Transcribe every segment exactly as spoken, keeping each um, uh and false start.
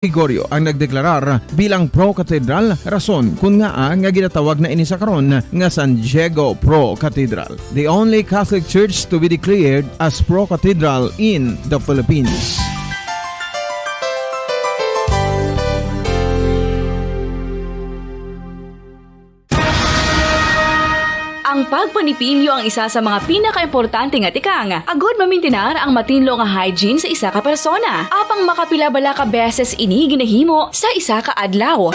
Gregorio ang nagdeklarar bilang pro-cathedral, rason kon ngaa nga ginatawag na ini sa karon nga San Diego Pro-Cathedral, the only Catholic church to be declared as pro-cathedral in the Philippines. Ang pagpanipilyo ang isa sa mga pinakaimportante nga tikang agod mamintinar ang matinlo nga hygiene sa isa ka persona. Apang makapila bala ka beses ini ginahimo sa isa ka adlaw?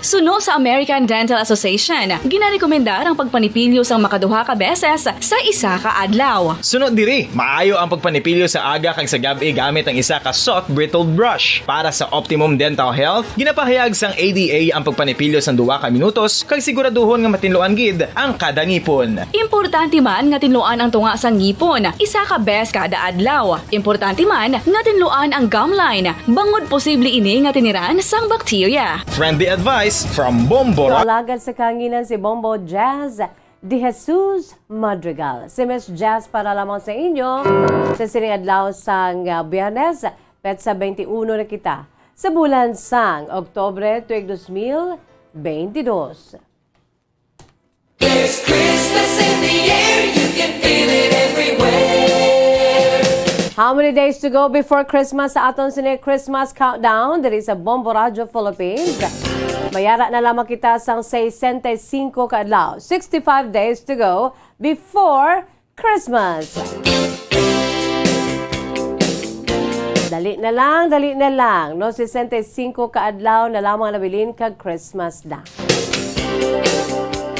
Suno sa American Dental Association, ginarekomendar ang pagpanipilyo sang makaduha ka beses sa isa ka adlaw. Suno diri, maayo ang pagpanipilyo sa aga kag sa gab-i gamit ang isa ka soft bristled brush. Para sa optimum dental health, ginapahayag sang A D A ang pagpanipilyo sang duha ka minutos kag siguraduhon nga matinluan gid ang kada ngipon. Importante man nga tinluan ang tunga sang ngipon isa ka bes kada adlaw. Importante man nga tinluan ang gum line, bangod posible ini nga tiniran sang bakterya. Friendly advice from Bombo Ra- Alagad sa kahanginan si Bombo Jazz De Jesus Madrigal. Si Miss Jazz para lamang sa inyo sa sining adlaw sang, ah, Biyernes, petsa twenty-one na kita sa bulan sang Oktubre tuig dos mil twenty-two. There's Christmas in the air, you can feel it everywhere. How many days to go before Christmas sa aton sini Christmas countdown diri sa Bombo Radio Philippines? Mayara na lamang kita sang sesenta y cinco ka adlaw, sixty-five days to go before Christmas. Dali na lang, dali na lang, no? Sesenta y cinco ka adlaw na lamang nabilin kag Christmas na.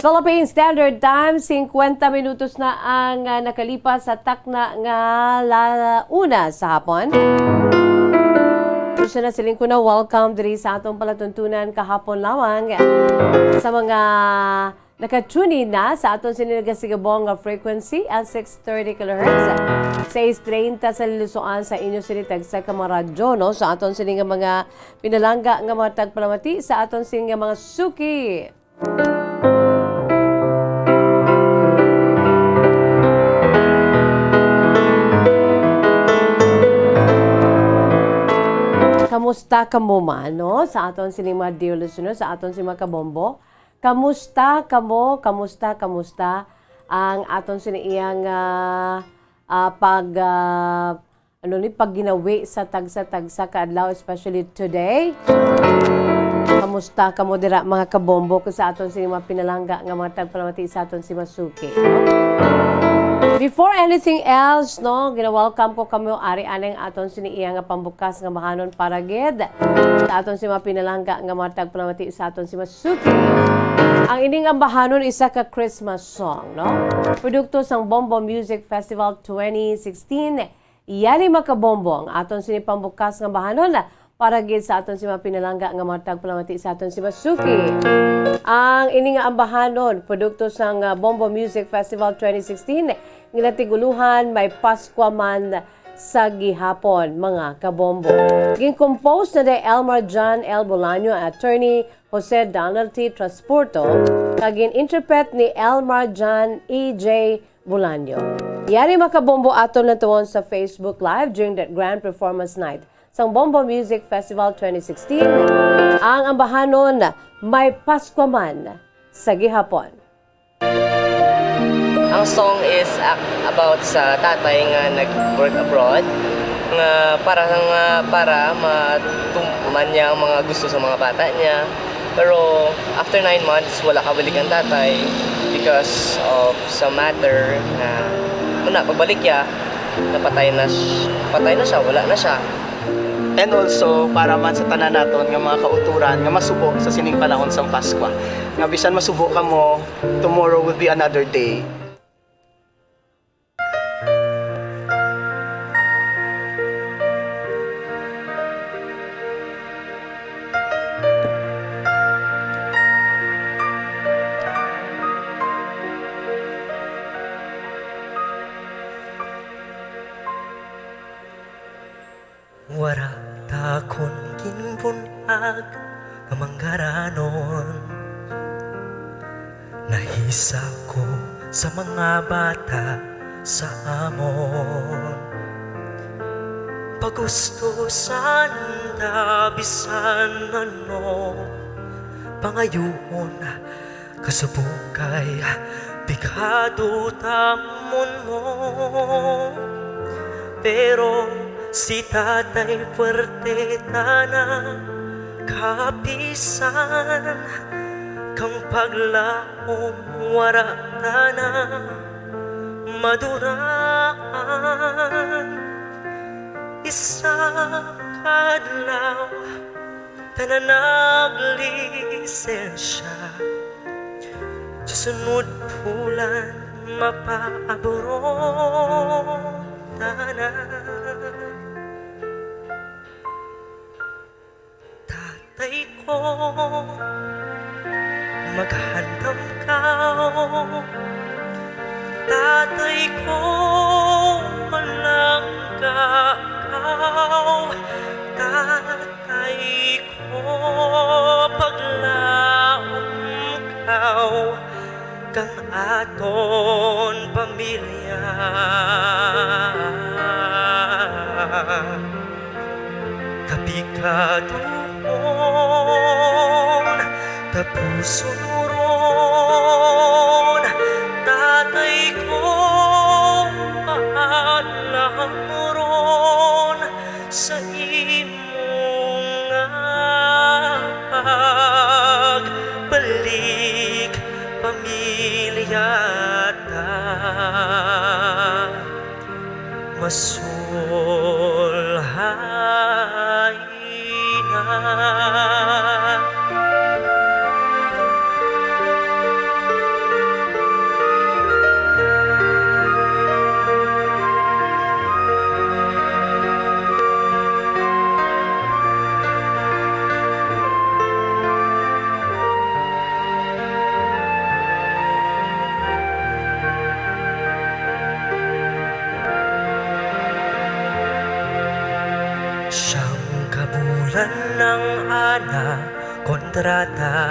Philippine Standard Time, singkwenta minutos na ang, ah, nakalipas sa takna nga la-, una sa hapon. Gusto na siling ko na welcome diri sa atong palatuntunan kahapon lamang. Sa mga naka-tune in na sa aton sini nagasigabong nga frequency, ang six thirty kilohertz, sais treinta sa lilusoan sa inyo sini tagsa ka mga radyo, no? Sa aton sini nga mga pinalangga nga mga tagpalamati, sa aton sini nga mga suki. Kamusta kamo man, no? Sa aton sini mga dear listeners, sa aton sini mga kabombo. Kamusta kamo? Kamusta, kamusta ang aton sini iyang, ah, ah, pag, ah, ano ni, pagginawi sa tagsa-tagsa ka adlaw, especially today? Kamusta kamo dira, mga kabombo, ko sa aton sini mga pinalangga nga mga tagpalamati sa aton si Masuki, no? Before anything else, no, gina-welcome ko kamo ari aning aton sini iya nga pambukas nga bahanon para gid sa aton si mga pinalangga nga mga tagpalamati sa aton si Masuki. Ang ining ambahanon isa ka Christmas song, no? Produkto sang Bombo Music Festival twenty sixteen. Yani, mga kabombo, ang aton sini pambukas nga bahanon para gid sa aton si mga pinalangga nga mga tagpalamati sa aton si Masuki. Ang ini nga ambahanon, produkto sang, ah, Bombo Music Festival twenty sixteen, ginatiguluhan May Paskwa Man sa Gihapon, mga kabombo. Gin-compose na ni Elmar John L. Bolaño, attorney Jose Donald T. Transporto, kag gin-interpret ni Elmar John E J Bolaño. Yari, mga kabombo, aton lantawan sa Facebook Live during the grand performance night sang Bombo Music Festival twenty sixteen, ang ambahanon May Paskwa Man sa Gihapon. Ang song is ac-, about sa tatay nga nag-work abroad, nga para, nga para matuman niya ang mga gusto sa mga bata niya. Pero after nine months, wala kabalik ang tatay because of sa matter na, muna, pagbalik niya, napatay na sh-, patay na siya, wala na siya. And also, para man sa tanan naton nga mga kauturan nga masubo sa sining panahon sang Paskwa, nga bisan masubo kamo, tomorrow will be another day. Wara ta kon ginbun-ag nga manggaranon, nahisa ko sa mga bata sa amon. Pagusto sanda bisan ano pangayuon, kasubong kay pekado tamon mo. Pero si Tatay puwerte tana, kapisan kang paglaom wara tana maduraan. Isa ka adlaw, tanan naglisensya. Sa sunod bulan, mapaabron tana. Tatay ko, maghandam ka. Tatay ko, malangga ka. Tatay ko, paglaom ka kang aton pamilya. Kapikaduhon, tapuson ron, tatay ko, paalam ron sa imo nga pagbalik, pamilya ta masulhay na. Siyam ka bulan ang ana kontrata.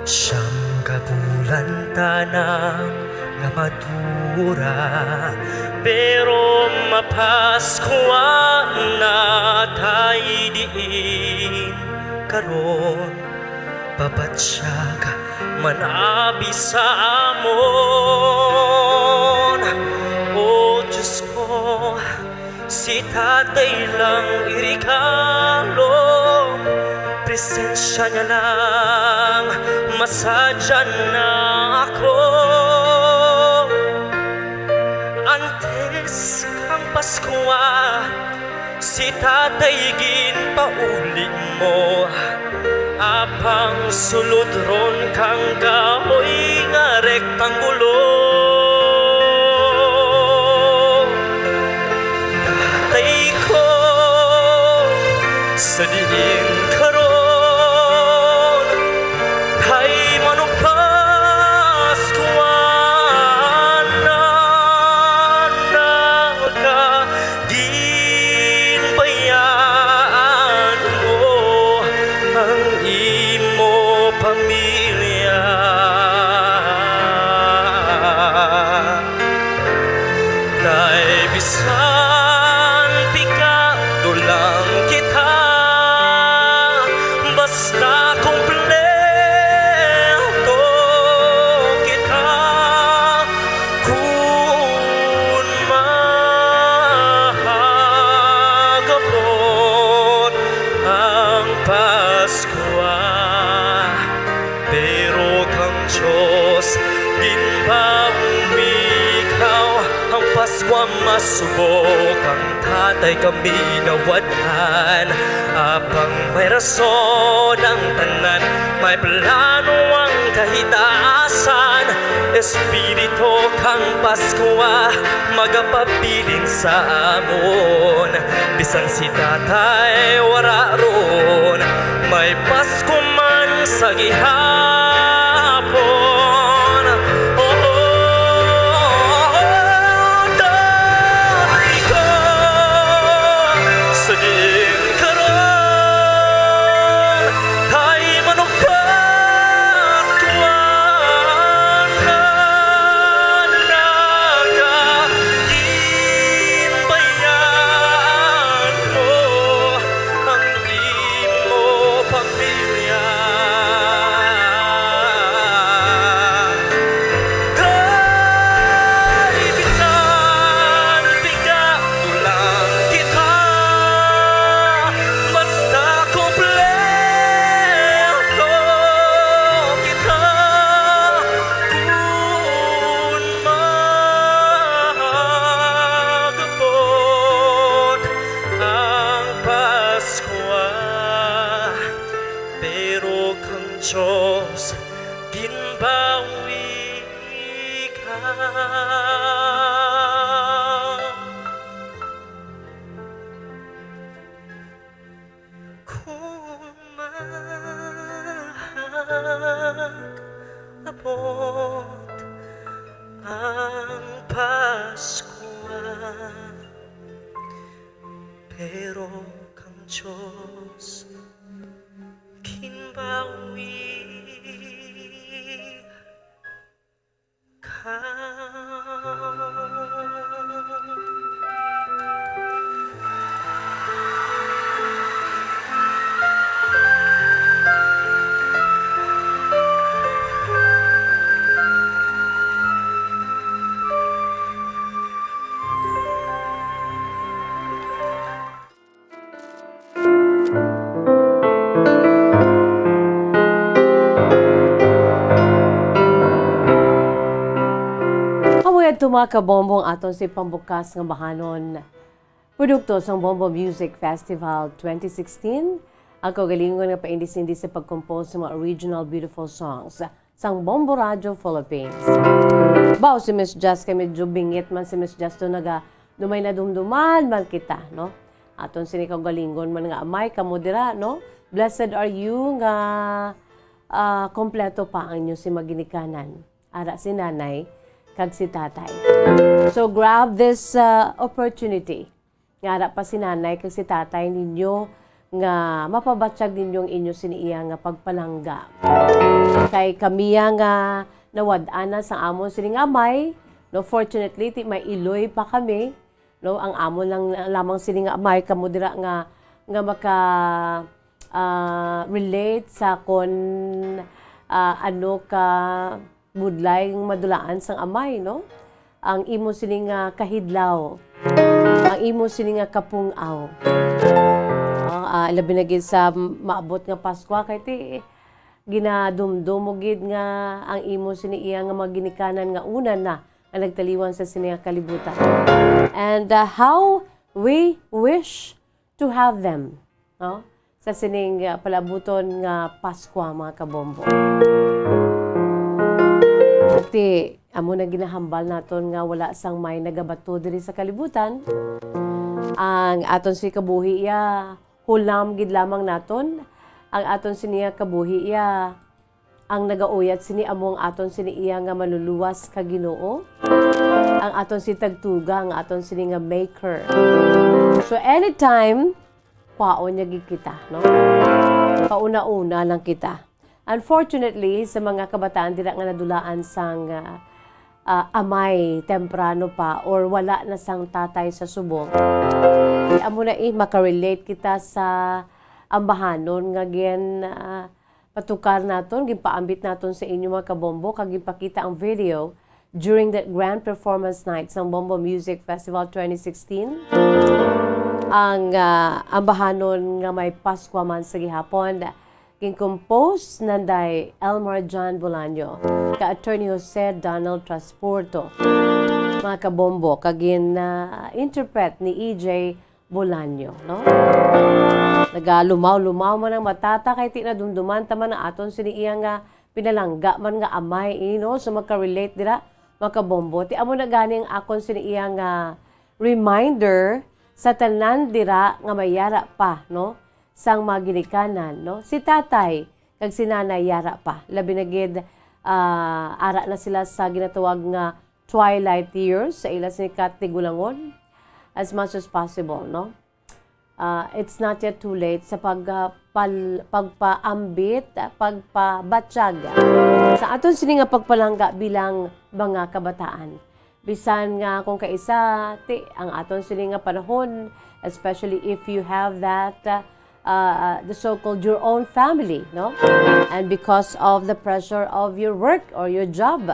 Siyam ka bulan tana nga madura, pero mapaskwa na tay diin karon. Pabatyag man abi sa amon, o Diyos ko, si Tatay lang iregalo. Presensya niya lang masadya na ako. Antes kang Paskwa, si Tatay ginpauli mo, apang sulod ron kang kahoy nga rektanggulo. Tatay ko, sa diin karon, kay manugpas kuan na naka ginbayaan mo ang imo pamilya. Tay, bisan pikado lang kita, basta kumpleto kita. Kun mahagabot ang Paskwa, pero kang Dios ginpamikaw. Ang Paskwa masubo kang Tatay kami nawad-an, apang may rason ang tanan, may plano ang kahitaasan. Espiritu kang Paskwa magapabilin sa amon, bisan si Tatay wara ron, may Pasko man sa gihapon. Oo, dati ko sa diin karon, kay manugpas kuan na nagaginbayaan. Nag-abot ang Paskwa, pero kang Dios ginbawi ka. Amo yadto, mga kabombo, ang aton si pambukas nga bahanon. Produkto sang Bombo Music Festival twenty sixteen, ang kaugalingon nga paindis-indis sa pag-compose sa mga original beautiful songs sang Bombo Radio Philippines. Baw si Miss Jess kay medyo bingit man si Miss Jess, to naga, dumay na dumduman man kita, no? Aton sini kaugalingon man nga amay kamo dira, no? Blessed are you nga, ah, kompleto pa ang inyo si maginikanan. Ara si nanay kag si tatay. So grab this, ah, opportunity nga ara pa si nanay kag si tatay ninyo nga mapabatyag ninyo ang inyo sini iya nga pagpalangga. Kay kamiya nga nawad-an na sa amon sini nga amay, no, fortunately, ti may iloy pa kami, no, ang amon lang lamang sini nga amay, kamo dira nga, nga maka, ah, relate sa kon, ah, ano ka budlay nga madulaan sang amay, no? Ang imo sini nga kahidlaw, ang imo sini nga kapung-aw. Ah, ah, labi na gid sa maabot nga Paskwa, kay ti ginadumdom mo gid nga ang imo sini iya nga mga ginikanan nga una na ang nagtaliwan sa sini nga kalibutan. And, ah, how we wish to have them, no? Sa sining, ah, palabuton nga Paskwa, mga kabombo. Ti, amo na ginahambal naton nga wala sang may nagabato diri sa kalibutan. Ang aton si kabuhi iya, hulam gid lamang naton. Ang aton sini nga kabuhi iya, ang nagauyat sini amo ang aton sini iya nga Manluluwas ka Ginoo, ang aton si Tagtuga, ang aton sini nga Maker. So anytime, kwaon niya gid kita, no? Pauna-una lang kita. Unfortunately, sa mga kabataan dira nga nadulaan sang, ah, ah, amay temprano pa or wala na sang tatay sa subong, amo na, eh, makarelate kita sa ambahanon nga gin, ah, patukar naton, ginpaambit naton sa inyo, mga kabombo, kag ginpakita ang video during the grand performance night sang Bombo Music Festival twenty sixteen. Ang, ah, ambahanon nga may Paskwa man sa gihapon, gin-compose nanday Elmar John Bolaño, ka Attorney Jose Donald Trasporto, mga kabombo, kag gin, ah, interpret ni E J Bolaño, no? Nagalumaw-lumaw man ang mata ta kay ti nadumduman ta man ang aton sini iya nga pinalangga man nga amay, eh, no? So, magka-relate dira, mga kabombo. Ti amo na gani ang akon sini iya nga reminder sa tanan dira nga may yara pa, no? Sang mga ginikanan, no? Si tatay kag si nanay yara pa. Labi na gid, ah, ara na sila sa ginatawag nga twilight years sa ila sini katigulangon as much as possible, no? Ah, it's not yet too late sa pag, ah, pal-, pagpaambit, ah, pagpabatyag sa aton sini nga pagpalangga bilang mga kabataan. Bisan nga kung kaisa, ti, ang aton sini nga panahon, especially if you have that, ah, uh, the so-called your own family, no? And because of the pressure of your work or your job,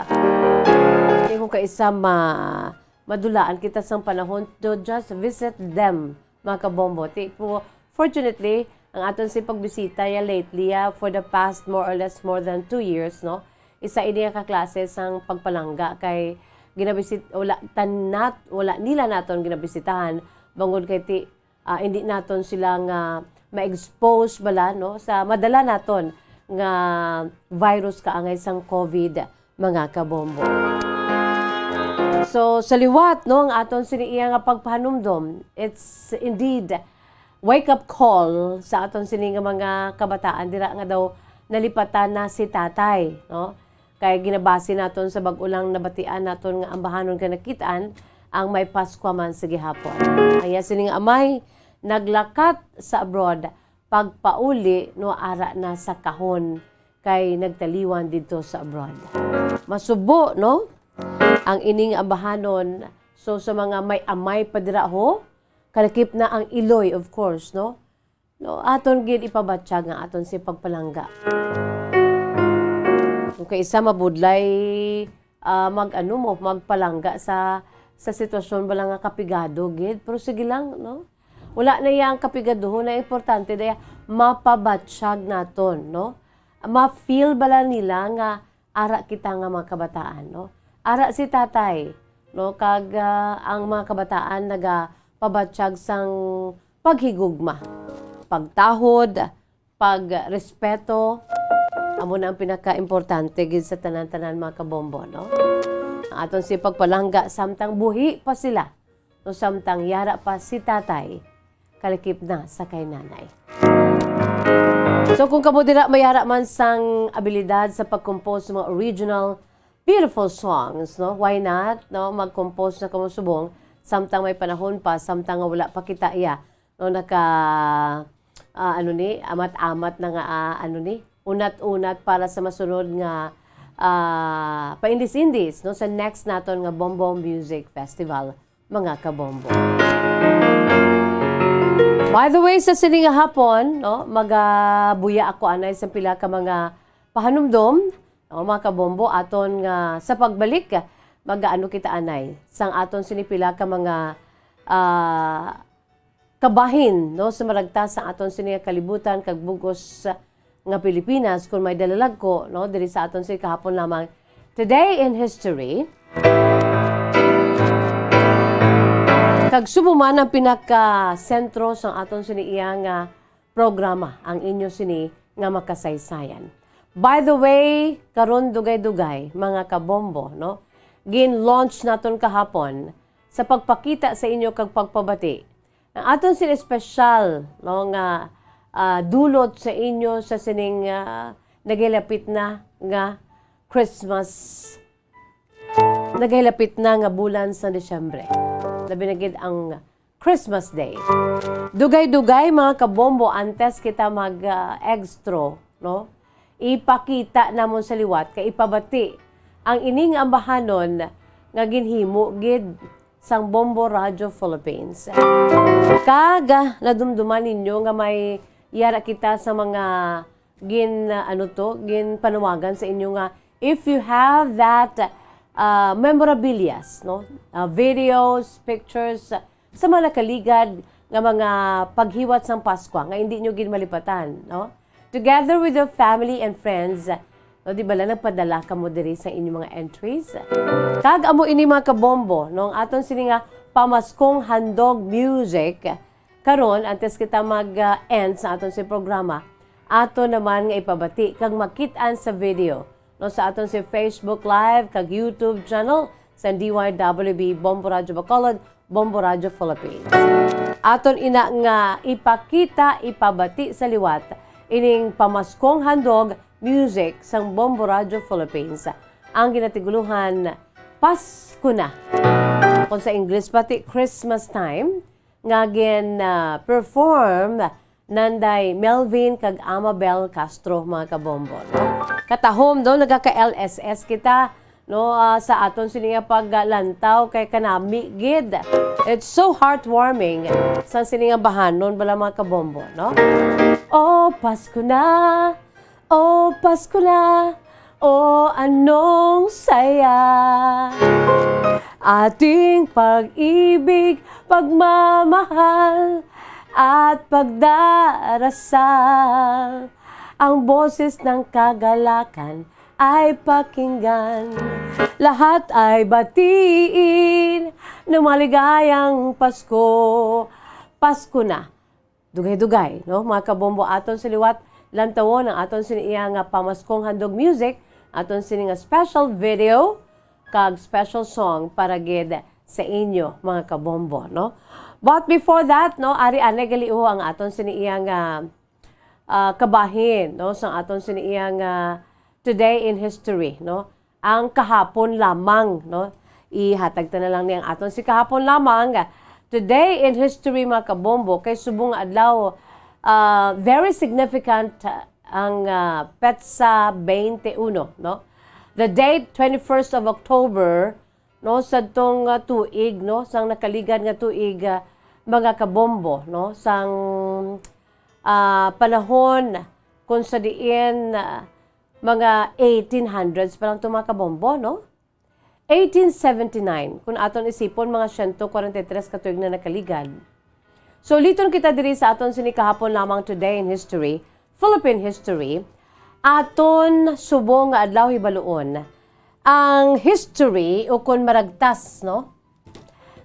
di mo kaisa ma-, madulaan kita sang panahon to just visit them, mga kabombo. Ti-, po, fortunately, ang aton si pagbisita ya lately, ya, for the past more or less more than two years, no? Isa ini nga kaklase sang pagpalangga kay ginabisit-, wala tanat-, wala nila naton ginabisitahan, bangod kay ti-, ah, hindi naton sila nga ma-expose bala, no, sa madala naton nga virus kaangay sang COVID, mga kabombo. So, sa liwat, no, ang aton sini iya nga pagpahanumdom, it's indeed wake-up call sa aton sini nga mga kabataan dira nga daw nalipatan na si tatay, no? Kay ginabase naton sa bag-o lang nabatian naton nga ambahanon nga nakit-an ang may Paskwa man sa gihapon. Aya sining amay naglakat sa abroad, pagpauli, no, ara na sa kahon kay nagtaliwan didto sa abroad. Masubo, no? Ang ining ambahanon, so sa mga may amay pa dira ho, kalakip na ang iloy, of course, no? No, aton gid ipabatyag nga aton si pagpalangga. Kung kay isa mabudlay, ah, mag-ano mo, magpalangga sa, sa sitwasyon bala nga kapigado gid. Pero sige lang, no? Wala na iya ang kapigaduhon. Ang importante daya, mapabatyag naton, no? Ma-feel bala nila nga ara kita nga mga kabataan, no? Ara si tatay, no? Kag, ah, ang mga kabataan nagapabatyag sang paghigugma, pagtahod, pagrespeto. Amo na ang pinakaimportante gid sa tanan-tanan, mga kabombo, no? Ang aton si pagpalangga samtang buhi pa sila, no, samtang yara pa si tatay, kalakip na sa kay nanay. So, kung kamo dira mayara man sang abilidad sa pag-compose sa mga original beautiful songs, no? Why not, no? Mag-compose na kamo subong, samtang may panahon pa, samtang nga wala pa kita iya, no, naka, ah, ano ni, amat-amat na nga, ah, ano ni, unat-unat para sa masunod nga, ah, paindis-indis, no, sa next naton nga Bombo Music Festival, mga kabombo. By the way, sa sini nga hapon, no, magabuya ako anay sa pila ka mga pahanumdom, no, mga kabombo, aton nga sa pagbalik, mag-aano kita anay sang aton sini pila ka mga, ah, kabahin, no, sa maragtas sa aton sini nga kalibutan kag bug-os nga Pilipinas, kun may dalalagko, no, diri sa aton sini kahapon lamang. Today in History. Kag subong man ang pinakasentro sa aton sini iya nga programa, ang inyo sini nga makasaysayan. By the way, karon dugay-dugay, mga kabombo, no, gin-launch naton kahapon sa pagpakita sa inyo kag pagpabati ang aton sini espesyal, no, nga, ah, dulot sa inyo sa sining, ah, nagahilapit na nga Christmas, nagahilapit na nga bulan sa Disyembre. Labi na gid ang Christmas Day. Dugay-dugay, mga kabombo, antes kita mag, ah, extra, no? Ipakita namon sa liwat kay ipabati ang ining ambahanon nga ginhimo gid sang Bombo Radio Philippines. Kag, ah, nadumduman ninyo nga may yara kita sa mga gin, ah, ano to, ginpanawagan sa inyo nga if you have that, ah, memorabilias, no? Ah, videos, pictures, sa mga nakaligad nga mga paghiwat sang Paskwa nga indi nyo gid malipatan, no? Together with your family and friends, no, di ba lang nagpadala kamo diri sa inyong mga entries? Kag amo ini, mga kabombo, no, ang aton sini nga pamaskong handog music. Karon, antes kita mag, ah, end sa aton si programa, ato naman nga ipabati kag makit-an sa video, no, sa aton si Facebook Live kag YouTube channel sa D Y W B Bombo Radyo Bacolod, Bombo Radyo Philippines. Aton ina nga ipakita, ipabati sa liwat ining pamaskong handog music sang Bombo Radyo Philippines, ang ginatiguluhan Pasko Na. Kung sa English, pati Christmas Time, nga gin, ah, perform nanday Melvin kag Amabel Castro, mga kabombo, no? Katahom, no, nagaka-L S S kita, no, ah, sa aton sini nga paglantaw kay kanami gid. It's so heartwarming sa sini nga bahanon bala, mga kabombo, no? Oh, Pasko na, oh, Pasko na, oh, anong saya. Ating pag-ibig, pagmamahal, at pagdarasal. Ang boses ng kagalakan ay pakinggan. Lahat ay batiin ng maligayang Pasko. Pasko na. Dugay-dugay, no? Mga kabombo, aton sa liwat, lantawon ang aton sini iya nga pamaskong handog music, aton sini nga special video, kag special song para gid sa inyo, mga kabombo, no? But before that, no, ari anay gali ho ang aton sini iya nga, ah, kabahin, no, sang aton sini iyang, ah, Today in History, no? Ang kahapon lamang, no? Ihatag ta na lang ni ang aton si kahapon lamang. Today in History, mga kabombo, kay subong nga adlaw, ah, very significant, ah, ang, ah, petsa twenty-one, no? The date, twenty-first of October, no, sadtong, ah, tuig, no, sang nakaligad nga tuig, ah, mga kabombo, no, sang, ah, panahon kung sa diin, ah, mga eighteen hundreds pa lang to, mga kabombo, no? Eighteen seventy-nine, kung aton isipon, mga siyento kwarenta y tres ka tuig na nakaligad. So, liton kita diri sa aton sini kahapon lamang Today in History, Philippine History, aton subong nga adlaw hibaluon ang history ukon maragtas, no,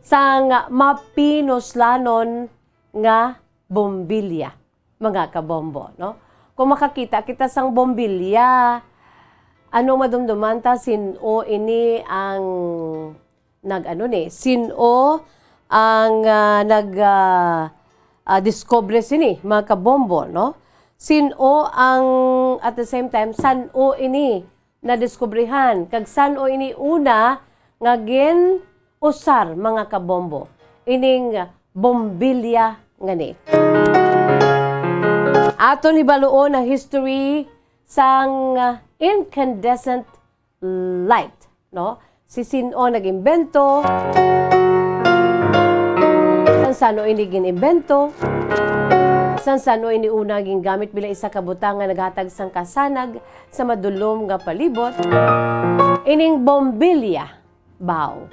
sang mapinuslanon nga bombilya, mga kabombo, no? Kung makakita kita sang bombilya, ano madumduman ta, sin-o ini ang nag-ano ni, sin-o ang, ah, nag, ah, ah, diskobre sini, mga kabombo, no? Sin-o ang, at the same time, san-o ini nadiskubrihan, kag san-o ini una nga gin-usar, mga kabombo, ining bombilya ngani? Aton hibaluon ang history sang, ah, incandescent light, no? Si sin-o nag-imbento? San-san-o ini gin-imbento? San-san-o ini una gingamit bilang isa ka butang nga naghatag sang kasanag sa madulom nga palibot? Ining bombilya, baw,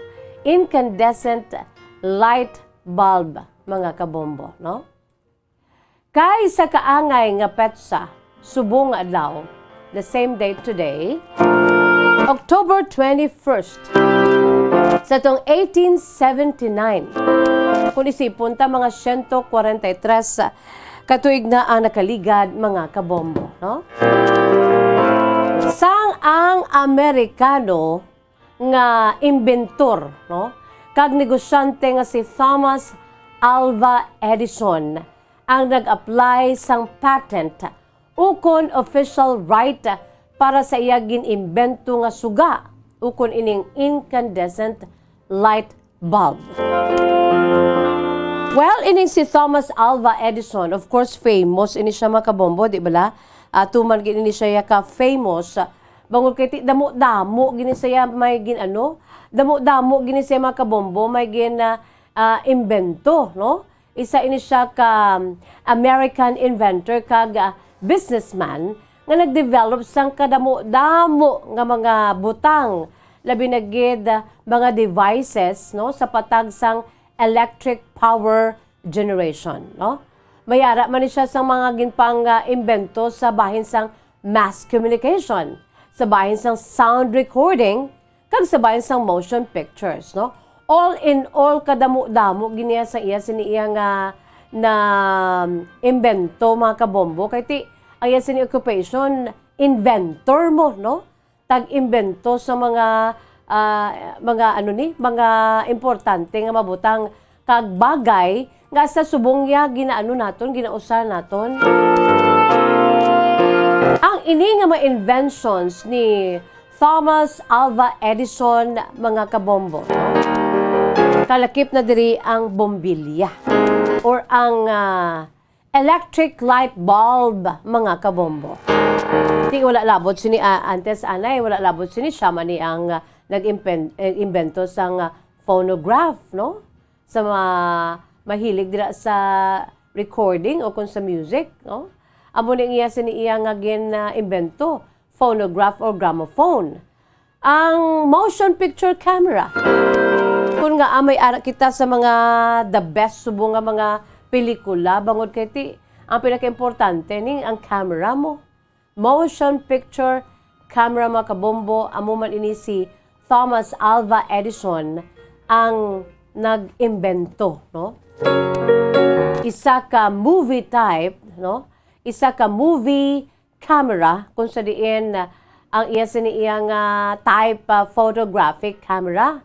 incandescent light bulb, mga kabombo, no? Kay sa kaangay nga petsa, subong nga adlaw, the same date today, October twenty-first, sa tong eighteen seventy-nine, kung isipon ta, mga siyento kwarenta y tres ka tuig na ang nakaligad, mga kabombo, no? Sang ang Amerikano nga imbentor, no, kag negosyante nga si Thomas Alva Edison ang nag-apply sang patent ukon official right para sa iya gin-imbento nga suga ukon ining incandescent light bulb. Well, ining si Thomas Alva Edison, of course, famous ini siya, mga kabombo, di bala? Ah, tuman gid ini siya ka famous, ah, bangod kay ti-, damo-damo gini siya may gin-, ano, damo-damo gini siya, mga kabombo, may gin, ah, ah, imbento, no? Isa ini siya ka, um, American inventor kag, ah, businessman nga nag-develop sang kadamo-damo nga mga butang, labi na gid, ah, mga devices, no, sa patag sang electric power generation, no? May ara man ni siya sang mga ginpang, ah, imbento sa bahin sang mass communication, sa bahin sang sound recording, kag sa bahin sang motion pictures, no? All in all, kadamo-damo gid niya sa iya, sini iya nga na, um, imbento, mga kabombo, kay ti, ang iya sini occupation, inventor mo, no? Tag-imbento sa mga, ah, mga ano ni, mga importante nga mabutang kag bagay nga sa subong niya ginaano naton, ginausa naton. Ang ini nga mga inventions ni Thomas Alva Edison, mga kabombo, no? Kalakip na diri ang bombilya or ang, ah, electric light bulb, mga kabombo. Di wala labot sini, ah, antes anay, wala labot sini, siya man ni ang, ah, nag-impen-, eh, imbento sang, ah, phonograph, no? Sa mga mahilig dira sa recording o kung sa music, no? Amo ni ang iya sini iya nga gin, ah, imbento, phonograph or gramophone. Ang motion picture camera. Kung nga, ah, may ara kita sa mga the best subong nga mga pelikula, bangod kay ti, ang pinakaimportante ni ang camera mo. Motion picture camera, mga kabombo, amo man ini si Thomas Alva Edison ang nag-imbento, no? Isa ka movie type, no? Isa ka movie camera kung sa diin, ah, ang iya sini iya nga type, ah, photographic camera,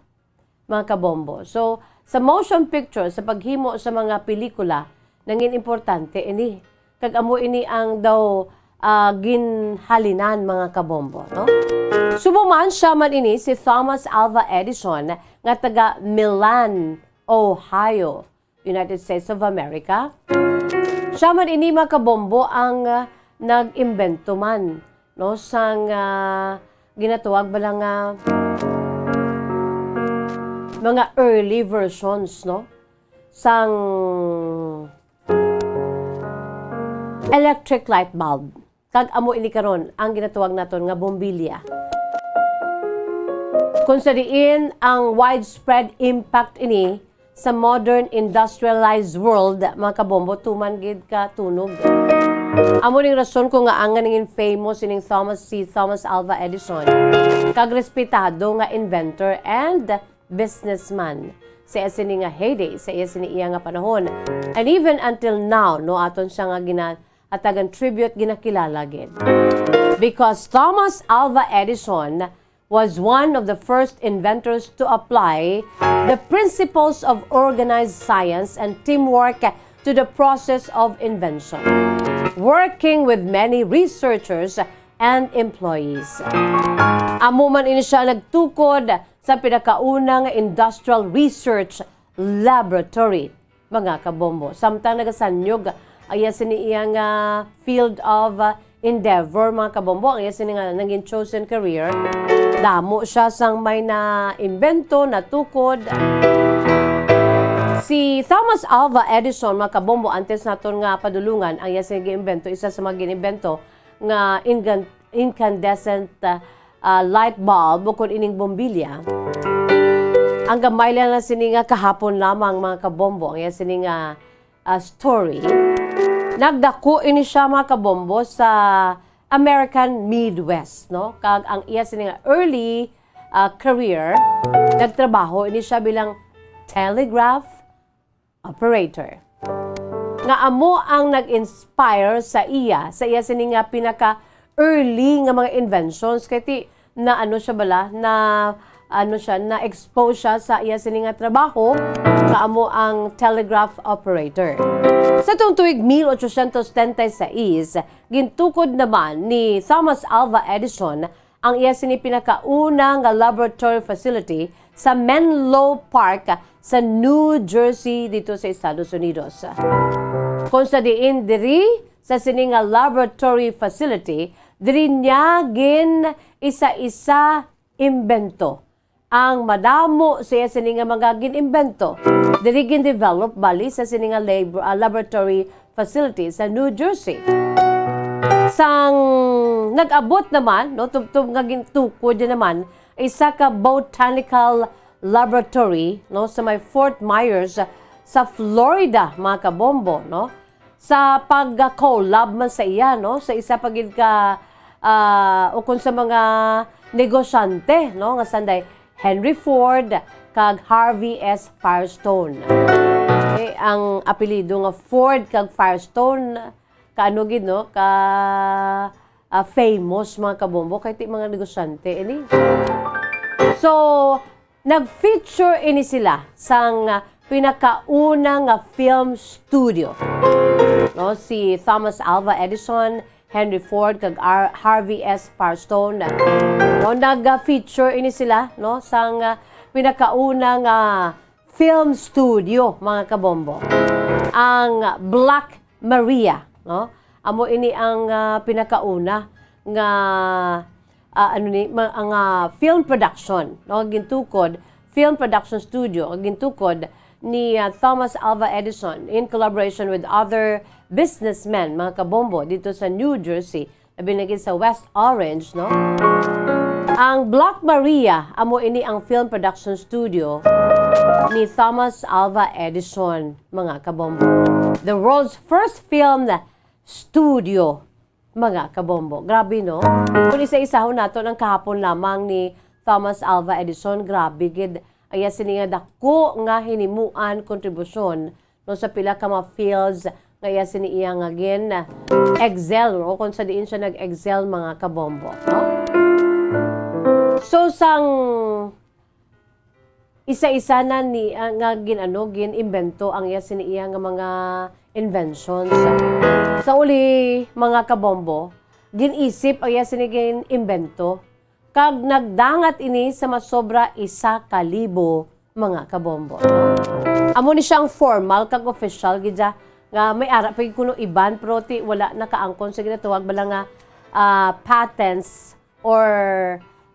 mga kabombo. So, sa motion picture, sa paghimo sa mga pelikula, nangin importante ini Kag amo ini ang daw, ah, ginhalinan, mga kabombo, no? Subong man, sia man ini si Thomas Alva Edison nga taga Milan, Ohio, United States of America. Sia man ini, mga kabombo, ang, ah, nag-imbento man, no, sang, ah, ginatawag bala nga mga early versions, no, sang electric light bulb. Kag amo ini karon ang ginatawag naton nga bombilya. Kung sa diin ang widespread impact ini sa modern industrialized world, mga kabombo, tuman gid ka tunog. Amo ning rason kung ngaa nga nangin famous ining Thomas, si Thomas Alva Edison, kag respetado nga inventor and businessman sa iya sini nga heyday, sa iya sini iya nga panahon. And even until now, no, aton siya nga ginahatagan tribute, ginakilala gid. Because Thomas Alva Edison was one of the first inventors to apply the principles of organized science and teamwork to the process of invention, working with many researchers and employees. Amo man ini siya nagtukod sa pinakauna nga industrial research laboratory, mga kabombo. Samtang nagasanyog ang iya sini iya nga field of, uh, endeavor, mga kabombo, ang iya sini nga nangin chosen career, damo siya sang may naimbento, natukod. Si Thomas Alva Edison, mga kabombo, antes naton nga padulungan ang iya sini giimbento, isa sa mga ginimbento nga ingan-, incandescent, uh, uh, light bulb, o kon ining bombilya. Ang gamay lang na sini nga kahapon lamang, mga kabombo, ang iya sini nga, uh, story. Nagdako ini siya, mga kabombo, sa American Midwest, no? Kag ang iya sini nga early, uh, career, nagtrabaho ini siya bilang telegraph operator. Nga amo ang nag-inspire sa iya, sa iya sini nga pinaka-early nga mga inventions, kay ti, na ano siya bala, na ano siya, na-expose siya sa iya sini nga trabaho, nga amo ang telegraph operator. Sa tuong tuig mil ochocientos treinta y seis, gintukod naman ni Thomas Alva Edison ang iya sini pinakauna nga laboratory facility sa Menlo Park sa New Jersey dito sa Estados Unidos. Kung sa diin diri sa sini nga laboratory facility, diri niya gin isa-isa imbento ang madamo sa iya sini nga mga gin-imbento. Diri gin-develop bali sa sini nga labor-, ah, laboratory facility sa New Jersey. Sang nag-abot naman, no, tubtob nga gintukod niya naman, isa ka botanical laboratory, no, sa may Fort Myers sa Florida, mga kabombo, no, sa pag-collab man sa iya, no, sa isa pa gid ka, ah, o kung sa mga negosyante, no, nga sanday Henry Ford kag Harvey S. Firestone. Eh, ang apelyido nga Ford kag Firestone, kaano gid, no? Ka, ah, famous, mga kabombo, kay ti mga negosyante ini. So, nag-feature ini sila sang, ah, pinakauna nga film studio. No, si Thomas Alva Edison, Henry Ford, kag Ar-, Harvey S. Firestone. No, nag-feature ini sila, no, sang, ah, pinakauna nga film studio, mga kabombo. Ang Black Maria, no? Amo ini ang, ah, pinakauna nga, ah, ano ni, ma-, ang, ah, film production, no? Gintukod, film production studio, gintukod ni, ah, Thomas Alva Edison in collaboration with other businessmen, mga kabombo, dito sa New Jersey, labi na gid sa West Orange, no? Ang Black Maria, amo ini ang film production studio ni Thomas Alva Edison, mga kabombo. The world's first film studio, mga kabombo. Grabe, no? Kung isa-isahon naton ang kahapon lamang ni Thomas Alva Edison, grabe gid. Ang iya sini nga dako nga hinimuan, kontribusyon, no, sa pila ka mga fields nga iya sini iya nga gin-excel, no, kung sa diin siya nag-excel, mga kabombo, no? So, sang isa-isa na ni, ah, nga gin-, ano, gin-imbento ang iya sini iya nga mga inventions. Sa uli, mga kabombo, gin-isip ang iya sini gin-imbento, kag nagdangat ini sa masobra isa ka libo, mga kabombo. Amo ni siya ang formal kag official gid siya, nga may ara pa gid kuno iban, pero ti wala nakaangkon sa ginatawag bala nga, ah, patents or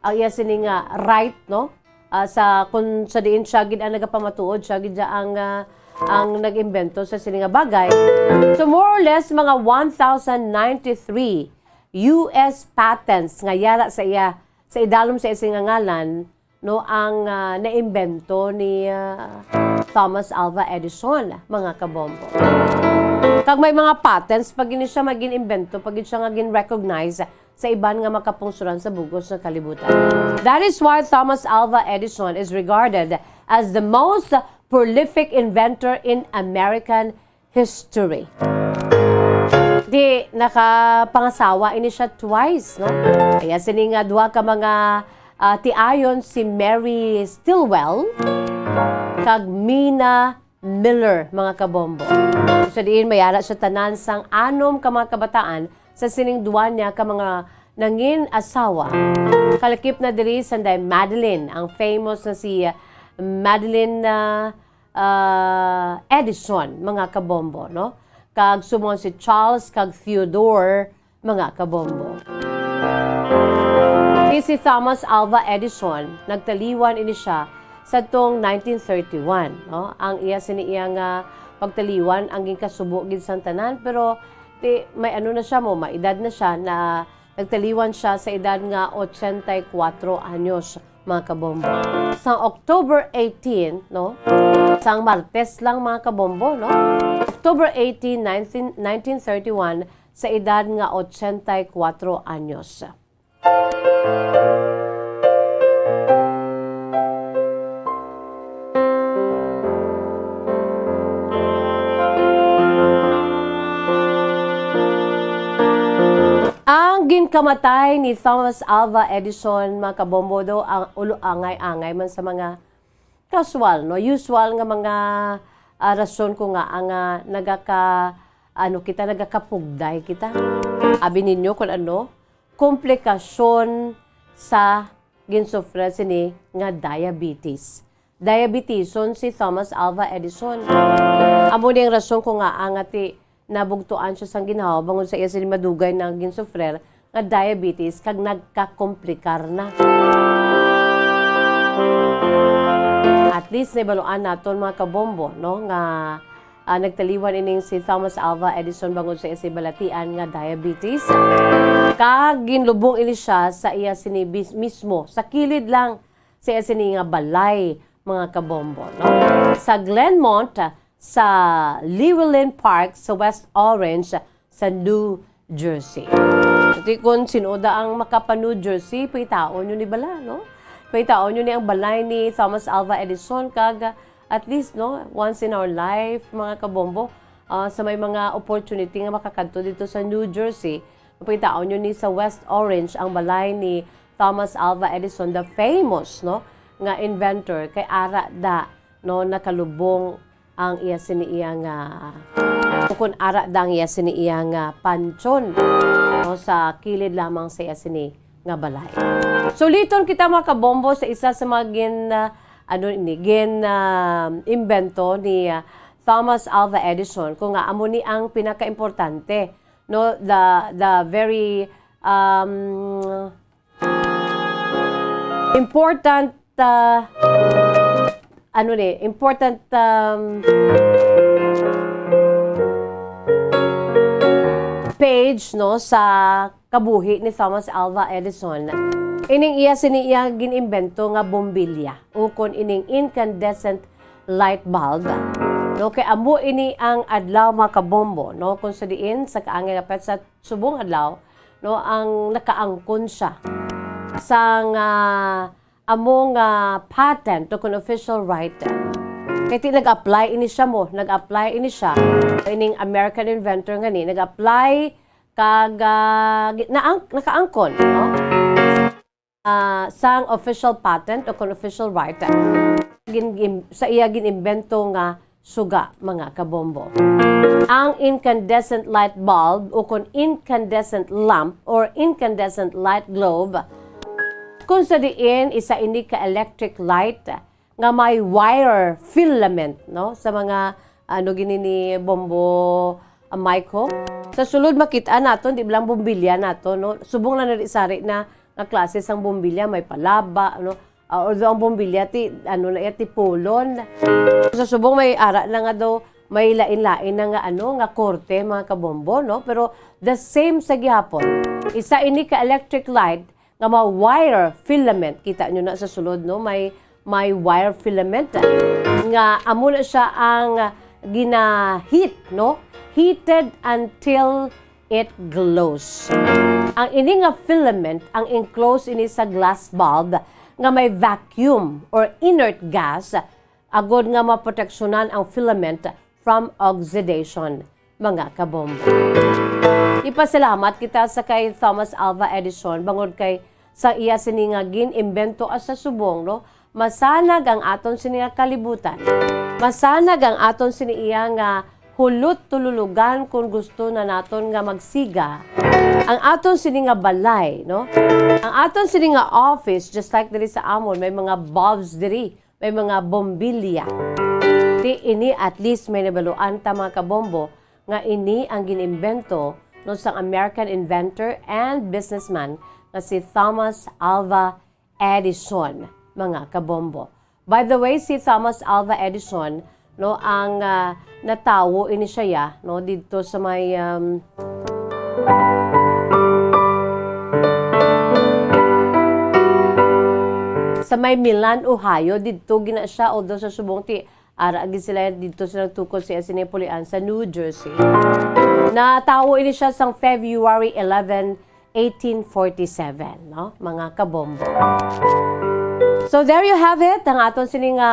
ang iya sini nga right, no? Ah, sa, kung sa diin siya gid ang nagapamatuod, siya gid siya ang, ah, ang nag-imbento sa sini nga bagay. So, more or less, mga one thousand ninety-three U S patents nga yara sa iya, sa idalom sa iya sini nga ngalan, no, ang, ah, naimbento ni, ah, Thomas Alva Edison, mga kabombo. Kag may mga patents pa gid ni siya, may gin-imbento pa gid siya nga gin-recognize sa iban nga makapungsuran sa bug-os nga kalibutan. That is why Thomas Alva Edison is regarded as the most prolific inventor in American history. Di, nakapangasawa ini siya twice, no? Kaya sini nga duha ka mga, ah, tiayon, si Mary Stilwell kag Mina Miller, mga kabombo. Sa diin may ara siya tanan sang anom ka mga kabataan sa sining duwa niya ka mga nangin asawa. Kalakip na diri sanday Madeline, ang famous na si Madeline, ah, ah, Edison, mga kabombo, no? Kag subong si Charles kag Theodore, mga kabombo. Kay si Thomas Alva Edison, nagtaliwan ini siya sa tong nineteen thirty-one, no? Ang iya sini iya nga pagtaliwan ang ginkasubo gid sang tanan, pero ti, may ano na siya mo, may edad na siya na nagtaliwan siya sa edad nga ochenta y kuatro anyos, mga kabombo. Sa October eighteen, no? Sang Martes lang, mga kabombo, no? October eighteen, nineteen, nineteen thirty-one, sa edad nga ochenta y kuatro anyos. Ang ginkamatay ni Thomas Alva Edison, mga kabombo, daw ang ulo angay-angay man sa mga casual, no? Usual nga mga, ah, rason ko nga ang, ah, nagaka-, ano kita, nagakapugday kita. Abi ninyo kung ano, komplikasyon sa ginsufra sini nga diabetes. Diabetison si Thomas Alva Edison. Amo ni ang rason ko nga ang ati nabugtuan siya sang ginhawa bangod sa iya sini madugay na ginsufrer nga diabetes kag nagkakomplikar na. At least nahibaluan naton, mga kabombo, no, nga, ah, nagtaliwan ining si Thomas Alva Edison bangod sa iya sini balatian nga diabetes. Kag ginlubong ini siya sa iya sini bis-, mismo, sa kilid lang sa iya sini nga balay, mga kabombo, no? Sa Glenmont, sa Llewellyn Park, sa West Orange, sa New Jersey. Ati kun sino da ang makapa-New Jersey, pangitaon nyo ni bala, no? Pangitaon nyo ni ang balay ni Thomas Alva Edison, kag, ah, at least, no, once in our life, mga kabombo, ah, sa may mga opportunity nga makakadto dito sa New Jersey, pangitaon nyo ni sa West Orange ang balay ni Thomas Alva Edison, the famous, no, nga inventor, kay ara da, no, nakalubong ang iya sini iya nga, o kun ara da ang iya sini iya nga panteon, no, sa kilid lamang sa iya sini nga balay. So, liton kita, mga kabombo, sa isa sa mga gin, ah, ano ini, gin, ah, imbento ni, ah, Thomas Alva Edison, kung nga amo ni ang pinakaimportante, no, the, the very, um, important, ah, ano ni, important, um, page, no, sa kabuhi ni Thomas Alva Edison. Ining iya sini iya gin-imbento nga bombilya, ukon ining incandescent light bulb. No, kay amo ini ang adlaw, mga kabombo, no, kung sa diin sa kaangay nga petsa subong adlaw, no, ang nakaangkon siya sang, ah, amo nga patent o kun official right. Kay ti nag-apply ini siya mo, nag-apply ini siya, ining American inventor nga ni, nag-apply kag, ah, gi-, naang-, nakaangkon, no? Ah, sang official patent o kon official right, gin-, gin-, sa iya gin-imbento nga suga, mga kabombo. Ang incandescent light bulb ukon incandescent lamp or incandescent light globe, kung sa diin isa ini ka electric light nga may wire filament, no? Sa mga, ano gini ni Bombo, ah, Mike, ho? Sa sulod, makit-an naton, di lang bombilya naton, no? Subong lang na di sari na nga klase sang bombilya, may palaba, no? Ah, although ang bombilya ti, ano na iya, tipolon. Sa subong may ara na nga daw, may lain-lain na nga, ano, nga korte, mga kabombo, no? Pero the same sa gihapon. Isa ini ka electric light nga mga wire filament. Kita nyo na sa sulod, no? May, may wire filament nga amo na siya ang gina-heat, no? Heated until it glows. Ang ini nga filament ang enclosed ini sa glass bulb nga may vacuum or inert gas, agod nga maproteksyonan ang filament from oxidation, mga kabombo. Ipasalamat kita sa kay Thomas Alva Edison bangod kay sa iya sini nga gin-imbento sa subong, no? Masanag ang aton sini nga kalibutan. Masanag ang aton sini iya nga hulot tululugan kung gusto na naton nga magsiga. Ang aton sini nga balay, no? Ang aton sini nga office, just like diri sa amon, may mga bulbs diri, may mga bombilya. Ti ini at least may nabaluan ta, mga kabombo, nga ini ang gin-imbento, no, sang American inventor and businessman nga si Thomas Alva Edison, mga kabombo. By the way, si Thomas Alva Edison, no, ang, ah, natawo ini siya, ya, no, didto sa may, um, sa may Milan, Ohio, didto gina siya, although sa subong ti ara gid sila didto sa nagtukod sa iya sini pulian sa New Jersey. Natawo ini siya sang February eleven, eighteen forty-seven, no, mga kabombo. So there you have it, ang aton sini nga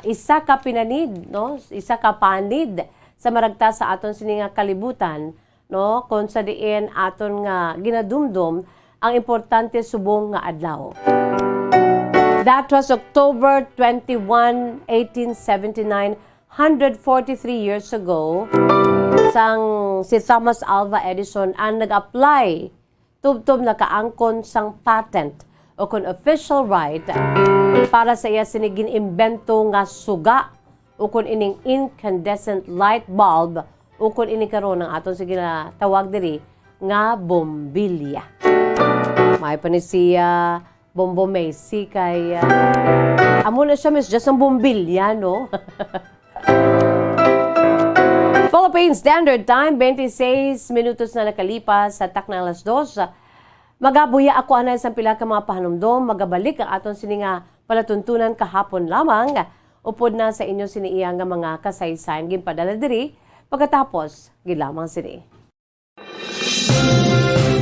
isa ka pinanid, no, isa ka panid sa maragta sa aton sini nga kalibutan, no, kung sa diin aton nga ginadumdom ang importante subong nga adlaw. That was October twenty-one, eighteen seventy-nine, hundred forty-three years ago, sang si Thomas Alva Edison ang nag-apply tubtob nakaangkon sang patent o kon official right para sa iya sini gin-imbento nga suga o kon ining incandescent light bulb o kon ini karon ang aton sa ginatawag diri nga bombilya. May pa ni siya Bombo Macy kay, ah, amo na siya, Miss Jess, ang bombilya, no? Philippine Standard Time, twenty-six minutos na nakalipas sa takna alas dos. Magabuya ako anay sang pila ka mga pahanumdom. Magabalik ang aton sini nga palatuntunan kahapon lamang. Upod na sa inyo sini iya nga mga kasaysayan ginpadala diri. Pagkatapos, gid lamang sini.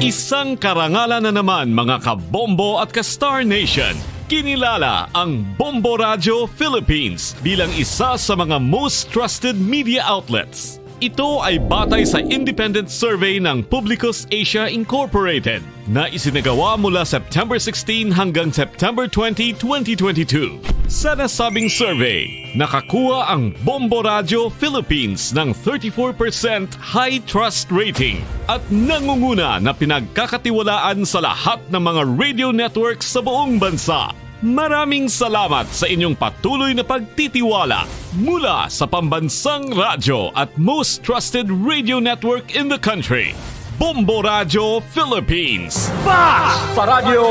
Isang karangalan na naman, mga kabombo at ka-Star Nation. Kinilala ang Bombo Radio Philippines bilang isa sa mga most trusted media outlets. Ito ay batay sa independent survey ng Publicus Asia Incorporated na isinagawa mula September sixteen hanggang September twenty, twenty twenty-two. Sa nasabing survey, nakakuha ang Bombo Radio Philippines ng thirty-four percent high trust rating at nangunguna na pinagkakatiwalaan sa lahat ng mga radio networks sa buong bansa. Maraming salamat sa inyong patuloy na pagtitiwala mula sa pambansang radyo at most trusted radio network in the country, Bombo Radio Philippines. Basta Radyo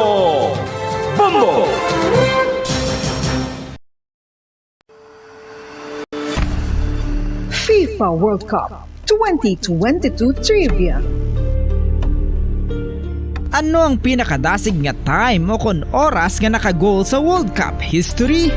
Bombo! FIFA World Cup twenty twenty-two Trivia. Ano ang pinakadasig nga time o kon oras nga naka-goal sa World Cup history?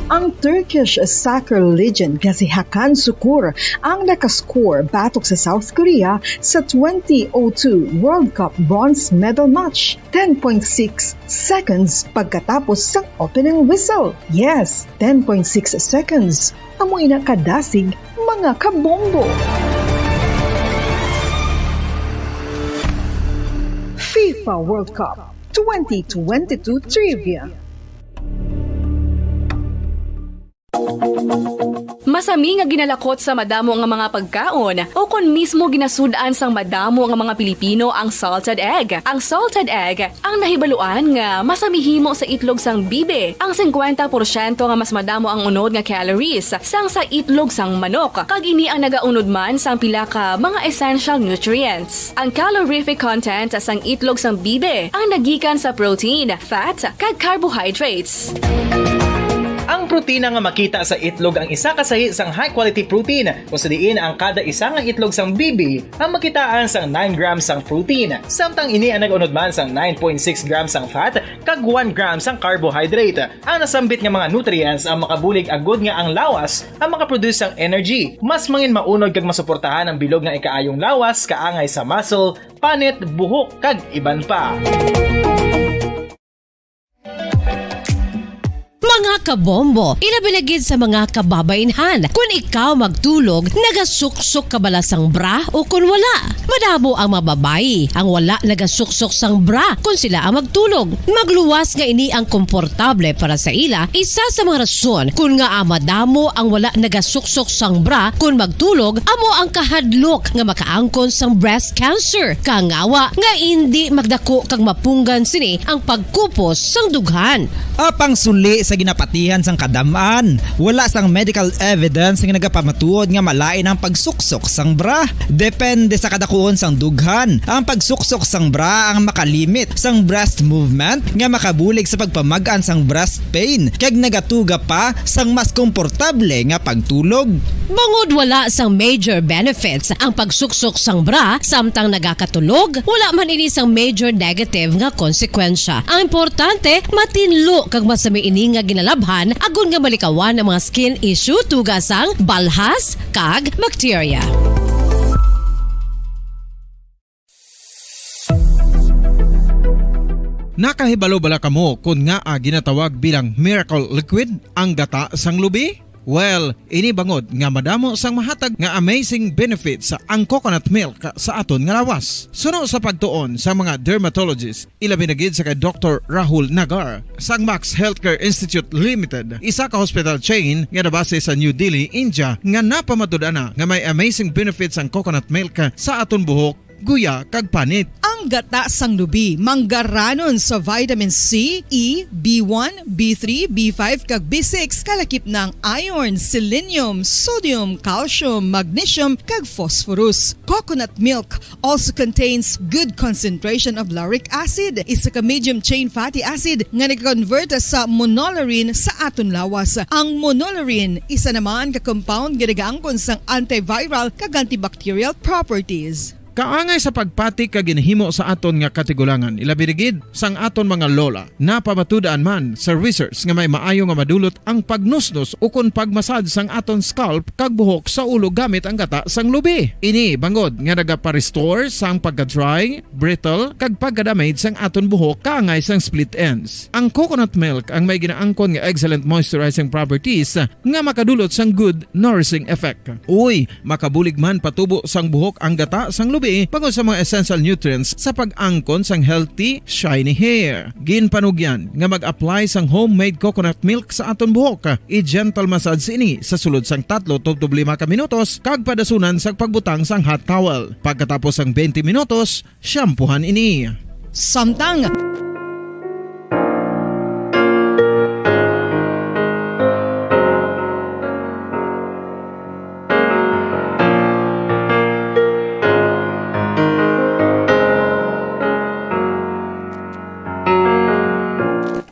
Ang Turkish soccer legend nga si Hakan Sukur ang nakascore batok sa South Korea sa twenty oh two World Cup bronze medal match. Ten point six seconds pagkatapos sang opening whistle. Yes, ten point six seconds. Amo ina kadasig, mga kabombo. FIFA World Cup twenty twenty-two Trivia. Masami nga ginalakot sa madamo nga mga pagkaon, o kon mismo ginasud-an sang madamo nga mga Pilipino ang salted egg. Ang salted egg ang nahibaluan nga masami himo sa itlog sang bibi. Ang singkwenta porsyento nga mas madamo ang unod nga calories sang sa itlog sang manok, kag ini ang nagaunod man sang pila ka mga essential nutrients. Ang calorific content sang itlog sang bibi ang nagikan sa protein, fat, kag carbohydrates. Ang protina nga makita sa itlog ang isa ka sahi sang high-quality protein, kung sa diin ang kada isa nga itlog sang bibi ang makitaan sang nine grams sang protein, samtang ini ang nag-unod man sang nine point six grams sang fat kag one gram sang carbohydrate. Ang nasambit nga mga nutrients ang makabulig agud nga ang lawas ang makaproduce sang energy. Mas mangin maunod kag masuportahan ang bilog nga ikaayong lawas kaangay sa muscle, panit, buhok, kag iban pa. Mga kabombo, ilabi na gid sa mga kababainhan, kun ikaw magtulog, nagasuksok ka bala sang bra o kun wala? Madamo ang mga babayi ang wala nagasuksok sang bra kun sila ang magtulog. Magluwas nga ini ang komportable para sa ila, isa sa mga rason kun ngaa madamo ang wala nagasuksok sang bra kun magtulog amo ang kahadlok nga makaangkon sang breast cancer, kangawa nga indi magdako kag mapunggan sini ang pagkupos sang dughan. Apang suli sa ginapatihan sang kadam-an, wala sang medical evidence nga nagapamatuod nga malain ang pagsuksok sang bra. Depende sa kadakuon sang dughan. Ang pagsuksok sang bra ang makalimit sang breast movement nga makabulig sa pagpamag-an sang breast pain kag nagatuga pa sang mas komportable nga pagtulog. Bangod wala sang major benefits ang pagsuksok sang bra samtang nagakatulog, wala man ini sang major negative nga konsekwensya. Ang importante, matinlo kag masami ini nga ginalabhan agod nga malikawan ang mga skin issue tuga sang balhas kag bakterya. Nakahibalo bala kamo kon ngaa ginatawag bilang miracle liquid ang gata sang lubi? Well, ini bangod nga madamo sang mahatag nga amazing benefits ang coconut milk sa aton nga lawas. Suno sa pagtuon sa mga dermatologist, ilabi na gid sa kay Doktor Rahul Nagar sang Max Healthcare Institute Limited, isa ka hospital chain nga nabase sa New Delhi, India, nga napamatud-an na nga may amazing benefits ang coconut milk sa aton buhok, guya, kag panit. Ang gata sang lubi manggaranon sa vitamin C, E, B one, B three, B five, kag B six, kalakip na ang iron, selenium, sodium, calcium, magnesium, kag phosphorus. Coconut milk also contains good concentration of lauric acid, isa ka medium chain fatty acid nga nag-convert sa monolaurin sa aton lawas. Ang monolaurin isa naman ka compound nga nagaangkon sang antiviral kag antibacterial properties. Kaangay sa pagpati kag ginhimo sa aton nga katigulangan, ilabi na gid sang aton mga lola, napamatud-an man sa research nga may maayo nga madulot ang pagnusnos ukon pagmasad sang aton scalp kag buhok sa ulo gamit ang gata sang lubi. Ini bangod nga nagapa-restore sang pagka-dry, brittle, kag pagka-damage sang aton buhok kaangay sang split ends. Ang coconut milk ang may ginaangkon nga excellent moisturizing properties nga makadulot sang good nourishing effect. Uy, makabulig man patubo sang buhok ang gata sang lubi bangod sa mga essential nutrients sa pag-angkon sang healthy, shiny hair. Ginpanugyan nga mag-apply sang homemade coconut milk sa aton buhok. I-gentle massage ini sa sulod sang tatlo tubtob lima ka minutos kag padasunan sang pagbutang sang hot towel. Pagkatapos sang twenty minutos, shampoohan ini. Samtang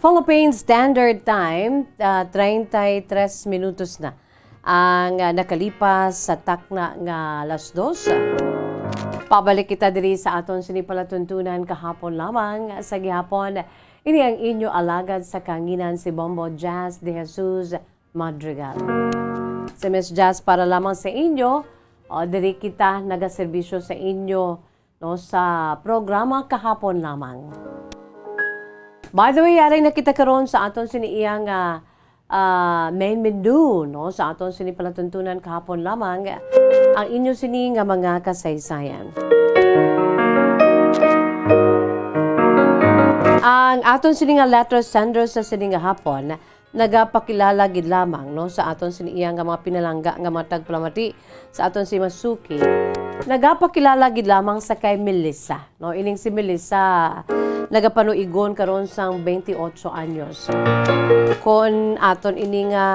Philippine Standard Time, ah, treinta y tres minutos na ang, ah, nakalipas sa takna nga alas dos. Pabalik kita diri sa aton sini palatuntunan kahapon lamang. Sa gihapon, ini ang inyo alagad sa kanginan, si Bombo Jazz De Jesus Madrigal. Si Miss Jazz para lamang sa inyo, o, diri kita nagaserbisyo sa inyo, no, sa programa kahapon lamang. By the way, aring nakita karon sa aton sini iyang, ah, ah, main menu, no, sa aton sini palatuntunan kahapon lamang, ang inyo sini nga mga kasaysayan. Ang aton sini nga letter sender sa sini nga hapon, nagapakilala gid lamang, no, sa aton sini iya nga mga pinalangga nga mga tagpalamati, sa aton si Masuki, nagapakilala gid lamang sa kay Melissa, no? Ining si Melissa nagapanuigon karon sang twenty-eight anyos. Kon aton ini nga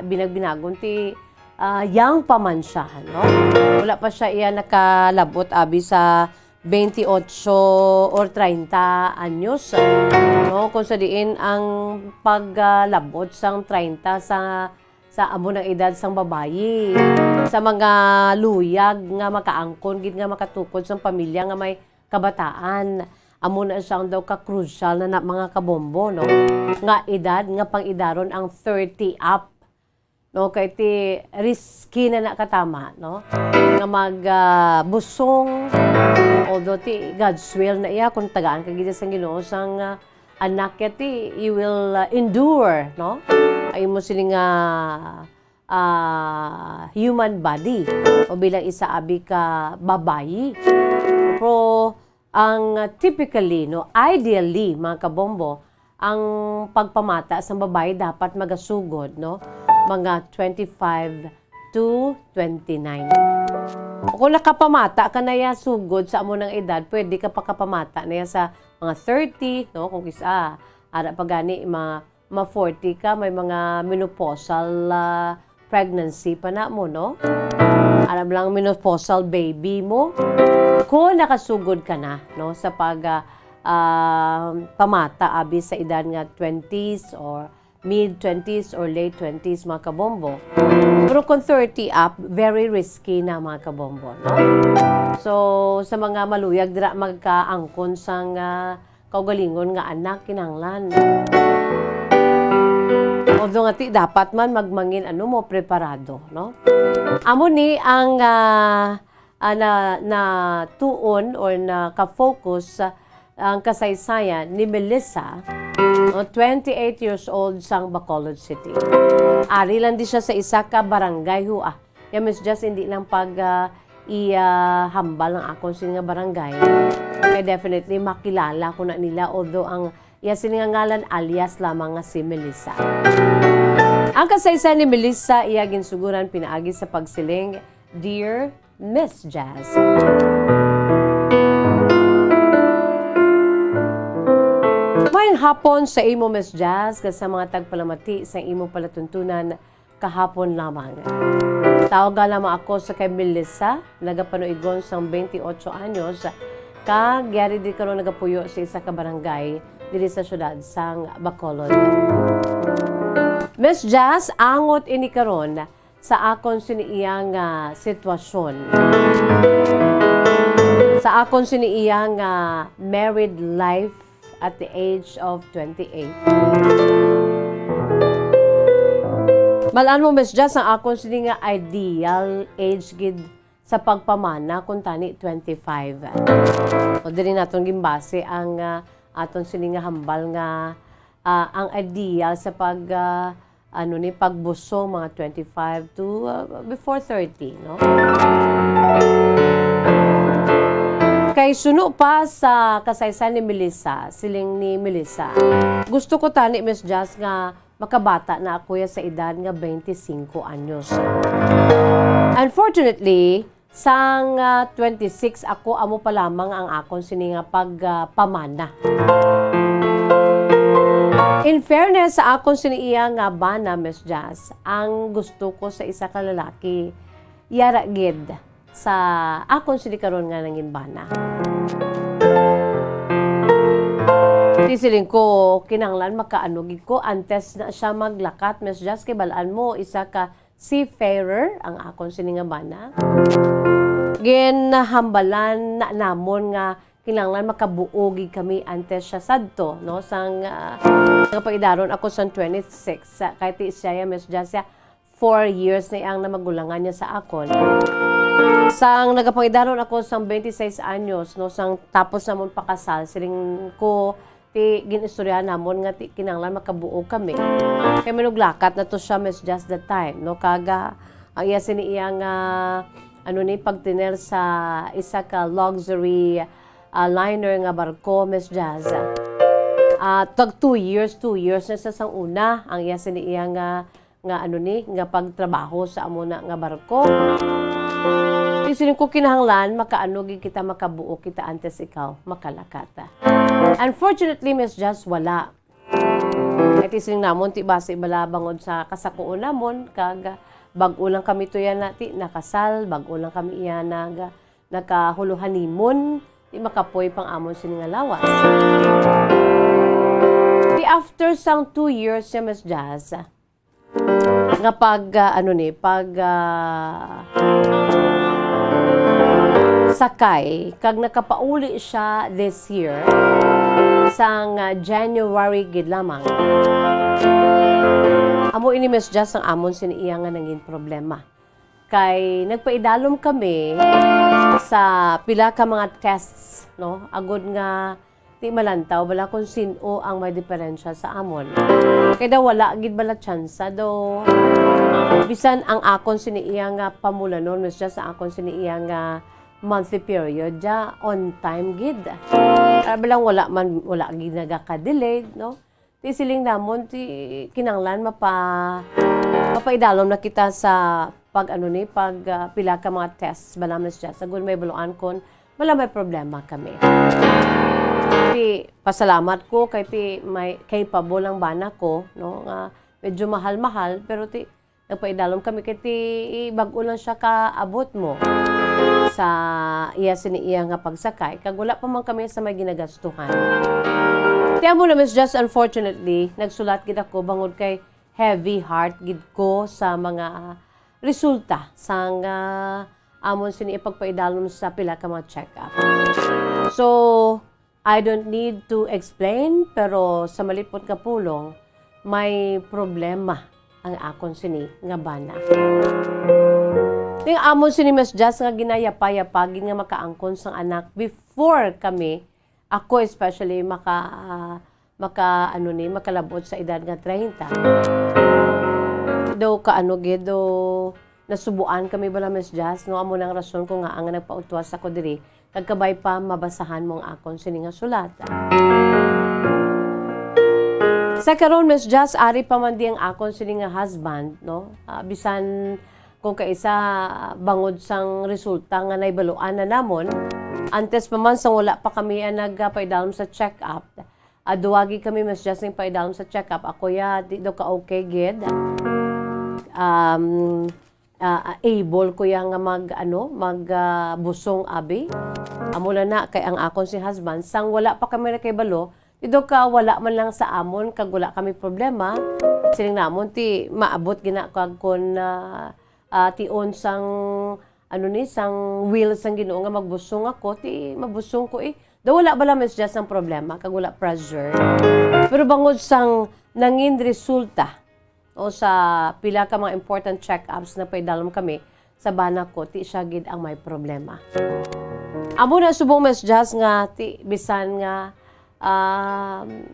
binagbinagon ti, ah, young pa man siya, no? Wala pa siya iya nakalabot abi sa twenty-eight or treinta anyos, no? Kung sa diin ang paglabot sang treinta sa, sa amo nang edad sang babayi, sa mga luyag nga makaangkon gid nga makatukod sang pamilya nga may kabataan, amo na siya ang daw ka-crucial na, na mga kabombo, no? Nga edad nga pang-idaron ang thirty up. No, kay ti risky na na katama, no? Nga mag, ah, busong, although ti God's will na iya, kung tagaan ka gid sang Ginoo sang, ah, anak ya ti, you will, ah, endure, no? Ay mo sini nga, ah, human body o bilang isa abi ka babayi. Pero ang, ah, typically, no, ideally, mga kabombo, ang pagpamata sang babayi dapat magasugod, no, mga twenty-five to twenty-nine. Kung nakapamata ka na ya sugod sa amo nang edad, pwede ka pakapamata na ya sa mga thirty, no, kung kisa, ara pa gani, ma, ma forty ka, may mga menopausal, ah, pregnancy pa na mo, no? Alam lang, menopausal baby mo. Kung nakasugod ka na, no, sa pag, ah, ah, pamata abi sa edad nga twenties or mid twenties or late twenties, mga kabombo. Pero kung thirty up, very risky na, mga kabombo, no? So, sa mga maluyag dira magkaangkon sang, ah, kaugalingon nga anak, kinahanglan. Although nga ti, dapat man magmangin, ano mo, preparado, no? Amo ni ang, ah, ah, na, na tuon or na ka-focus, ah, ang kasaysayan ni Melissa, no, twenty-eight years old sang Bacolod City. Ari lang di siya sa isa ka barangay, ho, ah. Ya, Miss Jess, hindi lang pag, ah, i, ah, hambal ang akon sini nga barangay. Kaya definitely makilala ko na nila, although ang iya sini nga ngalan alias lamang nga si Melissa. Ang kasaysayan ni Melissa, iya ginsuguran pinaagi sa pagsiling, "Dear Miss Jazz." Maayong hapon sa imo, Miss Jazz, kag sa mga tagpalamati sa imo palatuntunan kahapon lamang. Tawga lamang ako sa kay Melissa, nagapanuigon sang twenty-eight anyos, kag yari di karon nagapuyo sa isa ka barangay diri sa siyudad sang Bacolod. Miss Jazz, angot ini karon sa akon sini iya nga sitwasyon. Sa akon sini iya nga married life at the age of twenty-eight. Malan mo, Miss Jazz, ang akon sini nga ideal age gid sa pagpamana kung tani twenty-five. O diri naton gimbase ang, ah, aton sini nga hambal nga, ah, ang ideal sa pag, ah, ano ni, pagbuso, mga twenty-five to, ah, before thirty, no? Kay suno pa sa kasaysayan ni Melissa, siling ni Melissa, "Gusto ko tani, Miss Jazz, nga makabata na ako ya sa edad nga twenty-five anyos." Unfortunately, sang, ah, twenty-six ako, amo pa lamang ang akon sini nga pag, ah, pamana. In fairness sa akon sini iya nga bana, Miss Jazz, ang gusto ko sa isa ka lalaki, yara gid sa akon sini karon nga nangin bana. Di siling ko, kinahanglan makaano gid ko antes na siya maglakat, Miss Jazz, kay balaan mo, isa ka seafarer ang akon sini nga bana. Ginahambalan na namon nga kinahanglan makabuo gid kami antes siya sadto, no? Sang, ah, nga paidaron ako sang twenty-six, sa, kay ti siya ya, Miss Jazz, ya, four years na ang namagulangan niya sa akon. Sang nagapangidaron ako sang twenty-six anyos, no, sang tapos namon pakasal, siling ko, ti gin-istoryahan namon nga ti kinahanglan makabuo kami. Kay manuglakat na to siya, Miss Jazz, that time, no? Kag, ah, ang iya sini iya nga, ano ni, pagtiner sa isa ka luxury, ah, liner nga barko, Miss Jazz. Ah, tag two years, two years na sa sang una ang iya sini iya nga, nga ano ni, nga pagtrabaho sa amo na nga barko. Di siling ko kinahanglan makaano gid kita, makabuo kita antes ikaw makalakat. Unfortunately, Miss Jazz, wala. Kay ti siling namon ti basi bala bangod sa kasakuon namon kag bag-o lang kami to yan na ti nakasal, bag-o lang kami iya nag nakahulo honeymoon, di makapoy pang amon sini nga lawas. Di after sang two years siya, Miss Jazz, nga pag, ah, ano ni, pag, ah, sakay, kag nakapauli siya this year, sang, ah, January gid lamang. Amo ini, Miss Jazz, ang amon sini iya nga nangin problema. Kay nagpaidalom kami sa pila ka mga tests, no? Agod nga di malantaw bala kung sin-o ang may diferensya sa amon. Kay daw wala gid bala tsansa daw. Bisan ang akon sini iya nga pamulanon, Miss Jazz, ang akon sini iya nga monthly period, ja, on time gid. Para bala wala man, wala gid nagaka-delayed, no? Ti siling namon, ti kinanglan mapa-, mapaidalom na kita sa pag, ano ni, pag, ah, pila ka mga tests bala, Miss Jazz. Agud may baluan kon bala may problema kami. Ti pasalamat ko kay ti may capable ang bana ko, no, nga medyo mahal-mahal, pero ti nagpaidalom kami kay ti bag-o lang siya kaabot mo sa iya sini iya nga pagsakay, kag wala pa man kami sa may ginagastuhan. Ti amo na, Miss Jazz, unfortunately, nagsulat gid ako bangod kay heavy heart gid ko sa mga resulta sang, ah, amon sini ipagpaidalom sa pila ka mga check-up. So, I don't need to explain, pero sa malipot nga pulong, may problema ang akon sini nga bana. Ning amon sini, Miss Jazz, nga ginayapa-yapa gid nga makaangkon sang anak before kami, ako especially, maka, ah, maka, ano ni, makalabot sa edad nga treinta. Daw ka, ano gid, daw nasubuan kami bala, Miss Jazz, no? Amo nang rason ko nga ang nagpautwas ako diri, kag kabay pa mabasahan mo ang akon sini nga sulat. Sa karon, Miss Jazz, ari pa man di ang akon sini nga husband, no? Ah, bisan kung kaisa, bangod sang resulta nga naibaluan na namon, antes pa man sang wala pa kami, ah, nagpaidalom sa check-up, ah, duwagi kami, Miss Jazz, ning paidalom sa check-up. Ako ya, di daw ka okay gid. Um, ah, ah, able ko ya nga mag, ano, mag, ah, busong abi. Amo na na, kay ang akon si husband, sang wala pa kami nakahibalo, di daw ka wala man lang sa amon, kag wala kami problema. Siling namon, ti maabot gina kag kun, ah, ah, tion sang, ano ni, sang will sang Ginoo nga magbusong ako, ti mabusong ko eh. Daw wala bala, Miss Jazz, ang problema, kag wala pressure. Pero bangod sang nangin resulta, o sa pila ka mga important check-ups na paidalom kami sa bana ko, ti siya gid ang may problema. Amo na subong, Miss Jazz, nga ti bisan nga, um,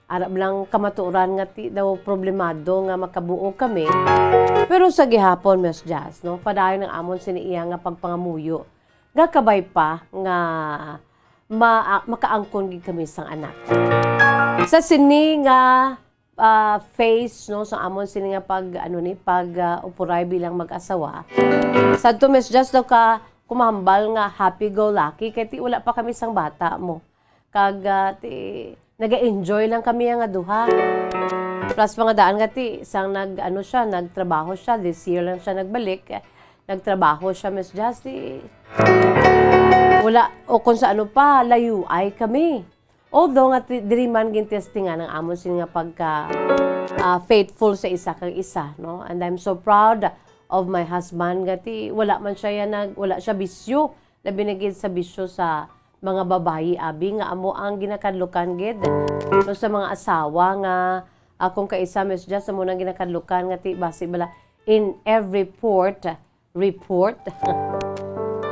arab lang kamatuoran nga ti daw problemado nga makabuo kami. Pero sa gihapon, Miss Jazz, no, padayon ang amon sini iya nga pagpangamuyo nga kabay pa nga ma-, makaangkon gid kami sang anak. Sa sini nga, ah, phase, no, sa amon sini nga pag, ano ni, pag, ah, upuray bilang mag-asawa, sadto, Miss Jazz, daw ka kumahambal nga happy-go-lucky kay ti wala pa kami sang bata mo. Kag, ah, ti, naga-enjoy lang kami nga duha. Plus, mga daan nga ti, sang nag, ano siya, nagtrabaho siya, this year lang siya nagbalik. Nagtrabaho siya, Miss Jazz, ti, wala, o kung sa ano pa, layuay kami. Although nga ti-, diri man gintestingan ang amon sini nga pagka, ah, faithful sa isa kag isa, no? And I'm so proud of my husband nga ti, wala man siya yan nag, wala siya bisyo, labi na gid sa bisyo sa mga babayi, abi, nga amo ang ginakadlukan gid, no, sa mga asawa nga, ah, kung kaisa, Miss Jazz, amo nang ginakadlukan nga ti basi bala in every port, report.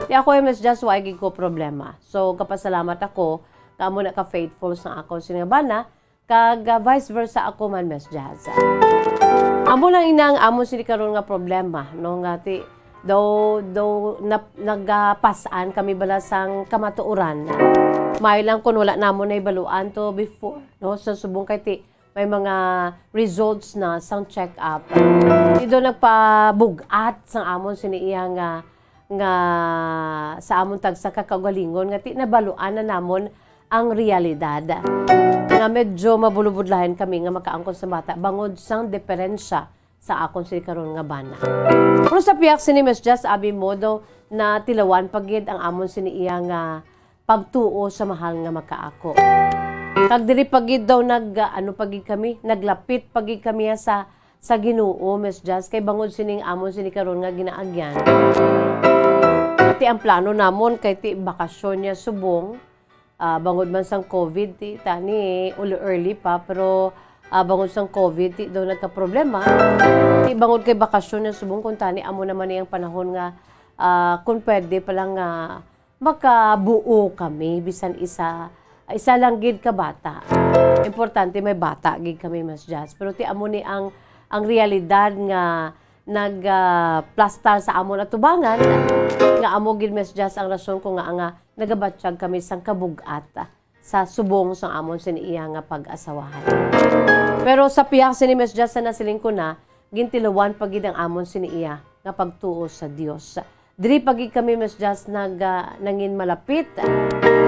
Ti ako, eh, Miss Jazz, wa gid ko problema. So, kapasalamat ako nga amo na ka faithful sa akon sini nga bana, kag, ah, vice versa ako man, Miss Jazz. Amo lang ina ang amo sini karon nga problema, no, nga ti Daw, daw nap-, nagapas-an kami bala sang kamatuoran. May lang kun wala namon nahibaluan to before, no? So, subong kay ti, may mga results na sang check-up. Ti daw nagpabug-at sang amon sini iya nga, nga sa amon tagsa ka kaugalingon nga ti nabaluan na namon ang realidad. Nga medyo mabulubudlahan kami nga makaangkon sa bata bangod sang diferensya sa akon sini karon nga bana. Pero sa pihak sini, Miss Jess, abi mo daw natilawan pa gid ang amon sini iya nga pagtuo sa mahal nga makaako. Kag diri pa gid daw nag, ah, ano pa gid kami, naglapit pa gid kami sa, sa Ginoo, Miss Jess, kay bangod sining amon sini karon nga ginaagyan. Ti ang plano namon kay ti bakasyon niya subong, ah, bangod man sang covid, ti tani ul-, early pa, pero, ah, bangod sang covid, ti daw nagkaproblema. Ti bangod kay bakasyon na subong, kung tani amo naman ni ang panahon nga, ah, kung pwede pa lang nga makabuo kami, bisan isa, isa lang gid ka bata. Importante may bata gid kami, Miss Jazz. Pero ti amo ni ang, ang realidad nga nag, ah, plastar sa amon atubangan, nga amo gid, Miss Jazz, ang rason ko nga, nga nagabatyag kami sang kabug-at sa subong sang amon sini iya nga pag-asawahan. Pero sa pihak sini, Miss Jazz, sa nasiling ko na, gintilawan pa gid ang amon sini iya nga pagtuo sa Dios. Diri pa gid kami, Miss Jazz, nag, ah, nangin malapit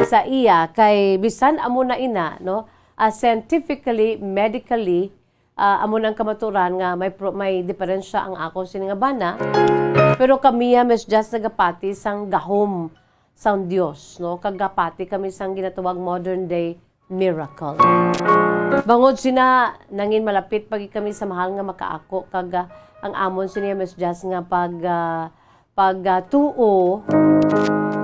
sa iya, kay bisan amo na ina, no, ah, scientifically, medically, ah, amo nang kamaturan nga may pro-, may diferensya ang akon sini nga bana. Pero kami, ah, Miss Jazz, nagapati sang gahom sang Dios, no? Kag gapati kami sang ginatawag modern day miracle. Bangod sina, nangin malapit pa gid kami sa mahal nga makaako, kag, ah, ang amon sini, Miss Jazz, nga pag, ah, pag, ah, tuo,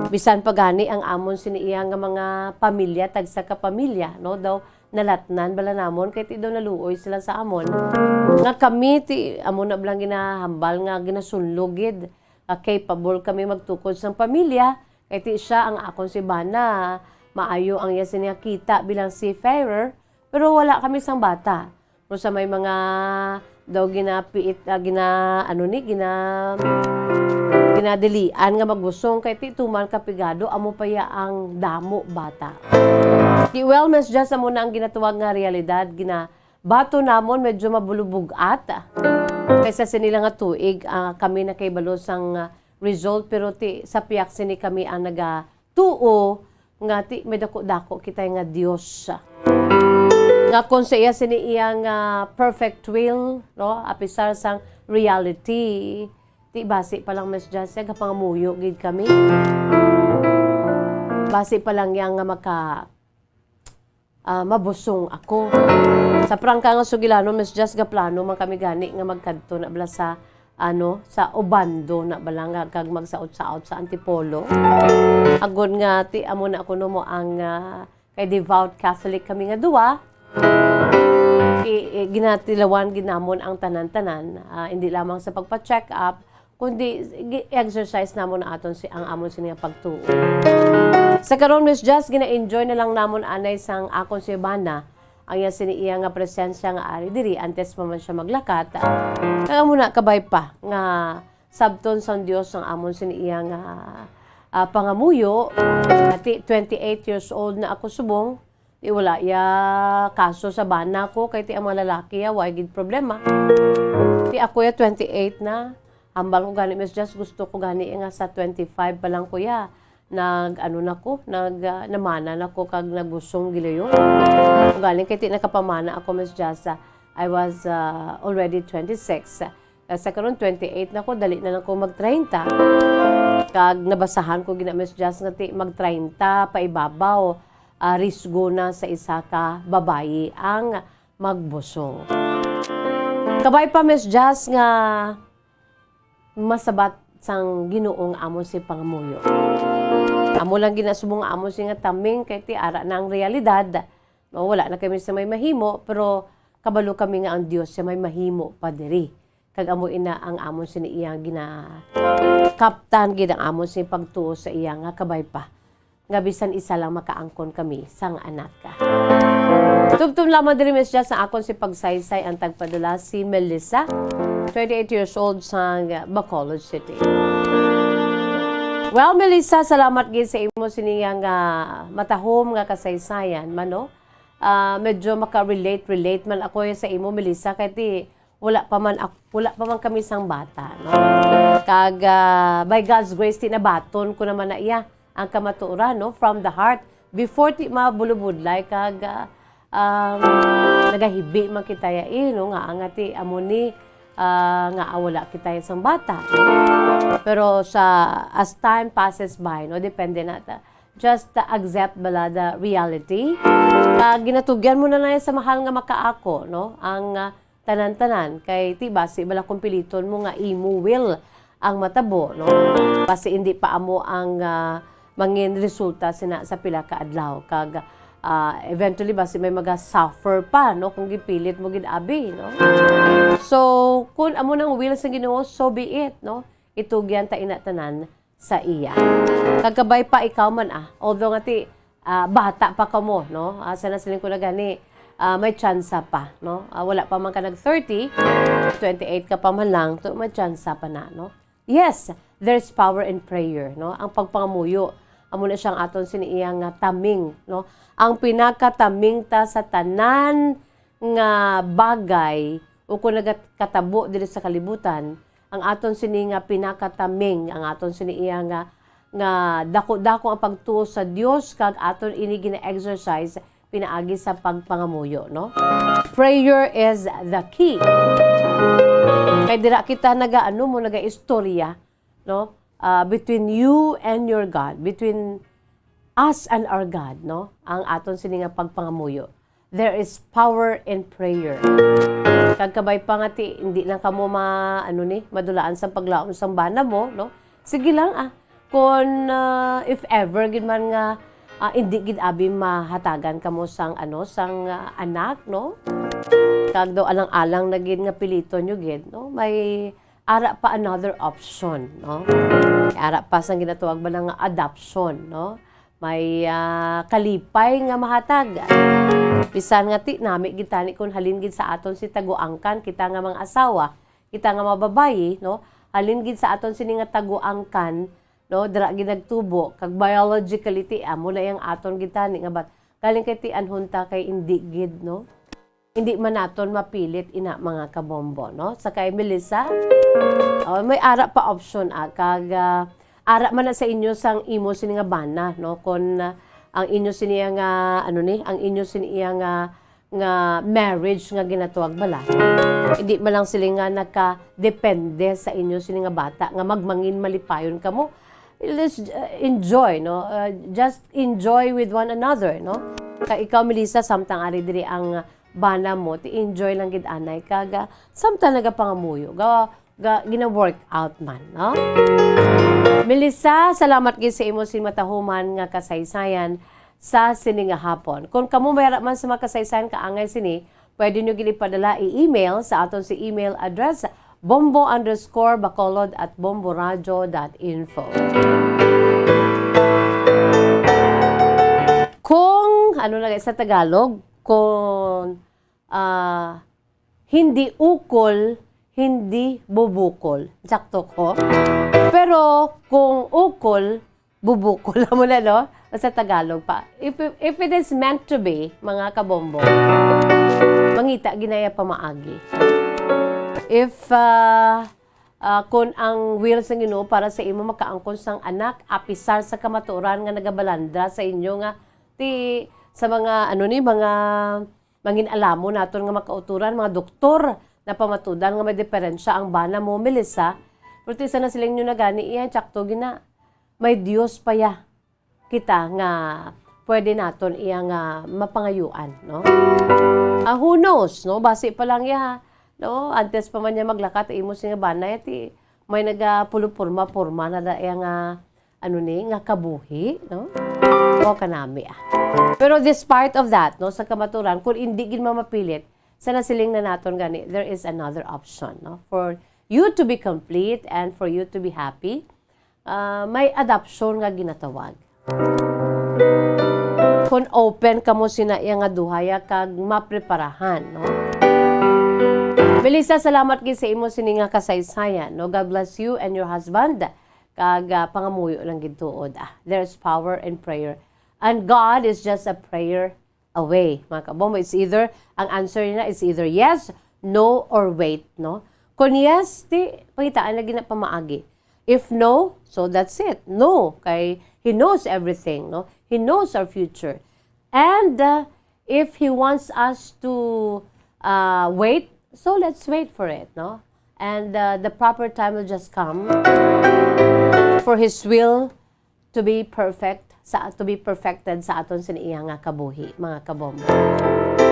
bisan pa gani ang amon sini iya nga mga pamilya, tagsa ka pamilya, no? Daw nalatnan bala namon, kay ti daw naluoy sila sa amon. Nga kami, ti amo na bala ginahambal nga ginasunlog gid, nga capable kami magtukod sang pamilya, kay ti siya ang akon si bana, maayo ang iya sini nga kita bilang seafarer, pero wala kami sang bata. Pero sa may mga daw ginapiit, ah, gina-, ano ni, gina-, ginadilian nga magbusong, kay ti tuman ka pigado, amo pa ya ang damo bata. Di, well, Miss Jazz, amo na ang ginatawag nga realidad, gina-, bato namon medyo mabulubog-at. Kaysa sini lang nga tuig, ah, kami nakahibalo sang, ah, result, pero ti sa pihak sini kami ang nagatuo nga ti may dako-dako kita nga Dios. Nga kung sa iya sini iya nga perfect will, no, apisar sang reality, ti basi pa lang, Miss Jazz, gapangamuyo gid kami. Basi pa lang iya nga maka, ah, mabusong ako. Sa prangka nga sugilanon, Miss Jazz, gaplano man kami gani nga magkadto na bala sa, ano, sa Obando na bala nga kag magsaot-saot sa Antipolo. Agod nga ti amo na kuno mo ang, ah, kay devout Catholic kami nga duwa. I, i, ginatilawan gid namon ang tanan-tanan, ah, hindi lamang sa pagpa-check up, kundi gi-, exercise namon ang aton si, ang amon sini nga pagtuo. Sa karon, Miss Jazz, gina-enjoy na lang namon anay sang akon si Bana, ang iya sini iya nga presensya nga ari diri antes pa man siya maglakat. Kag amo na, kabay pa nga sabton sang Dios ang amon sini iya nga, ah, pangamuyo. Ati, twenty-eight years old na ako subong. Ti wala iya kaso sa bana ko, kay ti ang mga lalaki ya, way gid problema. Ti ako ya, twenty-eight na. Hambal ko gani, Miss Jazz, gusto ko gani nga sa twenty-five pa lang ko ya, nag, ano na ko, nag, ah, namana na ko kag nagusong gilayo. Galing kay ti nakapamana ako, Miss Jazz, ah, I was, ah, already twenty-six. Ah, sa karon, twenty-eight na ko, dali na lang ko mag-treinta. Kag nabasahan ko gina, Miss Jazz, nga ti mag-treinta pa ibabaw, ah, risgo na sa isa ka babayi ang magbusong. Kabay pa, Miss Jazz, nga masabat sang Ginoo nga amon si pangamuyo. Amo lang ginasubong nga amon si nga taming, kay ti ara na ang realidad. No, wala na kami sa may mahimo, pero kabalo kami nga ang Dios siya may mahimo pa diri. Kag amo ina ang amon sini iya ginakaptan gid ang amon sini pagtuo sa iya nga kabay pa, nga bisan isa lang makaangkon kami sang anak. Tubtob lamang diri, Miss Jazz, sa akon si pagsaysay ang tagpadula si Melissa, twenty-eight years old, sang Bacolod City. Well, Melissa, salamat gid sa imo sini nga matahom nga kasaysayan man, no? Ah, medyo maka-relate, relate man ako sa imo, Melissa, kay ti wala pa man ak-, wala pa man kami sang bata, no? Kag, ah, by God's grace, ti nabaton ko naman na iya ang kamatuoran, no? From the heart. Before ti mabulubudlay kag, ah, um, nagahibi man kita ya, eh, no? Nga, nga ti amo ni, ah, nga wala kita ya sang bata. Pero sa, as time passes by, no? Depende na ta. Just, ah, accept bala the reality. Kag ginatugyan mo na na sa mahal nga makaako, no? Ang, ah, tanan-tanan. Kay ti basi bala kung piliton mo nga imo will ang matabo, no? Basi hindi pa amo ang, ah, mangin resulta sina sa pila ka adlaw. Kag, ah, eventually, basi may maga-suffer pa, no? Kung gipilit mo gid, abi, no? So, kung amo nang will sa Ginoo, so be it, no? Itugyan ta ina tanan sa iya. Kag kabay pa ikaw man, ah. Although nga ti, ah, bata pa kamo, no? Ah, sa nasiling ko na gani, ah, may tsansa pa, no? Ah, wala pa man ka nag thirty, twenty-eight ka pa man lang, to may tsansa pa na, no? Yes, there's power in prayer, no? Ang pagpangamuyo, amo na siya ang aton sini iya nga taming, no? Ang pinakataming ta sa tanan nga bagay o kung nagakatabo diri sa kalibutan, ang aton sini nga pinakataming, ang aton sini iya nga, nga dako-dako ang pagtuo sa Dios, kag aton ini gina-exercise pinaagi sa pagpangamuyo, no? Prayer is the key. Kay dira kita nagaano mo, nagaistorya, no? Ah, between you and your God, between us and our God, no? Ang aton sini nga pagpangamuyo. There is power in prayer. Kag kabay pa nga ti, hindi lang kamo ma-, ano ni, madulaan sa paglaom sang bana mo, no? Sige lang, ah. Kung, ah, if ever gid man nga, ah, hindi gid abi mahatagan kamo sang, ano, sang, ah, anak, no? Kag daw alang-alang na gid nga piliton nyo gid, no? May ara pa another option, no? May ara pa sang ginatawag ba nga adoption, no? May, ah, kalipay nga mahatag. Bisan nga ti, nami gid tani kung halin gid sa aton si taguangkan, kita nga mga asawa, kita nga mga babayi, no? Halin gid sa aton sini nga taguangkan, no? Dira gid nagtubo, kag biologically ti, amo na yang aton gid tani nga bat-, galing kay ti anhon ta kay indi gid, no? Hindi man naton mapilit ina, mga kabombo, no? Sa kay Melissa, oh, may ara pa option, ah, kag, ah, ara man na sa inyo sang imo sini nga bana, no? Kon, ah, ang inyo sini nga, ano ni, ang inyo sini iya nga, nga marriage nga ginatawag bala. Hindi man lang sila nga nakadepende sa inyo sini nga bata nga magmangin malipayon kamo. Let's, uh, enjoy, no? Uh, just enjoy with one another, no? Kay ikaw, Melissa, samtang ari diri ang bana mo, ti enjoy lang gid anay kag, ah, samtang nagapangamuyo, ga, ga, gina-work out man, no? Melissa, salamat gid sa imo sin matahuman nga kasaysayan sa sini nga hapon. Kung kamo may ara man sa mga kasaysayan kaangay sini, pwede nyo gid ipadala i-email sa aton si email address, bombo underscore bacolod at bomboradio dot info. Kung, ano na sa Tagalog, kung, ah, hindi ukol, hindi bubukol. Sakto ko? Pero kung ukol, bubukol mo na, no? Sa Tagalog pa. If, if it is meant to be, mga kabombo, mangita ginaya pamaagi. If, ah, ah, kun ang will sa Ginoo para sa imo makaangkon sang anak, apisar sa kamatuoran nga nagabalandra sa inyo nga ti sa mga, ano ni, mga mangin-alamon naton nga makauturan, mga doktor, na pamatudan nga may diferensya ang bana mo, Melissa. Pero ti sa nasiling nyo na gani, iya, tsakto gina. May Dios pa ya kita nga pwede naton iya nga mapangayuan, no? Ah, who knows, no? Basi pa lang ya, no? Antes pa man niya maglakat, imo sini nga bana, ya, ti, may nagapulupurma-purma na da iya nga, ano ni, nga kabuhi, no? O kanami, ah. Pero despite of that, no, sa kamaturan, kung hindi gid mamapilit, sa nasiling na naton gani, there is another option, no? For you to be complete and for you to be happy, ah, may adoption nga ginatawag. Kung open kamo sina iya nga duha ya kag mapreparahan, no? Melissa, salamat gid sa imo sini nga kasaysayan, no? God bless you and your husband. Kag, ah, pangamuyo lang gid tuod. Ah, there's power in prayer. And God is just a prayer away, mga kabombo. It's either, ang answer niya is either yes, no, or wait, no? Kung yes, di, pangitaan lagi na pamaagi. If no, so that's it. No, kay He knows everything, no? He knows our future. And, uh, if He wants us to, uh, wait, so let's wait for it, no? And, uh, the proper time will just come for His will to be perfect, sa, to be perfected sa aton sini iya nga kabuhi, mga kabombo.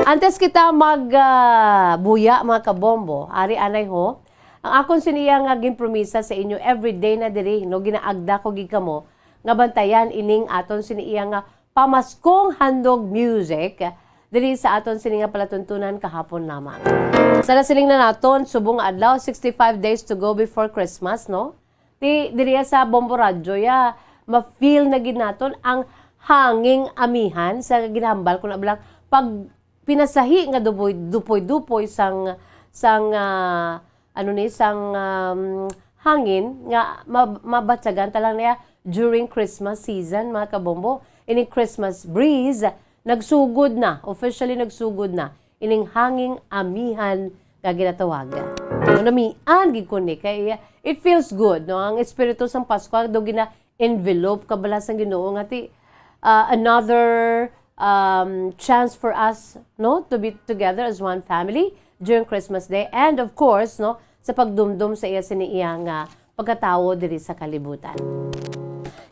Antes kita mag, ah, buya, mga kabombo, ari anay ho, ang akon sini iya nga ginpromisa sa inyo, everyday na diri, no, ginaagda ko gid kamo nga bantayan ining aton sini iya nga pamaskong handog music diri sa aton sini nga palatuntunan kahapon lamang. Sa nasiling na naton, subong nga adlaw, sixty-five days to go before Christmas, no? Ti, diriya sa Bombo Radyo, ya, ma-feel na gid naton ang hanging amihan sa ginahambal ko na bilang pag pinasahi nga dupoy, dupoy-dupoy sang, sang, ah, ano ni, sang, um, hangin nga ma-, mabatyagan ta lang niya during Christmas season, mga kabombo. Ining Christmas breeze, nagsugod na, officially nagsugod na ining hanging amihan nga ginatawag. Namian gid ko ni kay it feels good, no? Ang espiritu sang Pasko daw gina-envelope ka bala sang Ginoo nga ti, ah, another, um, chance for us, no, to be together as one family during Christmas Day and of course, no, sa pagdumdom sa iya sini iya nga pagkatawo diri sa kalibutan.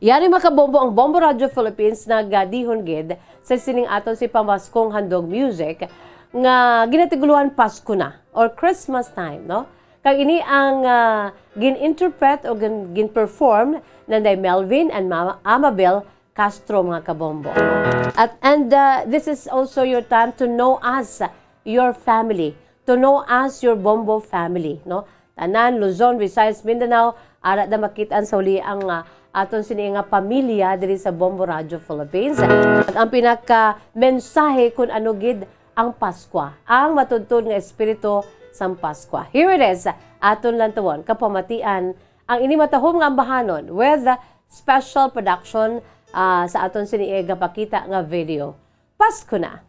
Yari, mga kabombo, ang Bombo Radio Philippines nagadihon gid sa sining aton si pamaskong handog music nga ginatiguluhan Pasko na or Christmas time, no? Kag ini ang, ah, gin-interpret o gin-, gin-perform nanday Melvin and Mama Amabel Castro, mga kabombo. At, and, uh, this is also your time to know us, your family, to know us, your Bombo family, no? Tanan, Luzon, Visayas, Mindanao, ara da makit-an sa huli ang, uh, aton sini nga pamilya diri sa Bombo Radio Philippines. At ang pinaka mensahe kung ano gid ang Paskwa, ang matudtod nga espiritu sang Paskwa. Here it is, aton lantawon, kapamatian, ang ini matahom nga ambahanon with special production, ah, sa aton sini gapakita nga video. Pasko na!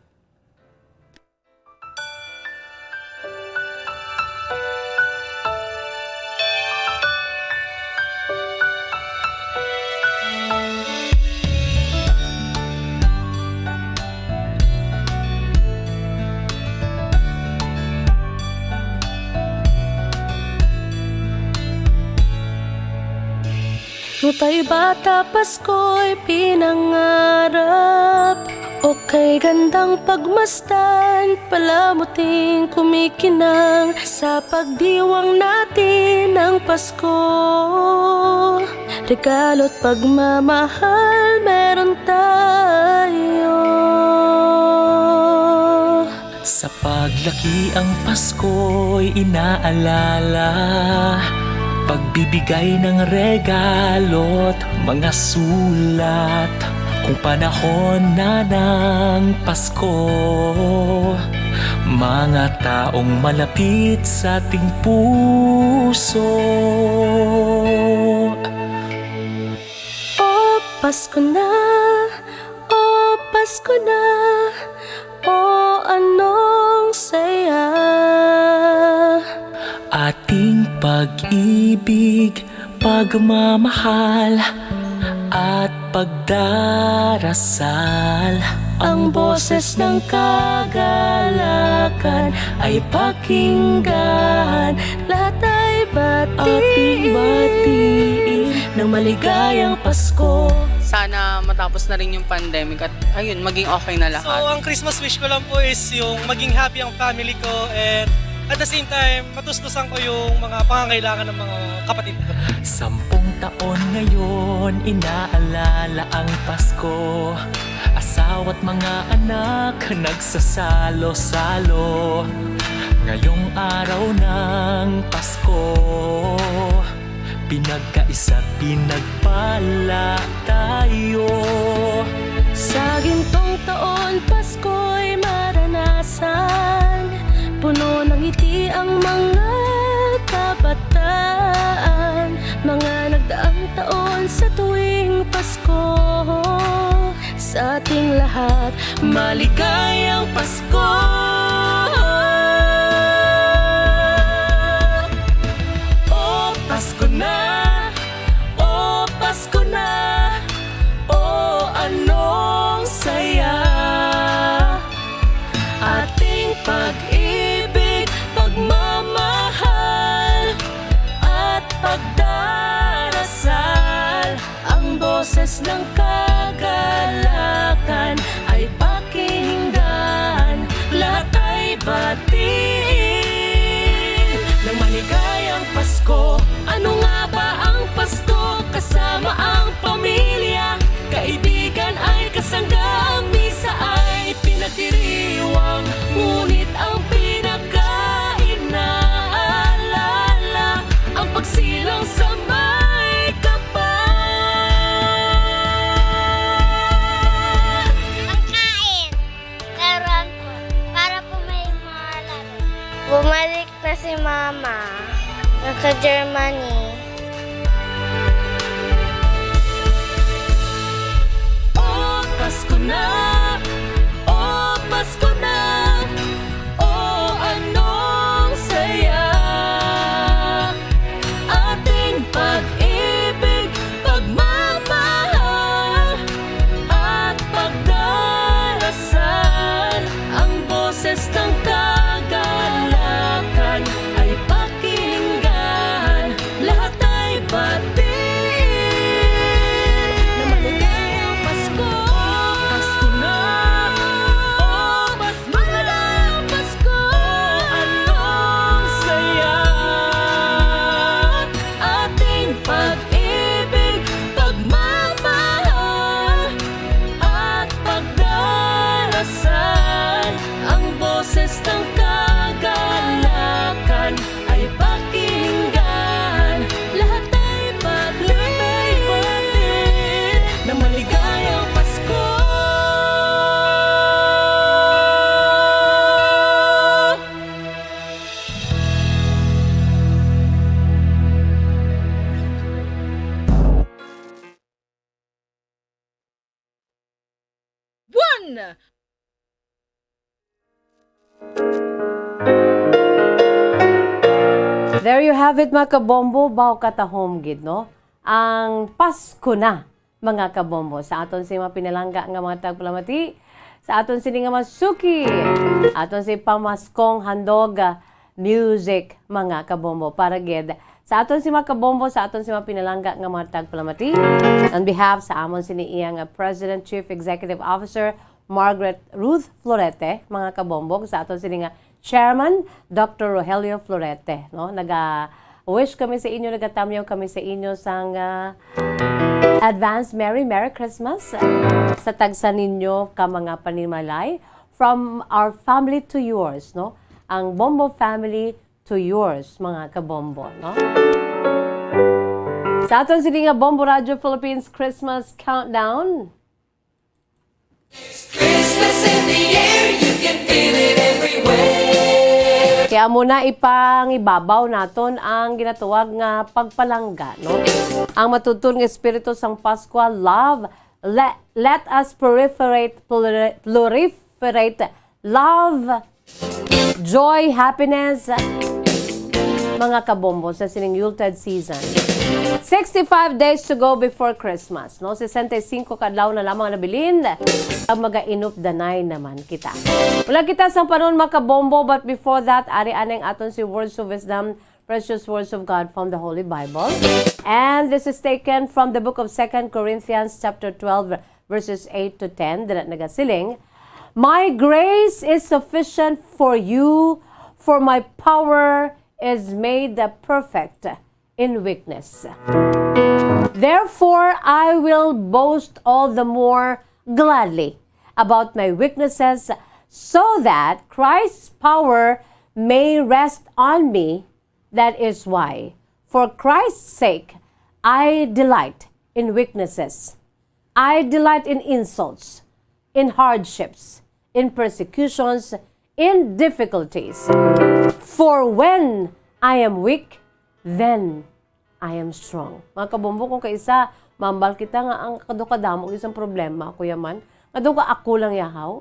Nutay bata, Pasko'y pinangarap. Okay, gandang pagmasdan, palamuting kumikinang sa pagdiwang natin ng Pasko. Regalo't pagmamahal meron tayo. Sa paglaki ang Pasko'y inaalala, pagbibigay ng regalo't mga sulat. Kung panahon na ng Pasko, mga taong malapit sa ating puso. O Pasko na, o Pasko na, o anong saya. Ating pag-ibig, pagmamahal, at pagdarasal. Ang boses ng kagalakan ay pakinggan. Lahat ay batiin. Ating batiin ng maligayang Pasko. Sana matapos na rin yung pandemic at, ayun, maging okay na lahat. So, ang Christmas wish ko lang po is yung maging happy ang family ko and at the same time, matustusan ko yung mga pangangailangan ng mga kapatid ko. Sampung taon ngayon, inaalala ang Pasko. Asawa't mga anak, nagsasalo-salo. Ngayong araw ng Pasko, pinagkaisa't pinagpala tayo. Sa gintong taon, Pasko'y maranasan. Puno ng ngiti ang mga kabataan. Mga nagdaang taon, ating lahat, maligayang Pasko. O Pasko na, o Pasko na, o anong saya. Ating pag-ibig, pagmamahal, at pagdarasal. Ang boses ng kagalakan ay pakinggan, lahat ay batiin ng maligayang Pasko. Ano nga ba ang Pasko? Kasama ang pamilya, kaibigan ay kasangga, ang misa ay pinagdiriwang, ngunit ang pinakainaalala ang pagsilang sa may kapal. Pagkain. Laruan po. Para po may mga laro. Bumalik na si Mama. Naka-Germany. O Pasko na, o Pasko na, o anong saya. Ating pag-ibig, pagmamahal, at pagdarasal. Ang boses ng kagalakan ay pakinggan, lahat ay batiin. Na maligayang Pasko, Pasko na. O Pasko na, Pasko. Anong saya. Ating pag-ibig, pagmamahal, at pagdarasal. Ang boses ng kagalakan ay pakinggan, lahat ay bati, bati na maligayang Pasko. One! There you have it, mga kabombo. Baw katahom gid, no? Ang Pasko na, mga kabombo. Sa aton si mga pinalangga nga mga tagpalamati, sa aton sini nga masuki, aton si pamaskong handog, ah, music, mga kabombo. Para gid sa aton si mga kabombo, sa aton si mga pinalangga nga mga tagpalamati, on behalf sa amon sini iya nga President, Chief Executive Officer, Margaret Ruth Florete, mga kabombo, sa aton sini nga Chairman, Doctor Rogelio Florete, no? Naga-wish kami sa inyo, nagatamyaw kami sa inyo sang, ah, advance Merry, Merry Christmas, ah, sa tagsa ninyo ka mga panimalay, from our family to yours, no? Ang Bombo family to yours, mga kabombo, no? Sa aton sini nga Bombo Radio Philippines Christmas Countdown. Christmas in the air, you can feel it everywhere. Kaya amo na, ipangibabaw naton ang ginatawag nga pagpalangga, no? Ang matudtod nga espiritu sang Paskwa, love, le-, let us proliferate, pluri-, proliferate love, joy, happiness, mga kabombo, sa sining Yuletide season. Sixty-five days to go before Christmas, no? Sesenta y cinco ka adlaw na lamang nabilin, ang mag-inupdanay naman kita. Wala kita sang panon, mga kabombo, but before that, ari anay ang aton si Words of Wisdom, precious words of God from the Holy Bible. And this is taken from the book of Second Corinthians chapter twelve, verses eight to ten. Dira nagasiling, "My grace is sufficient for you, for my power is made perfect in weakness. Therefore, I will boast all the more gladly about my weaknesses, so that Christ's power may rest on me. That is why, for Christ's sake, I delight in weaknesses. I delight in insults, in hardships, in persecutions, in difficulties. For when I am weak, then I am strong." Mga kabombo, kung kaisa, mambal kita nga ang kadukadamo isang problema, kuya man, Nga daw ka ako lang yahaw,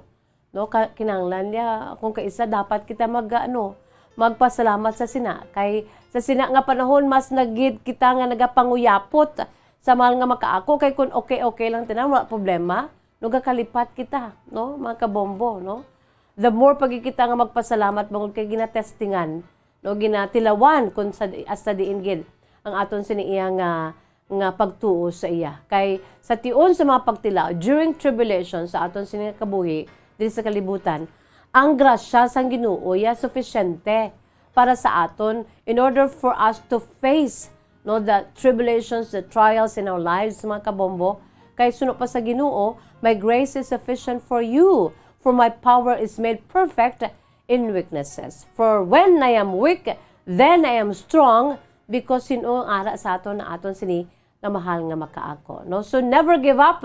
no? Ka-, kinahanglan niya, kung kaisa, dapat kita mag, ano, magpasalamat sa sina. Kay sa sina nga panahon, mas nagid kita nga nagapanguyapot sa mahal nga makaako. Kay kung okay-okay lang tanan, wala problema, no, gakalipat kita, no, mga kabombo, no? The more pagkikita nga magpasalamat, bangod kay ginatestingan, no, ginatilawan kung sa, hasta diin gid ang aton sini iya nga, nga pagtuo sa iya. Kay sa tion sa mga pagtilaw, during tribulation sa aton sini nga kabuhi diri sa kalibutan, ang grasya sang Ginoo iya sufisyente para sa aton in order for us to face, no, the tribulations, the trials in our lives, mga kabombo. Kay suno pa sa Ginoo, "My grace is sufficient for you, for my power is made perfect in weaknesses. For when I am weak, then I am strong," because sin-o ang ara sa aton na aton sini nga mahal nga makaako, no? So never give up,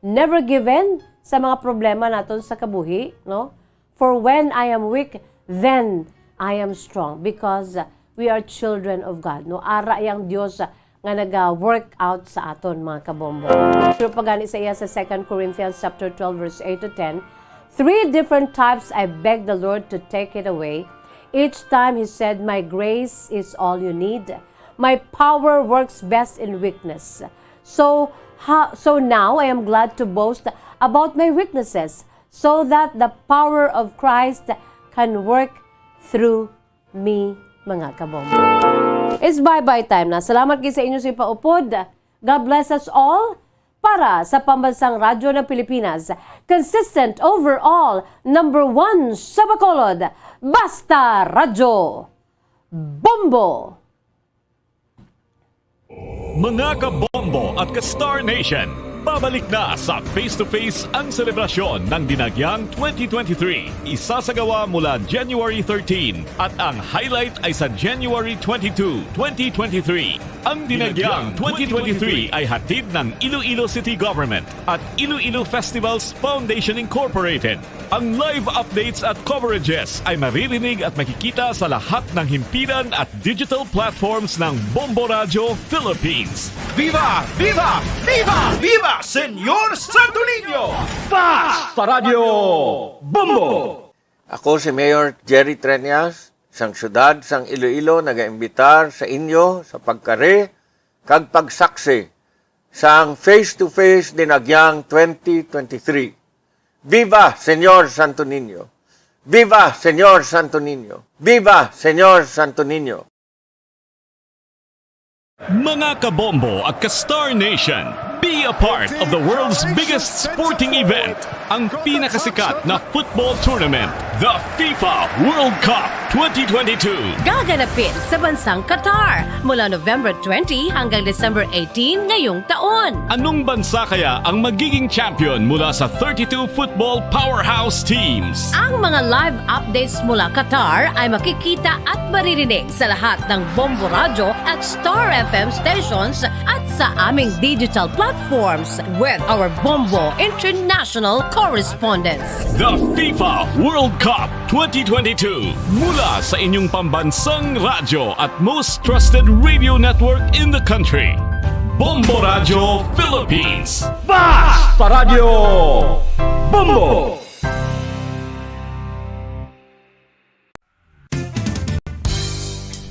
never give in sa mga problema naton sa kabuhi, no? "For when I am weak, then I am strong," because we are children of God, no? Ara yang Dios nga naga-work out sa aton, mga kabombo. Pero pa gani sa iya sa Second Corinthians chapter twelve, verse eight to ten, "Three different types I beg the Lord to take it away. Each time he said, 'My grace is all you need. My power works best in weakness.' So, ha, so now I am glad to boast about my weaknesses, so that the power of Christ can work through me," mga kabombo. It's bye-bye time na. Salamat gid sa inyo sa paupod. God bless us all. Para sa Pambansang Radyo ng Pilipinas, consistent overall, number one sa Bacolod, Basta Radyo, Bombo! Mga kabombo at ka-Star Nation, pabalik na sa Face to Face ang selebrasyon ng Dinagyang twenty twenty-three. Isasagawa mula January thirteen at ang highlight ay sa January twenty-two, twenty twenty-three. Ang Dinagyang twenty twenty-three ay hatid ng Iloilo City Government at Iloilo Festivals Foundation Incorporated. Ang live updates at coverages ay maririnig at makikita sa lahat ng himpilan at digital platforms ng Bombo Radyo Philippines. Viva! Viva! Viva! Viva, Senyor Santo Niño! Basta Radyo Bombo! Ako si Mayor Jerry Treñas, sang siyudad sang Iloilo, nagaimbitar sa inyo sa pagkari kag pagsaksi sang Face to Face Dinagyang twenty twenty-three. Viva, Senyor Santo Niño! Viva, Senyor Santo Niño! Viva, Senyor Santo Niño! Mga kabombo at ka-Star Nation, be a part of the world's biggest sporting event, ang pinakasikat na football tournament, the FIFA World Cup twenty twenty-two. Gaganapin sa bansang Qatar mula November twenty hanggang December eighteen ngayong taon. Anong bansa kaya ang magiging champion mula sa thirty-two football powerhouse teams? Ang mga live updates mula Qatar ay makikita at maririnig sa lahat ng Bombo Radyo at Star F M stations at sa aming digital platforms with our Bombo International correspondents. The FIFA World Cup twenty twenty-two, mula sa inyong pambansang radyo at most trusted radio network in the country, Bombo Radyo Philippines. Basta Radyo Bombo!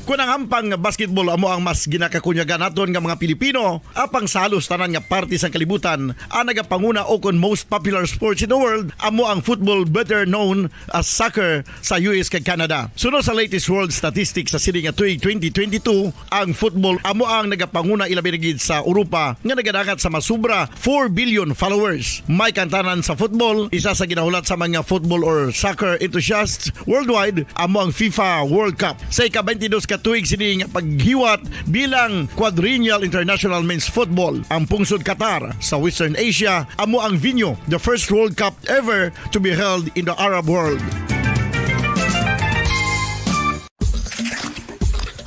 Kon ang hampang nga basketball amo ang mas ginakakunyagan naton nga mga Pilipino, apang sa halos tanan nga parte sang kalibutan, ang nagapanguna ukon most popular sports in the world amo ang football, better known as soccer, sa U S kag Canada. Suno sa latest world statistics sa sini nga tuig twenty twenty-two, ang football amo ang nagapanguna, ilabi na gid sa Europa, nga nagadangat sa masobra four billion followers. May kantanan sa football, isa sa ginahulat sa mga football or soccer enthusiasts worldwide amo ang FIFA World Cup. Sa ika-twenty-dos ka tuig sini nga paghiwat bilang Quadrennial International Men's Football, ang pungsod Qatar sa Western Asia amo ang venue, the first World Cup ever to be held in the Arab world.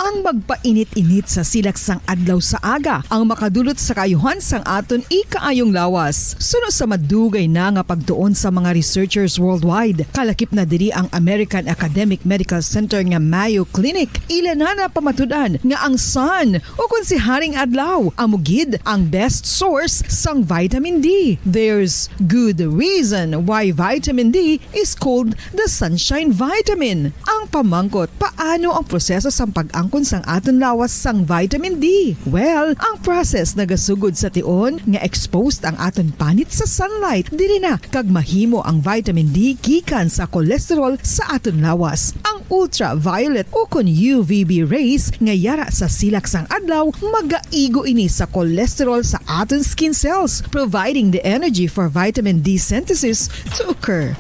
Ang pagpainit-init sa silak sang adlaw sa aga ang makadulot sa kaayuhan sang aton ikaayong lawas. Suno sa madugay na nga pagtuon sa mga researchers worldwide, kalakip na diri ang American Academic Medical Center nga Mayo Clinic. Ila na napamatud-an nga ang sun, o kon si Haring Adlaw, amo gid ang best source sang vitamin D. There's good reason why vitamin D is called the sunshine vitamin. Ang pamangkot, paano ang proseso sang pag-angkon sang aton lawas sang vitamin D? Well, ang process nagasugod sa tion nga exposed ang aton panit sa sunlight. Diri na kag mahimo ang vitamin D gikan sa cholesterol sa aton lawas. Ang ultraviolet o kon U V B rays nga yara sa silak sang adlaw magaigo ini sa cholesterol sa aton skin cells, providing the energy for vitamin D synthesis to occur.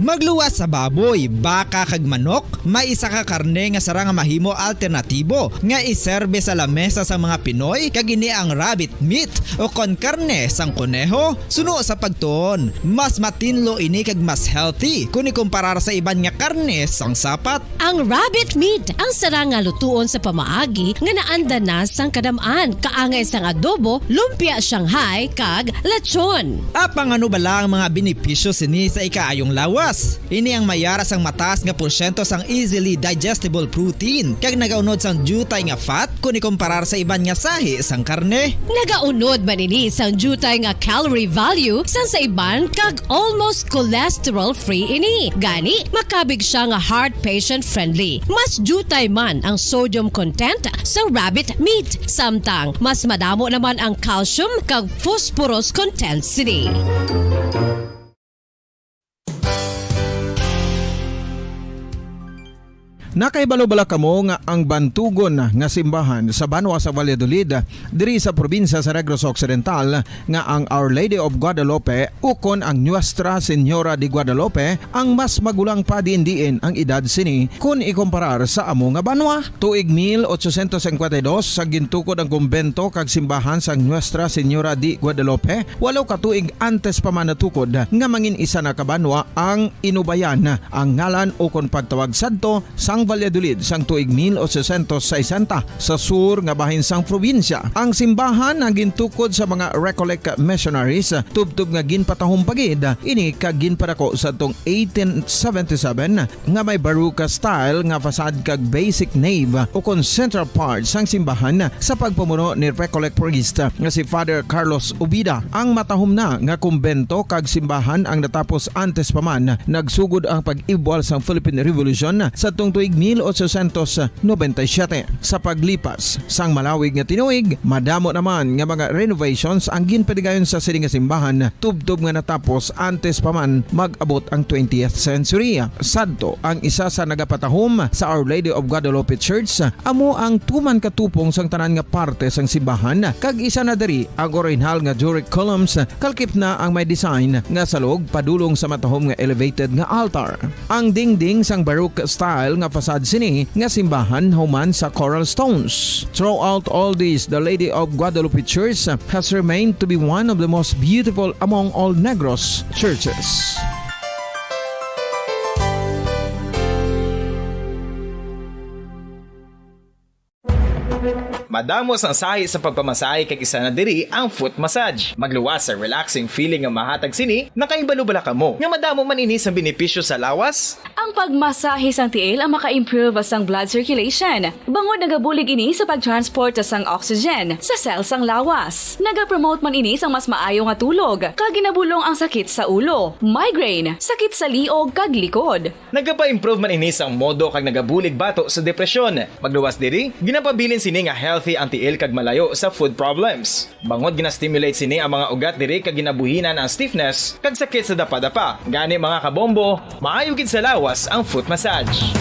Magluwas sa baboy, baka, kag manok, may isa ka karne nga sarang nga mahimo alternatibo nga iserbe sa lamesa sang mga Pinoy, kag ini ang rabbit meat o kon karne sang koneho. Suno sa pagtuon, mas matinlo ini kag mas healthy kon ikumparar sa iban nga karne sang sapat. Ang rabbit meat ang sarang nga lutuon sa pamaagi nga naanda na sang kadam-an, kaangay sang adobo, lumpia Shanghai, kag lechon. Apang ano bala ang mga benepisyo sini sa ikaayong lawas? Ini ang mayara sang mataas nga porsyento sang easily digestible protein, kag nagaunod sang diutay nga fat kon ikumparar sa iban nga sahi sang karne. Nagaunod man ini sang diutay nga calorie value sang sa iban, kag almost cholesterol-free ini. Gani, makabig sia nga heart patient-friendly. Mas diutay man ang sodium content sa rabbit meat, samtang mas madamo naman ang calcium kag phosphorus content sini. Nakahibalo bala kamo nga ang bantugon nga simbahan sa banwa sa Valladolid, diri sa probinsya sa Negros Occidental, nga ang Our Lady of Guadalupe ukon ang Nuestra Señora de Guadalupe ang mas magulang pa diin-diin ang edad sini kon ikumparar sa amo nga banwa? Tuig mil ochocientos cincuenta y dos sa gintukod ang kumbento kag simbahan sang Nuestra Señora de Guadalupe, walo ka tuig antes pa man natukod nga mangin isa na ka banwa ang Inubayan, ang ngalan ukon pagtawag sadto sang Valladolid sang tuig mil ochocientos sesenta sa sur nga bahin sang probinsya. Ang simbahan ang gintukod sa mga Recollect missionaries, tubtob nga ginpatahom pa gid ini kag ginpadako sadtong eighteen seventy-seven, nga may Baroque style nga facade kag basic nave ukon central part sang simbahan sa pagpamuno ni Recollect priest nga si Father Carlos Ubida. Ang matahom na nga kumbento kag simbahan ang natapos antes pa man nagsugod ang pag-ibwal sang Philippine Revolution sadtong tuig mil ochocientos noventa y siete. Sa paglipas sang malawig nga tinuig, madamo naman nga mga renovations ang ginpadigayon sa sini nga simbahan, tubtob nga natapos antes pa man mag-abot ang twentieth century. Sadto, ang isa sa nagapatahom sa Our Lady of Guadalupe Church amo ang tuman ka tupong sang tanan nga parte sang simbahan, kag isa na diri ang orihinal nga Doric columns, kalkip na ang may design nga salog padulong sa matahom nga elevated nga altar. Ang dingding sang Baroque style nga facade sini nga simbahan human sa coral stones. Throughout all this, the Lady of Guadalupe Church has remained to be one of the most beautiful among all Negros churches. Madamo sang sahi sa pagpamasahe, kag isa na diri ang foot massage. Magluwas sa relaxing feeling nga mahatag sini. Nakahibalo bala kamo nga madamo man ini sang benepisyo sa lawas? Ang pagmasahe sang tiil ang maka-improve sang blood circulation, bangod nagabulig ini sa pag-transport sang oxygen sa cell sang lawas. Nagapromote man ini sang mas maayo nga tulog, kag ginabulong ang sakit sa ulo, migraine, sakit sa liog, kag likod. Nagapa-improve man ini sang modo kag nagabulig bato sa depresyon. Magluwas diri, ginapabilin sini nga healthy ang tiil kag malayo sa foot problems. Bangod gina-stimulate sini ang mga ugat diri kag ginabuhinan ang stiffness kag sakit sa dapadapa. Gani, mga kabombo, maayo gid sa lawas ang foot massage.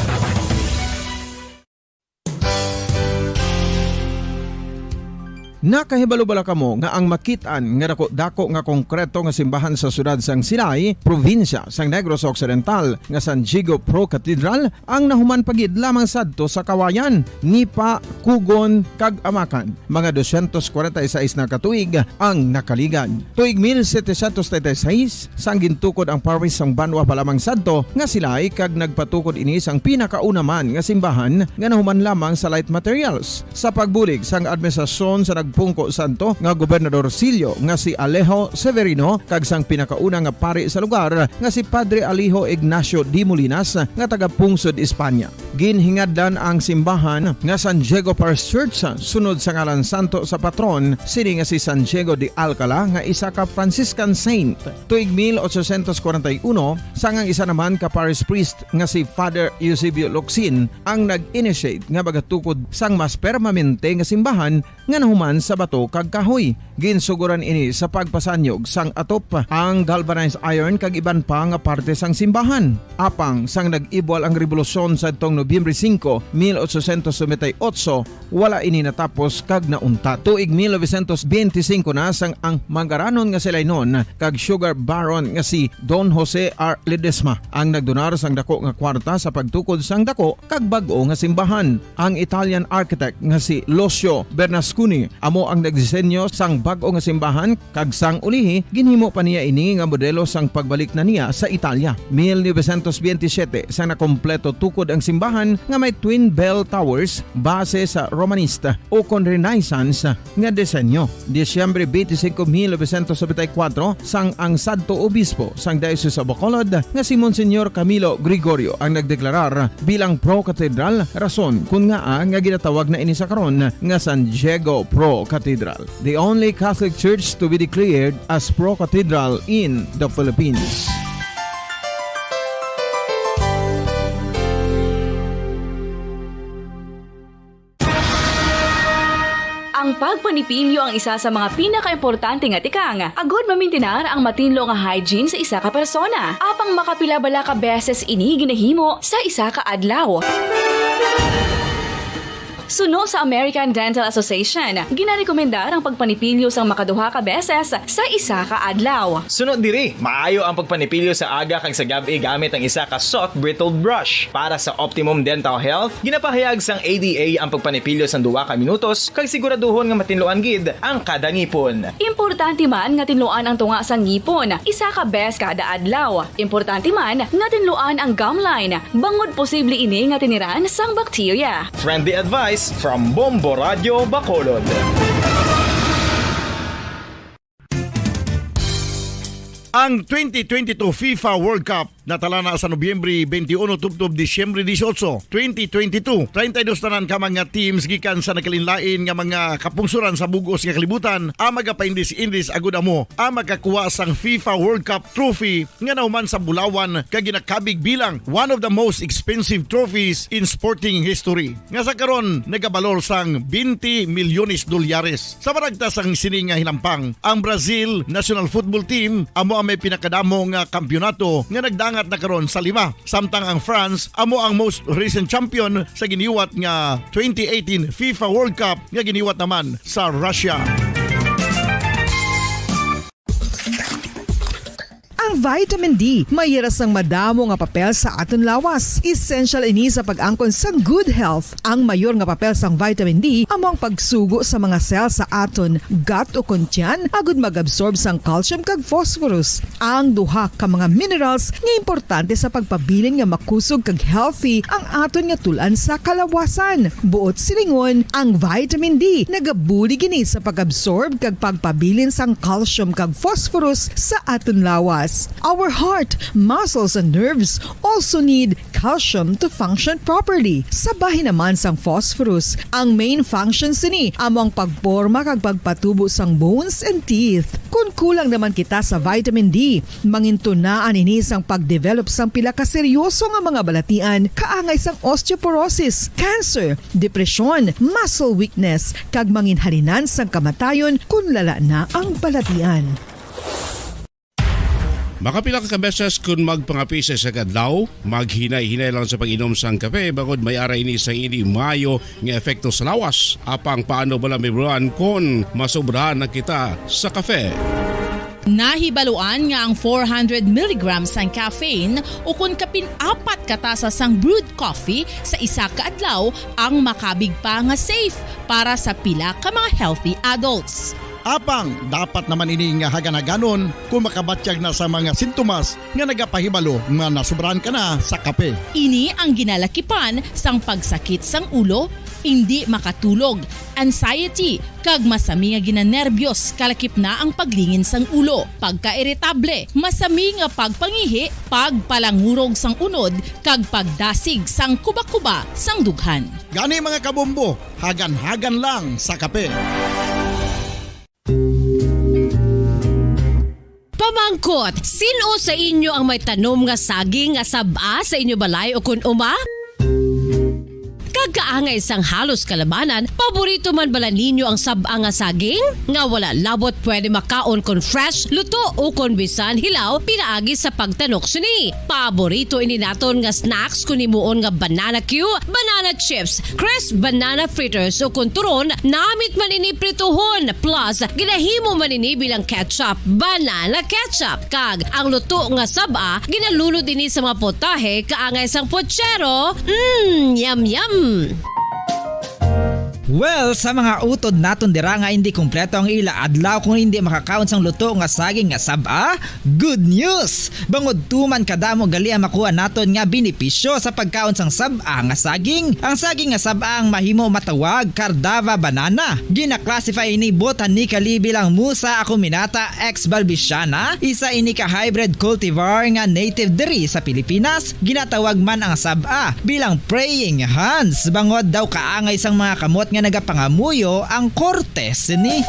Nakahibalo bala kamo nga ang makit-an nga dako-dako nga konkreto nga simbahan sa siyudad sang Silay, probinsya sang Negros Occidental, nga San Diego Pro Cathedral, ang nahuman pa gid lamang sadto sa kawayan, nipa, kugon, kag amakan? Mga dosyentos kwarenta y seis na ka tuig ang nakaligad. Tuig mil setecientos treinta y seis, sang gintukod ang parish sang banwa pa lamang sadto nga Silay, kag nagpatukod ini sang pinakauna man nga simbahan nga nahuman lamang sa light materials. Sa pagbulig sang administrasyon sa nagpungko sadto nga gobernadorcillo nga si Alejo Severino kag sang pinakauna nga pari sa lugar nga si Padre Alejo Ignacio de Molinas nga taga-pungsod Espanya. Ginhingadlan ang simbahan nga San Diego Parish Church sunod sa ngalan santo sa patron sini nga si San Diego de Alcala nga isa ka Franciscan saint. Tuig mil ochocientos kwarenta y uno, sang ang isa naman ka parish priest nga si Father Eusebio Locsin ang nag-initiate nga magatukod sang mas permanente nga simbahan nga nahuman sa bato kag kahoy. Ginsugoran ini sa pagpasanyog sang atop, ang galvanized iron kag iban pa nga parte sang simbahan. Apang sang nag-ibwal ang rebolusyon sadtong Nobyembre singko, mil ochocientos noventa y ocho, wala ini natapos kag nauntat. Tuig mil novecientos benti singko na sang ang mangaranon nga si Lainon kag sugar baron nga si Don Jose R. Ledesma ang nagdonar sang dako nga kwarta sa pagtukod sang dako kag bag-o nga simbahan. Ang Italian architect nga si Lucio Bernasconi amo ang nagdisenyo sang bag-o nga simbahan, kag sang ulihi ginhimo pa niya ini nga modelo sang pagbalik na niya sa Italia. Mil novecientos benti siyete, sang nakompleto tukod ang simbahan nga may twin bell towers base sa Romanista o kon Renaissance nga disenyo. Disyembre twenty-five, mil novecientos noventa y cuatro, sang ang sadto obispo sang Diocese of Bacolod nga si Monsignor Camilo Gregorio ang nagdeklarar bilang Pro Cathedral, rason kun ngaa nga ginatawag na ini sa karon nga San Diego Pro Cathedral, the only Catholic church to be declared as Pro Cathedral in the Philippines. Ang pagpanipilyo ang isa sa mga pinakaimportante nga tikang agud mamintinar ang matinlo nga hygiene sa isa ka persona. Apang makapila bala ka beses ini ginahimo sa isa ka adlaw? Suno sa American Dental Association, ginarekomendar ang pagpanipilyo sang makaduha ka beses sa isa ka adlaw. Suno diri, maayo ang pagpanipilyo sa aga kag sa gab-i gamit ang isa ka soft bristled brush. Para sa optimum dental health, ginapahayag sang A D A ang pagpanipilyo sang duha ka minutos kag siguraduhon nga matinluan gid ang kada ngipon. Importante man nga tinluan ang tunga sang ngipon isa ka bes kada adlaw. Importante man nga tinluan ang gum line, bangod posible ini nga tiniran sang bakterya. Friendly advice from Bombo Radio Bacolod. Ang twenty twenty-two FIFA World Cup natala na sa Nobyembre twenty-one tubtob Disyembre dieciocho, twenty twenty-two. Treinta y dos tanan ka mga teams gikan sa nagkalainlain nga mga kapungsoran sa bug-os nga kalibutan ang magapaindis-indis agud amo ang makakuha sang FIFA World Cup trophy nga nahuman sa bulawan kag ginakabig bilang one of the most expensive trophies in sporting history, nga sa karon nagabalor sang twenty milyones dolyares. Sa maragtas sang sini nga hinampang, ang Brazil national football team amo ang may pinakadamo nga kampiyonato nga nagdangat na karon sa lima, samtang ang France amo ang most recent champion sa giniwat nga twenty eighteen FIFA World Cup nga giniwat naman sa Russia. Ang vitamin D may hira sang madamo nga papel sa aton lawas. Essential ini sa pag-angkon sang good health. Ang mayor nga papel sang vitamin D amo ang pagsugo sa mga cell sa aton gut o kon tiyan agud mag-absorb sang calcium kag phosphorus, ang duha ka mga minerals nga importante sa pagpabilin nga makusog kag healthy ang aton nga tul-an sa kalawasan. Buot silingon, ang vitamin D nagabulig ini sa pag-absorb kag pagpabilin sang calcium kag phosphorus sa aton lawas. Our heart, muscles, and nerves also need calcium to function properly. Sa bahin naman sang phosphorus, ang main function sini amo ang pagporma kag pagpatubo sang bones and teeth. Kon kulang naman kita sa vitamin D, mangintunaan ini sang pag-develop sang pila ka seryoso nga mga balatian, kaangay sang osteoporosis, cancer, depresyon, muscle weakness, kag manginhalinan sang kamatayon kon lala na ang balatian. Makapila ka beses kon magpangape sa isa ka adlaw, maghinay-hinay lang sa pag-inom sang kape, bangod may ara ini sang indi maayo nga epekto sa lawas. Apang paano bala mahibaluan kon masobrahan na kita sa kape? Nahibaluan nga ang four hundred milligrams sang caffeine, ukon kapin apat ka tasa sang brewed coffee sa isa ka adlaw, ang makabig pa nga safe para sa pila ka mga healthy adults. Apang dapat naman ini nga hagan-haganon kung makabatyag na sa mga sintomas nga nagapahibalo nga nasubrahan ka na sa kape. Ini ang ginalakipan sang pagsakit sang ulo, indi makatulog, anxiety, kag masami nga ginanerbyos, kalakip na ang paglingin sang ulo, pagkairitable, masami nga pagpangihi, pagpalangurog sang unod, kag pagdasig sang kuba-kuba sang dughan. Gani, mga kabombo, hagan-hagan lang sa kape. Pamangkot, sin-o sa inyo ang may tanom nga saging nga sab-a sa inyo balay o kun uma? Kag kaangay sang halos kalabanan, paborito man bala ninyo ang sab-a nga saging? Nga wala labot pwede makaon kon fresh, luto, o kon bisan hilaw pinaagi sa pagtanok sini. Paborito ini naton nga snacks kon himuon nga banana cue, banana chips, crisp banana fritters, o kon turon, namit man ini prituhon, plus ginahimo man ini bilang ketchup, banana ketchup. Kag ang luto nga sab-a, ginalunod ini sa mga putahe kaangay sang putsero. Mm, yum, yum! Well, sa mga utod naton dira nga hindi kompleto ang ila adlaw kung hindi makakaon sang luto nga saging nga sab-a, good news! Bangod tuman kadamo gali ang makuha naton nga benepisyo sa pagkaon sang sab-a nga saging. Ang saging nga sab-a ang mahimo matawag Cardava banana. Gina-classify ini botanically bilang Musa acuminata ex balbisiana, isa ini ka hybrid cultivar nga native diri sa Pilipinas. Ginatawag man ang sab-a bilang praying hands, bangod daw kaangay sang mga kamot nga nagapangamuyo ang korte sini.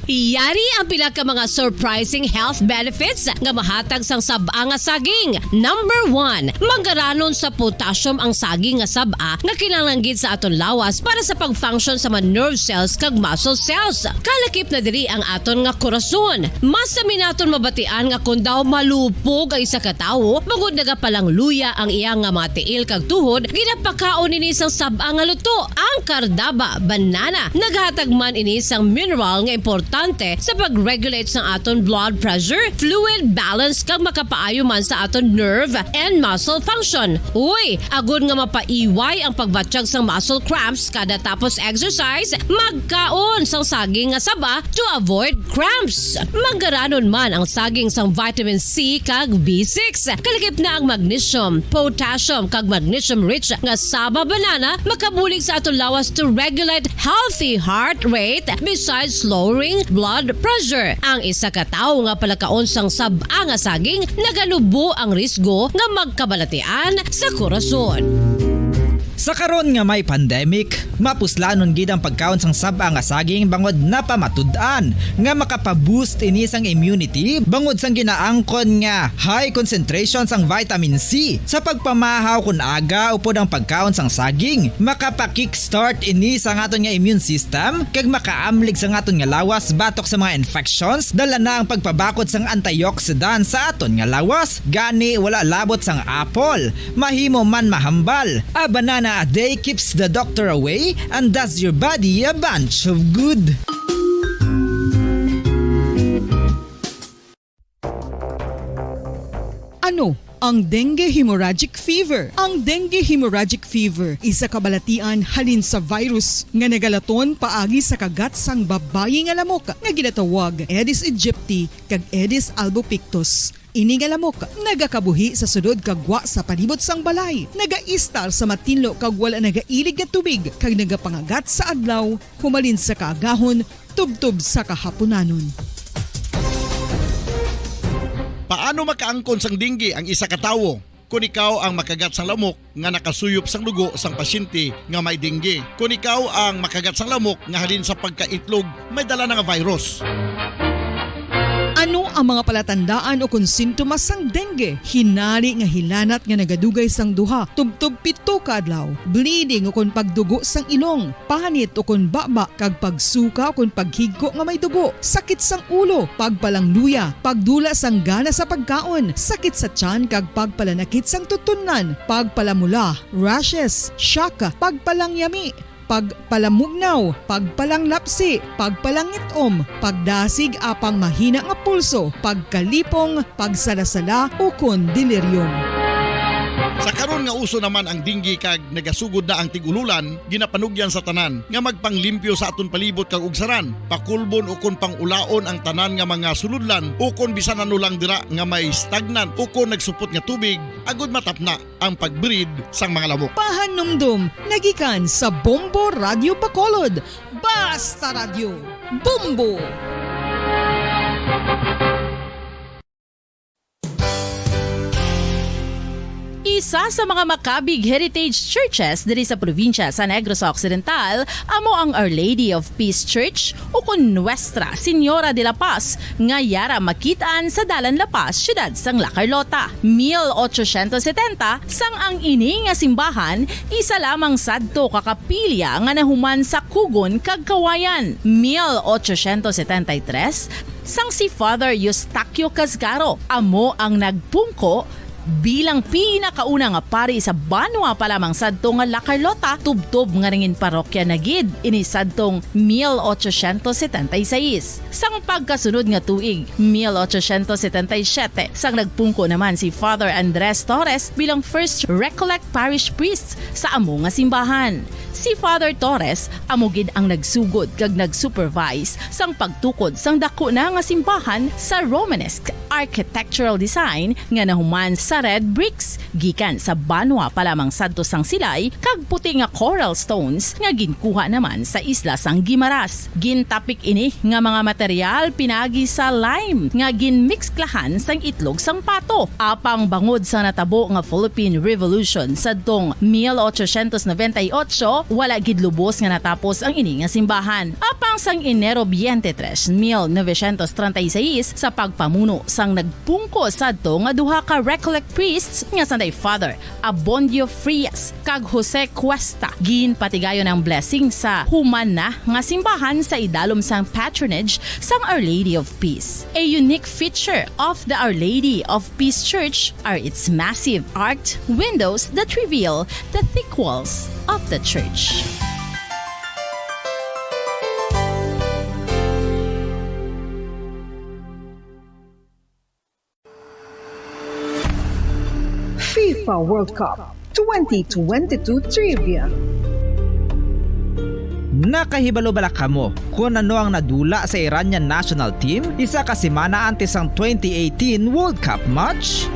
Yari ang pila ka mga surprising health benefits nga mahatag sang sab-a nga saging. Number one, manggaranon sa potassium ang saging nga sab-a nga kinahanglan gid sa aton lawas para sa pag-function sa mga nerve cells kag muscle cells. Kalakip na diri ang aton nga korason. Masami naton mabatian nga kon daw malupog ang isa ka tawo, bangod nagapalangluya ang iya nga mga tiil kag tuhod, ginapakaon ini sang sab-a nga luto. Ang Cardaba banana nagahatag man ini sang mineral nga importante sa pag-regulate sang aton blood pressure, fluid balance, kag makapaayo man sa aton nerve and muscle function. Uy, agod nga mapaiway ang pagbatyag sang muscle cramps kada tapos exercise, magkaon sang saging nga saba to avoid cramps. Manggaranon man ang saging sang vitamin C kag B six. Kalakip na ang magnesium, potassium, kag magnesium-rich nga saba banana makabulig sa aton lawas to regulate healthy heart rate besides lowering blood pressure. Ang isa ka tawo nga palakaon sang sab-a nga saging naganubo ang risgo nga magkabalatian sa korason. Sa karon nga may pandemic, mapuslanon gid ang pagkaon sang sab-a nga saging bangod napamatud-an nga makapa-boost ini sang immunity bangod sang ginaangkon nga high concentration sang vitamin C. Sa pagpamahaw kon aga upod ang pagkaon sang saging, makapa-kickstart ini sa aton nga immune system kag makaamlig sa aton nga lawas batok sa mga infections. Dala na ang pagpabakod sang antioxidant sa aton nga lawas. Gani, wala labot sang apple, mahimo man mahambal. A banana a day keeps the doctor away and does your body a bunch of good. Ano ang dengue hemorrhagic fever? Ang dengue hemorrhagic fever isa ka balatian halin sa virus nga nagalaton paagi sa kagat sang babayi nga lamok nga ginatawag Aedes aegypti kag Aedes albopictus. Ini nga lamok nagakabuhi sa sulod kag gwa sa palibot sang balay, nagaistar sa matinlo kag wala nagailig nga tubig, kag nagapangagat sa adlaw humalin sa kaagahon tubtob sa kahapunanon. Paano makaangkon sang dengue ang isa ka tawo? Kon ikaw ang makagat sang lamok nga nakasuyop sang dugo sang pasyente nga may dengue. Kon ikaw ang makagat sang lamok nga halin sa pagkaitlog may dala na nga virus. Ano ang mga palatandaan ukon sintomas sang dengue? Hinari nga hilanat nga nagadugay sang duha tubtob pito ka adlaw, bleeding ukon pagdugo sang ilong, panit ukon baba, kag pagsuka ukon paghigko nga may dugo, sakit sang ulo, pagpalangluya, pagdula sang gana sa pagkaon, sakit sa tiyan kag pagpalanakit sang tutunlan, pagpalamula, rashes, shock, pagpalangyami, pagpalamugnaw, pagpalanglapsi, pagpalangit-om, pagdasig apang mahina nga pulso, pagkalipong, pagsalasala, ukon delirium. Sa karon nga uso naman ang dengue kag nagasugod na ang tig-ululan, ginapanugyan sa tanan nga magpanglimpyo sa aton palibot kag ugsaran, pakulbon ukon pangulaon ang tanan nga mga sulodlan ukon bisan ano lang dira nga may stagnant ukon nagsupot nga tubig, agod matapna ang pag-breed sang mga lamok. Pahanumdom nga gikan sa Bombo Radyo Bacolod. Basta Radyo, Bombo! Isa sa mga makabig heritage churches diri sa probinsya sa Negros Occidental amo ang Our Lady of Peace Church, ukon Nuestra Señora de la Paz, nga yara makit-an sa Dalan La Paz, siyudad sang La Carlota. Mil ochocientos setenta, sang ang ini nga simbahan isa lamang sadto ka kapilya nga nahuman sa kugon kag kawayan. Mil ochocientos setenta y tres, sang si Father Eustaquio Casgaro amo ang nagpungko bilang pinakauna nga pari sa banwa pa lamang sadto nga La Carlota, tubtob nga nangin parokya na gid ini sadtong mil ochocientos setenta y seis. Sang pagkasunod nga tuig, mil ochocientos setenta y siete, sang nagpungko naman si Father Andres Torres bilang First Recollect Parish Priest sa amo nga simbahan. Si Father Torres amo gid ang nagsugod kag nag-supervise sang pagtukod sang daku na nga simbahan sa Romanesque architectural design nga nahuman sa red bricks gikan sa banwa pa lamang sadto sang silay kag puti nga coral stones nga ginkuha naman sa isla sang Guimaras. Gintapik ini nga mga material pinagi sa lime nga ginmikslahan sang itlog sang pato. Apang bangod sa natabo nga Philippine Revolution sadtong mil ochocientos noventa y ocho, wala gid lubos nga natapos ang ini nga simbahan. Apang sang Enero twenty-three, mil novecientos treinta y seis, sa pagpamuno sang nagpungko sadto nga duha ka Recollect priests nga sanday Father Abondio Frias kag Jose Cuesta, ginpatigayon ang blessing sa human na nga simbahan sa idalom sang patronage sang Our Lady of Peace. A unique feature of the Our Lady of Peace Church are its massive arched windows that reveal the thick walls of the church. FIFA World Cup twenty twenty-two Trivia. Nakahibalo bala kamo kon ano ang nadula sa Iranian national team isa ka semana antes sang twenty eighteen World Cup match?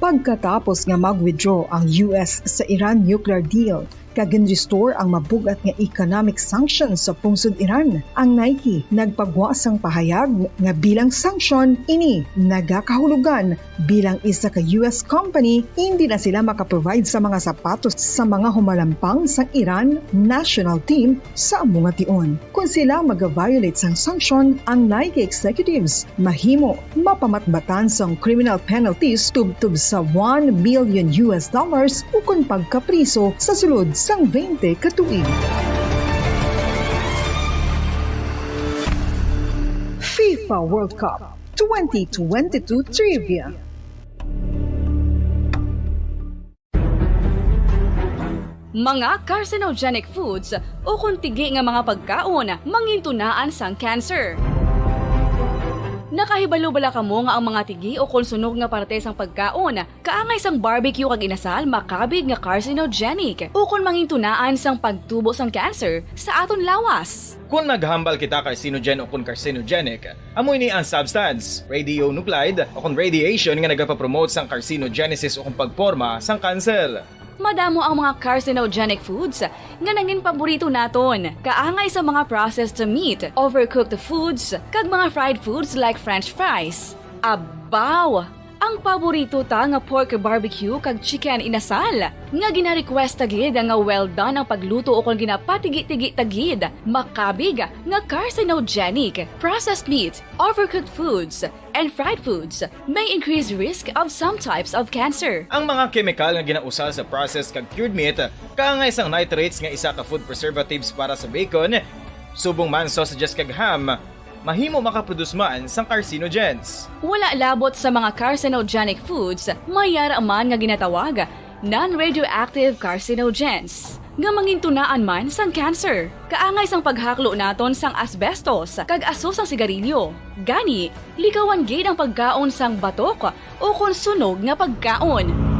Pagkatapos nga mag-withdraw ang U S sa Iran nuclear deal, kag gin-restore ang mabug-at nga economic sanctions sa pungsod Iran. Ang Nike nagpagwa sang pahayag nga bilang sanction ini nagakahulugan bilang isa ka U S company, hindi na sila makaprovide sa mga sapatos sa mga humalampang sang Iran national team sa amo nga tion. Kon sila mag-violate sang sanction, ang Nike executives mahimo mapamatbatan sang criminal penalties tubtob sa one million U S dollars ukon pagkapriso sa sulod sang twenty ka tuig. FIFA World Cup twenty twenty-two Trivia. Mga carcinogenic foods ukon tigi nga mga pagkaon mangintunaan sang cancer. Nakahibalo bala kamo nga ang mga tigi ukon sunog nga parte sang pagkaon kaangay sang barbecue kag inasal makabig nga carcinogenic ukon mangintunaan sang pagtubo sang cancer sa aton lawas? Kon naghambal kita carcinogen ukon carcinogenic, amo ini ang substance, radionuclide, ukon radiation nga nagapapromote sang carcinogenesis ukon pagporma sang kanser. Madamo ang mga carcinogenic foods nga nangin paborito naton, kaangay sa mga processed meat, overcooked foods, kag mga fried foods like French fries. Abaw! Ang paborito ta nga pork barbecue kag chicken inasal, nga gina-request ta gid nga well done ang pagluto ukon ginapatigi-tigi ta gid, makabig nga carcinogenic. Processed meat, overcooked foods, and fried foods may increase risk of some types of cancer. Ang mga kemikal nga ginausal sa processed kag cured meat, kaangay sang nitrates nga isa ka food preservatives para sa bacon, subong man sausages kag ham, mahimo makaproduce man sang carcinogens. Wala labot sa mga carcinogenic foods, may yara man nga ginatawag non-radioactive carcinogens, nga mangintunaan man sang cancer. Kaangay sang paghaklo naton sang asbestos kag aso sang sigarilyo. Gani, likawan gid ang pagkaon sang batok ukon sunog nga pagkaon.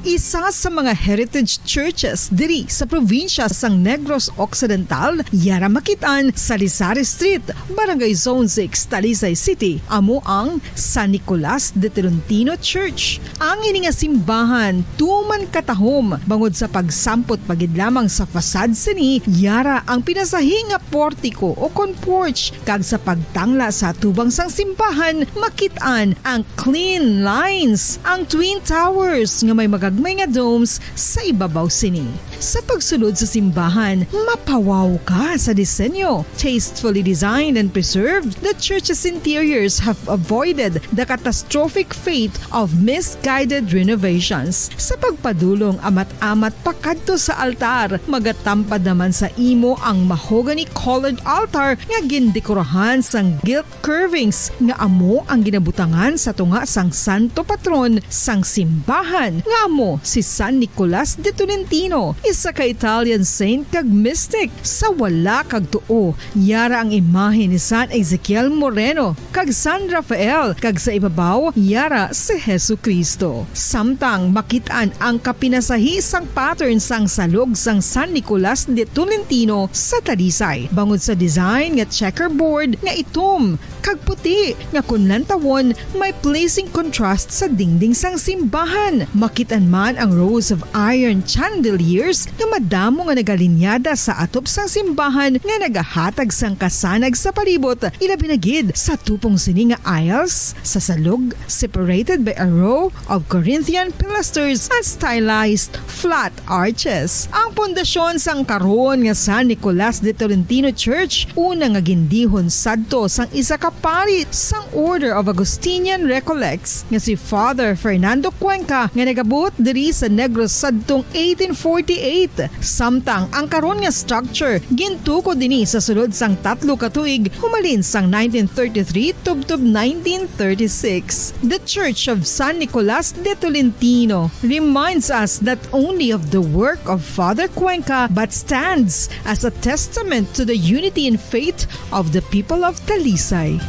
Isa sa mga heritage churches diri sa probinsya sang Negros Occidental, yara makit-an sa Salisari Street, Barangay Zone six, Talisay City, amo ang San Nicolas de Tolentino Church. Ang ini nga simbahan tuman katahom bangod sa pagsampot pa gid lamang sa facade sini, yara ang pinasahi nga portiko ukon porch, kag sa pagtangla sa atubang sang simbahan, makit-an ang clean lines, ang twin towers nga may magagmay nga domes sa ibabaw sini. Sa pagsulod sa simbahan, mapawaw ka sa disenyo. Tastefully designed and preserved, the church's interiors have avoided the catastrophic fate of misguided renovations. Sa pagpadulong amat-amat pakadto sa altar, magatampad naman sa imo ang mahogany-colored altar nga gindekorahan sang gilt curvings nga amo ang ginabutangan sa tunga sang santo patron sang simbahan, nga amo si San Nicolas de Tolentino, isa ka Italian saint kag mystic. Sa wala kag tuo, yara ang imahe ni San Ezekiel Moreno kag San Rafael, kag sa ibabaw, yara si Jesu-Cristo. Samtang makit-an ang kapinasahi sang pattern sang salog sang San Nicolas de Tolentino sa Talisay, bangod sa design nga checkerboard nga itom kag puti, nga kon lantawon, may pleasing contrast sa dingding sang simbahan. Makit-an man ang rows of iron chandeliers nga madamo nga nagalinyada sa atop sang simbahan nga nagahatag sang kasanag sa palibot, ilabi na gid sa tupong sini nga aisles sa salog, separated by a row of Corinthian pilasters and stylized flat arches. Ang pundasyon sang karon nga San Nicolas de Tolentino Church, una nga gindihon sadto sang isa ka pari sang Order of Augustinian Recollects nga si Father Fernando Cuenca, nga nagabot diri sa Negros sadtong eighteen forty-eight. Samtang ang karon nga structure gintukod dinhi sa sulod sang tatlo ka tuig, humalin sang nineteen thirty-three tubtob nineteen thirty-six. The Church of San Nicolas de Tolentino reminds us not only of the work of Father Cuenca but stands as a testament to the unity in faith of the people of Talisay.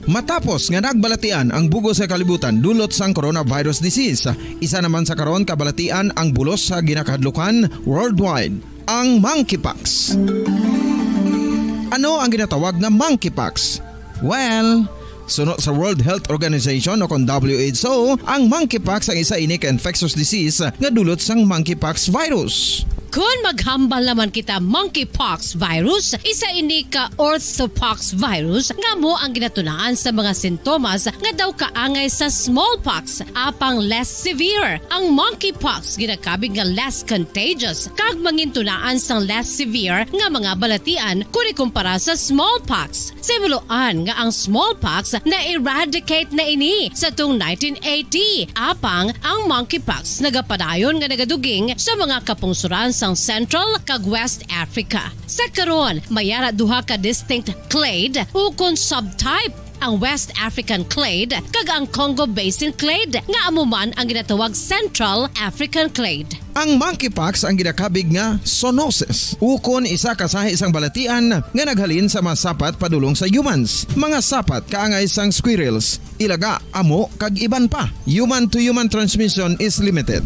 Matapos nga nagbalatian ang bug-os nga kalibutan dulot sang coronavirus disease, isa naman sa karon kabalatian ang bulos sa ginakahadlukan worldwide, ang monkeypox. Ano ang ginatawag nga monkeypox? Well, suno sa World Health Organization o kon W H O, ang monkeypox ang isa ini ka infectious disease nga dulot sang monkeypox virus. Kon maghambal naman kita, monkeypox virus, isa ini ka orthopox virus nga amo ang ginatunaan sa mga sintomas nga daw kaangay sa smallpox, apang less severe. Ang monkeypox ginakabig nga less contagious kag mangintunaan sang less severe nga mga balatian kon ikumpara sa smallpox. Sa himuloan nga ang smallpox na-eradicate na ini sa tung nineteen eighty, apang ang monkeypox nagapadayon nga nagaduging sa mga kapungsoran sang Central kag West Africa. Sa karon, may ara duha ka distinct clade ukon subtype, ang West African clade kag ang Congo Basin clade, nga amo man ang ginatawag Central African clade. Ang monkeypox ang ginakabig nga zoonosis, ukon isa ka sahi sang balatian nga naghalin sa mga sapat padulong sa humans, mga sapat kaangay sang squirrels, ilaga, amo, kag iban pa. Human to human transmission is limited.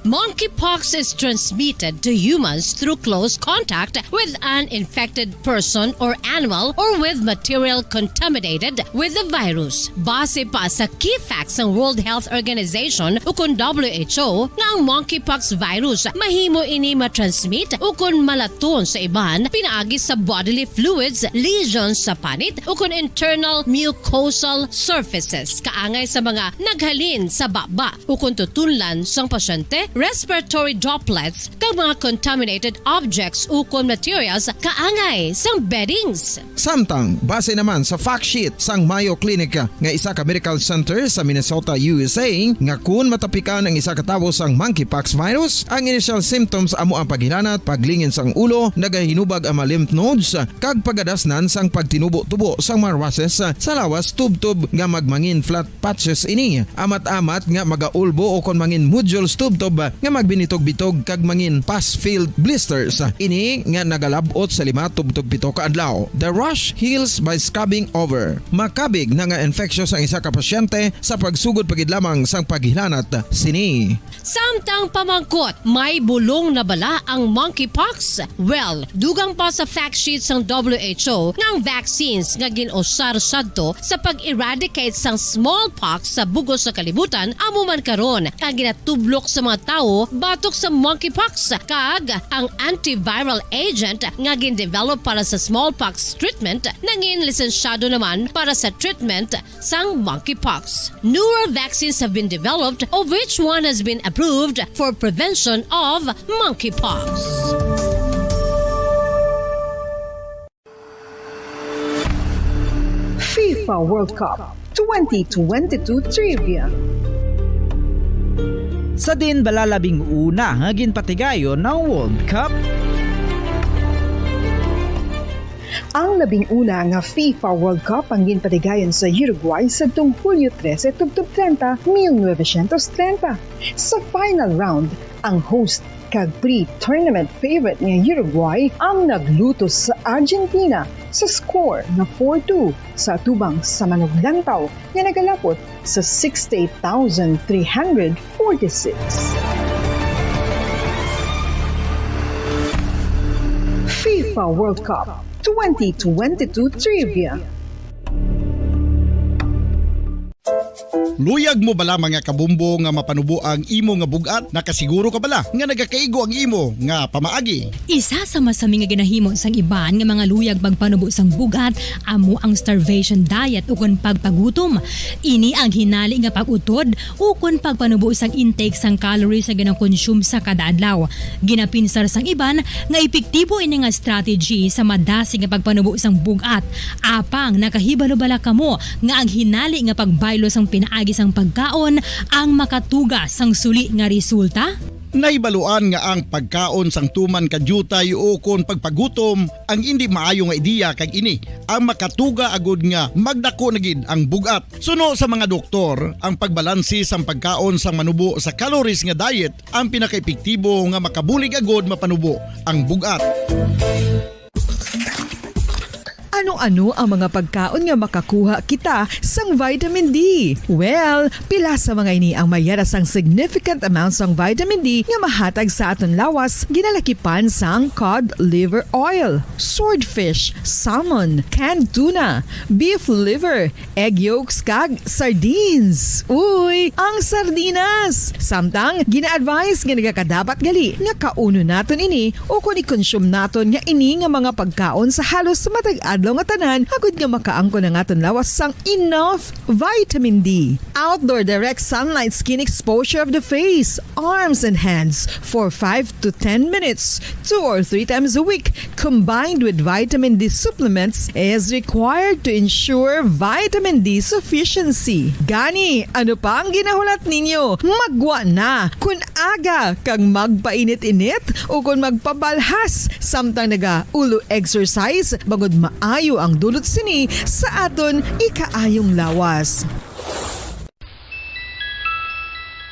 Monkeypox is transmitted to humans through close contact with an infected person or animal or with material contaminated with the virus. Base pa sa key facts sang World Health Organization ukon W H O nga ang monkeypox virus mahimo ini matransmit ukon malaton sa iban pinaagi sa bodily fluids, lesions sa panit ukon internal mucosal surfaces kaangay sa mga naghalin sa baba ukon tutunlan sang pasyente, respiratory droplets, kag mga contaminated objects ukon materials kaangay sang beddings. Samtang, base naman sa fact sheet sang Mayo Clinic nga isa ka medical center sa Minnesota, U S A, nga kun matapikan ang isa ka tawo sang monkeypox virus, ang initial symptoms amo ang paghilanat, paglingin sang ulo, nagahinubag ang mga lymph nodes, kag pagadasnan sang pagtinubo-tubo sang mga rushes sa lawas tubtob nga magmangin flat patches ini, amat-amat nga magaulbo o kon mangin nodules tubtob nga magbinitog-bitog kag mangin pus-filled blisters. Ini nga nagalab-ot sa lima tubtob pito ka adlaw. The rash heals by scabbing over. Makabig na nga infectious ang isa ka pasyente sa pagsugod pa gid lamang sang paghilanat sini. Samtang pamangkot, may bulong na bala ang monkeypox? Well, dugang pa sa fact sheet sang W H O nga ang vaccines nga gin-usar sadto sa pag-eradicate sang smallpox sa bug-os nga kalibutan amo man karon ang ginatublok sa mga tawo batok sa monkeypox, kag ang antiviral agent nga gin-develop para sa smallpox treatment nangin lisensyado naman para sa treatment sang monkeypox. Newer vaccines have been developed, of which one has been approved for prevention of monkeypox. FIFA World Cup twenty twenty-two Trivia. Sa din bala labing una nga ginpatigayon ang World Cup? Ang labing una nga FIFA World Cup ang ginpatigayon sa Uruguay sadtong Hulyo trese tubtob treinta, mil novecientos treinta. Sa final round, ang host kag pre-tournament favorite nga Uruguay ang naglutos sa Argentina sa score nga four two sa atubang sa manuglantaw nga nagalapot sa sixty-eight thousand three hundred forty-six. FIFA World Cup twenty twenty-two Trivia. Luyag mo bala, mga kabombo, nga mapanubo ang imo nga bug-at? Nakasiguro ka bala nga nagakaigo ang imo nga pamaagi? Isa sa masami nga ginahimo sang iban nga mga luyag pagpanubo sang bug-at amo ang starvation diet ukon pagpagutom. Ini ang hinali nga pag-utod ukon pagpanubo sang intake sang calories nga ginakonsume sa kada adlaw. Ginapinsar sang iban nga epektibo ini nga strategy sa madasig nga pagpanubo sang bug-at. Apang nakahibalo bala kamo nga ang hinali nga pagbaylo sang pinaagi sang pagkaon ang makatuga sang suli nga resulta? Nahibaluan nga ang pagkaon sang tuman ka diutay ukon pagpagutom ang indi maayo nga ideya, kag ini ang makatuga agud nga magdako na gid ang bug-at. Suno sa mga doktor, ang pagbalansi sang pagkaon sang manubo sa calories nga diet ang pinakaepektibo nga makabulig agud mapanubo ang bug-at. Ano-ano ang mga pagkaon nga makakuha kita sang vitamin D? Well, pila sa mga ini ang mayara sang significant amount sang vitamin D nga mahatag sa aton lawas, ginalakipan sang cod liver oil, swordfish, salmon, canned tuna, beef liver, egg yolks, kag sardines. Uy, ang sardinas! Samtang, gina-advise nga nagakadapat gali nga kaunon naton ini o kon i-consume naton nga ini nga mga pagkaon sa halos matag adlaw nga tanan agud nga makaangkon ang aton lawas sang enough vitamin D. Outdoor direct sunlight skin exposure of the face, arms, and hands for five to ten minutes, two or three times a week, combined with vitamin D supplements, is required to ensure vitamin D sufficiency. Gani, ano pa ang ginahulat ninyo? Maggwa na! Kun aga kag magpainit-init ukon magpabalhas samtang naga-ulo exercise, bangod maayo ang dulot sini sa aton ikaayong lawas.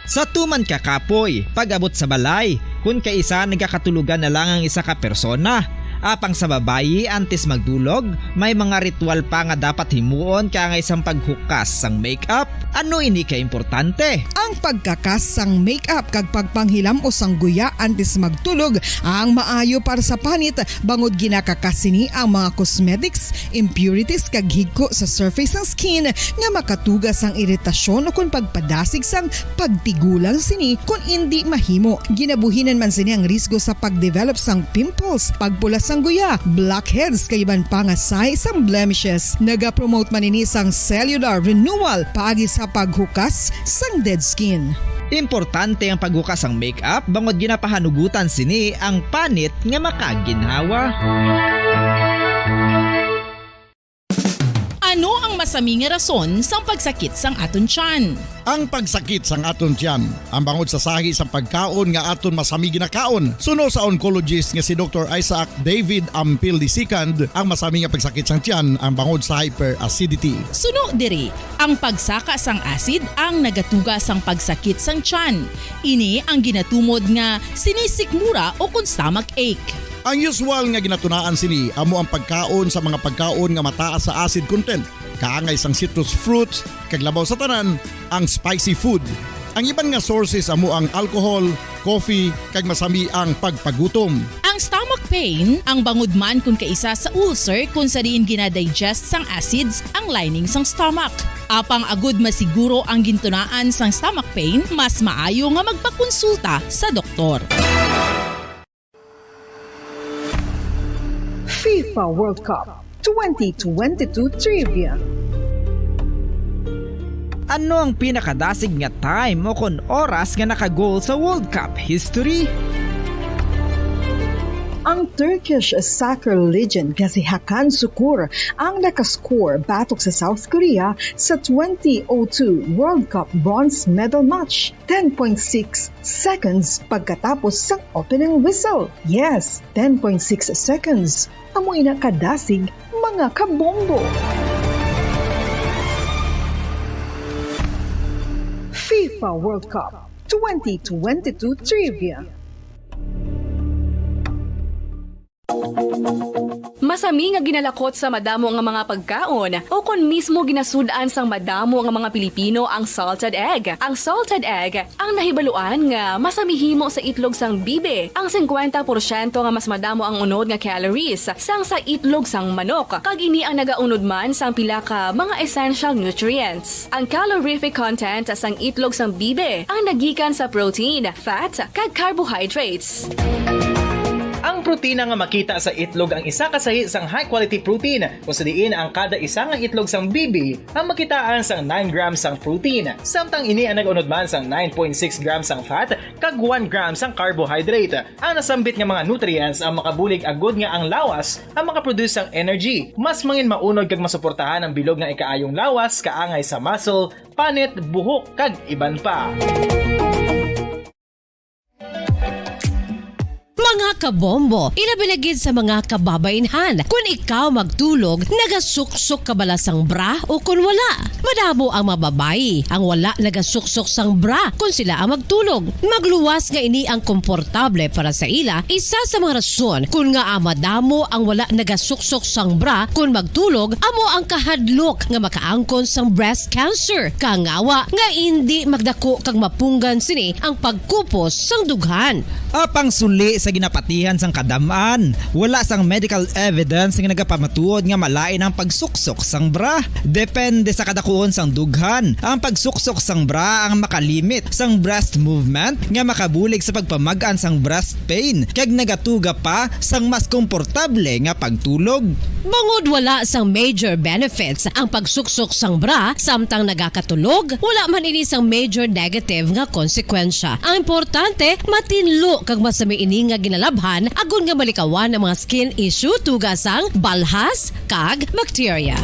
Sa tuman ka kapoy, pag-abot sa balay, kun kaisa nagakatulogan na lang ang isa ka persona, Apang sa babayi, antes magdulog, may mga ritual pa nga dapat himuon kaangay sang paghukas sang makeup. Ano ini ka importante? Ang pagkakas sang makeup kag pagpanghilam-os sang guya antes magtulog ang maayo para sa panit, bangod ginakakas sini ang mga cosmetics, impurities, kag higko sa surface sang skin nga makatuga sang iritasyon ukon pagpadasig sang pagtigulang sini kon indi mahimo. Ginabuhinan man sini ang risgo sa pagdevelop sang pimples, pagpula sang guya, blackheads, kag iban pa nga sahi sang blemishes. Nagapromote man ini sang cellular renewal paagi sa paghukas sang dead skin. Importante ang paghukas sang makeup bangod ginapahanugutan sini ang panit nga makaginhawa. Ano ang masami nga rason sang pagsakit sang aton tiyan? Ang pagsakit sang aton tiyan, ang bangod sa sahi sang pagkaon nga aton masami ginakaon, suno sa oncologist nga si Doktor Isaac David Ampil the second, ang masami nga pagsakit sang tiyan ang bangod sa hyperacidity. Suno diri, ang pagsaka sang acid ang nagatuga sang pagsakit sang tiyan. Ini ang ginatumod nga sinisikmura ukon stomach ache. Ang usual nga ginatunaan sini amo ang pagkaon sa mga pagkaon nga mataas sa acid content, kaangay sang citrus fruits, kag labaw sa tanan, ang spicy food. Ang iban nga sources amo ang alcohol, coffee, kag masami ang pagpagutom. Ang stomach pain, ang bangod man kon kaisa sa ulcer kon sa diin ginadigest sang acids ang lining sang stomach. Apang agud masiguro ang gintunaan sang stomach pain, mas maayo nga magpakonsulta sa doktor. FIFA World Cup twenty twenty-two Trivia. Ano ang pinakadasig nga time o kon oras nga naka-goal sa World Cup history? Ang Turkish soccer legend nga si Hakan Sukur ang nakascore batok sa South Korea sa twenty oh two World Cup bronze medal match, ten point six seconds pagkatapos sang opening whistle. Yes, ten point six seconds. Amo ina kadasig, mga kabombo. FIFA World Cup twenty twenty-two Trivia. Masami nga ginalakot sa madamo nga mga pagkaon, o kon mismo ginasud-an sang madamo nga mga Pilipino ang salted egg. Ang salted egg ang nahibaluan nga masami himo sa itlog sang bibi, ang singkwenta porsyento nga mas madamo ang unod nga calories sang sa itlog sang manok, kag ini ang nagaunod man sang pila ka mga essential nutrients. Ang calorific content sang itlog sang bibi ang nagikan sa protein, fat, kag carbohydrates. Ang protina nga makita sa itlog ang isa ka sahi sang high-quality protein, kung sa diin ang kada isa nga itlog sang bibi ang makitaan sang nine grams sang protein, samtang ini ang nag-unod man sang nine point six grams sang fat kag one gram sang carbohydrate. Ang nasambit nga mga nutrients ang makabulig agud nga ang lawas ang makaproduce sang energy. Mas mangin maunod kag masuportahan ang bilog nga ikaayong lawas kaangay sa muscle, panit, buhok, kag iban pa. Mga kabombo, ilabi na gid sa mga kababainhan, kun ikaw magtulog, nagasuksok ka bala sang bra o kun wala? Madamo ang mga babayi ang wala nagasuksok sang bra kun sila ang magtulog. Magluwas nga ini ang komportable para sa ila, isa sa mga rason kun ngaa madamo ang wala nagasuksok sang bra kun magtulog amo ang kahadlok nga makaangkon sang breast cancer, kangawa nga indi magdako kag mapunggan sini ang pagkupos sang dughan. Apang suli sa ginapatihan sang kadam-an, wala sang medical evidence nga nagapamatuod nga malain ang pagsuksok sang bra. Depende sa kadakuon sang dughan, ang pagsuksok sang bra ang makalimit sang breast movement nga makabulig sa pagpamag-an sang breast pain kag nagatuga pa sang mas komportable nga pagtulog. Bangod wala sang major benefits ang pagsuksok sang bra samtang nagakatulog, wala man ini sang major negative nga konsekwensya. Ang importante, matinlo kag masami ini nga ginalabhan agod nga malikawan ang mga skin issue tuga sang balhas kag bacteria.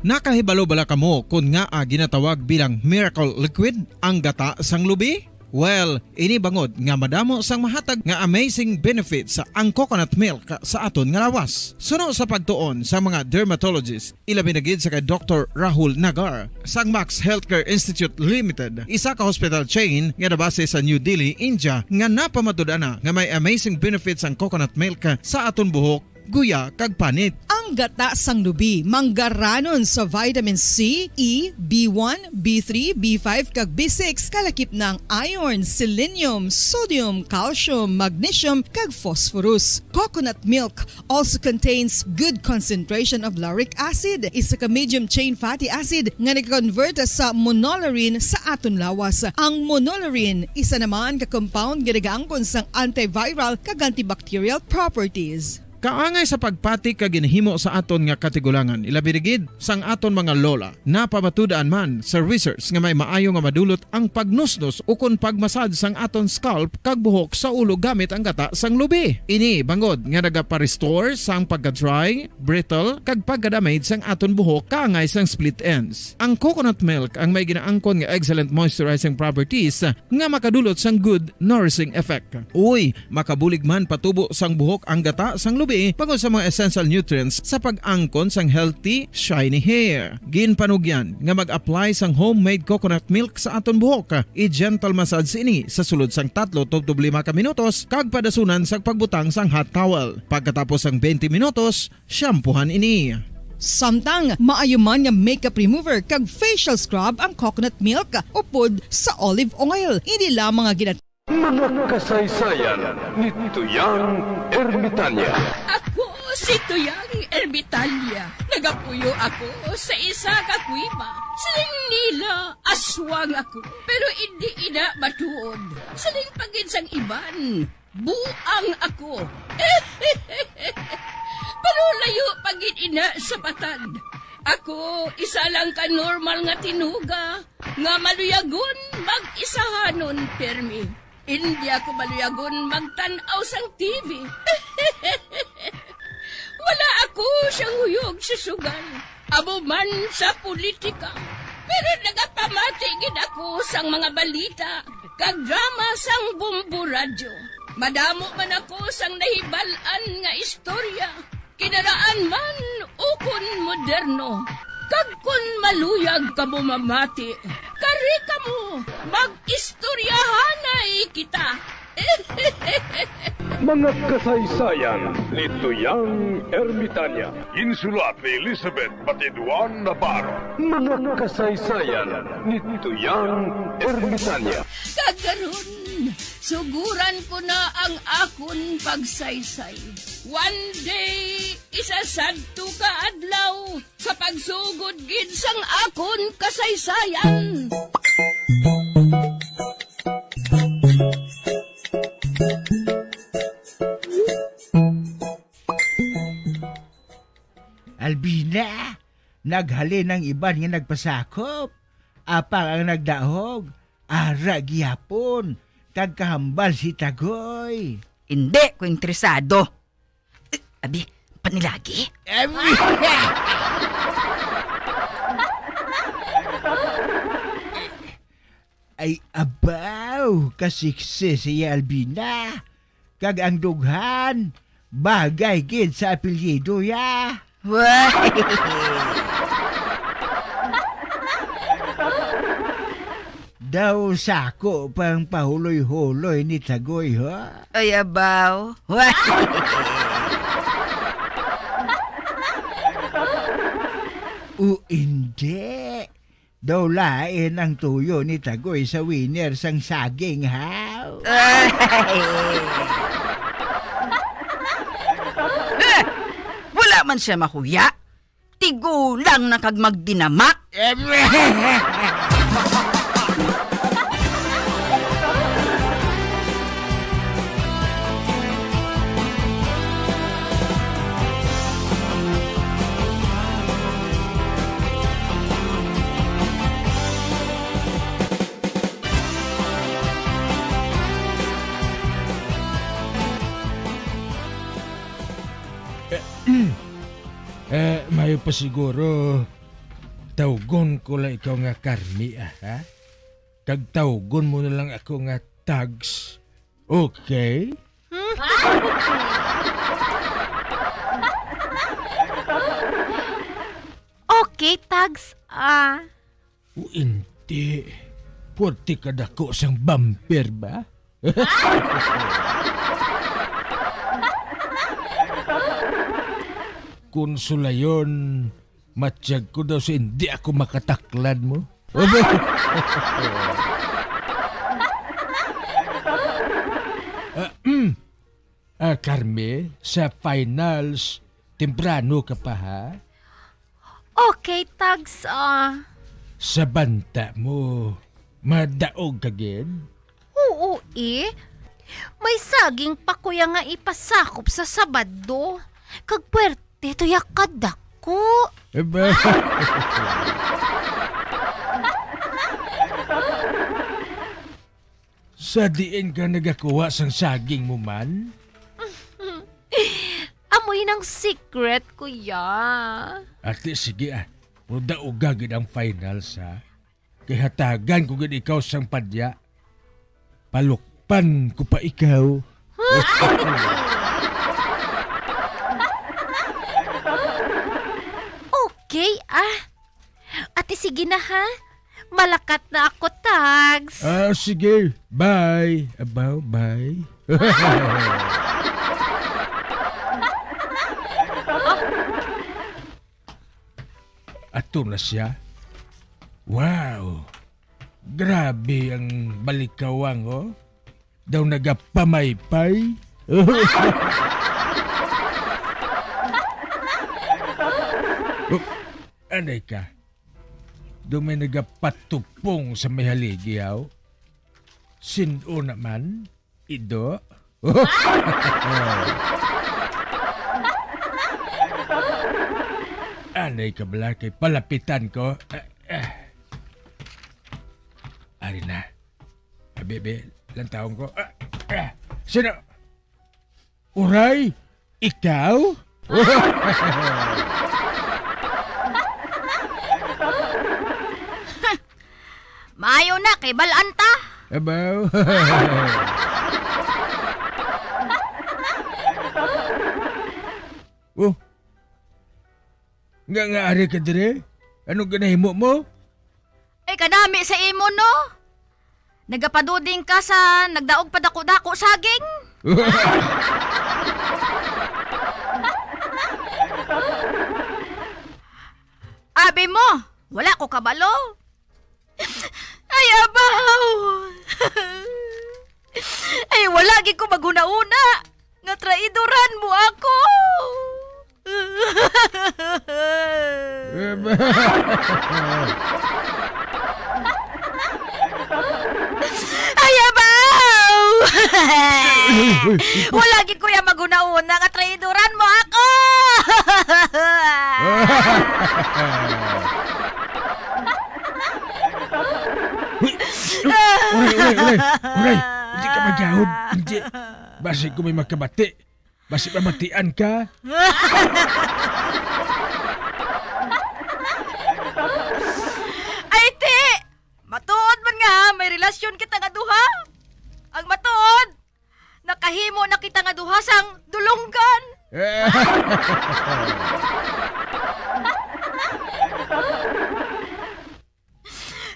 Nakahibalo bala kamo kon ngaa ginatawag bilang miracle liquid ang gata sang lubi? Well, ini bangod nga madamo sang mahatag nga amazing benefits ang coconut milk sa aton nga lawas. Suno sa pagtuon sa mga dermatologist, ilabi na gid sa kay Doktor Rahul Nagar sang Max Healthcare Institute Limited, isa ka hospital chain nga nabase sa New Delhi, India, nga napamatud-an na nga may amazing benefits ang coconut milk sa aton buhok, guya, kag panit. Ang gata sang lubi manggaranon sa vitamin C, E, B one, B three, B five, kag B six, kalakip na ang iron, selenium, sodium, calcium, magnesium, kag phosphorus. Coconut milk also contains good concentration of lauric acid, isa ka medium chain fatty acid nga nag-convert sa monolaurin sa aton lawas. Ang monolaurin, isa naman ka compound nga nagaangkon sang antiviral kag antibacterial properties. Kaangay sa pagpati kag ginhimo sa aton nga katigulangan, ilabi na gid sang aton mga lola. Napamatud-an man sa research nga may maayo nga madulot ang pagnusnos ukon pag-massage sang aton scalp kag buhok sa ulo gamit ang gata sang lubi. Ini bangod nga nagapa-restore sang pagka-dry, brittle, kag pagka-damage sang aton buhok kaangay sang split ends. Ang coconut milk ang may ginaangkon nga excellent moisturizing properties nga makadulot sang good nourishing effect. Uy, makabulig man patubo sang buhok ang gata sang lubi bangod sa mga essential nutrients sa pag-angkon sang healthy, shiny hair. Ginpanugyan nga mag-apply sang homemade coconut milk sa aton buhok. I-gentle massage ini sa sulod sang tatlo tubtob lima ka minutos kag padasunan sang pagbutang sang hot towel. Pagkatapos sang twenty minutos, shampoohan ini. Samtang maayo man nga makeup remover kag facial scrub ang coconut milk upod sa olive oil. Ini lamang nga gina- Mga kasaysayan ni Tuyang Ermitanya. Ako si Tuyang Ermitanya. Nagapuyo ako sa isa ka kuweba. Siling nila, aswang ako, pero indi ina matuod. Siling pa gid sang iban, buang ako. Pero layo pa gid ina sa patad. Ako isa lang ka normal nga tinuga nga maluyagon mag-isahanon pirmi. Indi ako maluyagon magtan-aw sang T V. Wala ako siyang huyog sa sugal, amo man sa politika. Pero nagapamati gid ako sang mga balita kag drama sang Bombo Radyo. Madamo man ako sang nahibal-an nga istorya, kinaraan man ukon moderno. Kag kon maluyag kamo mamati, kari kamo, mag-istoryahanay kita. Mga kasaysayan ni Tuyang Ermitanya. Insulat ni Elizabeth Batiduan Navarro. Mga kasaysayan ni Tuyang Ermitanya. Kag karon, suguran ko na ang akon pagsaysay. One day, isa sadto ka adlaw, sa pagsugod gid sang akon kasaysayan. Albina, naghalin ang iban nga nagpasakop, apang ang nagdahog, ara gihapon, kag kahambal si Tagoy. Indi ko interesado. Eh, abi, panilagi? Em. Ay, abaw, kasiksi si Albina. Kag ang dughan, bagay gid sa apelyido ya. Wah! Daw sako pang pahuloy-huloy ni Tagoy, ha? Ay, abaw. Wah! O indi. Daw lain ang tuyo ni Tagoy sa winner sang saging, haw? Ay! Eh, wala man siya mahuya. Tigulang na kag magdinamak. Eh, mayo pa siguro, tawgon ko lang ikaw nga Carmi, ah, ha? kag tawgon mo na lang ako nga Tags. Okay? Okay, Tags. Ah, O hindi. Puwerte ka dako sang bumper ba? Konsolayon, matyag ko daw sa hindi ako makataklan mo. Ah, mm. Ah, Carmi, sa finals, temprano ka pa, ha? Okay, Tags, ah. Sa banta mo, madaog ka gid? Oo, eh. May saging pa kuya nga ipasakop sa Sabado. Kag puwerte to ya kadako. Aba. Sa diin ka nagakuha sang saging mo man? Amo inang secret, kuya. Ate, sige ah. Pero dauga gid ang finals, ha? Kay hatagan ko gid ikaw sang padya. Palukpan ko pa ikaw. Okay, ah. Ate, sige na, ha? Malakat na ako, Tags. Ah, sige. Bye. Abaw, bye. Ato na siya. Wow. Grabe ang balikawang, oh. Daw nagapamaypay. Oh, anay ka. Daw may nagapatupong sa may haligi, aw. Sin-o naman? Ido? Anay ka bala kay palapitan ko. Ah, ah. Ari na. Abi, abi, lantawon ko. Ah, ah. Sino? Uray, ikaw? Maayo na kay bal-an ta. Abaw. Oh. Nga nga ari ka dire? Anong ginahimo mo? Ay, kanami sa imo, no? Nagapaduding ka sa nagdaog pa dako-dako saging? Abi mo, wala ko kabalo. Ay, abaw! Ay, wala gid ko maghuna-huna nga traidoran mo ako. Ay, abaw! Wala gid ko ya maghuna-huna nga traidoran mo ako. Uy! Uy! Uray, uray, uray! Uray! Hindi ka magyahod! Hindi! Basi ko may makabati. Basi pamatian ka. Ay, ti! Matuod man nga may relasyon kita nga duha. Ang matuod, nakahimo na kita nga duha sang dulonggan.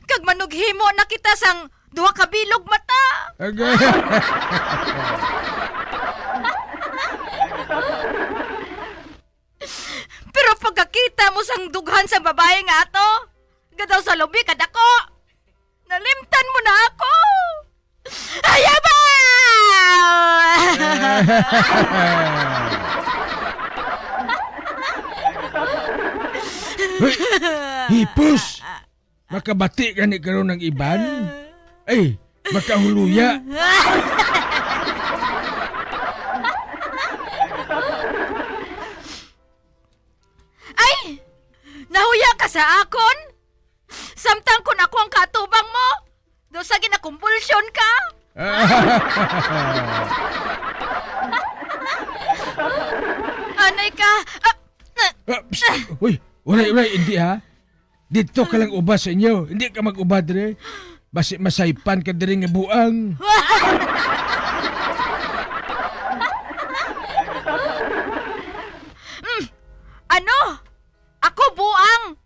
Kag manughimo na kita sang duha ka bilog mata. Aga. Pero pagkakita mo sang dughan sang babae nga ato, gadaw sa lubi kadako, nalimtan mo na ako. Ayaw ba! Hoy! Hipos! Makabati gani karon ang iban? Ay, makahuluya. Ay! Nahuya ka sa akon? Samtang kun ako ang katubang mo, daw sa ginakumbulsyon ka? Anay ka! Ah, ah, Ah, psst! Uy, uray, uray, hindi ha. Dito ka lang uba sa inyo. Hindi ka mag-uba dire. Basi masaypan ka diri nga buang. Mm, ano? Ako buang?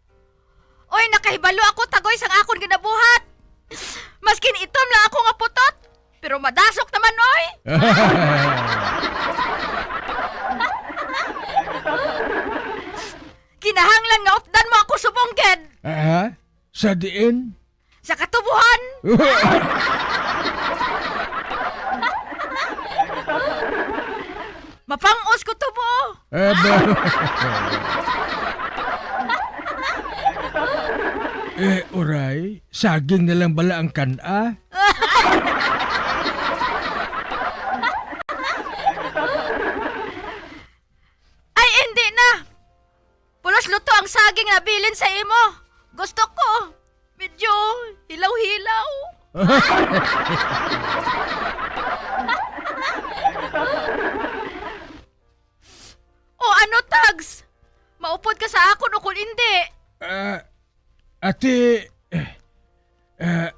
Oy, nakahibalo ako, Tagoy, sang akon ginabuhat. Maskin itom lang ako nga putot, pero madasok naman, oy. Kinahanglan nga updan mo ako subong gid. Aha? Sa diin? Sa katubuhan. Mapangos ko tubo. Eh, ba- Eh, uray, saging na lang bala ang kan-a? Ay, hindi na. Pulos luto ang saging na bilin sa imo. Gusto ko. Medyo hilaw-hilaw. O ano, Tags? Maupod ka sa akon o kon indi? Ah, ate, eh, ah,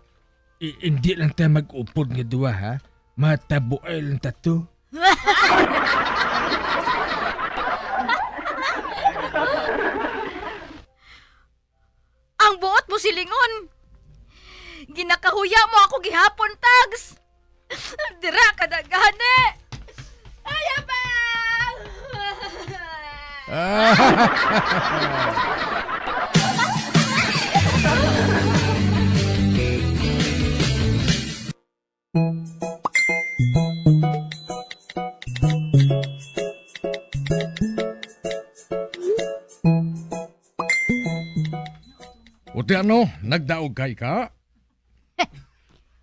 i-, indi lang ta mag-upod nga duha, ha? Matabuay lang ta to. Ang buot mo silingon. Ginakahuya mo ako gihapon, Tags. Dira ka na gani. Ay, abang! O ti ano, nagdaog kay ka?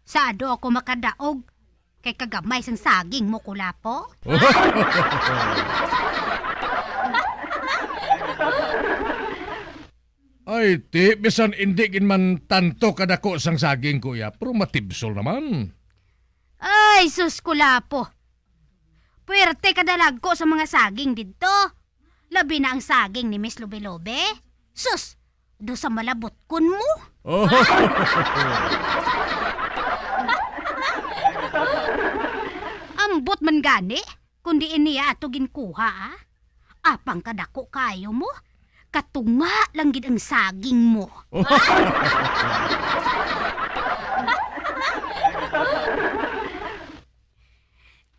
Sado ako makadaog kay kagamay sang saging mo, Kulapo. Ay, ti, bisan indi gid man tanto kadako sang saging, kuya, pero matibsol naman. Ay, sus, Kulapo. Puwerte ka dalagko sa mga saging didto. Labi na ang saging ni Miss Lobe-Lobe. Sus, do sa malabutkon mo. Oh. Ambot man gani, kundi ini ato ginkuha, ah. Apang kadako kayo mo, katunga lang gid ang saging mo.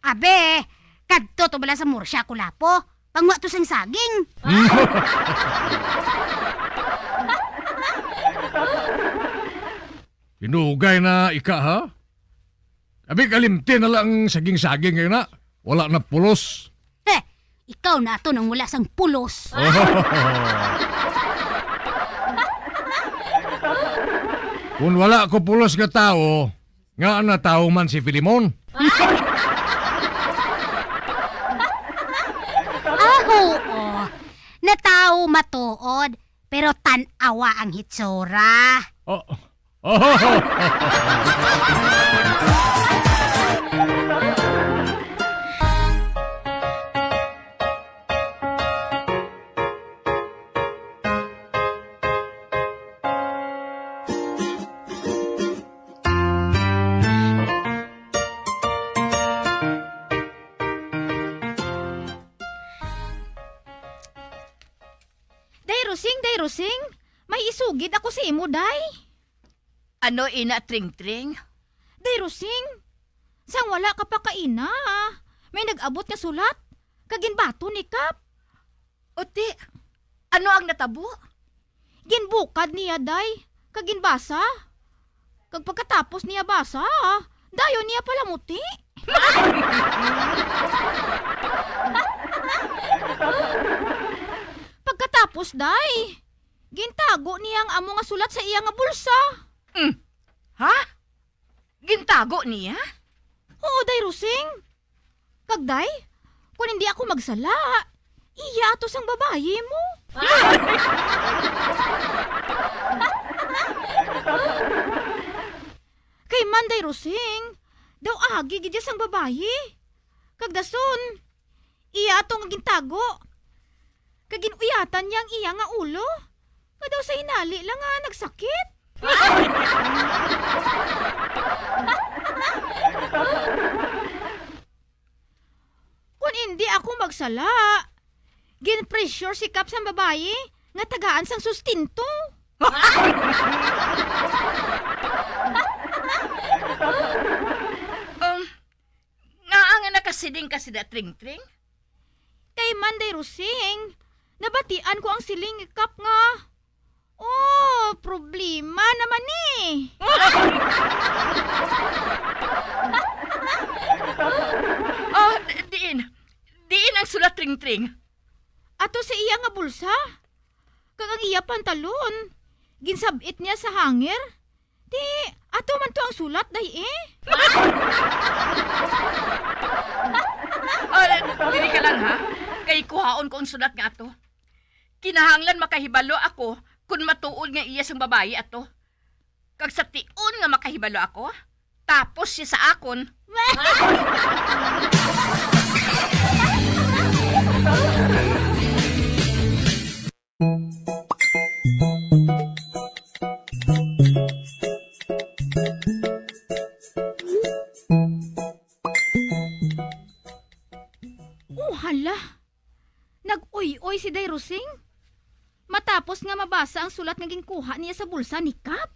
Abe, kadto to bala sa Murcia, Kulapo. Pangwa to sang saging. Hinugay na ika, ha? Abi, kalimti na lang saging-saging kayo na. Wala na pulos. He, ikaw na ato nang wala sang pulos. Kung wala ko pulos nga tao, nga natawo man si Filimon? Ah, oo. Natawo matuod, pero tan-awa ang hitsura. Oh. Oh. Day Rosing, Day Rosing, may isugid ako sa imo, day. Ano ina, Tring-tring? Day Rosing, sang wala ka pa kaina, may nag-abot nga sulat, kag ginbaton ni Kap. O ti, ano ang natabo? Ginbukad niya, day, kag ginbasa. Kag pagkatapos niya basa, dayon niya palamuti. Pagkatapos, day, gintago niya ang amo nga sulat sa iya nga bulsa. Hmm. Ha? Gintago niya? Oo, day Rosing. Kag, day, kung hindi ako magsala, iya ato sang babayi mo. Kay man, day Rosing, daw agi gid iya sang babayi. Kag dason, iya ato nga gintago. Kag gin-uyatan niya ang iya nga ulo, nga daw sa hinali lang nga nagsakit. Kon indi ako magsala, gin-pressure si Kap sang babayi nga tagaan sang sustento. Um, ngaa nga nakasiling ka sina Tring-Tring? Kay man, Day Rosing, nabatian ko ang siling ni Kap nga, "Oh, problema naman ni." Oh, di-, diin? Diin ang sulat, Tring-Tring? Ato sa iya nga bulsa. Kag ang iya pantalon, ginsab-it niya sa hanger. Ti, ato man to ang sulat, Day, eh. Ah, dili ka lang, ha? Kay kuhaon ko ang sulat nga ato. Kinahanglan makahibalo ako kon matuod nga iya sang babayi ato. Kag sa tion nga makahibalo ako, tapos siya sa akon. Oh, hala! Nag-uy-uy si Day Rosing matapos nga mabasa ang sulat nga ginkuha niya sa bulsa ni Kap.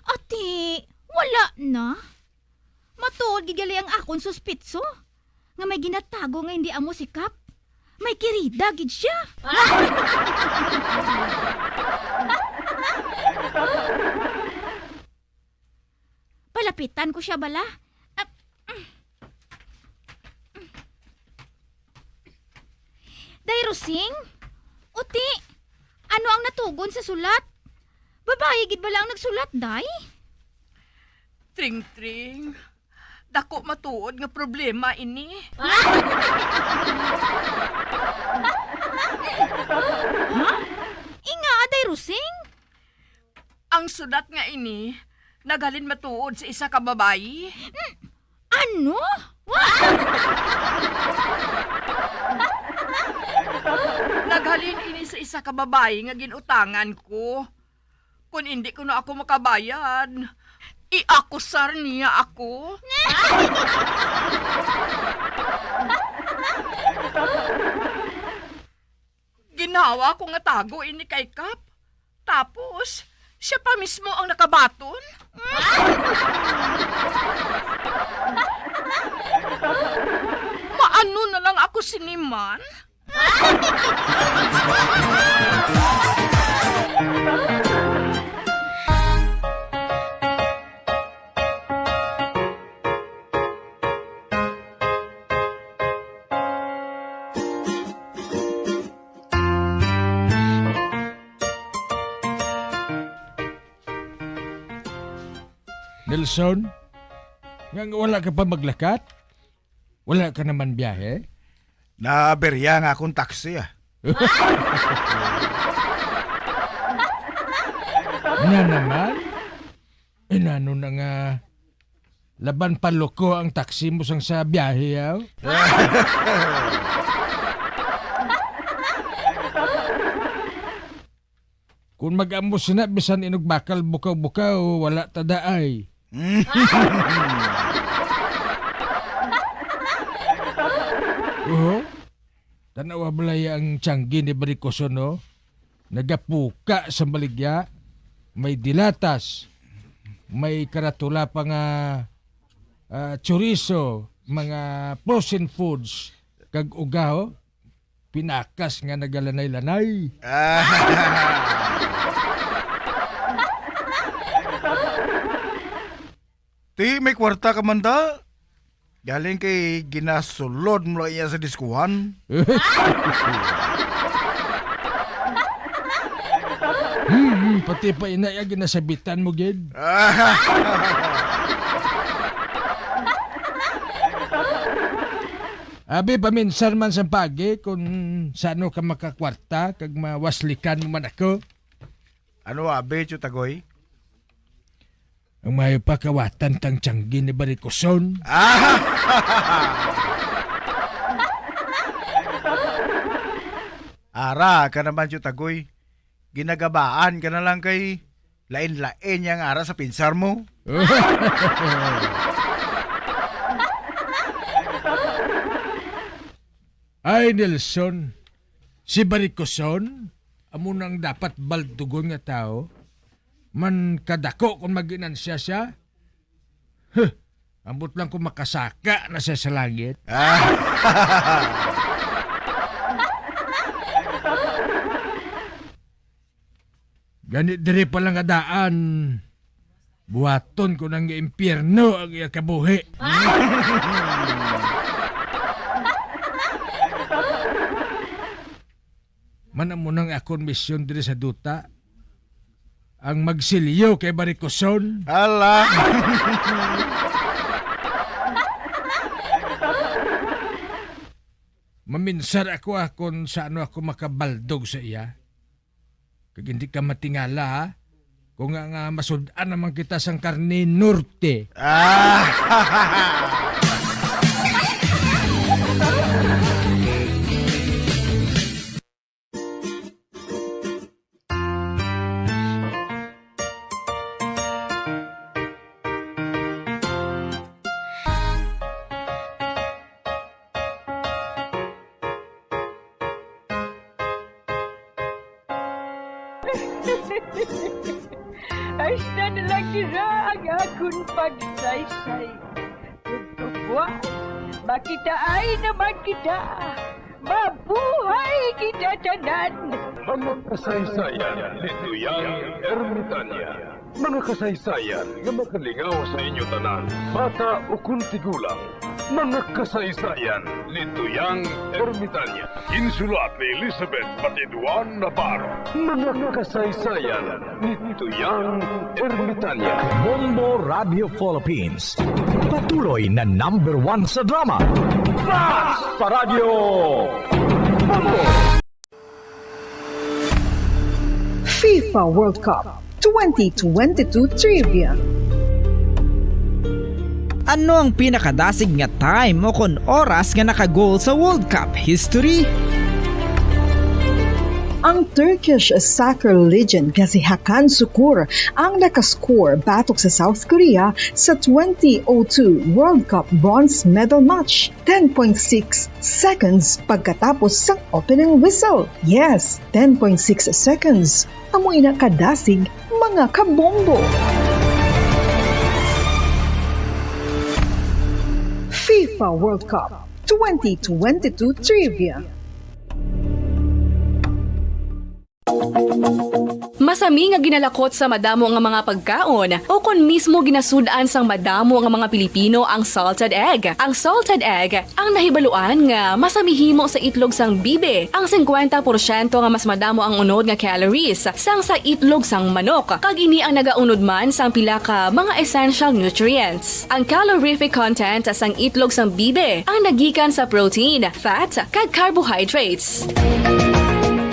Ati, wala na. Matuod gid gali ang akon suspitso nga may ginatago nga hindi amo si Kap. May kirida gid siya. Palapitan ko siya bala. Ah, mm. Day Rosing, uti, ano ang natugon sa sulat? Babayi gid bala ang nagsulat, Day? Tring-Tring, dako matuod nga problema ini. Ha? Ingaa, Day Rosing? Ang sulat nga ini naghalin matuod sa isa ka babayi. Mm, ano? Naghalin ini sa isa ka babayi nga gin-utangan ko. Kon indi kuno ako makabayad, iakusar niya ako. Ginhawa ko nga tago ini kay Kap. Tapos, siya pa mismo ang nakabaton. Maano na lang ako sini man? Nelson, nga, nga wala ka pa maglakat? Wala ka naman biyahe? Naaberya nga akong taxi, ah. Na naman? Inano na nga, laban pa loko ang taxi mo sang sa biyahe, aw? Kung mag-amo sina, bisan inog bakal bukaw-bukaw, wala ta daay. Oho. Tan-awa balay ang tiyanggi ni Barikoson, no? Nagapuka sa baligya. May dilatas. May karatula pa nga, ah, chorizo, mga frozen foods, kag ugaw. Pinakas nga nagalanay-lanay. Ah. Ti, may kwarta ka man da? Galing kay ginasulod mo lang iya sa diskuhan. Hmm, hmm, pati pa ina iya ginasabitan mo gid. Abi, paminsan man sang pagi kung sano ka makakwarta kag mawaslikan mo man ako. Ano, abi, Tiyutagoy? Ang maayo pa, kawatan tang tiyanggi ni Barikoson. Ah! Ara ka naman, Tiyutagoy. Ginagabaan ka na lang kay lain-lain yang ara sa pinsar mo. Ay, Nelson, si Baricoson, amo nang dapat baldugon nga tawo. Man kadako kung maginansya siya. Huh, ambot lang kung makasaka na siya sa langit. Ah. Gani diri pa lang nga daan, buhaton ko nang impyerno ang iya kabuhi. Man amo nang akon misyon diri sa duta, ang magsilyo kay Baricoson. Ala! Maminsar ako, ah, kung sa ano ako makabaldog sa iya. Kag hindi ka matingala, ha? Kung nga, nga masud-an naman kita sang karne norte. Ah! Hasta na lang dira ang akon pagsaysay. Buwas, makitaay naman kita. Mabuhay kita tanan! Mga kasaysayan ni Tuyang Ermitanya. Mga kasaysayan nga makalingaw sa inyo tanan, bata ukon tigulang. Mga kasaysayan ni Tuyang Ermitanya. Ginsulat ni Elizabeth Batiduan Navarro. Mga kasaysayan ni Tuyang Ermitanya. Bombo Radio Philippines. Patuloy na number one sa drama. Fast Paradyo! Bombo! FIFA World Cup twenty twenty-two Trivia. Ano ang pinakadasig nga time o kon oras nga naka-goal sa World Cup history? Ang Turkish soccer legend nga si Hakan Sukur ang nakascore batok sa South Korea sa twenty oh two World Cup bronze medal match, ten point six seconds pagkatapos sang opening whistle. Yes, ten point six seconds. Amo ina kadasig, mga kabombo. FIFA World Cup twenty twenty-two Trivia. Masami nga ginalakot sa madamo nga mga pagkaon, o kon mismo ginasud-an sang madamo nga mga Pilipino ang salted egg. Ang salted egg ang nahibaluan nga mas mahimo sa itlog sang bibi, ang singkwenta porsyento nga mas madamo ang unod nga calories sang sa itlog sang manok, kag ini ang nagaunod man sang pila ka mga essential nutrients. Ang calorific content sang itlog sang bibi ang nagikan sa protein, fat, kag carbohydrates.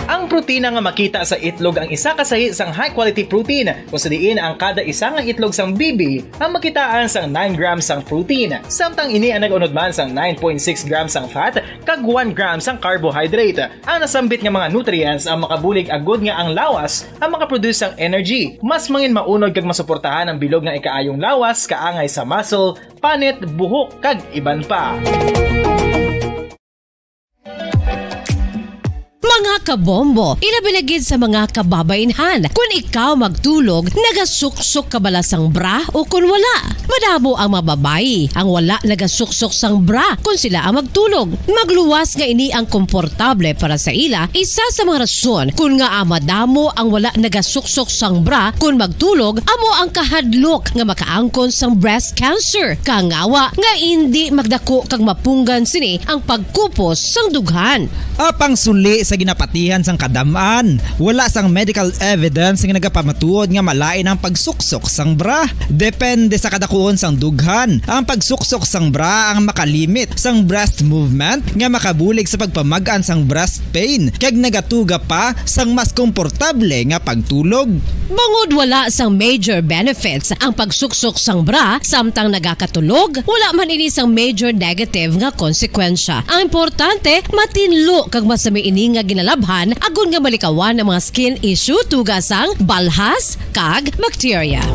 Ang protina nga makita sa itlog ang isa ka sahi sang high-quality protein, kung sa diin ang kada isa nga itlog sang bibi ang makitaan sang nine grams sang protein, samtang ini ang nag-unod man sang nine point six grams sang fat kag one gram sang carbohydrate. Ang nasambit nga mga nutrients ang makabulig agud nga ang lawas ang makaproduce sang energy. Mas mangin maunod kag masuportahan ang bilog nga ikaayong lawas, kaangay sa muscle, panit, buhok, kag iban pa. Mga kabombo, ilabi na gid sa mga kababaynhan. Kun ikaw magtulog, nagasuksok ka bala sang bra o kun wala? Madamo ang mga babayi ang wala nagasuksok sang bra kun sila ang magtulog. Magluwas nga ini ang komportable para sa ila, isa sa mga rason kun ngaa madamo ang wala nagasuksok sang bra kun magtulog, amo ang kahadlok nga makaangkon sang breast cancer. Kangawa nga indi magdako kag mapunggan sini ang pagkupos sang dughan. Apang suli sa ginapatihan sang kadam-an, wala sang medical evidence nga nagapamatuod nga malain ang pagsuksok sang bra. Depende sa kadakuon sang dughan, ang pagsuksok sang bra ang makalimit sang breast movement nga makabulig sa pagpamag-an sang breast pain, kag nagatuga pa sang mas komportable nga pagtulog. Bangod wala sang major benefits ang pagsuksok sang bra samtang nagakatulog, wala man ini sang major negative nga konsekwensya. Ang importante, matinlo kag masami ini nga ginalabhan agod nga malikawan ang mga skin issue tungod sang balhas kag bakterya.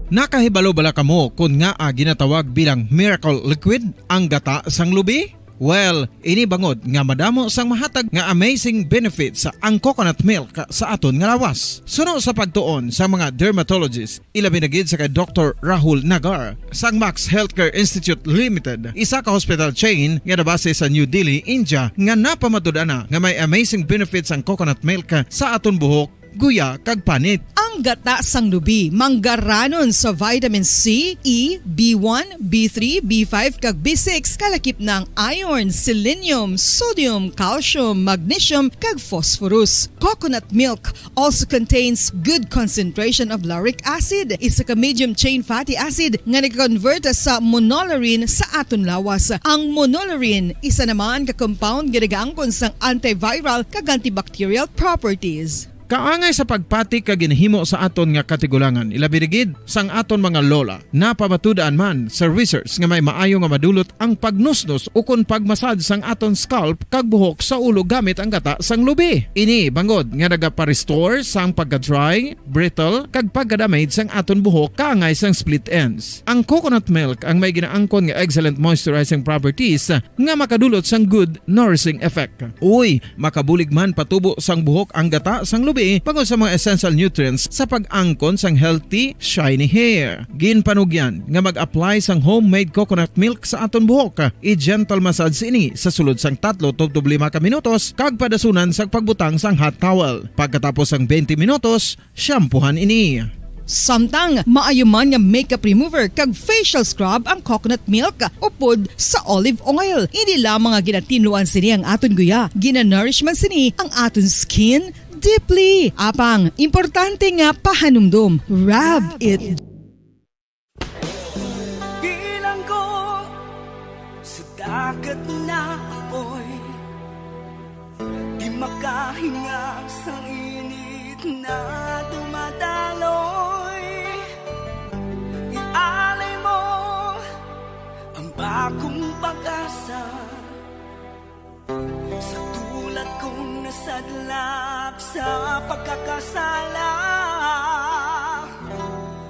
Nakahibalo bala kamo kon ngaa ginatawag bilang miracle liquid ang gata sang lubi? Well, ini bangod nga madamo sang mahatag nga amazing benefits ang coconut milk sa aton nga lawas. Suno sa pagtuon sa mga dermatologist, ilabi na gid sa kay Doktor Rahul Nagar sang Max Healthcare Institute Limited, isa ka hospital chain nga nabase sa New Delhi, India, nga napamatud-an na nga may amazing benefits ang coconut milk sa aton buhok, guya, kag panit. Ang gata sang lubi manggaranon sa vitamin C, E, B one, B three, B five, kag B six, kalakip na ang iron, selenium, sodium, calcium, magnesium, kag phosphorus. Coconut milk also contains good concentration of lauric acid, isa ka medium chain fatty acid nga nag-convert sa monolaurin sa aton lawas. Ang monolaurin isa naman ka compound nga nagaangkon sang antiviral kag antibacterial properties. Kaangay sa pagpati kag ginahimo sa aton nga katigulangan, ilabi na gid sang aton mga lola. Napamatud-an man sa research nga may maayo nga madulot ang pagnusnos ukon pagmasad sang aton scalp kag buhok sa ulo gamit ang gata sang lubi. Ini bangod nga nagapa-restore sang pagka-dry, brittle, kag pagka-damage sang aton buhok kaangay sang split ends. Ang coconut milk ang may ginaangkon nga excellent moisturizing properties nga makadulot sang good nourishing effect. Uy, makabulig man patubo sang buhok ang gata sang lubi bangod sa mga essential nutrients sa pag-angkon sang healthy, shiny hair. Ginpanugyan nga mag-apply sang homemade coconut milk sa aton buhok. I-gentle massage ini sa sulod sang tatlo tubtob lima ka minutos kag padasunan sang pagbutang sang hot towel. Pagkatapos sang twenty minutos, shampoohan ini. Samtang maayo man nga makeup remover kag facial scrub ang coconut milk upod sa olive oil. Hindi lamang nga ginatinluan sini ang aton guya, ginanourish man sini ang aton skin deeply. Apang, importante nga pahanumdom, rub it. Bilanggo sa dagat na apoy, di makahinga sang init na dumadaloy. Ialay mo ang bagong pag-asa sa tulad kong nasadlak sa pagkakasala.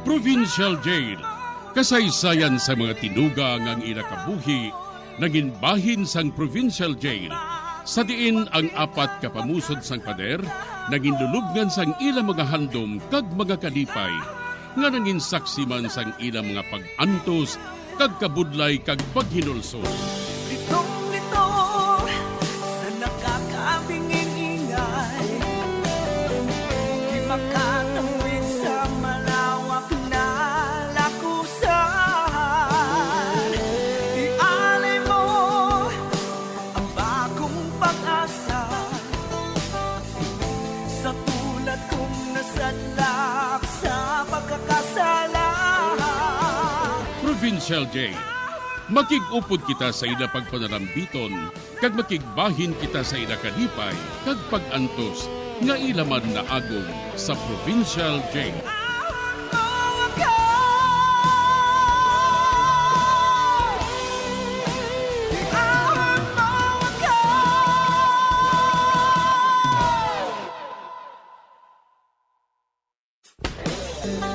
Provincial Jail, kasaysayan sa mga tinuga nga ang ila kabuhi nangin bahin sang Provincial Jail, sa diin ang apat ka pamusod sang pader nangin lulubngan sang ila mga handom kag mga kalipay, nga nangin saksi man sang ila mga pag-antos kag kabudlay kag paghinulsol. Litong-litong sa nakakabingin-ingay, di makatawid sa malawak na lakusan. Ialay mo ang bagong pag-asa sa tulad kong nasadlak sa pagkakasala. Provincial Jail, makig-upod kita sa ila pagpanalambiton, kag makigbahin kita sa ila kalipay kag pag-antos nga ila man naagom sa Provincial Jail.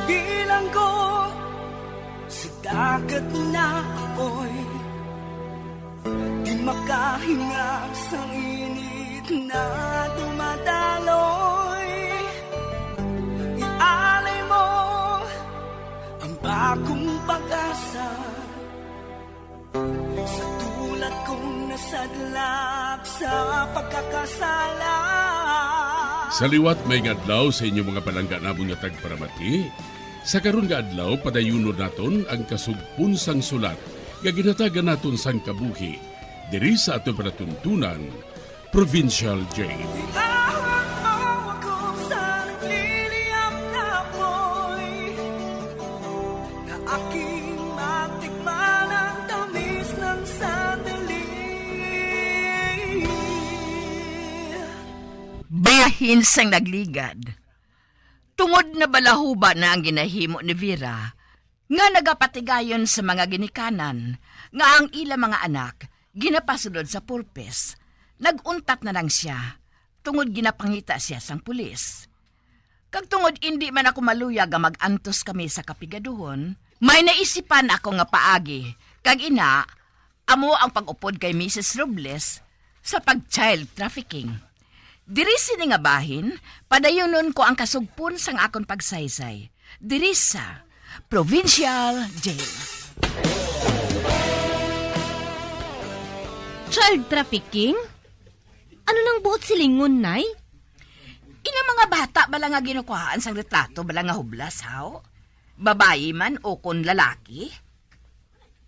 Bilanggo sa dagat na apoy, di makahinga sang init na dumadaloy. Ialay mo ang bagong pag-asa sa tulad kong nasadlak sa pagkakasala. Sa liwat, maayong adlaw sa inyo, mga palangga namon nga tagparamati. Sa karon nga adlaw, padayunon naton ang kasugpon sang sulat nga ginhatagan naton sang kabuhi diri sa aton palatuntunan, Provincial Jail. Iahon mo ako sa nagliliyab na apoy, na aking matikman ang tamis ng sandali. Bahin sang nagligad. Tungod nabalahuba na ang ginahimo ni Vera, nga nagapatigayon sa mga ginikanan nga ang ila mga anak ginapasulod sa purpose, nag-untat na lang siya tungod ginapangita siya sang pulis. Kag tungod indi man ako maluyag nga mag-antos kami sa kapigaduhon, may naisipan ako nga paagi, kag ina, amo ang pag-upod kay Misis Robles sa pag-child trafficking. Diri sini nga bahin, padayunon ko ang kasugpon sang akon pagsaysay diri sa Provincial Jail. Child trafficking? Ano nang buot silingon, Nay? Ina, mga bata bala nga ginukuhaan sang retrato bala nga hublas, haw? Babayi man o kon lalaki?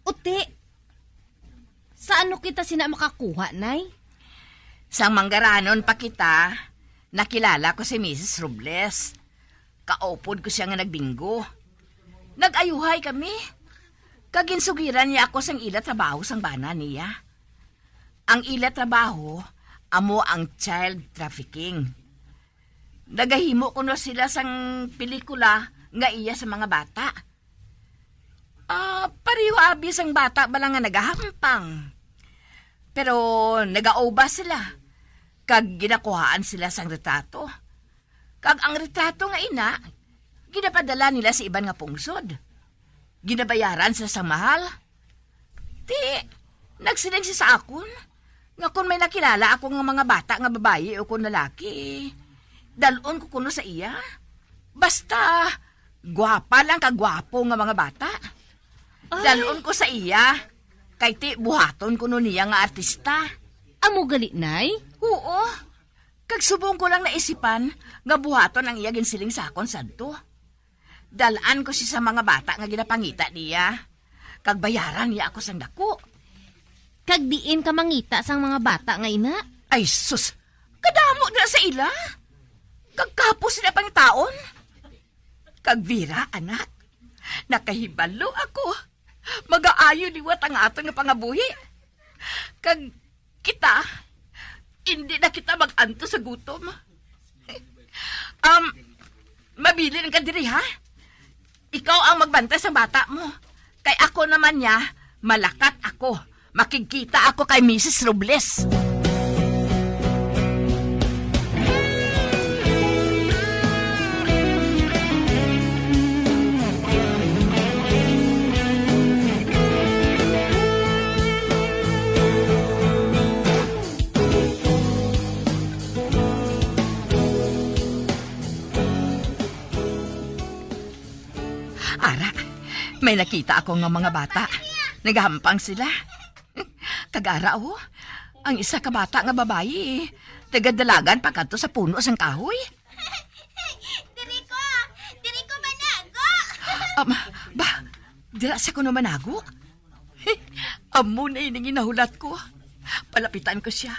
Uti, sa ano kita sina makakuha, Nay? Sang manggaranon pa kita, nakilala ko si Misis Robles. Kaupod ko siya nga nagbinggo. Nag-ayuhay kami. Kag ginsugiran niya ako sang ila trabaho sang bana niya. Ang ila trabaho amo ang child trafficking. Nagahimo kuno sila sang pelikula nga iya sa mga bata. Ah, pareho abi sang bata bala nga nagahampang. Pero nagauba sila, kag ginakuhaan sila sang retrato. Kag ang retrato nga ina, ginapadala nila sa iban nga pungsod. Ginabayaran sila sang mahal. Ti, nagsiling siya sa akon nga kon may nakilala ako nga mga bata nga babayi o kon lalaki, dal-on ko kuno sa iya. Basta, gwapa lang ka gwapo nga mga bata. Ay. Dal-on ko sa iya, kay ti buhaton kuno niya nga artista. Amo gali, Nay? Oo. Kag subong ko lang naisipan nga buhaton ang iya ginsiling sa akon sadto. Dal-an ko siya sa mga bata nga ginapangita niya, kag bayaran niya ako sang dako. Kag diin ka mangita sang mga bata nga ina? Ay, sus! Kadamo na sa ila! Kag kapos sila pangitaon! Kag Vera, anak, nakahibalo ako. Magaayo liwat ang aton nga pangabuhi. Kag kita, indi na kita mag-antos sa gutom. Um, mabilin ka diri, ha? Ikaw ang magbantay sa bata mo. Kay ako naman niya, malakat ako. Makigkita ako kay Misis Robles. Ara, may nakita ako nga mga bata. Nagahampang sila. Kag ara, oh, ang isa ka bata nga babayi, nagadalagan pa kadto sa puno sang kahoy. Diri ko! Diri ko manago! Um, ba, dira sa kuno manago? Amo na ini nga nahulat ko. Palapitan ko siya.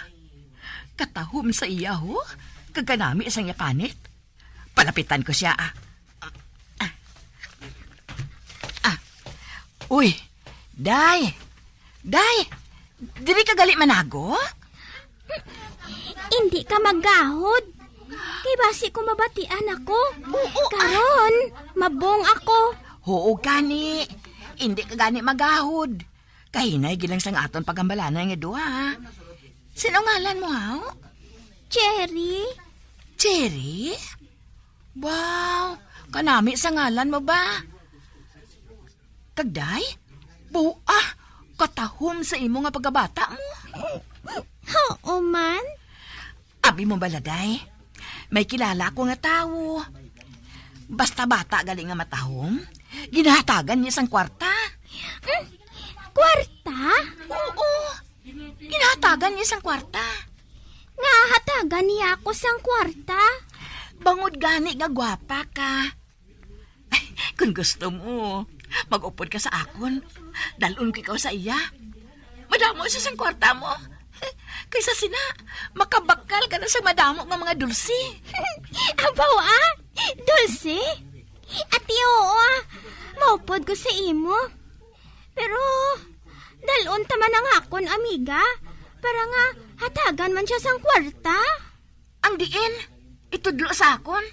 Katahom sa iya, ho. Kag kanami sang iya panit. Palapitan ko siya, ah. Ah. Ah. Uy, Day. Day, diri ka gali manago? Indi ka maggahod. Kay basi ko mabatian ako. Oo, ah. Karon, mabong ako. Oo, gani. Indi ka gani magahod. Kahinay gid lang sang aton paghambalanay nga duha, ha? Sin-o ngalan mo, haw? Cherry. Cherry? Wow, kanami sa ngalan mo ba? Kag Day, bua, katahom sa imo nga pagkabata mo. Oo man. Abi mo bala, Day? May kilala ko nga tawo. Basta bata gali nga matahom, ginahatagan niya sang kwarta. Mm, kwarta? Oo. Ginahatagan niya sang kwarta. Nga hatagan niya ako sang kwarta? Bangod gani nga gwapa ka. Ay, kung gusto mo, mag-upod ka sa akon. Dalon ko ikaw sa iya. Madamo siya sang kwarta mo. Kaysa sina, makabakal ka na sa madamo nga mga dulce. Abaw, ah? Dulce? Ati, oo, ah. Maupod ko sa imo. Pero, dalon ta man ang akon amiga para nga hatagan man siya sang kwarta. Ang diin, itudlo sa akon.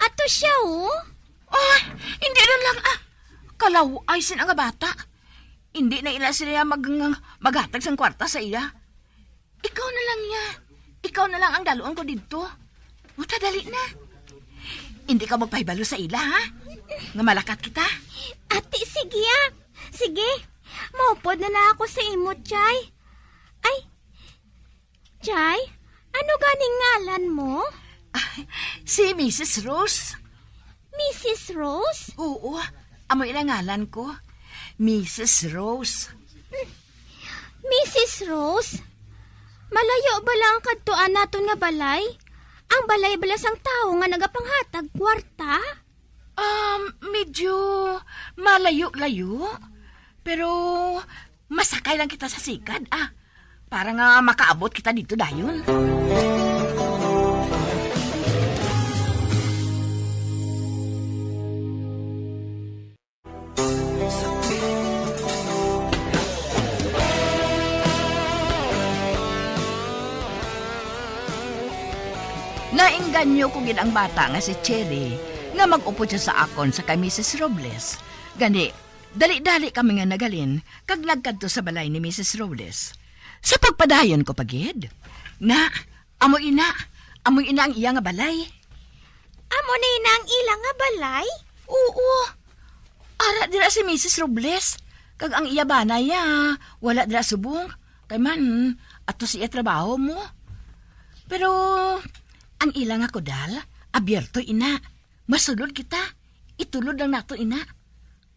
Ato siya, oh. Oh, hindi na lang, ah. Kalaw-ay sina nga bata. Indi na ila sila mag-, maghatag sang kwarta sa iya. Ikaw na lang niya. Ikaw na lang ang dalon ko didto. Uta, dali na. Indi ka magpahibalo sa ila, ha? Nga malakat kita. Ate, sige, ah. Sige. Maupod na lang ako sa imo, Chay. Ay, Chay, ano ganing ngalan mo? Ah, si Missus Rose. Missus Rose? Oo, amo ina ngalan ko. Missus Rose. Missus Rose? Malayo bala ang kadtuan naton nga balay? Ang balay bala sang tawo nga nagapanghatag kwarta? Um, medyo malayo-layo. Pero masakay lang kita sa sikad, ah. Para nga makaabot kita dito dayon. Naengganyo ko gid ang bata nga si Cherry, nga mag-upod siya sa akon sa kay Missus Robles. Gani, dali-dali kami nga naghalin kag nagkadto sa balay ni Missus Robles. Sa pagpadayon ko pa gid, na, amo ina, amo ina ang iya nga balay. Amo na ina ang ila nga balay? Oo. Ara dira si Missus Robles, kag ang iya bana ya, wala dira subong. Kay man, ato sa iya trabaho mo. Pero, ang ila nga kudal, abierto ina. Masulod kita. Itulod lang nato ina.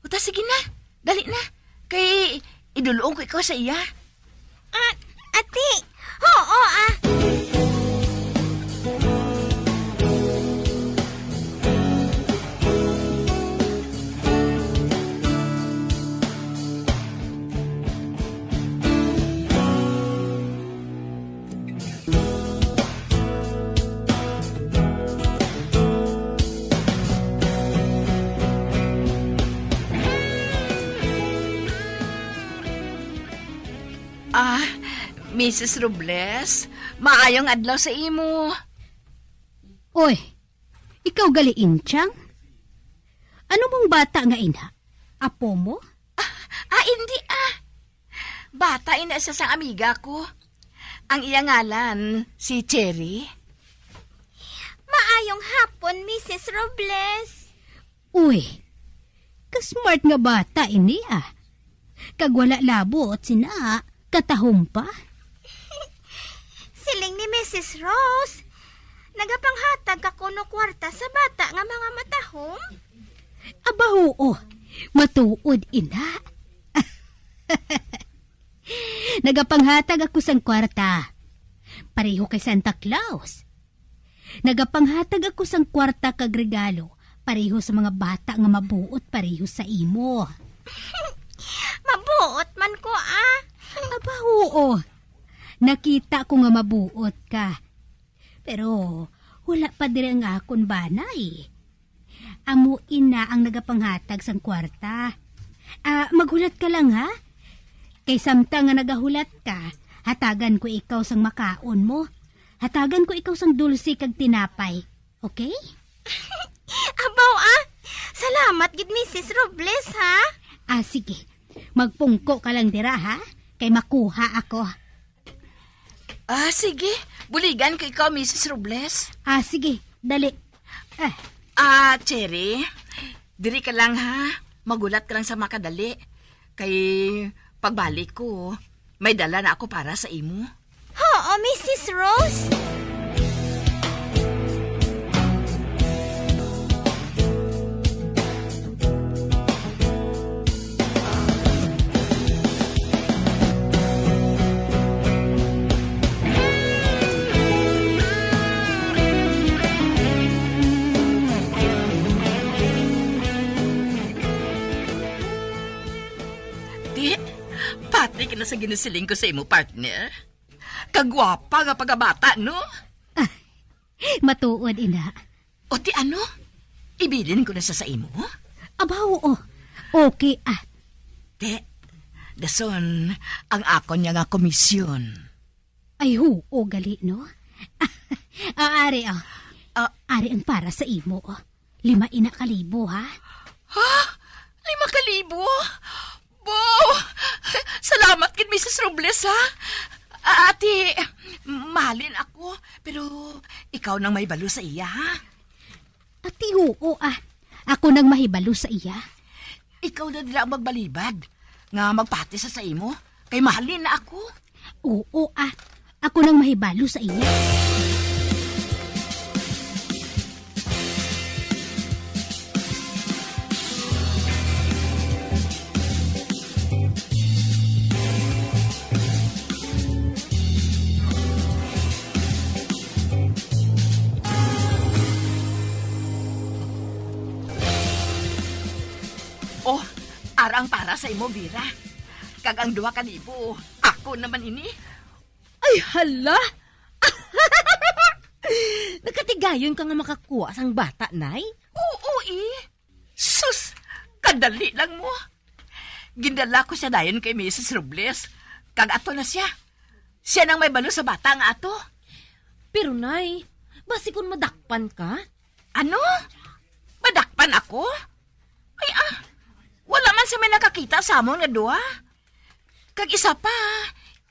Uta, sige na. Dali na. Kay idulong ko ikaw sa iya. Ah, ate. Oo, ah. Ah, Missus Robles, maayong adlaw sa imo. Oy, ikaw gali, Inchang? Ano mong bata nga ina? Apo mo? Ah, ah, hindi, ah. Bata ina sa sang amiga ko. Ang iya ngalan, si Cherry. Maayong hapon, Missus Robles. Uy, ka-smart nga bata ini, ah. Kag wala labot sina, katahom pa. Siling ni Missus Rose, nagapanghatag ka kuno kwarta sa bata nga mga matahom? Aba, huo. Matuod ina. Nagapanghatag ako sang kwarta. Pareho kay Santa Claus. Nagapanghatag ako sang kwarta kag regalo pareho sa mga bata nga mabuot pareho sa imo. Mabuot man ko, ah. Aba, huo. Nakita ko nga mabuot ka. Pero wala pa diri ang akon bana, eh. Amo ina ang nagapanghatag sang kwarta. Ah, maghulat ka lang, ha? Kay samtang nga nagahulat ka, hatagan ko ikaw sang makaon mo. Hatagan ko ikaw sang dulce kag tinapay. Okay? Abaw, ah! Salamat gid, Missus Robles, ha? Ah, sige. Magpungko ka lang dira, ha? Kay makuha ako. Ah, sige. Buligan ko ikaw, Missus Robles. Ah, sige. Dali. Ah. Ah, Cherry, diri ka lang, ha? Maghulat ka lang sa makadali. Kay pagbalik ko, may dala na ako para sa imo. Oo, Missus Rose. Ti, pati ka na sa ginasiling ko sa imo, partner. Kagwapa nga pagabata, no? Matuod, ina. O ti ano? Ibilin ko na sa sa imo? Aba, oo. Okay, ah. Te, dason ang akon niya nga komisyon. Ay, huo, gali, no? Ah, ari, oh. Ah. Ari ang para sa imo, oh. Lima ina ka libo, ha? Ha? Lima ka libo? Bo! Salamat gid, Misis Robles, ha? Ah, ate, mahalin ako, pero ikaw nang may balo sa iya, ha? Ate, oo, ah. Ako nang mahibalo sa iya. Ikaw na dira ang magbalibad nga magpati sa sa imo, kay mahalin na ako. Oo, ah. Ako nang mahibalo sa iya. Oh, ara ang para sa imo, Vera. Kag ang duha ka libo, ako naman ini. Ay, hala! Nagkatigayon ka nga makakuha sang bata, Nay? Oo, eh. Sus! Kadali lang mo. Gindala ko siya dayon kay Misis Robles. Kag ato na siya. Siya nang may balo sa bata nga ato. Pero, Nay, basi kun madakpan ka? Ano? Madakpan ako? Ay, ah, wala man sa may nakakita sa amon nga duha. Kag isa pa,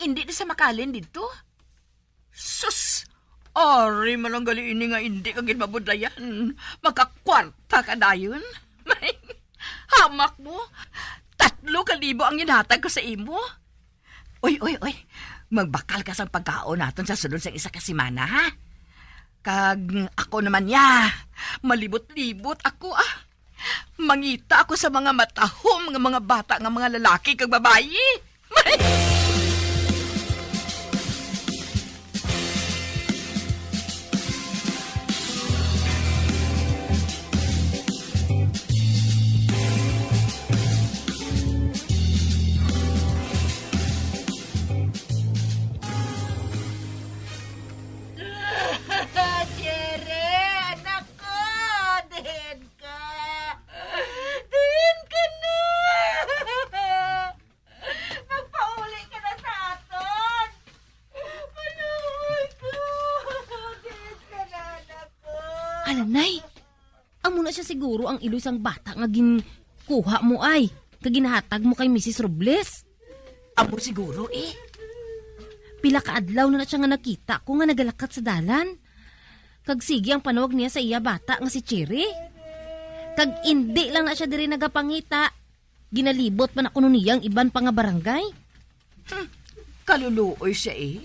hindi na sa makalin didto. Sus! Ari man lang gali ini nga hindi ka gid mabudlayan. Magkakwarta ka dayon. Hamak mo. Tatlo ka libo ang ginhatag ko sa imo. Oy, oy, oy. Magbakal ka sang pagkaon naton sa sulod sang isa ka semana, ha? Kag ako naman ya, malibot-libot ako, ah. Mangita ako sa mga matahom nga mga bata nga mga lalaki kag babayi. Jerry, anak ko, diin ka. Diin ka na. Magpauli ka na sa aton. Maluoy ko. Diin ka na, anak ko. Ala, Nay. Amo na siya siguro ang iloy sang bata nga ginkuha mo, ay, kag ginahatag mo kay Misis Robles. Amo siguro, eh. Pila ka adlaw na na siya nga nakita ko nga nagalakat sa dalan. Kag sige ang panawag niya sa iya bata nga si Cherry. Kag indi lang na siya diri nagapangita. Ginalibot pa na kuno niya ang iban pa nga barangay. Hmm, kaluluoy siya, eh.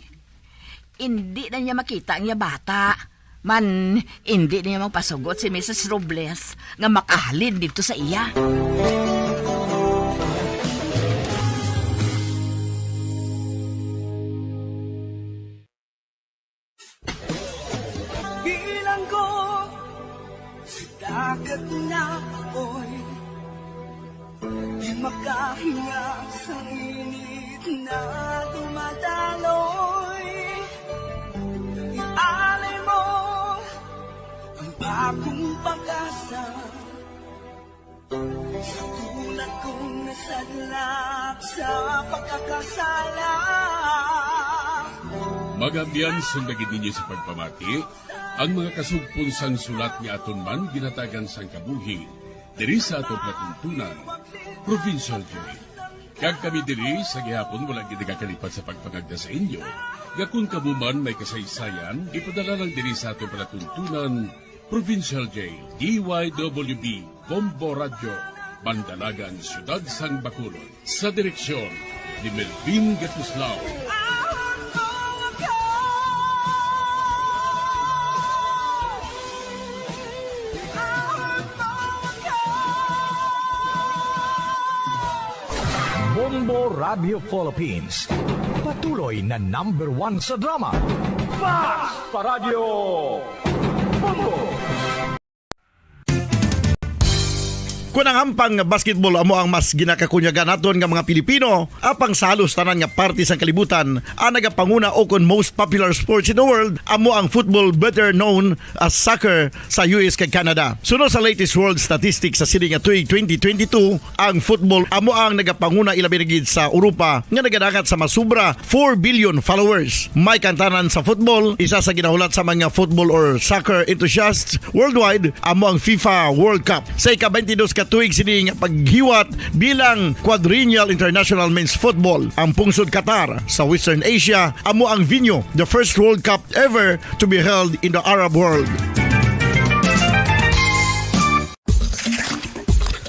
Indi na niya makita ang iya bata. Man, indi na niya magpasugot si Misis Robles nga makahalin didto sa iya. Bilanggo sa dagat na apoy, di makahinga sa init na dumadaloy. Ialay mo ang bagong pag-asa. Sa tulad kong nasadlak sa pagkakasala. Mga abyan, sunda gid ninyo sa pagpamati ang mga kasugpon sang sulat nga aton man ginhatagan sang kabuhi diri sa aton palatuntunan, Provincial Joy. Kag kami diri sa gihapon wala gid nagakalipat sa pagpangagda sa inyo nga kon kamo man may kasaysayan, ipadala lang diri sa aton palatuntunan, Provincial J, D Y W B, Bombo Radyo, Mandalagan, Siyudad sang Bacolod. Sa direksyon ni Melvin Gatuslao. Bombo Radio Philippines. Patuloy na number one sa drama. Fast pa Radyo Bombo! Kon ang hampang nga basketball amo ang mas ginakakunyagan naton nga mga Pilipino, apang sa halos tanan nga parte sang kalibutan, ang nagapanguna o kon most popular sports in the world amo ang football, better known as soccer, sa U S kag Canada. Suno sa latest world statistics sa sini nga tuig twenty twenty-two, ang football amo ang nagapanguna, ilabi na gid sa Europa, nga nagadangat sa mas sobra four billion followers. May kantanan sa football, isa sa ginahulat sa mga football or soccer enthusiasts worldwide amo ang FIFA World Cup. Sa ika-twenty-dos ka Tuig sini nga paghiwat bilang Quadrennial International Men's Football. Ang pungsod Qatar sa Western Asia amo ang venue, the first World Cup ever to be held in the Arab world.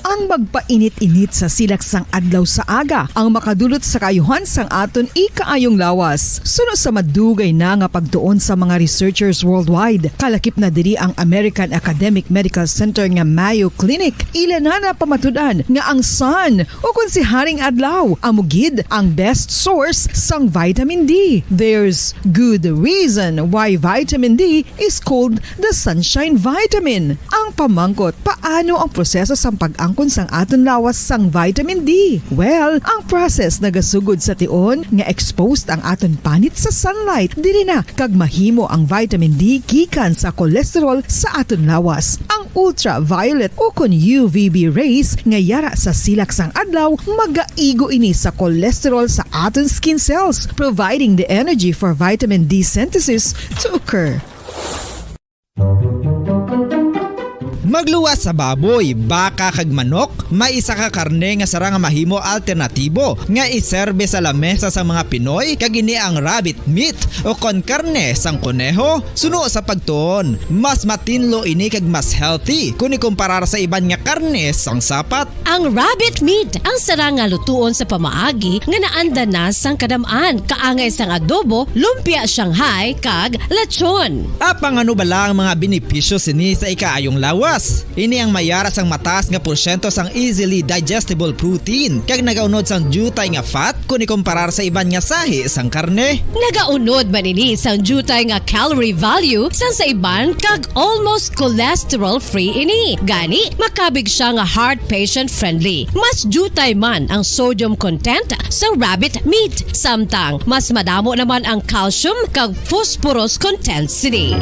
Ang magpainit-init sa silak sang adlaw sa aga ang makadulot sa kaayuhan sang aton ikaayong lawas. Suno sa madugay na nga pagtuon sa mga researchers worldwide, kalakip na diri ang American Academic Medical Center nga Mayo Clinic. Ila na napamatud-an nga ang sun, o kon si Haring Adlaw, amo gid ang best source sang vitamin D. There's good reason why vitamin D is called the sunshine vitamin. Ang pamangkot, paano ang proseso sang pag-angkon sang aton lawas sang vitamin D? Well, ang process nagasugod sa tion nga exposed ang aton panit sa sunlight. Diri na kag mahimo ang vitamin D gikan sa cholesterol sa aton lawas. Ang ultraviolet o kon U V B rays nga yara sa silak sang adlaw magaigo ini sa cholesterol sa aton skin cells, providing the energy for vitamin D synthesis to occur. Magluwas sa baboy, baka kag manok, may isa ka karne nga sarang nga mahimo alternatibo nga iserbe sa lamesa sang mga Pinoy, kag ini ang rabbit meat o kon karne sang koneho. Suno sa pagtuon, mas matinlo ini kag mas healthy kon ikumparar sa iban nga karne sang sapat. Ang rabbit meat ang sarang nga lutuon sa pamaagi nga naanda na sang kadam-an, kaangay sang adobo, lumpia Shanghai, kag lechon. Apang ano bala ang mga benepisyo sini sa ikaayong lawas? Ini ang mayara sang mataas nga porsyento sang easily digestible protein kag nagaunod sang diutay nga fat kon ikumparar sa iban nga sahi sang karne. Nagaunod man ini sang diutay nga calorie value sang sa iban kag almost cholesterol-free ini. Gani, makabig siya nga heart patient-friendly. Mas diutay man ang sodium content sa rabbit meat, samtang mas madamo naman ang calcium kag phosphorus content sini.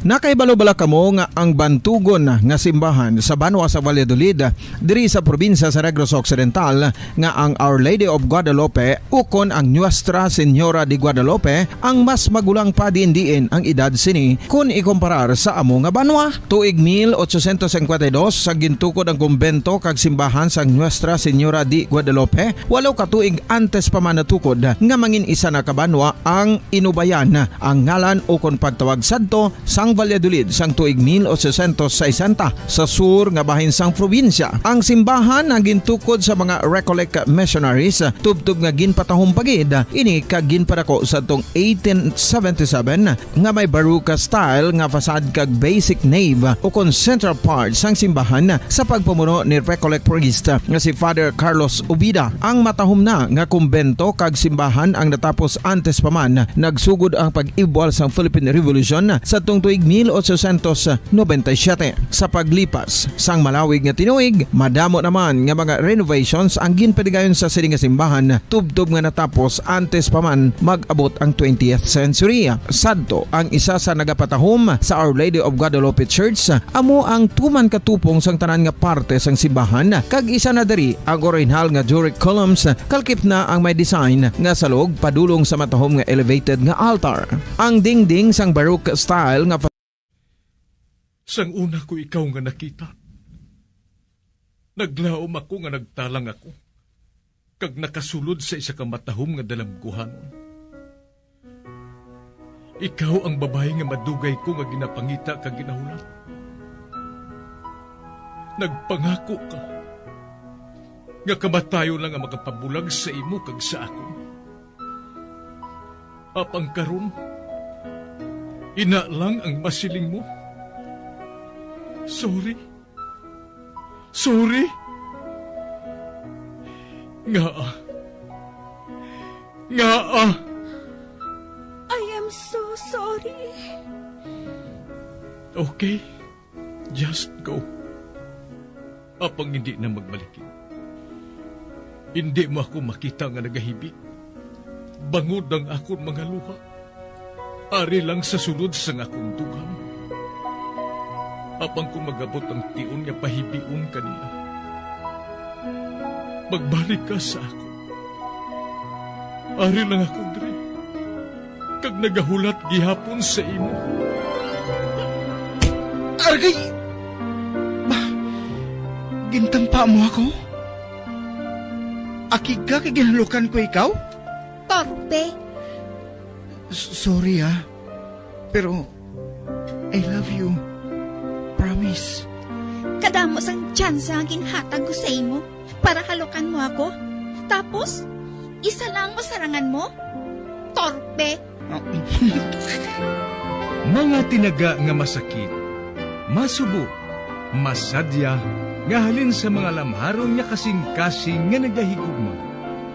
Nakahibalo bala kamo nga ang bantugon nga simbahan sa banwa sa Valladolid, diri sa probinsya sa Negros Occidental, nga ang Our Lady of Guadalupe ukon ang Nuestra Señora de Guadalupe ang mas magulang pa diin-diin ang edad sini kon ikumparar sa amo nga banwa? Tuig mil ochocientos cincuenta y dos, sa gintukod ang kumbento kag simbahan sang Nuestra Señora de Guadalupe, walo ka tuig antes pa man natukod nga mangin isa na ka banwa ang Inubayan, ang ngalan ukon pagtawag sadto sang Valladolid sang tuig mil ochocientos sesenta, sa sur nga bahin sang probinsya. Ang simbahan ang gintukod sa mga Recollect missionaries, tubtob nga ginpatahom pa gid ini kag ginpadako sadtong eighteen seventy-seven nga may Baroque style nga facade kag basic nave ukon central part sang simbahan sa pagpamuno ni Recollect priest nga si Father Carlos Ubida. Ang matahom na nga kumbento kag simbahan ang natapos antes pa man nagsugod ang pag-ibwal sang Philippine Revolution sadtong tuig mil ochocientos noventa y siete. Sa paglipas sang malawig nga tinuig, madamo naman nga mga renovations ang ginpadigayon sa sini nga simbahan, tubtob nga natapos antes pa man mag-abot ang twentieth century. Sadto ang isa sa nagapatahom sa Our Lady of Guadalupe Church, amo ang tuman katupong sang tanan nga parte sang simbahan, kag isa na diri ang orihinal nga Doric columns, kalkip na ang may design nga salog padulong sa matahom nga elevated nga altar. Ang dingding sang Baroque style nga fa- Sang una ko ikaw nga nakita, naglaom ako nga nagtalang ako, kag nakasulod sa isa ka matahom nga dalamguhanon. Ikaw ang babayi nga madugay ko nga ginapangita kag ginahulat. Nagpangako ka nga kamatayon lang ang makapabulag sa imo kag sa akon. Apang karon, ina lang ang masiling mo. Sorry. Sorry. Ngaa? Ngaa? I am so sorry. Okay. Just go. Apang hindi na magbalikid. Hindi mo ako makita nga nagahibik. Bangod ang akon mga luha. Ari lang sa sulod sang akon dughan. Apang kung magabot ang tion nga pahibion ka niya, magbalik ka sa akon. Ari lang ako diri. Kag nagahulat gihapon sa imo. Argay! Ba, gintampa mo ako? Akig ka kay ginhalukan ko ikaw? Torpe. S-, sorry, ah. Pero I love you. Promise. Kadamo sang tsansa nga ginhatag ko sa imo para halukan mo ako. Tapos, isa lang masarangan mo? Torpe. Mga tinaga nga masakit, masubo, masadya, nga halin sa mga lamharon nga kasing-kasing nga nagahigugma.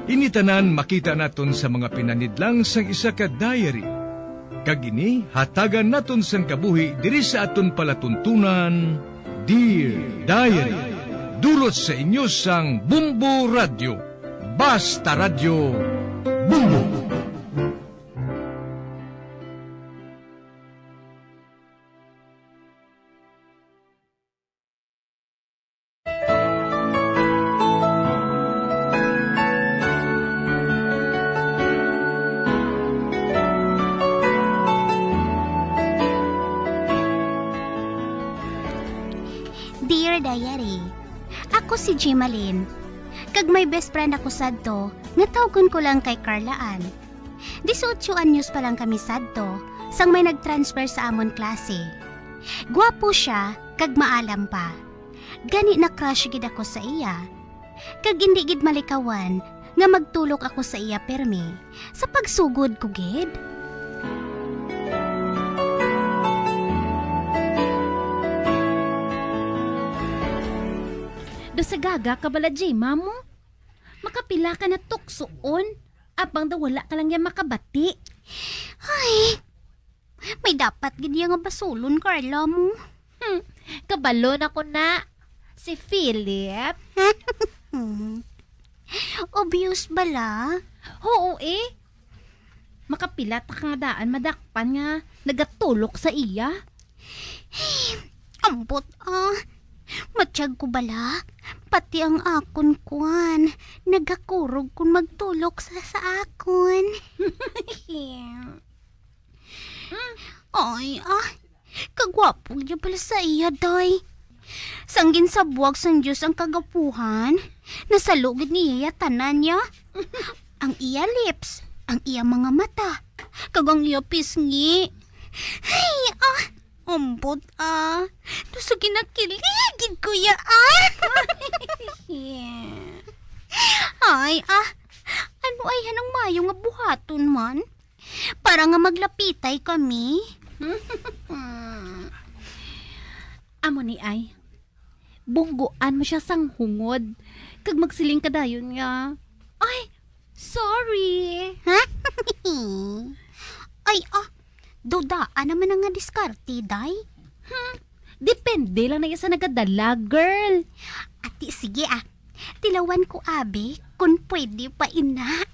Ini tanan makita naton sa mga pinanidlang sang isa ka diary. Kag ini hatagan naton sang kabuhi diri sa aton palatuntunan, Dear Diary. Dulot sa inyo sang Bumbo Radyo. Basta Radyo, Bumbo. Dear Diary, ako si Jimalyn, kag may best friend ako sadto nga tawgon ko lang kay Carla Ann. Dieciocho anyos pa lang kami sadto sang may nag-transfer sa amon klase. Gwapo sia kag maalam pa. Gani na-crush gid ako sa iya. Kag indi gid malikawan nga magtulok ako sa iya pirmi, sa pagsugod ko gid. Daw sa gaga ka bala, Jema, mo? Makapila ka na tuksoon? Apang daw wala ka lang niya makabati. Ay, may dapat gid iya nga basulon, Carla, mo. Hmm, kabalo na ko na. Si Philip? Obvious bala? Oo, eh. Makapila ta ka nga daan madakpan nga nagatulok sa iya? Ambot, ah. Matyag ko bala? Pati ang akon kuan, nagakurog kon magtulok sa, sa akon. Ay, ah. Kagwapo niya pala sa iya, day. Sang ginsabuag sang Dios ang kagapuhan, nasalo gid niya tanan niya. Ang iya lips, ang iya mga mata, kag ang iya pisngi. Ay, ah, ambot, ah. Daw sa ginakilig gid ko iya, ah. Ay, ah. Ano ay hanang mayo nga buhaton man? Para nga maglapitay kami. Amo ni ay, bungguan mo siya sang hungod, kag magsiling ka dayon nga, "Ay, sorry." Ay, ah, dudaan naman ang nga diskarte, day. Hmm, depende lang na iya sa nagadala, girl. Ati, sige, ah. Tilawan ko, abi, kung pwede pa ina.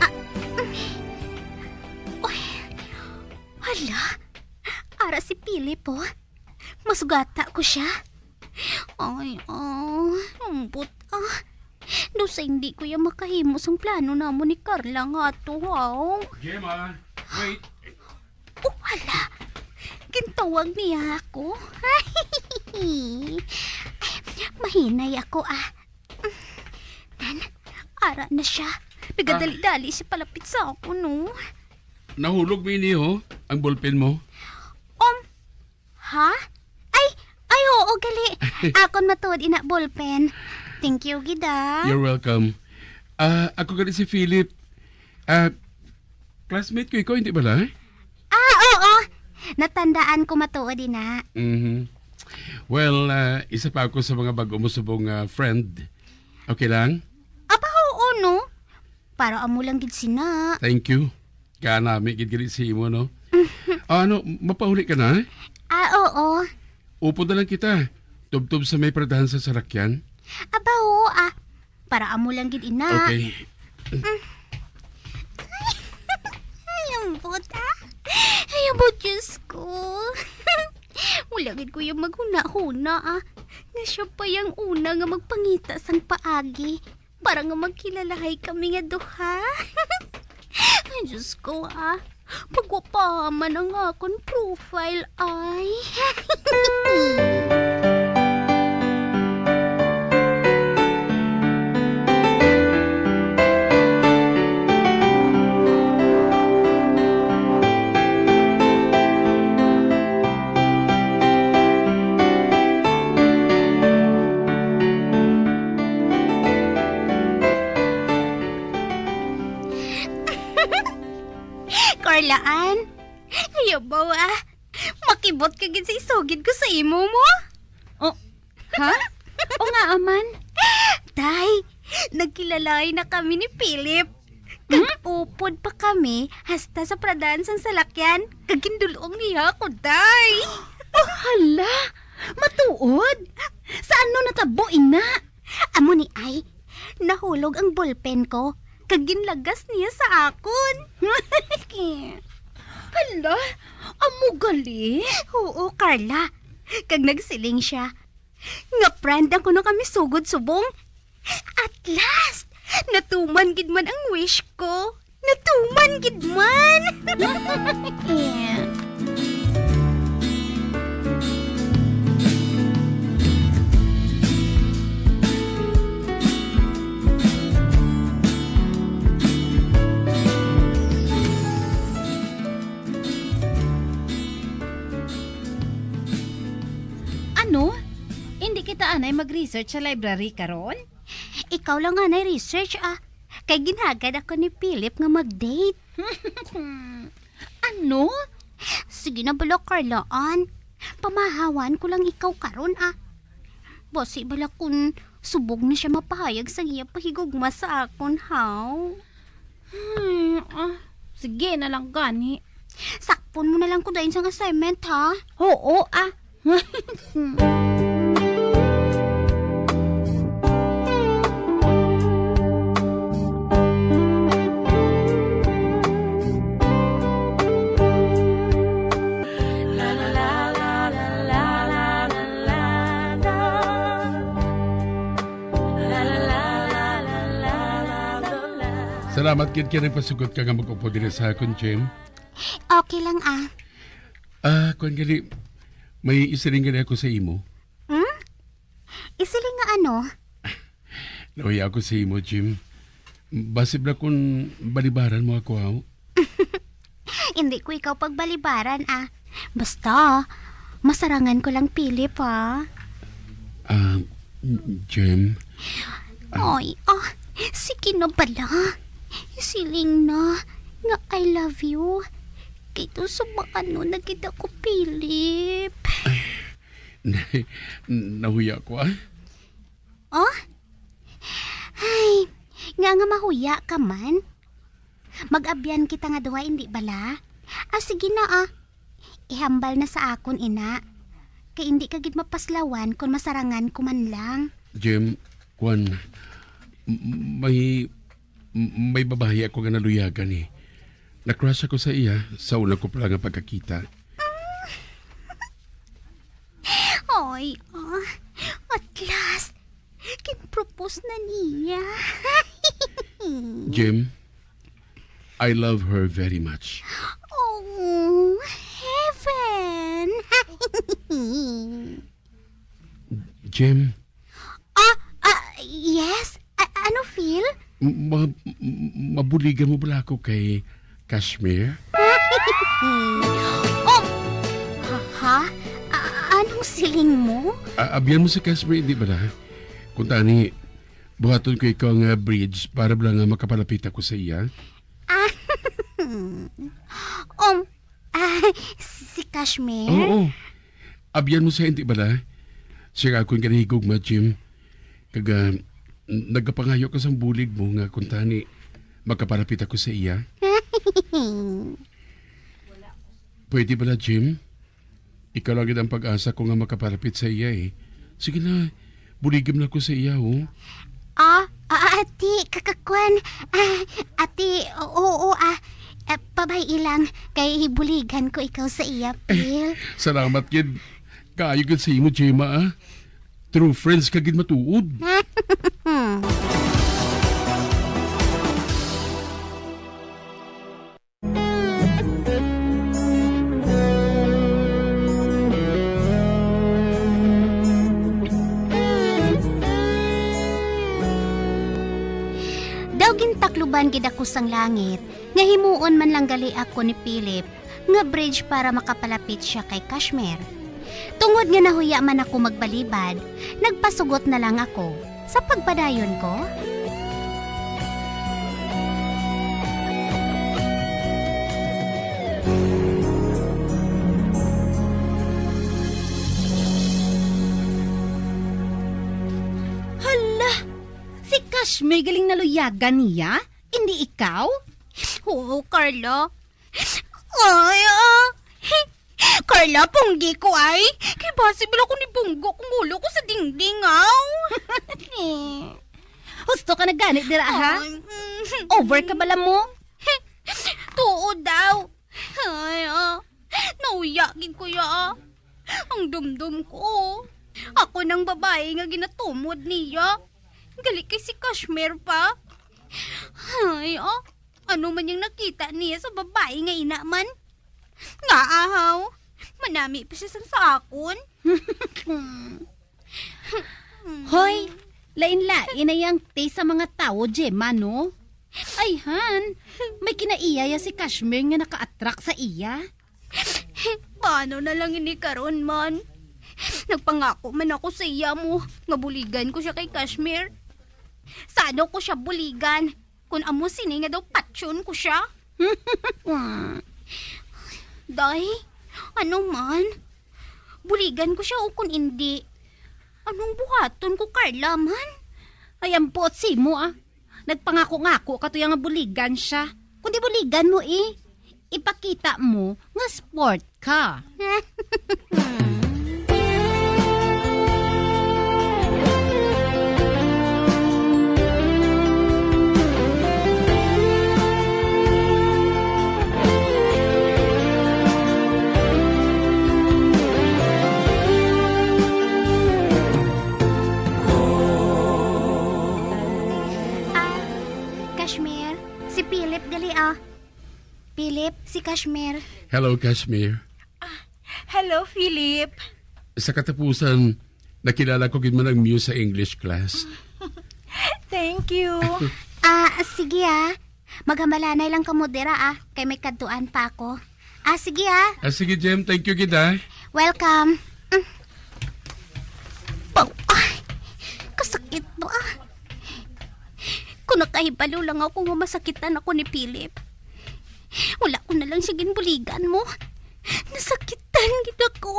Ah, uy, hala, ara si Philip, oh. Masugata ko siya. Ay, ah, ambot, ah. Daw sa hindi ko ya makahimo sang plano namon ni Carla nga ato, haw. Gemma, wait. Oh, hala. Gintawag niya ako. Ay, mahinay ako, ah. Nan, ara na siya. Nagadali-dali siya palapit sa ako, no? Nahulog mi ini, ho, ang ballpen mo. Um, Ha? Ay, ay, oo, gali. Akon matuod ina ballpen. Thank you, gid, ah. You're welcome. Ah, ako gali si Philip. Ah, classmate ko ikaw, hindi bala? Ah, oo. Natandaan ko matuod ina. Mhm. Well, ah, isa pa ako sa mga bago mo subong, ah, friend. Okay lang? Aba, oo, no? Para amo lang gid sina. Thank you. Kanami gid gali sa imo, no? Ah, ano, mapauli ka na? Ah, oo. Upod na lang kita. Tubtob sa may paradahan sa sarakyan. Aba, oo, ah. Para amo lang gid ina. Okay. Put, ah? Ay, abo, Diyos ko. Wala gid ko yung maghuna-huna, ah. Nga siya pa yung una nga magpangita sang paagi para nga magkilalahay kami nga duha. Ay, Diyos ko, ah. Pagwapaha man ang akon profile, ay. Carlaan, ayaw ba, ah? Makibot ka gid sa isugid ko sa imo mo? Oh, ha? O nga, aman? Day, nagkilalay na kami ni Philip. Kag Hmm? upod pa kami hasta sa pradaan sang salakyan. Kag gindul-ong niya ako, day. Oh, hala! Matuod? Sa ano natabo ina? Amo ni ay, nahulog ang ballpen ko, kag ginlagas niya sa akon. Hala, amo gali? Oo, Carla. Kag nagsiling siya nga friend ako na kami sugod subong. At last, natuman gid man ang wish ko. Natuman gid man. Ano? Hindi kita anay mag-research sa library karon? Ikaw lang anay research, ah. Kay ginhagad ako ni Philip nga mag-date. Ano? Sige na bala, Carlaan. Pamahawan ko lang ikaw karon, ah. Basi bala kun subong na siya mapahayag sa iya pahigugma sa akon, haw? Hmm, ah, sige na lang gani. Sakpon mo na lang ko dayon sang assignment, ha? Oo, ah. Salamat gid kay nagpasugot ka nga mag-upod diri sa akon, Jem. Okay lang, ah. Ah, kuwan gali, may isiling gali ako sa imo. Hmm? Isiling nga ano? Nahuya ako sa imo, Jem. Basi bala kun balibaran mo ako, haw? Hindi ko ikaw pagbalibaran, ah. Basta, masarangan ko lang, Philip, ah. Ah, Jem. Ah. Oy, ah, sige na bala. Siling na nga I love you. Kay tusubaan mo na gid ako, Philip. Nay, nahuya ko, ah. Oh? Ay, nga nga mahuya ka man. Mag-abyan kita nga duha, indi bala? Ah, sige na, ah. Ihambal na sa akon, ina. Kay indi ka gid mapaslawan kon masarangan ko man lang. Jem, kwan, m-, may, m-, may babayi ako nga naluyagan, eh. Na-crush ako sa iya sa una ko pa lang nga pagkakita. Oy, ah, at last, kin-propose na niya. Jem, I love her very much. Oh, heaven! Jem. Ah, ah, yes? A-, ano, Phil? Ma-, ma-, mabuligan mo bala ako kay Kashmir? Oh! Ha? Ha? A-, anong siling mo? A-, abyan mo si Kashmir, di ba na? Kung tani, buhaton ko ikaw nga bridge para bala nga makapalapit ako sa iya. Ah, um, ah, si Kashmir? Oo. Abyan mo siya, hindi bala? Siya nga akong ginahigugma, Jim. Kag, ah, n-, nagapangayo ko sang bulig mo nga kung tani, makapalapit ako sa iya. Pwede bala, Jim? Ikaw lang gid ang pag-asa ko nga makapalapit sa iya, eh. Sige na, buligim na ko sa iya, oh. Ah, ah, ati, kakakwan. Ah, ati, oo, oo, ah. Eh, pabay-i lang, kay hibuligan ko ikaw sa iya, Phil. Salamat gid. Kaayo gid sa imo, Gemma, ah. True friends ka gid matuod. Daw gintakluban gid ako sang langit, nga himuon man lang gali ako ni Philip nga bridge para makapalapit siya kay Kashmir. Tungod nga nahuya man ako magbalibad, nagpasugot na lang ako sa pagpadayon ko. Hala! Si Kashmir galing naluyagan niya? Hindi ikaw? Oo, Carla. Ay, ah. Carla, punggi ko ay. Kay basi bala ko nibunggo kung ulo ko sa dingding, aw. Husto ka na gani dira, ha? Ay, mm. Over ka bala mo? Tuo daw. Ay, ah. Nauya gid ko ya, ah. Ang dumdum ko. Ako nang babae nga ginatumod niya. Gali kay si Kashmir pa. Ay, ah. Ano man yang nakita niya sa babae nga ina man? Nga ahaw, manami pa siya sang sa akon. Hoy, lain-lain na yang taste sa mga tawo, Gemma, no? Ay, han, may kinaiya ya si Kashmir nga naka-attract sa iya. Paano na lang ini karon man? Nagpangako man ako sa iya mo nga buligan ko siya kay Kashmir. Sa ano ko siya buligan? Kun amo sini nga daw patyon ko siya? Day, ano man? Buligan ko siya o kun indi? Anong buhaton ko, Carla, man? Ay, ambot simo, ah. Nagpangako-ngako ka to ya nga buligan siya. Kundi buligan mo, eh. Ipakita mo nga sport ka. Ah, Kashmir, si Philip gali, ah. Philip, si Kashmir. Hello, Kashmir. Ah, hello, Philip. Sa katapusan, nakilala ko gid man ang Muse sa English class. Thank you. Ah, sige, ah. Maghamalanay lang kamo dira, ah, kay may kadtuan pa ako. Ah, sige, ah. Ah, sige, Jem. Thank you gid, ah. Welcome. Mm. Baw, ay, kasakit ba? Kung nakahibalo lang ako nga masakitan ako ni Philip, wala ko na lang siya ginbuligan mo. Nasakitan gid ako.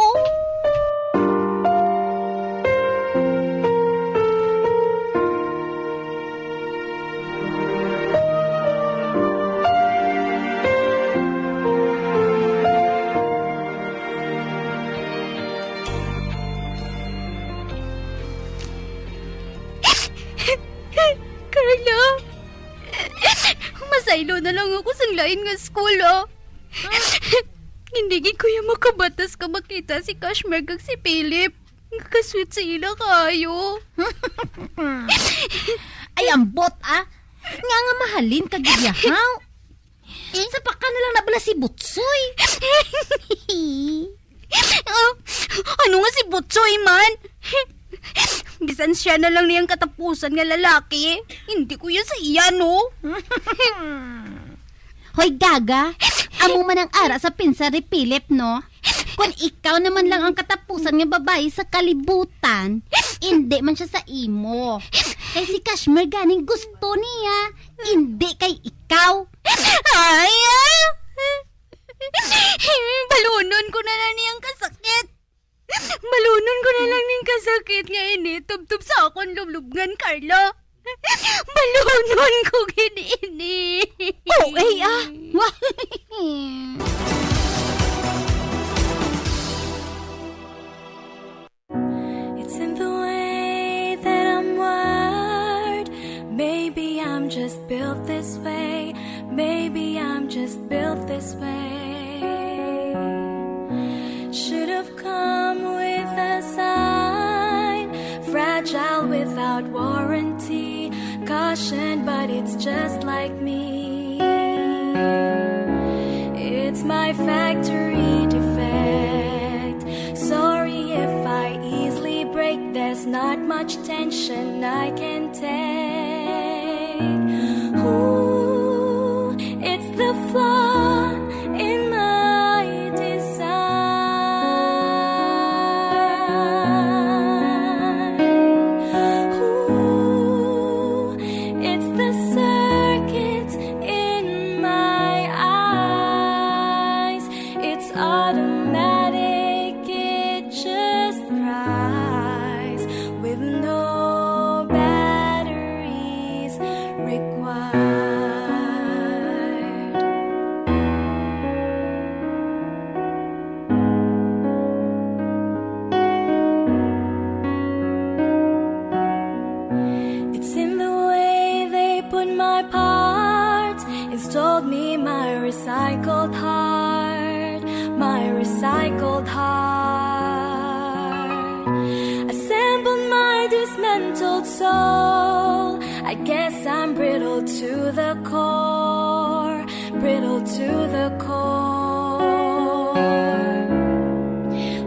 Carla, masaylo na lang ako sang lain nga school, ah. Hindi gid ko ya makabatas ka makita si Kashmir kag si Philip. Kasweet sa ila kaayo. Ay, ambot, ah. Nga nga mahalin ka gid ya, haw? Eh? Sa pa ka na lang na bala si Butsoy. Ah, ano nga si Butsoy man? Bisan siya na lang niyang katapusan nga lalaki, hindi ko yan sa iya, no? Hoy, Gaga, amo man ang ara sa pinsar ni Philip, no? Kung ikaw naman lang ang katapusan nga babayi sa kalibutan, indi man siya sa imo. Kay si Kashmir ganing gusto niya, indi kay ikaw. Ay, ah! Balunon ko na lang niyang kasakit. Balunon ko na lang ning kasakit nga ini tubtob sa akon lubngan, Carla. Balunon ko gid ini. O A, ah. It's in the way that I'm wired. Maybe I'm just built this way. Maybe I'm just built this way. Should have come with a sign. Fragile without warranty. Caution, but it's just like me. It's my factory defect. Sorry if I easily break. There's not much tension I can take. Ooh, it's the flaw in my design. Ooh, it's the circuits in my eyes. It's automatic, it just cries with no batteries required. It's in the way they put my parts, installed me my recycled heart, my recycled heart. Assembled my dismantled soul. I guess I'm brittle to the core, brittle to the core.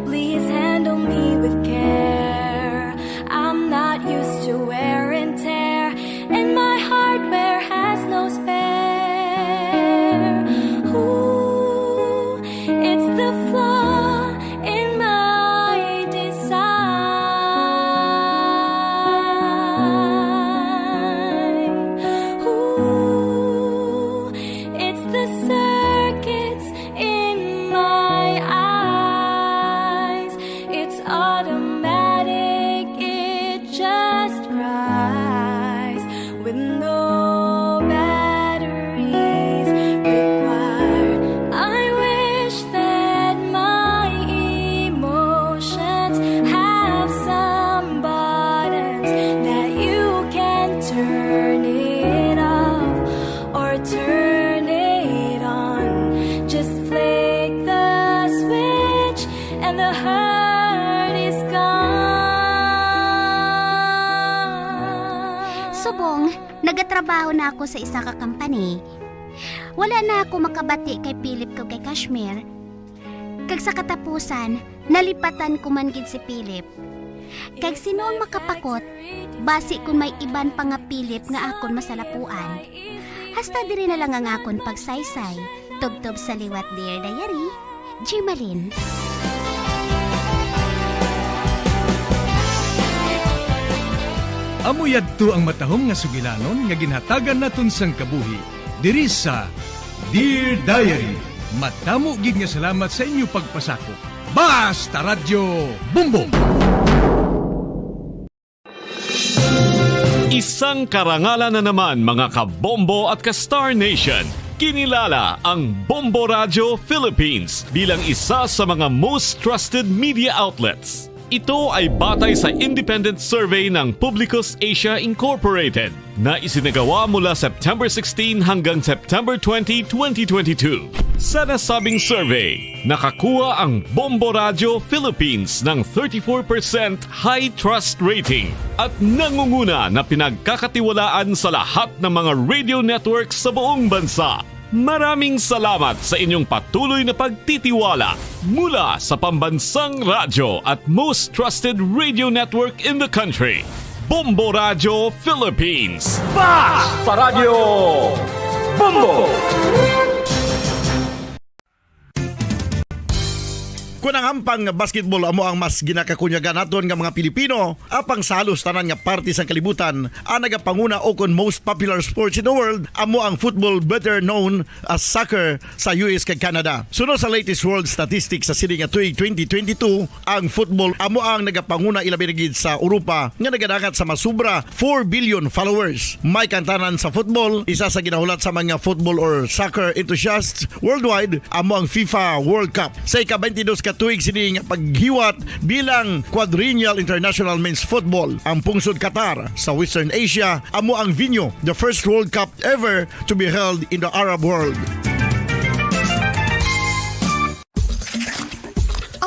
Please handle me with care. I'm not used to wear and tear, and my hardware has no spare. Ooh, it's the flaw in my design. Ooh, it's the circuits in my eyes. It's automatic, it just cries with no batteries required. I wish that my emotions have some buttons that you can turn it off or turn it on. Just flick the switch and the hurt is gone. Subong, nagatrabaho na ako sa isa ka company. Wala na ako makabati kay Philip kag kay Kashmir. Kag sa katapusan, nalipatan ko man gid si Philip. Kag sino ang makapakot, basi kon may iban pa nga Philip nga akon masalapuan. Hasta diri na lang ang akon pagsaysay. Tubtob sa liwat, Dear Diary, Jimalin. Amo yadto ang matahom nga sugilanon nga ginhatagan naton sang kabuhi diri sa Dear Diary. Madamo gid nga salamat sa inyo pagpasakop. Basta Radyo Bombo! Isang karangalan na naman, mga ka-Bombo at ka-Star Nation. Kinilala ang Bombo Radio Philippines bilang isa sa mga most trusted media outlets. Ito ay batay sa independent survey ng Publicus Asia Incorporated na isinagawa mula September sixteen hanggang September twenty, twenty twenty-two. Sa nasabing survey, nakakuha ang Bombo Radio Philippines ng thirty-four percent high trust rating at nangunguna na pinagkakatiwalaan sa lahat ng mga radio networks sa buong bansa. Maraming salamat sa inyong patuloy na pagtitiwala mula sa pambansang radyo at most trusted radio network in the country, Bombo Radio Philippines. Basta Radyo Bombo! Kun ang hampang nga basketball amo ang mas ginakakunyagan naton nga mga Pilipino, apang sa halos tanan nga parte sang kalibutan, ang nagapanguna o kon most popular sports in the world amo ang football, better known as soccer, sa U S kag Canada. Suno sa latest world statistics sa sini nga tuig twenty twenty-two, ang football amo ang nagapanguna, ilabi na gid sa Europa, nga nagadangat sa masubra four billion followers. May kantanan sa football, isa sa ginahulat sa mga football or soccer enthusiasts worldwide amo ang FIFA World Cup. Sa ika-twenty-dos ka Tuig sini nga paghiwat bilang Quadrennial International Men's Football. Ang pungsod Qatar sa Western Asia amo ang venue the first World Cup ever to be held in the Arab world.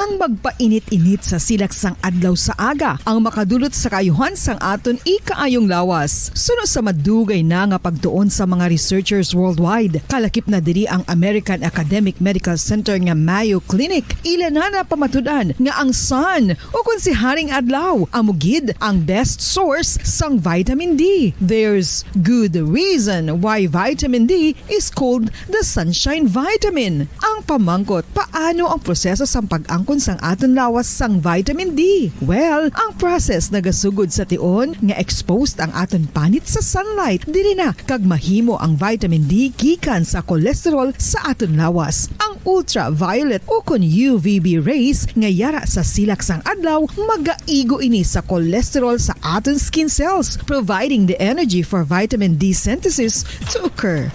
Ang magpainit-init sa silak sang adlaw sa aga ang makadulot sa kaayuhan sang aton ikaayong lawas. Suno sa madugay na nga pagtuon sa mga researchers worldwide, kalakip na diri ang American Academic Medical Center nga Mayo Clinic. Ila na napamatud-an nga ang sun, o kon si Haring Adlaw, amo gid ang best source sang vitamin D. There's good reason why vitamin D is called the sunshine vitamin. Ang pamangkot, paano ang proseso sang pag-angkon sang aton lawas sang vitamin D? Well, ang process nagasugod sa tion nga exposed ang aton panit sa sunlight. Diri na kag mahimo ang vitamin D gikan sa cholesterol sa aton lawas. Ang ultraviolet o kon U V B rays nga yara sa silak sang adlaw magaigo ini sa cholesterol sa aton skin cells, providing the energy for vitamin D synthesis to occur.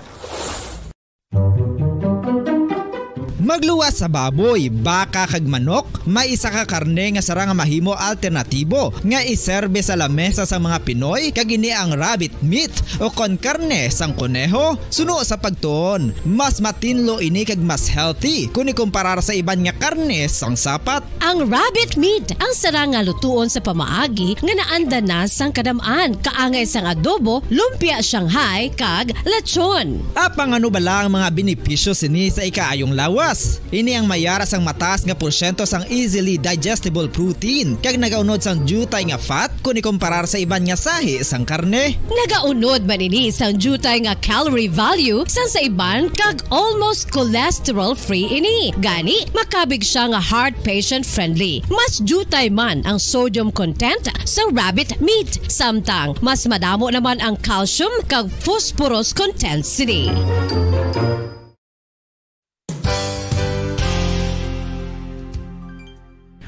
Magluwas sa baboy, baka kag manok, may isa ka karne nga sarang nga mahimo alternatibo nga iserbe sa lamesa sang mga Pinoy, kag ini ang rabbit meat o kon karne sang koneho. Suno sa pagtuon, mas matinlo ini kag mas healthy kon ikumparar sa iban nga karne sang sapat. Ang rabbit meat ang sarang nga lutuon sa pamaagi nga naanda na sang kadam-an, kaangay sang adobo, lumpia Shanghai, kag lechon. Apang ano bala ang mga benepisyo sini sa ikaayong lawas? Ini ang mayara sang mataas nga porsyento sang easily digestible protein kag nagaunod sang diutay nga fat kon ikumparar sa iban nga sahi sang karne. Nagaunod man ini sang diutay nga calorie value sang sa iban kag almost cholesterol-free ini. Gani, makabig siya nga heart patient-friendly. Mas diutay man ang sodium content sa rabbit meat, samtang mas madamo naman ang calcium kag phosphorus content sini.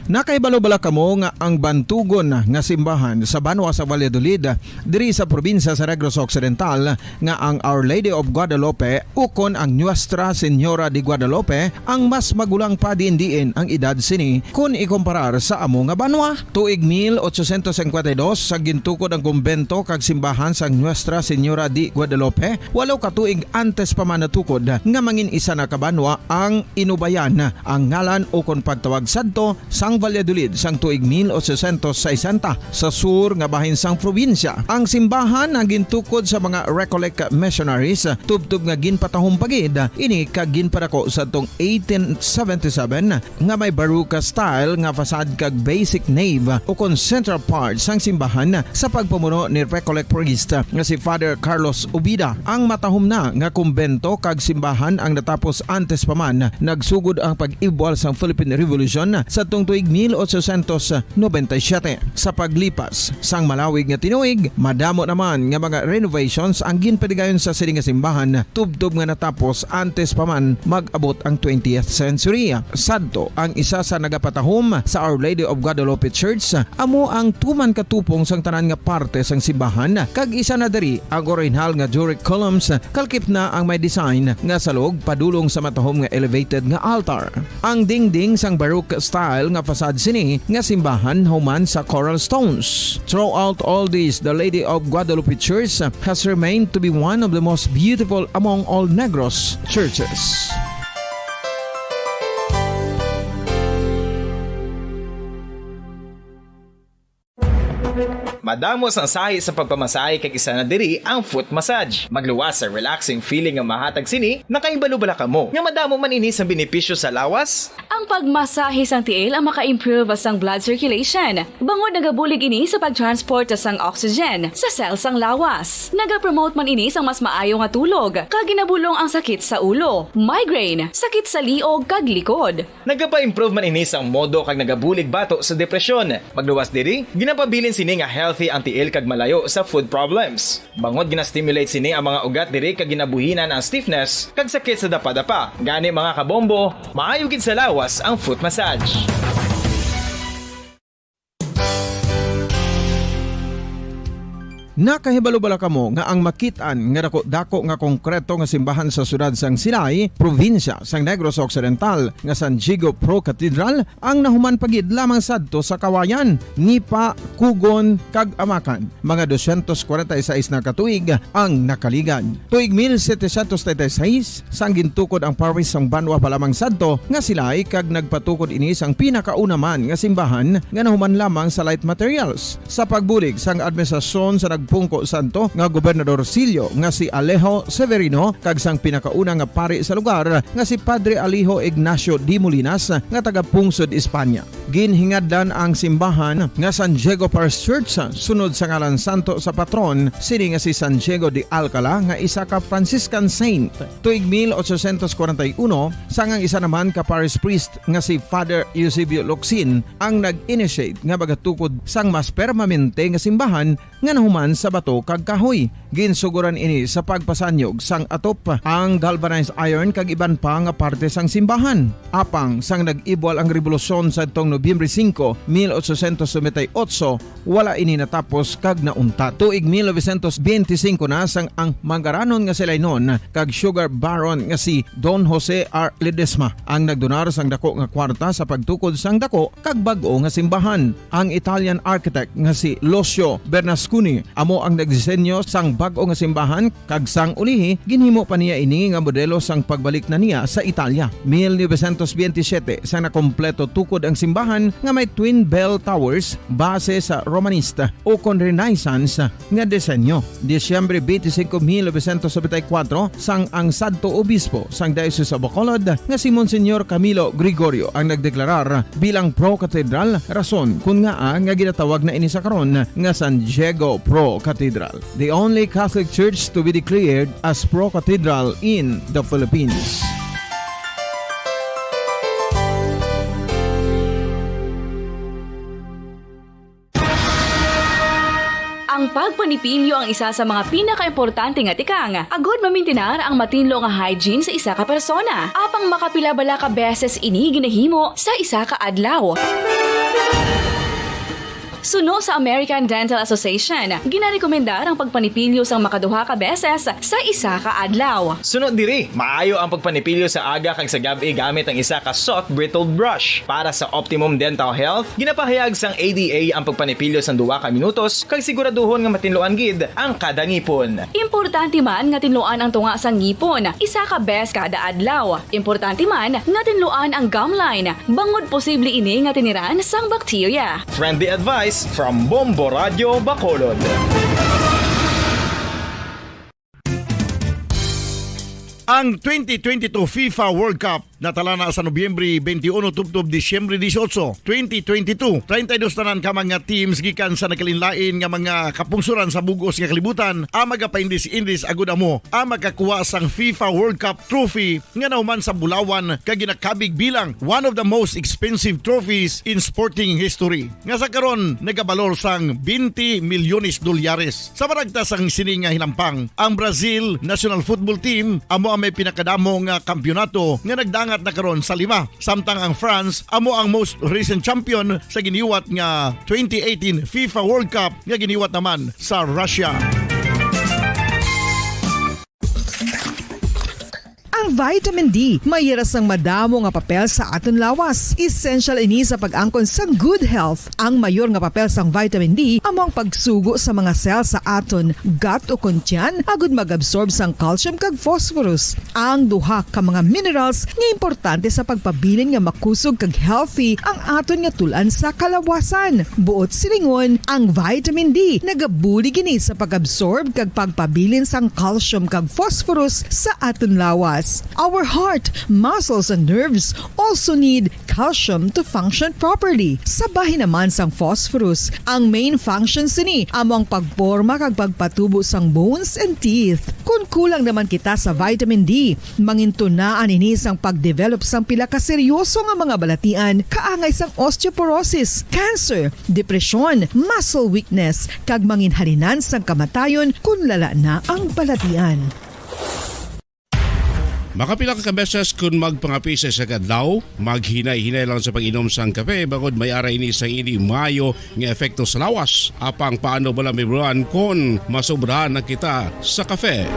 Nakahibalo bala kamo nga ang bantugon nga simbahan sa banwa sa Valladolid, diri sa probinsya sa Negros Occidental, nga ang Our Lady of Guadalupe ukon ang Nuestra Señora de Guadalupe ang mas magulang pa diin-diin ang edad sini kon ikumparar sa amo nga banwa? Tuig mil ochocientos cincuenta y dos, sa gintukod ang kumbento kag simbahan sang Nuestra Señora de Guadalupe, walo ka tuig antes pa man natukod nga mangin isa na ka banwa ang Inubayan, ang ngalan ukon pagtawag sadto sang Valladolid sang tuig mil ochocientos sesenta, sa sur nga bahin sang probinsya. Ang simbahan ang gintukod sa mga Recollect missionaries, tubtob nga ginpatahom pa gid ini kag ginpadako sadtong eighteen seventy-seven, nga may Baroque style nga facade kag basic nave ukon central part sang simbahan sa pagpamuno ni Recollect priest nga si Father Carlos Ubida. Ang matahom na nga kumbento kag simbahan ang natapos antes pa man nagsugod ang pag-ibwal sang Philippine Revolution sadtong tuig mil ochocientos noventa y siete. Sa paglipas sang malawig nga tinuig, madamo naman nga mga renovations ang ginpadigayon sa sini nga simbahan, tubtob nga natapos antes pa man mag-abot ang twentieth century. Sadto, ang isa sa nagapatahom sa Our Lady of Guadalupe Church amo ang tuman ka tupong sang tanan nga parte sang simbahan, kag isa na diri ang orihinal nga Doric columns, kalakip na ang may design nga salog padulong sa matahom nga elevated nga altar. Ang dingding sang Baroque style nga facade sini nga simbahan human sa coral stones. Throughout all this, the Lady of Guadalupe Church has remained to be one of the most beautiful among all Negros churches. Madamo sang sahi sa pagpamasahe, kag isa na diri ang foot massage. Magluwas sa relaxing feeling nga mahatag sini. Nakahibalo bala kamo nga madamo man ini sang benepisyo sa lawas? Ang pagmasahe sang tiil ang maka-improve sang blood circulation, bangod nagabulig ini sa pag-transport sang oxygen sa cell sang lawas. Nagapromote man ini sang mas maayo nga tulog, kag ginabulong ang sakit sa ulo, migraine, sakit sa liog, kag likod. Nagapa-improve man ini sang modo kag nagabulig bato sa depresyon. Magluwas diri, ginapabilin sini nga healthy ang tiil kag malayo sa foot problems. Bangod gina-stimulate sini ang mga ugat diri kag ginabuhinan ang stiffness kag sakit sa dapadapa. Gani, mga kabombo, maayo gid sa lawas ang foot massage. Nakahibalo bala kamo nga ang makit-an nga dako-dako nga konkreto nga simbahan sa siyudad sang Silay, probinsya sang Negros Occidental, nga San Diego Pro Cathedral, ang nahuman pa gid lamang sadto sa kawayan, nipa, kugon, kag amakan? Mga dosyentos kwarenta y seis na ka tuig ang nakaligad. Tuig mil setecientos treinta y seis, sang gintukod ang parish sang banwa pa lamang sadto nga Silay, kag nagpatukod ini sang pinakauna man nga simbahan nga nahuman lamang sa light materials. Sa pagbulig sang administrasyon sa nagpungko sadto nga Gobernador Silio nga si Alejo Severino kag sang pinakauna nga pari sa lugar nga si Padre Alejo Ignacio de Molinas nga taga Pungsod, Espanya. Ginhingadlan ang simbahan nga San Diego Parish Church sunod sa ngalan santo sa patron sini nga si San Diego de Alcala nga isa ka Franciscan saint. Tuig mil ochocientos kwarenta y uno, sang ang isa naman ka parish priest nga si Father Eusebio Locsin ang nag-initiate nga magatukod sang mas permanente nga simbahan nga nahuman sa bato kag kahoy. Ginsugoran ini sa pagpasanyog sang atop, ang galvanized iron kag iban pa nga parte sang simbahan. Apang sang nag-ibwal ang rebolusyon sadtong Nobyembre singko, mil ochocientos noventa y ocho, wala ini natapos kag nauntat. Tuig mil novecientos benti singko na sang ang manggaranon nga si Lainon kag sugar baron nga si Don Jose R. Ledesma ang nagdonar sang dako nga kwarta sa pagtukod sang dako kag bag-o nga simbahan. Ang Italian architect nga si Lucio Bernasconi amo ang nagdisenyo sang bag-o nga simbahan, kag sang ulihi ginhimo pa niya ini nga modelo sang pagbalik na niya sa Italia. Mil novecientos benti siyete, sang nakompleto tukod ang simbahan nga may twin bell towers base sa Romanista o kon Renaissance nga disenyo. Disyembre twenty-five, mil novecientos noventa y cuatro, sang ang sadto obispo sang Diocese of Bacolod nga si Monsignor Camilo Gregorio ang nagdeklarar bilang Pro Cathedral, rason kun ngaa nga ginatawag na ini sa karon nga San Diego Pro Cathedral, the only Catholic Church to be declared as Pro Cathedral in the Philippines. Ang pagpanipilyo ang isa sa mga pinakaimportante nga tikang agud mamintinar ang matinlo nga hygiene sa isa ka persona. Apang makapila bala ka beses ini ginahimo sa isa ka adlaw? Suno sa American Dental Association, ginarekomendar ang pagpanipilyo sang makaduha ka beses sa isa ka adlaw. Suno diri, maayo ang pagpanipilyo sa aga kag sa gab-i gamit ang isa ka soft bristled brush. Para sa optimum dental health, ginapahayag sang A D A ang pagpanipilyo sang duha ka minutos kag siguraduhon nga matinluan gid ang kada ngipon. Importante man nga tinluan ang tunga sang ngipon isa ka bes kada adlaw. Importante man nga tinluan ang gum line, bangod posible ini nga tiniran sang bakterya. Friendly advice from Bombo Radio Bacolod. Ang twenty twenty-two FIFA World Cup natala na sa Nobyembre twenty-one tubtob Disyembre dieciocho, twenty twenty-two. Treinta y dos tanan ka mga teams gikan sa nagkalainlain nga mga kapungsoran sa bug-os nga kalibutan ang magapaindis-indis agud amo ang makakuha sang FIFA World Cup trophy nga nahuman sa bulawan kag ginakabig bilang one of the most expensive trophies in sporting history, nga sa karon nagabalor sang twenty milyones dolyares. Sa maragta sang sini nga hinampang, ang Brazil national football team amo ang may pinakadamo nga kampiyonato nga nagdangat na karon sa lima, samtang ang France amo ang most recent champion sa giniwat nga twenty eighteen FIFA World Cup nga giniwat naman sa Russia. Ang vitamin D may ira sang madamo nga papel sa aton lawas. Essential ini sa pag-angkon sang good health. Ang mayor nga papel sang vitamin D amo ang pagsugo sa mga cell sa aton gut o kon tiyan agud mag-absorb sang calcium kag phosphorus, ang duha ka mga minerals nga importante sa pagpabilin nga makusog kag healthy ang aton nga tul-an sa kalawasan. Buot silingon, ang vitamin D nagabulig ini sa pag-absorb kag pagpabilin sang calcium kag phosphorus sa aton lawas. Our heart, muscles, and nerves also need calcium to function properly. Sa bahin naman sang phosphorus, ang main function sini amo ang pagporma kag pagpatubo sang bones and teeth. Kon kulang naman kita sa vitamin D, mangintunaan ini sang pag-develop sang pila ka seryoso nga mga balatian kaangay sang osteoporosis, cancer, depresyon, muscle weakness, kag manginhalinan sang kamatayon kon lala na ang balatian. Makapila ka beses kon magpangape sa isa ka adlaw, maghinay-hinay lang sa pag-inom sang kape bangod may ara ini sang indi maayo nga epekto sa lawas. Apang paano bala mahibaluan kon masobrahan na kita sa kape?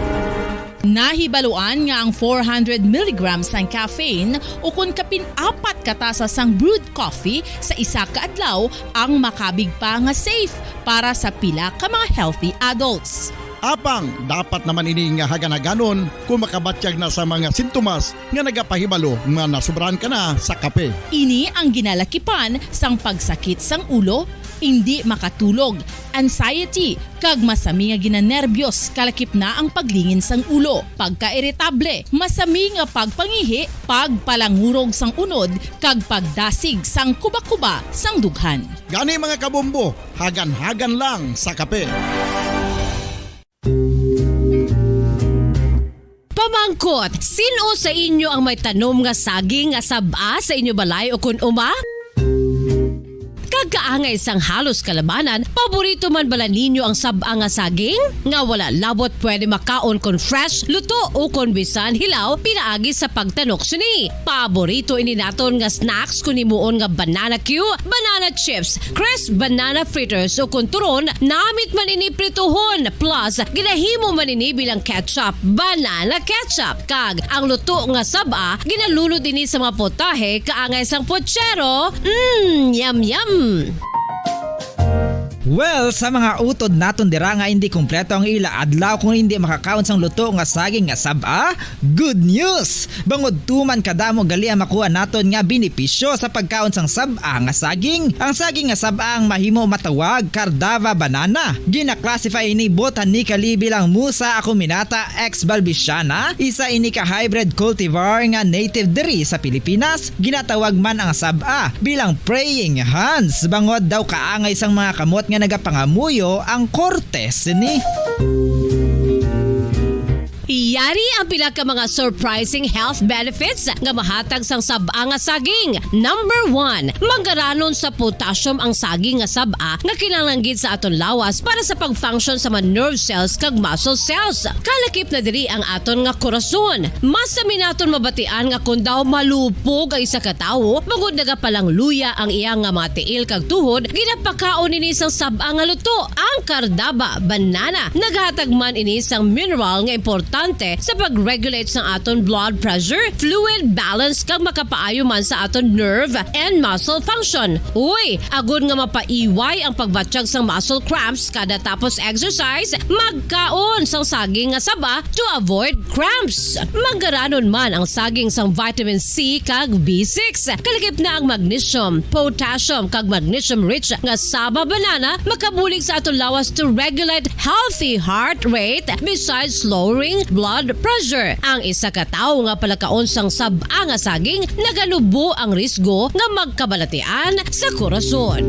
Nahibaluan nga ang four hundred milligrams sang caffeine ukon kapin apat ka tasa sang brewed coffee sa isa ka adlaw ang makabig pa nga safe para sa pila ka mga healthy adults. Apang dapat naman ini nga hagan-haganon kung makabatyag na sa mga sintomas nga nagapahibalo nga nasobrahan ka na sa kape. Ini ang ginalakipan sang pagsakit sang ulo, indi makatulog, anxiety, kag masami nga ginanerbiyos, kalakip na ang paglingin sang ulo, pagkairitable, masami nga pagpangihi, pagpalangurog sang unod, kag pagdasig sang kuba-kuba sang dughan. Gani, mga kabombo, hagan-hagan lang sa kape. Pamangkot, sin-o sa inyo ang may tanom nga saging nga sab-a sa inyo balay ukon uma? Kag kaangay sang halos kalabanan, paborito man bala ninyo ang sab-a nga saging? Nga wala labot pwede makaon kon fresh, luto, ukon bisan hilaw pinaagi sa pagtanok sini. Paborito ini naton nga snacks kon himuon nga banana cue, banana chips, crisp banana fritters, ukon turon, namit man ini prituhon, plus ginahimo man ini bilang ketchup, banana ketchup. Kag ang luto nga sab-a, ginalunod ini sa mga potahe kaangay sang pochero. Mm, yum, yum! Well, sa mga utod naton dira nga indi kompleto ang ila adlaw kung indi makakaon sang luto nga saging nga sab-a, good news! Bangod tuman kadamo gali ang makuha naton nga benepisyo sa pagkaon sang sab-a nga saging. Ang saging nga sab-a ang mahimo matawag Cardava banana. Gina-classify ini botanically bilang Musa acuminata ex balbisiana, isa ini ka hybrid cultivar nga native diri sa Pilipinas. Ginatawag man ang sab-a bilang praying hands, bangod daw kaangay sang mga kamot nga nagapangamuyo ang korte sini. Yari ang pila ka mga surprising health benefits nga mahatag sang sab-a nga saging. Number one, manggaranon sa potassium ang saging nga sab-a nga kinahanglan gid sa aton lawas para sa pag-function sa mga nerve cells kag muscle cells. Kalakip na diri ang aton nga korason. Masami naton mabatian nga kon daw malupog ang isa ka tawo, bangod nagapalangluya ang iya nga mga tiil kag tuhod, ginapakaon ini sang sab-a nga luto, ang cardaba banana. Naghatag man ini sang mineral nga importante sa pag-regulate sang aton blood pressure, fluid balance, kag makapaayo man sa aton nerve and muscle function. Uy, agod nga mapaiway ang pagbatyag sang muscle cramps kada tapos exercise, magkaon sang saging nga saba to avoid cramps. Manggaranon man ang saging sang vitamin C kag B six. Kalakip na ang magnesium, potassium, kag magnesium-rich nga saba banana makabulig sa aton lawas to regulate healthy heart rate besides lowering blood pressure. Ang isa ka tawo nga palakaon sang sab-a nga saging naganubo ang risgo nga magkabalatian sa korason.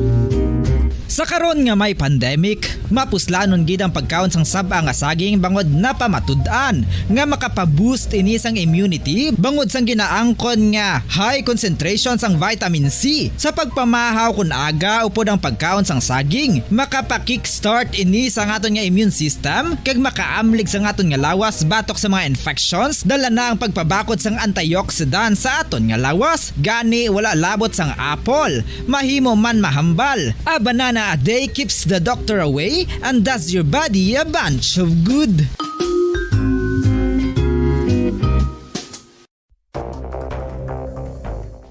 Sa karon nga may pandemic, mapuslanon gid ang pagkaon sang sab-a nga saging bangod napamatud-an nga makapa-boost ini sang immunity bangod sang ginaangkon nga high concentration sang vitamin C. Sa pagpamahaw kon aga upod ang pagkaon sang saging, makapa-kickstart ini sang aton nga immune system kag makaamlig sang aton nga lawas batok sa mga infections. Dala na ang pagpabakod sang antioxidant sa aton nga lawas. Gani, wala labot sang apple, mahimo man mahambal. A banana a day keeps the doctor away and does your body a bunch of good.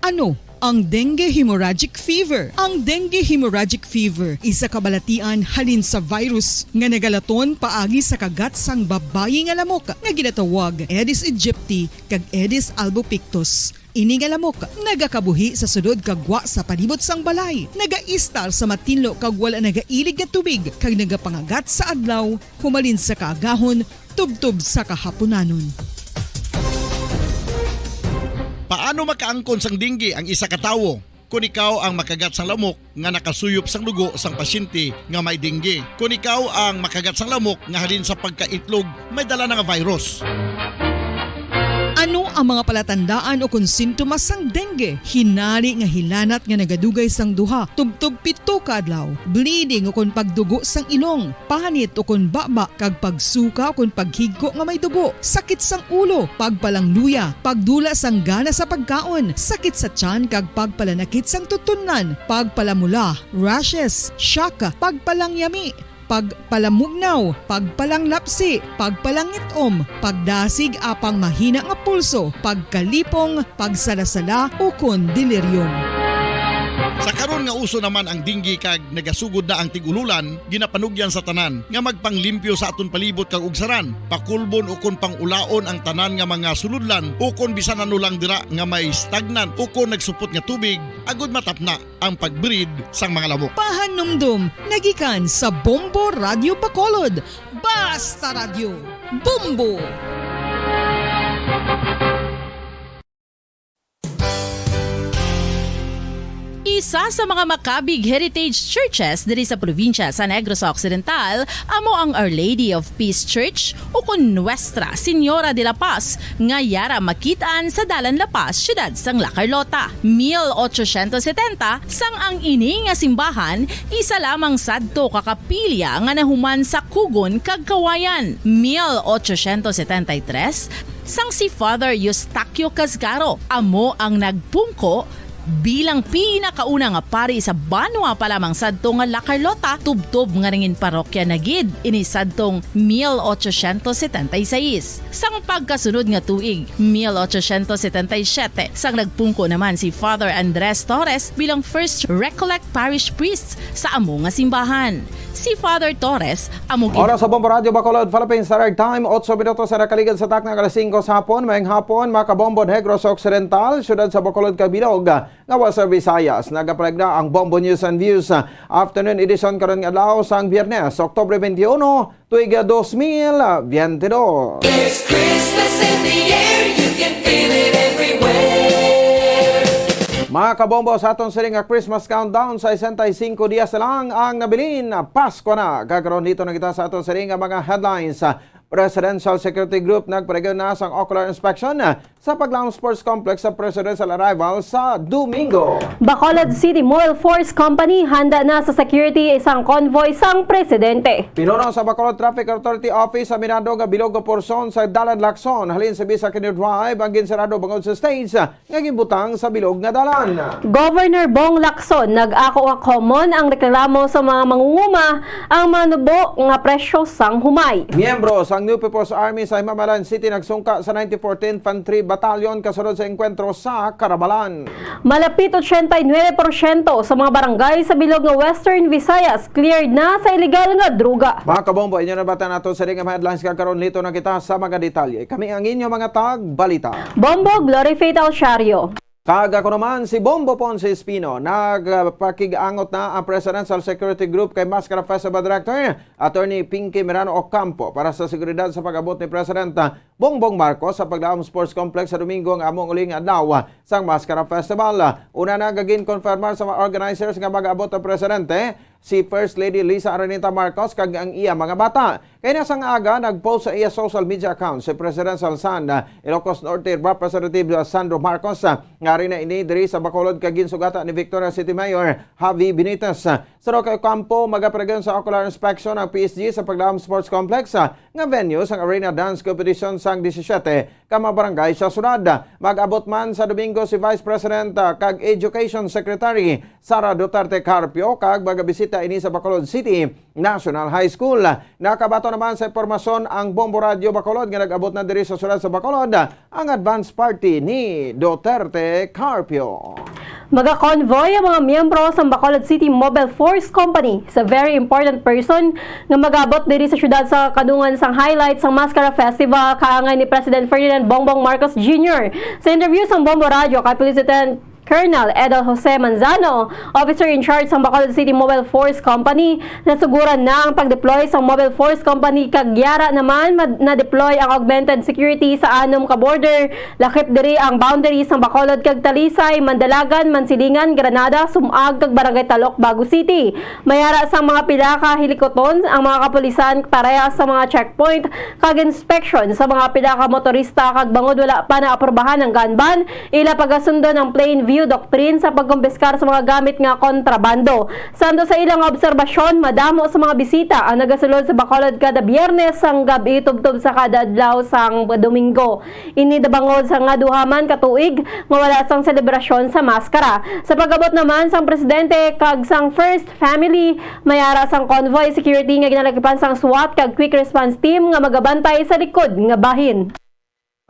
Ano ang dengue hemorrhagic fever? Ang dengue hemorrhagic fever isa ka balatian halin sa virus nga nagalaton paagi sa kagat sang babayi nga lamok nga ginatawag Aedes aegypti kag Aedes albopictus. Ini nga lamok nagakabuhi sa sulod kag gwa sa palibot sang balay, nagaistar sa matinlo kag wala nagailig nga tubig, kag nagapangagat sa adlaw humalin sa kaagahon tubtob sa kahapunanon. Paano makaangkon sang dengue ang isa ka tawo? Kon ikaw ang makagat sang lamok nga nakasuyop sang dugo sang pasyente nga may dengue. Kon ikaw ang makagat sang lamok nga halin sa pagkaitlog may dala na nga virus. Ano Ang mga palatandaan ukon sintomas sang dengue, hinari nga hilanat nga nagadugay sang duha tubtob pito ka adlaw, bleeding ukon pagdugo sang ilong, panit ukon baba, kag pagsuka ukon paghigko nga may dugo, sakit sang ulo, pagpalangluya, pagdula sang gana sa pagkaon, sakit sa tiyan, kag pagpalanakit sang tutunlan, pagpalamula, rashes, shock, pagpalangyami, pagpalamugnaw, pagpalanglapsi, pagpalangit-om, pagdasig apang mahina nga pulso, pagkalipong, pagsalasala, ukon delirium. Sa karon nga uso naman ang dengue kag nagasugod na ang tig-ululan, ginapanugyan sa tanan nga magpanglimpyo sa aton palibot kag ugsaran, pakulbon ukon pangulaon ang tanan nga mga sulodlan ukon bisan ano lang dira nga may stagnant ukon nagsupot nga tubig, agud matapna ang pag-breed sang mga lamok. Pahanumdom nga gikan sa Bombo Radyo Bacolod. Basta Radyo, Bombo! Isa sa mga makabig heritage churches diri sa probinsya sa Negros Occidental amo ang Our Lady of Peace Church, ukon Nuestra Señora de la Paz, nga yara makit-an sa Dalan La Paz, siyudad sang La Carlota. Mil ochocientos setenta, sang ang ini nga simbahan isa lamang sadto ka kapilya nga nahuman sa kugon kag kawayan. Mil ochocientos setenta y tres, sang si Father Eustaquio Casgaro amo ang nagpungko bilang pinakauna nga pari sa banwa pa lamang sadto nga La Carlota, tubtob nga nangin parokya na gid ini sadtong mil ochocientos setenta y seis. Sang pagkasunod nga tuig, mil ochocientos setenta y siete, sang nagpungko naman si Father Andres Torres bilang First Recollect Parish Priest sa amo nga simbahan. Si Father Torres amo gid Oras sa Bombo Radyo Bacolod, Philippines Standard Time, otso minutos na nakaligad sa takna nga alas singko sa hapon. Maayong hapon, mga kabombo, Negros Occidental, siyudad sa Bacolod, kag bilog nga Western Visayas. Nagapaligya ang Bombo News and Views, ah, afternoon edition karon nga adlaw sang Biyernes, Oktubre twenty-one, tuig dos mil veintidós. There's Christmas in the air, you can feel it everywhere. Mga kabombo, sa aton sini nga Christmas countdown, sesenta y cinco dias na lang ang nabilin. Pasko na. Kag karon, dito na kita sa aton sini nga mga headlines. Presidential Security Group nagpadayon na sang ocular inspection sa Paglaom Sports Complex sa presidential arrival sa Domingo. Bacolod City Mobile Force Company handa na sa security sang convoy sang presidente. Pinuno sa Bacolod Traffic Authority Office aminado nga bilog nga porsyon sa Dalan Lacson halin sa Bisakino Drive ang ginsarado bangod sa stage nga ginbutang sa bilog nga dalan. Governor Bong Lacson nag-ako nga common ang reklamo sa mga mangunguma ang manubo nga presyo sang humay. Miyembro sang New People's Army sa Himamaylan City nagsungka sa ninety-fourth Infantry Battalion kasunod sa engkwentro sa Carabalan. Malapit ochenta y nuebe porsyento sa mga barangay sa bilog nga Western Visayas cleared na sa iligal nga droga. Mga kabombo, inyo nabatan nato sa mga headlines, kag karon lito na kita sa mga detalye. Kami ang inyo mga tagbalita. Bombo Glory Faith Alciario. Kag ako naman si Bombo Ponce Espino. Nagpakig-angot na ang Presidential Security Group kay Maskara Festival Director, Attorney Pinky Merano Ocampo, para sa seguridad sa pag-abot ni President Bongbong Marcos sa Paglaom Sports Complex sa Domingo nga amo ang uli nga adlaw sang Maskara Festival. Una na, gagin-confirmar sa mga organizers nga mag-abot ang presidente, si First Lady Liza Araneta Marcos, kag ang iya mga bata. Kay na sang aga, nag-post sa iya social media account si Presidential Son, ah, Ilocos Norte Representative Sandro Marcos, ah, nga ari na ini diri sa Bacolod kag ginsugata ni Victoria City Mayor Javi Benitez. Sa Roque Ocampo, magapadayon sa ocular inspection ang P S G sa Paglaom Sports Complex, ah, nga venue sang Arena Dance Competition sang disisiete ka mga barangay sa syudad. Mag-abot man sa Domingo si Vice President, ah, kag Education Secretary Sara Duterte Carpio kag magabisita ini sa Bacolod City National High School. Nakabaton naman sa impormasyon ang Bombo Radyo Bacolod nga nag-abot na diri sa syudad sa Bacolod ang advance party ni Duterte Carpio. Maga-convoy ang mga miyembro sa Bacolod City Mobile Force Company sa very important person nga mag-abot diri sa syudad sa kadungan sang highlight sang Maskara Festival, kaangay ni President Ferdinand Bongbong Marcos Junior. Sa interview sang Bombo Radyo kay Police Lieutenant Colonel Edel Jose Manzano, officer in charge sang Bacolod City Mobile Force Company, nasuguran na ang pag-deploy sang Mobile Force Company kag yara naman mad-, na-deploy ang augmented security sa anom ka border, lakip diri ang boundary sang Bacolod kag Talisay, Mandalagan, Mansilingan, Granada, Sum-ag kag Barangay Talok, Bago City. May ara sang mga pila ka hilikoton ang mga kapulisan pareha sa mga checkpoint kag inspection sa mga pila ka motorista kag bangod wala pa naaprubahan ang gun ban, ila pagasundon ang plain view doctrine sa pagkumpiskar sa mga gamit nga kontrabando. Samtang sa ilang obserbasyon, madamo sa mga bisita ang nagasulod sa Bacolod kada Biyernes sang gab-i tubtob sa kada adlaw sang Domingo. Ini bangod sa nga duha man ka tuig nga wala sang selebrasyon sa maskara. Sa pag-abot naman sang presidente kag sang First Family, may ara sang convoy security nga ginalakipan sang SWAT kag Quick Response Team nga magabantay sa likod nga bahin.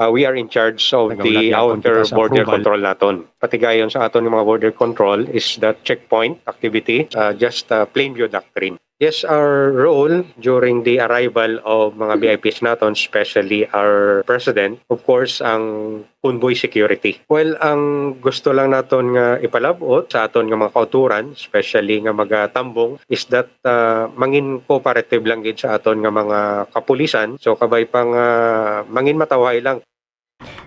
Uh, we are in charge of Nagawlat the nga outer kita sa border approval. Control naton. Patigayon sa aton nga mga border control is the checkpoint activity, uh, just uh, plain view doctrine. Yes, our role during the arrival of mga V I Ps naton, especially our president, of course, ang convoy security. Well, ang gusto lang naton nga ipalabot sa aton nga mga kauturan, especially nga magatambong, is that uh, mangin cooperative lang gid sa aton nga mga kapulisan. So kabay pa nga mangin matawhay lang.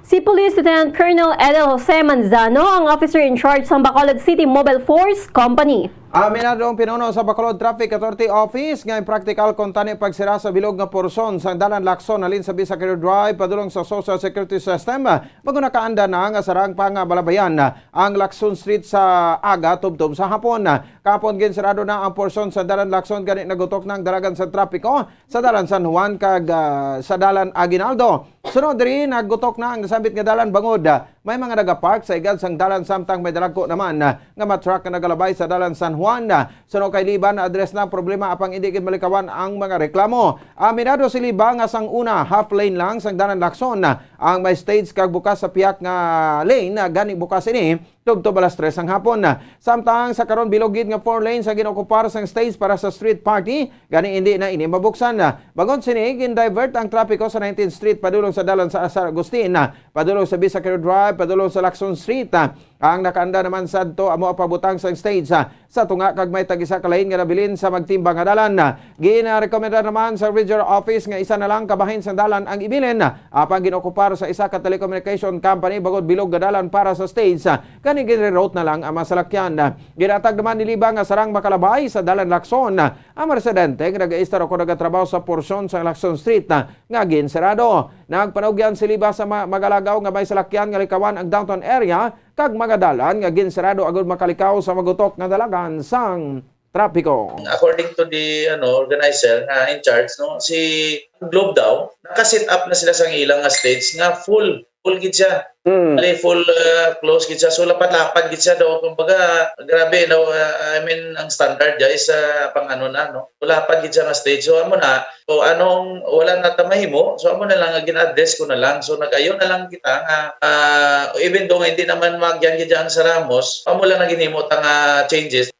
Si Police Lieutenant Colonel Edel Jose Manzano, ang officer in charge sang Bacolod City Mobile Force Company. Aminado ang pinuno sa Bacolod Traffic Authority Office nga impractical kuntani pagsira sa bilog nga porsyon sang Dalan Lacson halin sa Bisaquero Drive padulong sa Social Security System, bangod nakaanda na nga sarang pa nga balabayan ang Lacson Street sa aga tubtob sa hapon. Kapon ginsirado na ang porsyon sa Dalan Lacson gani nagutok na ang dalagan sa trapiko sa Dalan San Juan kag, ah, sa Dalan Aguinaldo. Sunod diri, naggutok na ang nasambit nga dalan bangod, ah, may mga nagapark sa igad sang dalan samtang may dalagko naman, ah, nga mga truck nga nagalabay sa Dalan San Juan. Suno kay Liba, na-address na ang problema apang indi gid malikawan ang mga reklamo. Aminado si Liba nga sang una, half lane lang sang Dalan Lacson, ah, ang may stage kag bukas sa pihak nga lane, ah, gani bukas ini tubtob alas tres sang hapon. Samtang sa karon, bilog gid nga four lanes ang ginaokupar sang stage para sa street party, gani indi na ini mabuksan. Bangod sini, gin-divert ang trapiko sa nineteenth Street padulong sa dalan sa San Agustin, padulong sa Bisaquero Drive, padulong sa Lacson Street. Ang nakaanda naman sadto amo ang pagbutang sang stage sa tunga kag may tag-isa ka lane nga nabilin sa magtimbang nga dalan. Ginarekomenda naman sa Regional Office nga isa na lang ka bahin sang dalan ang ibilin, apang gin-okupar sa isa ka telecommunication company bangod bilog nga dalan para sa stage. Gani, gin-reroute na lang ang mga salakyan. Ginatag naman ni Liba nga sarang makalabay sa Dalan Lacson ang mga residente nga nagaistar o nagatrabaho sa porsyon sa Lacson Street nga ginsarado. Nagpanugyan si Liba sa ma-, magalagaw nga may salakyan nga likawan ang downtown area kag mga dalan nga ginsarado agud makalikaw sa magutok nga dalagan sang trapiko. According to the, ano, organizer nga in charge, no, si Globe daw, naka-set up na sila sang ilang nga stage nga full, full gid siya. Mm. Bali, full, uh, close gid siya. So, lapad-lapad gid siya daw. Kumbaga, grabe, no, uh, I mean, ang standard dya is, uh, pang ano na, no? So, lapad gid siya nga stage. So, amo na, so, anong, wala na ta mahimo, so, amo na lang, nga gin-address ko na lang. So, nag-ayo na lang kita nga, uh, even though nga hindi naman magyan gid dyan sa Ramos, amo lang na ginhimo ta nga changes.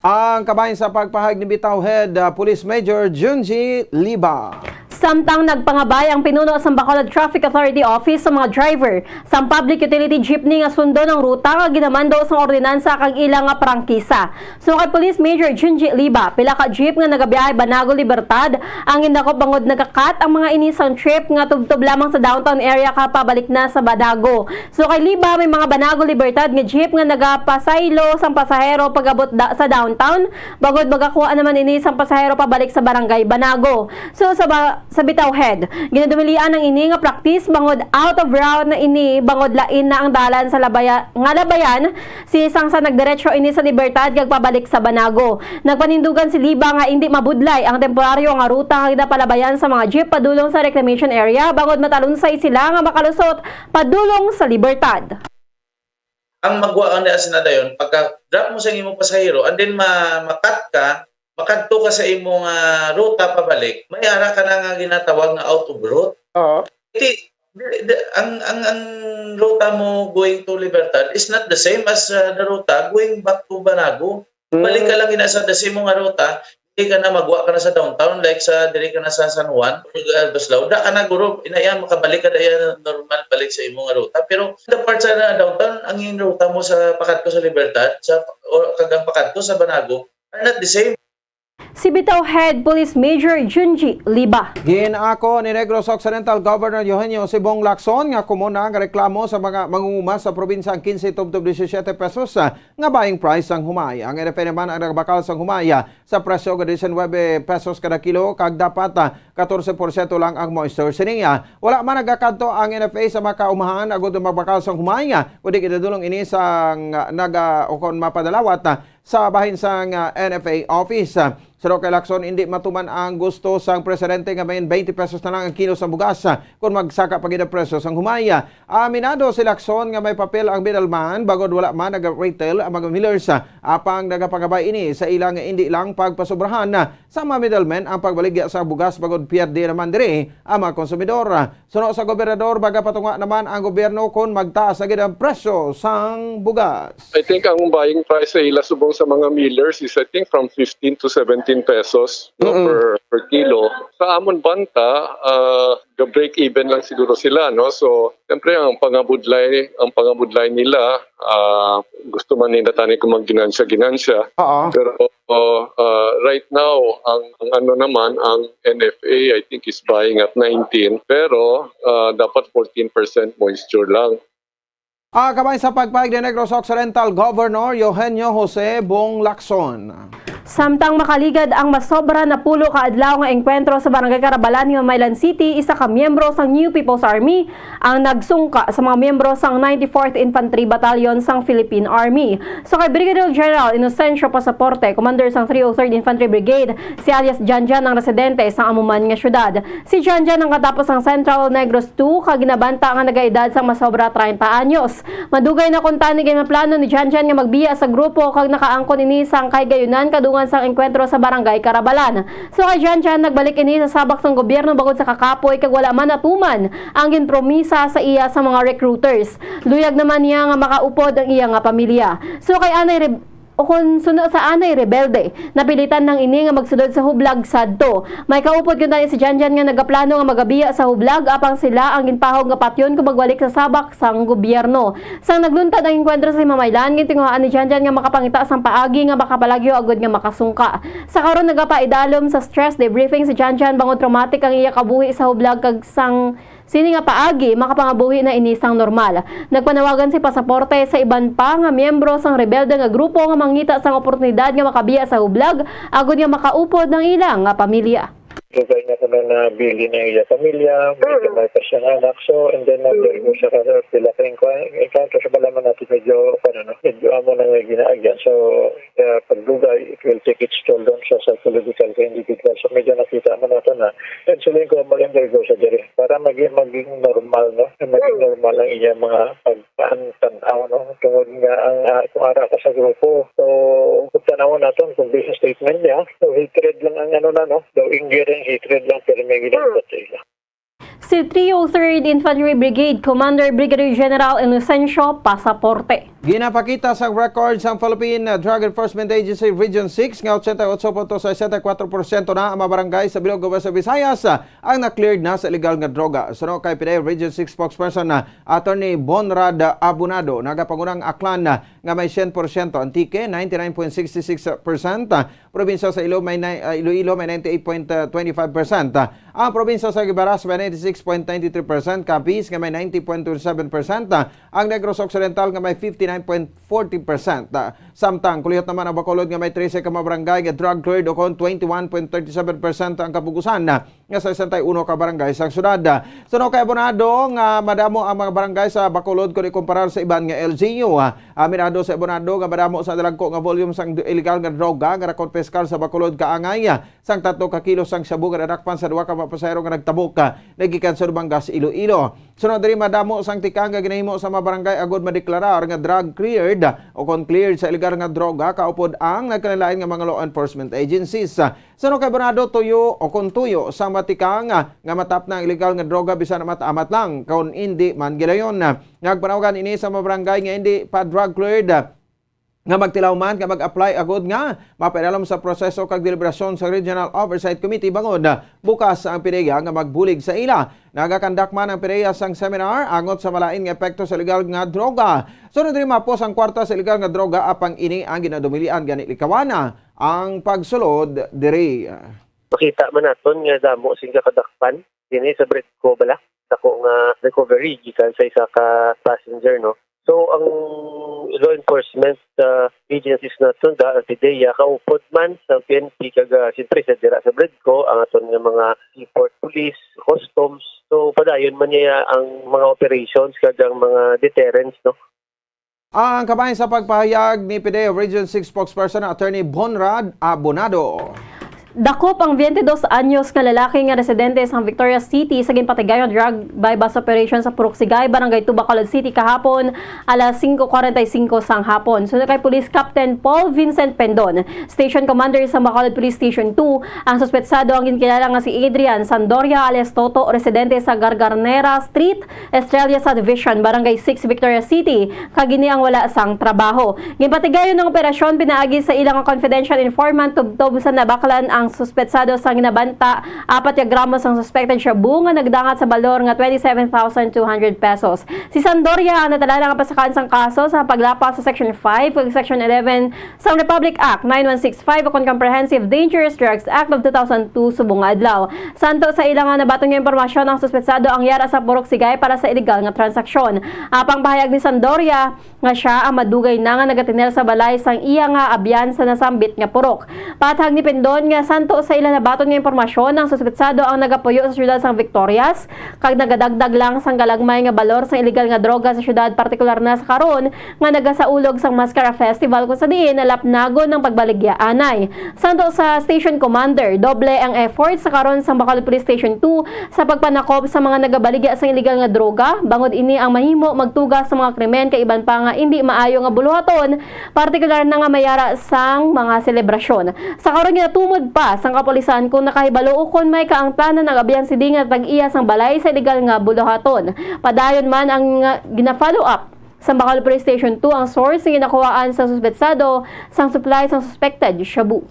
Ang kabahin sa pagpahayag ni Bitaw Head, ah, Police Major Junji Liba. Samtang nagpangabay ang pinuno sang Bacolod Traffic Authority Office sa mga driver sang public utility jeepney nga sundon ang ruta nga ginamando sang ordinansa kag ila nga prangkisa. Suno kay Police Major Junji Liba, pila ka jeep nga nagabiyahe Banago Libertad ang gindakop bangod nagakat ang mga ini sang trip nga tubtob lamang sa downtown area kag pabalik na sa Banago. So kay Liba, may mga Banago Libertad nga jeep nga nagapasaylo sang pasahero pag-abot da- sa downtown, bangod magakuha naman ini sang pasahero pabalik sa Barangay Banago. So sa, ba- sa Bitaw Head, ginadumilian ang ini nga practice bangod out of route na ini, bangod lain na ang dalan sa labaya- nga labayan, si sang sa nagdiretso ini sa Libertad kag pabalik sa Banago. Nagpanindugan si Liba nga indi mabudlay ang temporaryo nga ruta nga ginapalabayan sa mga jeep padulong sa reclamation area, bangod matalunsay sila nga makalusot padulong sa Libertad. Ang magwa ang na sinadayon, pagka drop mo sa imong pasahero and then ma makat ka, makadto ka sa imong, ah, ruta pabalik, may ara ka na nga ginatawag nga out of route. Oo. Di, di, di, ang, ang, ang ruta mo going to Libertad is not the same as, ah, the ruta going back to Banago. Balik ka lang gina sa the same nga ruta, Dili ka na magwa ka na sa downtown, like sa diri ka na sa San Juan, ug, ah, Baslao. Da ka na, guro, inaya, makabalik ka na iya normal balik sa imo nga ruta. Pero the part sa na downtown, ang iyang ruta mo sa pakadto sa Libertad, sa, o, kag ang pakadto sa Banago, are not the same. Si Bitaw Head Police Major Junji Liba. Gin-ako ni Negros Occidental Governor Eugenio Sibong Lacson nga komon na nga reklamo sa mga mangunguma sa probinsya ang quince tubtob disisiete pesos, ah, nga buying price sang humay. Ang N F A naman ang nagbakal sang humay, ah, sa presyo nga diecinuebe pesos kada kilo kag dapat, ah, katorse porsyento lang ang moisture sini. Ah, wala man nagakadto ang N F A sa makaumahan agud magbakal sang humay, ah, kundi ginadulong ini sang, ah, naga-, o kon mapadalawat, ah, sa bahin sang, ah, N F A office. Ah, suno kay Lacson, hindi matuman ang gusto sang presidente nga may twenty pesos na lang ang kilo sa bugas, ah, kung magsaka pa gid ang presyo sang humay. Ah, aminado si Lacson nga may papel ang middleman, bangod wala man naga-retail ang mga millers, ah, apang nagapangabay ini sa ila nga hindi lang pagpasobrahan, ah, sa mga middlemen ang pagbaligya sa bugas, bangod pierde naman diri ang mga konsumidor. Suno sa gobernador, magapatunga naman ang gobyerno kon magtaas na gid ang presyo sang bugas. I think ang buying price sa ila subong sa mga millers is, I think, from fifteen to seventeen pesos, no, Mm-mm. per, per kilo. Sa amon banta, ah, ga-break even lang siguro sila, no? So, siyempre, ang pangabudlay, ang pangabudlay nila, ah, gusto man nila tani kung magginansya-ginansya. Oo. Pero, ah, right now, ang, ang ano naman, ang N F A, I think, is buying at nineteen, pero, ah, dapat fourteen percent moisture lang. Ah, kabay sa pagpahayag ni Negros Occidental Governor Eugenio Jose Bong Lacson. Samtang makaligad ang masobra napulo ka adlaw nga engkwentro sa Barangay Carabalan, Himamaylan City, isa ka miyembro sang New People's Army ang nagsungka sa mga miyembro sang ninety-fourth Infantry Battalion sang Philippine Army. So kay Brigadier General Inocencio Pasaporte, commander sang three oh third Infantry Brigade, si alias Janjan ang residente sang amo man nga syudad. Si Janjan ang katapo sang Central Negros two kag ginabanta nga nagaedad sang masobra treinta anyos. Madugay na kuntani ginaplano ni Janjan nga magbiya sa grupo kag nakaangkon ini sang kahigayunan kadungan sang engkwentro sa Barangay Carabalan. So kay Janjan, nagbalik ini sa sabak sang gobyerno bangod sa kakapoy kag wala man natuman ang ginpromisa sa iya sa mga recruiters. Luyag naman niya nga makaupod ang iya nga pamilya. So kay anay Re-, o kon suno sa anay rebelde, napilitan lang ini nga magsulod sa hublag sadto. May kaupod kuntani si Janjan nga nagaplano nga magabiya sa hublag, apang sila ang ginpahog nga patyon kung magbalik sa sabak sang gobyerno. Sang nagluntad ang engkwentro sa Himamaylan, gintinguhaan ni Janjan nga makapangita sang paagi nga makapalagyo agud nga makasungka. Sa karon, nagapaidalom sa stress debriefing si Janjan bangod traumatic ang iya kabuhi sa hublag kag sang sini nga paagi makapangabuhi na ini sang normal. Nagpanawagan si Pasaporte sa iban pa nga miyembro sang rebelde nga grupo nga mangita sang oportunidad nga makabiya sa hublag agud nga makaupod ang ila nga pamilya. Dugay na kuno nabilin ang iya pamilya, may Mm. gamay pa siyang anak. So, and then, nag-undergo siya ka sa pila ka encounter. Encounter sa balaman natin, medyo, ano, no, medyo amo na nga ginaagyan. So, uh, pagdugay, it will take its toll doon sa psychological ka individual. So, medyo nakita mo na ito na. And so, ko mag-undergo siya diri para maging, maging normal, no? Maging Mm. normal ang iya mga pag-, Ang tan-aw, no? Tungod nga ang, ah, kung ara ka sa grupo, so, kung tan-awon naton, kung based sa statement niya, so, hatred lang ang ano na, no? Daw, anger and hatred lang, pero may ginagawa Hmm. sa ila. Si three oh third Infantry Brigade Commander Brigadier General Inocencio Pasaporte. Ginapakita sa record sang Philippine Drug Enforcement Agency Region six nga ochenta y ocho punto sesenta y cuatro porsyento na ang mga barangay sa bilog nga West Visayas ang na-cleared na sa illegal nga droga. Suno kay P D A Region six spokesperson na Attorney Bonrad Abonado, nagapangunang Aklan nga may syen porsyento, Antique ninety-nine point six six percent, probinsya sa Iloilo may ni-, ah, Iloilo may ninety-eight point twenty-five percent, ang probinsya sa Guimaras may ninety-six point ninety-three percent, Capiz nga may ninety point two seven percent, ang Negros Occidental nga may fifty-nine point forty percent. Samtang kulihot naman ang Bacolod nga may trese ka mga barangay nga drug cleared, o kon twenty-one point thirty-seven percent ang kapugusan nga sesenta y uno ka barangay sang syudad. Suno kay Abonado nga madamo ang mga barangay sa Bacolod kon ikumparar sa iban nga L G U. Aminado si Abonado nga madamo sa dalagko nga volume sang illegal nga droga nga nakonpiskar sa Bacolod kaangay sang tatlo ka kilo sang shabu nga nadakpan sa duha ka mga pasahero nga nagtabok, ah, nagikan sa Dumangas, Iloilo. Sunod diri, madamo sang tikang nga ginahimo sa mga barangay agud madeklarar nga drug cleared o kon cleared sa illegal nga droga kaupod ang nagkalain-lain nga mga law enforcement agencies. Suno kay Abonado, tuyo o kon tuyo sa matikang nga matapna ang illegal nga droga bisan amat-amat lang kon indi man gilayon. Nagpanawagan ini sa mga barangay nga indi pa drug cleared nga magtilaw man nga mag-apply agud nga mapainalom sa proseso kag deliberasyon sa Regional Oversight Committee bangod bukas ang PDEA nga magbulig sa ila. Nagakandak man ang PDEA sang seminar angot sa malain nga epekto sa illegal nga droga. Sunod diri, mapos ang kwarta sa illegal nga droga, apang ini ang ginadumilian gani likawan ang pagsulod diri. Makita man naton nga damo sing kakadakpan dinhi sa Bredco bala. Dako nga recovery gikan sa isa ka passenger, no? So, ang law enforcement, ah, agencies naton, da, ang PDEA, kaupod man sa P N P, kag, ah, siyempre, sa dira sa Bredco, ang aton nga mga seaport police, customs. So, padayon man niya ang mga operations kag ang mga deterrents, no? Ang kabahin sa pagpahayag ni PDEA Region six spokesperson, Attorney Bonrad Abonado. Dakop ang twenty-dos anyos nga lalaki nga residente sa Victoria City sa ginpatigayon drug buy-bust operation sa Purok Sigay, Barangay two, Bacolod City, kahapon alas singko kwarenta y singko sang hapon. Suno kay Police Captain Paul Vincent Pendon, Station Commander sa Bacolod Police Station two, ang suspetsado ang ginkilala nga si Adrian Sandoria alias Toto, residente sa Gargarnera Street, Estrella Subdivision, Barangay six, Victoria City, kag ini ang wala sang trabaho. Ginpatigayon ang operasyon pinaagi sa ilang confidential informant tubtob sa nabaklan ang suspetsado sang ginabanta apat ka gramo sang suspected shabu nga nagdangat sa balor nga twenty-seven thousand two hundred pesos. Si Sandoria ang natala nga pasakaan sang kaso sa paglapas sa Section five kag Section eleven sang Republic Act nine one six five ukon Comprehensive Dangerous Drugs Act of two thousand two subong nga adlaw. Santo sa ila nga nabaton nga impormasyon, ang suspetsado ang yara sa Purok Sigay para sa iligal nga transaksyon. Apang pahayag ni Sandoria nga sia ang madugay na nga nagatinel sa balay sang iya nga abyan sa nasambit nga purok. Paathag ni Pendon nga santo sa ila nabaton nga impormasyon, ang suspetsado ang nagapuyo sa siyudad sang Victorias kag nagadagdag lang sang galagmay nga balor sang iligal nga droga sa siyudad, partikular na sa karon nga nagasaulog sang Mascara Festival, kung sa diin nalapnagon ang pagbaligya anay. Santo sa Station Commander, doble ang effort sa karon sa Bacolod Police Station two sa pagpanakop sa mga nagabaligya sang iligal nga droga, bangod ini ang mahimo magtuga sa mga krimen kag iban pa nga indi maayo nga buluhaton, partikular na nga mayara sang mga selebrasyon. Sa karon, ginatumod pa sang kapulisan kung nakahibalo ukon may kaangtanan ang abyan sini nga tag-iya sang balay sa iligal nga buluhaton. Padayon man ang, ah, gina-follow up sa Bacolod Police Station two ang source nga ginakuhaan sang suspetsado sang supply sang suspected shabu.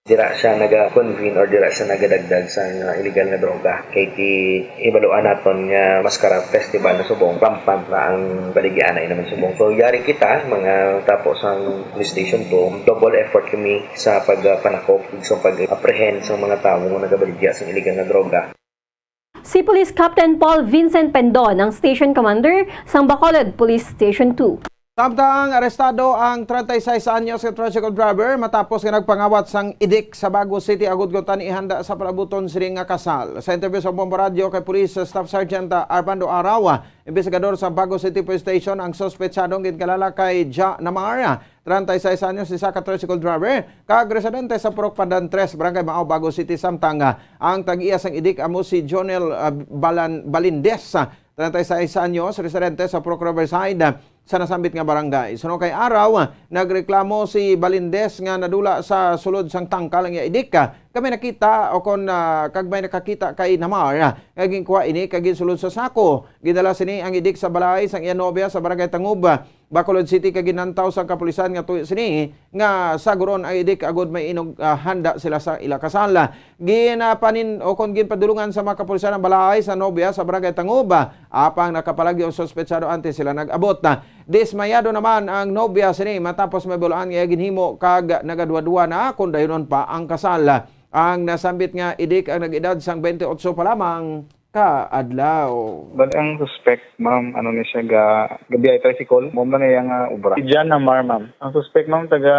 Dira siya naga-convene or dira siya nagadagdag sang, ah, illegal nga droga. Kay ti-, ibaluan naton nga Mascara Festival na subong, rampant na ang baligya anay naman subong. So, yari kita, mga tapo sang Police Station two, double effort kami sa pag, ah, panakop ug sa pag-apprehend sa mga tawo nga nagabaligya sang illegal nga droga. Si Police Captain Paul Vincent Pendon ang Station Commander sang Bacolod Police Station two. Samtang arestado ang treinta y seis anyos nga tricycle driver matapos nga nagpangawat sang idik sa Bago City, agod kuntani ihanda sa palabuton sini nga kasal. Sa interview sa Bombo Radyo kay Police Staff Sergeant Armando Araw, investigador sa Bago City Police Station, ang suspetsado nga ginkilala kay Ja Namar, treinta y seis anyos, isa ka tricycle driver, kag residente sa Purok Pandan tres, Barangay Mao, Bago City, samtang, ah, ang tag-iya sang idik amo si Jonel, ah, Balan-, Balindes, ah, treinta y seis anyos, residente sa Purok Riverside, ah, sa nasambit nga barangay. Suno kay Araw, ah, nagreklamo si Balindes nga nadula sa sulod sang tangkal ang iya idik, ah, kag may nakita o kon, ah, kag may nakakita kay Namar, ah, nga ginkuha ini kag ginsulod sa sako. Gindala sini ang idik sa balay sang iya nobya sa Barangay Tangub, ah, Bacolod City, kag ginantaw sang kapulisan nga tuyo sini nga saguron ang idik agod may inog, ah, handa sila sa ila kasal. Ginapanin-, o kon ginpadulungan sa mga kapulisan ang balay sa nobya sa Barangay Tangub, ah, apang nakapalagyo ang suspetsado antes sila nag-abot. Dismayado naman ang nobya sini matapos mahibaluan nga iya ginhimo kag nagaduwa-duwa na kon dayunon pa ang kasal. Ang nasambit nga idik ang nag-edad sang twenty-eight pa lamang ka adlaw. Bali, ang suspect, ma'am, ano ni siya, ga-, gabiyahe tricycle. Mao man iya nga obra. Si Jan Namar, ma'am. Ang suspect, ma'am, taga,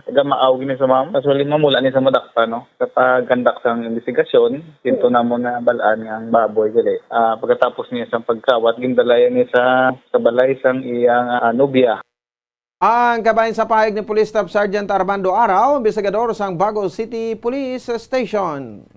taga Maaw gini sa, ma'am. Actually, ma'am, wala ni sa madakpan, no? Sa pag-conduct sang investigasyon, pinto namon na balaan nga ang baboy gali. Ah, pagkatapos niya sa pagkawat, gindala ni sa, sa balay sang iyang, ah, nobya. Ang kabahin sa pahayag ni Police Staff Sergeant Armando Araw, investigador sang Bago City Police Station.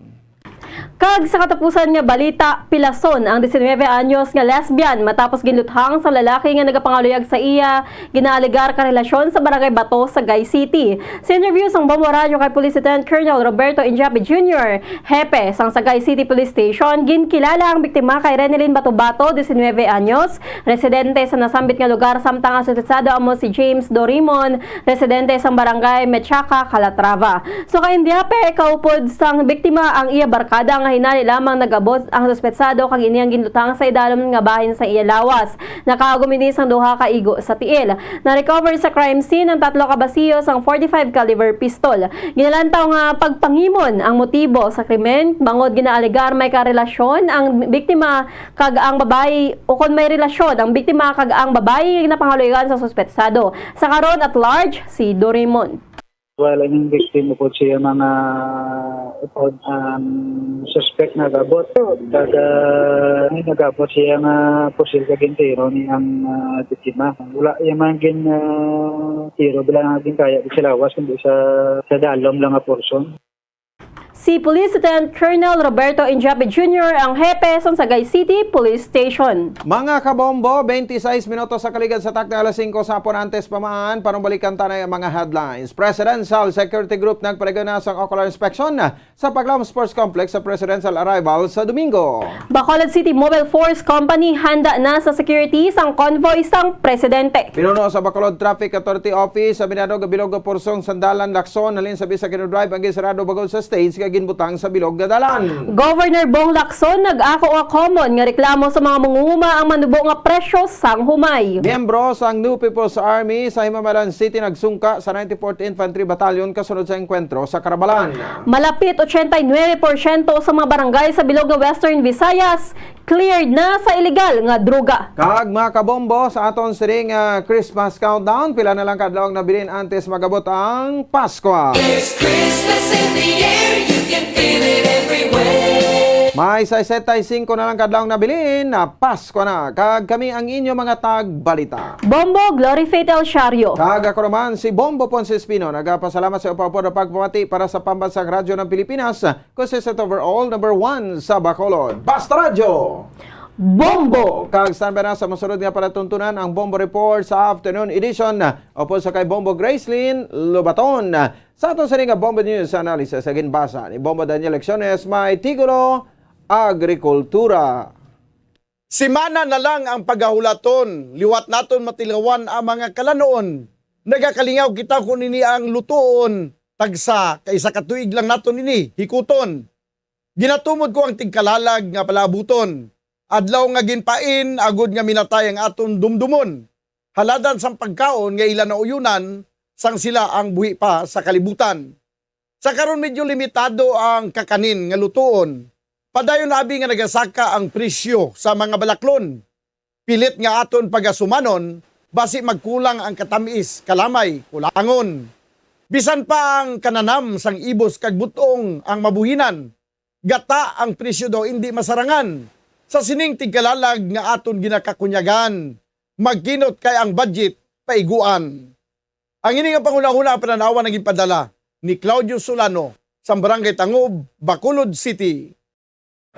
Kag sa katapusan nga balita, pilason ang diecinueve anyos nga lesbian matapos ginluthang sa lalaki nga nagapangaluyag sa iya ginaalegar ka relasyon sa Barangay Bato, Sagay City. Sa interview sang Bombo Radyo kay Police Lieutenant Colonel Roberto Injapi Junior, hepe sang Sagay City Police Station, ginkilala ang biktima kay Renelyn Batubato, diecinueve anyos, residente sa nasambit nga lugar, samtang ang suspetsado amo si James Dorimon, residente sang Barangay Mechaca, Calatrava. So, kay Injapi, kaupod sang biktima ang iya barkada nga hinali lamang nag-abot ang suspetsado kag ini ang ginlutang sa idalom nga bahin sa iya lawas. Nakaagom ini sang duha ka igo sa tiil. Na-recover sa crime scene ang tatlo ka basiyo sang forty-five caliber pistol. Ginalantaw nga pagpangimon ang motibo sa krimen, bangod ginaalegar may karelasyon ang biktima kag ang babayi, o kon may relasyon ang biktima kag ang babayi nga ginapangaluyagan sa suspetsado. Sa karon, at large si Doraemon. Well, ang victim po siya mga upod ang suspect nagabot. Kag, ah, nagabot siya nga pusil kag gintiro ni ang, ah, biktima. Wala iya man gin, ah, tiro, bilang ang ginkaya di sa lawas, kundi sa, sa dalom lang nga portion. Si Police Lieutenant Colonel Roberto Injapi Junior ang hepe sang Sagay City Police Station. Mga kabombo, twenty-six minutos sa kaligad sa takna alas singko sa hapon. Antes pa man, panumbalikan ta na ang mga headlines. Presidential Security Group nagpaligana sang ocular inspection sa Paglaom Sports Complex sa presidential arrival sa Domingo. Bacolod City Mobile Force Company handa na sa security sang convoy sang presidente. Pinuno sa Bacolod Traffic Authority Office, aminado nga bilog nga porsyon sang dalan Lacson halin sa Bisag Quino Drive ang ginsarado bangod sa stage nga ginbutang sa bilog nga dalan. Governor Bong Lacson nag-ako nga common nga reklamo sa mga manguhuma ang manubo nga presyo sang humay. Miyembro sang New People's Army sa Himamaylan City nagsungka sa ninety-fourth Infantry Battalion kasunod sa engkwentro sa Carabalan. Malapit ochenta y nuebe porsyento sa mga barangay sa bilog nga Western Visayas cleared na sa illegal nga droga. Kag mga kabombo, sa aton sining, ah, Christmas countdown, pila na lang ka adlaw ang nabilin antes mag-abot ang Paskwa. There's Christmas in the air, you can feel it everywhere. May sesenta y singko na lang ka adlaw ang nabilin, na Paskwa na. Kag kami ang inyo mga tagbalita. Bombo Glory Faith El Shario. Kag ako naman si Bombo Ponce Espino, nagapasalamat sa upapod pagpamati para sa Pambansang Radyo ng Pilipinas, consistent overall, number one sa Bacolod. Basta Radyo! Bombo! Kag standby na sa masunod nga palatuntunan ang Bombo Report sa afternoon edition. Upod sa kay Bombo Gracelyn Lobaton. Sa aton sini nga Bombo News Analysis, sa ginbasa ni Bombo Daniel Lecciones, may titulo, Agrikultura. Simana na lang ang pagahulaton, liwat naton matilawan ang mga kalanuon. Nagakalingaw kita kon ini ang lutuon, tagsa ka isa ka tuig lang naton ini hikuton. Ginatumod ko ang tigkalalag nga palaabuton, adlaw nga ginpain agod nga minatay ang aton dumdumon, haladan sang pagkaon nga ila nauyonan sang sila ang buhi pa sa kalibutan. Sa karon, medyo limitado ang kakanin nga lutuon. Padayon abi nga nagasaka ang presyo sa mga balaklon. Pilit nga aton pagasumanon, basi magkulang ang katamis, kalamay, kulangon. Bisan pa ang kananam sang ibos kag butong ang mabuhinan, gata ang presyo daw indi masarangan. Sa sining tigkalalag nga aton ginakakunyagan, magkinot kay ang budget paiguan. Ang ini nga panghunahuna ang pananawan nga ginpadala ni Claudio Solano sa Barangay Tangob, Bacolod City.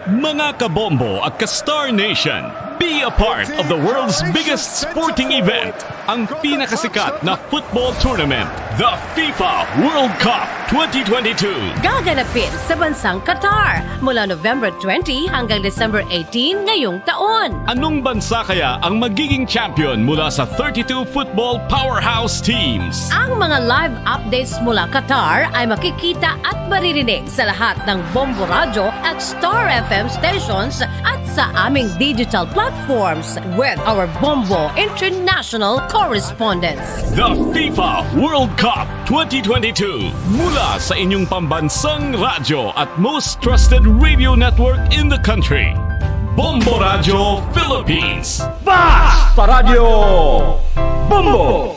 Mga kabombo at ka-Star Nation, be a part of the world's biggest sporting event, ang pinakasikat na football tournament, the FIFA World Cup twenty twenty-two. Gaganapin sa bansang Qatar mula November twenty hanggang December eighteen ngayong taon. Anong bansa kaya ang magiging champion mula sa thirty-two football powerhouse teams? Ang mga live updates mula Qatar ay makikita at maririnig sa lahat ng Bombo Radyo at Star F M stations at sa aming digital platforms with our Bombo International correspondents. The FIFA World Cup twenty twenty-two, mula sa inyong pambansang radyo at most trusted radio network in the country. Bombo Radyo Philippines. Basta Radyo Bombo!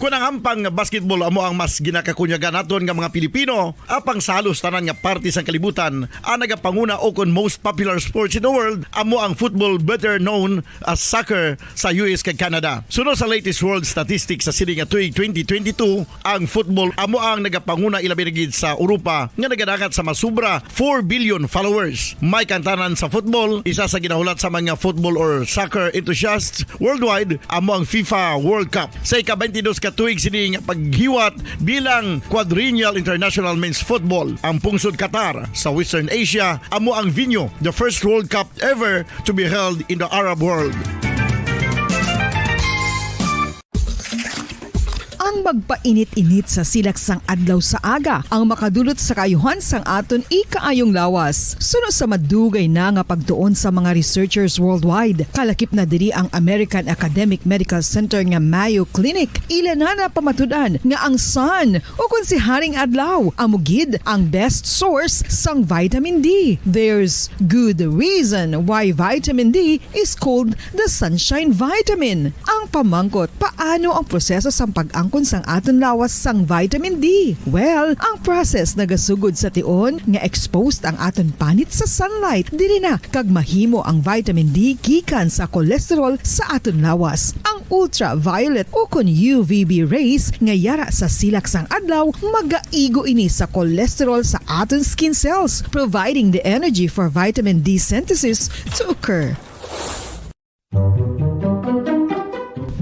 Panangampang nga basketball amo ang mas ginakakunyagan naton nga mga Pilipino, apang sa halos tanan nga parte sang kalibutan, ang nagapanguna ukon most popular sports in the world amo ang football, better known as soccer, sa U S kag Canada. Suno sa latest world statistics sa sini nga tuig twenty twenty-two, ang football amo ang nagapanguna, ilabi na gid sa Europa, nga nagadangat sa masubra four billion followers. May kantanan sa football, isa sa ginahulat sa mga football or soccer enthusiasts worldwide amo ang FIFA World Cup. Sa ika-twenty-dos ka tuig sini nga paghiwat bilang Quadrennial International Men's Football, ang pungsod Qatar sa Western Asia amo ang venue. The first World Cup ever to be held in the Arab world. Ang magpainit-init sa silak sang adlaw sa aga ang makadulot sa kaayuhan sang aton ikaayong lawas. Suno sa madugay na nga pagtuon sa mga researchers worldwide, kalakip na diri ang American Academic Medical Center nga Mayo Clinic. Ila na napamatud-an nga ang sun, ukon si Haring Adlaw, amo gid ang best source sang vitamin D. There's good reason why vitamin D is called the sunshine vitamin. Ang pamangkot, paano ang proseso sang pag-angkon sang aton lawas sang vitamin D? Well, ang process nagasugod sa tion nga exposed ang aton panit sa sunlight, diri na kag mahimo ang vitamin D gikan sa cholesterol sa aton lawas. Ang ultraviolet ukon U V B rays nga yara sa silak sang adlaw magaigo ini sa cholesterol sa aton skin cells, providing the energy for vitamin D synthesis to occur.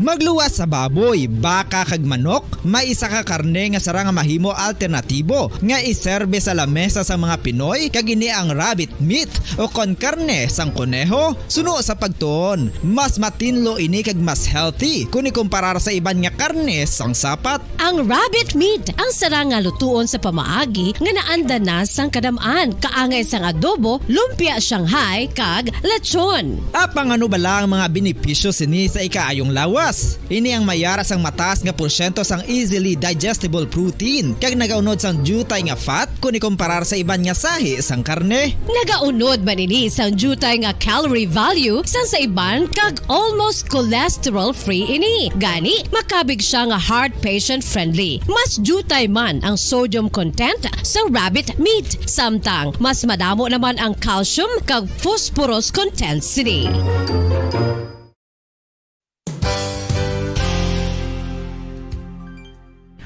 Magluwas sa baboy, baka kag manok, may isa ka karne nga sarang nga mahimo alternatibo nga iserbe sa lamesa sang mga Pinoy, kag ini ang rabbit meat o kon karne sang koneho. Suno sa pagtuon, mas matinlo ini kag mas healthy kon ikumparar sa iban nga karne sang sapat. Ang rabbit meat ang sarang nga lutuon sa pamaagi nga naanda na sang kadam-an, kaangay sang adobo, lumpia Shanghai, kag lechon. Apang ano bala ang mga benepisyo sini sa ikaayong lawas? Ini ang mayara sang mataas nga porsyento sang easily digestible protein kag nagaunod sang diutay nga fat kon ikumparar sa iban nga sahi sang karne. Nagaunod man ini sang diutay nga calorie value sang sa iban kag almost cholesterol-free ini. Gani, makabig sia nga heart patient-friendly. Mas diutay man ang sodium content sa rabbit meat, samtang mas madamo naman ang calcium kag phosphorus content sini.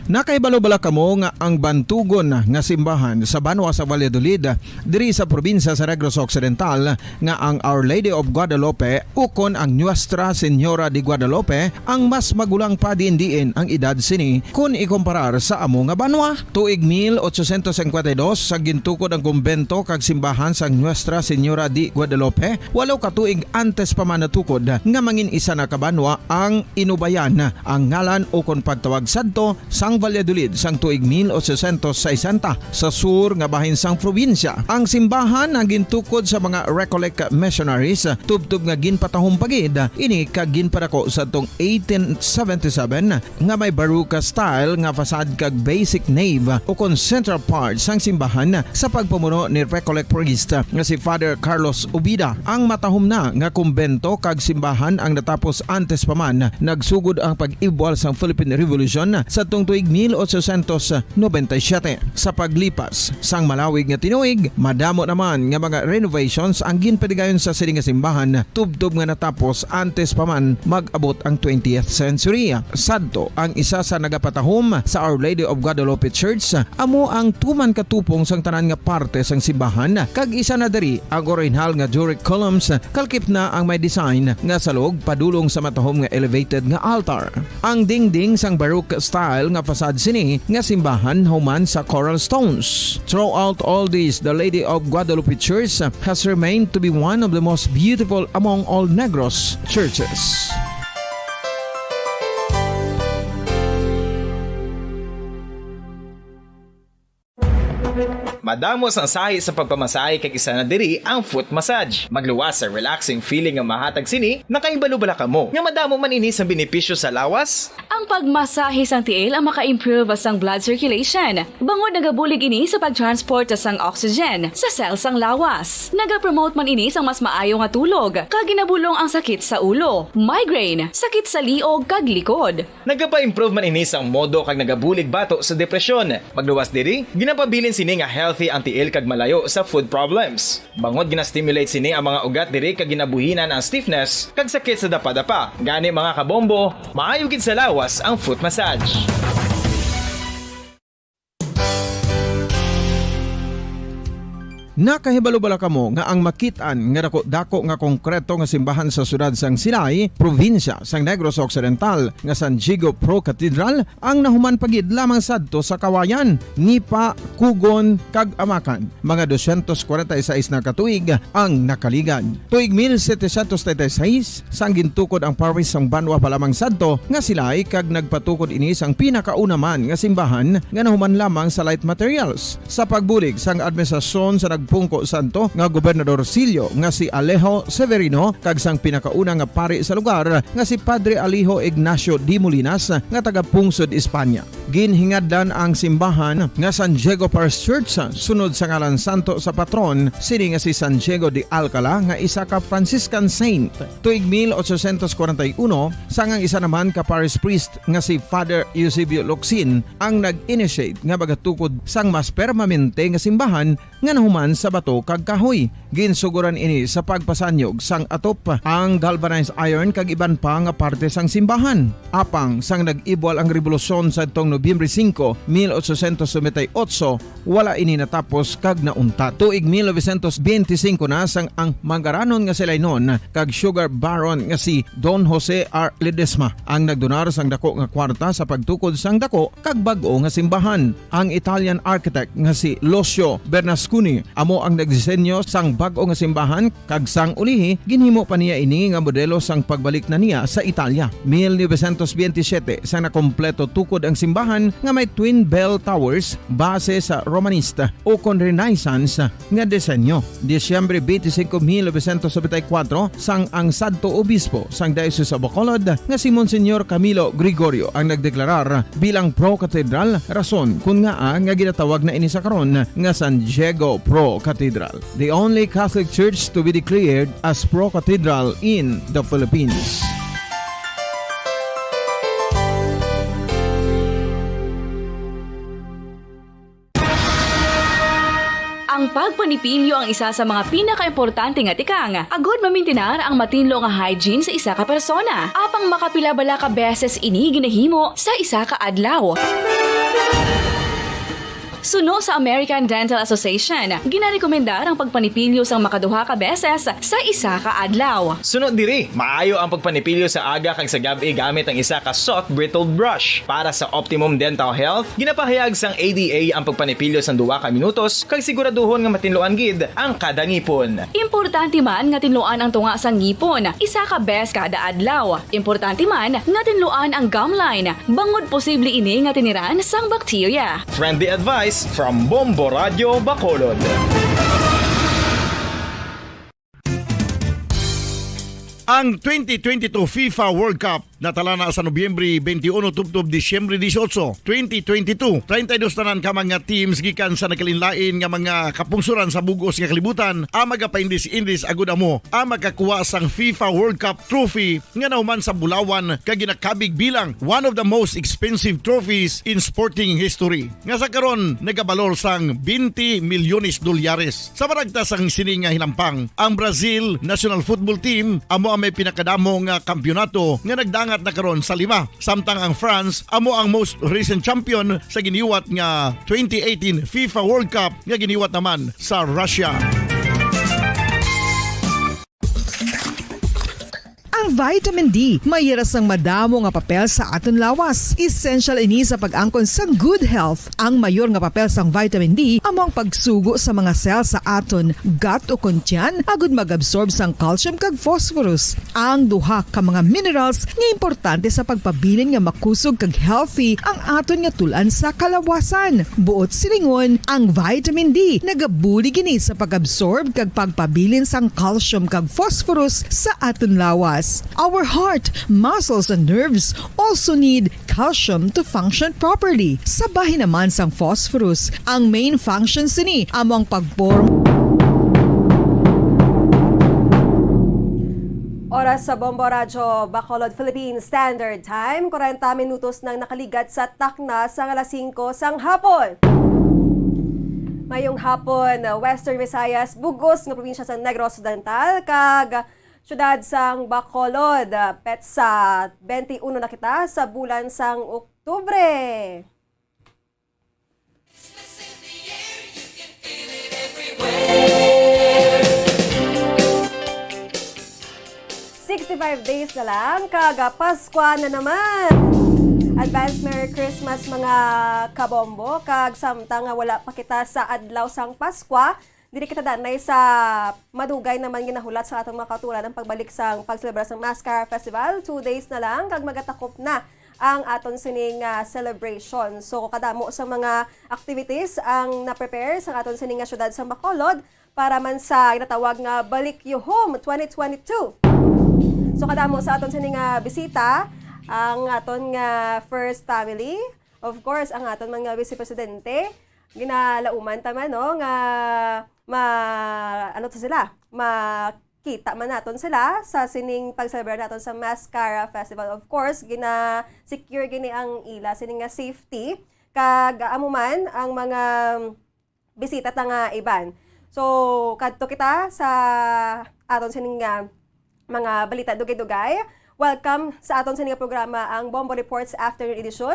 Nakahibalo bala kamo nga ang bantugon nga simbahan sa banwa sa Valladolid, diri sa probinsya sa Negros Occidental, nga ang Our Lady of Guadalupe ukon ang Nuestra Señora de Guadalupe ang mas magulang pa diin-diin ang edad sini kon ikumparar sa amo nga banwa? Tuig mil ochocientos cincuenta y dos, sa gintukod ang kumbento kag simbahan sang Nuestra Señora de Guadalupe, walo ka tuig antes pa man natukod nga mangin isa na ka banwa ang Inubayan, ang ngalan ukon pagtawag sadto sang Valladolid sang tuig mil ochocientos sesenta, sa sur nga bahin sang probinsya. Ang simbahan ang gintukod sa mga Recollect missionaries, tubtob nga ginpatahom pa gid ini kag ginpadako sadtong eighteen seventy-seven nga may Baroque style nga facade kag basic nave ukon central part sang simbahan sa pagpamuno ni Recollect priest nga si Father Carlos Ubida. Ang matahom na nga kumbento kag simbahan ang natapos antes pa man nagsugod ang pag-ibwal sang Philippine Revolution sadtong tuig mil ochocientos noventa y siete. Sa paglipas sang malawig nga tinuig, madamo naman nga mga renovations ang ginpadigayon sa sini nga simbahan, tubtob nga natapos antes pa man mag-abot ang twentieth century. Sadto, ang isa sa nagapatahom sa Our Lady of Guadalupe Church amo ang tuman ka tupong sang tanan nga parte sang simbahan, kag isa na diri ang orihinal nga Doric columns, kalakip na ang may design nga salog padulong sa matahom nga elevated nga altar. Ang dingding sang Baroque style nga facade sini nga simbahan human sa coral stones. Throughout all these, the Lady of Guadalupe Church has remained to be one of the most beautiful among all Negros churches. Madamo sang sahi sa pagpamasahe kag isa na diri ang foot massage. Magluwas sa relaxing feeling nga mahatag sini. Nakahibalo bala kamo nga madamo man ini sang benepisyo sa lawas? Ang pagmasahe sang tiil ang maka-improve sang blood circulation, bangod nagabulig ini sa pag-transport sang oxygen sa cell sang lawas. Nagapromote man ini sang mas maayo nga tulog, kag ginabulong ang sakit sa ulo, migraine, sakit sa liog, kag likod. Nagapa-improve man ini sang modo kag nagabulig bato sa depresyon. Magluwas diri, ginapabilin sini nga healthy ang tiil kag malayo sa foot problems. Bangod gina-stimulate sini ang mga ugat diri kag ginabuhinan ang stiffness kag sakit sa dapadapa. Gani, mga kabombo, maayo gid sa lawas ang foot massage. Nakahibalo bala kamo nga ang makit-an nga dako-dako nga konkreto nga simbahan sa siyudad sang Silay, probinsya sang Negros Occidental, nga San Diego Pro Cathedral, ang nahuman pa gid lamang sadto sa Kawayan, Nipa, Kugon, kag Amakan? Mga dosyentos kwarenta y seis na ka tuig ang nakaligad. Tuig mil setecientos treinta y seis, sang gintukod ang parish sang banwa pa lamang sadto nga Silay, kag nagpatukod ini sang pinakauna man nga simbahan nga nahuman lamang sa light materials. Sa pagbulig sang administrasyon sa nagpungko sadto nga gobernador silyo nga si Alejo Severino kag sang pinakauna nga pari sa lugar nga si Padre Alejo Ignacio de Molinas nga taga-pungsod Espanya. Ginhingadlan ang simbahan nga San Diego Parish Church sunod sa ngalan santo sa patron sini nga si San Diego de Alcala, nga isa ka Franciscan saint. Tuig mil ochocientos kwarenta y uno, sang ang isa naman ka parish priest nga si Father Eusebio Locsin ang nag-initiate nga magatukod sang mas permanente nga simbahan nga nahuman sa bato kag kahoy. Ginsugoran ini sa pagpasanyog sang atop, ang galvanized iron kag iban pa nga parte sang simbahan. Apang sang nag-ibwal ang rebolusyon sadtong Nobyembre singko, mil ochocientos noventa y ocho, wala ini natapos kag nauntat. Tuig mil novecientos benti singko na, sang ang manggaranon nga si Lainon kag sugar baron nga si Don Jose R. Ledesma ang nagdonar sang dako nga kwarta sa pagtukod sang dako kag bag-o nga simbahan. Ang Italian architect nga si Lucio Bernasconi amo ang nagdisenyo sang bag-o nga simbahan, kag sang ulihi, ginhimo pa niya ini nga modelo sang pagbalik na niya sa Italia. Mil novecientos benti siyete, sang nakompleto tukod ang simbahan nga may twin bell towers, base sa Romanista o kon Renaissance nga disenyo. Disyembre twenty-five, mil novecientos noventa y cuatro, sang ang sadto obispo sang Diocese of Bacolod nga si Monsignor Camilo Gregorio ang nagdeklarar bilang pro-cathedral, rason kon ngaa nga ginatawag na ini sa karon nga San Diego Pro Cathedral, the only Catholic Church to be declared as pro-cathedral in the Philippines. Ang pagpanipilyo ang isa sa mga pinakaimportante nga tikang agud mamintinar ang matinlo nga hygiene sa isa ka persona. Apang makapila bala ka beses ini ginahimo sa isa ka adlaw? Suno sa American Dental Association, ginarekomendar ang pagpanipilyo sang makaduha ka beses sa isa ka adlaw. Suno diri, maayo ang pagpanipilyo sa aga kag sa gab-i gamit ang isa ka soft bristled brush. Para sa optimum dental health, ginapahayag sang A D A ang pagpanipilyo sang duha ka minutos kag siguraduhon nga matinluan gid ang kada ngipon. Importante man nga tinluan ang tunga sang ngipon isa ka bes kada adlaw. Importante man nga tinluan ang gum line, bangod posible ini nga tiniran sang bakterya. Friendly advice from Bombo Radio Bacolod. Ang twenty twenty-two FIFA World Cup natalana sa Nobyembre twenty-one tubtob Disyembre dieciocho, twenty twenty-two. Treinta y dos tanan ka mga teams gikan sa nagkalainlain nga mga kapungsoran sa bug-os nga kalibutan ang magapaindis-indis agud amo ang makakuha sang FIFA World Cup trophy nga nahuman sa bulawan kag ginakabig bilang one of the most expensive trophies in sporting history, nga sa karon nagabalor sang twenty milyones dolyares. Sa maragtas sang sini nga hinampang, ang Brazil national football team amo ang may pinakadamo nga kampiyonato nga nagdangat na karon sa lima, samtang ang France amo ang most recent champion sa giniwat nga twenty eighteen FIFA World Cup nga giniwat naman sa Russia. Ang vitamin D may hira sang madamo nga papel sa aton lawas. Essential ini sa pag-angkon sang good health. Ang mayor nga papel sang vitamin D amo ang pagsugo sa mga cell sa aton gut o kon tiyan agud mag-absorb sang calcium kag phosphorus, ang duha ka mga minerals nga importante sa pagpabilin nga makusog kag healthy ang aton nga tul-an sa kalawasan. Buot silingon, ang vitamin D nagabulig ini sa pag-absorb kag pagpabilin sang calcium kag phosphorus sa aton lawas. Our heart, muscles, and nerves also need calcium to function properly. Sa bahin naman sang phosphorus, ang main function sini amo ang pagporm- Oras sa Bombo Radyo Bacolod, Philippine Standard Time, kwarenta minutos nang nakaligat sa takna sang alas singko sang hapon. Mayong hapon, Western Visayas, bug-os nga probinsya sa Negros Occidental, kag siyudad sang Bacolod. Petsa twenty-one na kita sa bulan sang Oktubre. Sixty-five days na lang, kag Paskwa na naman. Advance Merry Christmas, mga kabombo, kag samtang nga wala pa kita sa adlaw sang Paskwa, diri kita danay sa madugay naman ginahulat sa atong mga kauturan ang pagbalik sang pagselebra sang Mascara Festival. Two days na lang, kag magatakop na ang aton sining, ah, celebration. So, kadamo sa mga activities ang na-prepare sa aton sining nga siyudad sa Bacolod para man sa ginatawag nga Balik Yuhom twenty twenty-two. So, kadamo sa aton sining nga bisita ang aton nga first family. Of course, ang aton mga vice presidente, ginalauman ta man, no, nga ma-, ano to sila, makita man naton sila sa sining pag-celebrate naton sa Mascara Festival. Of course, gina-secure gini ang ila sining nga safety, kag amo man ang mga bisita ta nga iban. So, kadto kita sa aton sining nga mga balita dugay-dugay. Welcome sa aton sining nga programa, ang Bombo Reports Afternoon Edition.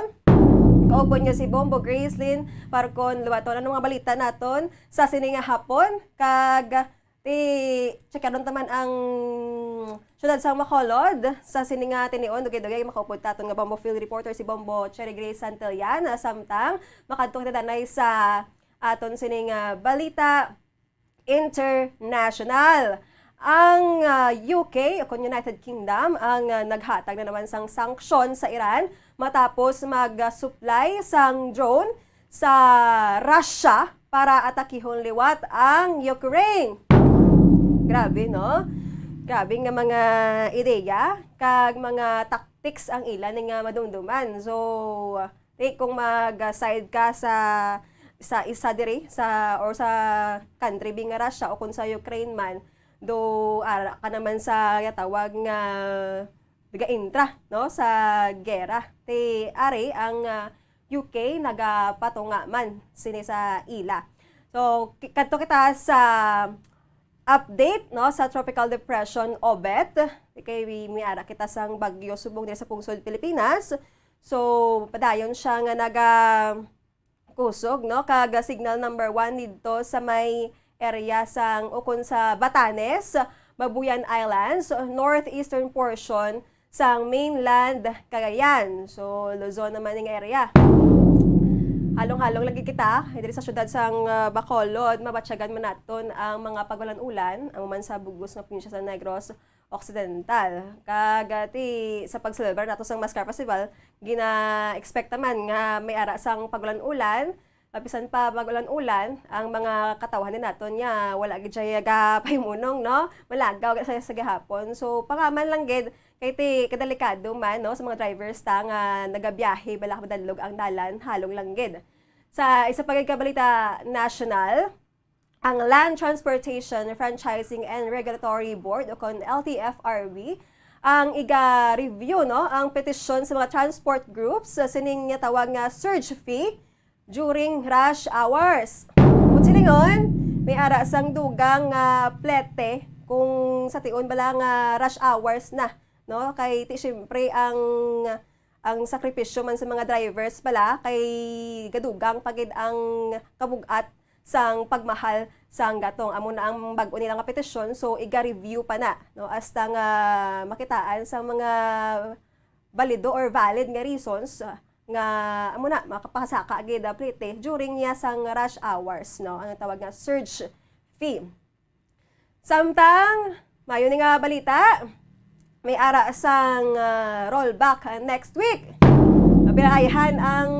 Kaupod niyo si Bombo Gracelyn Parcon Luaton. Ano mga balita naton sa sining nga hapon? Kag ti, check-anon ta man ang siyudad sa Bacolod sa sining nga tinion. Dugay-dugay makaupod ta aton nga Bombo Field Reporter, si Bombo Cherry Grace Santillan. Samtang makadto kita danay sa aton sining nga balita international. Ang, ah, U K, o kon United Kingdom, ang, ah, naghatag na naman sang sanksyon sa Iran matapos mag-supply sang drone sa Russia para atakihon liwat ang Ukraine. Grabe, no? Grabe nga mga ideya kag mga tactics ang ila ni nga madumduman. So, ti, kung mag-side ka sa, sa isa diri, sa, or sa country bi nga Russia o kung sa Ukraine man, do ara ka naman sa ginatawag nga nagaintra, no, sa gera. Ti, ari ang, ah, U K nagapatunga man sini sa ila. So, ki-, kadto kita sa update, no, sa Tropical Depression Obet. Kay may ara kita sang bagyo subong diri sa pungsod Pilipinas. So, padayon siya nga naga kusog, no? Kag signal number one didto sa may area sang, ukon sa Batanes, Mabuyan Islands, northeastern portion sang mainland Cagayan. So, Luzon naman ning area. Halong-halong lagi kita, diri sa siyudad sang, ah, Bacolod, mabatyagan man naton ang mga pag-ulan-ulan, amo man sa bug-os nga probinsya sa Negros Occidental. Kag, ah, ti, sa pag-celebrate nato sang Mascara Festival, gina-expect naman nga may ara sang pag-ulan-ulan, mabisan pa pag-ulan-ulan, ang mga katawhan naton nga wala gid siya gapahimunong, no? Malagaw sa, sa gihapon. So, pangaman lang gid, kay ti, kadelikado man, no, sa mga drivers ta nga nagabiyahe, bala madalog ang dalan, halong lang gid. Sa isa pa gid ka balita national, ang Land Transportation Franchising and Regulatory Board, o kon L T F R B, ang iga-review, no, ang petisyon sa mga transport groups sa sining nga tawag nga surge fee during rush hours. Kung silingon, may ara sang dugang nga plete kung sa tion bala nga rush hours na, no? Kay ti, siyempre, ang, ang sakripisyo man sa mga drivers bala kay gadugang pa gid ang kabug-at sang pagmahal sang gatong. Amo na ang bag-o nila nga petisyon, so iga-review pa na, no? Hasta nga makitaan sa mga balido or valid nga reasons, ah, nga amo na makapasaka gid, ah, plete during niya sang rush hours, no? Ang tawag nga surge fee. Samtang, mayo ni nga balita, may ara sang, ah, rollback, ah, next week. Mapilay-an ang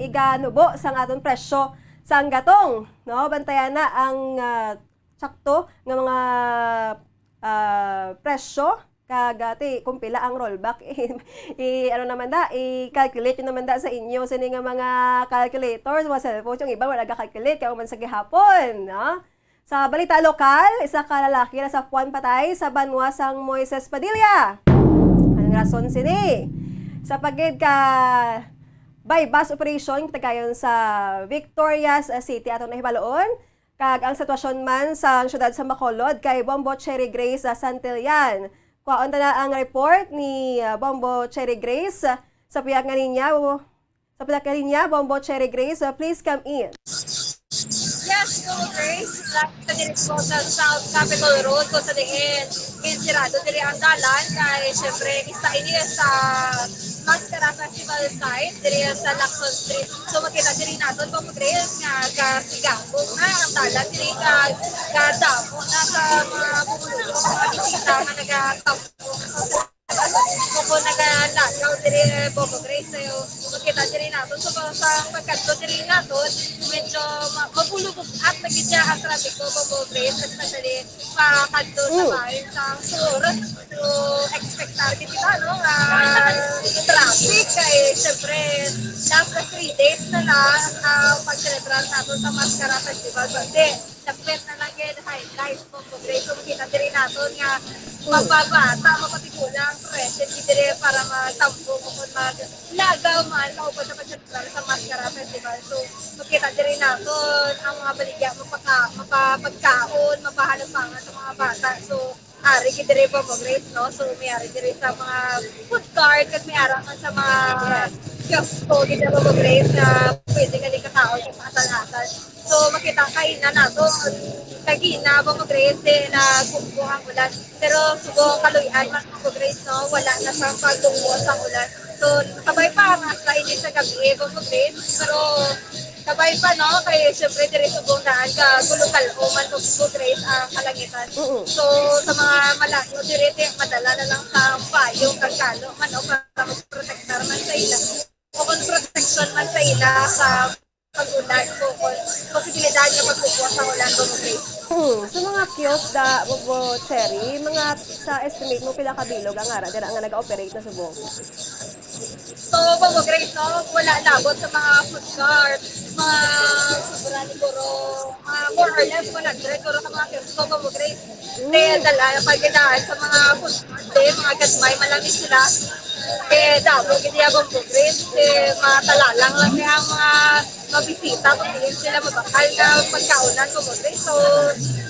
iganubo sang aton presyo sang gatong, no? Bantayan na ang, ah, sakto nga mga, ah, presyo Kag, ah, ti, kung pila ang rollback, i-, i-, ano naman da, i-calculate nyo naman da sa inyo, sini nga mga calculators, mga cellphones, yung iba wala ga-calculate, kaya man sa gihapon, no? Sa balita lokal, isa ka lalaki nasapuan patay sa banwa sang Moises Padilla. Anong rason sini? Sa pagid ka buy-bust operation, tagayon sa Victorias City, atong nahibaloon, kag ang sitwasyon man sa siyudad sa Bacolod kay Bombo Cherry Grace sa Santillan. Kuhaon ta na ang report ni, ah, Bombo Cherry Grace. Sa pihak nga linya, sa pihak nga linya, Bombo Cherry Grace, ah, please come in. Yes, Bombo Grace, live ka diri po sa South Capitol Road, kung sa diin, ginserado diri ang dalan, kay, syempre, isa ini sa Mascara Festival site, diri sa Lacson Street. So, makita diri naton, Bombo Grace, nga gasigabog na ang dalan diri, nga gadamo na sa mga bumulong, mga bisita nga nagatambong. Kung nagalagaw diri, Bombo Grace, so, makita diri naton. So, sa pagkadto diri naton, medyo ma-, mabulubog at naging siya ang traffic ko, Bombo Grace, especially pakadto sa Mm. bahin sa sur. So, expectar gid kita, no, nga traffic kay, syempre, last na three days na lang ang pag-celebrar naton sa Mascara Festival. Kundi, dapit na lang gid highlight, Bombo Grace. So, makita diri naton nga Mm. mapabata, mapatigulang, present gid diri para magtambong o kung maglagaw man, kauban sa pag-celebrar sa Mascara Festival. So, makita diri naton ang mga baligya, mapaka-, mapapagkaon, mapahalumpangan sa mga bata. So, ari gid diri, Bombo Grace, no? So, may ari diri sa mga food cart, kag may ara man sa mga Yes. kiosko gid diri, Bombo Grace, na pwede ka din kakaon sa asal-asal. So, makita kaina naton, kagina, Bombo Grace, eh, nagbubo ang ulan. Pero subong kaluy-an man, Bombo Grace, no? Wala na sa pagbubo sa ulan. So, kabay pa ang hasta ini sa gabi, Bombo Grace. Pero kabay pa, no? Kay, syempre, diri subong daan ka gulukal-o man, Bombo Grace, ang kalangitan. Mm. So, sa mga malayo diri, ti, madala na lang sa payong kag kalo man, no? Para magprotektar man sa ila. O kung protection man sa ila sa pag-ulan, o kung posibilidad nga pagbubo sa ulan, Bombo Grace. Hmm, sa mga kiosk da, Bombo Cherry, mga sa estimate mo, pila ka bilog ang ara dira nga naga-operate na subong? So, Bombo Grace, no, wala labot sa mga food cart, mga sobra siguro, ah, more or less one hundred siguro ka mga kiosk, Bombo Grace. Kaya dala, pagkadaan sa mga food cart, eh, mga gagmay, malami sila. Eh, damo gid iya, Bombo Grace, eh, matalalang lang niya ang mga mabisita kung diin sila mabakal nga pagkaunan, Bombo Grace. So,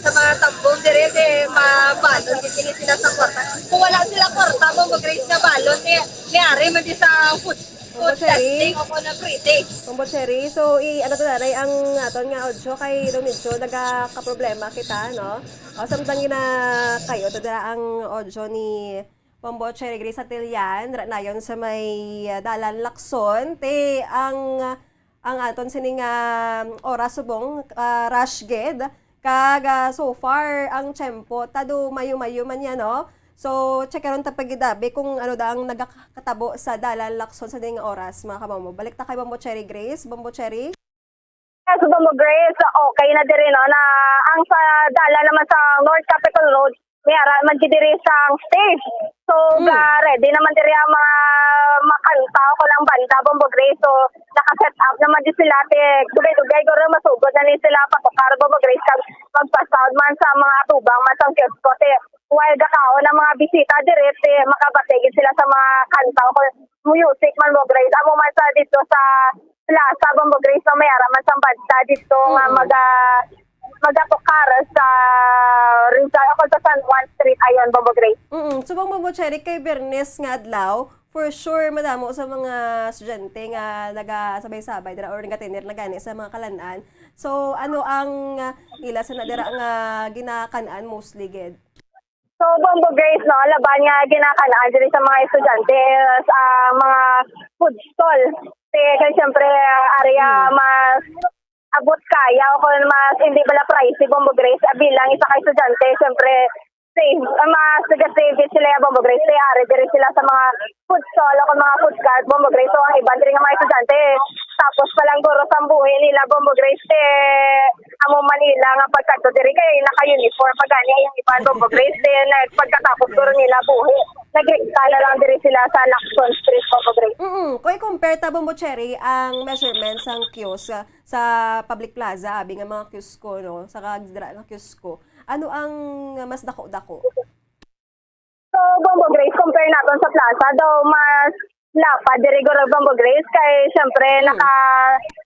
sa mga tambong diri, eh, mabalon gid sila sa kwarta. Kung wala sila kwarta, Bombo Grace, nga balon, eh, may ari man di sa food, Bombo food Cherry. Testing o kung na free day. Bombo Cherry, so, i-, ano to, nanay, ang aton nga audio kay daw medyo nagakaproblema kita, no? O, samtang gina kayo, to dira ang audio ni Bombo Cherry Grace Atilian, ra-, nayon sa may, ah, Dalan Lacson, ti ang, ang aton sining, ah, oras subong, ah, rush gid. Kag, ah, so far, ang tiyempo, tado mayo-mayo man yan, no? So, check karon ta pagidabi kung ano da ang nagakatabo sa Dalan Lacson sa ding oras, mga kabombo. Balik ta kay Bombo Cherry Grace. Bombo Cherry? Yes, Bombo Grace, okay na diri, no, na ang sa dalan naman sa North Capitol Road, may ara man gid diri sa stage. So, Mm. ga-ready naman diri ang mga makanta o kung ang banda, Bombo Grace. So, naka-set up naman di sila, ti dugay-dugay guro masugod na ni sila patukar, Bombo Grace, kag magpa-sound man sa mga atubang man sa kiosko, ti while gakaon ang mga bisita diri, ti makabati gid sila sa mga kanta o kung music man, Bombo Grace. Amo man sa dito sa plaza, Bombo Grace, no, may ara man sang banda dito nga Mm. maga-, magatukar sa Rizal o sa San Juan Street, ayon, Bombo Grace. Mm. Subong, Bombo Cherry, kay Biyernes nga adlaw, for sure, madamo sa mga estudyante nga nagasabay-sabay dira or nagatener na gani sa mga kalan-an. So, ano ang, ah, ila sa na dira nga ginakan-an mostly gid? So, Bombo Grace, no, laban nga ginakan-an diri sa mga estudyante, sa mga food stall. Kay, kay siyempre, area Mm. mas abot kaya o kung mas hindi bala pricey, Bombo Grace, ah, bilang isa ka estudyante, siyempre, safe. Ah, mas nag-save sila, Bombo Grace. Kaya ari diri sila sa mga food stall o kung mga food cart, Bombo Grace. So, ang iban diri nga mga estudyante, tapos pa lang guro sa buhi nila, Bombo Grace, eh, amo man nila nga pagkadto diri kay naka-uniform pa gani ang iba. Bombo Grace, then, eh, pagkatapos guro nila buhi, nagrekta na lang diri sila sa Lacson Street, Bombo Grace. Mm, kung i-compare ta, Bombo Cherry, ang measurement sang kiosk sa public plaza, abi nga mga kiosko, no, sa kag-, dira nga kiosko, ano ang mas dako-dako? So, Bombo Grace, compare naton sa plaza, daw mas lapad diri guro, Bombo Grace, kay syempre, Mm. naka,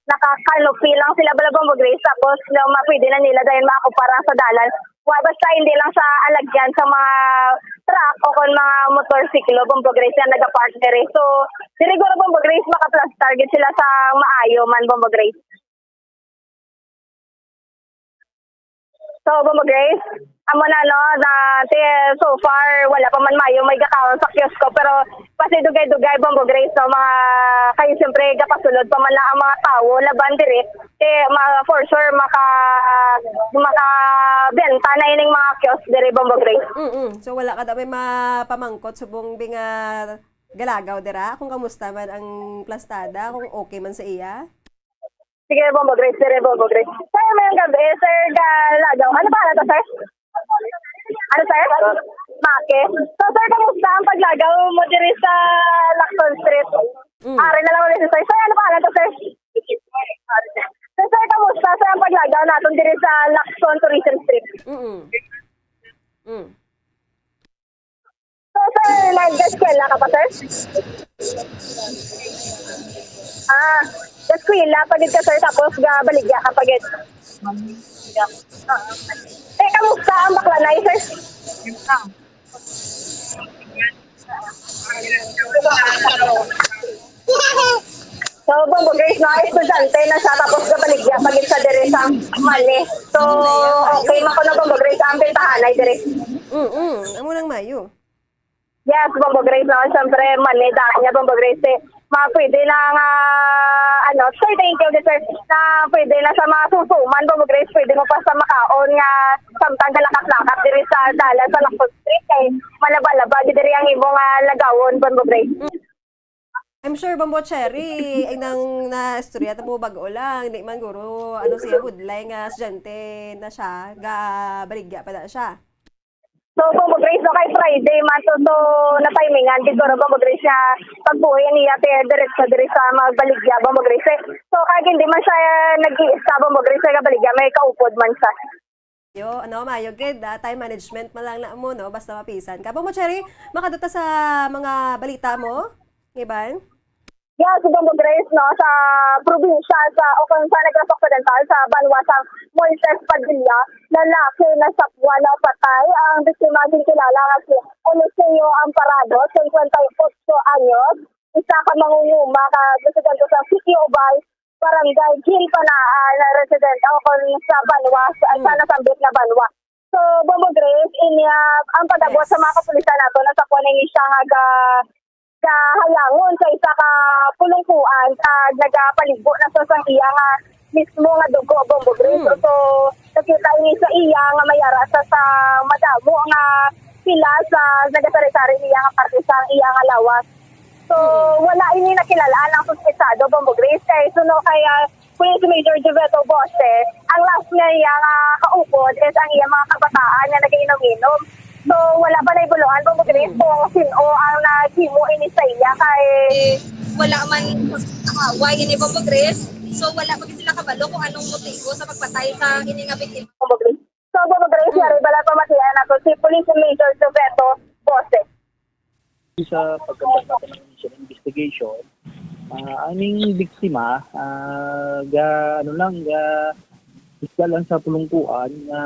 naka-canopy lang sila bala, Bombo Grace, tapos daw ma-, pwede na nila dayon maakupara sa dalan. Wa, basta hindi lang sa alagyan sa mga truck o kon mga motorsiklo, Bombo Grace, nga nagapark diri. So, diri guro, Bombo Grace, makaplastar gid sila sa maayo man, Bombo Grace. So, Bombo Grace, amo na, no, na, ti-, so far, wala pa man mayo may gakaon sa kiosko, pero pasidugay-dugay, Bombo Grace, no, mga, kay siyempre, gapasulod pa man lang ang mga tawo laban diri, ti, ma-, for sure, maka-, makabenta na ining mga kiosk diri, Bombo Grace. Mm-mm. So, wala ka daw may mapamangkot subong bi nga galagaw dira? Kung kamusta man ang plastada, kung okay man sa iya? Sige, Bombo Grace, dire, Bombo Grace. Sir, mayong gabi, Sir Galagaw. Ano pangalan to, sir? Ano, sir? Maki. So, sir, kamusta ang paglagaw mo diri sa Lacson Street? Mm. Ari na lang ulit, sir. Sir, ano pangalan to, sir? So, sir, kamusta, sir, ang paglagaw naton diri sa Lacson Tourism Street? Mm-mm. Mm. So, sir, nag-eskwela ka pa, sir? Ah, eskwela pa gid ka, sir, tapos gabaligya ka pa gid. Eh, kamusta ang baklanay, sir? So, Bombo Grace, no, estudyante na siya, tapos gabaligya pa gid siya diri sa Mani. So, okay man kuno, Bombo Grace, ang bentahanay diri. Mm-mm. Amo nang mayo. Yes, Bombo Grace, no, syempre, Mani, daan niya, Bombo Grace, eh. Ma, pwede na nga, ano, sir, thank you, sir, na pwede na sa mga susuman, Bombo Grace, pwede mo pa sa makaon nga samtang galakat-lakat diri sa dalan sa Lacson Street, eh. Malaba-laba, gid diri ang imo nga lagawon, Bombo Grace. I'm sure, Bombo Cherry, ay nang naistorya ta mo bag-o lang, di man guro, ano siya, budlay nga estudyante na siya, gabaligya pa na siya. So, Bombo Grace, no, kay Friday man to, so, na-timingan, di guro, Bombo Grace, siya, pagbuhi niya, te, diretso diri sa magbaligya, Bombo Grace. Eh, so, kag hindi man siya nag-iista, Bombo Grace, siya gabaligya, may kaupod man siya. Yo, ano, maayo gid, ah, time management man lang na mo, no? Basta mapisan ka. Bombo Cherry, makadto ta sa mga balita mo, Iban? Yes, Bombo Grace, no, sa probinsya sa, o kung sa Negros Occidental, sa banwa sa Moises Padilla, lalaki na sapwan na patay ang biktima, ginkilala nga si Eliseo Amparado, singkwenta y otso anyos, isa ka mangunguma kag residente sa Sitio Ubay, Barangay Gil Panaan, na residente o kon sa banwa, sa, sa Mm. nasambit na banwa. So, Bombo Grace, inya, ang pag-abot sa mga Yes. kapulisan nato, nasakwan ini siya nga ga-, gahayangon sa isa ka pulungkuan, kag nagapaligo na sa sang iya nga mismo nga dugo, Bombo Grace. Mm. So, nakita ini sa iya nga may ara sa, sa madamo nga pila sa nagasari-sari niya nga parte sa iya nga lawas. So, Mm. wala ini nakilal-an ang suspetsado, Bombo Grace, kay suno kay, ah, Police Major Joveto Bose, ang last nga iya nga kaupod is ang iya mga kabataan nga nagainom-inom. So, wala pa nahibaloan, Bombo Grace, Mm. kung sin-o ang naghimo ini sa iya, kay Eh, wala man away ini, Bombo Grace. So, wala pa gid sila kabalo kung anong motibo sa pagpatay sa ini nga biktima. Bombo Grace. So, Bombo Grace, Mm. yari bala pamatian nato si Police Major Joveto Bose. Sa pagkabasa ko ng initial investigation, ah, aning biktima, ah, ga, ano lang, ga, isda lang sa pulungkuan nga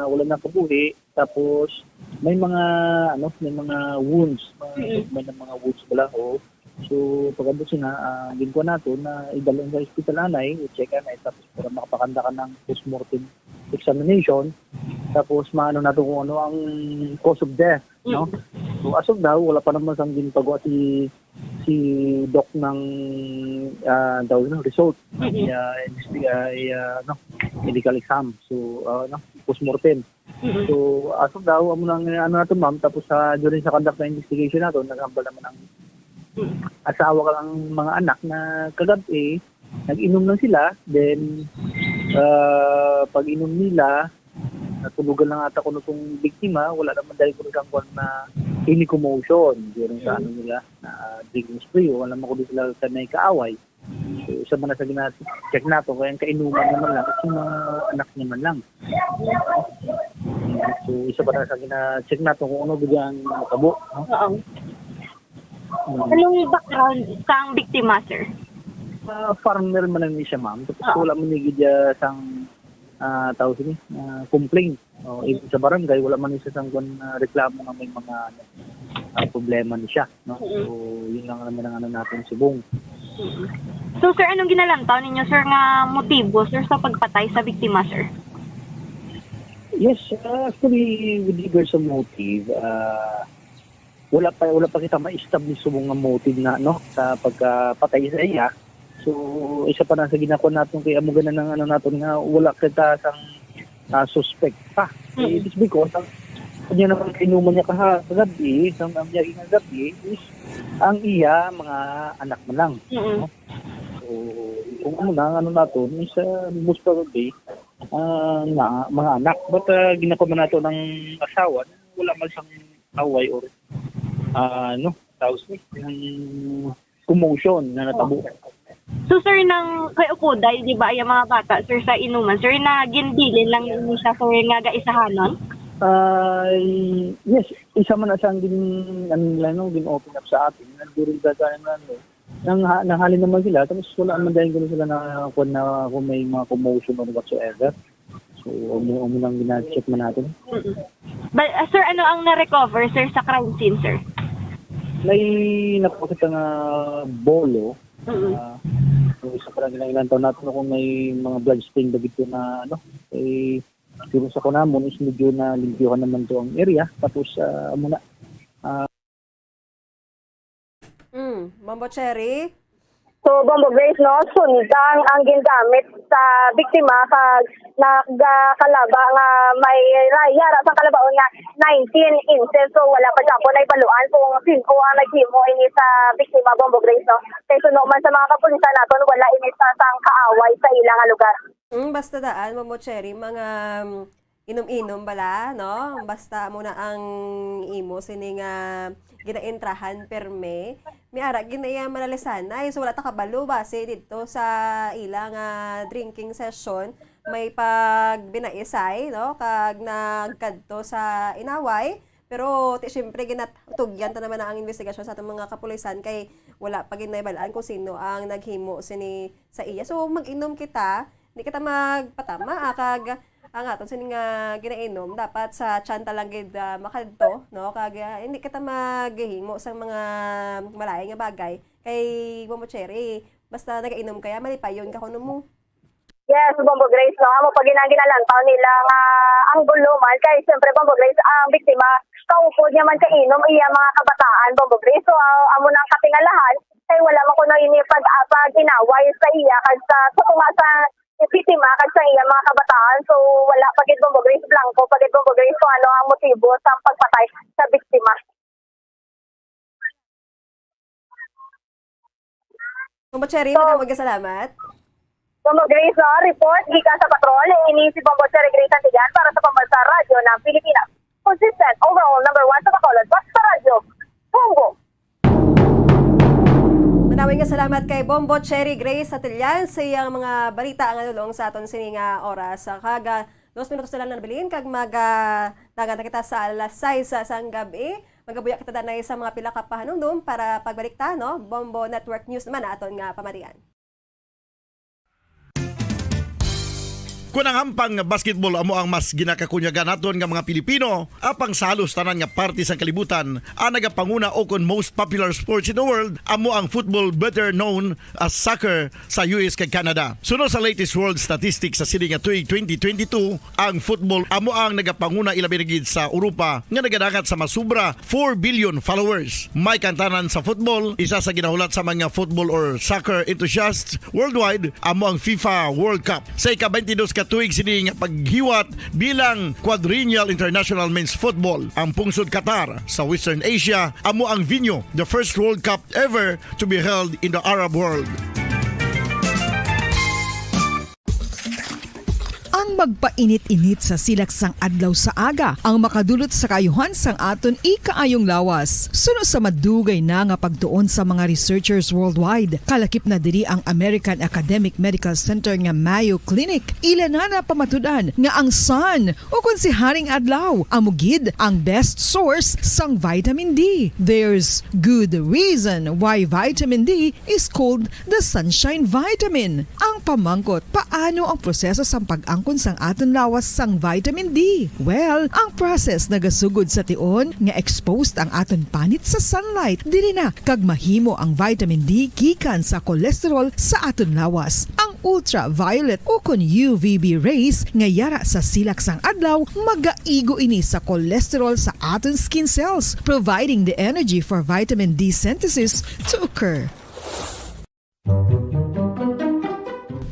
wala na kabuhi. Tapos, may mga, ano, may mga wounds, mga Mm. may mga wounds bala, o. So, pag-abot sina, ah, ginkuha nato na idalhin sa ospital anay, i-check anay, tapos para makapakanda ka ng postmortem examination, tapos maano nato kung ano ang cause of death, no? Mm. So, as of now, wala pa naman sang ginpagawa si, si Doc ng, ah, daw, no, result ng Mm. iya investiga-, iya, ano, medical exam. So, ah, ano, postmortem. Mm. So, as of now, amo nang ano nato, ma'am, tapos sa, during sa conduct na investigation nato, naghambal naman ang Mm. asawa kag ang mga anak na kagab-i, nag-inom lang sila, then, ah, pag-inom nila, Natulugan lang ata kuno tong biktima, wala naman dahil kuno sang kwan na any commotion during sa ano nila, na drinking spree, wala naman kuno sila sa may kaaway. So, isa man na sa gina-check nato, kaya ang kainuman naman lang, is yung mga anak niya man lang. So, isa pa na sa gina-check nato kung ano ba ang natabo, no? Oo. Mm. Anong background sang biktima, sir? Ah, farmer man lang ni siya, ma'am. Tapos Oo. wala man ni gid sang, ah, tawag sini, ah, complaint. Oh, even sa barangay, wala man ni siya sang kwan, ah, reklamo nga may mga, ano, ah, problema ni siya, no? Mm. So, yun lang naman ang ano natin subong. Mm. So, sir, anong ginalantaw ninyo, sir, nga motibo, sir, sa pagpatay sa biktima, sir? Yes, ah, actually, with regards sa motive, ah, wala pa, wala pa kita ma-establish subong nga motive na, no, sa pagkapatay sa iya. So, isa pa na sa ginako naton kay amo gana nang ano naton nga wala kita sang, ah, suspect pa. Mm. It is because ang kanya naman kainuman niya kaha-, kagabi, sa mga niya nga gabi, is ang iya mga anak man lang, Mm. no? So, kung ano na, ang ano naton is, ah, most probably, ah, na, mga anak. But, ah, ginako man nato ng asawa, wala man sang away or, ah, ano, tawag ni, ng commotion na natabo. So, sir, nang kay Ukuday, di ba, yung mga bata, sir, sa inuman, sir, na ginbilin lang ni siya, sir, nga gaisahanon? Ah, yes, isa man na siyang gin-, ano nila, no, gin-open up sa atin. Nagduring ka sa ano, nang ha-, nanghalin naman sila, tapos wala man dahil kuno sila na, kung na, kung may mga commotion or whatsoever. So, amo, amo nang gina-check man natin. Mm-mm. But, ah, sir, ano ang na-recover, sir, sa crime scene, sir? May napakita nga bolo. Mm-mm. Ah, so, isa pa lang ginailantaw natin kung may mga blood stain ba dito na, ano, eh, siguro sa kunamon is medyo na limpyohan naman to ang area. Tapos, ah, amo na, ah, Mm, Bombo Cherry? So, Bombo Grace, no, sundang ang gingamit sa biktima kag nagakalaba nga may ra-, yara sang kalabaon nga nineteen inches. So, wala pa gyapon nahibaluan kung sin-o ang naghimo ini sa biktima, Bombo Grace, no. Kay suno man sa mga kapulisan naton, wala ini sa sang kaaway sa ila nga lugar. Mm, basta daan, Bombo Cherry, mga, mm, inom-inom bala, no? Basta amo na ang imo sini nga ginaentrahan perme. May ara gid na iya manalisanay. So, wala ta kabalo basi didto sa ila nga drinking session. May pagbinaisay, no? Kag nagkadto sa inaway. Pero, ti, siyempre, ginatugyan ta naman na ang investigasyon sa atong mga kapulisan kay wala pa gid nahibalaan kung sino ang naghimo sini sa iya. So, mag-inom kita, di kita magpatama, ah, kag ang aton sini nga ginainom, dapat sa tiyan ta lang gid, ah, makadto, no? Kag, ah, hindi kita maghimo sang mga malain nga bagay. Kay Bombo Cherry, basta nagainom kaya, malipayon ka kuno mo. Yes, Bombo Grace, no? Amo pa gid ang ginalantaw nila nga anggulo man. Kay, siyempre, Bombo Grace, ang biktima, kaupod niya man kainom iya mga kabataan, Bombo Grace. So, ah, amo na ang katingalahan, kay wala man kuno ini pag, ah, pag-inaway sa iya, kag sa, sa tunga sa biktima, kag sa iya mga kabataan. So, wala pa gid, Bombo Grace, blanco pa gid, Bombo Grace, kung ano ang motibo sa pagpatay sa biktima. Bombo Cherry, So, madamo nga salamat. Bombo Grace, no? Report gikan sa patrol. Ini si Bombo Cherry Grace Antigan para sa Pambansa Radyo ng Pilipinas. Consistent, overall, number one sa Bacolod. Basta Radyo, Bombo! Madamo nga salamat kay Bombo Cherry Grace Atilian sa iyang mga balita nga nulong sa aton sini nga oras. Kag, ah, dos minutos na lang nabilin kag mag, ah, dangat na kita sa alas sais sang gab-i. Magabuya kita danay sa mga pila ka pahanumdom para pagbalik ta, no? Bombo Network News naman na aton nga pamatian. Kun ang hampang nga basketball amo ang mas ginakakunyagan naton nga mga Pilipino, apang sa halos tanan nga parte sang kalibutan, ang nagapanguna o kon most popular sports in the world amo ang football, better known as soccer, sa U S kag Canada. Suno sa latest world statistics sa sini nga tuig twenty twenty-two, ang football amo ang nagapanguna, ilabi na gid sa Europa nga nagadangat sa mas sobra four billion followers. May kantanan sa football, isa sa ginahulat sa mga football or soccer enthusiasts worldwide, amo ang FIFA World Cup. Sa ika-twenty-dos ka tuig sini nga paghiwat bilang Quadrennial International Men's Football, ang pungsod Qatar sa Western Asia amo ang venue, the first World Cup ever to be held in the Arab world. Ang Magpainit-init sa silak sang adlaw sa aga ang makadulot sa kaayuhan sang aton ikaayong lawas. Suno sa madugay na nga pagtuon sa mga researchers worldwide, kalakip na diri ang American Academic Medical Center nga Mayo Clinic. Ila na napamatud-an nga ang sun, o kon si Haring Adlaw, amo gid ang best source sang vitamin D. There's good reason why vitamin D is called the sunshine vitamin. Ang pamangkot, paano ang proseso sang pag-angkon sang aton lawas sang vitamin D? Well, ang process nagasugod sa tion nga exposed ang aton panit sa sunlight. Diri na kag mahimo ang vitamin D gikan sa cholesterol sa aton lawas. Ang ultraviolet o kon U V B rays nga yara sa silak sang adlaw magaigo ini sa cholesterol sa aton skin cells, providing the energy for vitamin D synthesis to occur.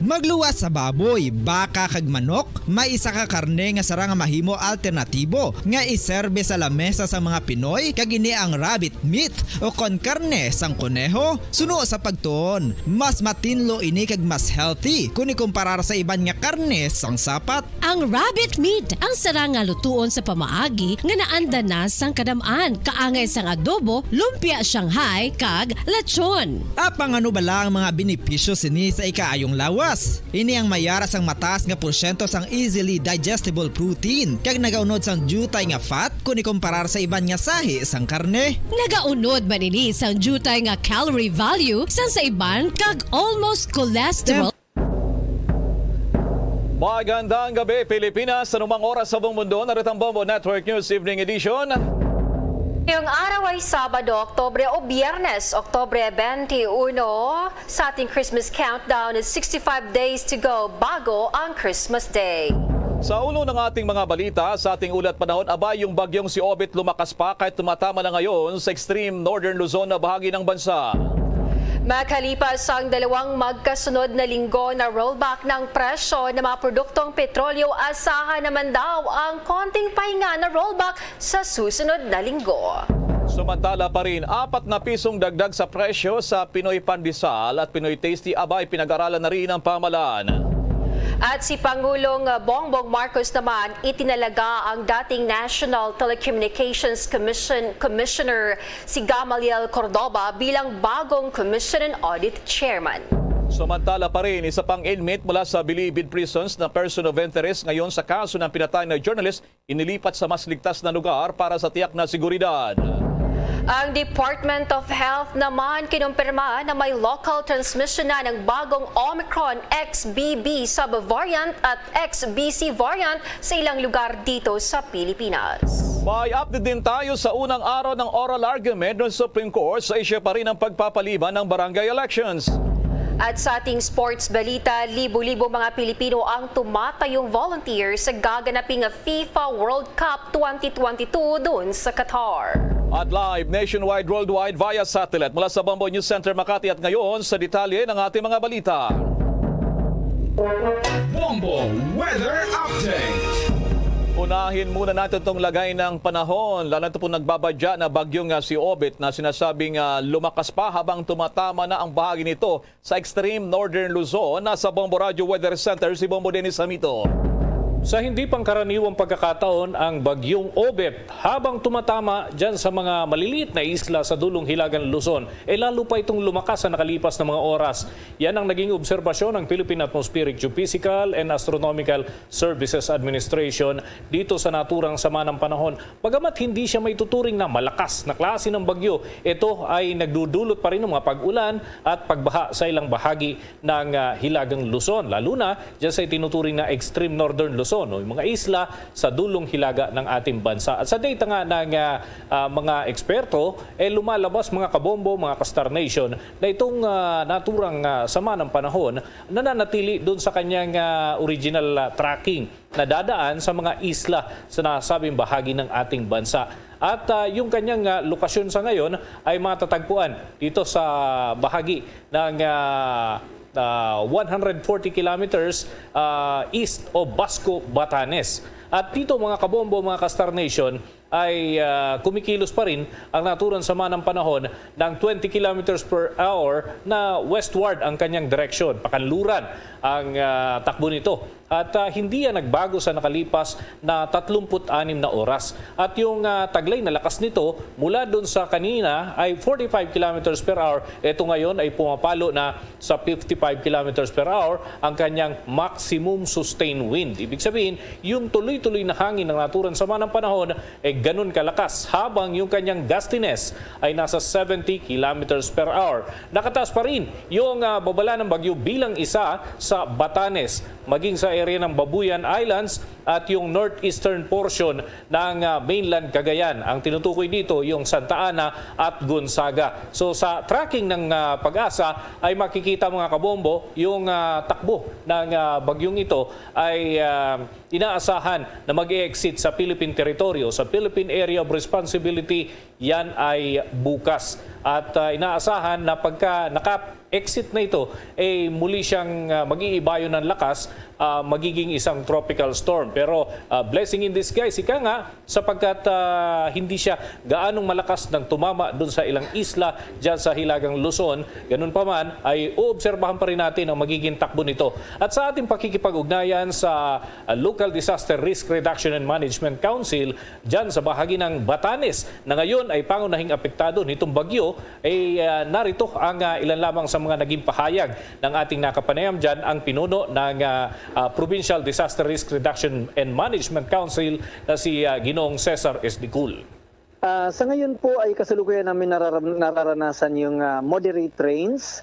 Magluwas sa baboy, baka kag manok, may isa ka karne nga sara nga mahimo alternatibo nga iserbe sa lamesa sang mga Pinoy, kag ini ang rabbit meat o kon karne sang koneho. Suno sa pagtuon, mas matinlo ini kag mas healthy kon ikumparar sa iban nga karne sang sapat. Ang rabbit meat ang sara nga lutuon sa pamaagi nga naanda na sang kadam-an, kaangay sang adobo, lumpia Shanghai, kag lechon. Apang ano bala ang mga benepisyo sini sa ikaayong lawas? Ini ang mayara sang mataas nga porsyento sang easily digestible protein, kag nagaunod sang diutay nga fat kon ikumparar sa iban nga sahi sang karne. Nagaunod man ini sang diutay nga calorie value sang sa iban kag almost cholesterol. Magandang gabi, Pilipinas. Sa anumang oras sa buong mundo, narito ang Bombo Network News Evening Edition. Ngayong araw ay Sabado, Oktubre, o Biyernes, Oktubre twenty-one. Sa ating Christmas countdown is sixty-five days to go bago ang Christmas Day. Sa ulo ng ating mga balita, sa ating ulat panahon, abay, yung bagyong si Obet lumakas pa kahit tumatama na ngayon sa extreme northern Luzon na bahagi ng bansa. Makalipas ang dalawang magkasunod na linggo na rollback ng presyo ng mga produktong petrolyo, asahan naman daw ang konting pahinga na rollback sa susunod na linggo. Samantala pa rin, apat na pisong dagdag sa presyo sa Pinoy Pandesal at Pinoy Tasty, abay, pinag-aralan na rin ang pamahalaan. At si Pangulong Bongbong Marcos naman, itinalaga ang dating National Telecommunications Commission Commissioner si Gamaliel Cordova bilang bagong Commission and Audit Chairman. Samantala pa rin, isa pang inmate mula sa Bilibid Prisons na person of interest ngayon sa kaso ng pinatay na journalist inilipat sa mas ligtas na lugar para sa tiyak na seguridad. Ang Department of Health naman kinumpirma na may local transmission na ng bagong Omicron X B B subvariant at X B C variant sa ilang lugar dito sa Pilipinas. May update din tayo sa unang araw ng oral argument ng Supreme Court. Sa isyu pa rin ang pagpapaliban ng barangay elections. At sa ating sports balita, libo-libo mga Pilipino ang tumatayong volunteer sa gaganaping FIFA World Cup twenty twenty-two doon sa Qatar. At live nationwide, worldwide via satellite mula sa Bombo News Center Makati. At ngayon, sa detalye ng ating mga balita. Bombo Weather Update. Unahin muna natin tong lagay ng panahon, lalo na ito pong nagbabadya na bagyo nga si Obet na sinasabing, ah, lumakas pa habang tumatama na ang bahagi nito sa extreme northern Luzon. Nasa Bombo Radio Weather Center si Bombo Dennis Hamito. Sa hindi pangkaraniwang pagkakataon, ang bagyong Obet habang tumatama dyan sa mga maliliit na isla sa dulong hilagang Luzon, eh lalo pa itong lumakas sa nakalipas na mga oras. Yan ang naging obserbasyon ng Philippine Atmospheric Geophysical and Astronomical Services Administration dito sa naturang sama ng panahon. Bagamat hindi siya maituturing na malakas na klase ng bagyo, ito ay nagdudulot pa rin ng mga pag-ulan at pagbaha sa ilang bahagi ng, ah, Hilagang Luzon, lalo na dyan sa itinuturing na extreme northern Luzon, o yung mga isla sa dulong hilaga ng ating bansa. At sa data nga ng, ah, ah, mga eksperto, eh, lumalabas, mga kabombo, mga ka-Star Nation, na itong, ah, naturang, ah, sama ng panahon nananatili doon sa kanyang, ah, original, ah, tracking na dadaan sa mga isla sa nasabing bahagi ng ating bansa. At, ah, yung kanyang, ah, lokasyon sa ngayon ay matatagpuan dito sa bahagi ng, ah, ah, one hundred forty kilometers, ah, east of Basco, Batanes. At dito, mga kabombo, mga ka-Star Nation, ay, ah, kumikilos pa rin ang naturang sama ng panahon ng twenty kilometers per hour na westward ang kanyang direksyon. Pakanluran ang, ah, takbo nito. At, ah, hindi yan nagbago sa nakalipas na tatlumpu't anim na oras. At yung, ah, taglay na lakas nito mula dun sa kanina ay forty-five kilometers per hour, eto ngayon ay pumapalo na sa fifty-five kilometers per hour ang kanyang maximum sustained wind. Ibig sabihin, yung tuloy-tuloy na hangin ng naturang sama ng panahon ay ganun kalakas, habang yung kanyang gustiness ay nasa seventy kilometers per hour. Nakataas pa rin yung, ah, babala ng bagyo bilang isa sa Batanes, maging sa area ng Babuyan Islands at yung northeastern portion ng, ah, mainland Cagayan. Ang tinutukoy dito yung Santa Ana at Gonzaga. So, sa tracking ng, ah, PAGASA ay makikita, mga kabombo, yung, ah, takbo ng, ah, bagyong ito ay, ah, inaasahan na mag-exit sa Philippine Territory o sa Philippine Area of Responsibility. Yan ay bukas. At, ah, inaasahan na pagka naka-exit na ito, eh, muli siyang, ah, mag-iibayo ng lakas, ah, magiging isang tropical storm. Pero, ah, blessing in disguise, ika nga, sapagkat, ah, hindi siya gaanong malakas nang tumama dun sa ilang isla dyan sa Hilagang Luzon. Ganun pa man, ay uobserbahan pa rin natin ang magiging takbo nito. At sa ating pakikipag-ugnayan sa, ah, Local Disaster Risk Reduction and Management Council, dyan sa bahagi ng Batanes, na ngayon ay pangunahing apektado nitong bagyo, ay, ah, narito ang, ah, ilan lamang sa mga naging pahayag ng ating nakapanayam dyan, ang pinuno ng, ah, ah, Provincial Disaster Risk Reduction and Management Council na si, ah, Ginoong Cesar Esdicul. Ah, sa ngayon po ay kasalukuyan namin nararam-, nararanasan yung, ah, moderate rains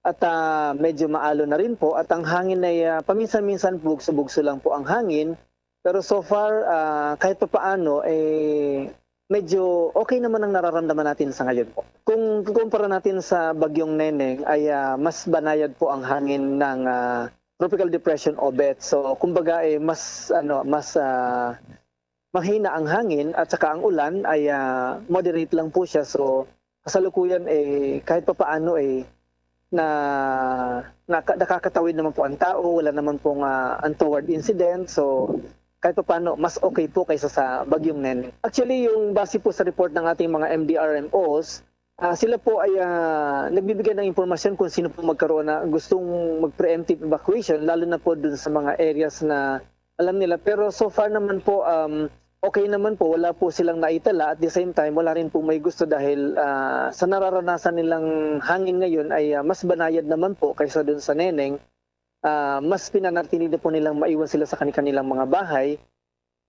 at, ah, medyo maalon na rin po at ang hangin ay, ah, paminsan-minsan bugso-bugso lang po ang hangin. Pero so far, ah, kahit papaano, eh, medyo okay naman ang nararamdaman natin sa ngayon po. Kung kukumpara natin sa Bagyong Neneng, ay, ah, mas banayad po ang hangin ng, ah, Tropical Depression Obet. So, kumbaga, eh, mas, ano, mas, ah, mahina ang hangin at saka ang ulan ay, ah, moderate lang po siya. So, kasalukuyan, eh, kahit papaano, eh, na, naka-, nakakatawid naman po ang tao, wala naman pong, ah, untoward incident. So, kahit papaano, mas okay po kaysa sa Bagyong Neneng. Actually, yung base po sa report ng ating mga M D R M Os, ah, sila po ay, ah, nagbibigay ng impormasyon kung sino po magkaroon na gustong mag-preemptive evacuation, lalo na po dun sa mga areas na alam nila. Pero so far naman po, um, okay naman po. Wala po silang naitala. At the same time, wala rin po may gusto dahil, ah, sa nararanasan nilang hangin ngayon ay, ah, mas banayad naman po kaysa dun sa Neneng. Ah, mas pinanatili na po nilang maiwan sila sa kani-, kanilang mga bahay.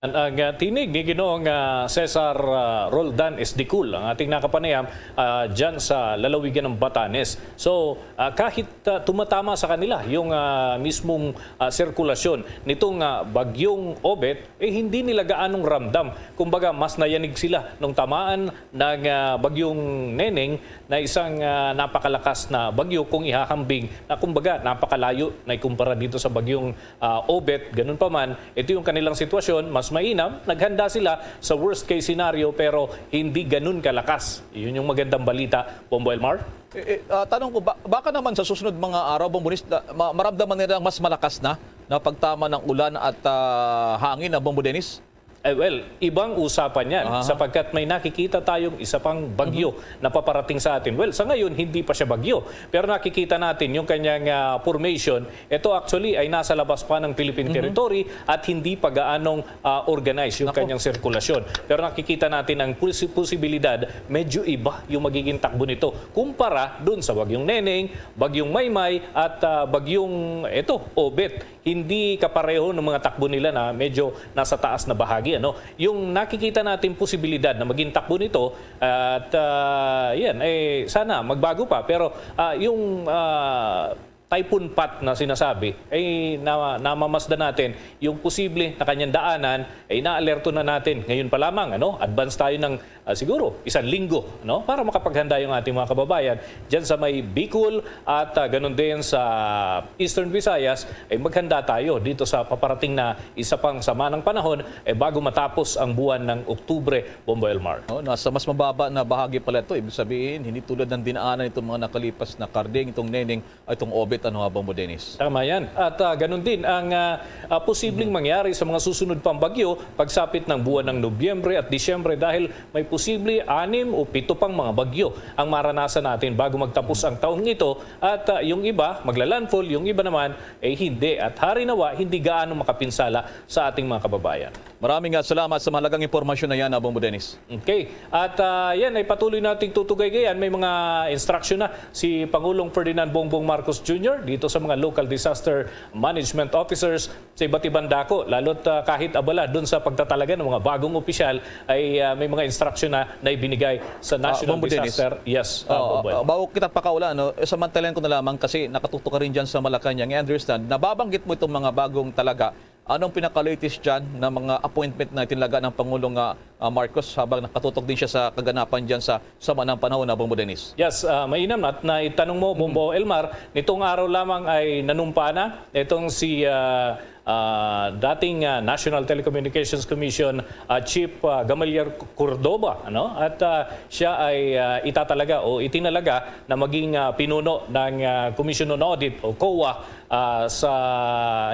Ang, ang, ah, tinig ni Ginoong, ah, Cesar, ah, Roldan Esdicul, ang ating nakapanayam, ah, dyan sa lalawigan ng Batanes. So, ah, kahit, ah, tumatama sa kanila yung, ah, mismong, ah, sirkulasyon nitong, ah, Bagyong Obet, eh, hindi nila gaanong ramdam. Kumbaga, mas nayanig sila nung tamaan ng, ah, Bagyong Neneng na isang, ah, napakalakas na bagyo kung ihahambing na, kumbaga, napakalayo na ikumpara dito sa Bagyong, ah, Obet. Ganun pa man, ito yung kanilang sitwasyon, mas mainam, naghanda sila sa worst case scenario, pero hindi ganun kalakas. Yun yung magandang balita, Bombo Elmar. Eh, eh, ah, tanong ko, ba-, baka naman sa susunod mga araw, Bombo Dennis, na-, ma-, maramdaman nila ang mas malakas na, na pagtama ng ulan at, ah, hangin, ah, Bombo Dennis? Eh, well, ibang usapan yan, Aha. sapagkat may nakikita tayong isa pang bagyo Mhm. na paparating sa atin. Well, sa ngayon, hindi pa siya bagyo, pero nakikita natin yung kanyang, ah, formation. Ito actually ay nasa labas pa ng Philippine Mhm. territory at hindi pa gaanong, ah, organized yung Nako. kanyang sirkulasyon. Pero nakikita natin ang pusi-, posibilidad, medyo iba yung magiging takbo nito kumpara dun sa Bagyong Neneng, Bagyong Maymay at, ah, Bagyong, eto, Obet. Hindi kapareho ng mga takbo nila na medyo nasa taas na bahagi, ano. Yung nakikita natin posibilidad na maging takbo nito, at, ah, yan, eh, sana magbago pa. Pero, ah, yung, ah, Typhoon Pat na sinasabi, ay na-, namamasdan natin yung posible na kanyang daanan, ay naalerto na natin ngayon pa lamang, ano? Advance tayo ng, ah, siguro isang linggo, no? Para makapaghanda yung ating mga kababayan dyan sa may Bicol at, ah, ganun din sa Eastern Visayas, ay maghanda tayo dito sa paparating na isa pang sama ng panahon, eh, bago matapos ang buwan ng Oktubre, Bombo Elmar. Oh, nasa mas mababa na bahagi pala ito. Ibig sabihin, hindi tulad ng dinaanan nitong mga nakalipas na Karding, itong Neneng, ay itong Obet, Ano nga, Bombo Dennis? Tama yan. At ah, ganun din ang ah, ah, posibleng mangyari sa mga susunod pang bagyo pagsapit ng buwan ng Nobyembre at Disyembre, dahil may posible anim o pito pang mga bagyo ang maranasan natin bago magtapos ang taong ito, at ah, yung iba magla-landfall, yung iba naman ay hindi. At hari nawa, hindi gaano makapinsala sa ating mga kababayan. Maraming ah, salamat sa mahalagang impormasyon na yan, ah, Bombo Dennis. Okay. At ah, yan ay patuloy nating tutugaygayan. May mga instruction na si Pangulong Ferdinand Bongbong Marcos Junior dito sa mga local disaster management officers sa iba't ibang dako, lalo't ah, kahit abala dun sa pagtatalaga ng mga bagong opisyal, ay ah, may mga instruction na na ibinigay sa Ah, National Bombo Dennis. Disaster. Yes, ah, Oo, Bomboy. ah, bago kita pakaulan, no, eh, samantalayan ko na lamang kasi nakatuto ka rin dyan sa Malacañang. I understand, nababanggitan mo itong mga bagong talaga. Anong pinaka-latest dyan na mga appointment na itinaga ng Pangulong ah, ah, Marcos habang nakatutok din siya sa kaganapan dyan sa, sa manang panahon, na, Bombo Dennis? Yes, ah, mainam at naitanong mo, Bombo Elmar, nitong araw lamang ay nanumpa na itong si ah, ah, dating ah, National Telecommunications Commission ah, Chief ah, Gamaliel Cordova, ano? At ah, siya ay ah, itatalaga o itinalaga na maging ah, pinuno ng ah, Commission on Audit o COA ah, sa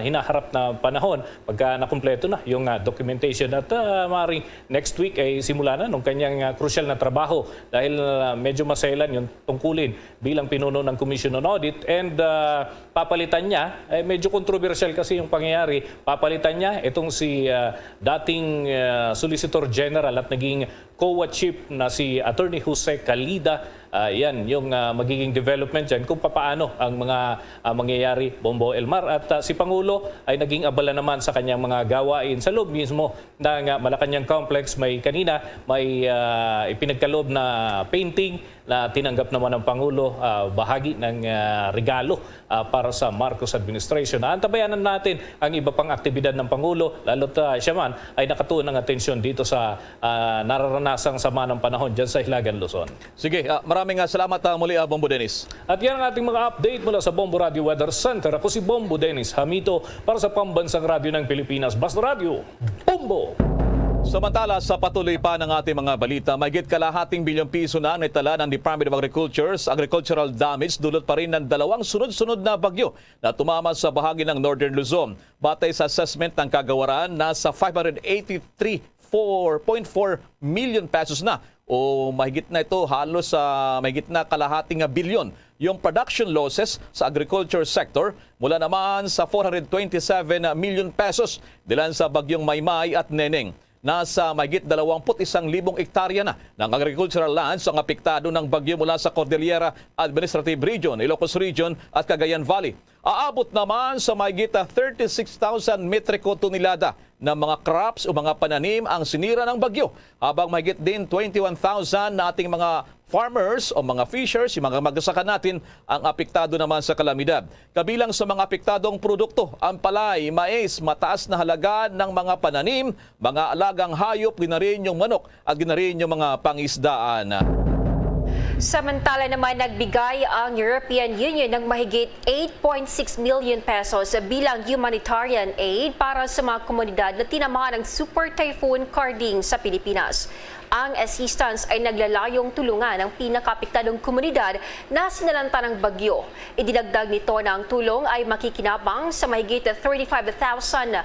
hinaharap na panahon pagka nakumpleto na yung ah, documentation. At ah, maaaring next week ay simula na nung kanyang ah, krusyal na trabaho, dahil ah, medyo maselan yung tungkulin bilang pinuno ng Commission on Audit. And ah, papalitan niya, eh, medyo kontrobersyal kasi yung pangyayari, papalitan niya itong si ah, dating ah, Solicitor General at naging COA Chief na si Attorney Jose Calida. Ah, yan yung ah, magiging development dyan kung papaano ang mga ah, mangyayari, Bombo Elmar. At ah, si Pangulo ay naging abala naman sa kanyang mga gawain sa loob mismo ng ah, Malacañang Complex. May kanina, may ah, ipinagkaloob na painting na tinanggap naman ng Pangulo, ah, bahagi ng ah, regalo ah, para sa Marcos administration. Aantabayanan natin ang iba pang aktibidad ng Pangulo, lalo't ah, siya man ay nakatuon ng atensyon dito sa ah, nararanasang sama ng panahon dyan sa Hilagang Luzon. Sige, ah, maraming ah, salamat ah, muli, ah, Bombo Dennis. At yan ang ating mga update mula sa Bombo Radio Weather Center. Ako si Bombo Dennis Hamito para sa Pambansang Radyo ng Pilipinas, Basta Radyo, Bombo! Samantala, sa patuloy pa ng ating mga balita, mahigit kalahating bilyong piso na ang naitala ng Department of Agriculture sa agricultural damage dulot pa rin ng dalawang sunod-sunod na bagyo na tumama sa bahagi ng Northern Luzon. Batay sa assessment ng kagawaran, nasa five hundred eighty-three four point four million pesos na o mahigit na ito, halos sa mahigit na kalahati nga bilyon yung production losses sa agriculture sector mula naman sa four hundred twenty-seven million pesos dilan sa Bagyong Maymay at Neneng. Nasa mahigit dalawampu't isang libong ektarya na ng agricultural lands ang apektado ng bagyo mula sa Cordillera Administrative Region, Ilocos Region at Cagayan Valley. Aabot naman sa mahigit thirty-six thousand metriko tonelada na mga crops o mga pananim ang sinira ng bagyo, habang mahigit din twenty-one thousand na ating mga farmers o mga fishers, yung mga magsasaka natin, ang apektado naman sa kalamidad. Kabilang sa mga apektadong produkto, ang palay, mais, mataas na halaga ng mga pananim, mga alagang hayop, ginarin yung manok at ginarin yung mga pangisdaan. Samantala naman, nagbigay ang European Union ng mahigit eight point six million pesos bilang humanitarian aid para sa mga komunidad na tinamaan ng Super Typhoon Karding sa Pilipinas. Ang assistance ay naglalayong tulungan ang pinakaapektadong komunidad na sinalanta ng bagyo. Idinagdag nito na ang tulong ay makikinabang sa mahigit thirty-five thousand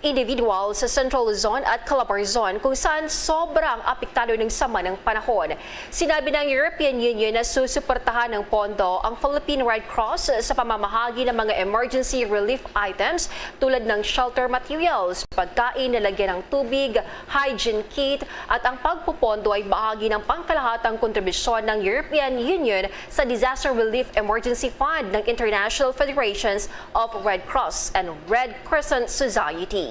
individual sa Central Luzon at Calabarzon, kung saan sobrang apektado ng sama ng panahon. Sinabi ng European Union na susuportahan ng pondo ang Philippine Red Cross sa pamamahagi ng mga emergency relief items tulad ng shelter materials, pagkain, lalagyan ng tubig, hygiene kit, at ang pagpopondo ay bahagi ng pangkalahatang kontribusyon ng European Union sa Disaster Relief Emergency Fund ng International Federations of Red Cross and Red Crescent Societies.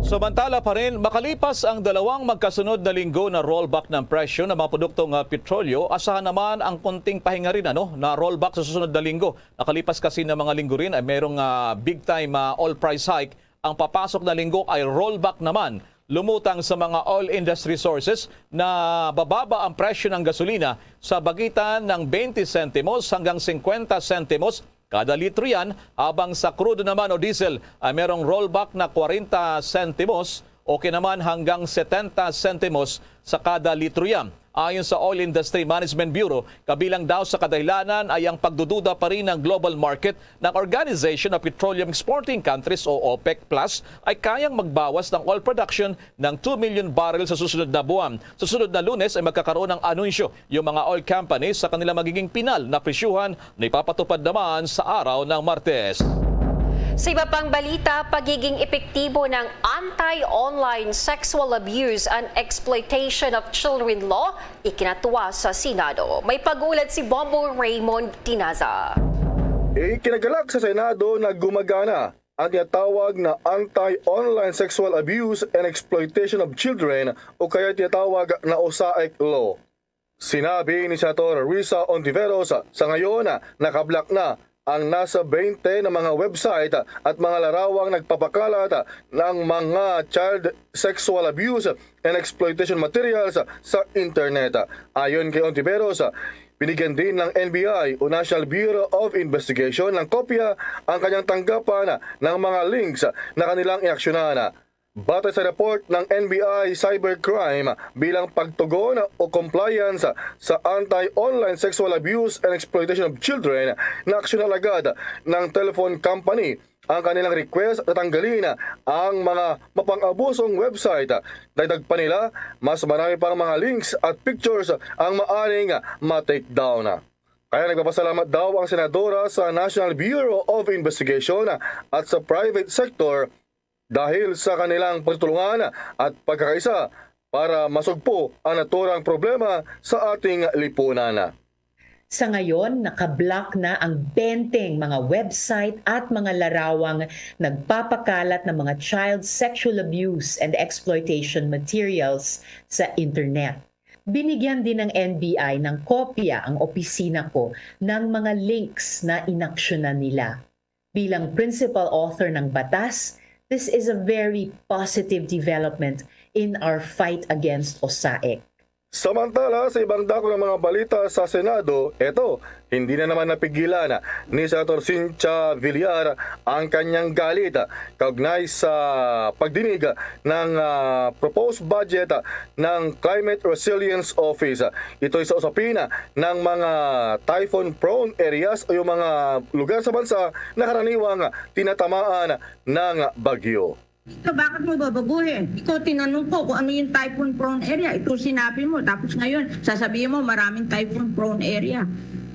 Samantala pa rin, makalipas ang dalawang magkasunod na linggo na rollback ng presyo ng mga produktong ah, petrolyo, asahan naman ang konting pahinga rin, ano, na rollback sa susunod na linggo. Nakalipas kasi na mga linggo rin ay merong ah, big time ah, oil price hike. Ang papasok na linggo ay rollback naman. Lumutang sa mga oil industry sources na bababa ang presyo ng gasolina sa pagitan ng twenty sentimos hanggang fifty sentimos kada litro yan, habang sa krudo naman o diesel ay merong rollback na forty sentimos o kaya naman hanggang seventy sentimos sa kada litro yan. Ayon sa Oil Industry Management Bureau, kabilang daw sa kadahilanan ay ang pagdududa pa rin ng global market na ang Organization of Petroleum Exporting Countries o OPEC Plus ay kayang magbawas ng oil production ng two million barrel sa susunod na buwan. Sa sunod na Lunes ay magkakaroon ng anunsyo yung mga oil companies sa kanilang magiging pinal na presyuhan na ipapatupad naman sa araw ng Martes. Sa iba pang balita, pagiging epektibo ng Anti-Online Sexual Abuse and Exploitation of Children Law ikinatuwa sa Senado. May pag-ulat si Bombo Raymond Tinaza. Ikinagalak sa Senado na gumagana ang tinatawag na Anti-Online Sexual Abuse and Exploitation of Children o kaya tinatawag na OSAIC Law. Sinabi ni Senator Risa Ontiveros, sa ngayon, nakablock na ang nasa twenty na mga website at mga larawang nagpapakalat ng mga child sexual abuse and exploitation materials sa internet. Ayon kay Ontiveros, binigyan din ng N B I o National Bureau of Investigation ng kopya ang kanyang tanggapan ng mga links na kanilang inaksyonan. Batay sa report ng N B I Cybercrime, bilang pagtugon o compliance sa Anti-Online Sexual Abuse and Exploitation of Children, naaksyonan agad ng telephone company ang kanilang request na tanggalin ang mga mapang-abusong website. Dagdag pa nila, mas marami pang mga links at pictures ang maaring ma-take down. Kaya nagpapasalamat daw ang senadora sa National Bureau of Investigation at sa private sector dahil sa kanilang pagtulungan at pagkakaisa para masugpo ang naturang problema sa ating lipunan. Sa ngayon, nakablock na ang benteng mga website at mga larawang nagpapakalat ng mga child sexual abuse and exploitation materials sa internet. Binigyan din ng N B I ng kopya ang opisina ko ng mga links na inaksyonan nila. Bilang principal author ng batas, this is a very positive development in our fight against OSAIC. Samantala, sa ibang dako ng mga balita sa Senado, eto, hindi na naman napigilan ni Senator Cynthia Villar ang kanyang galit kaugnay sa pagdinig ng ah, proposed budget ng Climate Resilience Office. Ito'y sa usapin ng mga typhoon-prone areas o yung mga lugar sa bansa na karaniwang tinatamaan ng bagyo. Ito, bakit mo babaguhin? Ikaw, tinanong ko kung ano yung typhoon-prone area. Ito, sinabi mo. Tapos ngayon, sasabihin mo, maraming typhoon-prone area.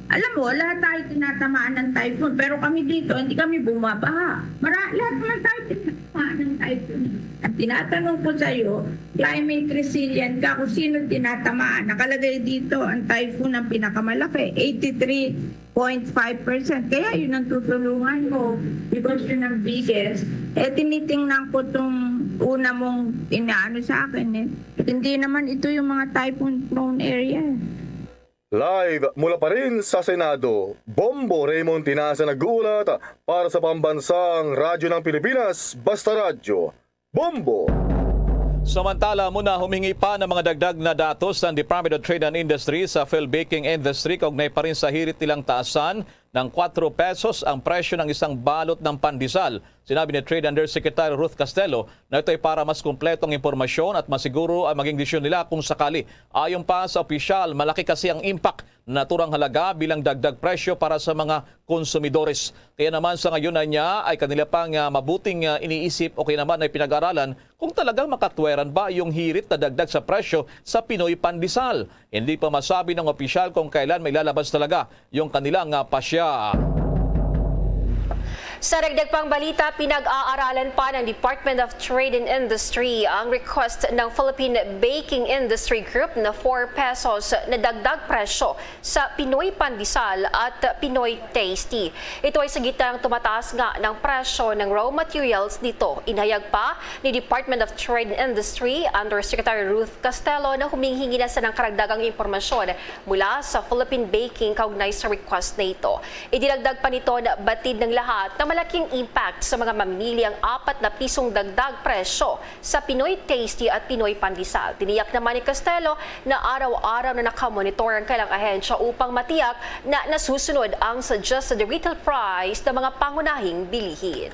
Alam mo, lahat tayo tinatamaan ng typhoon. Pero kami dito, hindi kami bumabaha. Mara, lahat naman tayo tinatamaan ng typhoon. Ang tinatanong ko sa'yo, climate resilient ka kung sino tinatamaan. Nakalagay dito, ang typhoon ang pinakamalaki, eighty-three point five percent. Kaya yun ang tutulungan mo because yun ang biggest. Eh, tinitingnan ko tong una mong inaano sa akin eh. Hindi naman ito yung mga typhoon prone area. Live mula pa rin sa Senado, Bombo Raymond Tinaza nag-uulat para sa Pambansang Radyo ng Pilipinas, Basta Radyo, Bombo! Samantala, muna humingi pa ng mga dagdag na datos ang Department of Trade and Industry sa filmmaking industry kaugnay pa rin sa hirit nilang taasan ng kwatro pesos ang presyo ng isang balot ng pandesal. Sinabi ni Trade Undersecretary Ruth Castelo na ito ay para mas kumpletong impormasyon at masiguro ang maging desisyon nila kung sakali. Ayon pa sa opisyal, malaki kasi ang impact na naturang halaga bilang dagdag presyo para sa mga konsumidores. Kaya naman sa ngayon na niya ay kanila pang ah, mabuting ah, iniisip o kaya naman ay pinag-aralan kung talagang makatweran ba yung hirit na dagdag sa presyo sa Pinoy pandesal. Hindi pa masabi ng opisyal kung kailan mailalabas talaga yung kanilang ah, pasya. Sa dagdag pang balita, pinag-aaralan pa ng Department of Trade and Industry ang request ng Philippine Baking Industry Group na four pesos na dagdag presyo sa Pinoy Pandesal at Pinoy Tasty. Ito ay sa gitnang tumataas nga ng presyo ng raw materials dito. Inhayag pa ni Department of Trade and Industry Undersecretary Ruth Castelo na humihingi na sa ng karagdagang impormasyon mula sa Philippine Baking kaugnay sa request na ito. Idinagdag pa nito na batid ng lahat na malaking impact sa mga mamimili ang apat na pisong dagdag presyo sa Pinoy Tasty at Pinoy Pandesal. Tiniyak naman ni Castelo na araw-araw na nakamonitor ang kailang ahensya upang matiyak na nasusunod ang suggested retail price ng mga pangunahing bilihin.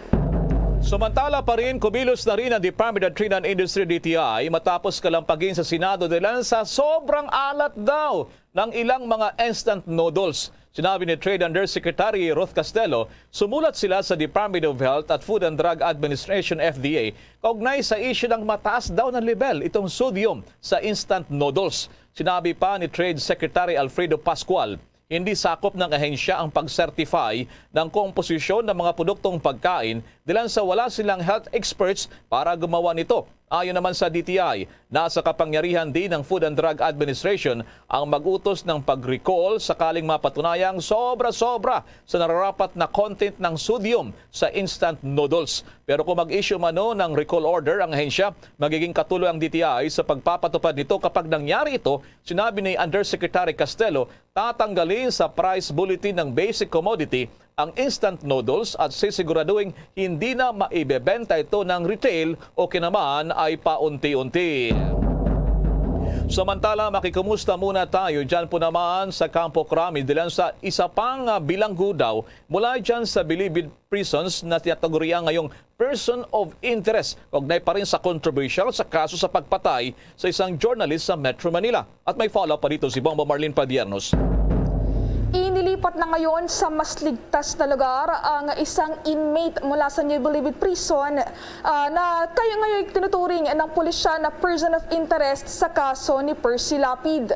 Samantala pa rin, kumilos na rin ang Department of Trade and Industry, D T I, matapos kalampagin sa Senado dahil sa sobrang alat daw ng ilang mga instant noodles. Sinabi ni Trade Undersecretary Ruth Castelo, sumulat sila sa Department of Health at Food and Drug Administration, F D A, kaugnay sa isyu ng mataas daw na level itong sodium sa instant noodles. Sinabi pa ni Trade Secretary Alfredo Pascual, hindi sakop ng ahensya ang pag-certify ng komposisyon ng mga produktong pagkain dahil sa wala silang health experts para gumawa nito. Ayon naman sa D T I, nasa kapangyarihan din ng Food and Drug Administration ang mag-utos ng pag-recall sakaling mapatunayang sobra-sobra sa nararapat na content ng sodium sa instant noodles. Pero kung mag-issue mano ng recall order ang ahensya, magiging katuloy ang D T I sa pagpapatupad nito kapag nangyari ito. Sinabi ni Undersecretary Castelo, tatanggalin sa price bulletin ng basic commodity ang instant noodles at sisiguraduhin hindi na maibebenta ito ng retail o kinaman ay paunti-unti. Samantala, makikumusta muna tayo dyan po naman sa Campo Crame, dilan sa isa pang, ah, bilanggo daw mula dyan sa Bilibid Prisons na tinatagurian ngayong person of interest, kaugnay pa rin sa kontrobersyal sa kaso sa pagpatay sa isang journalist sa Metro Manila. At may follow-up pa dito si Bombo Marlene Padiernos. Inilipat na ngayon sa mas ligtas na lugar ang isang inmate mula sa New Bilibid Prison, ah, na kayo ngayon tinuturing ng pulisya na person of interest sa kaso ni Percy Lapid.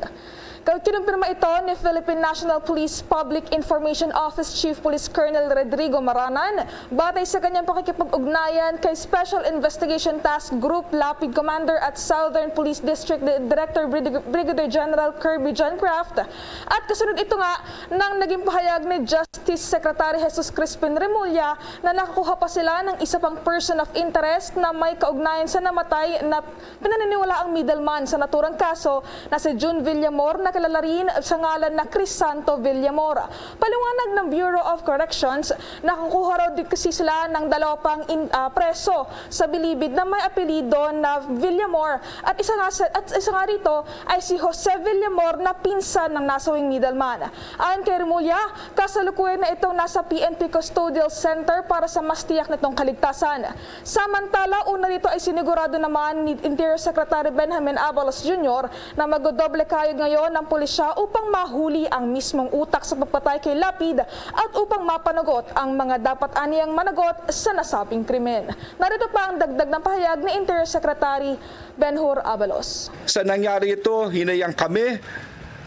Kinumpirma ito ni Philippine National Police Public Information Office Chief Police Colonel Rodrigo Maranan, batay sa kanyang pakikipag-ugnayan kay Special Investigation Task Group Lapid Commander at Southern Police District Di-, Director Brig-, Brigadier General Kirby John Kraft. At kasunod ito nga ng naging pahayag ni Justice Secretary Jesus Crispin Remulla na nakakuha pa sila ng isa pang person of interest na may kaugnayan sa namatay na pinaniniwalaang middleman sa naturang kaso na si Jun Villamor, na kilala rin sa ngalan na Crisanto Villamor. Paliwanag ng Bureau of Corrections, nakakuha raw din kasi sila ng dalawa pang in-, ah, preso sa Bilibid na may apelyido na Villamor at isa nga sa, at isa nga rito ay si Jose Villamor na pinsan ng nasabing middleman. Ayon kay Remulla, kasalukuyan na itong nasa P N P Custodial Center para sa mas tiyak nitong kaligtasan. Samantala, una rito ay sinigurado naman ni Interior Secretary Benjamin Abalos Junior na magdodoble kayod ngayon ang pulisya upang mahuli ang mismong utak sa pagpatay kay Lapid at upang mapanagot ang mga dapat aniyang managot sa nasabing krimen. Narito pa ang dagdag ng pahayag ni Interior Secretary Benhur Abalos. Sa nangyari ito, hinayang kami.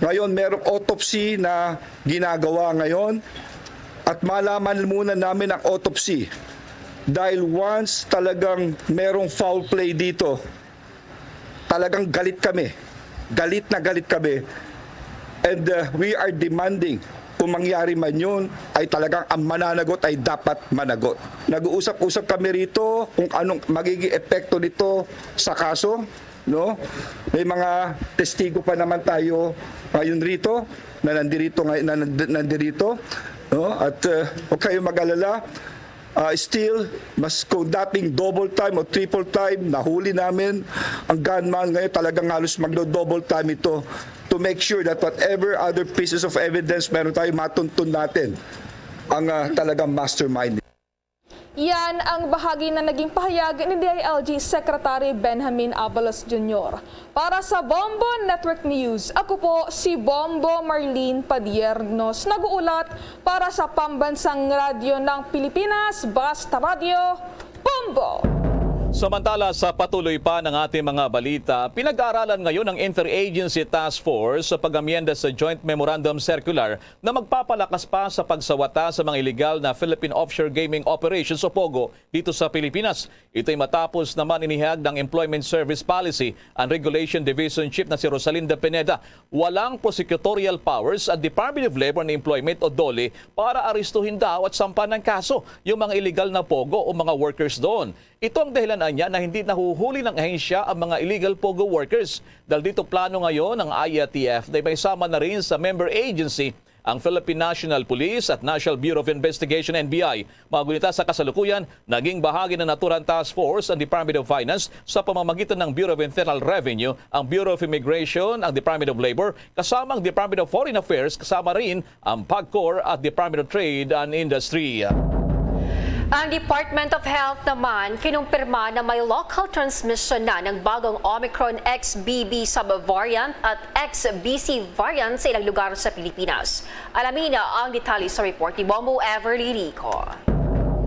Ngayon, merong autopsy na ginagawa ngayon. At malaman muna namin ang autopsy. Dahil once talagang merong foul play dito, talagang galit kami. Galit na galit kami. And uh, we are demanding, kung mangyari man yun, ay talagang ang mananagot ay dapat managot. Nag-uusap-usap kami rito kung anong magiging epekto nito sa kaso. No? May mga testigo pa naman tayo ngayon rito na nandirito, ngay- na nand- nandirito. No? At uh, huwag kayong mag-alala. Uh, still, mas kung dating double time o triple time, nahuli namin ang gunman, ngayon talagang halos magdo-double time ito to make sure that whatever other pieces of evidence meron tayo, matuntun natin ang uh, talagang mastermind. Yan ang bahagi na naging pahayag ni D I L G Secretary Benjamin Abalos Junior. Para sa Bombo Network News, ako po si Bombo Marlene Padiernos, nag-uulat para sa Pambansang Radyo ng Pilipinas, Basta Radyo, Bombo! Samantala, sa patuloy pa ng ating mga balita, pinag-aaralan ngayon ng Interagency Task Force sa pag-amyenda sa Joint Memorandum Circular na magpapalakas pa sa pagsawata sa mga iligal na Philippine Offshore Gaming Operations o POGO dito sa Pilipinas. Ito'y matapos naman inihayag ng Employment Service Policy and Regulation Division Chief na si Rosalinda Pineda. Walang prosecutorial powers ang Department of Labor and Employment o DOLE para arestuhin daw at sampahan ng kaso yung mga iligal na POGO o mga workers doon. Ito ang dahilan anya na hindi nahuhuli ng ahensya ang mga illegal POGO workers. Dahil dito, plano ngayon ng I A T F na may sama na rin sa member agency ang Philippine National Police at National Bureau of Investigation, N B I. Mga gunita, sa kasalukuyan, naging bahagi ng naturang task force ang Department of Finance sa pamamagitan ng Bureau of Internal Revenue, ang Bureau of Immigration, ang Department of Labor, kasama ang Department of Foreign Affairs, kasama rin ang PAGCOR at Department of Trade and Industry. Ang Department of Health naman kinumpirma na may local transmission na ng bagong Omicron X B B subvariant at X B C variant sa ilang lugar sa Pilipinas. Alamin na ang detalye sa report ni Bombo Everly Rico.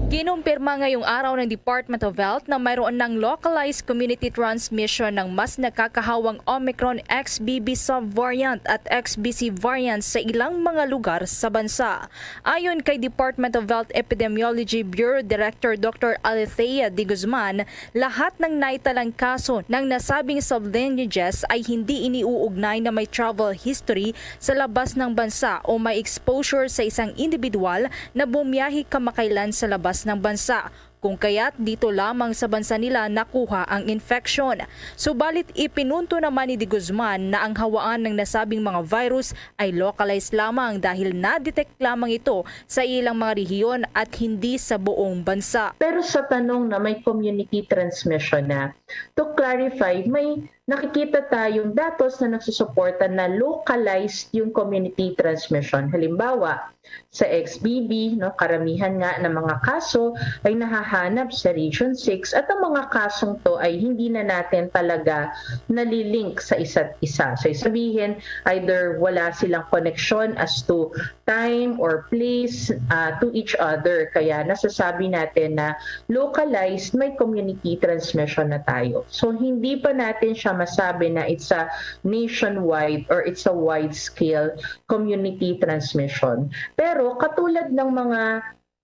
Kinumpirma ngayong araw ng Department of Health na mayroon ng localized community transmission ng mas nakakahawang Omicron X B B subvariant at X B C variant sa ilang mga lugar sa bansa. Ayon kay Department of Health Epidemiology Bureau Director Doctor Alethea de Guzman, lahat ng naitalang kaso ng nasabing sublineages ay hindi iniuugnay na may travel history sa labas ng bansa o may exposure sa isang individual na bumiyahe kamakailan sa labas ng bansa, kung kaya't dito lamang sa bansa nila nakuha ang infection. Subalit ipinunto naman ni De Guzman na ang hawaan ng nasabing mga virus ay localized lamang dahil na-detect lamang ito sa ilang mga rehiyon at hindi sa buong bansa. Pero sa tanong na may community transmission na, to clarify, may nakikita tayong datos na nagsusuporta na localized yung community transmission. Halimbawa, sa X B B, no, karamihan nga ng mga kaso ay nahahanap sa Region six at ang mga kasong to ay hindi na natin talaga nalilink sa isa't isa. So, sabihin, either wala silang koneksyon as to time or place, ah, to each other. Kaya nasasabi natin na localized, may community transmission na tayo. So, hindi pa natin siya masabi na it's a nationwide or it's a wide-scale community transmission. Pero katulad ng mga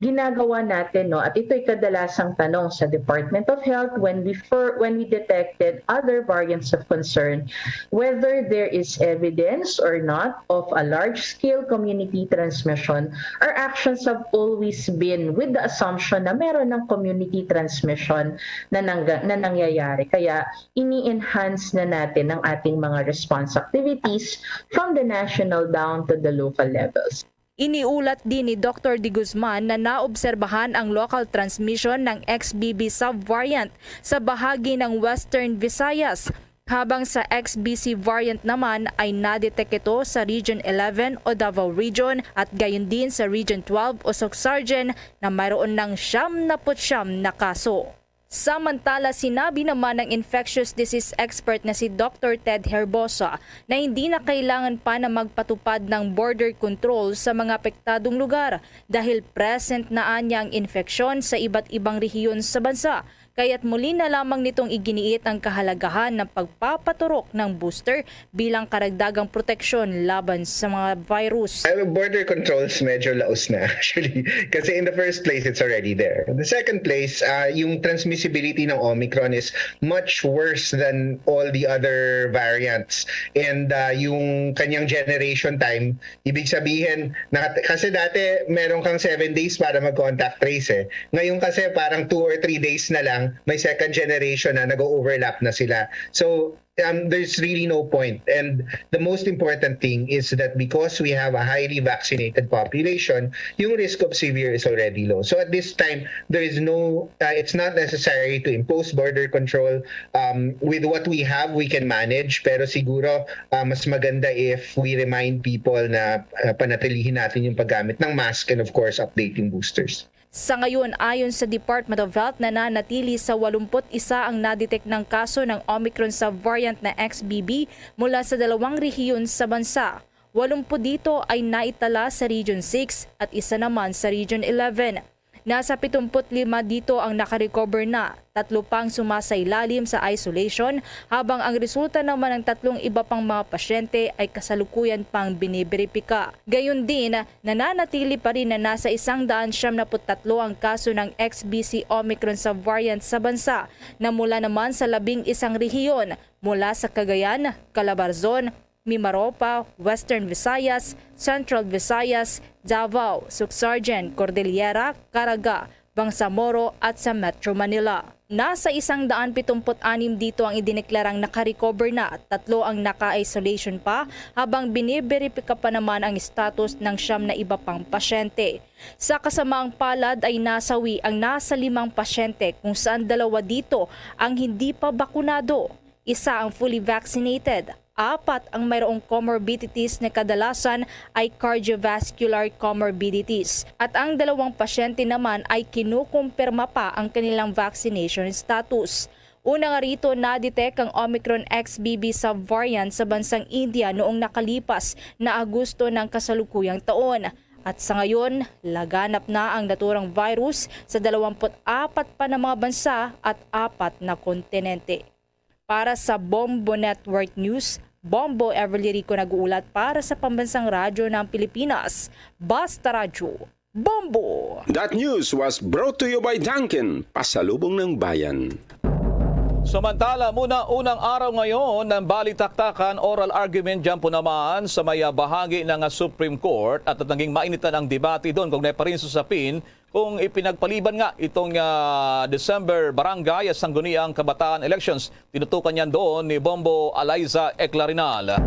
ginagawa natin, no, at ito'y kadalasang tanong sa Department of Health when we fir-, when we detected other variants of concern, whether there is evidence or not of a large-scale community transmission, our actions have always been with the assumption na meron ng community transmission na, nangga-, na nangyayari. Kaya ini-enhance na natin ang ating mga response activities from the national down to the local levels. Iniulat din ni Doctor De Guzman na naobserbahan ang local transmission ng X B B subvariant sa bahagi ng Western Visayas, habang sa X B C variant naman ay na-detect ito sa Region eleven o Davao Region at gayon din sa Region twelve o Suxargen na mayroon ng siyam na put siyam na kaso. Samantala, sinabi naman ng infectious disease expert na si Doctor Ted Herbosa na hindi na kailangan pa na magpatupad ng border control sa mga apektadong lugar dahil present na anya ang infeksyon sa iba't ibang rehiyon sa bansa, kaya't muli na lamang nitong iginiit ang kahalagahan ng pagpapaturok ng booster bilang karagdagang proteksyon laban sa mga virus. Uh, border controls medyo laos na, actually. Kasi in the first place, it's already there. In the second place, uh, yung transmissibility ng Omicron is much worse than all the other variants. And uh, yung kanyang generation time, ibig sabihin, na, kasi dati meron kang seven days para mag-contact trace eh. Ngayon kasi parang two or three days na lang, may second generation na nag-overlap na sila. So, um, there's really no point. And the most important thing is that because we have a highly vaccinated population, yung risk of severe is already low. So at this time, there is no, uh, it's not necessary to impose border control. Um, with what we have, we can manage. Pero siguro, uh, mas maganda if we remind people na uh, panatilihin natin yung paggamit ng mask and of course, updating boosters. Sa ngayon, ayon sa Department of Health, nananatili sa walumput isa ang nadetect ng kaso ng Omicron subvariant na X B B mula sa dalawang rehiyon sa bansa. Walumpu dito ay naitala sa Region six at isa naman sa Region eleven. Nasa pitumput lima dito ang nakarecover na, tatlo pang sumasailalim sa isolation, habang ang resulta naman ng tatlong iba pang mga pasyente ay kasalukuyan pang biniberipika. Gayon din, nananatili pa rin na nasa isang daan siyam na put tatlo ang kaso ng X B C Omicron subvariant sa bansa, na mula naman sa labing isang rehiyon, mula sa Cagayan, Calabarzon, Mimaropa, Western Visayas, Central Visayas, Davao, Suxargen, Cordillera, Caraga, Bangsamoro at sa Metro Manila. Nasa isang daan pitumput anim dito ang idineklarang naka-recover na, tatlo ang naka-isolation pa, habang biniberipika pa naman ang status ng siyam na iba pang pasyente. Sa kasamaang palad ay nasawi ang nasa limang pasyente, kung saan dalawa dito ang hindi pa bakunado. Isa ang fully vaccinated, Apat ang mayroong comorbidities na kadalasan ay cardiovascular comorbidities, at ang dalawang pasyente naman ay kinukumpirma pa ang kanilang vaccination status. Una nga rito, na-detect ang Omicron X B B subvariant sa bansang India noong nakalipas na Agosto ng kasalukuyang taon. At sa ngayon, laganap na ang naturang virus sa dalawampu't apat pa na mga bansa at apat na kontinente. Para sa Bombo Network News, Bombo Everly Rico nag-uulat para sa Pambansang Radyo ng Pilipinas. Basta Radyo, Bombo! That news was brought to you by Dunkin, pasalubong ng bayan. Samantala, muna unang araw ngayon ng balitaktakan, oral argument dyan po naman sa may, ah, bahagi ng, ah, Supreme Court, at naging mainitan ang debate doon kung pa rin sa sapin kung ipinagpaliban nga itong, ah, December barangay at sangguniang kabataan elections. Tinutukan niyan doon ni Bombo Eliza Eclarinal.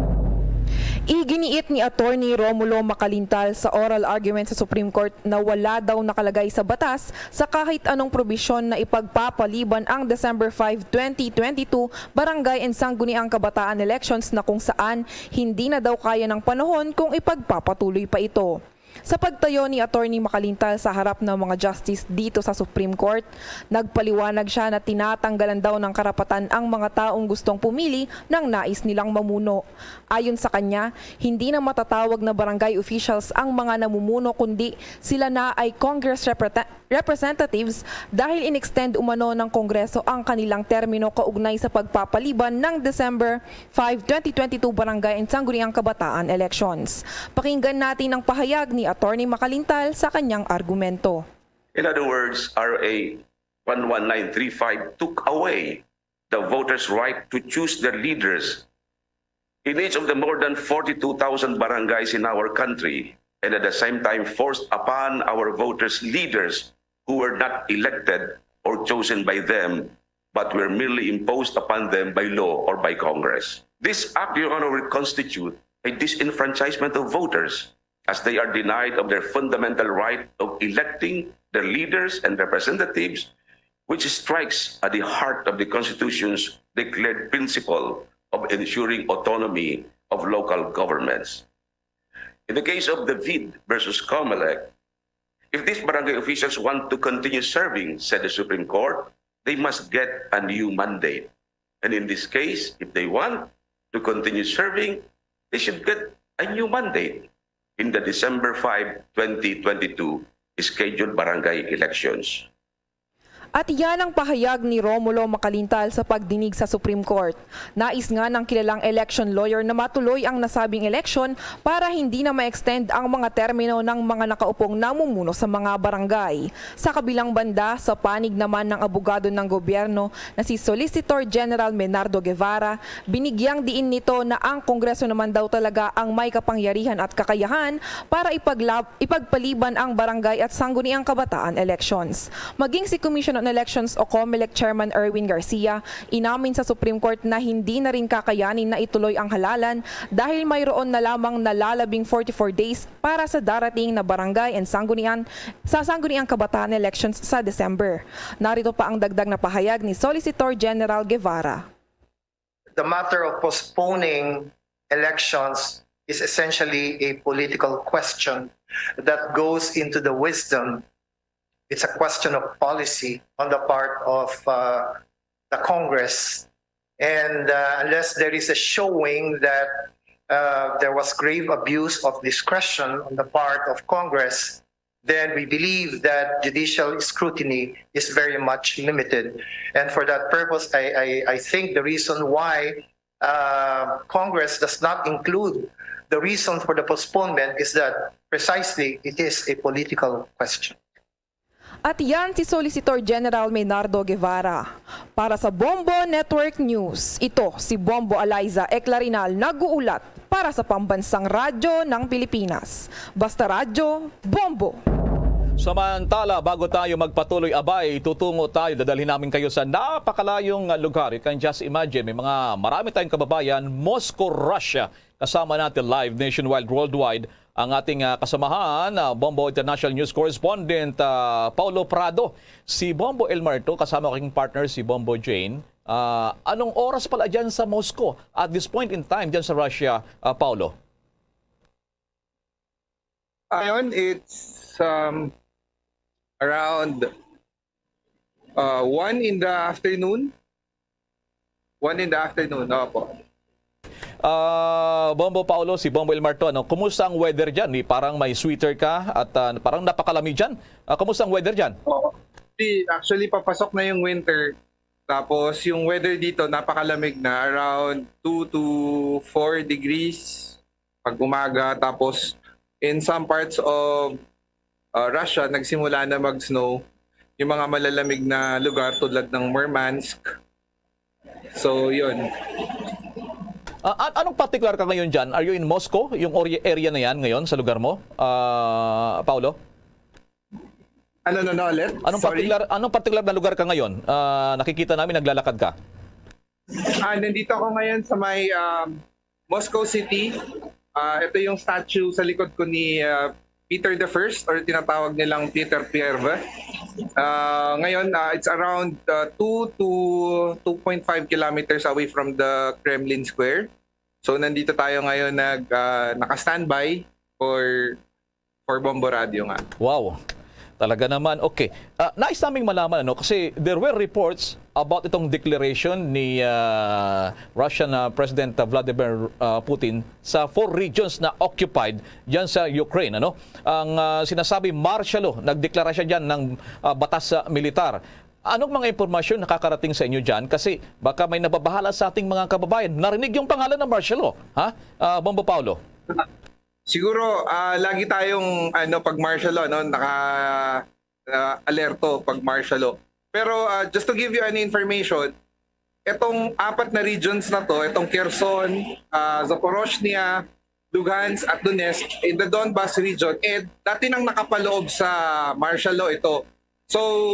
Iginiit ni Attorney Romulo Macalintal sa oral argument sa Supreme Court na wala daw nakalagay sa batas sa kahit anong probisyon na ipagpapaliban ang December five, twenty twenty-two Barangay and Sangguniang Kabataan elections, na kung saan hindi na daw kaya ng panahon kung ipagpapatuloy pa ito. Sa pagtayo ni Attorney Macalintal sa harap ng mga justice dito sa Supreme Court, nagpaliwanag siya na tinatanggalan daw ng karapatan ang mga taong gustong pumili ng nais nilang mamuno. Ayon sa kanya, hindi na matatawag na barangay officials ang mga namumuno, kundi sila na ay Congress repreta-, representatives, dahil in-extend umano ng Kongreso ang kanilang termino kaugnay sa pagpapaliban ng December five, twenty twenty-two Barangay and Sangguniang Kabataan elections. Pakinggan natin ang pahayag ni Attorney Macalintal sa kanyang argumento. In other words, R A one one nine three five took away the voters' right to choose their leaders in each of the more than forty-two thousand barangays in our country, and at the same time forced upon our voters leaders who were not elected or chosen by them, but were merely imposed upon them by law or by Congress. This act, Your Honor, will constitute a disenfranchisement of voters, as they are denied of their fundamental right of electing their leaders and representatives, which strikes at the heart of the Constitution's declared principle of ensuring autonomy of local governments. In the case of David versus Comelec, if these barangay officials want to continue serving, said the Supreme Court, they must get a new mandate. And in this case, if they want to continue serving, they should get a new mandate in the December five, twenty twenty-two scheduled barangay elections. At yan ang pahayag ni Romulo Macalintal sa pagdinig sa Supreme Court. Nais nga ng kilalang election lawyer na matuloy ang nasabing eleksyon para hindi na ma-extend ang mga termino ng mga nakaupong namumuno sa mga barangay. Sa kabilang banda, sa panig naman ng abogado ng gobyerno na si Solicitor General Menardo Guevara, binigyang diin nito na ang Kongreso naman daw talaga ang may kapangyarihan at kakayahan para ipaglab-, ipagpaliban ang barangay at sangguniang kabataan elections. Maging si Commission on Elections o Comelec Chairman Erwin Garcia inamin sa Supreme Court na hindi na rin kakayanin na ituloy ang halalan dahil mayroon na lamang nalalabing forty-four days para sa darating na barangay and sanggunian sa sangguniang kabataan elections sa December. Narito pa ang dagdag na pahayag ni Solicitor General Guevara. The matter of postponing elections is essentially a political question that goes into the wisdom. It's a question of policy on the part of, uh, the Congress. And, uh, unless there is a showing that, uh, there was grave abuse of discretion on the part of Congress, then we believe that judicial scrutiny is very much limited. And for that purpose, I, I, I think the reason why, uh, Congress does not include the reason for the postponement is that precisely it is a political question. At yan si Solicitor General Menardo Guevara. Para sa Bombo Network News, ito si Bombo Eliza Eclarinal nag-uulat para sa Pambansang Radyo ng Pilipinas. Basta Radyo, Bombo! Samantala, bago tayo magpatuloy, abay, tutungo tayo, dadalhin namin kayo sa napakalayong, ah, lugar. You can just imagine, may mga, marami tayong kababayan, Moscow, Russia. Kasama natin live nationwide, worldwide, ang ating, ah, kasamahan, ah, Bombo International News Correspondent, ah, Paulo Prado. Si Bombo Elmar to, kasama ko aking partner, si Bombo Jane. Ah, anong oras pala dyan sa Moscow at this point in time dyan sa Russia, ah, Paolo? Ayun, it's um, around uh, one in the afternoon. One in the afternoon, opo. Ah, Bombo Paolo, si Bombo Ilmar to, ano? Kumusta ang weather dyan? Ni parang may sweater ka at ah, parang napakalamig dyan. Ah, kumusta ang weather dyan? Oo. Di, actually, papasok na yung winter. Tapos yung weather dito, napakalamig na. Around two to four degrees pag umaga. Tapos in some parts of uh, Russia, nagsimula na mag-snow. Yung mga malalamig na lugar tulad ng Murmansk. So, yun. Ah, an- anong particular ka ngayon dyan? Are you in Moscow? Yung ori- area na yan ngayon sa lugar mo, ah, Paolo? Ano, no, no, ulit? Anong Sorry. particular anong particular na lugar ka ngayon? Ah, nakikita namin naglalakad ka. Ah, nandito ako ngayon sa may um, Moscow City. Ah, ito yung statue sa likod ko ni ah, Peter the First, or tinatawag nilang Peter Первый. Ah, ngayon, ah, it's around uh, two to two point five kilometers away from the Kremlin Square. So, nandito tayo ngayon nag ah, naka-standby for for Bombo Radio nga. Wow. Talaga naman. Okay. Ah, nais naming malaman, ano, kasi there were reports about itong declaration ni ah, Russian ah, President Vladimir ah, Putin sa four regions na occupied diyan sa Ukraine, ano? Ang ah, sinasabi, martial law, nagdeklara siya diyan ng ah, batas sa militar. Anong mga impormasyon nakakarating sa inyo diyan? Kasi baka may nababahala sa ating mga kababayan. Narinig yung pangalan ng martial law, ha? Ah, Bombo Paolo. Siguro ah, lagi tayong ano pag martial law, no, naka ah, alerto pag martial law. Pero ah, just to give you an information, itong apat na regions na to, itong Kherson, ah, Zaporozhye, Lugansk at Donetsk, in the Donbas region, eh dati nang nakapaloob sa martial law ito. So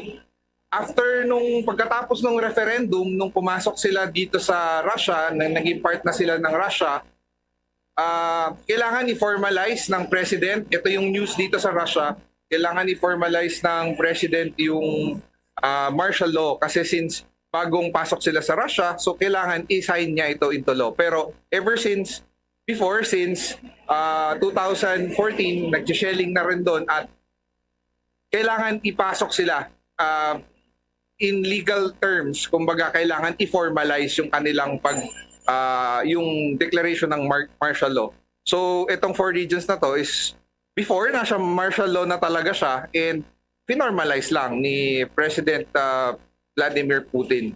after nung pagkatapos ng referendum, nung pumasok sila dito sa Russia, nang naging part na sila ng Russia, ah, kailangan i-formalize ng president. Ito yung news dito sa Russia. Kailangan i-formalize ng president yung ah, martial law kasi since bagong pasok sila sa Russia, so kailangan i-sign niya ito into law. Pero ever since, before, since ah, two thousand fourteen, nag-shelling na rin doon at kailangan ipasok sila ah, in legal terms, kumbaga kailangan i-formalize yung kanilang pag ah, yung declaration ng mar- martial law. So itong four regions na to is before na siya martial law na talaga siya and finormalize lang ni President ah, Vladimir Putin.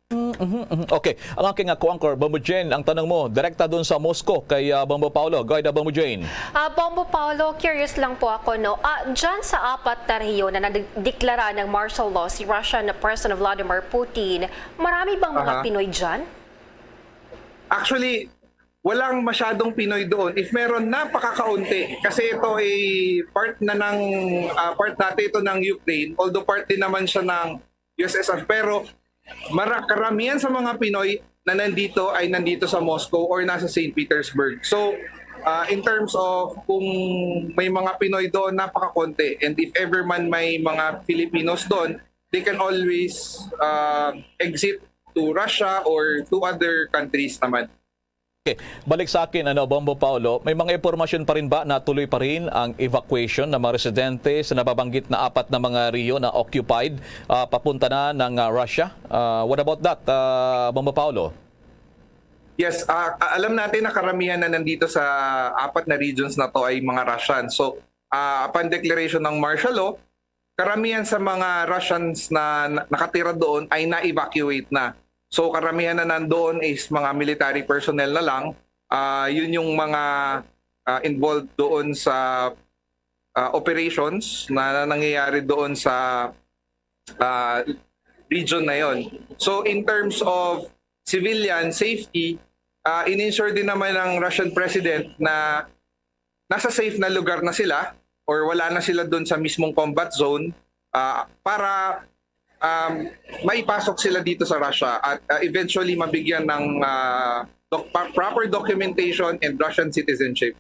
Mhm, mhm. Okay, ang aking uh, co-anchor, Bombo Jane, ang tanong mo, direkta doon sa Moscow kay uh, Bombo Paolo. Go ahead, uh, Bombo Jane. Ah, Bombo Paolo, curious lang po ako, no? Ah, dyan sa apat na rehiyon na nagdeklara ng martial law si Russian President Vladimir Putin, marami bang mga Aha. Pinoy dyan? Actually, walang masyadong Pinoy doon. If meron, napakakaunti. Kasi ito ay part na ng, ah, part dati ito ng Ukraine, although part din naman siya ng U S S R. Pero mara- karamihan sa mga Pinoy na nandito ay nandito sa Moscow or nasa Saint Petersburg. So, ah, in terms of kung may mga Pinoy doon, napakakonti. And if ever man may mga Filipinos doon, they can always ah, exit to Russia or to other countries naman. Okay, balik sa akin, ano, Bombo Paolo, may mga impormasyon pa rin ba na tuloy pa rin ang evacuation ng mga residente sa nababanggit na apat na mga rehiyon na occupied ah, papunta na ng ah, Russia? Ah, what about that, ah, Bombo Paolo? Yes, ah, a- alam natin na karamihan na nandito sa apat na regions na to ay mga Russian. So, ah, upon declaration ng martial law, karamihan sa mga Russians na na- nakatira doon ay na-evacuate na. So, karamihan na nandoon is mga military personnel na lang. Ah, yun yung mga ah, involved doon sa ah, operations na, na nangyayari doon sa ah, region na yon. So, in terms of civilian safety, ah, in-ensure din naman ng Russian president na nasa safe na lugar na sila or wala na sila doon sa mismong combat zone ah, para um, maipasok sila dito sa Russia at ah, eventually mabigyan ng ah, doc- pa- proper documentation and Russian citizenship.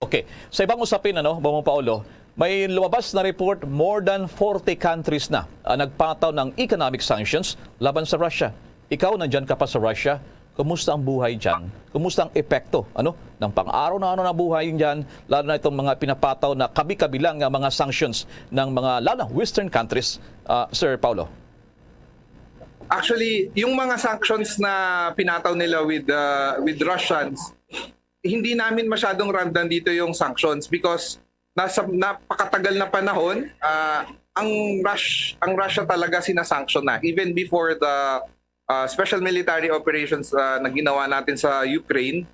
Okay. Sa ibang usapin, ano, Bombo Paolo, may lumabas na report, more than forty countries na ang nagpataw ng economic sanctions laban sa Russia. Ikaw, nandyan ka pa sa Russia. Kumusta ang buhay dyan? Kumusta ang epekto, ano, ng pang-araw-araw na buhay dyan, lalo na itong mga pinapataw na kabi-kabilang nga mga sanctions ng mga, lalo na Western countries, ah, Sir Paulo? Actually, yung mga sanctions na pinataw nila with, uh, with Russians, hindi namin masyadong ramdam dito yung sanctions because nasa napakatagal na panahon, ah, ang Rush-, ang Russia talaga sinasanction na. Even before the, ah, special military operations, ah, na ginawa natin sa Ukraine,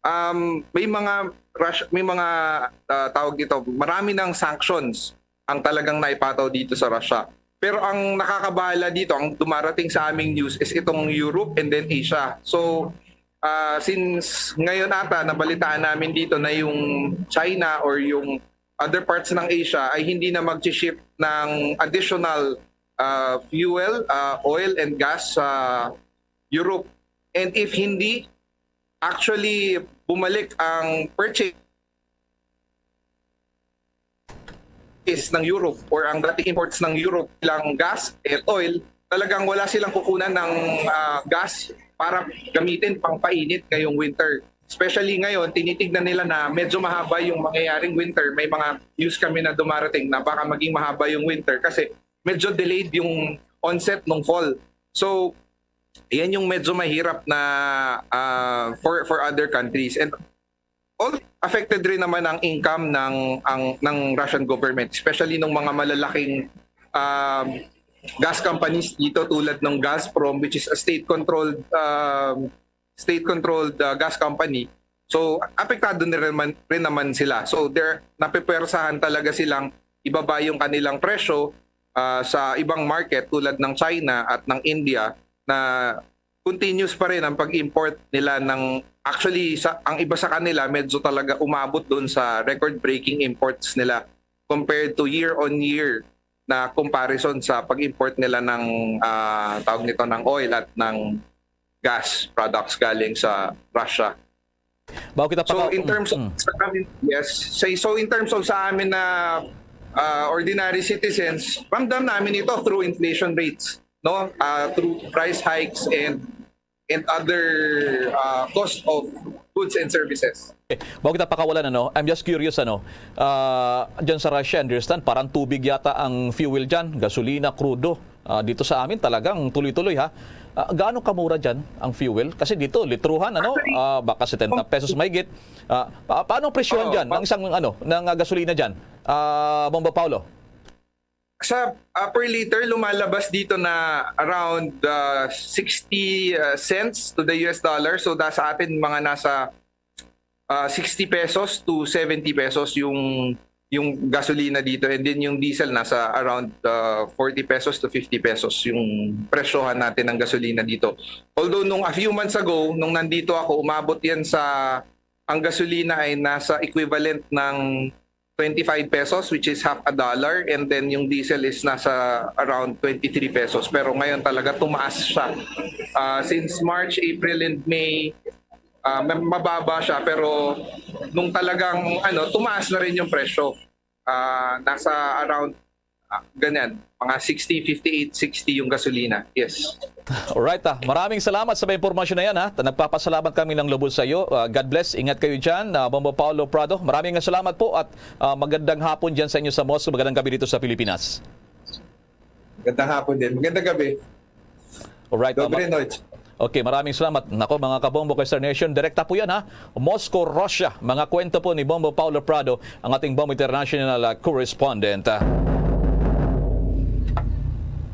um, may mga Rush-, may mga, ah, tawag dito, marami ng sanctions ang talagang naipataw dito sa Russia. Pero ang nakakabahala dito, ang dumarating sa aming news is itong Europe and then Asia. So, ah, since ngayon ata, nabalitaan namin dito na yung China or yung other parts ng Asia ay hindi na mag-ship ng additional, ah, fuel, ah, oil and gas sa Europe. And if hindi, actually, bumalik ang purchase ng Europe or ang dating imports ng Europe, lang gas and oil, talagang wala silang kukunan ng, ah, gas para gamitin pang painit ngayong winter. Especially ngayon, tinitignan nila na medyo mahaba yung mangyayaring winter. May mga news kami na dumarating na baka maging mahaba yung winter kasi medyo delayed yung onset ng fall. So, yan yung medyo mahirap na, ah, for, for other countries. And all affected rin naman ang income ng, ang, ng Russian government, especially ng mga malalaking, um, gas companies dito tulad ng Gazprom, which is a state-controlled, um, state-controlled, uh, gas company. So, apektado na rin, man, rin naman sila. So, they're, napipwersahan talaga silang ibaba yung kanilang presyo, uh, sa ibang market tulad ng China at ng India na continuous pa rin ang pag-import nila ng, actually, sa, ang iba sa kanila medyo talaga umabot doon sa record-breaking imports nila compared to year-on-year na comparison sa pag-import nila ng, ah, tawag nito, ng oil at ng gas products galing sa Russia. Bago kita So, paka-, in terms of mm. sa amin, yes. So, so, in terms of sa amin na, ah, ordinary citizens, ramdam namin ito through inflation rates, no? Ah, through price hikes and, and other, ah, cost of goods and services. Okay. Bago kita pakawalan, ano, I'm just curious, ano, ah, dyan sa Russia, understand, parang tubig yata ang fuel dyan, gasolina, krudo. Ah, dito sa amin talagang tuloy-tuloy, ha. Ah, gaano kamura dyan ang fuel? Kasi dito, litruhan, ano, Actually, ah, baka setenta pesos mahigit. Ah, pa-, paano ang presyohan Oo, dyan pa- ng isang, ano, ng, ah, gasolina dyan? Ah, Bombo Paulo? Sa, ah, per liter, lumalabas dito na around, ah, sixty, ah, cents to the U S dollar. So, da-, sa atin, mga nasa, ah, sixty pesos to seventy pesos yung, yung gasolina dito. And then yung diesel, nasa around, ah, forty pesos to fifty pesos yung presyohan natin ng gasolina dito. Although, nung a few months ago, nung nandito ako, umabot yan sa, ang gasolina ay nasa equivalent ng twenty-five pesos, which is half a dollar, and then yung diesel is nasa around twenty-three pesos. Pero ngayon talaga tumaas siya. Ah, since March, April, and May, ah, ma-, mababa siya, pero nung talagang, ano, tumaas na rin yung presyo. Ah, nasa around, ah, ganyan, mga sixty, fifty-eight, sixty yung gasolina. Yes. Alright, ah. Maraming salamat sa mga impormasyon na yan, ha. Ta-, nagpapasalamat kami ng lubos sa iyo. Ah, God bless. Ingat kayo dyan. Ah, Bombo Paulo Prado, maraming salamat po at, ah, magandang hapon dyan sa inyo sa Moscow. Magandang gabi dito sa Pilipinas. Magandang hapon din. Magandang gabi. Alright, ah, Dobre ma-, noche. Okay, maraming salamat. Nako, mga kabombo kay Star Nation, direkta po yan, ha. Moscow, Russia. Mga kwento po ni Bombo Paulo Prado, ang ating Bombo International, ah, correspondent.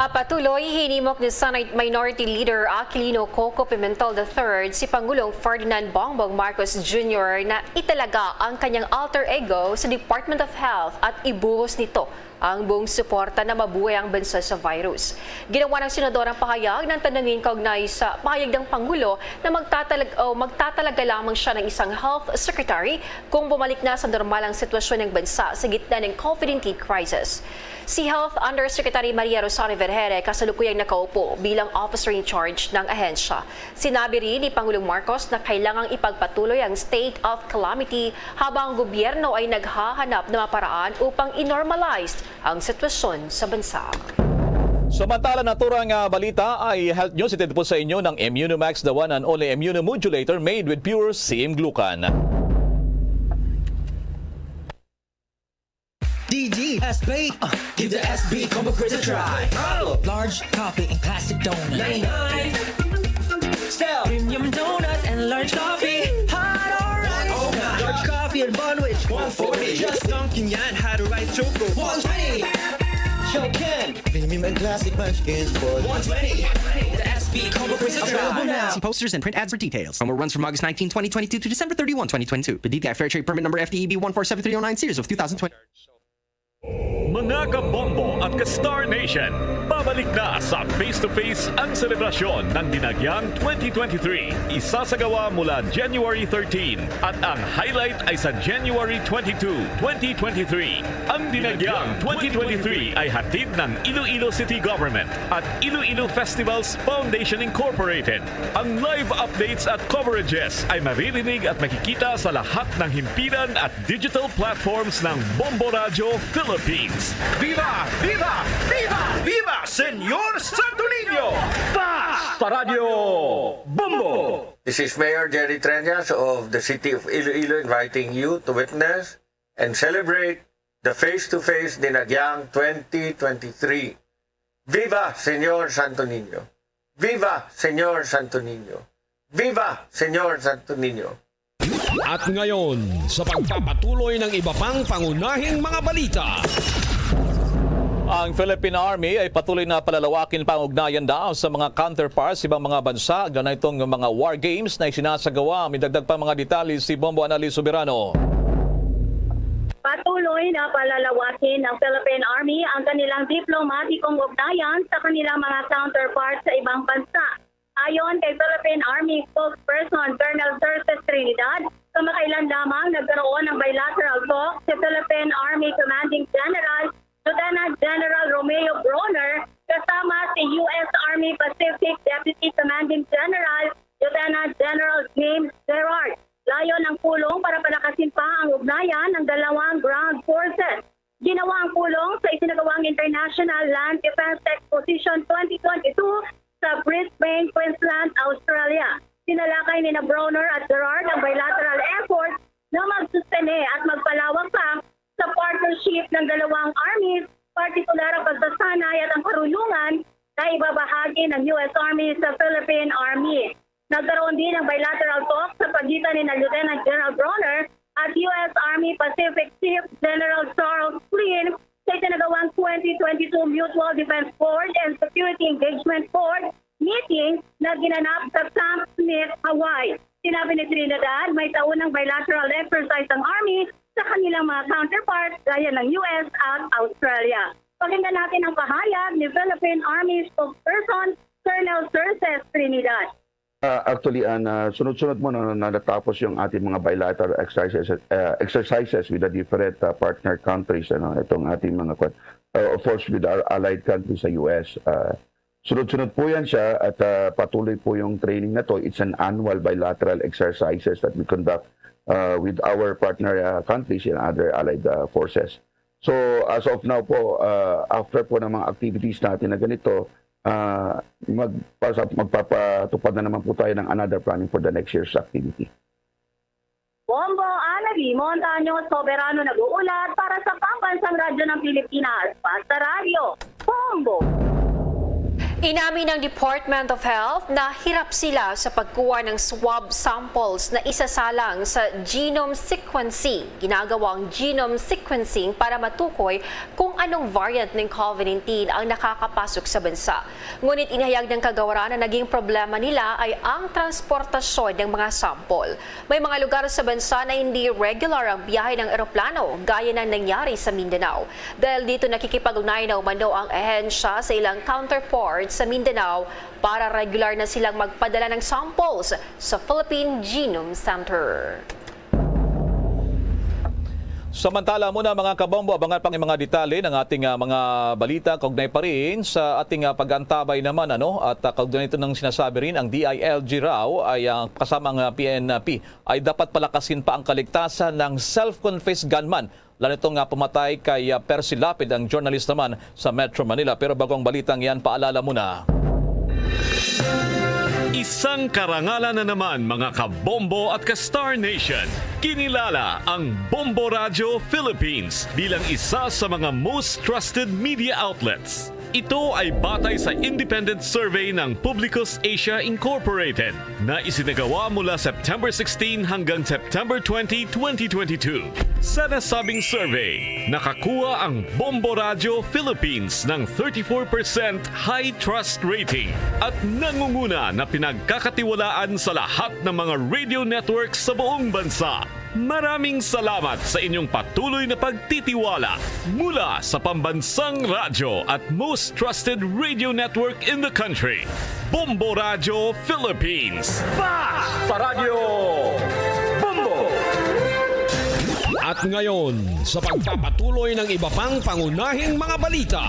Apatuloy, hinimok ni Senate Minority Leader Aquilino Coco Pimentel the third si Pangulong Ferdinand Bongbong Marcos Junior na italaga ang kanyang alter ego sa Department of Health at ibuhos nito ang buong suporta na mabuhay ang bansa sa virus. Ginawa ng senador ang pahayag ng tanungin kaugnay sa pahayag ng Pangulo na magtatalag-, o magtatalaga lamang siya ng isang health secretary kung bumalik na sa normal ang sitwasyon ng bansa sa gitna ng COVID nineteen crisis. Si Health Undersecretary Maria Rosario Vergeire kasalukuyang nakaupo bilang officer in charge ng ahensya. Sinabi rin ni Pangulong Marcos na kailangang ipagpatuloy ang state of calamity habang ang gobyerno ay naghahanap ng mga paraan upang i-normalize ang sitwasyon sa bansa. Samantala, naturang nga balita ay health news, itid po sa inyo ng Immunomax, the one and only immunomodulator made with pure C M glucan. D G S B, uh, give the S B Combo Craze a try. Large coffee and classic donut. Ninety-nine. Style. Premium donut and large coffee. Hot or right. Large coffee and bun wich. One forty. Just dunking yan. Hot or right choco. One twenty. Show Ken. Premium and classic munchkins for one twenty. The S B Combo Craze a try. Available now. See posters and print ads for details. Promo runs from August nineteen, twenty twenty-two to December thirty-one, twenty twenty-two. The D T I Fair Trade Permit number F T E B one four seven three oh nine series of two thousand twenty. Mga kabombo at ka-Star Nation, pabalik na sa Face to Face ang selebrasyon ng Dinagyang twenty twenty-three. Isasagawa mula January thirteen at ang highlight ay sa January twenty-two, twenty twenty-three. Ang Dinagyang twenty twenty-three ay hatid ng Iloilo City Government at Iloilo Festivals Foundation Incorporated. Ang live updates at coverages ay maririnig at makikita sa lahat ng himpilan at digital platforms ng Bombo Radyo Philippines. Viva! Viva! Viva! Viva Señor Santo Niño! Basta Radyo Bombo! This is Mayor Jerry Treñas of the City of Iloilo inviting you to witness and celebrate the Face to Face Dinagyang twenty twenty-three. Viva Señor Santo Niño! Viva Señor Santo Niño! Viva Señor Santo Niño! At ngayon, sa pagpapatuloy ng iba pang pangunahing mga balita. Ang Philippine Army ay patuloy na palalawakin pa ang ugnayan daw sa mga counterparts sa ibang mga bansa. Ganitong mga war games na isinasagawa. May dagdag pa mga detalye si Bombo Annalise Soberano. Patuloy na palalawakin ng Philippine Army ang kanilang diplomatikong ugnayan sa kanilang mga counterparts sa ibang bansa. Ayon kay Philippine Army spokesperson Colonel Cerces Trinidad, kamakailan lamang nagkaroon ng bilateral talk si Philippine Army Commanding General Lieutenant General Romeo Brawner kasama si U S Army Pacific Deputy Commanding General Lieutenant General James Gerard. Layon ng pulong para palakasin pa ang ugnayan ng dalawang ground forces. Ginawa ang pulong sa isinagawang International Land Defense Exposition twenty twenty-two sa Brisbane, Queensland, Australia. Sinalakay ni Brawner at Gerard ang bilateral effort na magsustene at magpalawak pa sa partnership ng dalawang armies, partikular ang pagsasanay at ang karunungan na ibabahagi ng U S Army sa Philippine Army. Nagkaroon din ng bilateral talk sa pagitan ni Lieutenant General Brawner at U S Army Pacific Chief General Charles Flynn sa isinagawang twenty twenty-two Mutual Defense Board and Security Engagement Board meeting na ginanap sa Camp Smith, Hawaii. Sinabi ni Trinidad, may taunang bilateral exercise ang Army sa kanilang mga counterparts gaya ng U S at Australia. Pakinggan natin ang pahayag ni Philippine Army spokesperson Colonel Cerces Trinidad. Uh, actually, Ann, uh, sunod-sunod mo na, na natapos yung ating mga bilateral exercises, uh, exercises with the different uh, partner countries, ano, itong ating mga kwan. Uh, of course, with our allied countries sa U S. Uh, sunod-sunod po yan siya at uh, patuloy po yung training na to. It's an annual bilateral exercises that we conduct uh, with our partner uh, countries and other allied uh, forces. So as of now po, uh, after po ng mga activities natin na ganito, uh, magpasa, magpapatupad na naman po tayo ng another planning for the next year's activity. Bombo Anali Montaño Soberano nag-uulat para sa Pambansang Radyo ng Pilipinas, Basta Radyo, Bombo! Inamin ng Department of Health na hirap sila sa pagkuha ng swab samples na isasalang sa genome sequencing. Ginagawang genome sequencing para matukoy kung anong variant ng COVID nineteen ang nakakapasok sa bansa. Ngunit inihayag ng kagawaran na naging problema nila ay ang transportasyon ng mga sample. May mga lugar sa bansa na hindi regular ang biyahe ng eroplano, gaya ng nangyari sa Mindanao. Dahil dito, nakikipag-ugnayan na umano ang ahensya sa ilang counterparts sa Mindanao para regular na silang magpadala ng samples sa Philippine Genome Center. Samantala muna, mga kabombo, abangan pang mga detalye ng ating, ah, mga balita kaugnay pa rin sa ating, ah, pag-antabay naman, ano? At, ah, kaugnay nito ng sinasabi rin, ang D I L G raw ay, ah, kasama ang, ah, P N P ay dapat palakasin pa ang kaligtasan ng self-confessed gunman. Lalo itong, ah, pumatay kay, ah, Percy Lapid, ang journalist naman sa Metro Manila. Pero bago ang balitang yan, paalala muna. Isang karangalan na naman, mga kabombo at ka-Star Nation. Kinilala ang Bombo Radio Philippines bilang isa sa mga most trusted media outlets. Ito ay batay sa independent survey ng Publicus Asia Incorporated na isinagawa mula September sixteen hanggang September twenty, twenty twenty-two. Sa nasabing survey, nakakuha ang Bombo Radio Philippines ng thirty-four percent high trust rating at nangunguna na pinagkakatiwalaan sa lahat ng mga radio networks sa buong bansa. Maraming salamat sa inyong patuloy na pagtitiwala mula sa pambansang radyo at most trusted radio network in the country, Bombo Radio Philippines. Basta Radyo Bombo! At ngayon, sa pagpapatuloy ng iba pang pangunahing mga balita.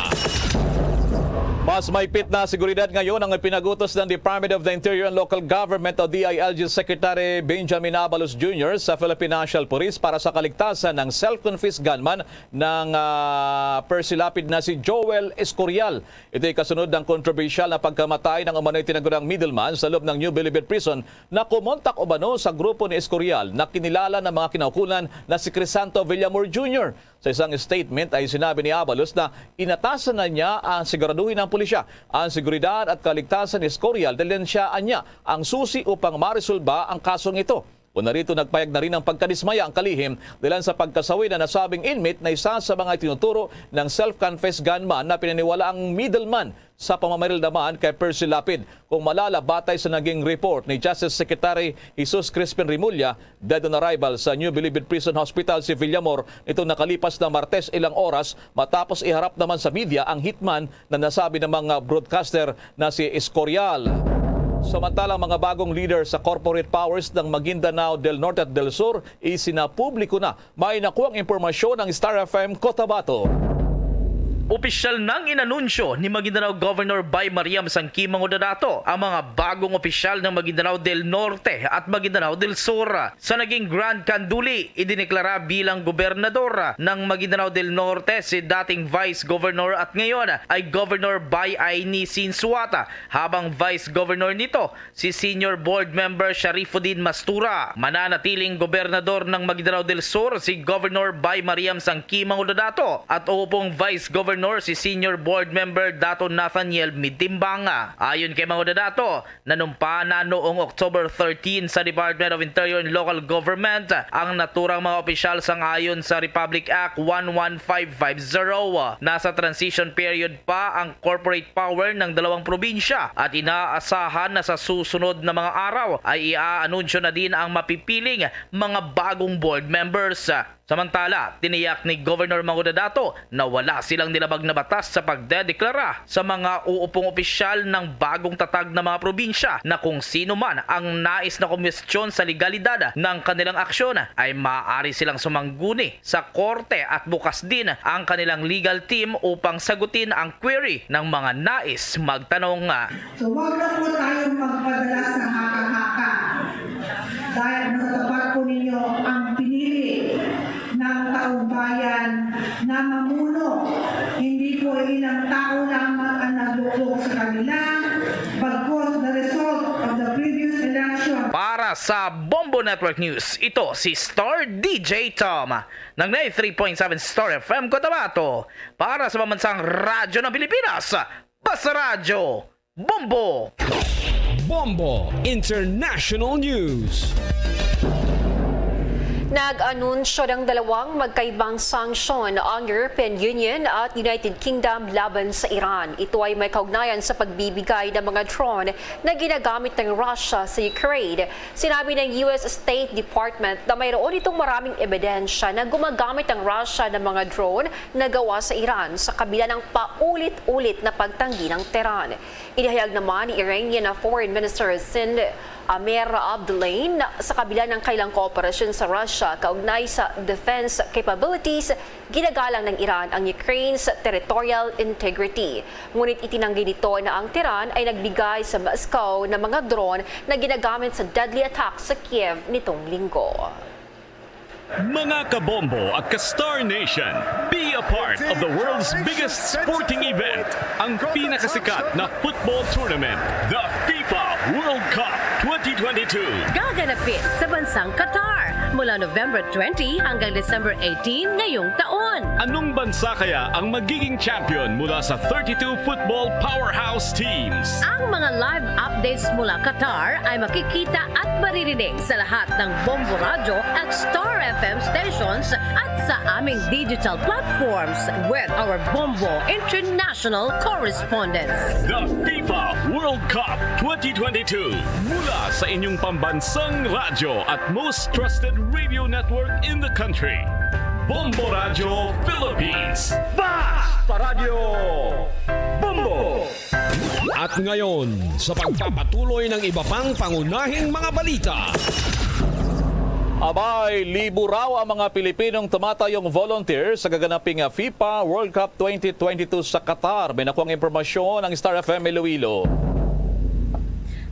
Mas mahigpit na seguridad ngayon ang ipinagutos ng Department of the Interior and Local Government o D I L G Secretary Benjamin Abalos Junior sa Philippine National Police para sa kaligtasan ng self-confessed gunman ng, ah, Percy Lapid na si Joel Escorial. Ito'y kasunod ng kontrobersyal na pagkamatay ng umano'y tinaguriang middleman sa loob ng New Bilibid Prison na kumontak umano sa grupo ni Escorial na kinilala ng mga kinaukulan na si Crisanto Villamor Junior. Sa isang statement ay sinabi ni Abalos na inatasan na niya ang siguraduhin ng pulisya ang seguridad at kaligtasan ni Escorial, dahil siya anya ang susi upang maresolba ang kasong ito. Una rito, nagpayag na rin ang pagkadismaya ang kalihim dahilan sa pagkasawi na nasabing inmate na isa sa mga itinuturo ng self-confessed gunman na pinaniwala ang middleman sa pamamaril naman kay Percy Lapid. Kung malala, batay sa naging report ni Justice Secretary Jesus Crispin Remulla, dead on arrival sa New Bilibid Prison Hospital si Villamor nitong nakalipas na Martes, ilang oras matapos iharap naman sa media ang hitman na nasabi ng mga broadcaster na si Escorial. Samantalang mga bagong leader sa corporate powers ng Maguindanao del Norte at del Sur, isinapubliko na. May nakuhang impormasyon ang Star F M Cotabato. Opisyal nang inanunsyo ni Maguindanao Governor Bay Mariam Sangkimang Odadato ang mga bagong opisyal ng Maguindanao del Norte at Maguindanao del Sur. Sa naging Grand Canduli, idineklara bilang gobernador ng Maguindanao del Norte si dating Vice Governor at ngayon ay Governor Bay Aini Sinsuata, habang Vice Governor nito si Senior Board Member Sharifuddin Mastura. Mananatiling gobernador ng Maguindanao del Sur si Governor Bay Mariam Sangkimang Odadato at upong Vice Governor si Senior Board Member Dato Nathaniel Mitimbanga. Ayon kay Mang Odadato, nanumpa na noong October thirteen sa Department of Interior and Local Government ang naturang mga opisyal sang-ayon sa Republic Act one one five five zero. Nasa transition period pa ang corporate power ng dalawang probinsya at inaasahan na sa susunod na mga araw ay iaanunsyo na din ang mapipiling mga bagong board members. Samantala, tiniyak ni Governor Mang Odadato na wala silang nilabag na batas sa pagdedeklara sa mga uupong opisyal ng bagong tatag na mga probinsya na kung sino man ang nais na kumwestiyon sa legalidad ng kanilang aksyon ay maaari silang sumangguni sa korte at bukas din ang kanilang legal team upang sagutin ang query ng mga nais magtanong. So, wag na po tayong magpadala sa haka-haka. Dahil natapat po ninyo ang pinili ng taong bayan na mamuno. Hindi po ilang tao lamang ang nagluklok sa kanila, bagkus the result of the previous election. Para sa Bombo Network News, ito si Star D J Tom ng ninety-three point seven Star F M Cotabato. Para sa Pambansang Radyo ng Pilipinas, Basta Radyo, Bombo! Bombo International News. Nag-anunsyo ng dalawang magkaibang sanksyon ang European Union at United Kingdom laban sa Iran. Ito ay may kaugnayan sa pagbibigay ng mga drone na ginagamit ng Russia sa Ukraine. Sinabi ng U S State Department na mayroon itong maraming ebidensya na gumagamit ang Russia ng mga drone na gawa sa Iran sa kabila ng paulit-ulit na pagtanggi ng Tehran. Inihayag naman ni Iranian Foreign Minister Sind Amir Abdullahian, sa kabila ng kailang kooperasyon sa Russia kaugnay sa defense capabilities, ginagalang ng Iran ang Ukraine's territorial integrity. Ngunit itinanggi nito na ang Tehran ay nagbigay sa Moscow ng mga drone na ginagamit sa deadly attack sa Kiev nitong linggo. Mga kabombo at ka-Star Nation, be a part of the world's biggest sporting event, ang pinakasikat na football tournament, the FIFA World Cup twenty twenty-two. Gaganapin sa bansang Qatar mula November twenty hanggang December eighteen ngayong taon. Anong bansa kaya ang magiging champion mula sa thirty-two football powerhouse teams? Ang mga live updates mula Qatar ay makikita at maririnig sa lahat ng Bombo Radyo at Star F M stations at sa aming digital platforms with our Bombo International correspondents. The FIFA World Cup twenty twenty-two, mula sa inyong pambansang radyo at most trusted radio network in the country, Bombo Radyo Philippines. Basta Radyo Bombo! At ngayon, sa pagpapatuloy ng iba pang pangunahing mga balita. Abay, libo raw ang mga Pilipinong tumatayong volunteer sa gaganaping FIFA World Cup twenty twenty-two sa Qatar. May nakuhang impormasyon ang Star F M Iloilo.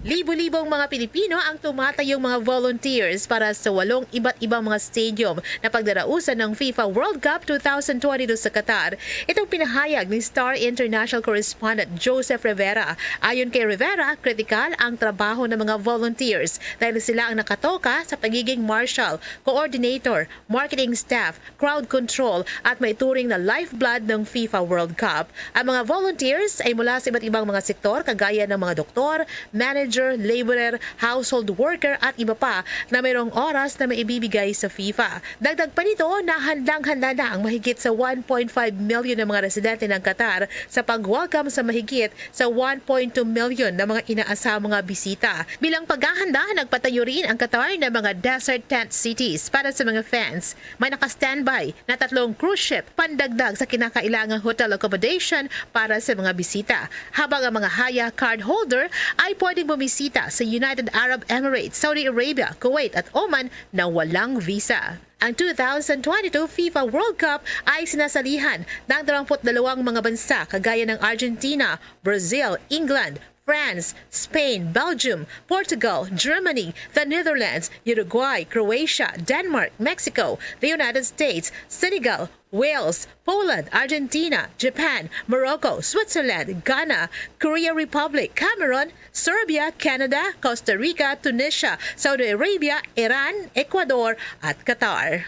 Libo-libo ang mga Pilipino ang tumatayong mga volunteers para sa walong iba't ibang mga stadium na pagdarausan ng FIFA World Cup twenty twenty-two sa Qatar. Itong pinahayag ni Star International Correspondent Joseph Rivera. Ayon kay Rivera, kritikal ang trabaho ng mga volunteers dahil sila ang nakatoka sa pagiging marshal, coordinator, marketing staff, crowd control at maituring na lifeblood ng FIFA World Cup. Ang mga volunteers ay mula sa iba't ibang mga sektor kagaya ng mga doktor, manager, laborer, household worker at iba pa na mayroong oras na maibibigay sa FIFA. Dagdag pa nito na handang-handa na ang mahigit sa one point five million na mga residente ng Qatar sa pag-welcome sa mahigit sa one point two million na mga inaasahang mga bisita. Bilang paghahanda, nagpatayo rin ang Qatar ng mga desert tent cities para sa mga fans. May naka-standby na tatlong cruise ship pandagdag sa kinakailangang hotel accommodation para sa mga bisita, habang ang mga Haya card holder ay pwedeng bumisita sa United Arab Emirates, Saudi Arabia, Kuwait at Oman na walang visa. Ang twenty twenty-two FIFA World Cup ay sinasalihan ng dalawampu't dalawang mga bansa kagaya ng Argentina, Brazil, England, France, Spain, Belgium, Portugal, Germany, the Netherlands, Uruguay, Croatia, Denmark, Mexico, the United States, Senegal, Wales, Poland, Argentina, Japan, Morocco, Switzerland, Ghana, Korea Republic, Cameroon, Serbia, Canada, Costa Rica, Tunisia, Saudi Arabia, Iran, Ecuador, at Qatar.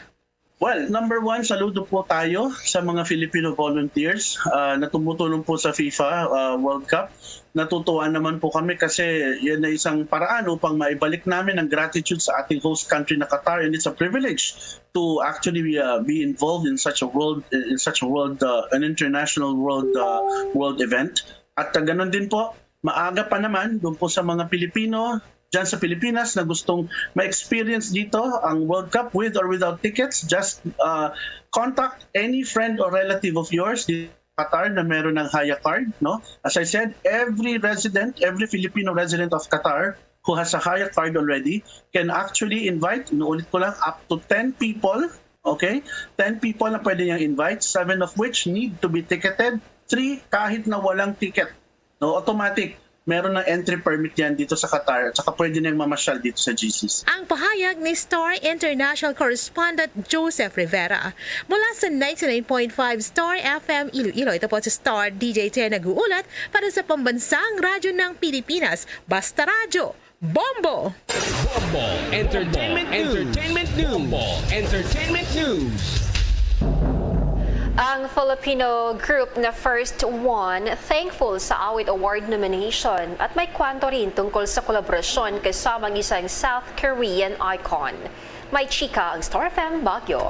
Well, number one, saludo po tayo sa mga Filipino volunteers uh, na tumutulong po sa FIFA uh, World Cup. Natutuwa naman po kami kasi yan ay isang paraan upang maibalik namin ang gratitude sa ating host country na Qatar, and it's a privilege to actually uh, be involved in such a world in such a world uh, an international world uh, world event. At uh, ganun din po, maaga pa naman doon po sa mga Pilipino dyan sa Pilipinas na gustong ma-experience dito ang World Cup with or without tickets, just uh, contact any friend or relative of yours dito sa Qatar na meron ng Haya card, no? As I said, every resident, every Filipino resident of Qatar who has a Haya card already can actually invite, inuulit ko lang, up to ten people, okay? Ten people na pwede niyang invite, seven of which need to be ticketed, three kahit na walang ticket. No, automatic. Meron ng entry permit yan dito sa Qatar at saka pwede na yung mamasyal dito sa G Cs. Ang pahayag ni Star International Correspondent Joseph Rivera. Mula sa ninety-nine point five Star F M Iloilo, ito po si Star D J Ten nag-uulat para sa Pambansang Radyo ng Pilipinas, Basta Radyo, Bombo! Bombo Entertainment News. Entertainment News. Bombo Entertainment News. Ang Filipino group na First One thankful sa Awit Award nomination at may kwento rin tungkol sa kolaborasyon kasama ang isang South Korean icon. May chika ang Star F M Baguio.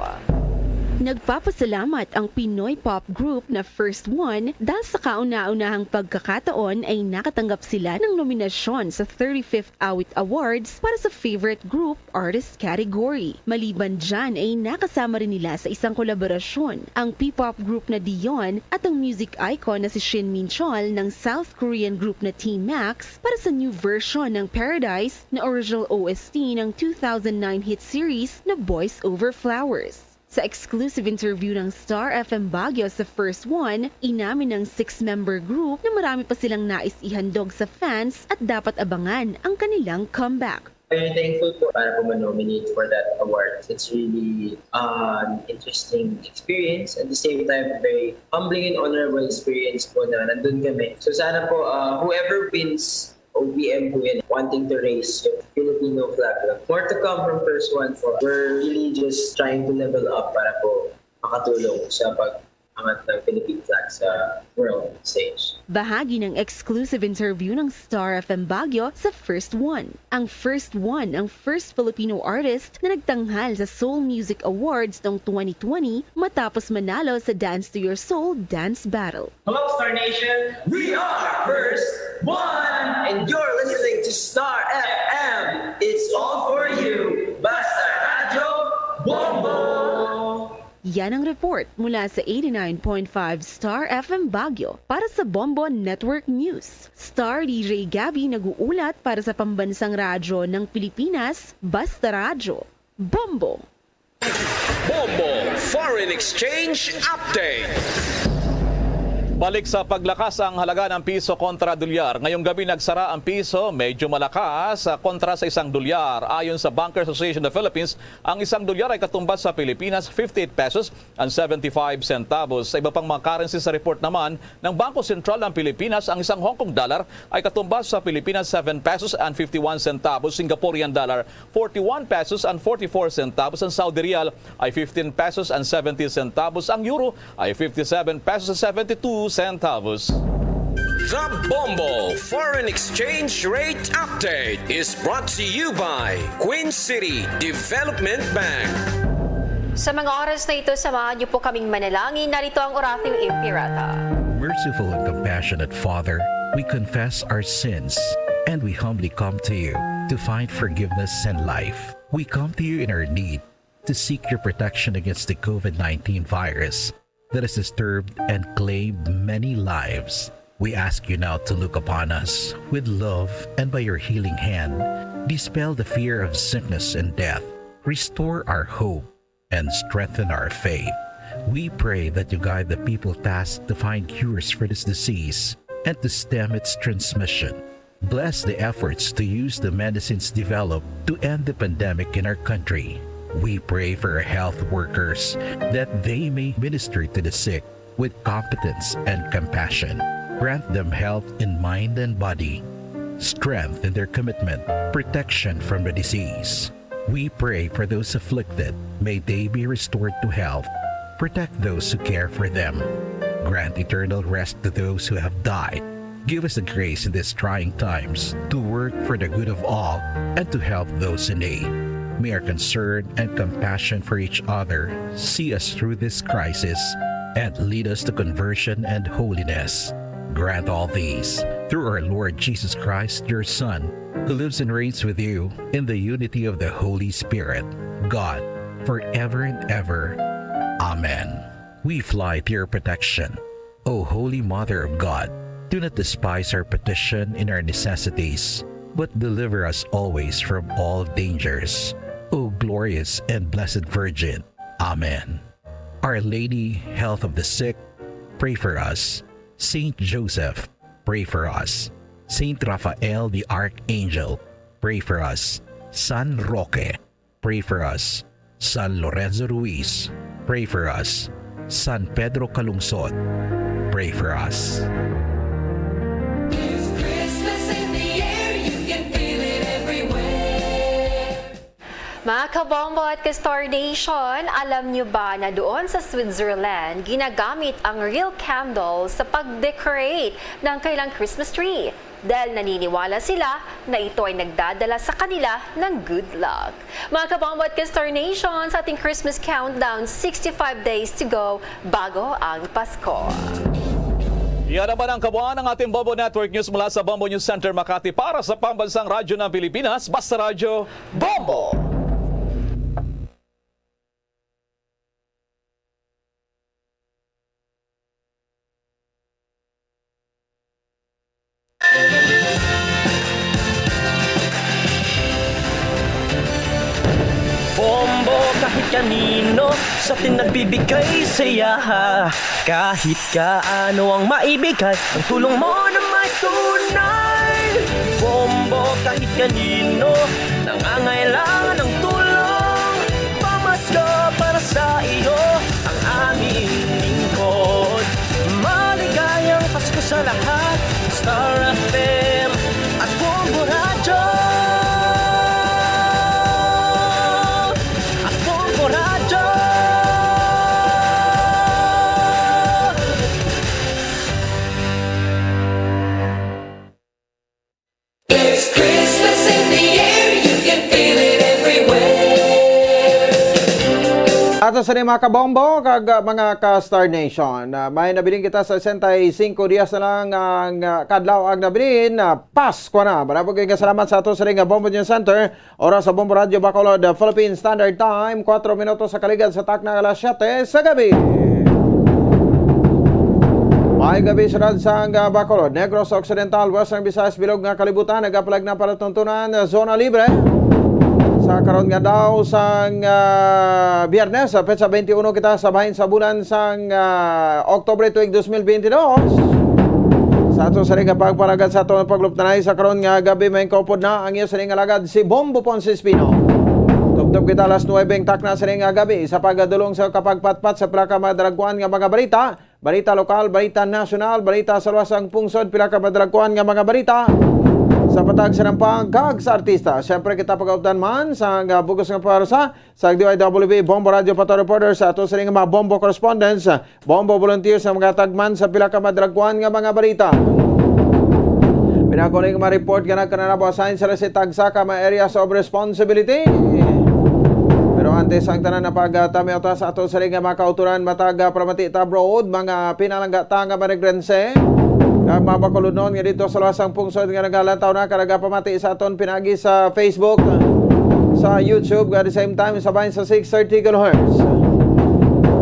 Nagpapasalamat ang Pinoy pop group na First One dahil sa kauna-unahang pagkakataon ay nakatanggap sila ng nominasyon sa thirty-fifth Awit Awards para sa Favorite Group Artist category. Maliban dyan ay nakasama rin nila sa isang kolaborasyon ang P-pop group na Dion at ang music icon na si Shin Min Chol ng South Korean group na Team Max para sa new version ng Paradise na original O S T ng two thousand nine hit series na Boys Over Flowers. Sa exclusive interview ng Star F M Baguio sa First One, inamin ng six-member group na marami pa silang nais ihandog sa fans at dapat abangan ang kanilang comeback. Very thankful po para po ma-nominate for that award. It's really an interesting experience. At the same time, very humbling and honorable experience po na nandun kami. So sana po, uh, whoever wins, O P M po yan, wanting to raise yung Filipino flag. More to come from First One po. We're really just trying to level up para po makatulong sa pag-angat ng Philippine flag sa world stage. Bahagi ng exclusive interview ng Star F M Baguio sa First One. Ang First One ang first Filipino artist na nagtanghal sa Seoul Music Awards noong twenty twenty matapos manalo sa Dance to Your Soul Dance Battle. Hello, Star Nation! We are First One, and you're listening to Star F M. It's all for you. Basta Radyo Bombo! Yan ang report mula sa eighty-nine point five Star F M Baguio. Para sa Bombo Network News, Star D J Gabby nag-uulat para sa pambansang radyo ng Pilipinas, Basta Radyo Bombo. Bombo Foreign Exchange Update. Balik sa paglakas ang halaga ng piso kontra dolyar. Ngayong gabi nagsara ang piso, medyo malakas, ah, kontra sa isang dolyar. Ayon sa Banker Association of the Philippines, ang isang dolyar ay katumbas sa Pilipinas fifty-eight pesos and seventy-five centavos. Sa iba pang mga currency, sa report naman ng Bangko Sentral ng Pilipinas, ang isang Hong Kong dollar ay katumbas sa Pilipinas seven pesos and fifty-one centavos, Singaporean dollar forty-one pesos and forty-four centavos, ang Saudi riyal ay fifteen pesos and seventy centavos, ang euro ay fifty-seven pesos and seventy-two centavos. The Bombo Foreign Exchange Rate Update is brought to you by Queen City Development Bank. Sa mga oras na ito, samahan niyo po kaming manalangin. Narito ang Oratio Impirata. Merciful and compassionate Father, we confess our sins and we humbly come to you to find forgiveness and life. We come to you in our need to seek your protection against the COVID nineteen virus that has disturbed and claimed many lives. We ask you now to look upon us with love and by your healing hand, dispel the fear of sickness and death, restore our hope, and strengthen our faith. We pray that you guide the people tasked to find cures for this disease and to stem its transmission. Bless the efforts to use the medicines developed to end the pandemic in our country. We pray for our health workers that they may minister to the sick with competence and compassion. Grant them health in mind and body, strength in their commitment, protection from the disease. We pray for those afflicted. May they be restored to health. Protect those who care for them. Grant eternal rest to those who have died. Give us the grace in these trying times to work for the good of all and to help those in need. May our concern and compassion for each other see us through this crisis and lead us to conversion and holiness. Grant all these through our Lord Jesus Christ, your Son, who lives and reigns with you in the unity of the Holy Spirit, God, forever and ever. Amen. We fly to your protection. O Holy Mother of God, do not despise our petition in our necessities, but deliver us always from all dangers. O glorious and blessed Virgin. Amen. Our Lady, Health of the Sick, pray for us. Saint Joseph, pray for us. Saint Raphael the Archangel, pray for us. San Roque, pray for us. San Lorenzo Ruiz, pray for us. San Pedro Calungsod, pray for us. There's Christmas in the air, you can feel it everywhere. Mga kabombo at ka-Star Nation, alam niyo ba na doon sa Switzerland, ginagamit ang real candle sa pag-decorate ng kailang Christmas tree? Dahil naniniwala sila na ito ay nagdadala sa kanila ng good luck. Mga kabombo at ka-Star Nation, sa ating Christmas countdown, sixty-five days to go bago ang Pasko. Yan naman ang kabuuan ng ating Bombo Network News mula sa Bombo News Center Makati para sa Pambansang Radyo ng Pilipinas, Basta Radyo Bombo. Bombo kahit kanino sa atin nagbibigay saya. Kahit kaano ang maibigay, ang tulong mo na may tunay. Bombo kahit kanino nangangailangan ng tulong. Pamasko para sa iyo ang aming lingkod. Maligayang Pasko sa lahat. Star F M at Bombo Radyo. At Bombo Radyo. There's Christmas in the air, you can feel it everywhere. Ato sa mga kabombo kag, ah, mga ka-Star Nation. Ah, may nabilin kita sa sesenta y cinco dias na lang ang, ah, kadlaw ang nabilin. Ah, Pasko na. Marabog nga salamat sa ato sa ring, ah, Bombo News Center. Oras sa Bombo Radyo Bacolod, ah, Philippine Standard Time, kuwatro minutos sa kaligad sa takna alas siyete sa gabi. May gabi, syudad sang, ah, Bacolod, Negros Occidental, Western Visayas, bilog nga kalibutan, nagapalag na palatuntunan, ah, zona libre. Sa karon nga daw sang, ah, Biyernes, sa petsa twenty-one kita sa bahin sa bulan sang, ah, Oktubre tuig dos mil bentidós. Sa ato sa ring pagparagat sa aton pagluptanay sa karon nga gabi, may kaupod na ang iyo sining alagad si Bombo Ponce Espino. Tubtob kita alas nuebe ang takna sining nga gabi sa pagdulong sa kapagpatpat sa pila ka madalagkuan nga mga balita, balita lokal, balita nasyonal, balita sa luwas sang pungsod, pila ka madalagkuan nga mga balita sa patag sa nampang kag sa artista. Siyempre, kita pag-updan man sa nga bugos nga pwersa sa D Y W B Bombo Radio Pato Reporter, sa ato sining mga Bombo correspondents, Bombo volunteers nga mga tagman sa pila ka madalagkuan nga mga balita. Pinakuning ma-report nga nagkananabo assign sila sa tagsa ka mga areas of responsibility. Pero antes ang tanan na pagtamiota sa ato sining mga kauturan, matag, ah, pamati ta abroad, mga pinalangga ta nga manigrense, kag mga Bacolodnon nga dito sa luwas sang pungsod nga nagalantaw na kag nagapamati sa aton pinagi sa Facebook, sa YouTube, at the same time sa bahin sa six thirty kilohertz.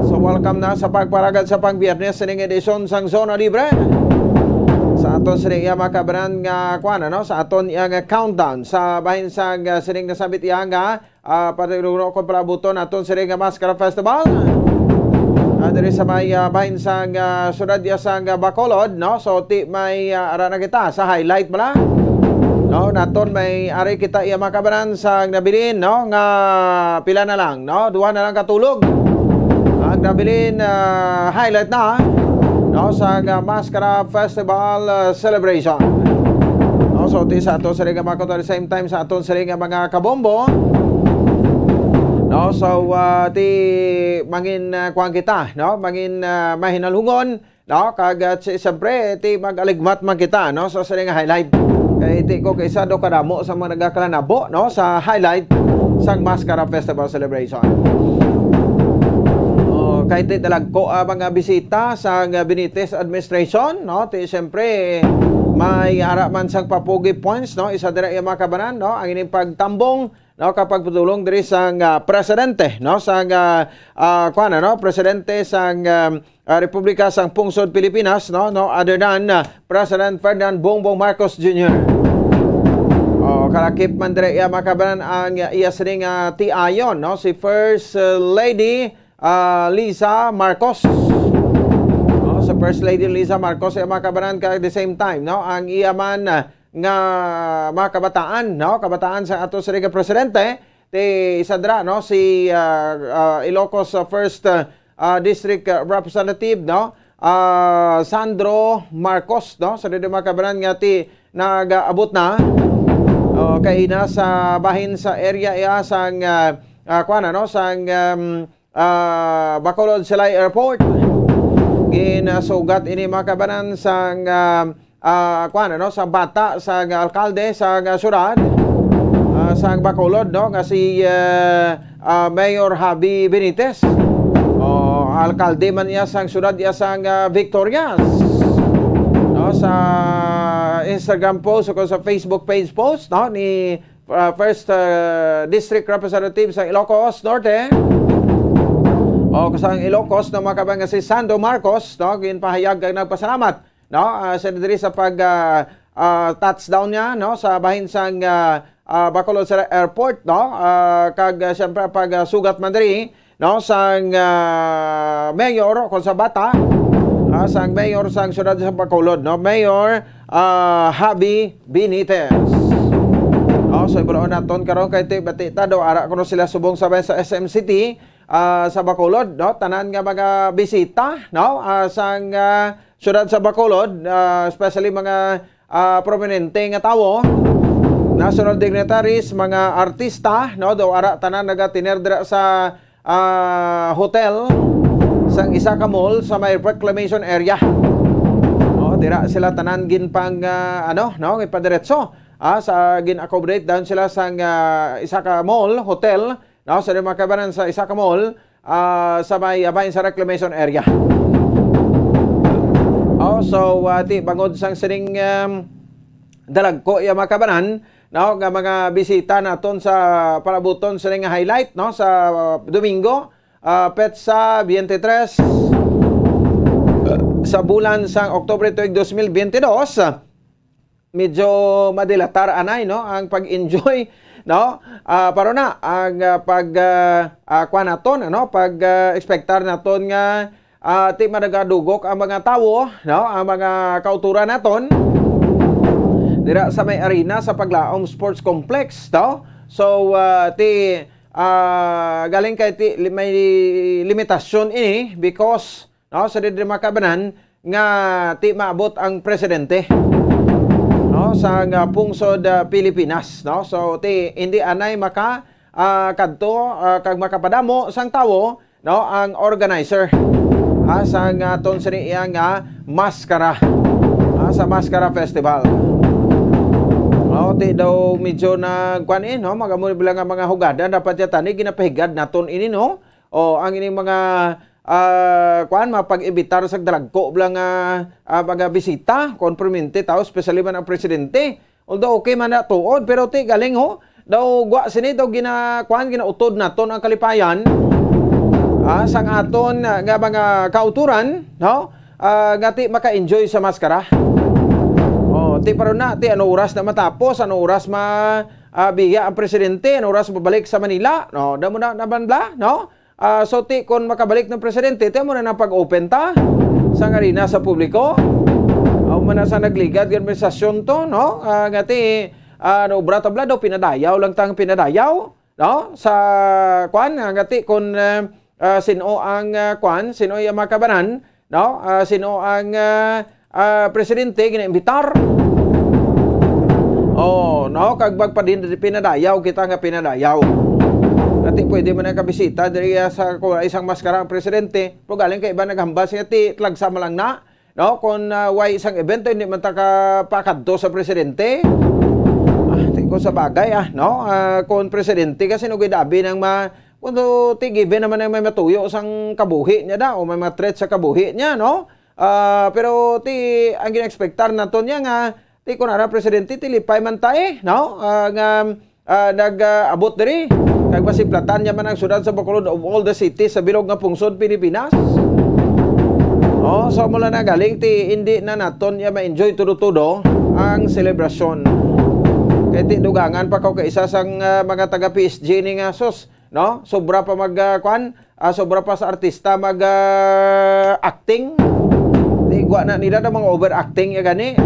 So, welcome na sa pagparagad sa pang-Biyernes sining edisyon sang Zona Libre. Sa aton sining iya makabanan nga kuan, ano, sa aton iya nga countdown sa bahin sang, ah, sining nasambit iya nga, ah, patilugno ko palabuton aton sining nga Maskara Festival. Ah, diri sa may, ah, bahin sang, ah, syudad iya sang, ah, Bacolod, no? So, ti may, ah, ara na kita sa highlight bala. No, naton may ari kita iya makabanan sang nabilin, no, nga pila na lang, no? Duha na lang katulog. Ang nabilin, ah, highlight na, no, sang, ah, Maskara Festival, ah, celebration. No, so, ti sa aton sining nga mga, at the same time sa aton sining nga mga kabombo. No, so, ah, ti mangin, ah, kuwan kita, no? Mangin, ah, mahinalungon, no? Kag, ah, si-, siyempre, ti mag-aligmat man kita, no? So, sining nga highlight. Kay ti ko kay isa do kadamo sa mga nagakalanabo, no? Sa highlight sang Maskara Festival Celebration. Oh, kay ti dalagko, ah, mga bisita sa, ah, Benitez administration, no? Ti siyempre, may ara man sang papugi points, no? Isa dira iya makabanan, no? Ang ining pagtambong, no, kag pagpadulong diri sang, ah, presidente, no, sang, ah, ah, kuwan, ano, presidente sang, ah, ah, Republika sang Pungsod Pilipinas, no, no other than, ah, President Ferdinand Bongbong Marcos Junior. Oh, kalakip man diri iya makabanan ang iya sining, ah, tiayon, no, si First, ah, Lady, ah, Liza Marcos. No, si First Lady Liza Marcos iya makabanan, kag at the same time, no, ang iya man, ah, nga mga kabataan, no? Kabataan sa ato sining nga presidente, ti isa dira, no? Si, ah, ah, Ilocos, ah, First, ah, ah, District, ah, Representative, no? Ah, Sandro Marcos, no? Sa diri mga kabanan nga ti nagaabot na. Okay, nasa bahin sa area iya sang, ah, ah, kuwan, ano, sang, um, ah, Bacolod Silay Airport. Ginasugat ini, mga kabanan, sang, ah, ah, kuwan, ano, sa bata, sa alkalde sa syudad, ah, sang Bacolod, no, nga si, ah, ah, Mayor Javi Benitez. Oh, alkalde man iya sang syudad iya sang, ah, Victorias. No, sa Instagram post o sa Facebook page post, no, ni, ah, First, ah, District Representative sa Ilocos Norte, o sa Ilocos, no, mga kabayan, nga si Sando Marcos, no, ginpahayag ang nagpasalamat, no, ah, sa diri sa pag, ah, ah, touchdown niya, no, sa bahin sang, ah, ah, Bacolod sa airport, no, ah, kag, ah, siyempre pag, ah, sugat man diri, no, sang, ah, mayor o kung sa bata, ah, sang mayor sang siyudad sa Bacolod, no, Mayor, ah, Javi Benitez. Oh, so ibulon naton karon kay ti bati ta do ara kuno sila subong sa sa S M City, ah, sa Bacolod, no, tanan nga mga bisita, no, ah, sang, ah, siyudad sa Bacolod, ah, especially mga, ah, prominente nga tawo, national dignitaries, mga artista, no, do ara tanan nagatiner dira sa, ah, hotel sang isa ka mall sa may reclamation area. No, dira sila tanan ginpang, ah, ano, no, ipadiretso, ah, sa gin-accommodate dayon sila sang, ah, isa ka mall, hotel, no, sa mga kabanan sa isa ka mall, ah, sa may, ah, bahin sa reclamation area. Oh, so, ah, ti bangod sang sining, um, dalagko iya mga kabanan, no, nga mga bisita naton sa palabuton sining highlight, no, sa, ah, Domingo, ah, petsa twenty-three sa bulan sang Oktubre tuig dos mil biyente dos. Medyo madilatar anay, no, ang pag-enjoy, no? Ah, pero na ang, ah, pag, ah, ah, kuwan naton, ano, pag, ah, expectar naton nga, ah, ti managadugok ang mga tawo, no, ang mga kauturan naton dira sa may arena sa Paglaom Sports Complex, no? So, ah, ti, ah, galing kay ti li-, may limitasyon ini because, no, sa diri mga kabanan nga ti maabot ang presidente, no, sa nga pungsod, ah, Pilipinas, no. So ti hindi anay maka, ah, kadto, ah, kag makapadamo sang tawo, no, ang organizer, ah, sa nga aton sini iya nga maskara, ah, sa Maskara Festival. Oh, ti daw medyo nagkuan, eh, no, magamo bala nga mga hugada dapat ya tani ginapahigad naton ini, no. O ang ining mga, ah, kuan, mga pag-imbitar sa dalagko bala nga, ah, mga bisita, kon permanente tawo, especially man ang presidente. Although okay man na tuod, pero ti galing ho, daw gwa sini daw gina, kuan, ginautod naton ang kalipayan, ah, sang aton, ah, nga mga kauturan, no? Ah, nga ti maka-enjoy sa maskara. Oh, ti pero na, ti ano oras na matapos, ano oras ma, ah, biya ang presidente, ano oras mabalik sa Manila, no? Damo na naman bla, no? Ah, so ti kon makabalik ng presidente, ti mo na nang pag-open ta sa arena sa publiko. Aw man na sa nagligad nga administrasyon to, no? Ah, nga ti, ah, naubra tabla daw pinadayaw lang tang pinadayaw, no? Sa kwan, ah, nga ti kon, ah, ah, sino ang, ah, kwan, sino ang mga kabanan, no? Ah, sino ang, ah, ah, presidente ginaimbitar? Oh, no, kag magpadin pinadayaw kita nga pinadayaw. Ati pwede man ang kabisita diri, ah, sa kung isang maskara ang presidente, pero galing kay iba naghambal siya ti tlagsa man lang na, no, kung, ah, way isang event hindi man ta ka pakadto sa presidente. Ah, ti ko sa bagay, ah, no, ah, kung presidente kasi no gidabi nang ma kung ti given naman ang may matuyo sang kabuhi niya da o may mga threat sa kabuhi niya, no? Ah, pero ti ang gina-expectar nato niya nga ti kun ara presidente ti lipay man ta, eh, no? Ah, nga, ah, nag, ah, abot diri kag masiplatan niya man ang syudad sa Bacolod of all the cities sa bilog nga pungsod Pilipinas. Oh, so mula na galing ti hindi na naton niya ma-enjoy todo-todo ang selebrasyon. Kay ti dugangan pa ko kay isa sang, ah, mga taga P S G ni nga sus, no? Sobra pa mag, ah, kwan, ah, sobra pa sa artista mag, ah, acting. Di gwa na nila na mga overacting ya gani.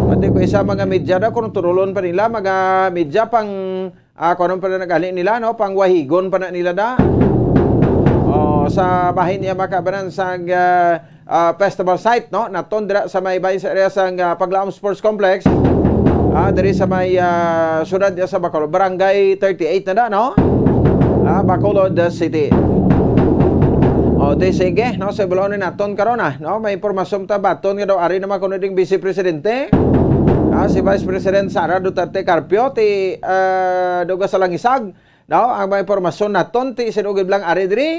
Pati ko isa mga media na kontrolon pa nila, mga media pang, ah, kung anong pa na nagali nila, no? Pang wahigon pa na nila na. Oh, sa bahin niya makabanan sa, ah, ah, festival site, no? Naton dira sa may bahin sa area sa, ah, Paglaom Sports Complex. Ah, diri sa may, ah, siyudad niya sa Bacolod, Barangay thirty-eight na da, no? Ah, Bacolod, ah, City. O, di sige, no? Sa ibaloon naton karon, ah, no? May impormasyon ta baton nga daw ari naman kuno ding Vice Presidente. Ah, si Vice President Sara Duterte Carpio, ti, ah, duga sa langisag, no? Ang mga impormasyon naton, ti sinugid lang ari diri.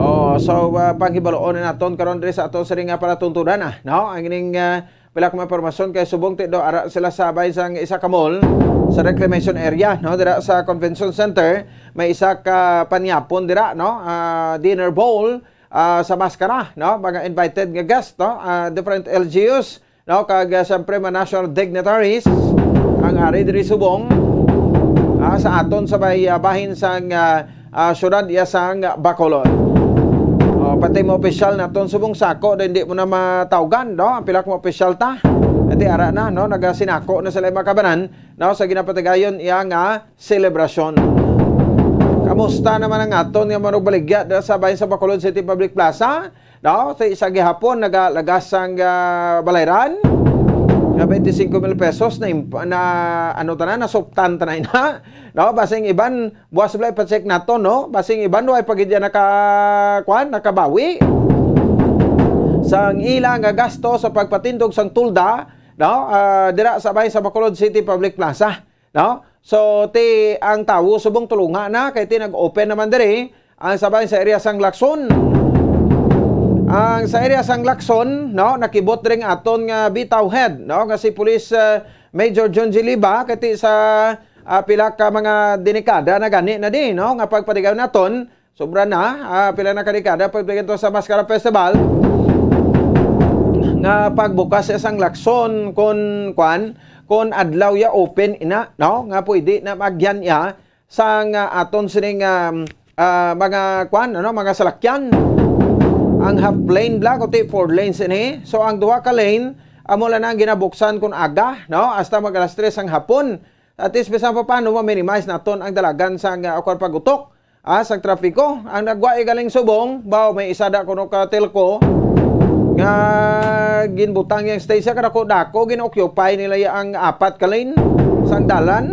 Oh, so, ah, panghibaloon naton karon diri sa aton sining nga palatuntunan, ah, no? Ang ining, ah, pila ka mga impormasyon kay subong ti do ara sila sa bay sang isa ka mall sa reclamation area, no? Dira sa convention center, may isa ka panyapon dira, no? Ah, dinner bowl, ah, sa maskara, no? Mga invited nga guest, no? Ah, different L G Us, no? Kag, ah, siyempre, mga national dignitaries ang ari diri subong, ah, sa aton sa bay, ah, bahin sang, ah, ah, syudad iya sang Bacolod. Oh, pati mga opisyal naton subong sako, daw hindi mo na matawgan, no? Ang pila ka mga opisyal ta. Ati ara na, no? Nagasinako na sila, mga kabanan, no? Sa ginapatigayon iya nga selebrasyon. Kamusta naman ang aton nga manugbaligya dira sa bahin sa Bacolod City Public Plaza? No? Sa isa gihapon, nagalagas ang, ah, balayran nga twenty-five mil pesos na imp-, na, ano tanan, nasuptan tanan na. No? Basing iban, buwas bala ipa-check nato, no? Basing iban, way pa gid yan naka, kwan, nakabawi sang ila nga gasto sa pagpatindog sang tulda, no? Ah, dira sa bay sa Bacolod City Public Plaza, no? So, ti ang tawo subong tulunga na, kay ti nag-open naman diri ang sa bay sa area sang Lacson. Ang sa area sang Lacson, no, nakibot diri ang aton nga bitaw head, no, nga si Police, ah, Major John G. Liba, kay ti sa, ah, pila ka mga denikada na gani na di, no, nga pagpatigayon naton, sobra na, ah, pila na ka dekada pagpatigayon to sa Mascara Festival, nga pagbukas sa sang Lacson, kun, kwan, kun adlaw ya open ina, no, nga pwede na magyan ya sang, ah, aton sining, um, ah, mga, kwan, ano, mga salakyan. Ang half lane bala, kundi four lanes ini. So, ang duha ka lane, amo lang na ang ginabuksan kun aga, no? Hasta mag alas tres ang hapon. At least, bisan pa paano, ma-minimize naton ang dalagan sang, ah, kwan, pag-utok, ah, sang trapiko. Ang nagwa galing subong, baw, may isa da kuno ka telco nga ginbutang yang stage sa kadako-dako, gin-occupy nila ya ang apat ka lane sang dalan.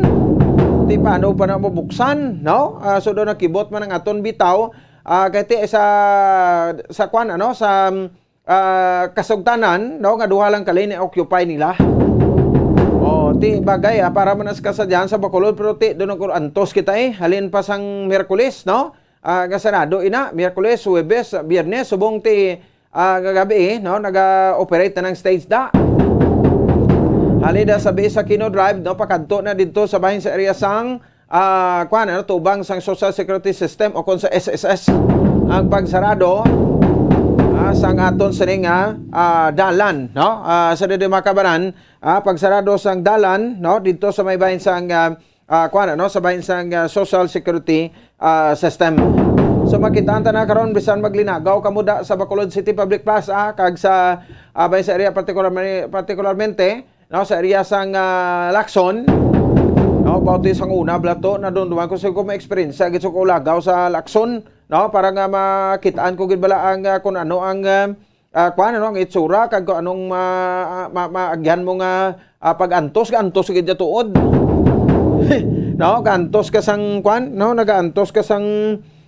Ti paano pa na mabuksan, no? Ah, so, do nakibot man ang aton bitaw, ah, kay ti sa, sa kwan, ano, sa, ah, kasugtanan, no, nga duha lang ka lane occupy nila. Oh, ti bagay, ah, para man sa kasadyahan sa Bacolod, pero ti do nag-antos kita, eh. Halin pa sang Miyerkules, no? Ah, nga Sabado ina, Miyerkules, Huwebes, Biyernes, subong ti, ah, nga gabi, eh, no, naga-operate na ng stage da. Halin da sa Bay sa Aquino Drive, no, pakadto na didto sa bahin sa area sang, ah, kwan, ano, tubang sang Social Security System o kon sa S S S ang pagsarado, ah, sang aton sining, ah, ah, dalan, no? Ah, sa didi, mga kabanan, ah, pagsarado sang dalan, no, didto sa may bahin sang, ah, ah, kuwan, ano, sa bahin sang, ah, Social Security, ah, System. So, makitaan ta na karon, bisan maglinagaw kamo da sa Bacolod City Public Plaza, ah, kag sa, ah, bahin sa area, partikularme-, partikularmente, no, sa area sang, ah, Lacson, no, about sang una, bala to, nadumduman ko, so, kung may experience, gid sa ko lagaw sa Lacson, no, para nga makitaan ko gid bala ang, ah, kung ano ang, ah, ah, kwan, ano, ang itsura, kag kung anong ma-, ma-, maagyan mo nga, ah, pag-antos, ga-antos gid ya tuod. No, ga-antos ka sang, kwan, no, nagaantos ka sang,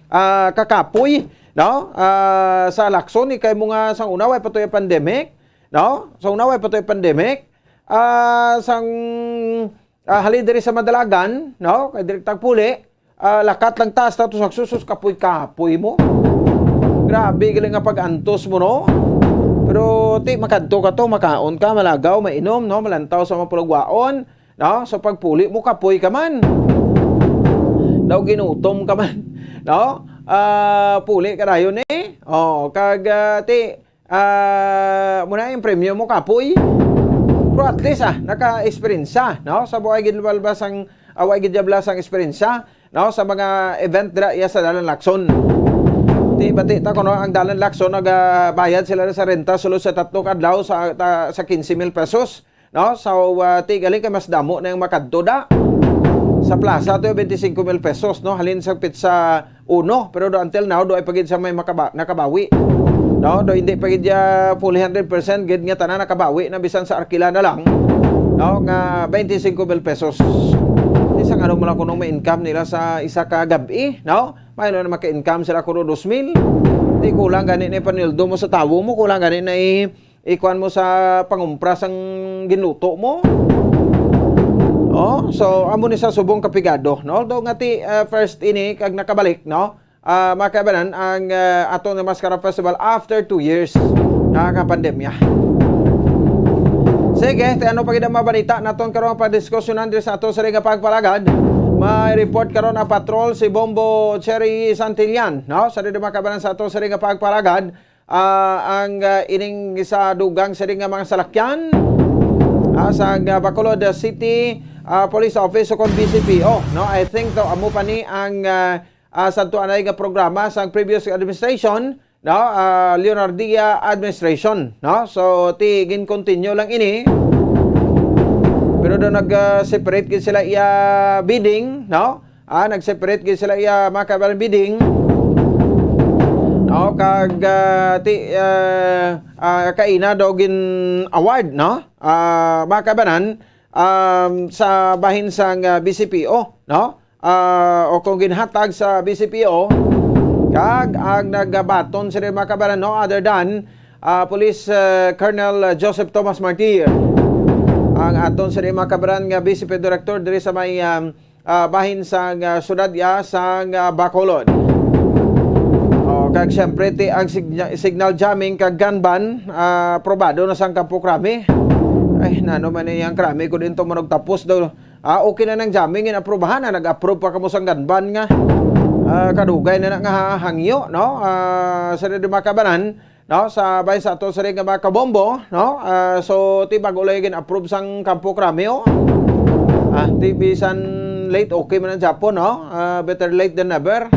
ah, kakapoy, no? Ah, sa Lacson, ikay mo nga sang una, way pa to yung pandemic, no? Sa una, way pa to yung pandemic. Ah, sang, ah, halin diri sa Madalagan, no? Kay direktang puli, ah, lakat lang taas, tapos nagsusus, kapoy-kapoy mo. Grabe, galing nga pag-antos mo, no? Pero, ti, makadto ka to, makaon ka, malagaw, mainom, no? Malantaw sa mga pulagwaon, no? So, pagpuli mo, kapoy ka man. Daw ginutom ka man, no? Ah, puli ka dayon, eh. Oh, kag, ah, ti, ah, muna yung premyo mo, kapoy. Pero at least, ah, naka-experience siya, no? Sa buhay gid balbas ang, ah, buhay gid balbas ang experience siya, no? Sa mga event dira iya sa Dalan Lacson. Ti, bati ta kuno ang Dalan Lacson nagabayad sila sa renta sulod sa tatlo ka adlaw sa, ta-, sa quince mil pesos, no? So, ah, ti, galing kay mas damo na yung makadto da. Sa plaza to, twenty-five mil pesos, no? Halin sa petsa uno, pero do until now, do ay pagid sa may makaba-, nakabawi. No, do hindi pagid ya fully hundred percent gid nga tanan nakabawi na, bisan sa arkila na lang, no, nga twenty-five mil pesos. Di sa ngano mo lang kuno may income nila sa isa ka gab-i, no? May na maka-income sila kuno dos mil. Di kulang gani na ipanildo mo sa tawo mo, kulang gani na i-, ikuan mo sa pangumpra sang ginluto mo. Oh, so amo ni sa subong kapigado, no? Although nga ti, ah, first ini kag nakabalik, no? Ah, mga kaibanan, ang, ah, aton nga Mascara Festival after two years nga pandemya. Sige, ti ano pa gid ang mga balita naton karon nga pagdiskusyonan diri sa ato sa nga pagpalagad? May report karon na patrol si Bombo Cherry Santillan, no? Sa dito, mga kaibanan, sa ato sa nga pagpalagad, ah, ang, ah, ining sa dugang sa nga mga salakyan, ah, sa, ah, Bacolod City, ah, Police Office o kon B C P O, no? I think to amo pa ni ang, ah, ah, sa tuanay nga programa sa previous administration, no? Ah, Leonardia administration, no? So, ti gin-continue lang ini. Pero do nag, ah, separate gid sila iya bidding, no? Ah, nag-separate gid sila iya mga kaibanan bidding. No, kag, ah, ti, ah, ah, kaina daw gin-award, no? Ah, mga kaibanan, um, sa bahin sang, ah, B C P O, no? Ah, o kung ginhatag sa B C P O, kag ang nagabaton sila, mga kaibanan, no other than, ah, Police, ah, Colonel Joseph Thomas Martir, ang aton sila, mga kaibanan, nga B C P O Director diri sa may, um, ah, bahin sang, ah, syudad ya sang, ah, Bacolod. Oh, kag siyempre, ti ang signa-, signal jamming kag gun ban, ah, probado na sang Kampo Krami. Ay, nano man iyang Krami ko din to manugtapos daw. Ah, okay na nang jamming, inaprubahan na, nag-approve pa kamo sang gun ban nga, ah, kadugay na na nga hangyo, no? Ah, sa di makabanan, no? Sa bay sa ato sa rin nga mga kabombo, no? Ah, so, ti bago lang gin-approve sang Kampo Krami, oh. Ah, ti bisan late, okay man ang Japon, no? Ah, better late than never.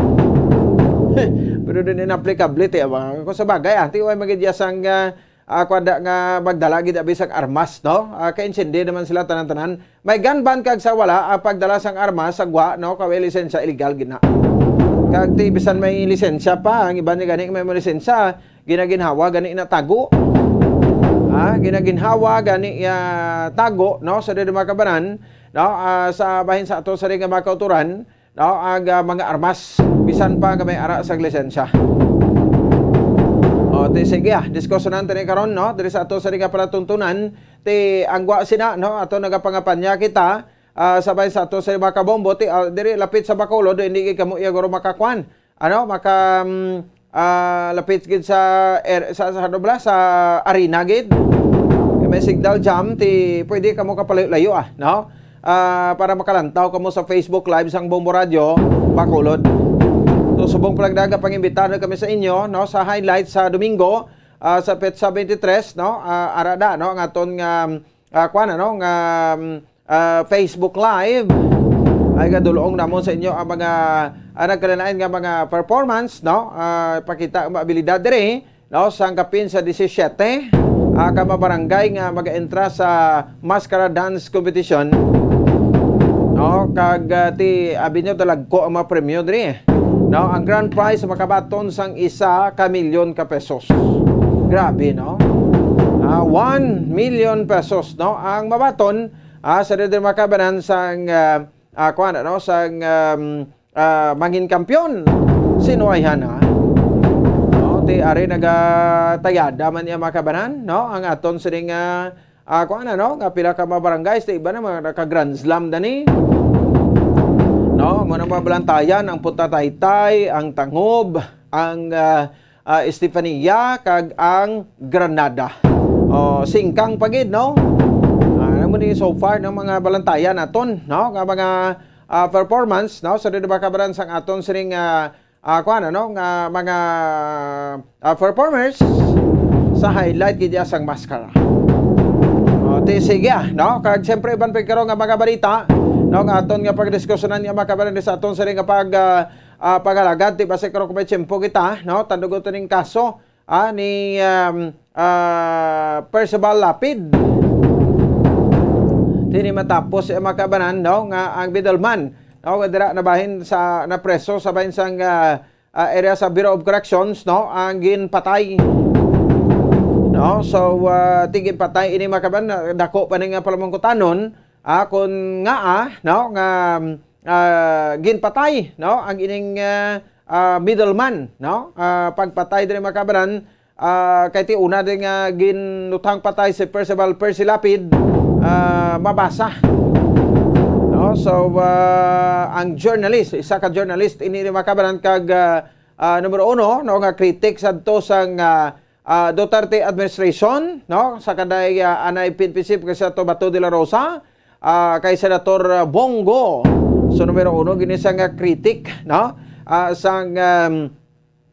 Pero din inapplicable, ti, ah, kung sa bagay, ah, ti, way magidya sang, ah, ah, kwada nga magdala gid abi sang armas, no? Ah, kaintindi naman sila tanan-tanan. May gun ban kag sa wala, ang pagdala sang armas sa gwa, no, kay way lisensya, illegal gid na. Kag ti bisan may lisensya pa, ang iban ni gani may mga lisensya, ginaginhawa gani na tago. Ha? Ginaginhawa gani, ah, tago, no, sa diri mga kabanan, no, ah, sa bahin sa ato sa ring nga mga kauturan, no, ang, ah, mga armas, bisan pa nga may ara sang lisensya. O, ti sige, ah, diskusyonan tani karon, no, diri sa ato sa ring nga palatuntunan, ti ang gwa sina, no, ato nagapangapanya kita, ah, sabay sa ato sa mga kabombo, ti, ah, diri lapit sa Bacolod, hindi gid kamo iya guro makakuan. Ano, maka, mm, ah, lapit gid sa, er-, sa, sa, ano bala, sa arena gid. Kay may signal jam, ti pwede kamo kapalayo-layo, ah, no? Ah, para makalantaw kamo sa Facebook Live sang Bombo Radio, Bacolod. So, subong palagdaga, pangimbitar kami sa inyo, no, sa highlight sa Domingo, ah, sa petsa twenty-three, no? Ah, ara da, no, ang aton nga, ah, kuan, ano, nga, mm, ah, Facebook Live. Ay, gadulong namon sa inyo ang mga, ah, nagkalain-lain nga mga performance, no? Ah, pakita ang abilidad diri, no? Sang kapin sa disisiete, ah, ka mga barangay nga mag-entra sa Mascara Dance Competition, no? Kag, ah, ti, abi nyo, talagko ang mga premyo diri, no? Ang grand prize makabaton sang isa ka milyon ka pesos. Grabe, no? Ah, one million pesos, no? Ang mabaton, ah, sa diri makabanan sang, ah, ah, kuwan, ano, sang, um, ah, mangin kampiyon. Sino ay hana? No, ti ari nagatayada man niya makabanan, no? Ang aton sining, ah, ah, kuwan, ano, nga pila ka mga barangays, ti iba na mga naka-Grand Slam dani. No, mo na mga balantayan, ang Punta Taytay, ang Tangob, ang, ah, ah, Estefania, kag ang Granada. Oh, singkang pa gid, no? Ah, ano mo ni so far ng mga balantayan naton, no? Nga mga, ah, performance, no? Sa dito ba kabaran sang aton sining, ah, ah, kuwan, ano? Nga mga, ah, performers sa highlight gid ya sang Mascara. Oh, ti sige, ah, no? Kag siyempre, iban pa karon nga mga balita, no? Nga aton nga pagdiskusyonan nga mga kabaran sa aton sining nga pag, ah, ah, paghalagad, ti basi karon kung may tiyempo kita, no? Tandugon to ning kaso, ah, ni, um, ah, Percival Lapid. Diri matapos, eh, mga kabanan, no, nga ang middleman, no, nga dira nabahin sa, napreso sa bahin sang, ah, ah, area sa Bureau of Corrections, no, ang ginpatay. No, so, ah, ti ginpatay ini, mga kabanan, dako pa ni nga palamangkutanon, ah, kun ngaa, no, nga, ah, ginpatay, no, ang ining, ah, ah, middleman, no, ah, pagpatay diri, mga kabanan, ah, kay ti una din nga ginutang patay si Percival Percy Lapid, ah, mabasa. No? So, ah, ang journalist, isa ka journalist, ini ni mga kabanan kag, ah, ah, numero uno, no, nga critic sadto sang, ah, ah, Duterte administration, no, sa kanday, ah, anay P N P chief kay Senator Bato de la Rosa, ah, kay Senator Bong Go. So, numero uno, gini siya nga critic, no, ah, sang, um,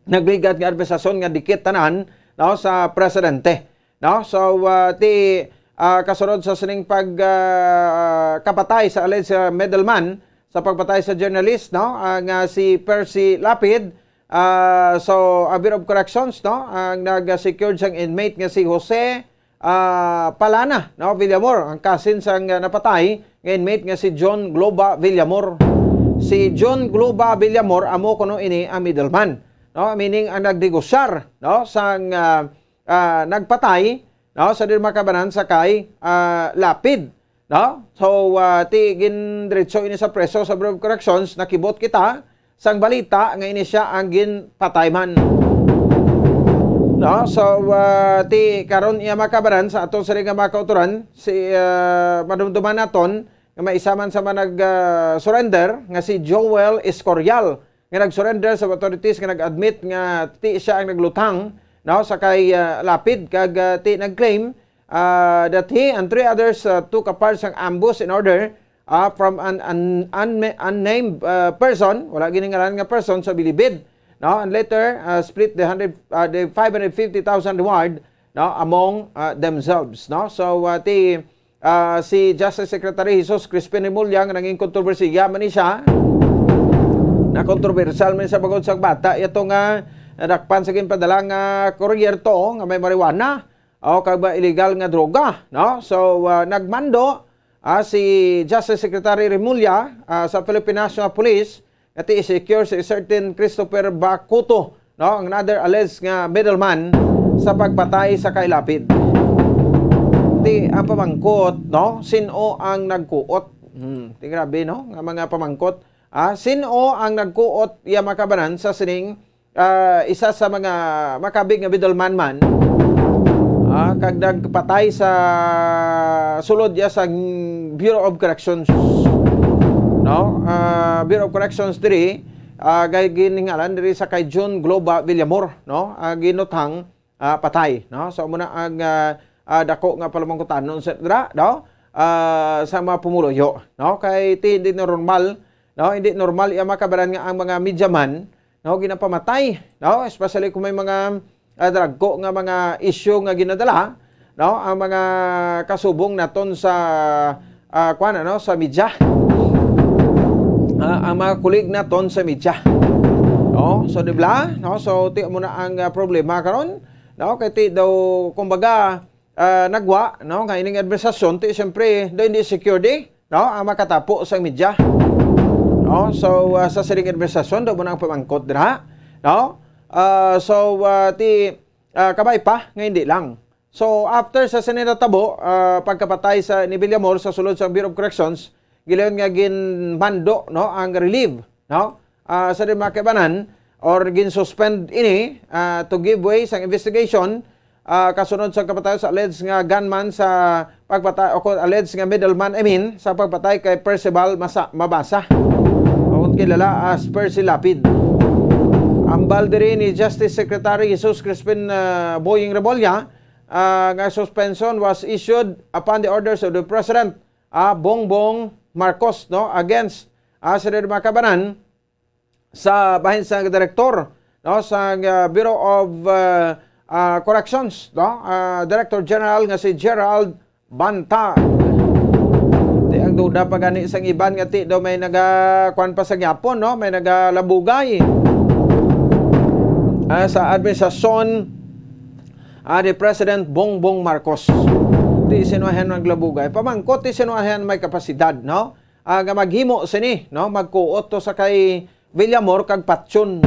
nagligad nga administrasyon nga dikit tanan, no, sa presidente, no? So, ah, ti, ah, kasunod sa sining pag, ah, kapatay sa alleged, ah, middleman sa pagpatay sa journalist, no, ah, nga si Percy Lapid, ah, so, ang Bureau of Corrections, no, ang nag-secured sang inmate nga si Jose, ah, Palana, no, Villamor, ang cousin sang, ah, napatay nga inmate nga si John Globa Villamor. Si John Globa Villamor amo kuno ini ang middleman, no, meaning ang nagnegosyar, no, sang, ah, ah, nagpatay, no, sa diri makabanan sa kay, ah, Lapid, no? So, ah, ti gindiretso ini sa preso sa Bureau of Corrections, nakibot kita sang balita nga ini sia ang ginpatay man. No? So, ah, ti karon iya makabanan sa aton sini nga mga kautoran, si, ah, madumduman naton nga may isa man sa mga nag, ah, surrender nga si Joel Escorial, nga nag-surrender sa authorities nga nag-admit nga ti siya ang naglutang, no, sa kay, ah, Lapid, kag, ah, ti nag-claim, ah, that he and three others, ah, took a part sang ambush in order, ah, from an, an unma-, unnamed, ah, person, wala giningalan nga person sa bilibid, no, and later, ah, split the hundred, ah, the five hundred fifty thousand reward, no, among, ah, themselves, no. So, ah, ti, ah, si Justice Secretary Jesus Crispin Remulla nga nangin kontrobersiya man ni siya. Nakontrobersyal man siya bangod sa bata yato nga nadakpan sa ginpadala nga courier to nga may marijuana o kag ba illegal nga droga, no? So, ah, nagmando, ah, si Justice Secretary Remulla, ah, sa Philippine National Police nga ti i-secure si certain Christopher Bacuto, no, ang another alleged nga middleman sa pagpatay sa kay Lapid. Ti ang pamangkot, no, sin-o ang nagkuot? Hmm, ti grabe, no, nga mga pamangkot. Ah, sin-o ang nagkuot, iya makabanan sa sining, ah, isa sa mga makabig nga middleman man, ah, kag nagpatay sa sulod iya sa Bureau of Corrections, no? Ah, Bureau of Corrections diri, ah, gay giningalan diri sa kay John Globa Villamor, no? Ah, ginutang, ah, patay, no? So, amo na ang, ah, ah, dako nga palamangkutanon sa dira, no? Ah, sa mga pumuluyo, no? Kay ti hindi normal, no? Hindi normal iya makabaran nga ang mga media man, no, ginapamatay, no? Especially kung may mga, ah, dagko nga mga issue nga ginadala, no? Ang mga kasubong naton sa, ah, kuwan, ano, sa media. Ah, ang mga kulig naton sa media. No? So, di ba? No? So, ti mo na ang, ah, problema karon, no? Kay ti daw, kumbaga, ah, nagwa, no, nga ining administrasyon, ti siyempre, daw hindi secure di, no, ang makatapo sa media. No? So, ah, sa sining administrasyon, daw mo na ang pamangkot dira, no? Ah, so, ah, ti, ah, kabay pa, nga hindi lang. So, after sa sini natabo, ah, pagkapatay sa ni Villamor sa sulod sa Bureau of Corrections, gilayon nga ginmando, no, ang relieve, no? Ah, sa di makibanan, or ginsuspend ini, ah, to give way sa investigation, ah, kasunod sa kapatay sa alleged nga gunman sa pagpatay, o kung alleged nga middleman, I mean, sa pagpatay kay Percival Masa-, Mabasa, o kung kilala as Percy Lapid. Ambal diri ni Justice Secretary Jesus Crispin, ah, Boying Rebolya, ah, nga suspension was issued upon the orders of the President, ah, Bongbong Marcos, no, against, ah, sa mga kabanan sa bahin sa direktor, no, sa, ah, Bureau of, ah, ah, Corrections, no, ah, Director General nga si Gerald Banta. Di ang duda pa gani sang iban nga ti daw may naga, kuwan pa sa gyapon, no, may nagalabugay, ah, sa administrasyon, ah, ni President Bongbong Marcos. Ti sino ahan ang labugay. Pamangkot ti sino ahan may kapasidad, no? Ah, nga maghimo sini, no? Magkuot to sa kay Villamor kag Patyon.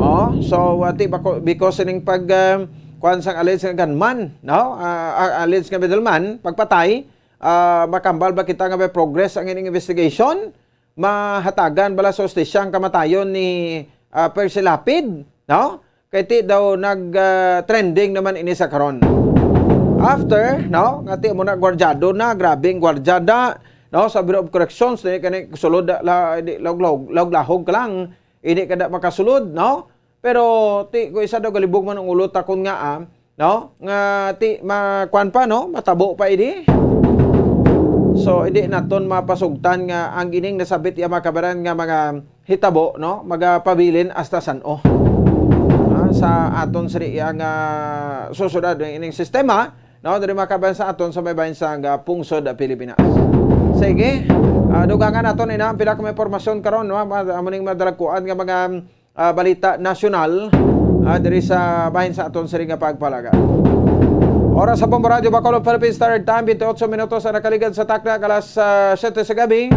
Oh, so, ah, ti bako-, because sining pag, ah, kuwan sang alleged nga gunman, no? Ah, ah, alleged nga middleman, pagpatay, ah, makambal ba kita nga may progress ang ining investigation? Mahatagan bala sa hustisya ang kamatayon ni, ah, Percy Lapid, no? Kay ti daw nag, ah, trending naman ini sa karon. After, no, nga ti mo na gwardyado na, grabe ang gwardyada, no, sa Bureau of Corrections, di kani sulod la, di, laog-laog, laog-lahog ka lang, ini kada makasulod, no? Pero ti ko isa daw galibog man ang ulo takon nga, ah, no? Nga ti ma-, kuwan pa, no? Matabo pa ini. So, hindi naton mapasugtan nga ang ining nasabit iya makabaran nga mga hitabo, no? Magapabilin hasta san-o. Ah, sa aton sini iya nga susunod ang ining sistema, no? Diri makabayan sa aton sa may bahin sa nga pungsod, ah, Pilipinas. Sige, ah, dugangan naton ina ang pila ka mga impormasyon karon, no? Ma-, amo ning madalagkuan nga mga ah, balita nasyonal, ah, diri sa bahin sa aton sini nga pagpalaga. Oras sa Bombo Radyo Bacolod, Philippine Standard Time, twenty-eight minutos ang nakaligad sa takna, alas, ah, siyete sa gabi.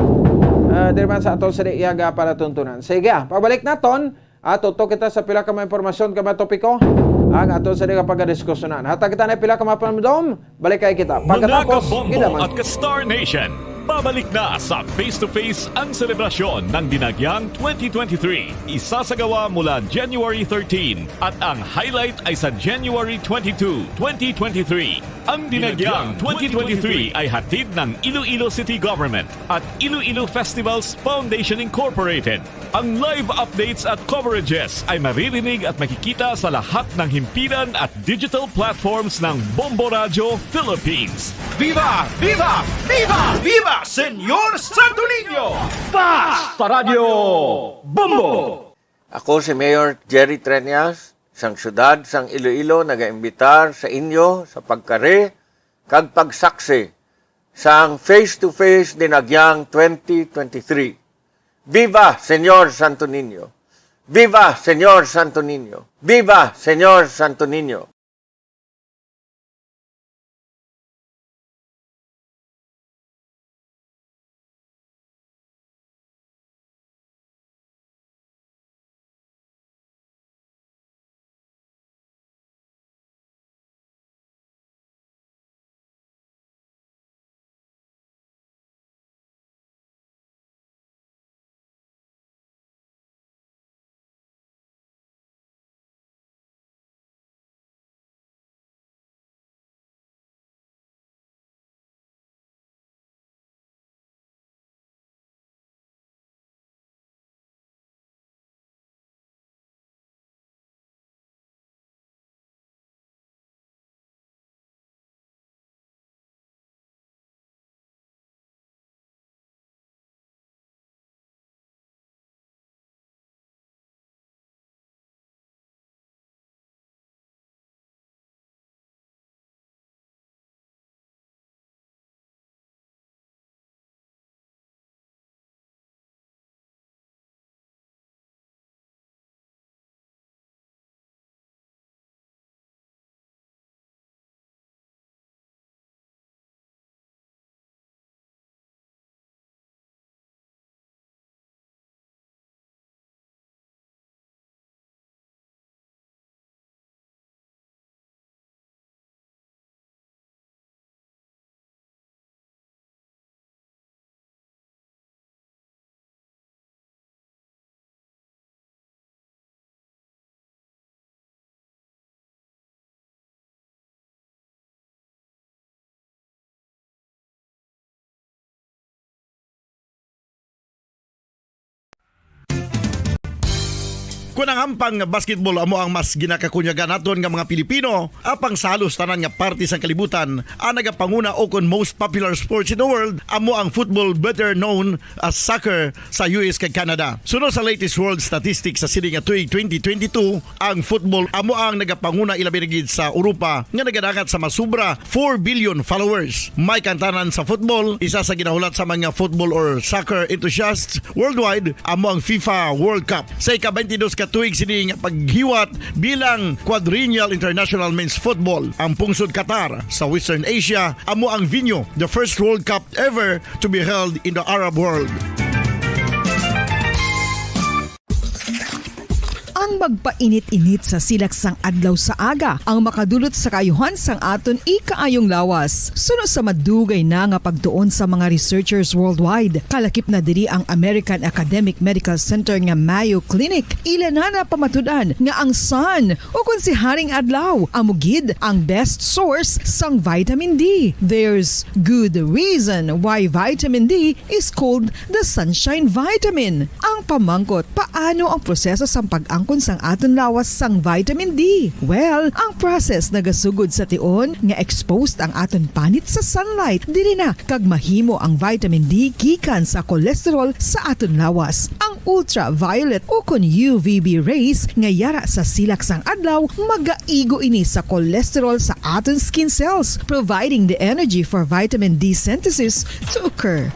Ah, diri man sa aton sini iya nga palatuntunan. Sige, ah, pagbalik naton, ah, tutok kita sa pila ka mga impormasyon ka mga topiko ang aton sini nga pagdiskusyonan. Hatag kita na pila ka mga panumdom, balik kay kita. Mga Pagkatapos, kabombo kita man. At ka-Star Nation, babalik na sa Face to Face ang selebrasyon ng Dinagyang twenty twenty-three. Isasagawa mula January thirteen at ang highlight ay sa January twenty-two, twenty twenty-three. Ang Dinagyang twenty twenty-three ay hatid ng Iloilo City Government at Iloilo Festivals Foundation Incorporated. Ang live updates at coverages ay maririnig at makikita sa lahat ng himpilan at digital platforms ng Bombo Radyo Philippines. Viva! Viva! Viva! Viva, Senyor Santo Niño! Basta Radyo Bombo! Ako si Mayor Jerry Treñas, sang siyudad sang Iloilo, nagaimbitar sa inyo sa pagkari kag pagsaksi sang Face to Face Dinagyang twenty twenty-three. Viva, Senyor Santo Niño! Viva, Senyor Santo Niño! Viva, Senyor Santo Niño! Kon ang ampang nga basketball amo ang mas ginakakunyagan naton nga mga Pilipino, apang sa halos tanan nga parte sang kalibutan, ang nagapanguna o kon most popular sports in the world amo ang football, better known as soccer, sa U S kag Canada. Suno sa latest world statistics sa sini nga tuig twenty twenty-two, ang football amo ang nagapanguna, ilabi na gid sa Europa, nga nagadangat sa masobra four billion followers. May kantanan sa football, isa sa ginahulat sa mga football or soccer enthusiasts worldwide, amo ang FIFA World Cup. Sa ika-twenty-dos ka Tuig sini nga paghiwat bilang Quadrennial International Men's Football. Ang pungsod Qatar sa Western Asia amo ang venue the first World Cup ever to be held in the Arab world. Ang magpainit-init sa silak sang adlaw sa aga ang makadulot sa kaayuhan sang aton ikaayong lawas. Suno sa madugay na nga pagtuon sa mga researchers worldwide, kalakip na diri ang American Academic Medical Center nga Mayo Clinic. Ila na napamatud-an nga ang sun, o kon si Haring Adlaw, amo gid ang best source sang vitamin D. There's good reason why vitamin D is called the sunshine vitamin. Ang pamangkot, paano ang proseso sang pag-angkon sang aton lawas sang vitamin D? Well, ang process nagasugod sa tion nga exposed ang aton panit sa sunlight. Diri na kag mahimo ang vitamin D gikan sa cholesterol sa aton lawas. Ang ultraviolet o kon U V B rays nga yara sa silak sang adlaw magaigo ini sa cholesterol sa aton skin cells, providing the energy for vitamin D synthesis to occur.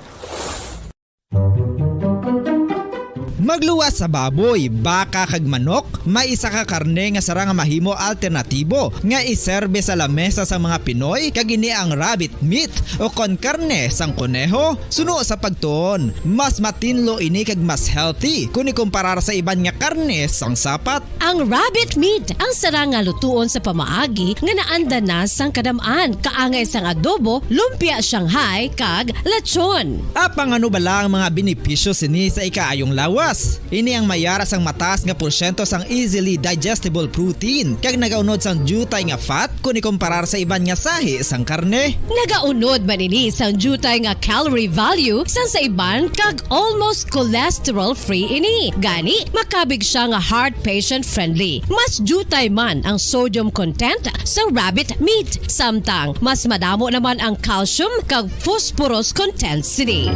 Magluwas sa baboy, baka kag manok, may isa ka karne nga sarang nga mahimo alternatibo nga iserbe sa lamesa sang mga Pinoy, kag ini ang rabbit meat o kon karne sang koneho. Suno sa pagtuon, mas matinlo ini kag mas healthy kon ikumparar sa iban nga karne sang sapat. Ang rabbit meat ang sarang nga lutuon sa pamaagi nga naanda na sang kadam-an, kaangay sang adobo, lumpia Shanghai, kag lechon. Apang ano bala ang mga benepisyo sini sa ikaayong lawas? Ini ang mayara sang mataas nga porsyento sang easily digestible protein kag nagaunod sang diutay nga fat kon ikumparar sa iban nga sahi sang karne. Nagaunod man ini sang diutay nga calorie value sang sa iban kag almost cholesterol-free ini. Gani, makabig siya nga heart patient-friendly. Mas diutay man ang sodium content sa rabbit meat, samtang mas madamo naman ang calcium kag phosphorus content sini.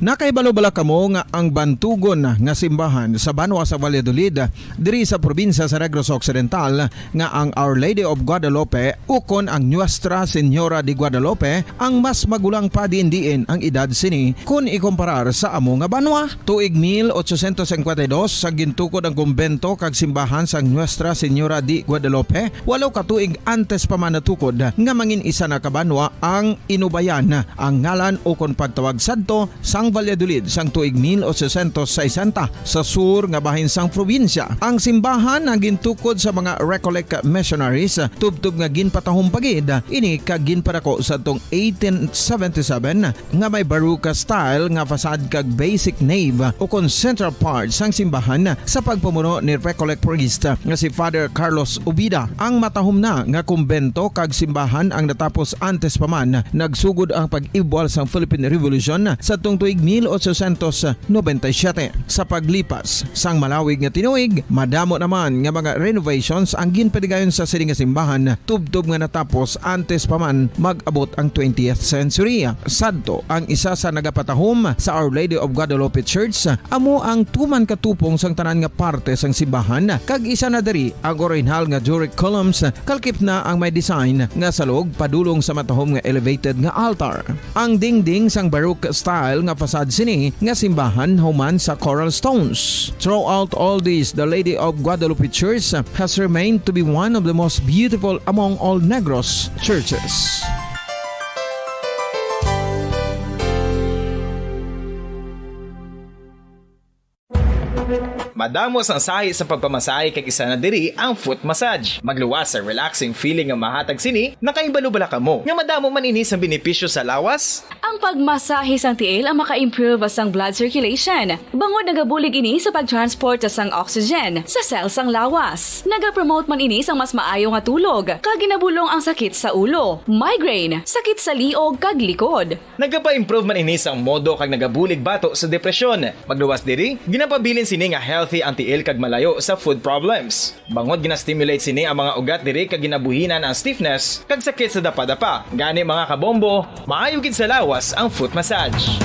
Nakahibalo bala kamo nga ang bantugon nga simbahan sa banwa sa Valladolid, diri sa probinsya sa Negros Occidental, nga ang Our Lady of Guadalupe ukon ang Nuestra Señora de Guadalupe ang mas magulang pa diin-diin ang edad sini kon ikumparar sa amo nga banwa? Tuig mil ochocientos cincuenta y dos, sa gintukod ang kumbento kag simbahan sang Nuestra Señora de Guadalupe, walo ka tuig antes pa man natukod nga mangin isa na ka banwa ang Inubayan, ang ngalan ukon pagtawag sadto sang Valladolid sang tuig mil ochocientos sesenta, sa sur nga bahin sang probinsya. Ang simbahan ang gintukod sa mga Recollect missionaries, tubtob nga ginpatahom pa gid ini kag ginpadako sadtong eighteen seventy-seven nga may Baroque style nga facade kag basic nave ukon central part sang simbahan sa pagpamuno ni Recollect priest nga si Father Carlos Ubida. Ang matahom na nga kumbento kag simbahan ang natapos antes pa man nagsugod ang pag-ibwal sang Philippine Revolution sadtong tuig mil ochocientos noventa y siete. Sa paglipas sang malawig nga tinuig, madamo naman nga mga renovations ang ginpadigayon sa sini nga simbahan, tubtob nga natapos antes pa man mag-abot ang twentieth century. Sadto ang isa sa nagapatahom sa Our Lady of Guadalupe Church, amo ang tuman katupong sang tanan nga parte sang simbahan, kag isa na diri ang orihinal nga Doric columns, kalkip na ang may design nga salog padulong sa matahom nga elevated nga altar. Ang dingding sang Baroque style nga facade sini nga simbahan human sa coral stones. Throughout all this, the Lady of Guadalupe Church has remained to be one of the most beautiful among all Negros churches. Madamo sang sahi sa pagpamasahe kag isa na diri ang foot massage. Magluwas sa relaxing feeling nga mahatag sini. Nakahibalo bala kamo nga madamo man ini sang benepisyo sa lawas? Ang pagmasahe sang tiil ang maka-improve sang blood circulation, bangod nagabulig ini sa pag-transport sang oxygen sa cell sang lawas. Nagapromote man ini sang mas maayo nga tulog, kag ginabulong ang sakit sa ulo, migraine, sakit sa liog kag likod. Nagapa-improve man ini sang modo kag nagabulig bato sa depresyon. Magluwas diri, ginapabilin sini nga healthy ang tiil kag malayo sa foot problems. Bangod gina-stimulate sini ang mga ugat diri kag ginabuhinan ang stiffness kag sakit sa dapadapa. Gani, mga kabombo, maayo gid sa lawas ang foot massage.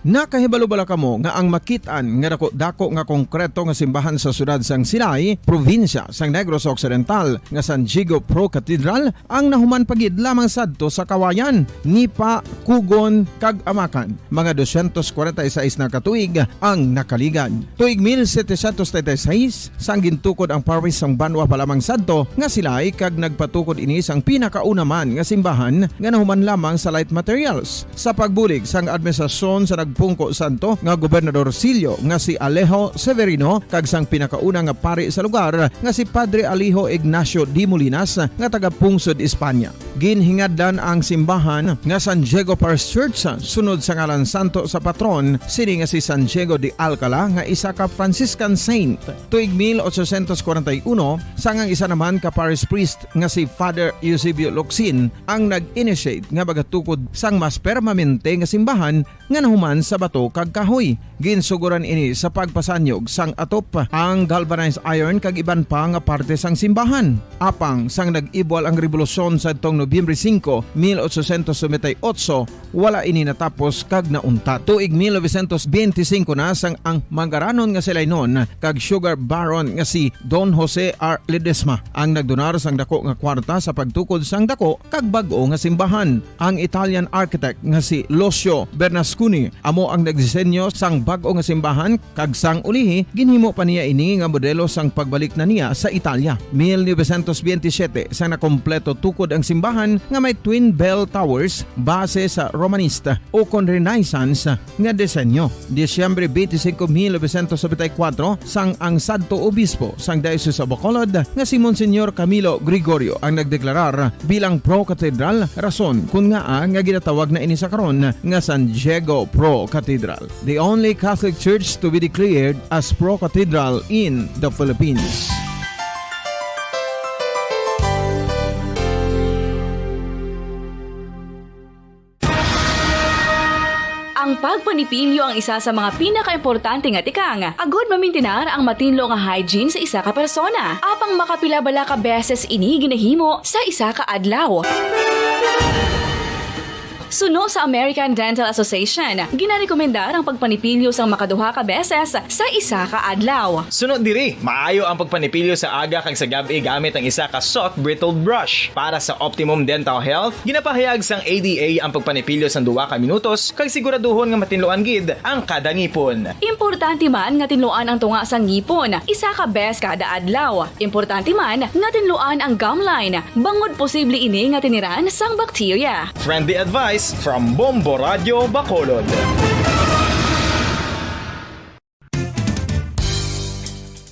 Nakahibalo bala kamo nga ang makit-an nga dako-dako nga konkreto nga simbahan sa siyudad sang Silay, probinsya sang Negros Occidental, nga San Diego Pro Cathedral, ang nahuman pa gid lamang sadto sa kawayan, nipa, kugon, kag amakan? Mga dosyentos kwarenta y seis na ka tuig ang nakaligad. Tuig mil setecientos treinta y seis, sang gintukod ang parish sang banwa pa lamang sadto nga Silay, kag nagpatukod ini sang pinakauna man nga simbahan nga nahuman lamang sa light materials. Sa pagbulig sang administrasyon sa nagpungko sadto nga Gobernador Sillo nga si Alejo Severino kag sang pinakauna nga pari sa lugar nga si Padre Alejo Ignacio de Molinas nga taga-pungsod Espanya. Ginhingadlan ang simbahan nga San Diego Parish Church sunod sa ngalan santo sa patron sini nga si San Diego de Alcala nga isa ka Franciscan saint. Tuig mil ochocientos kwarenta y uno, sang ang isa naman ka parish priest nga si Father Eusebio Locsin ang nag-initiate nga magatukod sang mas permanente nga simbahan nga nahuman sa bato kag kahoy. Ginsugoran ini sa pagpasanyog sang atop, ang galvanized iron kag iban pa nga parte sang simbahan. Apang sang nag-ibwal ang rebolusyon sadtong Nobyembre singko, mil ochocientos noventa y ocho, wala ini natapos kag nauntat. Tuig mil novecientos benti singko na sang ang manggaranon nga si Lainon kag sugar baron nga si Don Jose R. Ledesma ang nagdonar sang dako nga kwarta sa pagtukod sang dako kag bag-o nga simbahan. Ang Italian architect nga si Lucio Bernasconi amo ang nagdisenyo sang bag-o nga simbahan, kag sang ulihi ginhimo pa niya ini nga modelo sang pagbalik na niya sa Italia. Mil novecientos benti siyete, sang nakompleto tukod ang simbahan nga may twin bell towers base sa Romanista ukon Renaissance nga disenyo. Disyembre twenty-five, mil novecientos noventa y cuatro, sang ang sadto obispo sang Diocese of Bacolod nga si Monsignor Camilo Gregorio ang nagdeklarar bilang Pro Cathedral, rason kon ngaa nga ginatawag na ini sa karon nga San Diego Pro Cathedral, the only Catholic church to be declared as Pro Cathedral in the Philippines. Ang pagpanipilyo ang isa sa mga pinakaimportante nga tikang agod mamintinar ang matinlo nga hygiene sa isa ka persona. Apang makapila bala ka beses ini ginahimo sa isa ka adlaw? Suno sa American Dental Association, ginarekomendar ang pagpanipilyo sang makaduha ka beses sa isa ka adlaw. Suno diri, maayo ang pagpanipilyo sa aga kag sa gab-i gamit ang isa ka soft bristled brush. Para sa optimum dental health, ginapahayag sang A D A ang pagpanipilyo sang duha ka minutos kag siguraduhon nga matinluan gid ang kada ngipon. Importante man nga tinluan ang tunga sang ngipon isa ka bes kada adlaw. Importante man nga tinluan ang gum line, bangod posible ini nga tiniran sang bakterya. Friendly advice from Bombo Radio Bacolod.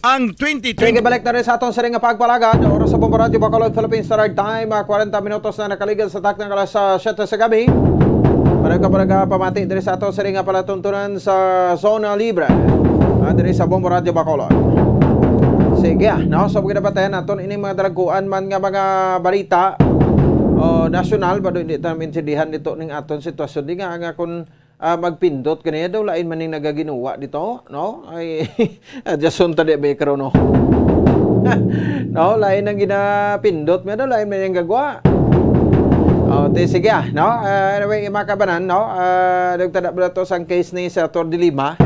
Ang twenty twenty. Sige, balik na rin sa aton siring nga pagpalagad. Oras sa Bombo Radio Bacolod, Philippine Standard Time, ah, kwarenta minutos na nakaligad sa takna nga alas, ah, siyete sa gabi. Barag ka, barag ka, pamati diri sa aton siring nga palatuntunan sa Zona Libre, ah, diri sa Bombo Radio Bacolod. Sige, ah, no? So, ginabatayan naton ining mga dalagkuan man nga mga balita, o nasyonal, ba, hindi ta maintindihan dito ning aton sitwasyon. Di nga, nga kung ah, magpindot kaniya daw, lain man ning nagaginuwa dito, no? Ay, adjuston ta di ba karon, no? No, lain ang ginapindot, may daw, lain man yung gagwa. Oh, te, sige, ah, no? Ah, anyway, mga kabanan, no? Ah, nagtada ba to sang case ni Senator De Lima?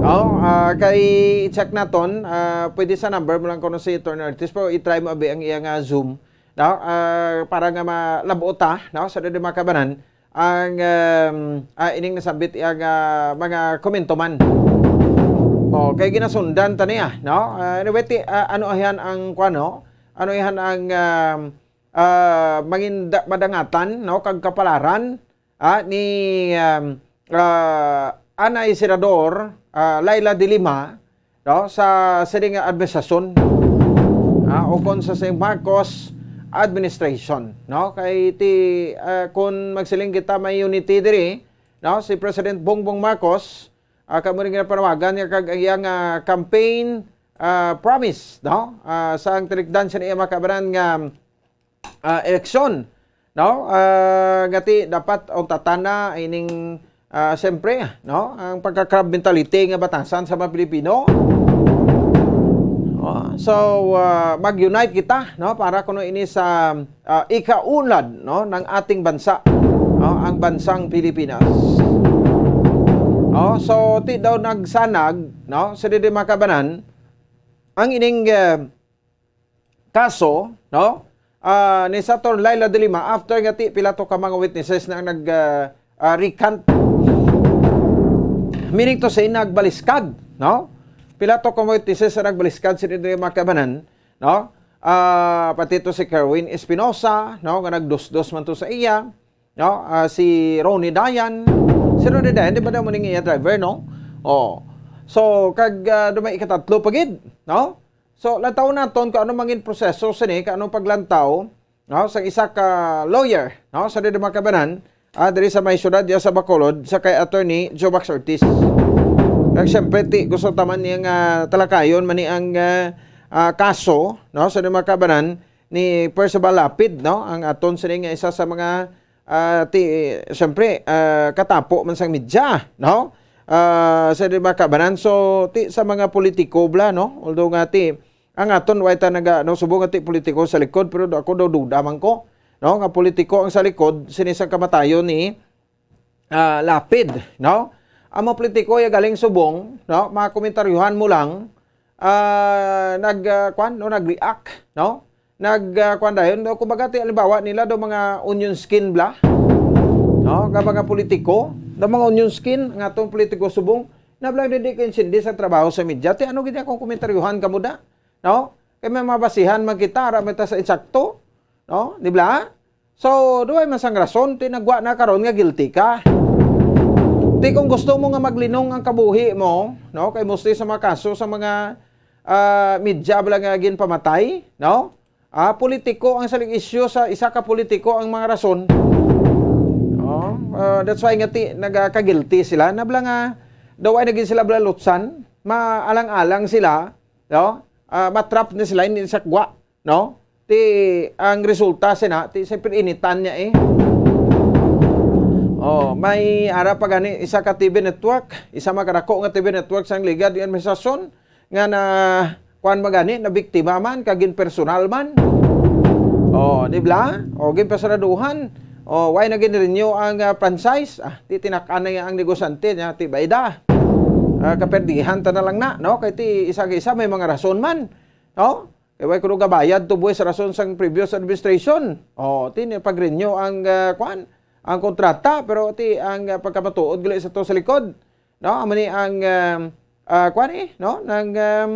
Oh, ah, kay check naton, ah, pwede sa number mo lang kuno si Attorney Ortiz, pero i-try mo abi ang iyang, ah, Zoom, no? Ah, para nga malabot ta, no? Sa dili mga kabanan, ang, um, ah, ining nasambit iya nga mga komento man. O, kay ginasundan ta niya, no? Ah, anyway, ti-, ah, ano ayan ang, kuwan, no? Ano ayan ang, um, ah, mangin-, madangatan, no? Kag kapalaran, ah, ni, um, ah, anay Senador, ah, Leila de Lima, no, sa sining administrasyon, ah, o kon sa, sa Marcos administration, no? Kay ti, ah, kung magsiling kita may unity diri, no, si President Bongbong Marcos, ah, kamo rin ginapanawagan niya kag ang iyang, ah, campaign, ah, promise, no? Ah, sa ang tinikdan sa iya makabaran nga ah, eleksyon, no? Ah, ngati dapat ang tatana ining, ah, siyempre, no? Ang pagka-crab mentality nga batasan sa mga Pilipino. Oh, so, ah, mag-unite kita, no? Para kuno ini sa, ah, ikaunlad, no, ng ating bansa, no? Ang bansang Pilipinas. No? So, ti daw nagsanag, no? Sa didi, mga kabanan, ang ining, eh, kaso, no? Ah, ni Senator Leila de Lima, after nga ti pila to ka mga witnesses na ang nag, ah, ah, recant. Meaning to say, nagbaliskad, no? Pila to ka mga witnesses na nagbaliskad sa didi, mga kabanan, no? Ah, pati to si Kerwin Espinosa, no? Nga nagdusdos man to sa iya, no? Ah, si Ronnie Dayan. Si Ronnie Dayan, di ba daw mo ning iya driver, no? Oh. So, kag, ah, dumay ikatatlo pa gid, no? So, lantaw naton kung ano mangin proseso sini, kung anong paglantaw, no, sa isa ka lawyer, no, sa didi, mga kabanan, ah, diri sa may syudad diya sa Bacolod, sa kay Attorney Jovax Ortiz. Kag siyempre, ti, gusto taman niya nga talakayon man ni ang, ah, ah, kaso, no, sa didi, mga kabanan, ni Percival Lapid, no, ang aton sini nga isa sa mga, ah, ti, siyempre, ah, katapo man sang media, no? Ah, sa didi, mga kabanan, so, ti, sa mga politiko bla, no? Although nga ti, ang aton, way ta naga, no, subong nga ti politiko sa likod, pero ako daw duda man ko, no, nga politiko ang sa likod sini sang kamatayon ni, ah, Lapid, no? Ang mga politiko ya galing subong, no, mga komentaryohan mo lang, ah, nag, ah, kwan, no, nag-react, no? Nag, ah, kwan dayon, no? Kumbaga, ti, halimbawa nila do mga onion skin bla, no? Nga mga politiko, do mga onion skin, nga atong politiko subong, nablang di kaintindi sa trabaho sa media. Ti, ano gid akong komentaryohan kamo da? No? Kay may mabasihan man kita, ara man ta sa insakto, no? Di ba? So, duway man sang rason, ti nagwa na karon nga guilty ka. Ti kung gusto mo nga maglinong ang kabuhi mo, no? Kay mostly sa mga kaso sa mga, ah, media bala nga ginpamatay, no? Ah, politiko ang saling isyu sa isa ka politiko ang mga rason. No? Ah, that's why nga ti nagaka-guilty sila. Nabla nga, daw ay naging sila bala lutsan, maalang-alang sila, no? Ah, matrap na sila, hindi sa gwa, no? Ti ang resulta sina, ti siyempre initan niya eh. Oh, may ara pa gani isa ka T V network, isa makadako nga T V network sang Liga di administrasyon nga na kuan man gani, na biktima man, kag gin personal man. Oh, di bla? O, gin pasaraduhan. Oh, why na gin-renew ang, ah, franchise? Ah, ti tinak-an na ang negosyante niya, ti bayda. Ah, kaperdihan ta na lang na, no? Kay ti isa-isa may mga rason man, no? Kay way kuno gabayad to buhi sa rason sang previous administration. Oh, ti ni pag-renew ang, ah, kwan, ang kontrata, pero ti ang, ah, pagkamatuod gali sa to sa likod, no? Amo ni ang, um, ah, kwan eh, no? Nang, um,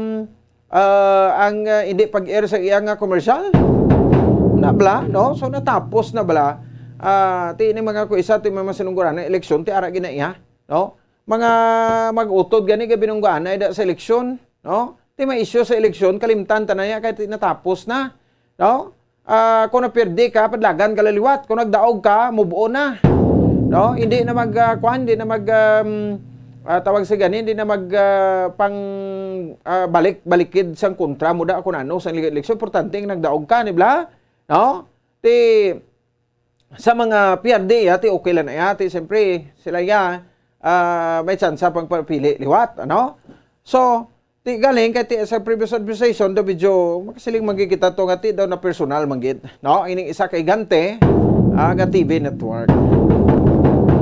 ah, ang, ah, hindi pag-air sa iya nga commercial. Nabla, no? So natapos na bala. Ah, ti ni mga kuisa, ti mga sinungguran na eleksyon, ti ara gina iya, no? Mga mag-utod gani kay binunggaan na ida sa eleksyon, no? Ti may issue sa eleksyon, kalimtan ta na niya kay ti natapos na, no? Ah, kung napirdi ka, padlagan ka laliwat. Kung nagdaog ka, move on na. No? Hindi na mag, ah, kwan, hindi na mag, um, ah, tawag sa gani, hindi na mag, ah, pang, ah, balik, balikid sang kontra mo da kung ano sa eleksyon. Importante ang nagdaog ka, di ba? No? Ti, sa mga P R D, ya, ti okay lang na, ya, ti siyempre, sila, ya, ah, may tsansa pang papili liwat, ano? So, ti galing kay ti sa previous administration, daw medyo makasiling man gid kita to nga ti daw na personal man gid, no? Ining isa ka higante, ah, nga T V network,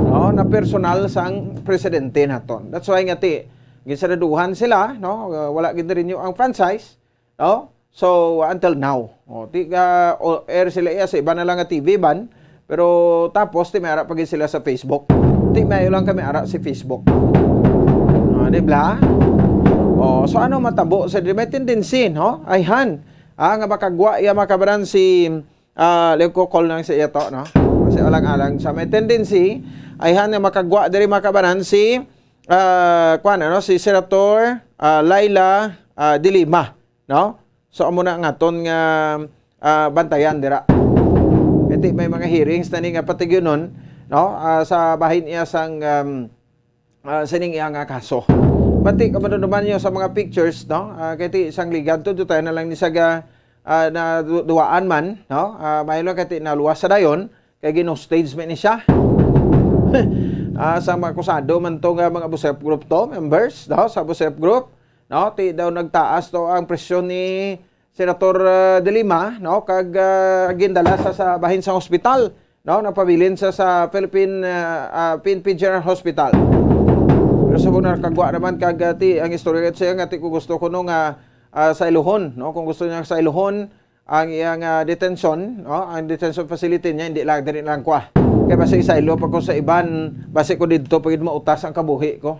no? Na personal sang presidente naton. That's why nga ti, ginsaraduhan sila, no? Ah, wala gid renew ang franchise, no? So, until now, oh, ti, ah, o, air sila iya sa iba na lang nga T V ban, pero tapos ti may ara pa gid sila sa Facebook. Ti may lang kami ara sa Facebook. Ah, di ba? Oh, so ano matabo sa di may tendency, no? Ayhan. Ah, nga makagwa iya makabaran si, ah, liw ko call lang sa iya to, no? Kasi alang-alang sa may tendency, ayhan nga makagwa diri makabaran si, ah, kwan, ano, si Senator, ah, Leila, ah, de Lima, no? So, amo na ang aton nga, ah, bantayan dira. Kay ti may mga hearings na ni nga patigyonon, no? Ah, sa bahin iya sang, um, ah, sining iya nga kaso. Pati kung maduduman niyo sa mga pictures, no? Ah, kay ti sang ligan to, dutay na lang ni sa ga, ah, na du-, duwaan man, no? Ah, may lang kay ti naluwas sa dayon, kay gin-hostage man ni siya. Ah, sa mga akusado man to nga mga Abuso F group to, members, no? Sa Abuso F group, no? Ti daw nagtaas to ang presyon ni Senator, ah, De Lima, no? Kag, ah, gindala sa, sa bahin sa hospital, no? Nagpabilin sa, sa Philippine, ah, ah, P N P General Hospital. Subong nakagwa naman kag, ah, ti, ang istorya siya nga ti ko gusto kuno nga, ah, saylohon, no? Kung gusto niya saylohon ang iyang, ah, detention, no? Ang detention facility niya, hindi lang diri lang kwa. Kay basi isaylo pa ko sa iban, basi ko didto pa gid mautas ang kabuhi ko.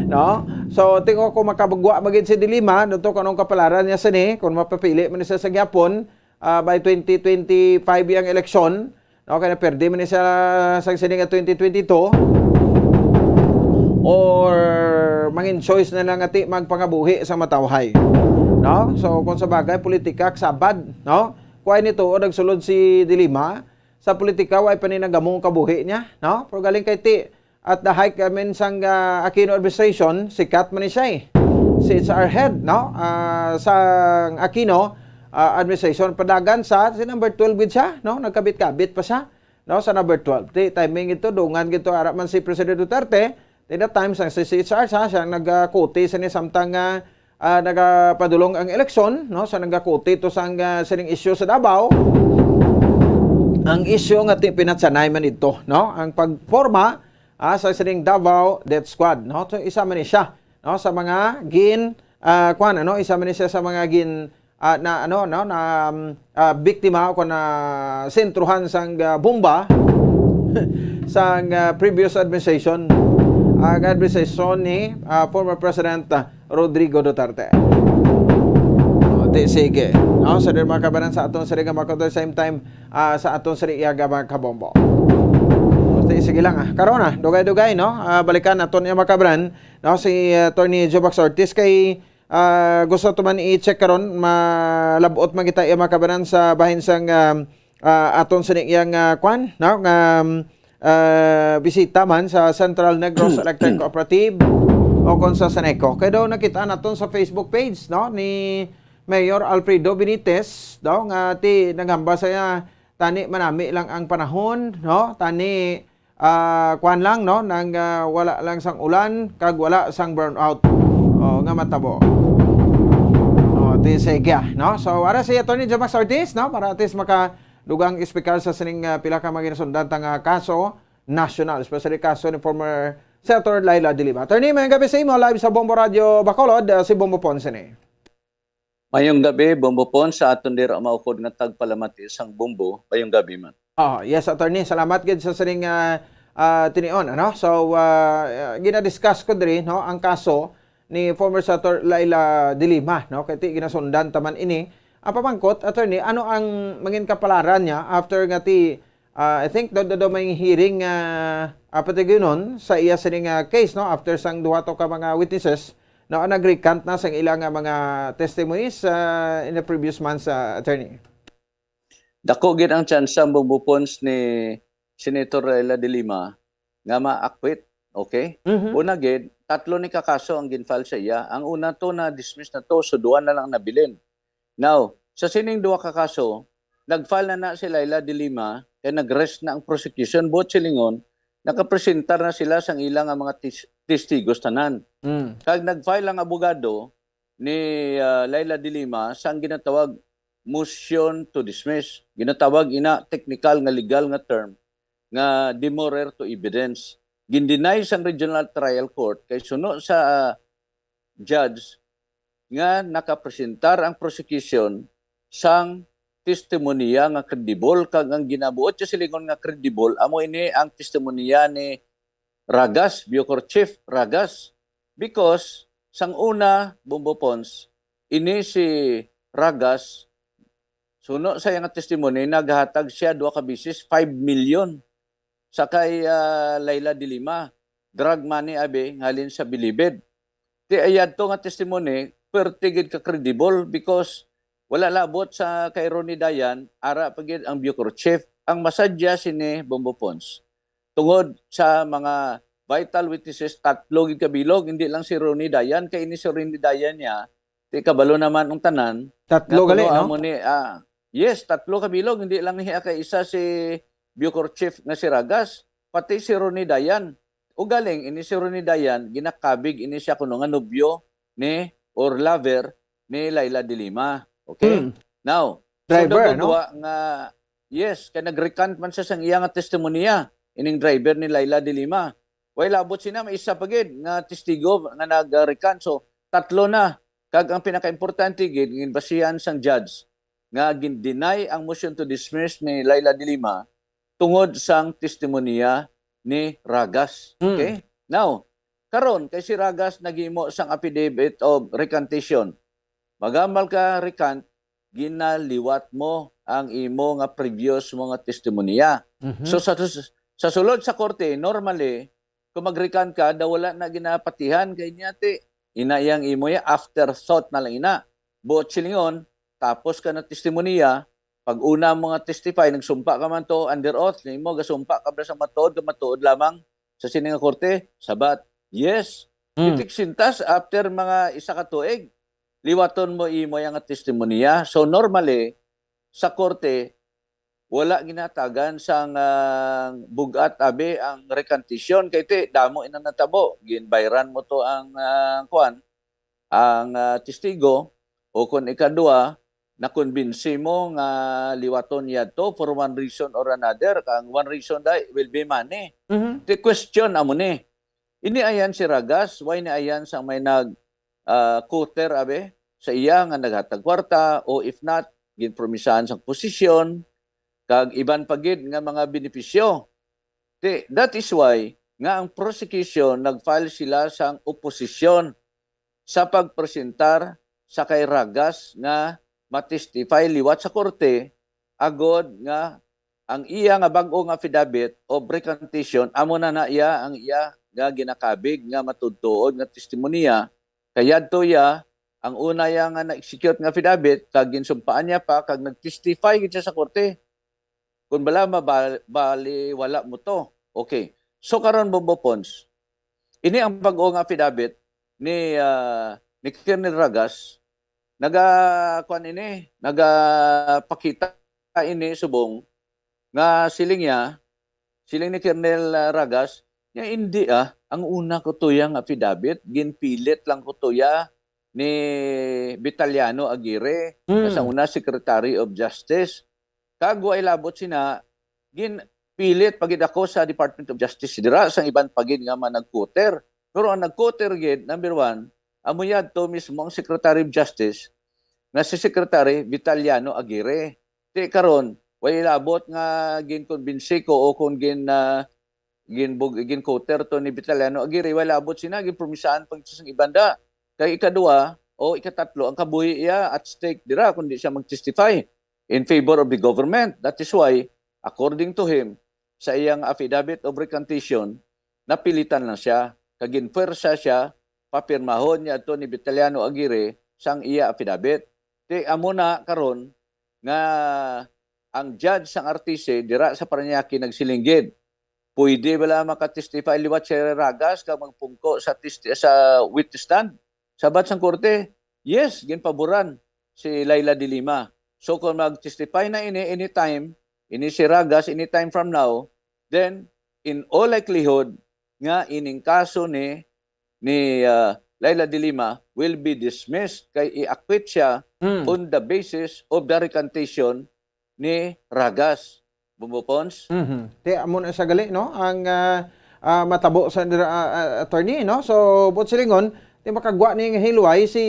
No? So, tingo ko makabagwa magid si Dilima, dito kung anong kapalaran niya sini, kung mapapili man siya sa gyapon, ah, by twenty twenty-five ang eleksyon, no, kay naperde man ni siya sang sini nga twenty twenty-two, or mangin choice na lang ati magpangabuhi sa matawhay, no? So, kung sa bagay, politika, sabad, no? Kuway nito, o nagsulod si Dilima, sa politika, way pa ni nagamong kabuhi niya, no? Pero galing kay ti, at the height, I mean, sang, ah, Aquino administration, sikat man ni siya eh. Si H R head, no? Ah, sang Aquino, ah, administration, padagan sa, si number twelve gid siya, no? Nagkabit-kabit pa siya, no? Sa number twelve. Di, timing ito, dungan gito, ara man si President Duterte, di the time sang si C H R sa, siya nagkuti sa ni samtang, ah, ah, nagapadulong ang eleksyon, no? Sa nagakuti to sang, ah, sining issue sa Davao, ang issue nga ti-, pinatsanay man ito, no? Ang pagporma, ah, sa sining Davao Death Squad, no? So, isa man ni siya, no? Sa mga gin, ah, kwan, ano? Isa man ni siya sa mga gin, ah, na, ano, no? Na, um, ah, biktima o kung na sentruhan sang, ah, bomba sang, ah, previous administration, ang administration ni, ah, former President, ah, Rodrigo Duterte. O, di, sige. No? So, din mga kabanan sa aton sa Riga Makoto, same time, ah, sa aton sa Riga mga kabombo. O, di, sige lang, ah. Karon, ah, dugay-dugay, no? Ah, balikan naton yung mga kabanan, no? Si, ah, Attorney Jovax Ortiz kay, ah, gusto to man i-check karon, malabot man kita yung mga kabanan sa bahin sang, ah, ah, aton sa iyang, ah, kwan, no? Nga, um, ah, bisita man sa Central Negros Electric Cooperative o kon sa Saneco. Kaya daw nakita naton sa Facebook page, no, ni Mayor Alfredo Benitez, daw nga ti naghamba sa iya, tani manami lang ang panahon, no? Tani, ah, kwan lang, no, nang, ah, wala lang sang ulan kag wala sang brownout, o, nga matabo. O, ti sige, no? So, ara si Attorney Jovax Ortiz, no, para at least maka dugang speaker sa sining, ah, pila ka mga ginasundan ta nga kaso national, especially kaso ni former Senator Leila de Lima. Attorney, mayong gabi sa imo, live sa Bombo Radio Bacolod, ah, si Bombo Ponce ni. Mayong gabi, Bombo Pon, sa aton dira maukod nga tagpalamati sang Bombo. Mayong gabi man. Oh, yes, Attorney. Salamat gid sa sining, ah, ah, tinion, ano? So, ah, ah, gina-discuss ko diri, no, ang kaso ni former Senator Leila de Lima, no? Kay ti ginasundan ta man ini. Ang pamangkot, Attorney, ano ang mangin kapalaran niya after nga ti, ah, I think daw, daw, daw may hearing, ah, ah, patigyonon sa iya sining, ah, case, no? After sang duha to ka mga witnesses, no, ang nag-recant na sang ila nga mga testimonies, ah, in the previous months, ah, Attorney. Dako gid ang tsansa, Bombo Pons, ni Senator Leila de Lima nga ma-acquit. Okay? Mhm. Una gid, tatlo ni ka kaso ang gin-file sa iya. Ang una to na-dismiss na to, so duha na lang nabilin. Now, sa sining duha ka kaso, nag-file na na si Leila de Lima, kay nag-rest na ang prosecution, buot silingon, nakapresentar na sila sang ila nga mga tis-, testigos tanan. Mm. Kag nag-file ang abogado ni, ah, Leila de Lima sang ginatawag motion to dismiss. Ginatawag ina technical nga legal nga term nga demurrer to evidence. Gin-deny sang Regional Trial Court kay suno sa, ah, judge nga nakapresentar ang prosecution sang testimonya nga credible, kag ang ginabuot sa silingon nga credible amo ini ang testimonya ni Ragas, Bucor Chief Ragas. Because sang una, Bombo Pons, ini si Ragas, suno sa iyang testimony, naghatag siya duha ka bisis five million sa kay, ah, Leila de Lima, drug money abi halin sa Bilibid. Ti ayadto nga testimony, perti gid ka credible because wala labot sa kay Ronnie Dayan, ara pa gid ang Bucor Chief. Ang masadya sini, Bombo Pons, tungod sa mga vital witnesses, tatlo gid ka bilog, hindi lang si Ronnie Dayan, kay ini si Ronnie Dayan niya, ti kabalo naman ang tanan. Tatlo nga gali, kuno no? Amo ni, ah, yes, tatlo ka bilog, hindi lang niya kay isa si Bucor Chief nga si Ragas, pati si Ronnie Dayan. Ugaling, ini si Ronnie Dayan, ginakabig ini siya kuno nga nobyo ni or lover ni Leila de Lima. Okay? Hmm. Now, so driver, daw no? Duha nga, yes, kay nag-recant man siya sang iya nga testimonya, ining driver ni Leila de Lima. Way labot sina, may isa pa gid nga testigo nga nag-recant. So, tatlo na. Kag ang pinakaimportante gid, ginbasihan sang judge nga gin-deny ang motion to dismiss ni Leila de Lima tungod sang testimonya ni Ragas. Mm. Okay? Now, karon kay si Ragas naghimo sang affidavit of recantation. Magamal ka recant, ginaliwat mo ang imo nga previous mo nga testimonya. Mhm. So sa, sa sulod sa korte, normally, kung mag-recant ka, daw wala na ginapatihan kay niya ti ina yang imo ya afterthought na lang ina. Buot silingon, tapos ka na testimonya, pag una mo nga testify, nagsumpa ka man to under oath, nimo gasumpa ka ba sa matuod, ka matuod lamang sa sini nga korte? Sabat, yes. Mm. Pitik sintas after mga isa ka tuig, liwaton mo imo yang testimonya. So normally, sa korte, wala ginatagan sang, ah, bug-at abi ang recantation kay ti damo ina natabo. Ginbayran mo to ang, ah, kuan, ang, ah, testigo, o kon ikadua, nakumbinsi mo nga liwaton yadto for one reason or another. Ang one reason day will be money. Mhm. The question amo ni, ini ayan si Ragas, why ni ayan sang may nag, ah, quoter, abi, sa iya nga naghatag kwarta, o if not, ginpromisahan sang posisyon, kag iban pa gid nga mga benepisyo. Ti, that is why nga ang prosecution nag-file sila sang oposisyon sa pagpresentar sa kay Ragas nga ma-testify liwat sa korte, agod nga ang iya nga bag-o nga affidavit of recantation, amo na na iya ang iya nga ginakabig nga matuod-tuod nga testimonya. Kay yadto iya, ang una iya nga na-execute nga affidavit, kag ginsumpaan niya pa, kag nag-testify gid siya sa korte. Kung bala, mabal-, bali, wala mo to. Okay. So, karon, Bobo Pons, ini ang bag-o nga affidavit ni, ah, ni Colonel Ragas. Naga, kuan ini, nagapakita ini subong nga siling niya, siling ni Colonel, ah, Ragas, niya, "Hindi, ah, ang una ko to yang affidavit, ginpilit lang ko to ya ni Vitaliano Aguirre, Mm. nga sa una Secretary of Justice." Kag way labot sina, ginpilit pa gid ako sa Department of Justice dira, sang iban pa gid nga mga nag-quoter. Pero ang nag-quoter gid, number one, amo yadto mismo ang Secretary of Justice, nga si Secretary Vitaliano Aguirre. Ti karon, way labot nga ginkonbinsi ko o kung gin, ah, ginbug-, ginquoter to ni Vitaliano Aguirre, way labot sina, ginpromisahan pa gid sang iban da. Kay ikadua o ikatatlo, ang kabuhi iya at stake dira, kundi siya mag-testify in favor of the government. That is why, according to him, sa iyang affidavit of recantation, napilitan lang siya, kag ginpwersa siya, papirmahon niya ato ni Vitaliano Aguirre sang iya affidavit. Ti amo na karon nga ang judge sang R T C dira sa Parañaque nagsiling gid, "Pwede bala makatestify liwat si Ragas kag magpungko sa testi-, sa witness stand?" Sabat sang korte, "Yes, ginpaboran si Leila de Lima." So kung mag-testify na ini anytime, ini si Ragas anytime from now, then in all likelihood nga ining kaso ni, ni, ah, Leila de Lima will be dismissed kay i-acquit siya Mm. on the basis of the recantation ni Ragas. Bumbo Pons? Mhm. Ti, amo na sa gali, no? Ang, ah, ah, matabo sa dira, ah, ah, attorney, no? So, buot silingon, ti makagwa ni nga hilway si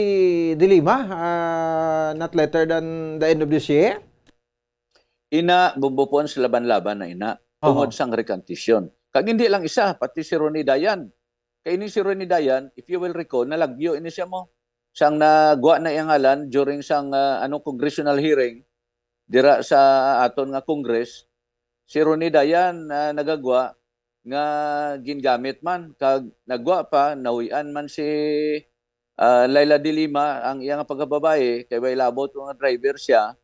De Lima, ah, not later than the end of this year? Ina, Bumbo Pons, laban-laban na ina, Oho. tungod sang recantation. Kag hindi lang isa, pati si Ronnie Dayan. Kay ini si Ronnie Dayan, if you will recall, nalagyo ini siya mo. Sang nagwa na iyang ngalan during sang, ah, ano, congressional hearing dira sa aton nga Congress, si Ronnie Dayan, ah, nagagwa nga gingamit man, kag nagwa pa, nahuy-an man si, ah, Leila de Lima, ang iya nga pagkababayi, kay way labot nga driver siya,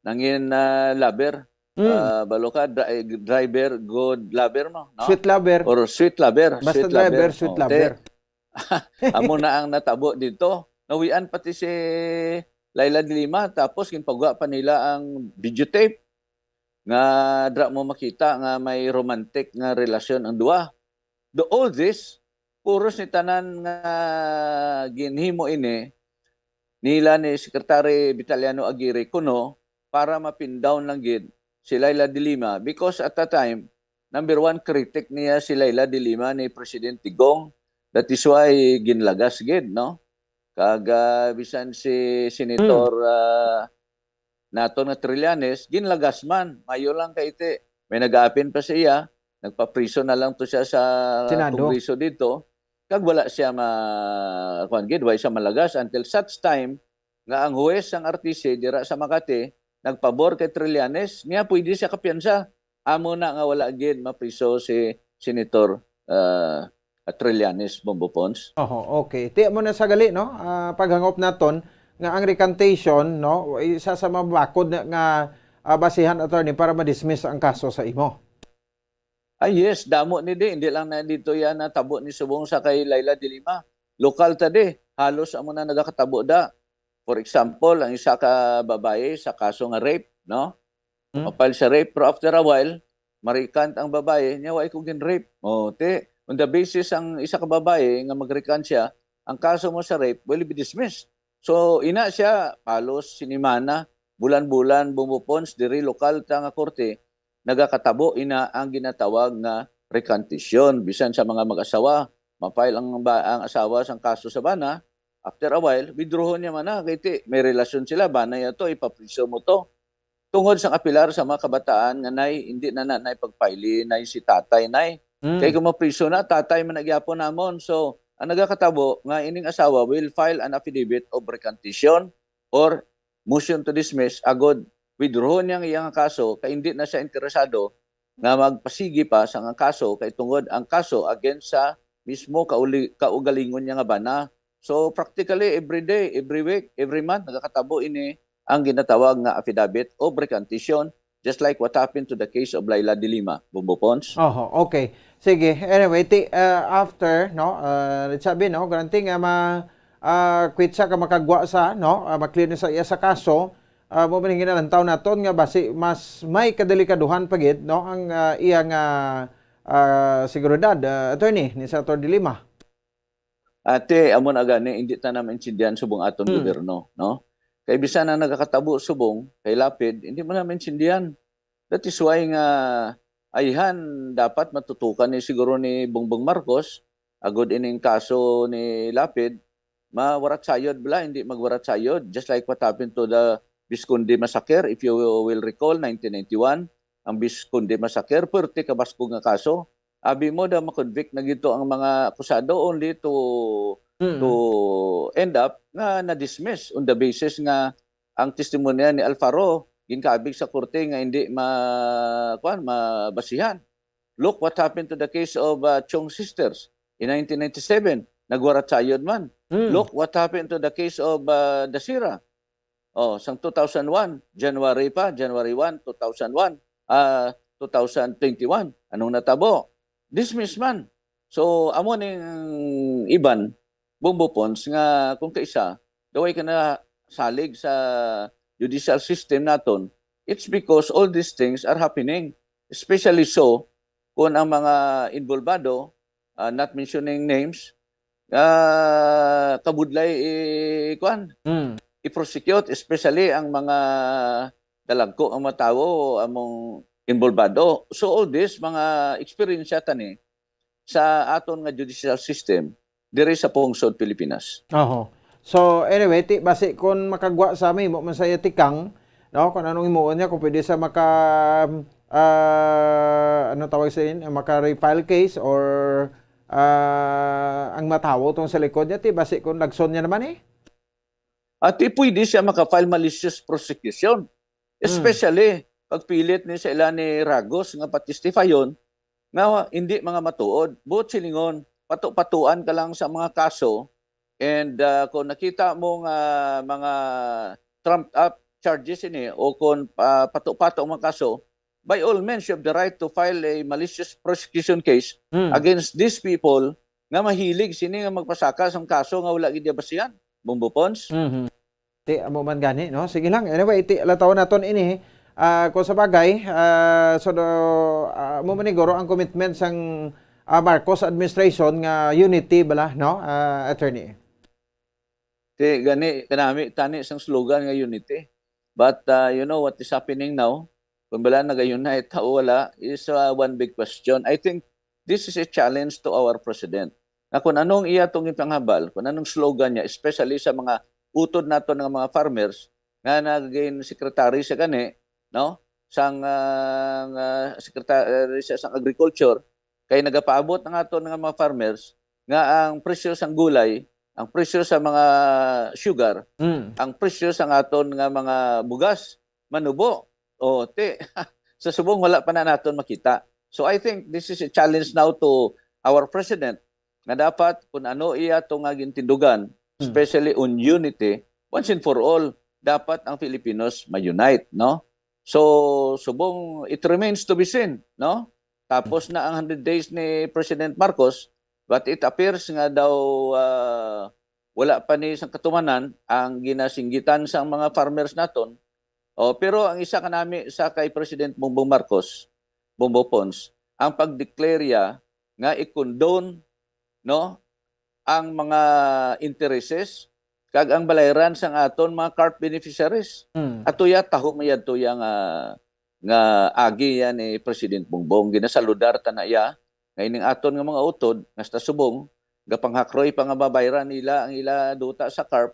nangin, ah, lover. Mm. Ah, balo ka, dri-, driver, good lover mo, no? Sweet lover. Or sweet lover, Basta sweet driver, lover. sweet Oh, lover. te-, amo na ang natabo dito. Nahuy-an pati si Leila de Lima, tapos ginpagwa pa nila ang videotape nga dra mo makita nga may romantic nga relasyon ang duha. The, all this, puros ni tanan nga ginhimo ini nila ni Secretary Vitaliano Aguirre kuno para ma-pin down lang gid si Leila de Lima, because at that time, number one critic niya si Leila de Lima ni President Digong. That is why ginlagas gid, no? Kag, ah, bisan si Senator, ah, naton nga Trillanes, ginlagas man. Mayo lang kay ti, may nag-aapin pa sa iya, nagpapriso na lang to siya sa Senado. Kongreso dito, kag wala siya ma-, kuwan gid, wala siya malagas until such time nga ang huwes sang R T C dira sa Makati nagpabor kay Trillanes, niya pwede siya kapiyansa. Amo na nga wala gid mapriso si Senator, ah, Trillanes, Bombo Pons. Oho, okay. Ti mo na sa gali, no? Ah, paghangop naton nga ang recantation, no, isa sa mabakod na nga, ah, basihan, attorney, para ma-dismiss ang kaso sa imo. Ah, yes, damo ni di. Hindi lang na dito yan natabo ni subong sa kay Leila de Lima. Lokal ta di, halos amo na nagakatabo da. For example, ang isa ka babayi sa kaso nga rape, no? Hmm. Ma-file sa rape, pero after a while, ma-recant ang babayi, niya, "Wa ko gin-rape." O, ti, on the basis ang isa ka babayi nga mag-recant siya, ang kaso mo sa rape will be dismissed. So, ina siya, halos sinimana, bulan-bulan, Bombo Pons, diri lokal ta nga korte, nagakatabo ina ang ginatawag nga recantation. Bisan sa mga mag-asawa, ma-file ang ba-, ang asawa sang kaso sa bana, after a while, withdrawon niya man na, kay ti, may relasyon sila, bana niya to, ipapriso mo to. Tungod sa apilar sa mga kabataan nga nay, hindi na na, nay pagpaili, nay si tatay, nay. Mm. Kay kung mapriso na, tatay man na gyapon namon. So, ang nagakatabo nga ining asawa will file an affidavit of recantation or motion to dismiss, agod withdraw niya ang iyang kaso, kay hindi na siya interesado nga magpasigi pa sa nga kaso, kay tungod ang kaso against sa mismo kauli-, kaugalingon niya nga bana. So, practically, every day, every week, every month, nagakatabo ini ang ginatawag nga affidavit of recantation, just like what happened to the case of Leila de Lima, Bombo Pons. Oho, okay. Sige, anyway, ti, ah, after, no, ah, let's sabi, no, granting nga ma-, ah, quit siya ka makagwa sa, no, ah, ma-clear na sa iya sa kaso, ah, mo man ginalantaw naton nga basi mas may kadelikaduhan pa gid, no, ang, ah, iya nga, ah, seguridad, ah, attorney, ni Senator de Lima. Ate, amo na gani, hindi ta na maintindihan subong aton Hmm. gobyerno, no? Kay bisan na nagakatabo subong kay Lapid, hindi mo na maintindihan. That is why nga ayhan dapat matutukan ni siguro ni Bongbong Marcos, agod ining kaso ni Lapid, mawarat sayod bala, hindi magwarat sayod, just like what happened to the Visconde massacre. If you will recall, nineteen ninety-one, ang Visconde massacre, pwerte kabaskog nga kaso. Abi mo daw ma-convict na gito ang mga akusado only to, Mm. to end up nga na-dismiss on the basis nga ang testimonya ni Alfaro ginkabig sa korte nga hindi ma-, kuwan, mabasihan. Look what happened to the case of, uh, Chung sisters in nineteen ninety-seven. Nagwarat sayod man. Mm. Look what happened to the case of, uh, Dasira. Oh, sang two thousand one, January pa, January one, two thousand one, ah, two thousand twenty-one. Anong natabo? Dismiss man. So, amo ning iban, Bombo Pons, nga kung kaisa, the way ka na salig sa judicial system naton, it's because all these things are happening. Especially so, kung ang mga involvado, ah, not mentioning names, ah, kabudlay i-, kuwan, Mm. i-prosecute, especially ang mga dalagko ang mga tawo among involvado. So, all this, mga eksperyensya tani sa aton nga judicial system diri sa pungsod Pilipinas. Oho. So, anyway, ti, basi kung makagwa sa amin, mo man sa iya tikang, no? Kung anong himuon niya, kung pwede sa maka, ah, ano tawag sa in, maka-refile case or, ah, ang matawo tong sa likod niya, ti, basi kung lagson niya naman eh. At ti pwede siya maka-file malicious prosecution. Hmm. Especially, pagpilit ni sa ila ni Ragos nga patestifayon nga hindi mga matuod. Buot silingon, patu-patuan ka lang sa mga kaso, and, ah, kung nakita mo nga mga trumped up charges ini, o kung, ah, patu-pato ang mga kaso, by all means, you have the right to file a malicious prosecution case Hmm. against these people nga mahilig sini nga magpasaka sang kaso nga wala gid basihan. Bombo Pons? Mhm. Ti, amo man gani, no? Sige lang. Anyway, ti, lataw naton ini. Ah, kung sa bagay, ah, so, do, ah, amo man siguro ang commitment sang, ah, Marcos administration nga unity bala, no? Ah, attorney. Ti, gani, kanami, tani sang slogan nga unity. But, ah, you know what is happening now? kung bala nag-unite ta o wala, is, uh, one big question. I think this is a challenge to our president. Na kung anong iya tong ipanghabal, kung anong slogan niya, especially sa mga utod nato nga mga farmers, nga naging secretary sa gani, no? Sang, ah, nga secretary siya sang agriculture, kay nagapaabot ang aton nga mga farmers nga ang presyo sang gulay, ang presyo sa mga sugar, Mm. ang presyo sang aton nga mga bugas, manubo. O, ti, sa subong wala pa na naton makita. So I think this is a challenge now to our president nga dapat kung ano iya to nga gintindugan, Hmm. especially on unity, once and for all, dapat ang Filipinos ma-unite, no? So, subong, it remains to be seen, no? Tapos na ang hundred days ni President Marcos, but it appears nga daw, ah, wala pa ni sang katumanan ang ginasinggitan sang mga farmers naton. O, pero ang isa kanami sa kay President Bongbong Marcos, Bongbong Pons, ang pag-declare ya nga i-condone, no, ang mga intereses kag ang balayran sang aton mga CARP beneficiaries. Mm. Ato ya, taho man yadto ya nga, nga agi ya ni President Bongbong. Ginasaludar ta na iya nga ining aton nga mga utod nga sa subong, gapanghakroy pa nga mabayran nila ang ila duta sa CARP,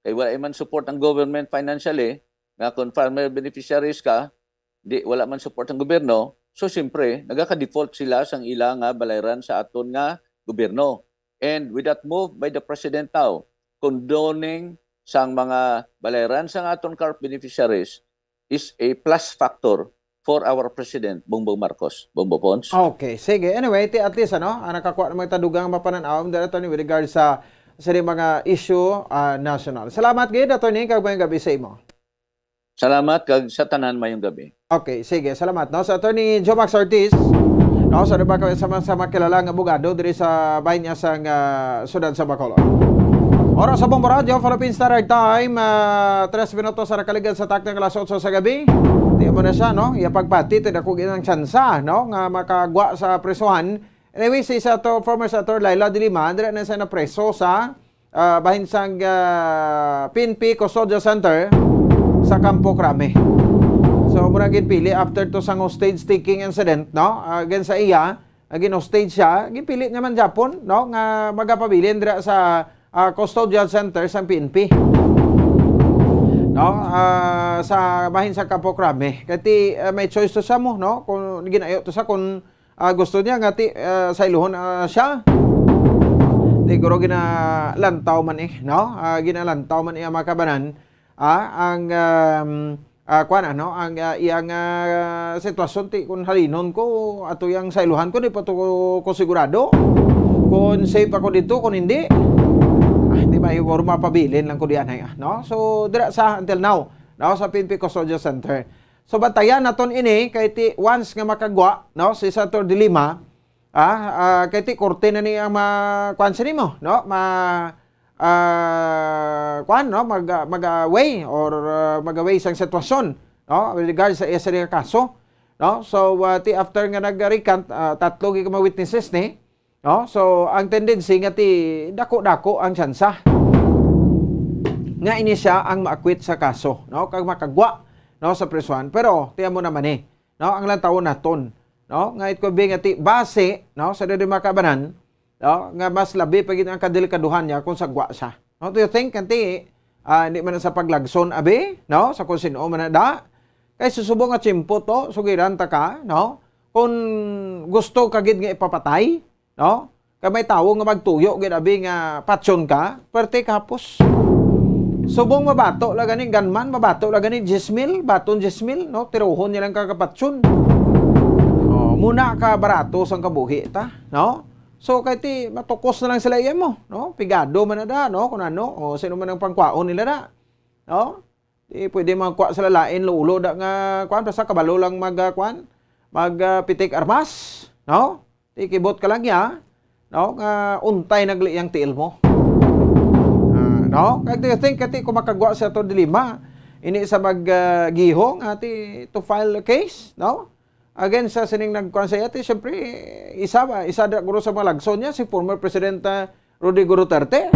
kay wala man support ang government financially, nga kung farmer beneficiaries ka, di, wala man support ang gobyerno, so siyempre, nagaka-default sila sang ila nga balayran sa aton nga gobyerno. And with that move by the President now, condoning sang mga balayran sang aton CARP beneficiaries is a plus factor for our President, Bongbong Marcos. Bongbong Pons? Okay, sige. Anyway, ti, at least, ano, ah, nakakuha naman ta dugang mapanan-awon dito, Attorney, with regard sa, sa mga issue, ah, national. Salamat gid, Attorney, kag mayong gabi sa imo. Salamat, kag sa tanan, mayong gabi. Okay, sige. Salamat, no? Sa Attorney Jomax Ortiz, no? Sa iba ka sa mga, sa mga kilala nga abogado diri sa bahin niya sa, ah, siyudad sa Bacolod. Oras sa Bombo Radyo, Philippine Standard Time, ah, tres minutos sa nakaligad sa takna nga alas otso sa gabi. Di mo na siya, no? Iya pagpati, ti dako ginang tsansa, no? Nga makagwa sa prisuhan. Anyway, si Senator, former Senator Leila de Lima, dira na siya napreso sa, ah, bahin sang, ah, P N P Custodial Center sa Campo Crame. So, mura ginpili after to sang hostage taking incident, no? Ah, against sa iya, ah, gin-hostage siya, ginpili niya man gyapon, no? Nga magapabilin dira sa, ah, Custodial Center sang P N P. No? Ah, sa bahin sa Campo Crame. Kay ti, ah, may choice to siya mo, no? Kung ginayo to sa kung, ah, gusto niya nga ti, ah, saylohon, ah, siya. Siguro ginalantaw man eh, no? Ah, ginalantaw man iya mga kabanan. Ah, ang, um, ah, kuwan, ano, ang, ah, iyang, ah, sitwasyon, ti, kung halinon ko, ato yang saylohan ko, di pa to ko, ko sigurado kung safe ako dito, kung hindi. Ah, di ba, siguro mapabilin lang ko diyan, ay, ah, no? So, dira sa, until now, no, sa P N P Custodial Center. So, bantayan naton ini, kay ti, once nga makagwa, no, si Senator de Lima, ah, ah, kay ti, korte na ni ang ma-, kuwan sa nimo, no? Ma-, ah, kuwan, no? Mag-, ah, mag-away or, ah, mag-away sang sitwasyon, no? With regards sa iya sa kaso, no? So, ah, ti after nga nag-recant, ah, tatlo gid ka mga witnesses ni, no? So, ang tendency nga ti dako-dako ang tsansa nga ini siya ang ma-acquit sa kaso, no? Kag makagwa, no, sa prisuhan. Pero, tiyan mo naman eh, no? Ang lantawon naton, no? Nga it could be nga ti base, no, sa diri mga kabanan, no, nga mas labi pa gid ang kadelikaduhan niya kung sagwa siya. No, do you think, kanti, ah, hindi man sa paglagson, abi, no, sa kung sino man na da? Kay susubo nga tiyempo to, sugiran ta ka, no? Kung gusto ka gid nga ipapatay, no? Kay may tawo nga magtuyo gid, abi, nga patyon ka, perte ka hapos. Subong mabato la gani, gunman, mabato la gani, diyes mil, baton diyes mil, no? Tirohon niya lang ka kapatyon. Oh, muna ka barato sang kabuhi ta, no? So, kay ti, matukos na lang sila iya mo, no? Pigado man na da, no? Kung ano, o sino man ang pangkwaon nila da, no? Di pwede magkuha sila lain, lulo da nga, kuwan, basta kabalo lang mag, ah, kuwan, mag, ah, pitik armas, no? Di kibot ka lang niya, no? Nga untay nagli ang tiil mo. Ah, no? Kag do you think, kati, kung makagwa sa to dilema, ini sa mag, ah, giho, nga ti, to file a case, no? Again, sa sining nagkuhan sa iya, ti, siyempre, isa ba, isa da guro sa mga lagson niya, si former President, ah, Rodrigo Duterte.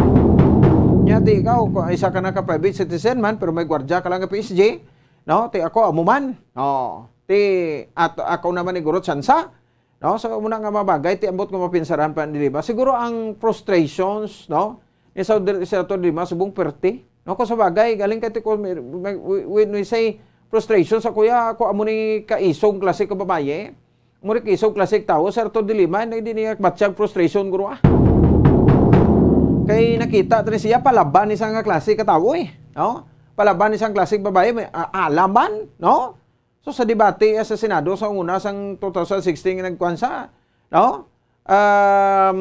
Nya, ti ikaw, kung isa ka na ka private citizen man, pero may gwardya ka lang nga P S G, no? Ti ako, amo man. Oh. Ti, at, ako naman ni guro, tsansa, no? So, muna nga mga bagay, ti ambot nga mapinsaran pa ni Lima. Siguro ang frustrations, no? Ni sa, Senator Lima, subong perti, no? Kung sa bagay, galing kay ti, kung may, may, when we say frustrations, sa kuya, ako amo ni kaisog klase ka babaye, amo ni kaisog klase ka tawo, Senator De Lima, na hindi niya batyag frustration, guro, ah. Kay nakita ta ni siya, palaban ni sa nga klase ka tawo, eh, no? Palaban ni sa klase ka babaye, may, ah, alaman, no? So, sa debate, ah, sa Senado, sa una, sang two thousand sixteen, nga nagkuwan sa, no? Um,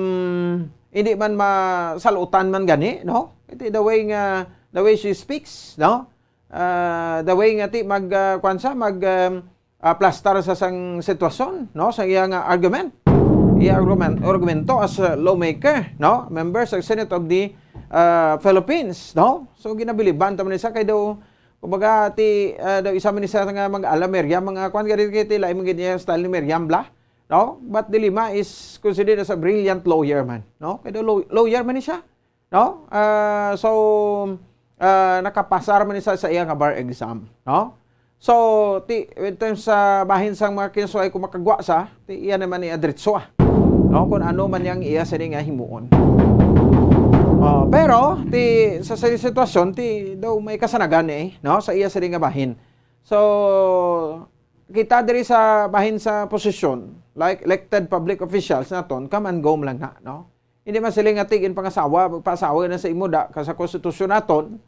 hindi man masalutan man gani, no? Ito, the way nga, the way she speaks, no? Ah, the way nga ti mag, ah, kuwan sa, mag, um, ah, plastar sa sang sitwasyon, no? Sa iya nga argument. Iya argument, argumento as a lawmaker, no? Member sa Senate of the, ah, Philippines, no? So, ginabiliban ta man siya kay daw, kumbaga, ti, ah, daw isa man siya nga mag-ala Miriam, mga kwan, gani kay ti lain man gid niya style ni Miriam, bla, no? But De Lima is considered as a brilliant lawyer man, no? Kay daw law-, lawyer man ni siya, no? Ah, so, ah, nakapasar man ni sa, sa iya nga bar exam, no? So, ti, in terms sa bahin sang mga kinasuay, kung makagwa sa, ti, iya naman ni adretso, ah, no? Kung ano man yang iya sini nga himuon. Oh, pero, ti, sa, sa sitwasyon, ti, daw may kasanagan, eh, no? Sa iya sini nga bahin. So, kita diri sa bahin sa posisyon, like elected public officials naton, come and go man lang na, no? Hindi man sila nga tigin pangasawa, paasawa na sa imo da, ka sa konstitusyon naton,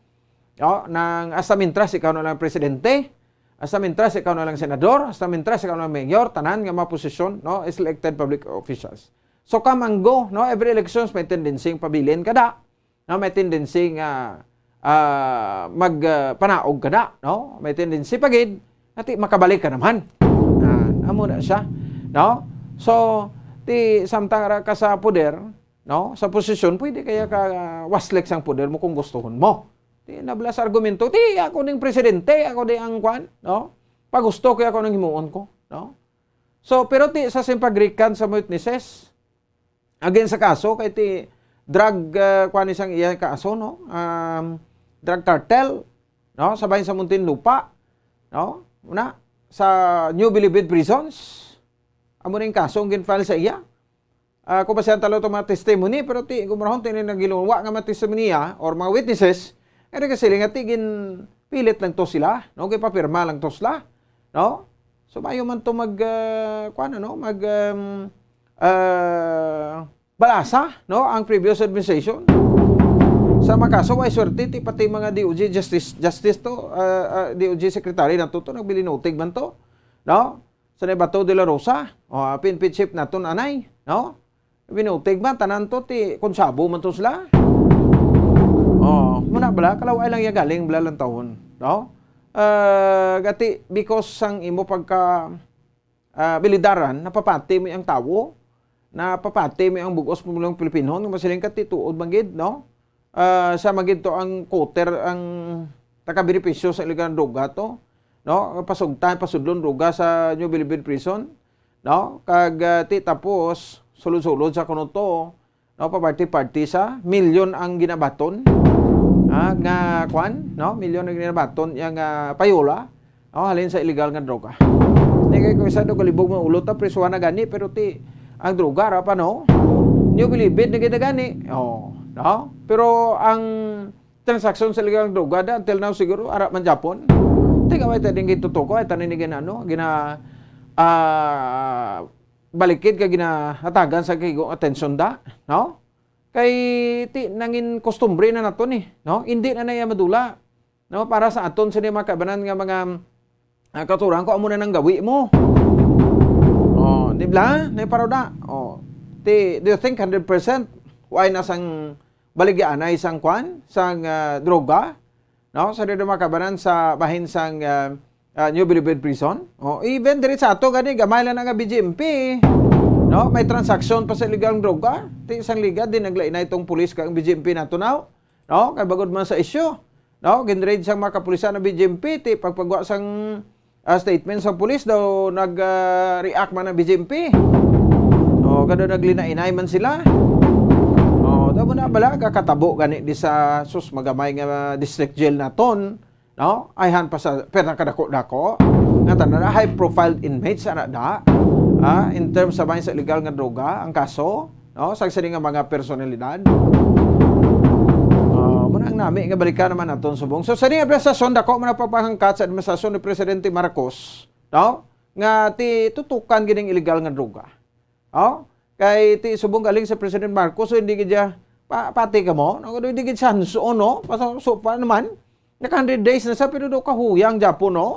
no? Nang hasta mintras ikaw na lang presidente, hasta mintras ikaw na lang senador, hasta mintras ikaw na lang mayor, tanan nga mga posisyon, no, is elected public officials. So, come and go, no? Every elections may tendency yung pabilin ka da, no? May tendency nga, ah, mag, ah, panaog ka da, no? May tendency pa gid nga ti makabalik ka naman. Ah, amo na siya, no? So, ti samtang ra ka sa poder, no? Sa posisyon, pwede kaya ka, ah, waslik sang poder mo kung gustuhon mo. Ti nabla sa argumento, ti ako ning presidente, ako di ang kwan, no? Pagusto kaya ako nang himuon ko, no? So, pero ti sa simpagrikan sa mga witnesses, again sa kaso, kay ti drug, ah, kwan ni sang iya kaso, no? Um, drug cartel, no? Sa bahin sa Muntinlupa, no? Una, sa New Bilibid Prisons, amo ning kaso ang gin-file sa iya. Ah, kung basihan talo itong mga testimony, pero ti, gumurahon, ti, ni naghiluwa nga mga testimonya or mga witnesses, nga nagasiling nga ti, ginpilit lang to sila, no? Ginpapirma lang to sila, no? So, maayo man to mag, ah, kuwan, ano, mag, um, ah, balasa, no, ang previous administration. Sa mga kaso, way swerte, ti pati mga D O J justice, justice to, ah, ah, D O J secretary na to, to, nagbilinutig man to, no? Sa ni Bato de la Rosa, o, P N P chief naton anay, no? Binutig man, tanan to, ti, konsabo man to sila. O, muna bala, kalaway lang iya galing, bala lang taon, no? Ah, gati, because sang imo pagka, ah, bilidaran, napapati mo ang tawo, napapati mo ang bug-os mo lang Pilipino, nga masiling ka, ti, tuod man gid, no? Ah, sa magid to ang cutter ang nakabenepisyo sa iligal nga droga to, no? Pasugtan, pasudlon droga sa New Bilibid Prison, no? Kag, ah, ti tapos, sulod-sulod sa kuno to, no? Pa-party-party sa milyon ang ginabaton, ah, nga kwan, no? Milyon ang ginabaton yang, ah, payola. Oh, halin sa illegal nga droga. Di kay kung isa do kalibog mo ulo ta, prisuhan na gani, pero ti, ang droga ra pa, no? New Bilibid na gid na gani. Oh, no? Pero ang transaksyon sa illegal nga droga da, until now siguro, ara man Japon. Ti, kaway ta din gitutuko, ay tanin ni ginano, gina, ah, balikid ka ginahatagan sa kigong atensyon da, no? Kay ti, nangin kustumbre na nato ni, no? Hindi na na iya madula. No, para sa aton sini mga kaibanan nga mga, ah, katurang ko, amo na nang gawi mo. Oh, di ba? Nay paroda. Oh. Ti, do you think hundred percent why na sang baligyaanay sang kwan, sang, ah, droga? No, sa dito mga kaibanan sa bahin sang, ah, ah, New Bilibid Prison. Oh, even diri sa ato gani gamay lang na nga B G M P. No, may transaksyon pa sa illegal droga. Ti isang liga din naglainay tong pulis kag B G M P nato now. No, kay bagod man sa isyu. No, ginraid sang mga kapulisan ang B G M P, ti pagpagwa sang, ah, statement sang pulis daw nag, ah, react man ang B G M P. No, kada naglinainay man sila. Oh, daw mo na bala, kakatabo gani di sa sus magamay nga district jail naton. No? Ayhan pa sa, pero nakadako-dako. Nga tanan na, high-profile inmates, ana da. Ah, in terms sa bahin sa illegal nga droga, ang kaso, no? Sa sini nga mga personalidad. Ah, muna ang nami nga balikan naman naton subong. So, sa ning administrasyon, dako man ang pagpahangkat sa administrasyon ni Presidente Marcos, no? Nga ti tutukan gid ang illegal nga droga. Oh? Kay ti subong galing sa President Marcos, so hindi gid siya, pa, pati ka mo, no? Hindi gid siya hands-on, no? Paso, so, pa naman, naka hundred days na siya, pero do kahuyang Japon, no?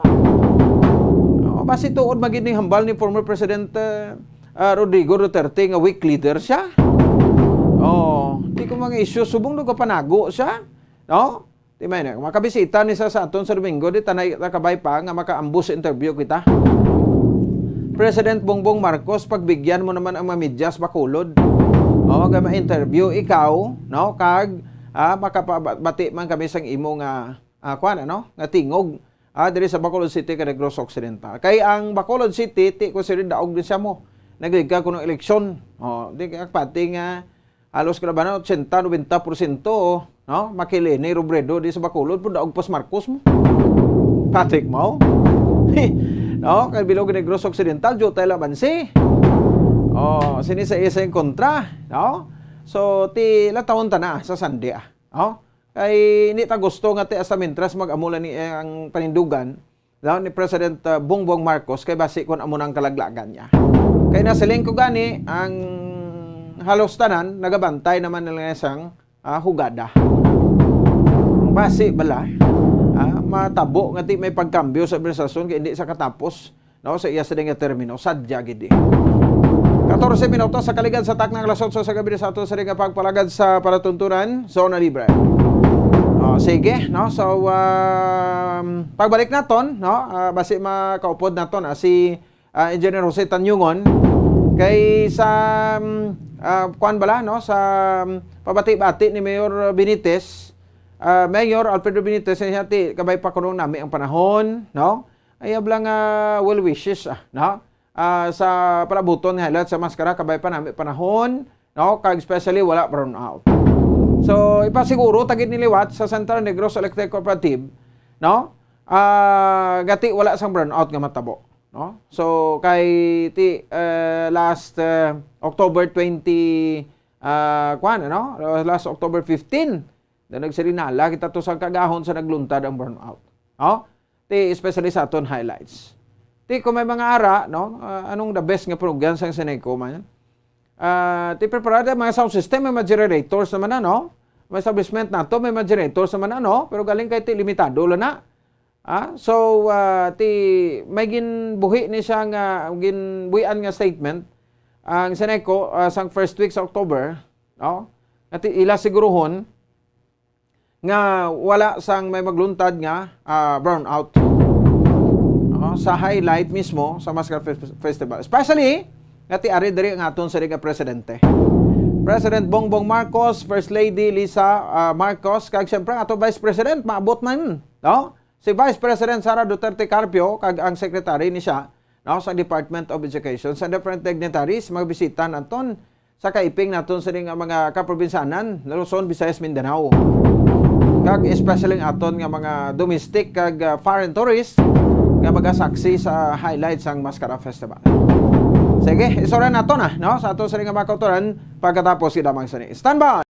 Oh, basi tuod magid ning hambal ni former President, eh, ah, Rodrigo Duterte nga weak leader siya. Oh, di ko mga issues, subong do kapanago siya, no? Di may na, makabisita ni sa, sa aton sa Domingo, di tanay ta kabay pa nga makaambus interview kita. President Bongbong Marcos, pagbigyan mo naman ang mga media sa Bacolod. O, nga ma-interview ikaw, no? Kag, ah, makapabati man kami sang imo nga, ah, kuwan, ano? Nga tingog. Ah, diri sa Bacolod City, kag Negros Occidental. Kay ang Bacolod City, ti ko sila daog din siya mo. Nagligka ko ng eleksyon. O, di kaya pati nga, halos ka na ba na, ochenta, nobenta porsyento, no? Makilini, Robredo, di sa Bacolod, pud daog pas Marcos mo. Patrick mo? No? Kay bilog ni Negros Occidental, jutay laban si. Oh, sini sa isa yung kontra, no? So, ti latawon ta na sa Sunday, ah. No? Kay hindi ta gusto nga ti hasta mintras mag-amo lang ni, eh, ang panindugan, daw ni President, uh, Bongbong Marcos kay basi kun amo nang kalaglagan niya. Kay nasiling ko gani, ang halos tanan nagabantay naman nila sang, ah, hugada. Basi bala, ah, matabo nga ti may pagkambyo sa administrasyon kay hindi sa katapos, no, sa iya sa nga termino, sadya gid. Katorse minutos sa kaligad sa takna nga alas otso sa gabi sa ato sa nga pagpalagad sa palatuntunan, Zona Libre. Oh, sige, no? So, um, pagbalik naton, no? Ah, basi makaupod naton, ah, si, ah, Engineer Jose Tanyungon kay sa, um, ah, kuan bala, no? Sa, um, pabati-bati ni Mayor Benitez, ah, Mayor Alfredo Benitez, siya ti, kabay pa kunong nami ang panahon, no? Ay, abla nga well wishes, ah, no? Ah, sa palabuton nga highlight sa Mascara, kabay pa nami panahon, no? Kag especially wala brownout. So, ipasiguro tagid ni liwat sa Central Negros Electric Cooperative, no? Ah, gati wala sang brownout nga matabo, no? So, kay ti, eh, last, eh, October twenty, ah, kwan, ano? Last October fifteen, na nagsirinala kita to sa kagahon sa nagluntad ang brownout. No? Ti, especially sa aton highlights. Ti, kung may mga ara, no? Ah, anong the best nga program sa Seneco man? Ah, ti, preparada mga sound system, may mga generators naman na, no? May establishment nato, may mga generators naman na, no? Pero galing kay ti, limitado lang na. Ah, so, ah, ti, may ginbuhi ni siya nga, ginbuhian nga statement ang Seneco, ah, sang first week sa October, no? Nga ti, ila siguruhon nga wala sang may magluntad nga, ah, brownout, no? Sa highlight mismo sa Mascara Fes-, Festival. Especially, nga ti ari diri ang aton sa nga presidente. President Bongbong Marcos, First Lady Lisa, ah, Marcos, kag siyempre ang ato Vice President, maabot man, no? Si Vice President Sara Duterte Carpio, kag ang secretary ni siya, no, sa Department of Education, sa different dignitaries, magbisita naton sa kaiping naton sa nga mga kaprobinsanan, Luzon, Visayas, Mindanao. Kag especially ang aton nga mga domestic kag, ah, foreign tourists nga magasaksi sa highlights sang Mascara Festival. Sige, isura nato na, no? Sa ato sa nga mga kautoran, pagkatapos kita mang sini. Standby!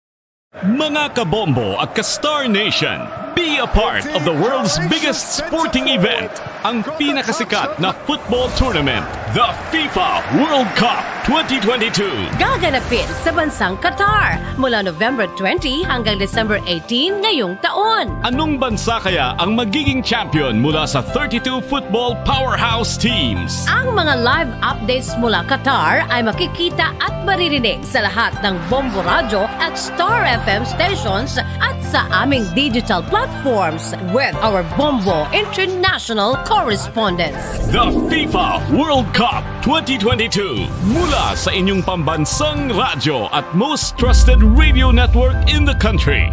Mga kabombo at ka-Star Nation, be a part of the world's biggest sporting event, ang pinakasikat na football tournament, the FIFA World Cup twenty twenty-two. Gaganapin sa bansang Qatar mula November twenty hanggang December eighteen ngayong taon. Anong bansa kaya ang magiging champion mula sa thirty-two football powerhouse teams? Ang mga live updates mula Qatar ay makikita at maririnig sa lahat ng Bombo Radyo at Star F M stations at sa aming digital platforms with our Bombo International correspondents. The FIFA World Cup twenty twenty-two. Mula sa inyong pambansang radyo at most trusted radio network in the country,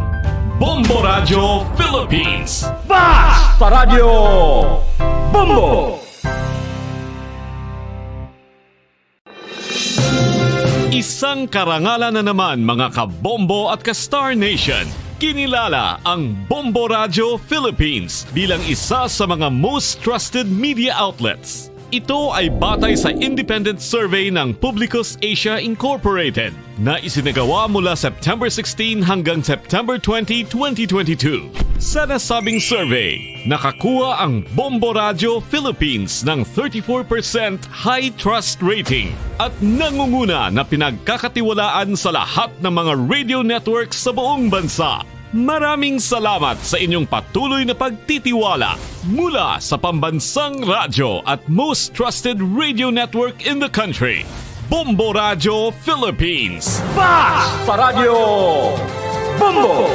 Bombo Radyo Philippines. Basta Radyo Bombo! Isang karangalan na naman, mga kabombo at ka-Star Nation. Kinilala ang Bombo Radio Philippines bilang isa sa mga most trusted media outlets. Ito ay batay sa independent survey ng Publicus Asia Incorporated na isinagawa mula September sixteen hanggang September twenty, twenty twenty-two. Sa nasabing survey, nakakuha ang Bombo Radio Philippines ng thirty-four percent high trust rating at nangunguna na pinagkakatiwalaan sa lahat ng mga radio networks sa buong bansa. Maraming salamat sa inyong patuloy na pagtitiwala mula sa pambansang radyo at most trusted radio network in the country, Bombo Radio Philippines. Basta Radyo Bombo!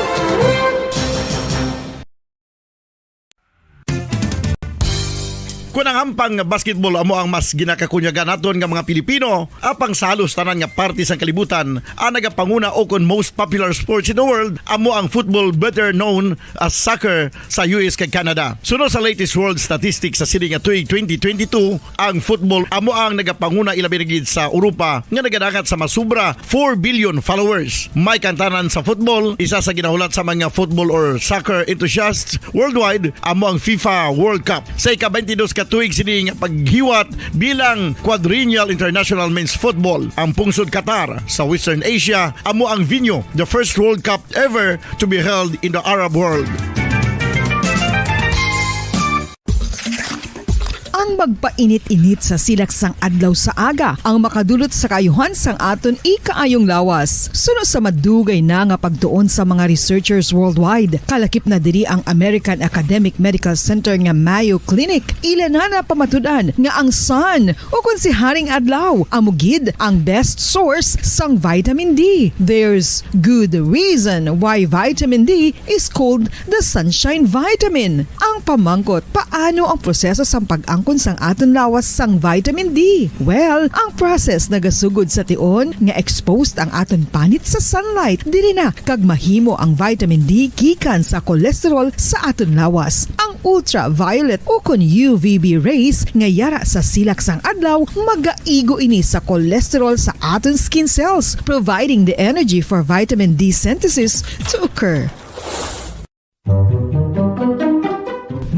Kon ang hampang nga basketball amo ang mas ginakakunyagan naton nga mga Pilipino, apang sa halos tanan nga parte sang kalibutan, ang nagapanguna ukon most popular sports in the world amo ang football, better known as soccer, sa U S kag Canada. Suno sa latest world statistics sa sini nga tuig twenty twenty-two, ang football amo ang nagapanguna, ilabi na gid sa Europa, nga nagadangat sa masubra four billion followers. May kantanan sa football, isa sa ginahulat sa mga football or soccer enthusiasts worldwide amo ang FIFA World Cup. Sa ika-twenty-dos ka tuig sini nga paghiwat bilang Quadrennial International Men's Football, ang pungsod Qatar sa Western Asia amo ang venue, the first World Cup ever to be held in the Arab world. Ang magpainit-init sa silak sang adlaw sa aga ang makadulot sa kaayuhan sang aton ikaayong lawas. Suno sa madugay na nga pagtuon sa mga researchers worldwide, kalakip na diri ang American Academic Medical Center nga Mayo Clinic. Ila na napamatud-an nga ang sun, o kon si Haring Adlaw, amo gid ang best source sang vitamin D. There's good reason why vitamin D is called the sunshine vitamin. Ang pamangkot, paano ang proseso sang pag-angkon sang aton lawas sang vitamin D? Well, ang process nagasugod sa tion nga exposed ang aton panit sa sunlight. Diri na kag mahimo ang vitamin D gikan sa cholesterol sa aton lawas. Ang ultraviolet o kon U V B rays nga yara sa silak sang adlaw magaigo ini sa cholesterol sa aton skin cells, providing the energy for vitamin D synthesis to occur.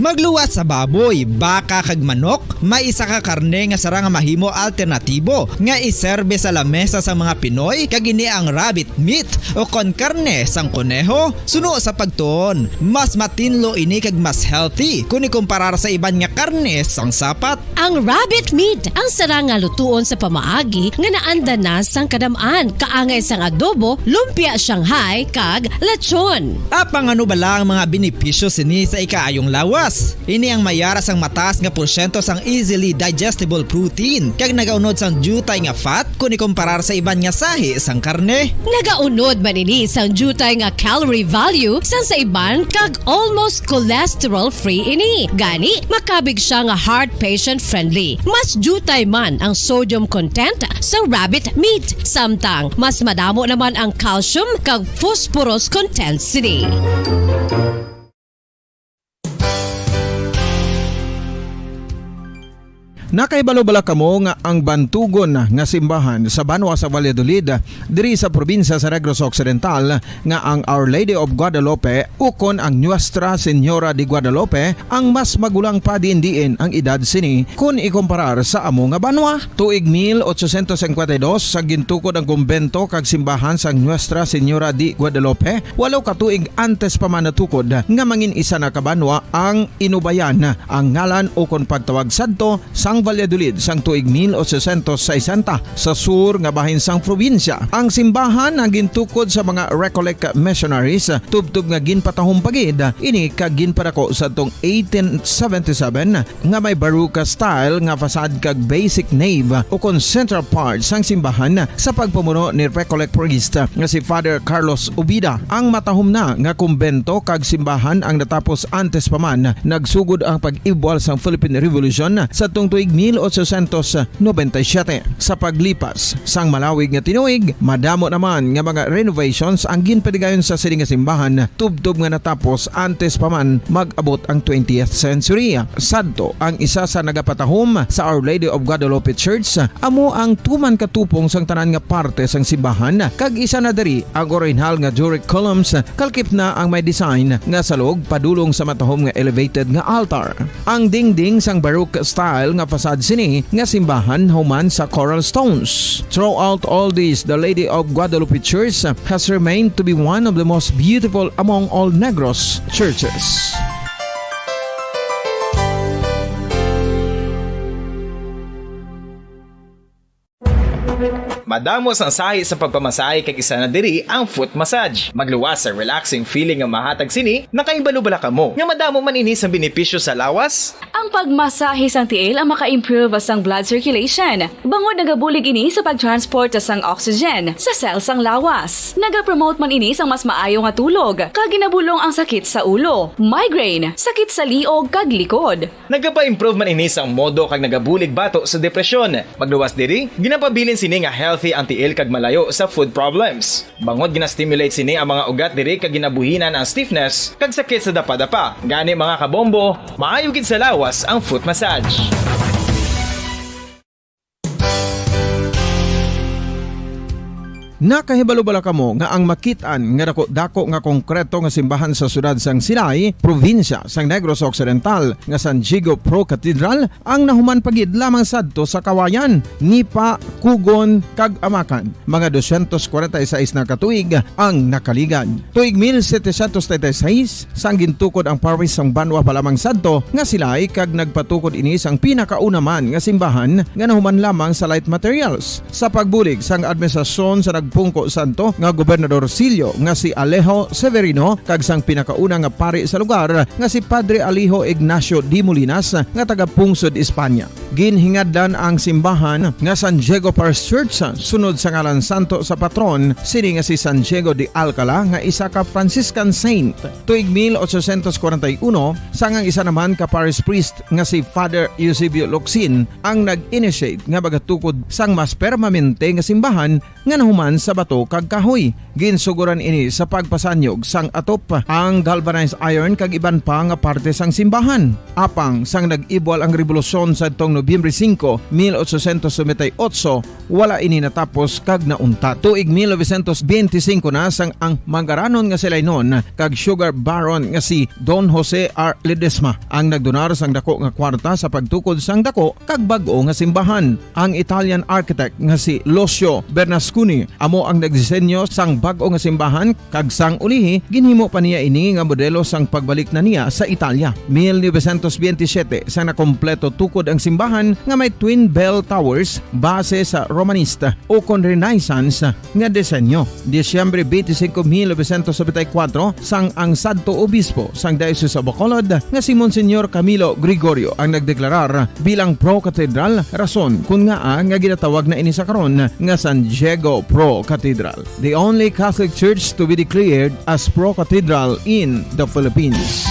Magluwas sa baboy, baka kag manok, may isa ka karne nga sarang nga mahimo alternatibo nga iserbe sa lamesa sang mga Pinoy, kag ini ang rabbit meat o kon karne sang koneho. Suno sa pagtuon, mas matinlo ini kag mas healthy kon ikumparar sa iban nga karne sang sapat. Ang rabbit meat ang sarang nga lutuon sa pamaagi nga naanda na sang kadam-an, kaangay sang adobo, lumpia Shanghai, kag lechon. Apang ano bala ang mga benepisyo sini sa ikaayong lawas? Ini ang mayara sang mataas nga porsyento sang easily digestible protein kag nagaunod sang diutay nga fat kon ikumparar sa iban nga sahi sang karne. Nagaunod man ini sang diutay nga calorie value sang sa iban kag almost cholesterol-free ini. Gani, makabig sia nga heart patient-friendly. Mas diutay man ang sodium content sa rabbit meat, samtang mas madamo naman ang calcium kag phosphorus content sini. Nakahibalo bala kamo nga ang bantugon nga simbahan sa banwa sa Valladolid, diri sa probinsya sa Negros Occidental, nga ang Our Lady of Guadalupe ukon ang Nuestra Señora de Guadalupe ang mas magulang pa diin-diin ang edad sini kon ikumparar sa amo nga banwa? Tuig mil ochocientos cincuenta y dos sa gintukod ang kumbento kag simbahan sang Nuestra Señora de Guadalupe, walo ka tuig antes pa man natukod nga mangin isa na ka banwa ang Inubayan, ang ngalan ukon pagtawag sadto sang Valladolid sang tuig mil ochocientos sesenta, sa sur nga bahin sang probinsya. Ang simbahan ang gintukod sa mga Recollect missionaries, tubtob nga ginpatahom pa gid ini kag ginpadako sadtong eighteen seventy-seven, nga may Baroque style nga facade kag basic nave ukon central part sang simbahan sa pagpamuno ni Recollect priest nga si Father Carlos Ubida. Ang matahom na nga kumbento kag simbahan ang natapos antes pa man nagsugod ang pag-ibwal sang Philippine Revolution sadtong tuig mil ochocientos noventa y siete. Sa paglipas sang malawig nga tinuig, madamo naman nga mga renovations ang ginpadigayon sa sini nga simbahan, tubtob nga natapos antes pa man mag-abot ang twentieth century. Sadto, ang isa sa nagapatahom sa Our Lady of Guadalupe Church, amo ang tuman katupong sang tanan nga parte sang simbahan, kag isa na diri ang orihinal nga Doric columns, kalkip na ang may design nga salog padulong sa matahom nga elevated nga altar. Ang dingding sang Baroque style nga facade sini nga simbahan human sa coral stones. Throughout all this, the Lady of Guadalupe Church has remained to be one of the most beautiful among all Negros churches. Madamo sang sahi sa pagpamasahe kag isa na diri ang foot massage. Magluwas sa relaxing feeling nga mahatag sini, nakahibalo bala kamo nga madamo man ini sang benepisyo sa lawas? Ang pagmasahe sang tiil ang maka-improve sang blood circulation, bangod nagabulig ini sa pag-transport sang oxygen sa cell sang lawas. Nagapromote man ini sang mas maayo nga tulog, kag ginabulong ang sakit sa ulo, migraine, sakit sa liog, kag likod. Nagapa-improve man ini sang modo kag nagabulig bato sa depresyon. Magluwas diri, ginapabilin sini nga healthy ang tiil kag malayo sa foot problems. Bangod gina-stimulate sini ang mga ugat diri kag ginabuhinan ang stiffness kag sakit sa dapadapa. Gani, mga kabombo, maayo gid sa lawas ang foot massage. Nakahibalo bala kamo nga ang makit-an nga dako-dako nga konkreto nga simbahan sa siyudad sang Silay, probinsya sang Negros Occidental, nga San Diego Pro Cathedral ang nahuman pa gid lamang sadto sa Kawayan, Nipa, Cugon, kag Amacan, mga dosyentos kwarenta y seis na ka tuig ang nakaligad. Tuig mil setecientos treinta y seis, sang gintukod ang parish sang banwa pa lamang sadto nga Silay, kag nagpatukod ini sang pinakauna man nga simbahan nga nahuman lamang sa light materials. Sa pagbulig sang administrasyon sa nagpungko sadto nga Gobernador Sillo nga si Alejo Severino kag sang pinakauna nga pari sa lugar nga si Padre Alejo Ignacio de Molinas nga taga-pungsod Espanya. Ginhingadlan ang simbahan nga San Diego Parish Church sunod sa ngalan santo sa patron sini nga si San Diego de Alcala nga isa ka Franciscan saint. Tuig mil ochocientos kwarenta y uno, sang ang isa naman ka parish priest nga si Father Eusebio Locsin ang nag-initiate nga magatukod sang mas permanente nga simbahan nga nahuman sa bato kag kahoy. Ginsugoran ini sa pagpasanyog sang atop, ang galvanized iron kag iban pa nga parte sang simbahan. Apang sang nag-ibwal ang rebolusyon sadtong Nobyembre singko, mil ochocientos noventa y ocho, wala ini natapos kag nauntat. Tuig mil novecientos benti singko na sang ang mangaranon nga Silaynon kag sugar baron nga si Don Jose R. Ledesma ang nagdonar sang dako nga kwarta sa pagtukod sang dako kag bag-o nga simbahan. Ang Italian architect nga si Lucio Bernasconi amo ang nagdisenyo sang bag-o nga simbahan, kag sang ulihi, ginhimo pa niya ini nga modelo sang pagbalik na niya sa Italia. Mil novecientos benti siyete, sang nakompleto tukod ang simbahan nga may twin bell towers base sa Romanista ukon Renaissance nga disenyo. Disyembre benti singko, mil novecientos nobenta y kuwatro, sang ang sadto obispo sang Diocese of Bacolod nga si Monsignor Camilo Gregorio ang nagdeklarar bilang pro-cathedral, rason kon ngaa nga ginatawag na ini sa karon nga San Diego Pro Cathedral, the only Catholic church to be declared as pro-cathedral in the Philippines.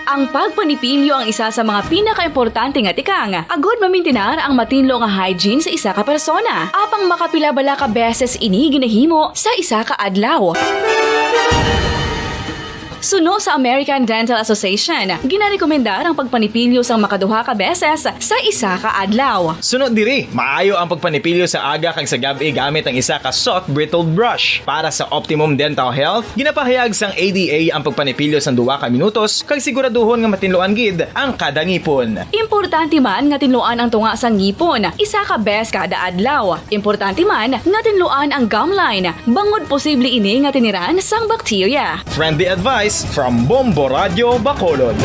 Ang pagpanipilyo ang isa sa mga pinakaimportante nga tikang agud mamintinar ang matinlo nga hygiene sa isa ka persona. Apang makapila bala ka beses ini ginahimo sa isa ka adlaw? Suno sa American Dental Association, ginarekomendar ang pagpanipilyo sang makaduha ka beses sa isa ka adlaw. Suno diri, maayo ang pagpanipilyo sa aga kag sa gab-i gamit ang isa ka soft bristled brush. Para sa optimum dental health, ginapahayag sang A D A ang pagpanipilyo sang duha ka minutos kag siguraduhon nga matinluan gid ang kada ngipon. Importante man nga tinluan ang tunga sang ngipon isa ka bes kada adlaw. Importante man nga tinluan ang gum line, bangod posible ini nga tiniran sang bakterya. Friendly advice from Bombo Radio Bacolod.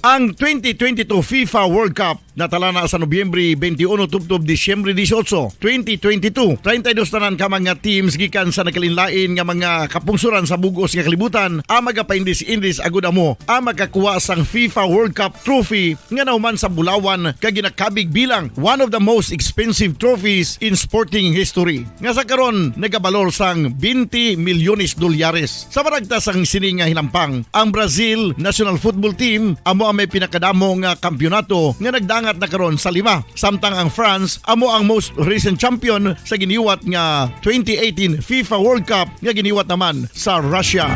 Ang twenty twenty-two FIFA World Cup Natala na sa Nobyembre twenty-one tubtob Disyembre dieciocho, twenty twenty-two. Treinta y dos tanan ka mga teams gikan sa nagkalainlain nga mga kapungsoran sa bug-os nga kalibutan ang magapaindis-indis agud amo ang makakuha sang FIFA World Cup trophy nga nahuman sa bulawan kag ginakabig bilang one of the most expensive trophies in sporting history, nga sa karon nagabalor sang twenty milyones dolyares. Sa maragta sang sini nga hinampang, ang Brazil national football team amo ang may pinakadamo nga kampiyonato nga nagdangat na karon sa lima, samtang ang France amo ang most recent champion sa giniwat nga twenty eighteen FIFA World Cup nga giniwat naman sa Russia.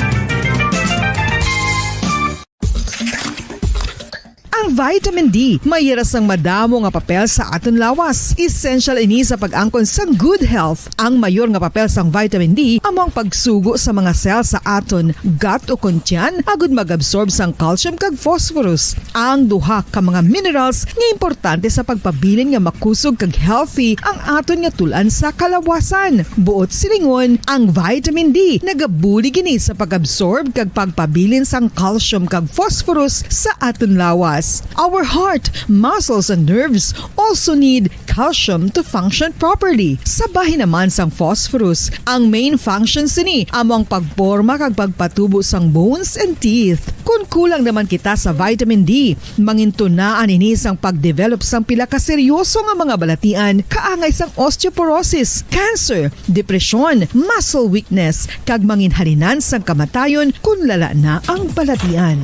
Ang vitamin D may ira sang madamo nga papel sa aton lawas. Essential ini sa pag-angkon sang good health. Ang mayor nga papel sang vitamin D amo ang pagsugo sa mga cell sa aton gut o kon tiyan agud mag-absorb sang calcium kag phosphorus, ang duha ka mga minerals nga importante sa pagpabilin nga makusog kag healthy ang aton nga tul-an sa kalawasan. Buot silingon, ang vitamin D nagabulig ini sa pag-absorb kag pagpabilin sang calcium kag phosphorus sa aton lawas. Our heart, muscles, and nerves also need calcium to function properly. Sa bahin naman sang phosphorus, ang main function sini amo ang pagporma kag pagpatubo sang bones and teeth. Kon kulang naman kita sa vitamin D, mangintunaan ini sang pagdevelop sang pila ka seryoso nga mga balatian, kaangay sang osteoporosis, cancer, depresyon, muscle weakness, kag manginhalinan sang kamatayon kon lala na ang balatian.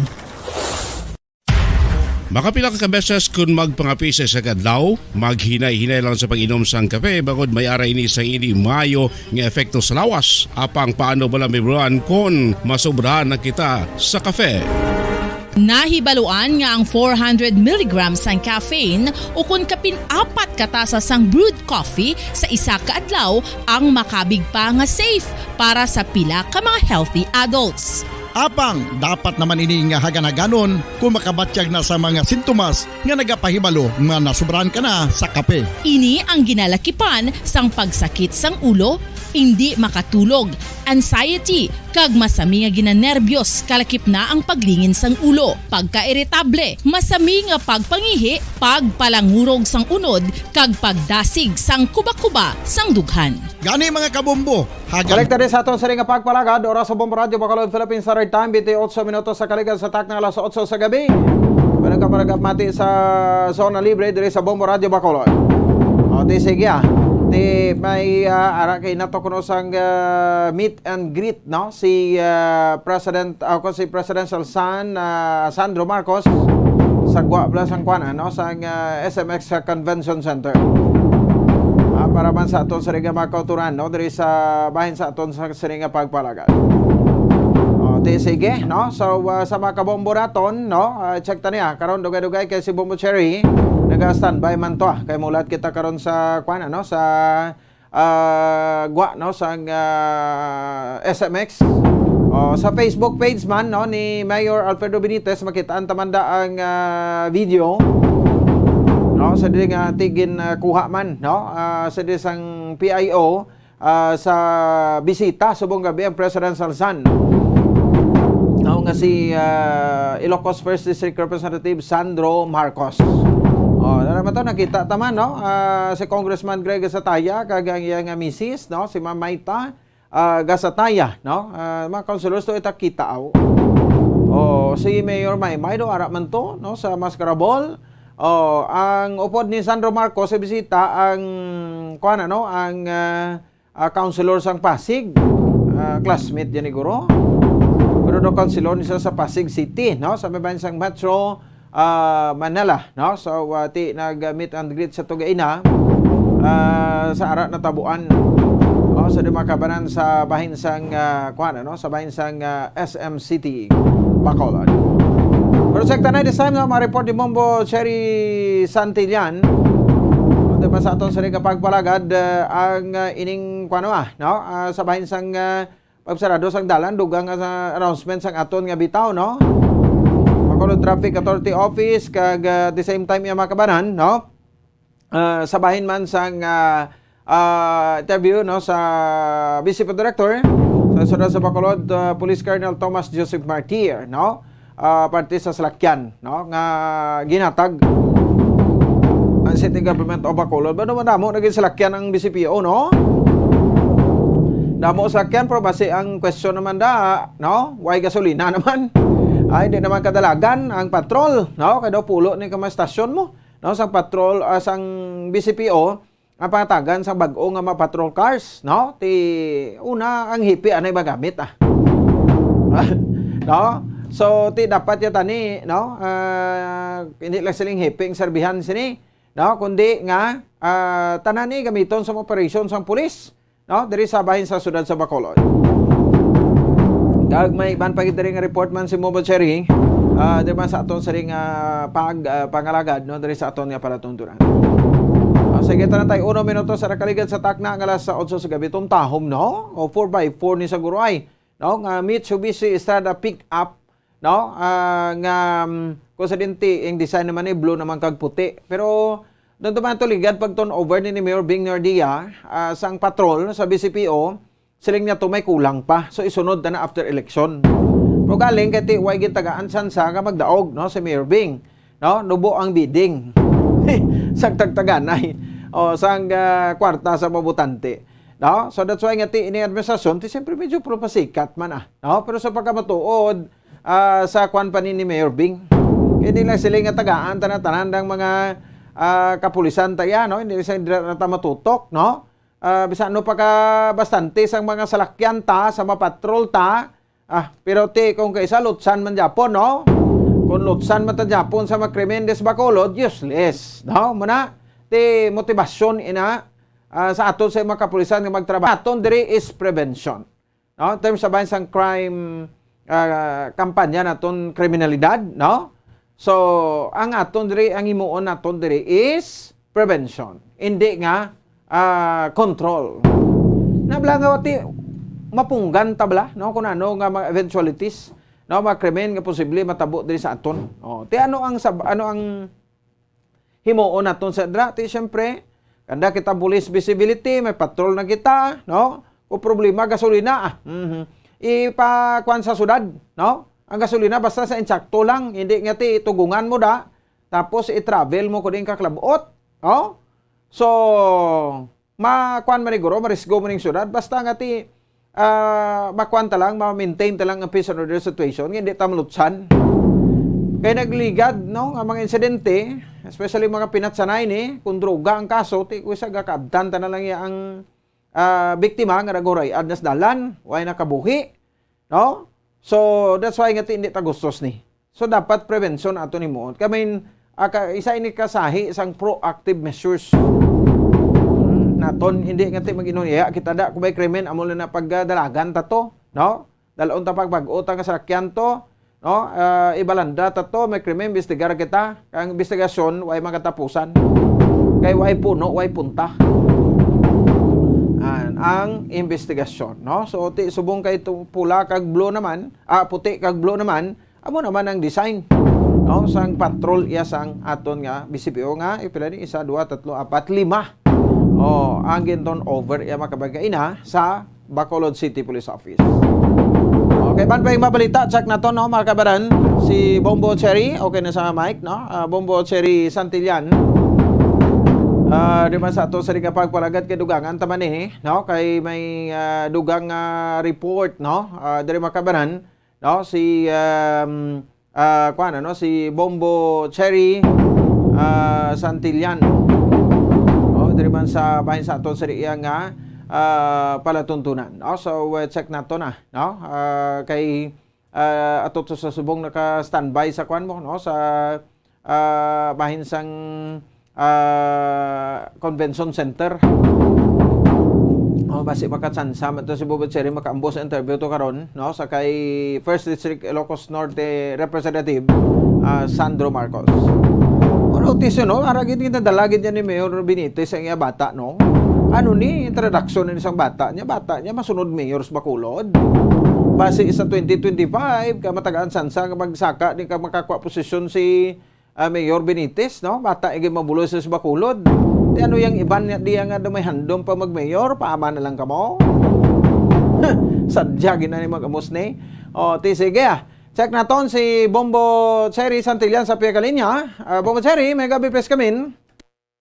Makapila ka beses kon magpangape sa isa ka adlaw, maghinay-hinay lang sa pag-inom sang kape, bangod may ara ini sa hindi maayo nga epekto sa lawas. Apang paano bala mahibaluan kon masobrahan na kita sa kape? Nahibaluan nga ang four hundred milligrams sang caffeine o kon kapin apat ka tasa sang brewed coffee sa isa ka adlaw ang makabig pa nga safe para sa pila ka mga healthy adults. Apang dapat naman ini nga hagan-haganon kung makabatyag na sa mga sintomas nga nagapahibalo nga nasubrahan ka na sa kape. Ini ang ginalakipan sang pagsakit sang ulo, indi makatulog, anxiety, kag masami nga ginanerbyos, kalakip na ang paglingin sang ulo, pagkairitable, masami nga pagpangihi, pagpalangurog sang unod, kag pagdasig sang kuba-kuba sang dughan. Gani, mga kabombo, hagan. Kolekta din sa aton sini nga pagpalagad, oras sa Bombo Radyo Bacolod, Philippine Standard Time, twenty-eight minutos sa kaligad sa takna alas otso sa gabi. Pero ka para mati sa Zona Libre diri sa Bombo Radyo Bacolod. O, di sige, ah. Di may, ah, ara kay nato kuno sang, ah, meet and greet, no? Si, ah, President, ah, ko si Presidential Son, ah, Sandro Marcos sa Gua Blas ang kuan, no? Sang, ah, S M X Convention Center. Ah, para man sa aton sini nga mga kauturan, no? Diri sa bahin sa aton sa sini nga pagpalagad. O, di sige, no? So, ah, sa mga kabombo naton, no? Ah, check ta niya. Karon, dugay-dugay kay si Bombo Cherry, naga-standby man to, ah. Kay mulat kita karon sa, kuan, ano, sa, ah, gwa, no, sang, ah, S M X. O, sa Facebook page man, no, ni Mayor Alfredo Benitez, makitaan ta man da ang, ah, video. No, sa dili nga tigin, ah, kuha man, no? Ah, sa di sang P I O, ah, sa bisita subong gabi ang Presidential Son. Mao nga si, ah, Ilocos First District Representative Sandro Marcos. O, dara man to, nakita ta man, no? Ah, si Congressman Greg Gasataya, kag ang iya nga misis, no? Si Ma'am Maita, ah, Gasataya, no? Ah, mga councilors to, ita kita, aw. O, si Mayor Maymay do, ara man to, no? Sa Mascarabol. O, ang upod ni Sandro Marcos sa bisita, ang, kuwan, ano, ang, ah, ah, councilor sang Pasig. Ah, classmate yan ni Guro. Pero do councilor ni siya sa Pasig City, no? Sa may bahin sang Metro, ah, Manila, no? So, ah, ti nag, ah, meet and greet sa tugaina, ah, sa ara natabuan. O, sa di makabanan sa bahin sang, ah, kuwan, ano? Sa bahin sang, ah, S M City, Bacolod. Pero sa tanay this time, no, ma-report ni Bombo Cherry Santillan. Ito pa sa aton sa rin kapagpalagad, ah, ang, ah, ining, kuwan, ah, no? Ah, sa bahin sang, ah, pagsarado sang dalan, dugang nga sa announcement sang aton nga bitaw, no? Bacolod Traffic Authority Office, kag, ah, at the same time, iya makabanan, no? Ah, sa bahin man sang, ah, ah, interview, no, sa Vice Director sa Siyudad sa Bacolod, ah, Police Colonel Thomas Joseph Martir, no? Ah, parte sa salakyan, no, nga ginatag. City Government of Bacolod. Ano man, damo na gid salakyan ang B C P O, no? Damo salakyan, pero basi ang question naman da, no? Why gasolina naman? Ay, di naman kadalagan ang patrol, no? Kay daw pulo ni ka mga stasyon mo, no? Sang patrol, ah, sang B C P O, ang pangatagan sang bag-o nga mga patrol cars, no? Ti una ang hipi anay magamit, ah. No? So, ti dapat ya tani, no? Ah, hindi lang siling hipi ang serbihan sini, no? Kundi nga, ah, tanan ni gamiton sa mga operasyon sang pulis, no? Diri sa bahin sa siyudad sa Bacolod. Kag may iban pa gid diri nga report man si Mobo Cherry, ah, diri man sa aton siring, ah, pag, ah, pangalagad, no? Diri sa aton nga palatuntunan. Ah, sige, tanan tay uno minuto sa nakaligad sa takna nga alas otso sa gabi, tuntahom, no? O four by four ni sa Guruay, no? Nga Mitsubishi Strada pick up, no? Ah, nga, um, kung sa dinti, ang design naman ni blue naman kag puti. Pero doon naman to ligad pag turnover ni, ni Mayor Bing Nardia, ah, sang patrol sa B C P O, siling niya to may kulang pa. So, isunod na na after election. Pero galing kay ti, way gitagaan sansa nga magdaog, no, si Mayor Bing, no? Nubo ang bidding. Sang tagtaganay. O, sang, ah, kwarta sa mabutante. No? So, that's why nga ti ini administrasyon, ti siyempre medyo propasikat man, ah. No? Pero sa pagkamatuod, ah, sa kwan pa ni, ni Mayor Bing, kini lang sila nga tagaan tanan-tanan ng mga, ah, kapulisan ta iya, no? Hindi sila dira na ta matutok, no? Ah, bisan ano pa ka bastante sang mga salakyan ta, sa mapatrol ta, ah, pero ti kung kaisa lutsan man gyapon, no? Kung lutsan man ta gyapon sa mga krimen des Bacolod, useless, no? Muna, ti motivasyon ina, ah, sa aton sa mga kapulisan nga magtrabaho. Aton diri is prevention. No? In terms sa bahin sang crime, ah, kampanya naton kriminalidad, no? So, ang aton diri, ang himuon naton diri is prevention. Hindi nga, ah, control. Nabla nga wati, mapunggan ta bala, no? Kung ano nga mga eventualities, no? Mga krimen nga posible matabo diri sa aton. Oh, ti ano ang sab-, ano ang himuon naton sa dra? Ti, siyempre, kanda kita police visibility, may patrol na kita, no? O problema, gasolina, ah. Mhm. Ipakuan sa sudad, no? Ang gasolina, basta sa insakto lang, hindi nga ti tugungan mo da, tapos i-travel mo ko din kaklabot, no? So, ma-, kuan man ni guro, marisgo man ning syudad. Basta nga ti, ah, makuan ta lang, ma-maintain ta lang ang peace and order situation, nga hindi ta malutsan. Kay nagligad, no, nga mga insidente, especially mga pinatsanay ni, kung droga ang kaso, ti kusa gakaabtan ta na lang ya ang, ah, biktima nga naghuray-ad nas dalan, way nakabuhi, no? So, that's why nga ti hindi ta gustos ni. So, dapat prevention ato ni muot. Kami, ah, ka-, isa ini kasahi sang proactive measures. Hmm, naton, hindi nga ti mag-inuyaya kita da, kung may krimen, amo na na pagdalagan ta to, no? Dalon ta pag bag-o ta nga salakyan to, no? Ah, ibalanda ta to, may krimen, imbestigar kita. Ang investigasyon, way magatapusan. Kay way puno, way punta. An, ang investigasyon, no? So, ti, subong kay to, pula kag blue naman, ah, puti kag blue naman, amo naman ang design, no, sang patrol iya sang aton nga B C P O nga, ipila ni, isa, dua, tatlo, apat, lima. Oh, ang ginton over iya makabagay na sa Bacolod City Police Office. Okay, ban pa yung mabalita, check na to, no, mga kabaran. Si Bombo Cherry, okay na sa mic, no? Ah, Bombo Cherry Santillan. Ah, di man sa ato sa di ka pagpalagat kay dugangan ta man eh, no? Kay may, ah, dugang, ah, report, no? Ah, diri makabaran, no? Si, um, ah, kuwan, ano? Si Bombo Cherry, ah, Santillan. Oh, diri man sa bahin sa aton sa iya nga, ah, palatuntunan, no? So, uh, check nato na, no? Ah, kay, ah, ato to sa subong naka-standby sa kuwan mo, no? Sa, ah, bahin sang, ah, Convention Center. Oh, basi makatsansa man to si Bobo Cherry makaambos sa interview to karon, no, sa kay First District Ilocos Norte Representative, ah, Sandro Marcos. Ano, notice, no? Ara gid nadala gid niya ni Mayor Benitez ang iya bata, no? Ano ni introduction ni isang bata niya? Bata niya masunod mayor sa Bacolod. Basi sa twenty twenty-five, ka matagaan sansa nga magsaka di ka makakuha posisyon si ah, Mayor Benitez, no? Bata, igi mabuloy sa Bacolod. Ti ano yang iban niya, diya nga daw may handom pa mag-mayor, paama na lang kamo. Sadya gina ni mag-amos ni. O, ti sige, ah. Check naton si Bombo Cherry Santillan sa pia ka linya. Ah, Bombo Cherry, may gabi pes kamin.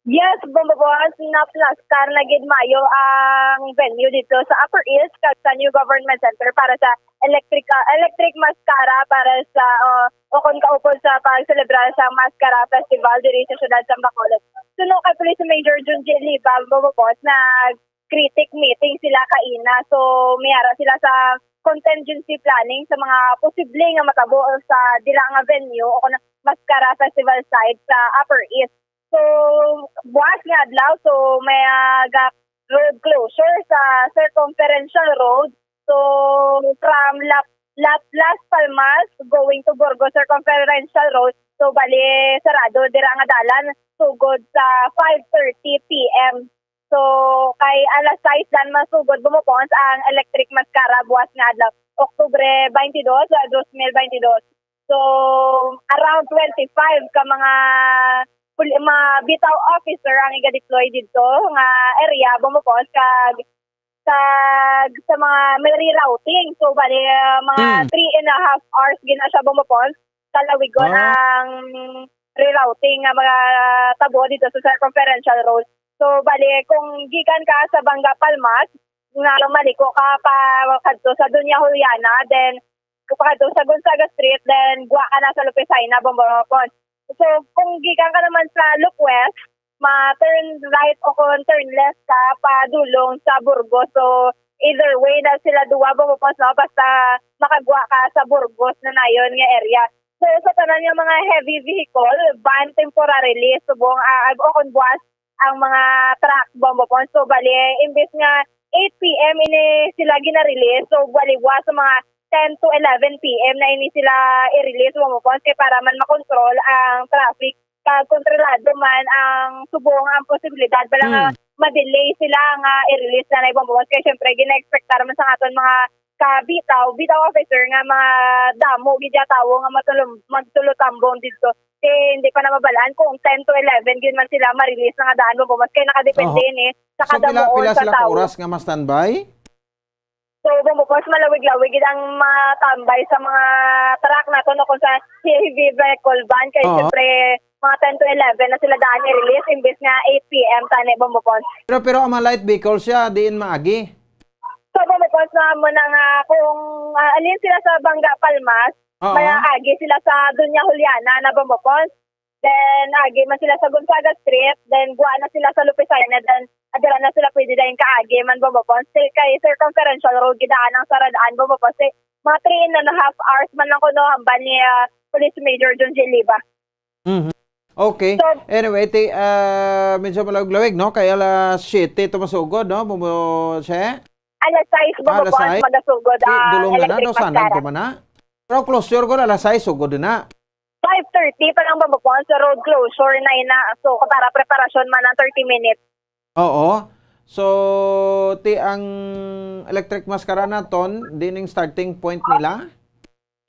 Yes, Bombo Boss, naplastar na gid maayo ang venue dito sa Upper East kag sa New Government Center para sa electric, ah, electric mascara para sa, ah, o kon kaupod sa pagselebrar sa Mascara Festival diri sa siyudad sa Bacolod. Suno kay Police Major Junji Liba, Bombo Boss, nag-critic meeting sila kaina. So, may ara sila sa contingency planning sa mga posible nga matabo sa dira nga venue o kon Mascara Festival site sa Upper East. So, buwas nga adlaw, so may, ah, ga-, road closure sa Circumferential Road. So, from Lap-, Lap-, Las Palmas going to Burgos Circumferential Road. So, bali, sarado dira nga dalan sugod sa five thirty P M. So, kay alas sais dan masugod, Bombo Boss, ang electric mascara buwas nga adlaw, Oktubre twenty-two, dos mil twenty-two. So, around twenty-five ka mga pul-, mga bitaw officer ang iga-deploy didto nga area, Bombo Boss, kag sa, sa mga may rerouting. So, bali, uh, mga Hmm. three and a half hours gina siya, Bombo Boss, kalawigon Ah. ang rerouting nga mga tabo dito sa Circumferential Road. So, bali, kung gikan ka sa Banga Palmas, nga maliko ka pa kadto sa Doña Juliana, then pakadto sa Gonzaga Street, then gwa ka na sa Lupisaina, Bombo Boss. So, kung gikan ka naman sa Loop West, ma-turn right o kung turn left ka padulong sa Burgos. So, either way na sila duwa, Bombo Boss, no? Basta makagwa ka sa Burgos na nayon nga area. So, sa tanan nga mga heavy vehicle, ban temporarily, subong, ah, o kung buwas, ang mga truck, Bombo Boss. So, bali, imbis nga eight P M ini sila gina-release, so, bali, buwas sa mga ten to eleven P M na ini sila i-release, Bombo Boss, kay para man makontrol ang traffic, kag kontrolado man ang subong ang posibilidad bala nga Hmm. ma-delay sila nga i-release na na, Bombo Boss, kay syempre gina-expectar man sa aton mga ka bitaw, bitaw officer nga mga damo gid ya tawo nga matulom-, magtulotambong didto. Kay hindi pa na mabalaan kung ten to eleven gyud man sila ma-release na nga daan, Bombo Boss, kay nakadepende Oho. ini sa So, kada pila, muon pila sa sila ka tawo. oras nga ma-standby? So, Bombo Boss, malawig-lawig gid ang matambay sa mga truck nato, no, kung sa heavy vehicle ban, kay Oo. siyempre, mga ten to eleven na sila daan i-release, imbis nga eight P M tani, Bombo Boss. Pero, pero ang mga light vehicle siya, diin maagi? So, Bombo Boss, na mo na nga kung, ah, alin sila sa Banga Palmas, Oo. may agi sila sa Doña Juliana na, Bombo Boss. Then, agi man sila sa Gonzaga Street, then gwa na sila sa Lupisaina, then adira na sila pwede dayon kaagi man, Bombo Boss. Still kay Circumferential Road, gidaan ang saradaan, Bombo Boss. Eh, mga three and a half hours man lang kuno, hamban ni, ah, Police Major John J. Liba. Mhm. Okay. So, Anyway, ti, ah, medyo malawig-lawig, no? Kay alas siyete ito masugod, no? Bumo, siya? Alas sais, Ah, alas Bombo Boss, sais? magasugod Di, ang dulong na na, electric no? Sanang mascara. ko man na. Pero closure ko na, alas sais, sugod na. Five thirty pa lang, Bombo Boss, sa road closure na ina. So, para preparasyon man ang thirty minutes. Oo. So, ti ang electric mascara naton, dining starting point nila?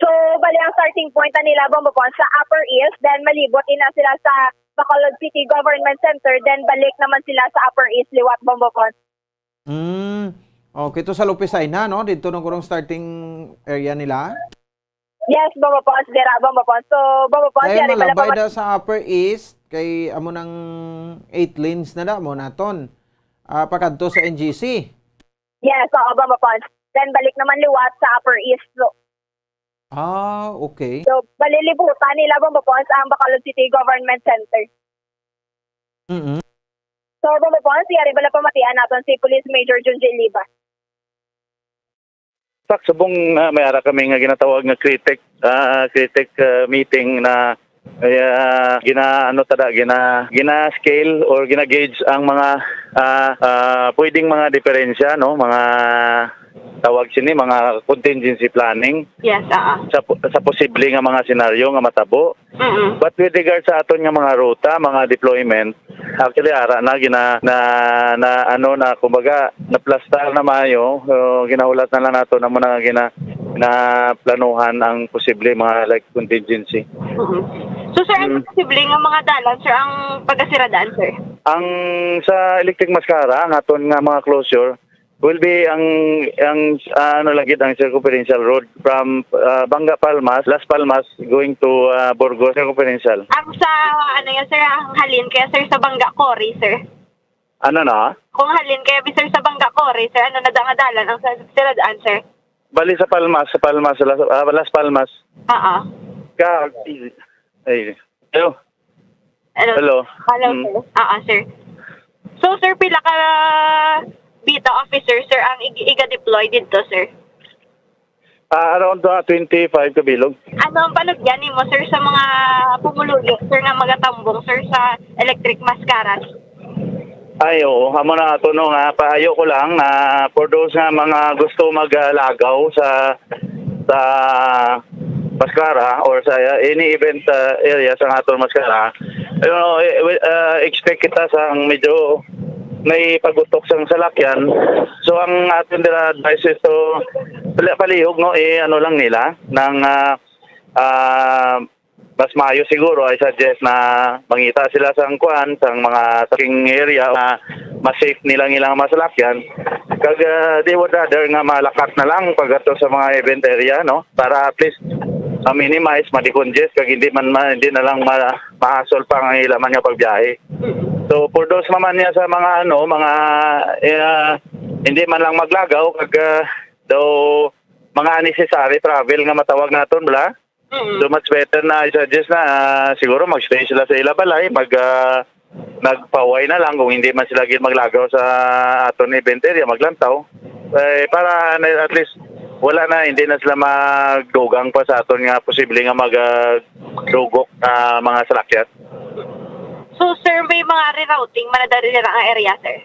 So, bali ang starting point na nila, Bombo Boss, sa Upper East, then malibot ina sila sa Bacolod City Government Center, then balik naman sila sa Upper East liwat, Bombo Boss. Mm. Okay, to sa Lupisaina, no? Dito nung kurong starting area nila? Yes, Bombo Boss, dira, Bombo Boss. So, Bombo Boss, Kaya yari pala malabay pa daw sa Upper East, kay amo nang eight lanes na da mo naton. Ah, pakadto sa N G C. Yes, oo, Bombo Boss. Then, balik naman liwat sa Upper East. So, Ah, okay. so, balilibutan nila, Bombo Boss, ang Bacolod City Government Center. Mm-mm. So, Bombo Boss, yari bala pamatian naton si Police Major Junji Liba. Pak, subong, ah, may ara kami nga ginatawag nga critic, ah, critic, ah, meeting na, ah, gina, ano tada, gina, gina-scale or gina-gauge ang mga, ah, ah, pwedeng mga diferensya, no? Mga tawag sini, mga contingency planning Yes, ah. sa po-, sa posible nga mga senaryo nga matabo. Mm-mm. But with regard sa aton nga mga ruta, mga deployment, actually, ara na, gina-, na, na, ano na, kumbaga, naplastar na maayo. So, ginahulat na lang nato na muna nga gina-, na planuhan ang posible mga, like, contingency. Mm-mm. So, sir, ano Mm. posible nga mga dalan, sir, ang pagkasiradaan, sir? Ang sa electric mascara, ang aton nga mga closure, will be ang, ang, ah, ano lang gid, ang circumferential road from, ah, Banga Palmas, Las Palmas, going to, ah, Burgos circumferential. Ang sa, ano yan, sir, ang halin kaya, sir, sa Banga Quarry, sir? Ano na? Kung halin kaya, sir, sa Banga Quarry, sir, ano na dangadalan ang sa, sila daan, sir? Bali sa Palmas, sa Palmas, Las, ah, Las Palmas. Oo. Ka, ay, hello? Hello. Hello. Hello, Mm. sir. Oo, sir. So, sir, pila ka bita officer, sir, ang ig-, iga-deploy dito, sir? Ah, around, ah, twenty-five ka bilog. Ano ang panudyan nimo, sir, sa mga pumuluyo, sir, nga magatambong, sir, sa Electric Mascara? Ay, oo. Amo na ato, no, nga paayo ko lang na for those nga mga gusto maglagaw sa, sa Mascara or sa any event, ah, area sa aton Mascara, you know, eh, we, ah, expect kita sa medyo may pagutok sang salakyan. So, ang aton dira advice is to pali-, palihog, no, eh, ano lang nila, ng, ah, ah, mas maayo siguro, I suggest na mangita sila sang kuan, sang mga trucking area na mas safe nila ang ilang mga salakyan. Kag, ah, they would rather nga malakat na lang pag ato sa mga event area, no? Para at least ma-minimize, ma-decongest, kag hindi man ma-, hindi na lang ma-, mahasol pa ang ila man nga pagbiyahe. So, for those naman niya sa mga, ano, mga, eh, ah, hindi man lang maglagaw, kag, ah, daw mga unnecessary travel nga matawag naton, bala. Mm. So, much better na i-suggest na, ah, siguro mag-stay sila sa ila balay, mag, ah, magpaway na lang kung hindi man sila gid maglagaw sa aton event area, maglantaw. Eh, para na, at least, wala na, hindi na sila magdugang pa sa aton nga posible nga mag, ah, dugok, ah, mga salakyan. So, sir, may mga rerouting man na dali nila ang area, sir?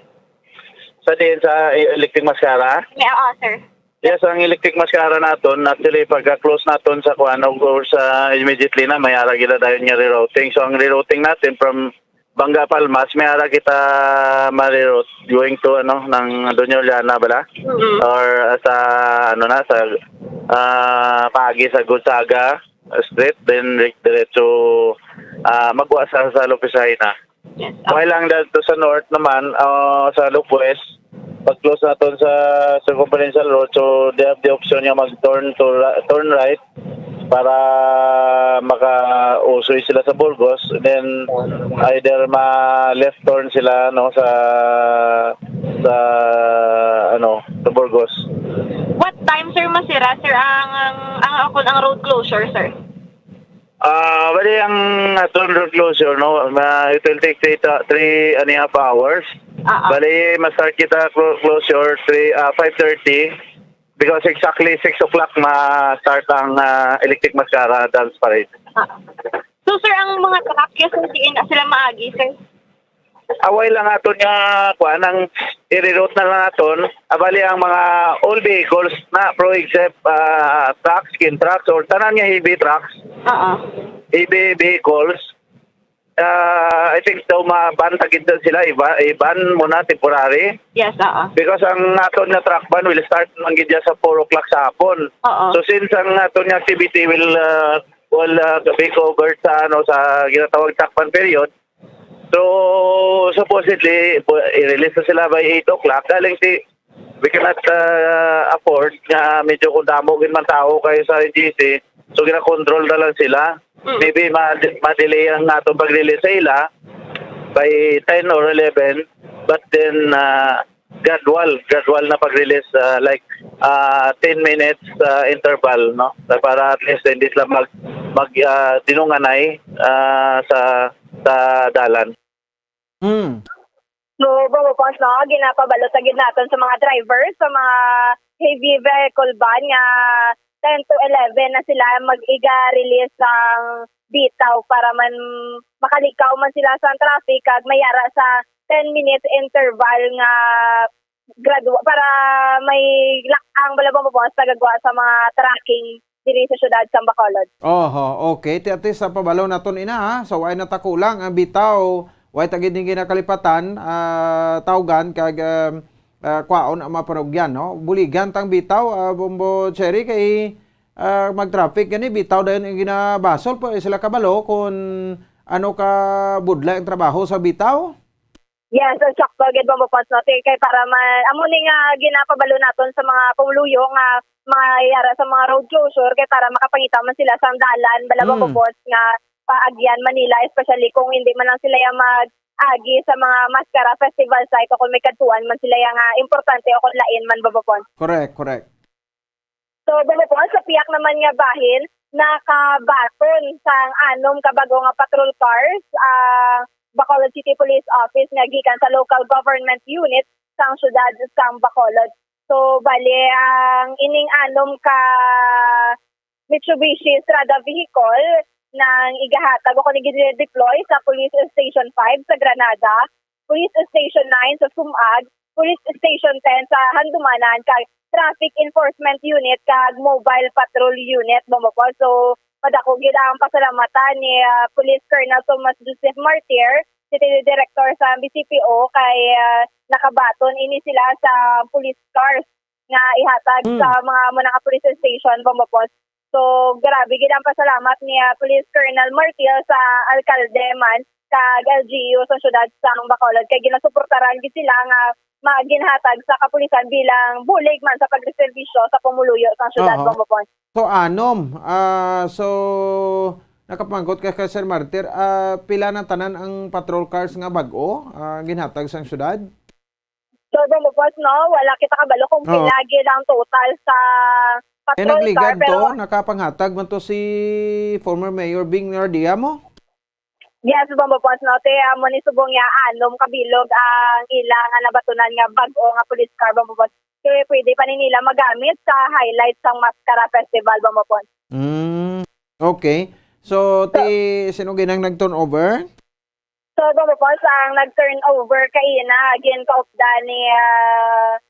Sa diin, sa Electric Mascara? May, oo, sir. Yes, ang Electric Mascara naton, actually, pagka-close naton sa kuan, of course, ah, immediately na, may ara gila dayon nga rerouting. So, ang rerouting natin from Banga Palmas, may ara kita ma-reroute going to, ano, ng Doña Juliana, bala? Mm-hmm. Or sa, ano na, sa, ah, paagi sa Gonzaga Street, then re-, diretso, ah, magwa sa, sa Lopez Jaena. Yes. While ang dito sa north naman, ah, sa Lubwes, pag-close naton sa circumferential road, so they have the option nga mag-turn to ri-, turn right para makausoy sila sa Burgos. Then either ma-left turn sila, no, sa, sa, ano, sa Burgos. What time, sir, masira, sir, ang, ang, ang, ang road closure, sir? Ah, bali ang aton road closure, no, ma-, it will take three, ta-, three and a half hours. Ah, ah. Bali, ma-start kita clo-, closure three, ah, five thirty, because exactly six o'clock ma-start ang, ah, Electric Mascara Dance Parade. Ah. So, sir, ang mga truck, yes, sir, diin na sila maagi, sir? Away lang aton nga, kuan, ang i-reroute na lang aton. Ah, bali ang mga all vehicles na, pro except, ah, trucks, skin trucks, or tanan nga heavy trucks, Oo. heavy vehicles. Ah, I think daw ma-ban ta gid sila, i-ba-, i-ban muna temporary. Yes, oo. Because ang aton nga truck ban will start man gid sa four o'clock sa hapon. Oo. So, since ang aton nga activity will, ah, will, ah, be covered sa, ano, sa ginatawag truck ban period, so, supposedly, bu-, i-release na sila by eight o'clock. Galing si, we cannot, ah, afford nga medyo kung damo gid man tao kayo sa N G C, so gina-control na lang sila. Mm. Maybe ma-, ma-delay ang atong pag-release sa ila by ten or eleven, but then, ah, gradual, gradual na pag-release, ah, like, ah, ten minutes, ah, interval, no? Para at least hindi sila mag, mag, ah, dinunganay, ah, sa, sa dalan. Mm. So, Bobo Pons, no, ginapabalo sa gid naton sa mga driver, sa mga heavy vehicle ban nga ten to eleven na sila mag-iga-release sang bitaw para man makalikaw man sila sa traffic kag mayara sa ten minutes interval nga gradua-, para may lakang bala, Bobo Pons, nagagwa sa mga trucking diri sa siyudad sang Bacolod. Oho, okay. Ti, ati sa pabalo naton ina, ha? So, ay natakulang ang bitaw. Way ta gid ning ginakalipatan, ah, tawgan kag, ah, ah, kwaon ang mga panugyan, no? Buligan tang bitaw, ah, Bombo Cherry, kay, ah, mag-traffic gani, bitaw dayon ang ginabasol, pa sila kabalo kung ano ka budlay ang trabaho sa bitaw? Yes, ang sakto gid, Bombo Pons, no? Ti-, kay para ma-, amo ni nga ginapabalo naton sa mga pumuluyo nga mga yara sa mga road closure, kay para makapangita man sila sang dalan, bala, Bombo Mm. Pons, nga paagyan man nila, especially kung hindi man lang sila yang mag-agi sa mga Mascara Festival site o kung may kadtuan man sila yang, ah, importante o kung lain man, Bombo Pons. Correct, correct. So, Bombo Pons, sa pihak naman nga bahin, nakabaton sang anom ka bag-o nga patrol cars ang Bacolod City Police Office nga gikan sa local government unit sang siyudad sang Bacolod. So, bali, ang ining anom ka Mitsubishi Strada vehicle nang igahatag o kung gin-deploy sa Police Station five sa Granada, Police Station nine sa Sumag, Police Station ten sa Handumanan, kag Traffic Enforcement Unit kag Mobile Patrol Unit, Bombo Pons. So, madako gid ang pasalamatan ni, ah, Police Colonel Tomas Joseph Martir, City Director sa B C P O, kay, ah, nakabaton ini sila sa police cars nga ihatag Hmm. sa mga amo na nga police station, Bombo Pons. So, grabe gid ang pasalamat ni, ah, Police Colonel Martir sa alkalde man kag L G U sa siyudad sang Bacolod, kay ginasuportaran gid sila nga ma-, ginhatag sa kapulisan bilang bulig man sa pagreserbisyo sa pumuluyo sang siyudad, Aha. Bombo Pons. So, anom. Ah, so, nakapamangkot ka kay Sir Martir, ah, pila na tanan ang patrol cars nga bag-o, ah, ginhatag sang siyudad? So, Bombo Pons, no, wala kita kabalo kung Oo. pila gid ang total sa Eh, patrol car, nagligad pero to, nakapanghatag man to si former Mayor Bing Nardia mo? Yes, Bombo Pons, no, te, amo ni subong niya, anom ka bilog ang ila nga nabatunan nga bag-o nga police car, Bombo Pons. Kay pwede pa ni nila magamit sa highlights sang Mascara Festival, Bombo Pons. Mm, okay. So, ti, sino ginang nag-turnover? So, Bombo Pons, ang nag-turnover kaina, ginkaupdan ni, ah,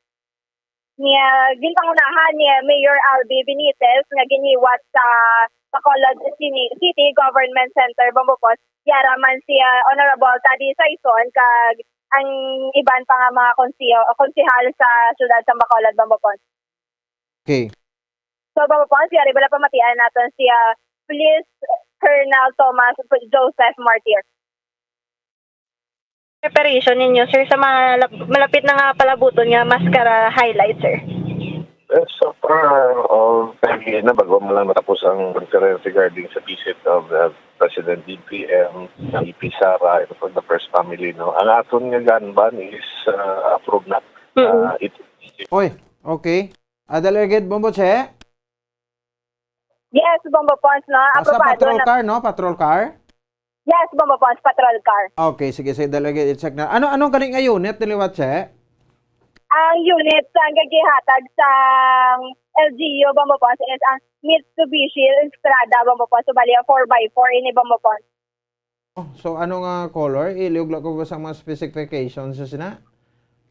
ni, ah, ginpangunahan ni Mayor Albi Benitez nga giniwat sa Bacolod Cini-, City Government Center, Bombo Pons. Yara man si, ah, Honorable Taddy Saison kag ang iban pa nga mga konsiyo-, konsehal sa siyudad sa Bacolod, Bombo Pons. Okay. So, Bombo Pons, yari bala pamatian naton si, ah, Police Colonel Tomas Joseph Martir. Preparation ninyo, sir, sa malap-, malapit na nga palabuton nga Mascara highlight, sir? Eh, so far, all time na, bago man lang natapos ang conference regarding sa visit of, uh, President D P M, V P Sara, and for the first family, no? Ang aton nga gun ban is, uh, approved na. Mm-mm. Uh, it Oy, okay. Ah, Delegate Bombo Che? Yes, Bombo Pons, no? Ah, sa Aprobado patrol na. Car, no? Patrol car? Yes, Bombo Pons, patrol car. Okay, sige, sige, Delegate, i-check na. Ano, anong gani nga unit ni liwat, Che? Ang unit nga gihatag sa L G U, Bombo Pons, is ang Mitsubishi Strada, Bombo Pons. So, bali, ang four by four ini, Bombo Pons. Oh, so, ano nga color? Iliog lang ko sa mga specifications sa sina?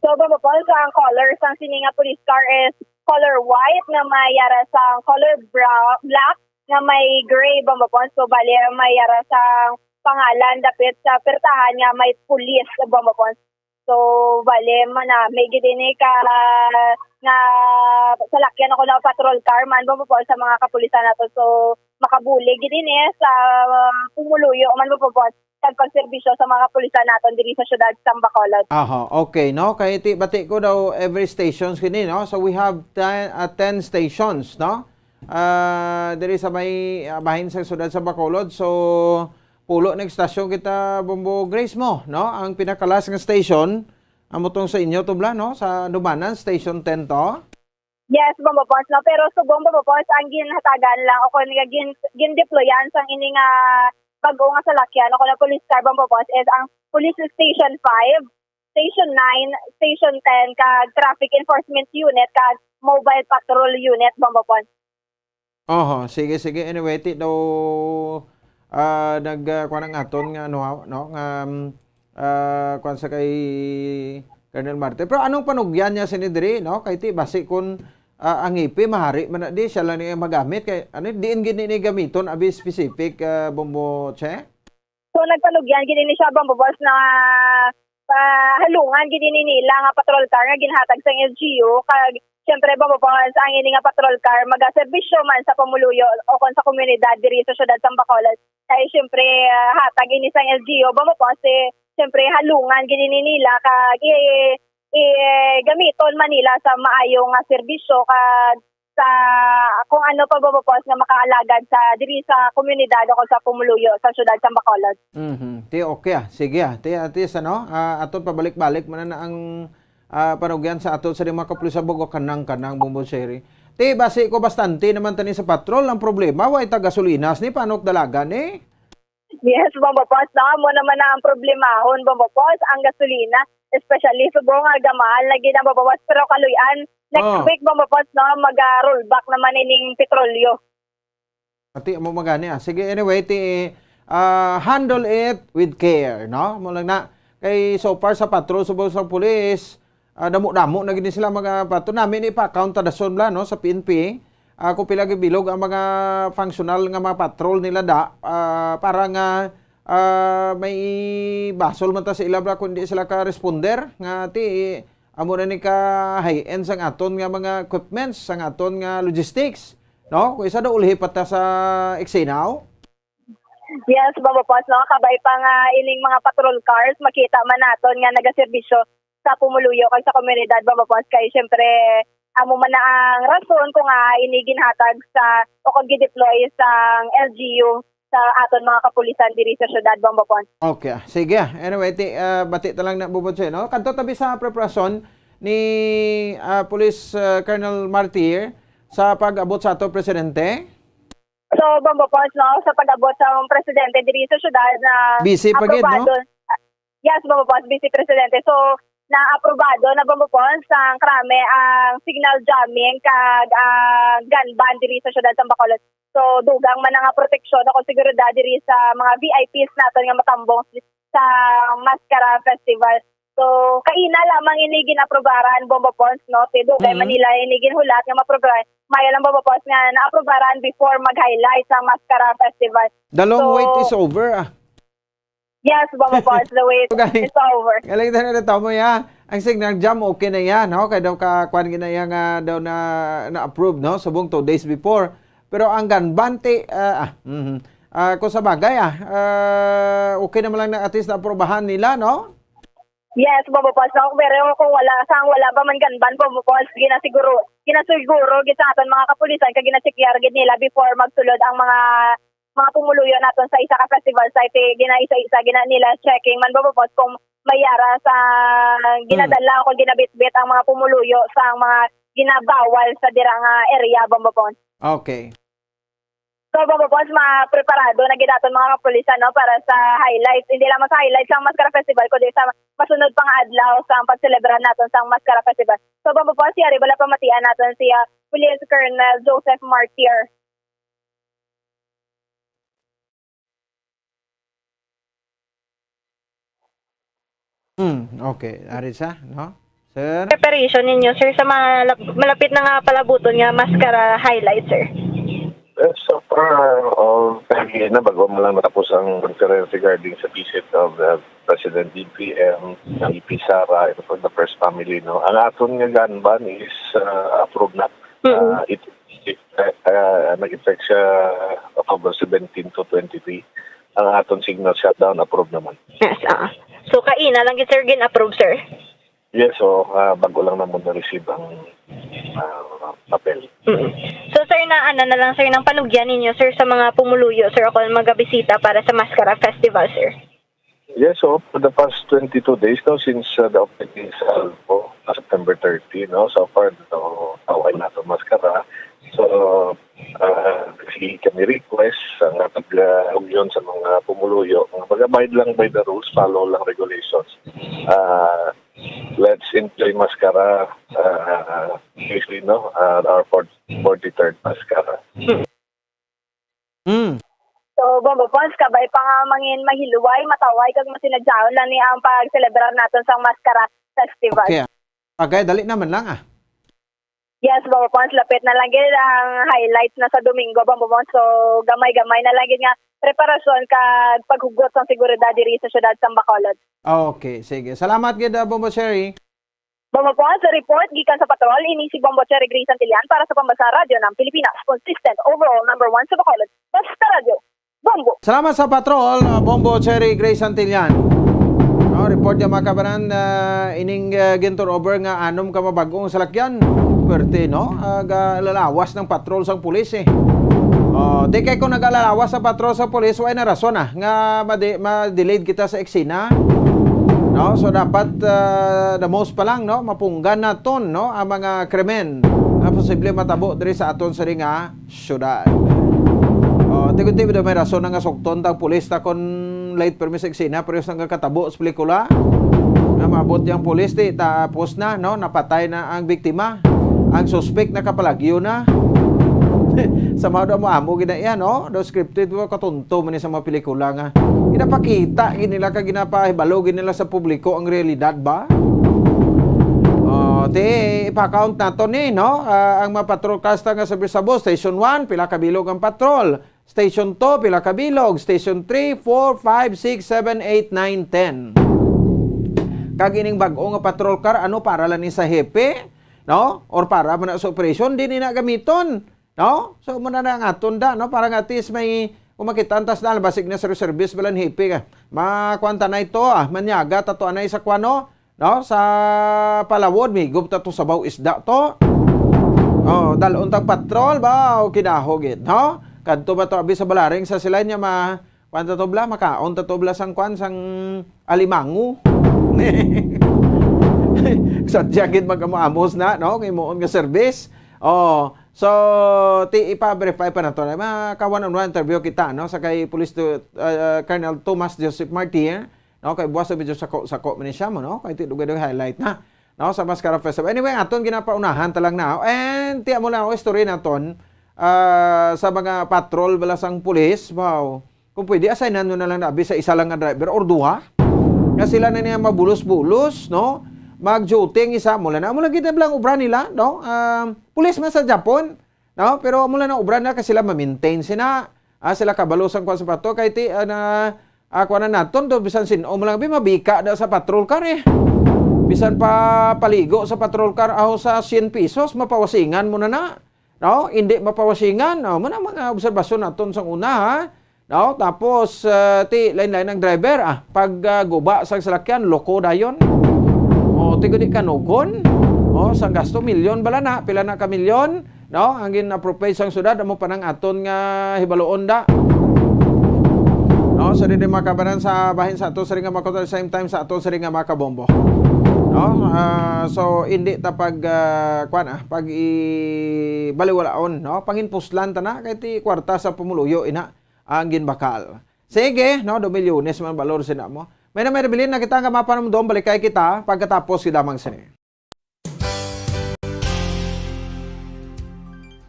So, Bombo Pons, ang color sang sini nga police car is color white nga may yara sang color brown, black nga may gray, Bombo Pons. So, bali, may yara sang pangalan dapit sa pertahan nga may police, Bombo Pons. So, bali, manami gid ini ka, nga salakyan ako na patrol car man, Bombo Pons, sa mga kapulisan nato. So, makabulig gid ini sa pumuluyo man, Bombo Pons, kag pagserbisyo sa mga kapulisan naton diri sa siyudad sa Bacolod. Aha, okay, no? Kay ti-, bati ko daw every stations kini, no? So, we have ten, ah, ten stations, no? Ah, diri sa may, ah, bahin sa siyudad sa Bacolod. So, pulo na stasyon kita, Bombo Grace mo, no? Ang pinakalas nga station, amo tong sa inyo, Tubla, no? Sa Dumanan, Station ten to. Yes, Bombo Pons, no? Pero subong, Bombo Pons, ang ginhatagan lang o kung nga gin-, gin-deployan sang ini nga bag-o nga salakyan o kung police car, Bombo Pons, is ang Police Station five, Station nine, Station ten, kag Traffic Enforcement Unit, kag Mobile Patrol Unit, Bombo Pons. Oho, sige, sige. Anyway, ti daw, ah, nag, ah, kuwan ang aton nga, ano, ha, no, nga, um, ah, kuwan sa kay Colonel Martin. Pero anong panugyan niya sini diri, no? Kay ti, basi kun, ah, ang ipi, mahari man na di, siya lang niya magamit. Kay, ano, diin gid ni gamiton, abi specific, ah, Bombo Che? So, nagpanugyan gid ini siya, Bombo Pons, na, ah, halungan gid ini nila nga patrol car nga ginhatag sang L G U. Kag, siyempre, Bombo Pons, ang ini nga patrol car magaserbisyo man sa pumuluyo o kon sa komunidad diri sa siyudad sang Bacolod. Kay, siyempre, ah, hatag ini sang L G U, Bombo Pons, eh, siyempre, halungan gid ini nila kag i-, i-, gamiton man nila sa maayo nga serbisyo kag sa kung ano pa, Bombo Pons, nga makaalagad sa diri sa komunidad o sa pumuluyo sa siyudad sa Bacolod. Mhm. Ti, okay, ah. Sige, ah. Ti, at least, ano, ah, aton pabalik-balik man na ang, ah, panugyan sa aton sa mga kapulisan, bago kanang-kanang, Bombo Cherry. Ti, basi ko bastante naman tani sa patrol. Ang problema, wa ita gasolinas ni, paano dalagan, eh? Yes, Bombo Pons, no? Amo naman na ang problemahon, Bombo Pons, ang gasolina, especially subong nga gamahal na gid ang, Bombo Pons, pero kaluy-an, next Oh. week, Bombo Pons, no, mag-rollback naman ining petrolyo. Ati mo magani, ah. Sige, anyway, ti, ah, handle it with care, no? Mo lang na. Kay so far sa patrol, subong sa pulis, ah, damo-damo na gid sila mga patrol. Nami ni pa-count ta dason bala, no, sa P N P. Ah, kung pila gid bilog ang mga functional nga mga patrol nila da, ah, para nga, ah, may basol man ta sa ila bala kung di sila ka-responder nga ti amo na ni ka high-end sang aton nga mga equipments, sang aton nga logistics, no? Kung isa daw ulhi pa ta sa eksena, oh. Yes, Bombo Pons, no? Kabay pa nga ining mga patrol cars, makita man naton nga nagaserbisyo sa pumuluyo kag sa komunidad, Bombo Pons. Kay siyempre, amo man na ang rason kung nga ini ginhatag sa o kung gideploy sang L G U sa aton mga kapulisan diri sa syudad, Bombo Pons. Okay, ah. Sige, ah. Anyway, ti, ah, bati ta lang na, Bombo Cherry, no? Kadto tabi sa preparasyon ni, ah, Police, ah, Colonel Martir sa pag-abot sa ato presidente. So, Bombo Pons, no, sa pag-abot sa presidente diri sa syudad na Busy pa gid, no? aprobado. Yes, Bombo Pons, Vice Presidente. So, naaprobado na, Bombo Pons, sang krami ang signal jamming kag ang gun ban diri sa syudad sa Bacolod. So, dugang man nga proteksyon o seguridad diri sa mga V I Ps naton nga matambong sa Mascara Festival. So, kaina lamang ini ginaprobaran, Bombo Pons, no? Kay dugay man Mhm. nila ini ginhulat nga maprobaran. Maayo lang, Bombo Pons, nga naaprobaran before mag-highlight sa Mascara Festival. The long So, wait is over, ah. Yes, Bombo Pons, the wait Okay. is over. Galing na nito mo, ya. Ang signal jam, okay na yan, no? Kaya daw ka, kwan gina yan nga daw na, na-approve, no? Subong two days before. Pero ang gun ban, ti, ah, ah, mhm. Ah, kung sa bagay, ah, ah, okay naman lang na at least na-aprobahan nila, no? Yes, Bombo Pons, no? Pero kung wala, sang wala pa man gun ban, Bombo Pons, ginasiguro, ginasiguro gid sa aton mga kapulisan kag ginacheckar gid nila before magsulod ang mga, mga pumuluyo naton sa isa ka festival site. Eh, gina-isa-isa, gina nila checking man, Bombo Pons, kung may yara sa ginadala o kung ginabitbit ang mga pumuluyo sa mga ginabawal sa dira nga area, Bombo Pons. Okay. So, Bombo Pons, mapreparado na gid aton mga kapulisan, no, para sa highlights. Hindi lamang sa highlights sang Mascara Festival, kundi sa masunod pa nga adlaw sang pagselebrar naton sang Mascara Festival. So, Bombo Pons, yari bala pamatian naton si, ah, Police Colonel Joseph Martir. Hmm, okay. Ari sa, no? Sir? Preparation ninyo, sir, sa malap-, malapit na nga palabuton nga Mascara highlight, sir? Well, so far, uh, all time na, bago mo lang natapos ang conference regarding sa visit of, uh, President D P M, ng E P Sara, and for the first family, no? Ang aton nga gun ban is, uh, approved na. Mm-mm. Uh, it, it, uh, uh, nag-effect siya October seventeen to twenty-three. Ang aton signal shutdown, approved naman. Yes, ah. So, kaina lang gid, sir, gin-approve, sir? Yes, so, ah, bago lang naman na-receive ang, ah, papel. Mm. So, sir, na, ano na lang, sir, nang panugyan ninyo, sir, sa mga pumuluyo, sir, o kung magabisita para sa Mascara Festival, sir? Yes, so, for the past twenty-two days, no, since, uh, the opening salvo, uh, September thirty, no, so far, no, away na to Mascara. So, uh, si kami request sa nga pag-, uh, ugyon sa mga pumuluyo, nga mag-abide lang by the rules, follow lang regulations. Uh, let's enjoy Mascara, uh, safely, no, uh, our forty-third Mascara. Mm. So, Bombo Pons, kabay pa nga mangin mahiluway, mataway, kag masinadyaon lang ni ang pagselebrar naton sang Mascara Festival. Okay, ah. Okay, dali naman lang, ah. Yes, Bombo Pons, lapit na lang gid ang highlights na sa Domingo, Bombo Pons. So, gamay-gamay na lang gid nga preparasyon kag paghugot sang seguridad diri sa siyudad sang Bacolod. Okay, sige. Salamat gid, ah, Bombo Cherry. Bombo Pons, report gikan sa patrol, ini si Bombo Cherry Gray Santillan para sa Pambansa Radyo ng Pilipinas. Consistent, overall, number one sa Bacolod. Basta Radyo, Bombo. Salamat sa patrol, uh, Bombo Cherry Gray Santillan. Report niya, mga kabanan, ah, ining, ah, gin-turnover nga anom ka mabag-ong salakyan. Pwerte, no? Ah, ga-, lalawas ng patrol sang pulis, eh. Oh, di kay kung nagalalawas ang patrol sa pulis, way na rason, ah, nga madi-, ma-delayed kita sa eksena. No? So, dapat, ah, the most pa lang, no? Mapunggan naton, no? Ang mga krimen nga posible matabo diri sa aton sini nga syudad. Oh, ti-, ti-, daw may rason na nga sukton tang pulis ta kon late permi sa eksena, pero sa nagakatabo sa pelikula, nga maabot yang pulis, ti, tapos na, no? Napatay na ang biktima. Ang suspek nakapalagyo na. Sa mga daw mo amo gina iya, no? Daw scripted, wa, katunto man ni sa mga pelikula nga ginapakita gid nila kag ginapahibalo gid nila sa publiko ang realidad ba? Oh, ti, ipa-count nato ni, no? Ah, ang mga patrol cars ta nga sa Bisabo, Station one, pila ka bilog ang patrol? Station two, pila ka bilog? Station three, four, five, six, seven, eight, nine, ten. Kag ining bag-o nga patrol car, ano, para lang ni sa hepe, no? Or para man na sa operasyon, di ni na gamiton, no? So, muna na ang aton da, no? Para nga at least may, kung makita ang tas na, basig na sa reservist, balan hepe ka. Makuan ta na ito, ah, manyaga, tato anay sa kuan, no? No? Sa palawod, migop ta to sabaw isda to. Oh, dalon tag patrol ba? O kinahogit, no? Kadto ba to abi sa balaring sa sila niya ma-, kuan ta to bla, makaon ta to bla sang kuan, sang alimango. Sa gid mag-amo-amos na, no? Kay moon nga service. Oh, so, ti, ipa-verify pa nato na. Maka one on one interview kita, no? Sa kay Police to, uh, Colonel Thomas Joseph Martir, no? Kay buwas medyo sako-sako man ni siya mo, no? Kay ti dugay-dugay highlight na, no? Sa Mascara Festival. Anyway, aton ginapaunahan ta lang na. And ti amo lang ang istorya naton, ah, sa mga patrol bala sang pulis, wow. Kung pwede, assignan nyo na lang na abi sa isa lang nga driver or duha. Nga sila na niya mabulos-bulos, no? Mag-duty ang isa, mula na, mula gid lang obra nila, no? Um, pulis man sa Japon, no? Pero mula na obra na kasi sila ma-maintain sina, ah, sila kabalo sang kuwan sa pato, kay ti, ah, na, ah, kuwan na naton do, bisan sin-o mo lang, bi, mabika na sa patrol car, eh. Bisan pa paligo sa patrol car, aho sa cien pesos, mapawasingan mo na na. No? Hindi mapawasingan. No? Muna mga obserbasyon naton sang una, ha? No? Tapos, ah, ti, lain-lain ang driver, ah. Pag, ah, guba sa salakyan, loko dayon. O, ti, gudi kanugon. O, sang gasto, milyon bala na, pila na ka milyon, no? Ang gin-appropriate sang syudad, amo pa nang aton nga hibaloon da. No? So, didi makabanan sa bahin sa ato, sa ring nga makoto, same time sa ato, sa ring nga makabombo. No? Ah, so, hindi ta pag, ah, kwan, ah, pag i-, baliwalaon, no? Panginpuslan ta na, kay ti kwarta sa pumuluyo, ina, ang ginbakal. Sige, no? Dumilyones man balor sina mo. May na may nabilin na kita nga mapanumdom, balikay kita pagkatapos si damang sini.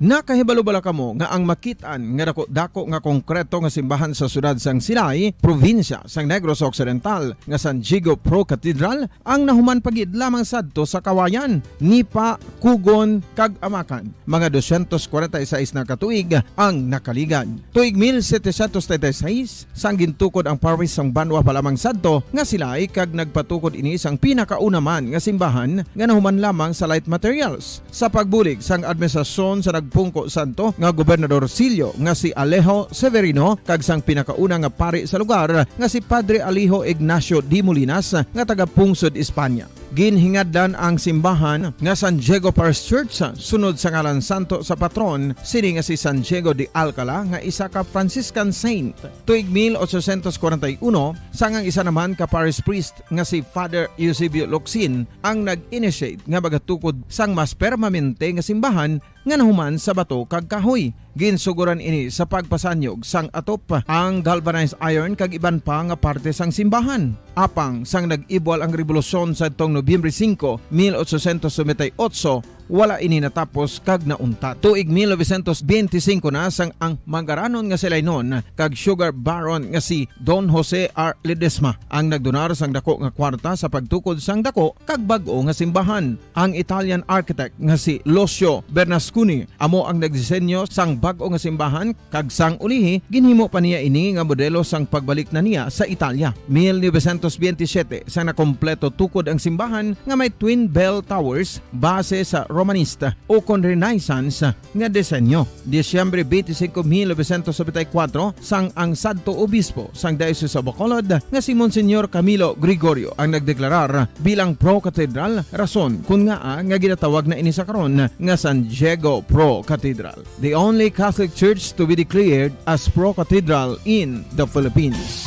Nakahibalo bala kamo nga ang makit-an nga dako-dako nga konkreto nga simbahan sa siyudad sang Silay, probinsya sang Negros Occidental, nga San Diego Pro Cathedral, ang nahuman pa gid lamang sadto sa Kawayan, Nipa, Kugon, kag Amakan? Mga dosyentos kwarenta y seis na ka tuig ang nakaligad. Tuig mil setecientos treinta y seis, sang gintukod ang parish sang banwa pa lamang sadto nga Silay kag nagpatukod ini sang pinakauna man nga simbahan nga nahuman lamang sa light materials. Sa pagbulig sang administrasyon sa nagpungko sadto nga gobernador silyo nga si Alejo Severino kag sang pinakauna nga pari sa lugar nga si Padre Alejo Ignacio de Molinas nga taga Pungsod, Espanya. Ginhingadlan ang simbahan nga San Diego Parish Church sunod sa ngalan santo sa patron sini nga si San Diego de Alcala nga isa ka Franciscan saint. Tuig mil ochocientos kwarenta y uno, sang ang isa naman ka parish priest nga si Father Eusebio Locsin ang nag-initiate nga magatukod sang mas permanente nga simbahan nga nahuman sa bato kag kahoy. Ginsuguran ini sa pagpasanyog sang atop, ang galvanized iron kag iban pa nga parte sang simbahan. Apang sang nag-ibwal ang rebolusyon sadtong Nobyembre singko, mil ochocientos noventa y ocho, wala ini natapos kag nauntat. Tuig mil novecientos benti singko na sang ang manggaranon nga si Lainon kag sugar baron nga si Don Jose R. Ledesma ang nagdonar sang dako nga kwarta sa pagtukod sang dako kag bag-o nga simbahan. Ang Italian architect nga si Lucio Bernasconi amo ang nagdisenyo sang bag-o nga simbahan, kag sang ulihi, ginhimo pa niya ini nga modelo sang pagbalik na niya sa Italia. Mil novecientos benti siyete, sang nakompleto tukod ang simbahan nga may twin bell towers base sa Romanista o kon Renaissance nga disenyo. Disyembre twenty-five, mil novecientos setenta y cuatro, sang ang sadto obispo sang Diocese of Bacolod nga si Monsignor Camilo Gregorio ang nagdeklarar bilang pro-cathedral, rason kon ngaa nga ginatawag na ini sa karon nga San Diego Pro Cathedral, the only Catholic church to be declared as pro-cathedral in the Philippines.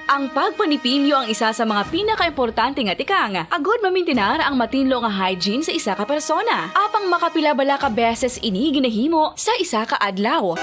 Ang pagpanipilyo ang isa sa mga pinakaimportante nga tikang agud mamintinar ang matinlo nga hygiene sa isa ka persona. Apang makapila bala ka beses ini ginahimo sa isa ka adlaw?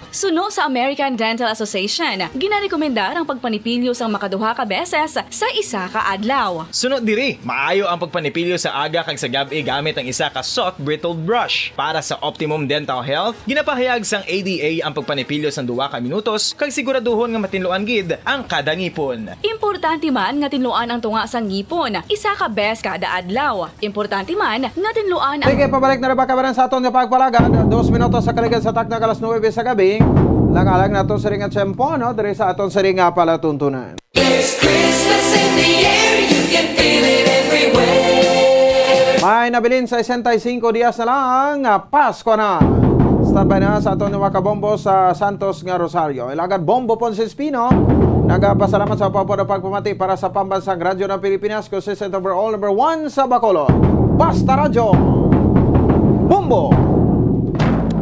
Suno sa American Dental Association, ginarekomendar ang pagpanipilyo sang makaduha ka beses sa isa ka adlaw. Suno diri, maayo ang pagpanipilyo sa aga kag sa gab-i gamit ang isa ka soft bristled brush. Para sa optimum dental health, ginapahayag sang A D A ang pagpanipilyo sang duha ka minutos kag siguraduhon nga matinluan gid ang kada ngipon. Importante man nga tinluan ang tunga sang ngipon isa ka bes kada adlaw. Importante man nga tinluan ang Sige, pabalik na ra ba kabaran sa aton nga pagpalagad. Dos minutos sa kaligad sa takna alas nuebe sa gabi. Lang-alang nato siring nga tiyempo, no? Diri sa aton siring nga palatuntunan. There's Christmas in the air, you can feel it everywhere. May nabilin sesenta y cinco dias na lang, ah, Pasko na. Standby na sa aton nga kabombo sa Santos nga Rosario. Ilagad Bombo Ponce Espino, nagapasalamat sa pagpapamati para sa pambansang Radyo ng Pilipinas, consistent overall number one sa Bacolod. Basta Radyo, Bombo!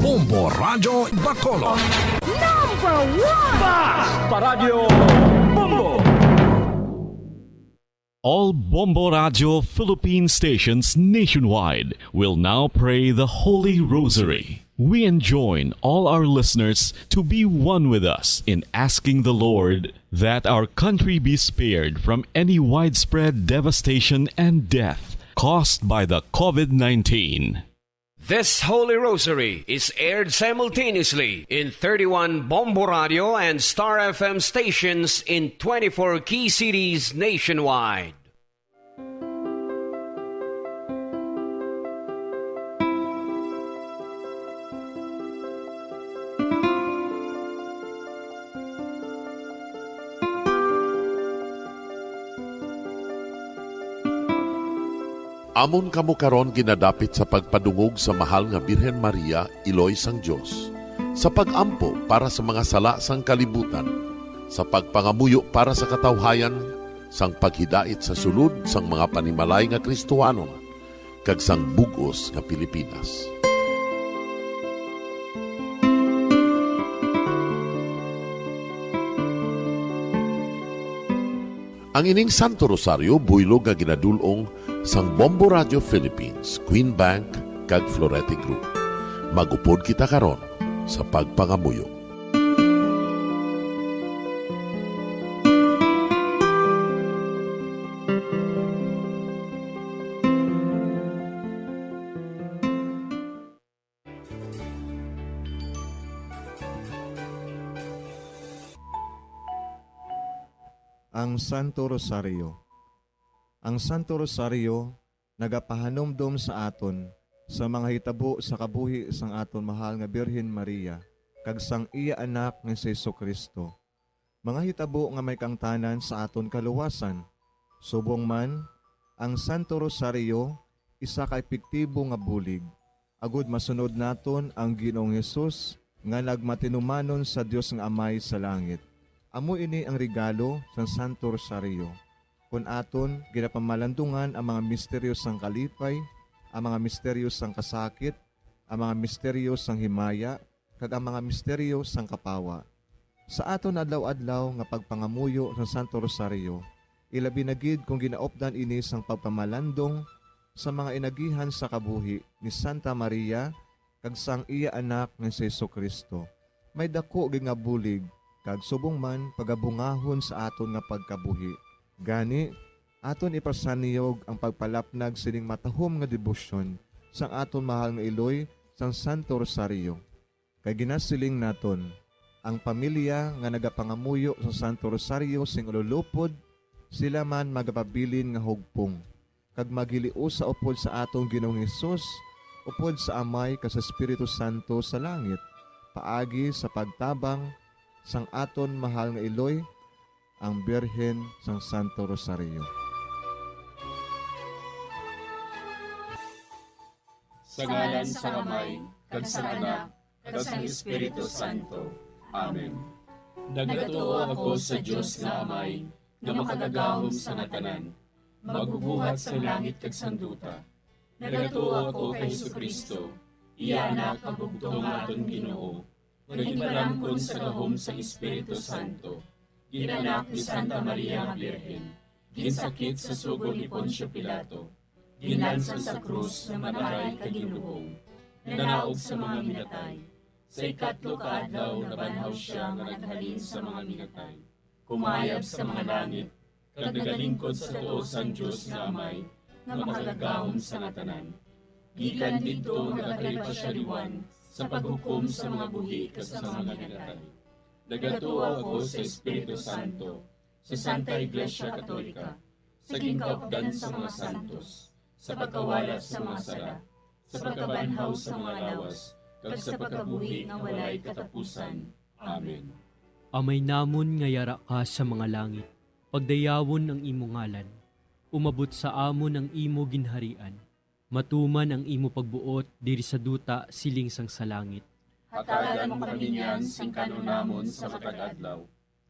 Bombo Radyo Bacolod. Number one! Basta Radyo, Bombo! All Bombo Radyo Philippine stations nationwide will now pray the Holy Rosary. We enjoin all our listeners to be one with us in asking the Lord that our country be spared from any widespread devastation and death caused by the covid nineteen. This Holy Rosary is aired simultaneously in thirty-one Bombo Radio and Star F M stations in twenty-four key cities nationwide. Amon kamo karon ginadapit sa pagpadungog sa Mahal nga Birhen Maria, Iloy sang Dios, sa pag-ampo para sa mga sala sang kalibutan, sa pagpangamuyo para sa katawhayan, sang paghidait sa sulod sang mga panimalay nga Kristohanon, kag sang bug-os nga Pilipinas. Ang ining Santo Rosario buylog nga ginadul-ong sang Bombo Radio Philippines, Queen Bank, kag Florete Group. Mag-upod kita karon sa pagpangamuyo. Ang Santo Rosario. Ang Santo Rosario nagapahanumdom sa aton sa mga hitabo sa kabuhi sang aton mahal nga Birhen Maria kag sang iya Anak nga si Jesu-Cristo, mga hitabo nga may kaangtanan sa aton kaluwasan. Subong man, ang Santo Rosario isa ka epektibo nga bulig agud masunod naton ang Ginoong Hesus nga nagmatinumanon sa Dios nga Amay sa langit. Amo ini ang regalo sang Santo Rosario, kon aton ginapamalandungan ang mga misteryo sang kalipay, ang mga misteryo sang kasakit, ang mga misteryo sang himaya, kag ang mga misteryo sang kapawa. Sa aton adlaw-adlaw nga pagpangamuyo sa Santo Rosario, ilabi na gid kon ginaupdan ini sang pagpamalandong sa mga inagihan sa kabuhi ni Santa Maria kag sang iya Anak nga si Jesu-Cristo, may daku gid nga bulig kag subong man pagabungahon sa aton nga pagkabuhi. Gani, aton ipasaniyog ang pagpalapnag sining matahom nga debosyon sang aton mahal nga iloy sang Santo Rosario. Kay ginasiling naton, ang pamilya nga nagapangamuyo sa Santo Rosario sing ululupod, sila man magapabilin nga hugpong, kag maghiliusa upod sa aton Ginoong Hesus, upod sa Amay kag sa Espiritu Santo sa langit. paagi sa pagtabang sang aton mahal nga iloy, ang Birhen sang Santo Rosario. Sa ngalan sang Amay, kag sang Anak, kag sang Espiritu Santo. Amen. Nagatuo ako sa Dios nga Amay, nga makagagahom sa nga tanan, magbubuhat sa langit kag sang duta. Nagatuo ako kay Jesu-Cristo, iya Anak nga bugtong nga aton Ginoo, nga ginpalamkon sa gahom sang Espiritu Santo, ginanak ni Santa Maria nga Birhen, ginsakit sa sugo ni Poncio Pilato, ginlansang sa krus nga mataray kag ginlubong, nanaog sa mga minatay. Sa ikatlo ka adlaw nabanhaw sia nga naghalin sa mga minatay, kumayab sa mga langit, kag nagalingkod sa tuo sang Dios nga Amay, nga makagagahom sa nga tanan. Gikan didto nagakari pa sia liwan sa paghukom sa mga buhi kag sa mga minatay. Nagatuo ako sa Espiritu Santo, sa Santa Iglesia Katolika, sa ginkaupdan sa mga santos, sa pagkawala sa mga sala, sa pagkabanhaw sa mga lawas, kag sa pagkabuhi nga walay katapusan. Amen. Amay namon nga yara ka sa mga langit, pagdayawon ang imo ngalan. Umabot sa amon ang imo ginharian. Matuman ang imo pagbuot diri sa duta siling sang sa langit. Hatagan mo kami niyan sing kan-on namon sa matag adlaw,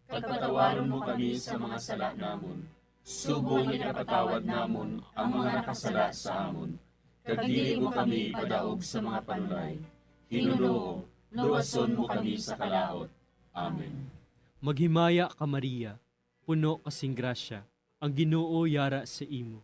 kag patawaron mo kami sa mga sala namon, subong nga ginapatawad namon ang mga nakasala sa amon, kag dili mo kami ipadaog sa mga panulay. Ginoo, luwason mo kami sa kalaut. Amen. Maghimaya ka, Maria, puno ka sing grasya, ang Ginoo yara sa imo.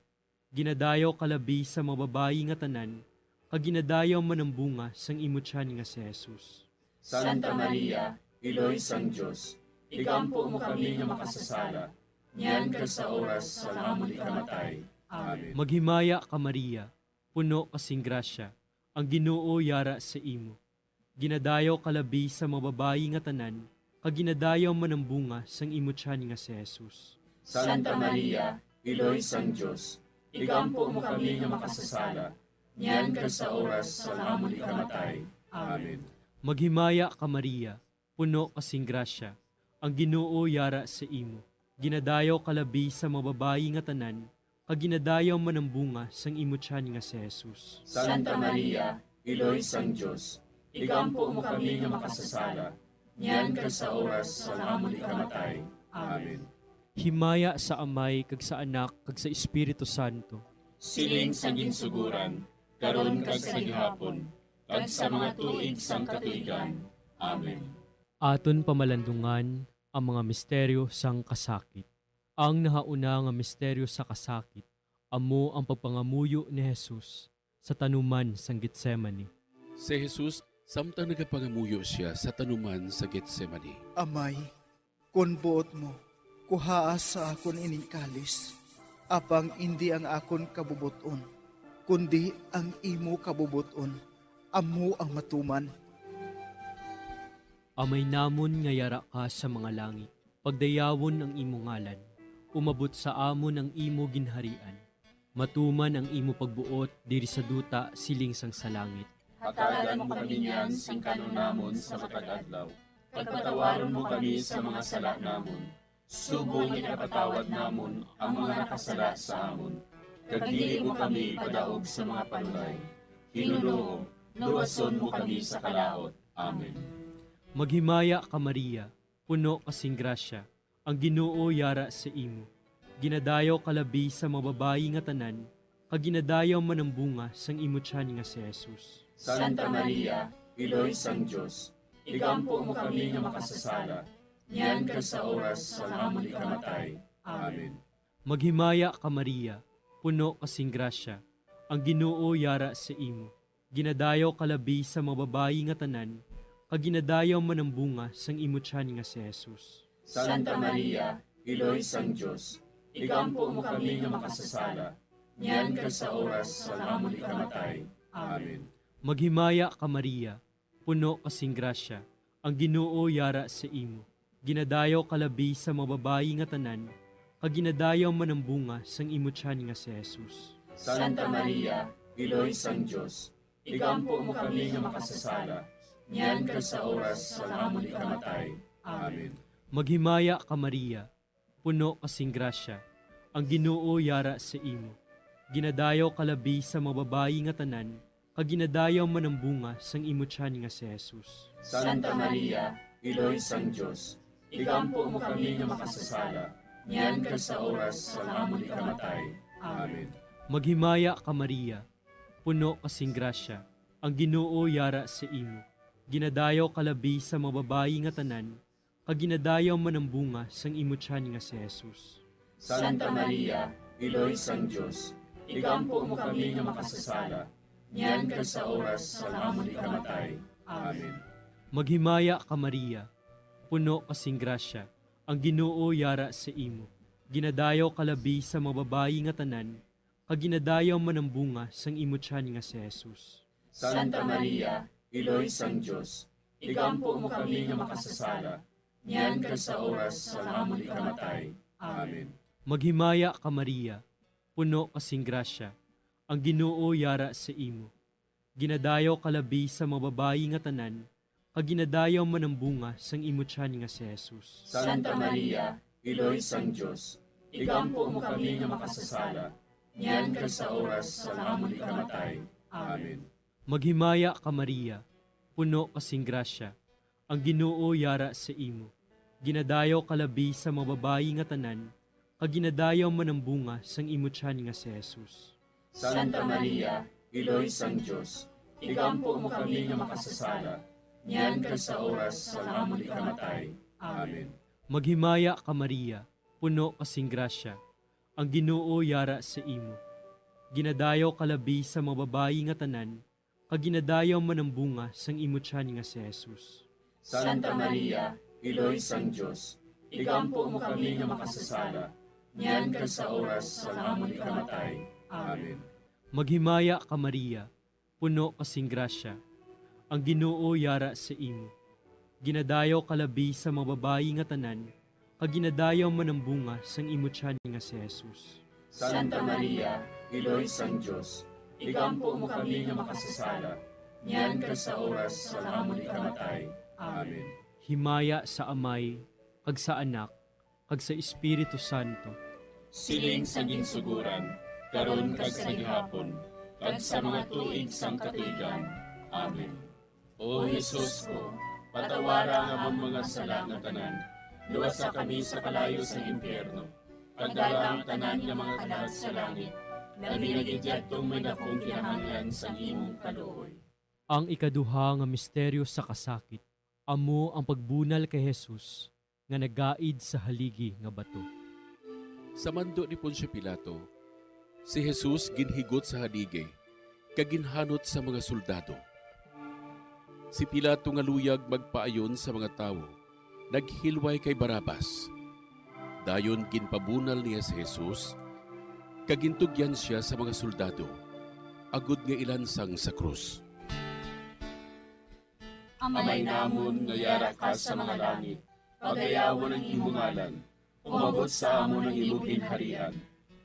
Ginadayaw ka labi sa mga babayi nga tanan, kag ginadayaw man ang bunga sang imo tiyan nga si Jesus. Santa Maria, Iloy sang Dios, igampo mo kami nga makasasala, niyan kag sa oras sang amon ikamatay. Amen. Maghimaya ka, Maria, puno ka sing grasya, ang Ginoo yara sa imo. Ginadayaw ka labi sa mga babayi nga tanan, kag ginadayaw man ang bunga sang imo tiyan nga si Jesus. Santa Maria, Iloy sang Dios, igampo mo kami nga makasasala, niyan kag sa oras sang amon ikamatay. Amen. Maghimaya ka, Maria, puno ka sing grasya, ang Ginoo yara sa imo. Ginadayaw ka labi sa mga babayi nga tanan, kag ginadayaw man ang bunga sang imo tiyan nga si Jesus. Santa Maria, Iloy sang Dios, igampo mo kami nga makasasala, niyan kag sa oras sang amon ikamatay. Amen. Himaya sa Amay, kag sa Anak, kag sa Espiritu Santo. Siling sa ginsuguran, karon kag sa gihapon, kag sa mga tuig sang katuigan. Amen. Aton pamalandungan ang mga misteryo sang kasakit. Ang nahauna nga misteryo sa kasakit amo ang pagpangamuyo ni Jesus sa tanuman sang Getsemani. Si Jesus, samtang nagapangamuyo sia sa tanuman sa Getsemani. Amay, kon buot mo, kuhaa sa akon ining kalis, apang indi ang akon kabubot-on, kundi ang imo kabubot-on amo ang matuman. Amay namon nga yara ka sa mga langit, pagdayawon ang imo ngalan. Umabot sa amon ang imo ginharian. Matuman ang imo pagbuot diri sa duta siling sang sa langit. Hatagan mo kami niyan sing kan-on namon sa matag adlaw, kag patawaron mo kami sa mga sala namon, subong nga ginapatawad namon ang mga nakasala sa amon, kag dili mo kami ipadaog sa mga panulay. Ginoo, luwason mo kami sa kalaut. Amen. Maghimaya ka, Maria, puno ka sing grasya, ang Ginoo yara sa imo. Ginadayaw ka labi sa mga babayi nga tanan, kag ginadayaw man ang bunga sang imo tiyan nga si Jesus. Santa Maria, Iloy sang Dios, igampo mo kami nga makasasala, niyan kag sa oras sang amon ikamatay. Amen. Maghimaya ka, Maria, puno ka sing grasya, ang Ginoo yara sa imo. Ginadayaw ka labi sa mga babayi nga tanan, kag ginadayaw man ang bunga sang imo tiyan nga si Jesus. Santa Maria, Iloy sang Dios, igampo mo kami nga makasasala, niyan kag sa oras sang amon ikamatay. Amen. Maghimaya ka, Maria, puno ka sing grasya, ang Ginoo yara sa imo. Ginadayaw ka labi sa mga babayi nga tanan, kag ginadayaw man ang bunga sang imo tiyan nga si Jesus. Santa Maria, Iloy sang Dios, igampo mo kami nga makasasala, niyan kag sa oras sang amon ikamatay. Amen. Maghimaya ka, Maria, puno ka sing grasya, ang Ginoo yara sa imo. Ginadayaw ka labi sa mga babayi nga tanan, kag ginadayaw man ang bunga sang imo tiyan nga si Jesus. Santa Maria, Iloy sang Dios, igampo mo kami nga makasasala, niyan kag sa oras sang amon ikamatay. Amen. Maghimaya ka, Maria, puno ka sing grasya, ang Ginoo yara sa imo. Ginadayaw ka labi sa mga babayi nga tanan, kag ginadayaw man ang bunga sang imo tiyan nga si Jesus. Santa Maria, Iloy sang Dios, igampo mo kami nga makasasala, niyan kag sa oras sang amon ikamatay. Amen. Maghimaya ka, Maria, puno ka sing grasya, ang Ginoo yara sa imo. Ginadayaw ka labi sa mga babayi nga tanan, kag ginadayaw man ang bunga sang imo tiyan nga si Jesus. Santa Maria, Iloy sang Dios, igampo mo kami nga makasasala, niyan kag sa oras sang amon ikamatay. Amen. Maghimaya ka, Maria, puno ka sing grasya, ang Ginoo yara sa imo. Ginadayaw ka labi sa mga babayi nga tanan, kag ginadayaw man ang bunga sang imo tiyan nga si Jesus. Santa Maria, Iloy sang Dios, igampo mo kami nga makasasala, niyan kag sa oras sang amon ikamatay. Amen. Maghimaya ka, Maria, puno ka sing grasya, ang Ginoo yara sa imo. Ginadayaw ka labi sa mga babayi nga tanan, kag ginadayaw man ang bunga sang imo tiyan nga si Jesus. Santa Maria, Iloy sang Dios, igampo mo kami nga makasasala, niyan kag sa oras sang amon ikamatay. Amen. Maghimaya ka, Maria, puno ka sing grasya, ang Ginoo yara sa imo. Ginadayaw ka labi sa mga babayi nga tanan, kag ginadayaw man ang bunga sang imo tiyan nga si Jesus. Santa Maria, Iloy sang Dios, igampo mo kami nga makasasala, niyan kag sa oras sang amon ikamatay. Amen. Maghimaya ka, Maria, puno ka sing grasya, ang Ginoo yara sa imo. Ginadayaw ka labi sa mga babayi nga tanan, kag ginadayaw man ang bunga sang imo tiyan nga si Jesus. Santa Maria, Iloy sang Dios, igampo mo kami nga makasasala, niyan kag sa oras sang amon ikamatay. Amen. Himaya sa Amay, kag sa Anak, kag sa Espiritu Santo. Siling sa ginsuguran, karon kag sa gihapon, kag sa mga tuig sang katuigan. Amen. O Jesus ko, patawara ang amon mga sala nga tanan, luwasa kami sa kalayo sa impyerno, kag dala ang tanan nga mga kalag sa langit, labi na gid yadtong may dakong kinahanglan sang imong kaluoy. Ang ikaduha nga misteryo sa kasakit, amo ang pagbunal kay Jesus nga nagaid sa haligi nga bato. Sa mando ni Poncio Pilato, si Jesus ginhigot sa haligi kag ginhanot sa mga soldado. Si Pilato nga luyag magpaayon sa mga tawo naghilway kay Barrabas. Dayon ginpabunal niya si Jesus kag gintugyan sia sa mga soldado agod nga ilansang sa krus. Amay namon nga yara ka sa mga langit, pagayawon ang imo ngalan. Umabot sa amon ang imo ginharian.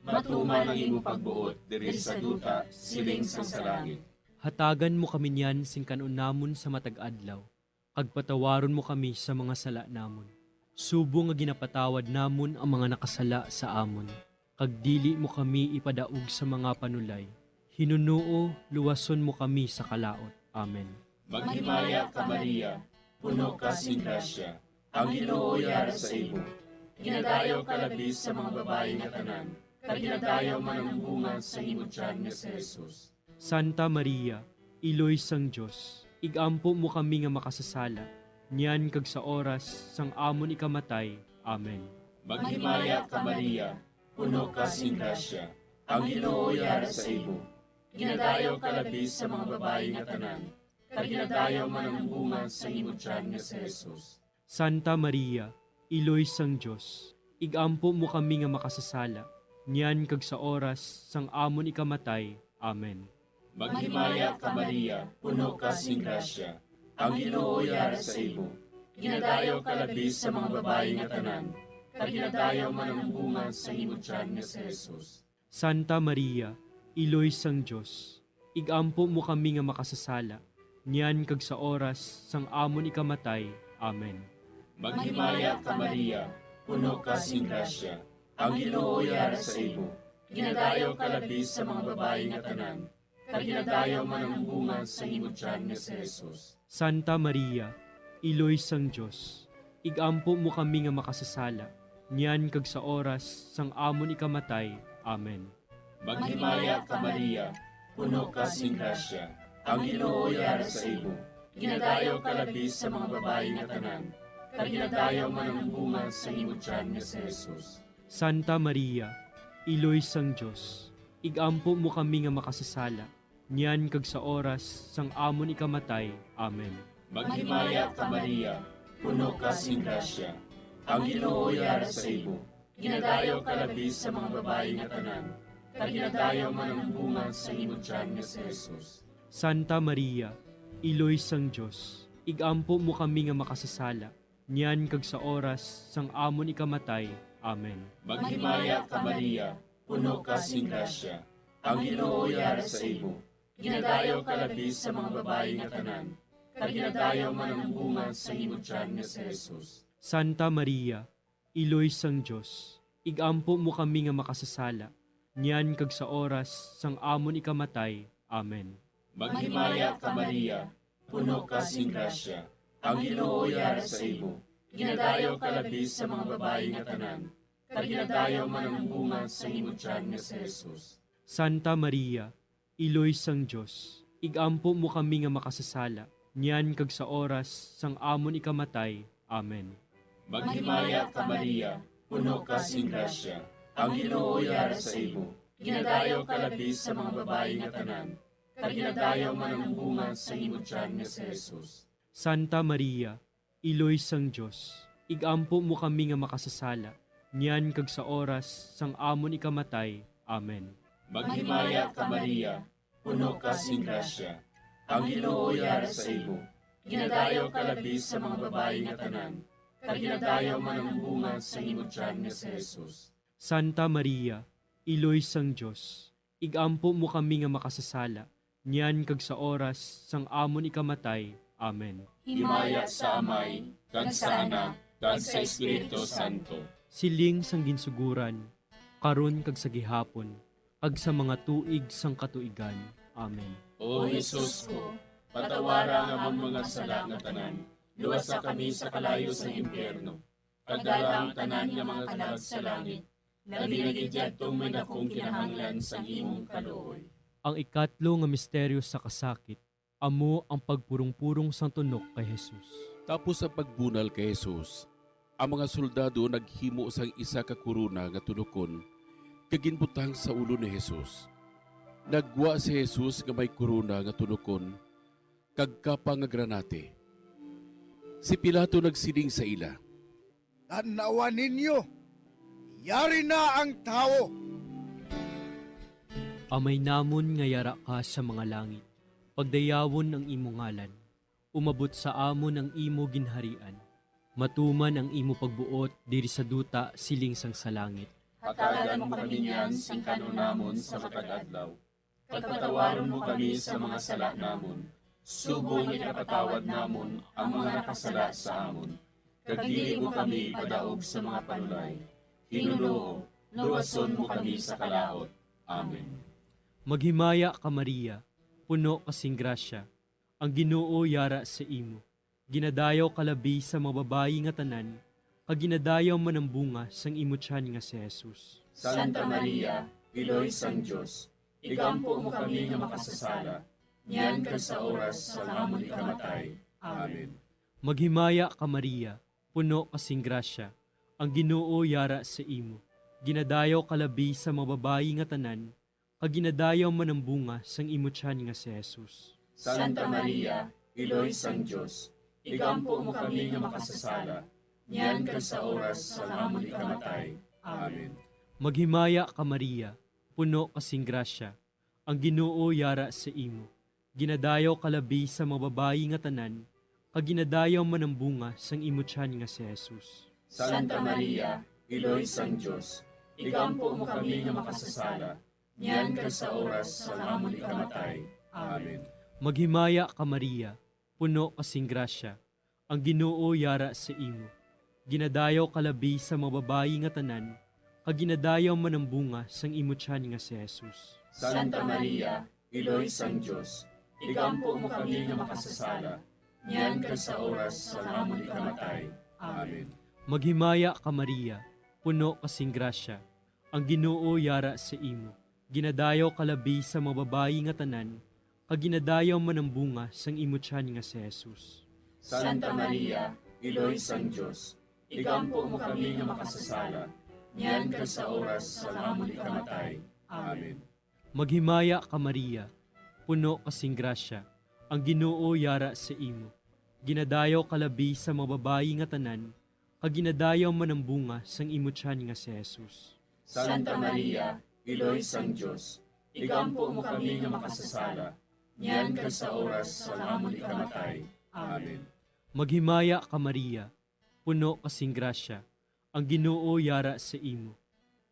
Matuman ang imo pagbuot diri sa duta, siling sang sa langit. Hatagan mo kami niyan sing kan-on namon sa matag adlaw, kag patawaron mo kami sa mga sala namon, subong nga ginapatawad namon ang mga nakasala sa amon, kag dili mo kami ipadaog sa mga panulay. Hinunoo, luwason mo kami sa kalaut. Amen. Maghimaya ka, Maria, puno ka sing grasya, ang Ginoo yara sa imo. Ginadayaw ka labi sa mga babayi nga tanan, kag ginadayaw man ang bunga sa imo tiyan nga si Jesus. Santa Maria, Iloy sang Dios, ig-ampo mo kami nga makasasala, niyan kag sa oras sang amon ikamatay. Amen. Maghimaya ka, Maria, puno ka sing grasya, ang Ginoo yara sa imo. Ginadayaw ka labi sa mga babayi nga tanan, kag ginadayaw man ang bunga sang imo tiyan nga si Jesus. Santa Maria, Iloy sang Dios, ig-ampo mo kami nga makasasala, niyan kag sa oras sang amon ikamatay. Amen. Maghimaya ka, Maria, puno ka sing grasya, ang Ginoo yara sa imo. Ginadayaw ka labi sa mga babayi nga tanan, kag ginadayaw man ang bunga sang imo tiyan nga si Jesus. Santa Maria, Iloy sang Dios, ig-ampo mo kami nga makasasala, niyan kag sa oras sang amon ikamatay. Amen. Maghimaya ka, Maria, puno ka sing grasya, ang Ginoo yara sa imo. Ginadayaw ka labi sa mga babayi nga tanan, kag ginadayaw man ang bunga sa imo tiyan nga si Jesus. Santa Maria, Iloy sang Dios, igampo mo kami nga makasasala, niyan kag sa oras sang amon ikamatay. Amen. Maghimaya ka, Maria, puno ka sing grasya, ang Ginoo yara sa imo. Ginadayaw ka labi sa mga babayi nga tanan, kag ginadayaw man ang bunga sa imo tiyan nga si Jesus. Santa Maria, Iloy sang Dios, igampo mo kami nga makasasala, niyan kag sa oras sang amon ikamatay. Amen. Maghimaya ka, Maria, puno ka sing grasya, ang Ginoo yara sa imo. Ginadayaw ka labi sa mga babayi nga tanan, kag ginadayaw man ang bunga sa imo tiyan nga si Jesus. Santa Maria, Iloy sang Dios, igampo mo kami nga makasasala, niyan kag sa oras sang amon ikamatay. Amen. Maghimaya ka, Maria, puno ka sing grasya, ang Ginoo yara sa imo. Ginadayaw ka labi sa mga babayi nga tanan, kag ginadayaw man ang bunga sa imo tiyan nga si Jesus. Santa Maria, Iloy sang Dios, igampo mo kami nga makasasala, niyan kag sa oras sang amon ikamatay. Amen. Maghimaya ka, Maria, puno ka sing grasya, ang Ginoo yara sa imo. Ginadayaw ka labi sa mga babayi nga tanan, kag ginadayaw man ang bunga sa imo tiyan nga si Jesus. Santa Maria, Iloy sang Dios, igampo mo kami nga makasasala, niyan kag sa oras sang amon ikamatay. Amen. Maghimaya ka, Maria, puno ka sing grasya, ang Ginoo yara sa imo. Ginadayaw ka labi sa mga babayi nga tanan, kag ginadayaw man ang bunga sa imo tiyan nga si Jesus. Santa Maria, Iloy sang Dios, igampo mo kami nga makasasala, niyan kag sa oras sang amon ikamatay. Amen. Maghimaya ka, Maria, puno ka sing grasya, ang Ginoo yara sa imo. Ginadayaw ka labi sa mga babayi nga tanan, kag ginadayaw man ang bunga sa imo tiyan nga si Jesus. Santa Maria, Iloy sang Dios, igampo mo kami nga makasasala, niyan kag sa oras sang amon ikamatay. Amen. Himaya sa Amay, kag sa Anak, kag sa Espiritu Santo. Siling sang ginsugoran, karon kag sa gihapon, kag sa mga tuig sang katuigan. Amen. O Jesus ko, patawara ang amon mga sala nga tanan, luwasa kami sa kalayo sang impyerno, kag dala ang tanan nga mga kalag sa langit, labi na gid yadtong may dakong kinahanglan sang imong kaluoy. Ang ikatlo nga misteryo sa kasakit, amo ang pagpurong-purong sang tunok kay Jesus. Tapos ang pagbunal kay Jesus, ang mga soldado naghimo sang isa ka korona nga tunokon kag ginbutang sa ulo ni Jesus. Naggwa si Jesus nga may korona nga tunokon kag kapa nga granate. Si Pilato nagsiling sa ila, "Tan-awa ninyo, yari na ang tawo." Amay namon nga yara ka sa mga langit, pagdayawon ang imo ngalan. Umabot sa amon ang imo ginharian. Matuman ang imo pagbuot diri sa duta siling sang sa langit. Hatagan mo kami niyan sing kan-on namon sa matag adlaw. Kag patawaron mo kami sa mga sala namon, subong nga ginapatawad namon ang mga nakasala sa amon. Kag dili mo kami ipadaog sa mga panulay. Hinunoo, luwason mo kami sa kalaut. Amen. Maghimaya ka, Maria, puno ka sing grasya, ang Ginoo yara sa imo. Ginadayaw ka labi sa mga babayi nga tanan, kag ginadayaw man ang bunga sang imo tiyan nga si Jesus. Santa Maria, Iloy sang Dios, igampo mo kami nga makasasala, niyan kag sa oras sang amon ikamatay. Amen. Maghimaya ka, Maria, puno ka sing grasya, ang Ginoo yara sa imo. Ginadayaw ka labi sa mga babayi nga tanan, kag ginadayaw man ang bunga sang imo tiyan nga si Jesus. Santa Maria, Iloy sang Dios, igampo mo kami nga makasasala, niyan kag sa oras sang amon ikamatay. Amen. Maghimaya ka, Maria, puno ka sing grasya, ang Ginoo yara sa imo. Ginadayaw ka labi sa mga babayi nga tanan, kag ginadayaw man ang bunga sang imo tiyan nga si Jesus. Santa Maria, Iloy sang Dios, igampo mo kami nga makasasala, niyan kag sa oras sang amon ikamatay. Amen. Maghimaya ka, Maria, puno ka sing grasya, ang Ginoo yara sa imo. Ginadayaw ka labi sa mga babayi nga tanan, kag ginadayaw man ang bunga sang imo tiyan nga si Jesus. Santa Maria, Iloy sang Dios, igampo mo kami nga makasasala, niyan kag sa oras sang amon ikamatay. Amen. Maghimaya ka, Maria, puno ka sing grasya, ang Ginoo yara sa imo. Ginadayaw ka labi sa mga babayi nga tanan, kag ginadayaw man ang bunga sang imo tiyan nga si Jesus. Santa Maria, Iloy sang Dios, igampo mo kami nga makasasala, niyan kag sa oras sang amon ikamatay. Amen. Maghimaya ka, Maria, puno ka sing grasya, ang Ginoo yara sa imo. Ginadayaw ka labi sa mga babayi nga tanan, kag ginadayaw man ang bunga sang imo tiyan nga si Jesus. Santa Maria, Iloy sang Dios, igampo mo kami nga makasasala, niyan kag sa oras sang amon ikamatay. Amen. Maghimaya ka, Maria, puno ka sing grasya, ang Ginoo yara sa imo.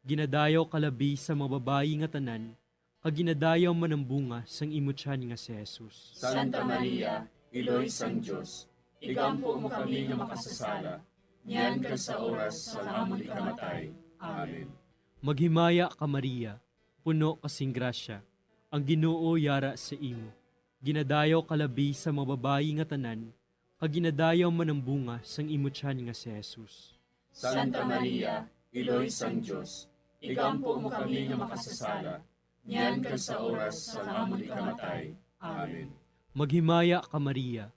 Ginadayaw ka labi sa mga babayi nga tanan, kag ginadayaw man ang bunga sang imo tiyan nga si Jesus. Santa Maria, Iloy sang Dios, igampo mo kami nga makasasala, niyan kag sa oras sang amon ikamatay. Amen. Maghimaya ka, Maria, puno ka sing grasya, ang Ginoo yara sa imo. Ginadayaw ka labi sa mga babayi nga tanan, kag ginadayaw man ang bunga sang imo tiyan nga si Jesus. Santa Maria, Iloy sang Dios, igampo mo kami nga makasasala, niyan kag sa oras sang amon ikamatay. Amen. Maghimaya ka, Maria,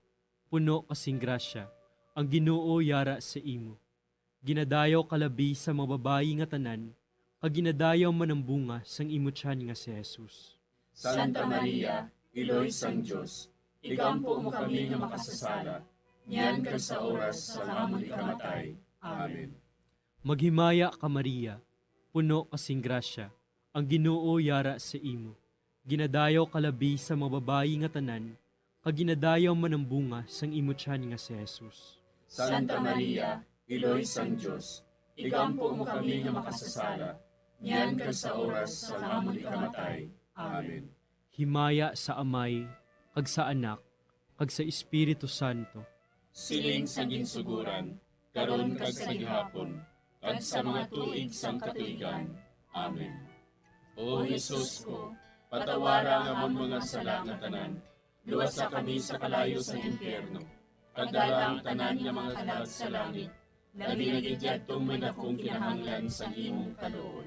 puno ka sing grasya, ang Ginoo yara sa imo. Ginadayaw ka labi sa mga babayi nga tanan, kag ginadayaw man ang bunga sang imo tiyan nga si Jesus. Santa Maria, Iloy sang Dios, igampo mo kami nga makasasala, niyan kag sa oras sang amon ikamatay. Amen. Maghimaya ka, Maria, puno ka sing grasya, ang Ginoo yara sa imo. Ginadayaw ka labi sa mga babayi nga tanan, kag ginadayaw man ang bunga sang imo tiyan nga si Jesus. Santa Maria, Iloy sang Dios, igampo mo kami nga makasasala, niyan kag sa oras sang amon ikamatay. Amen. Himaya sa Amay, kag sa Anak, kag sa Espiritu Santo. Siling sa ginsuguran, karon kag sa gihapon, kag sa mga tuig sang katuigan. Amen. O Jesus ko, patawara ang amon mga sala nga tanan, luwasa kami sa kalayo sang impyerno, kag dala ang tanan nga mga kalag sa langit, labi na gid yadtong may dakong kinahanglan sang imong kaluoy.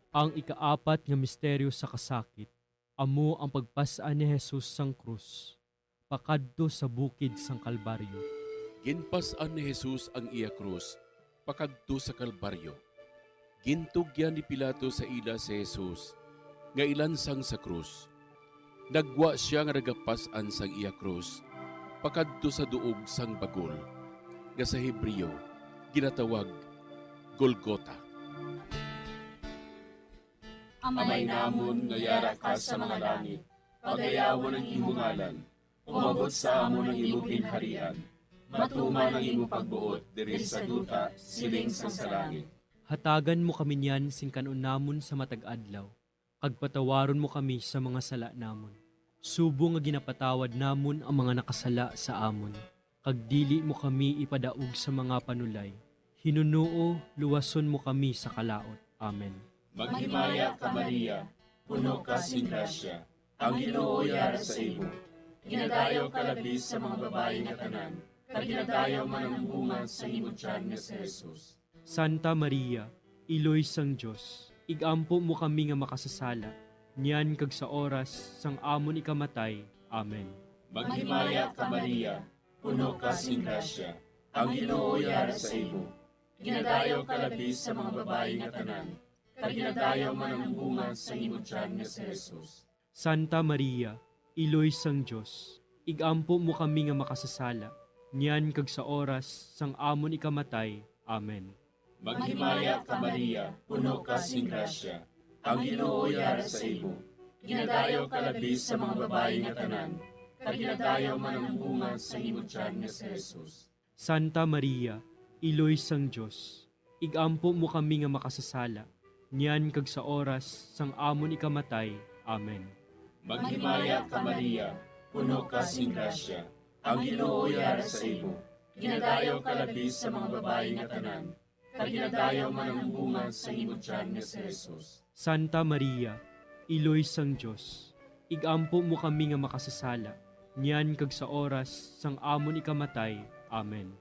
Ang ikaapat nga misteryo sa kasakit, amo ang pagpas-an ni Jesus sang krus pakadto sa bukid sang Kalbaryo. Ginpas-an ni Jesus ang iya krus pakadto sa Kalbaryo. Gintugyan ni Pilato sa ila si Jesus nga ilansang sa krus. Nagwa sia nga nagapas-an sang iya krus pakadto sa duog sang bagol, nga sa Hebreo ginatawag Golgota. Amay namon nga yara ka sa mga langit, pagayawan ang imo ngalan. Umabot sa amon ang imo ginharian. Matuman ang imo pagbuot diri sa duta, siling sang sa langit. Hatagan mo kami niyan sing kan-on namon sa matag adlaw, kag patawaron mo kami sa mga sala namon, subong nga ginapatawad namon ang mga nakasala sa amon, kag dili mo kami ipadaog sa mga panulay. Hinunoo, luwason mo kami sa kalaut. Amen. Maghimaya ka, Maria, puno ka sing grasya, ang Ginoo yara sa imo. Ginadayaw ka labi sa mga babayi nga tanan, kag ginadayaw man ang bunga sa imo tiyan nga si Jesus. Santa Maria, Iloy sang Dios, igampo mo kami nga makasasala, niyan kag sa oras sang amon ikamatay. Amen. Maghimaya ka, Maria, puno ka sing grasya, ang Ginoo yara sa imo. Ginadayaw ka labi sa mga babayi nga tanan, kag ginadayaw man ang bunga sa imo tiyan nga si Jesus. Santa Maria, Iloy sang Dios, igampo mo kami nga makasasala, niyan kag sa oras sang amon ikamatay. Amen. Maghimaya ka, Maria, puno ka sing grasya, ang Ginoo yara sa imo. Ginadayaw ka labi sa mga babayi nga tanan, kag ginadayaw man ang bunga sa imo tiyan nga si Jesus. Santa Maria, Iloy sang Dios, igampo mo kami nga makasasala, niyan kag sa oras sang amon ikamatay. Amen. Maghimaya ka, Maria, puno ka sing grasya, ang Ginoo yara sa imo. Ginadayaw ka labi sa mga babayi nga tanan, kag ginadayaw man ang bunga sang imo tiyan nga si Jesus. Santa Maria, Iloy sang Dios, ig-ampo mo kami nga makasasala, niyan kag sa oras sang amon ikamatay. Amen.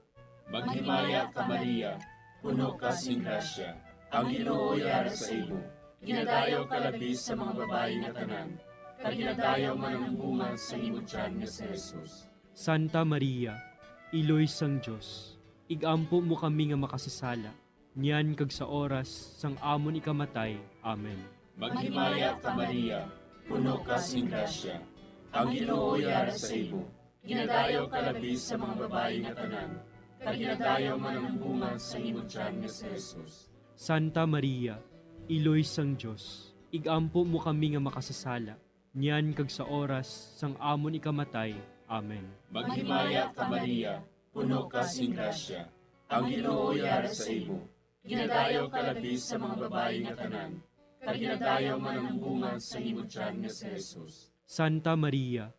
Maghimaya ka, Maria, puno ka sing grasya, ang Ginoo yara sa imo. Ginadayaw ka labi sa mga babayi nga tanan, kag ginadayaw man ang bunga sang imo tiyan nga si Jesus. Santa Maria, Iloy sang Dios, ig-ampo mo kami nga makasasala, niyan kag sa oras sang amon ikamatay. Amen. Maghimaya ka, Maria, puno ka sing grasya, ang Ginoo yara sa imo. Ginadayaw ka labi sa mga babayi nga tanan, kag ginadayaw man ang bunga sang imo tiyan nga si Jesus. Santa Maria, Iloy sang Dios, ig-ampo mo kami nga makasasala, niyan kag sa oras sang amon ikamatay. Amen. Maghimaya ka, Maria, puno ka sing grasya, ang Ginoo yara sa imo. Ginadayaw ka labi sa mga babayi nga tanan, kag ginadayaw man ang bunga sang imo tiyan nga si Jesus. Santa Maria,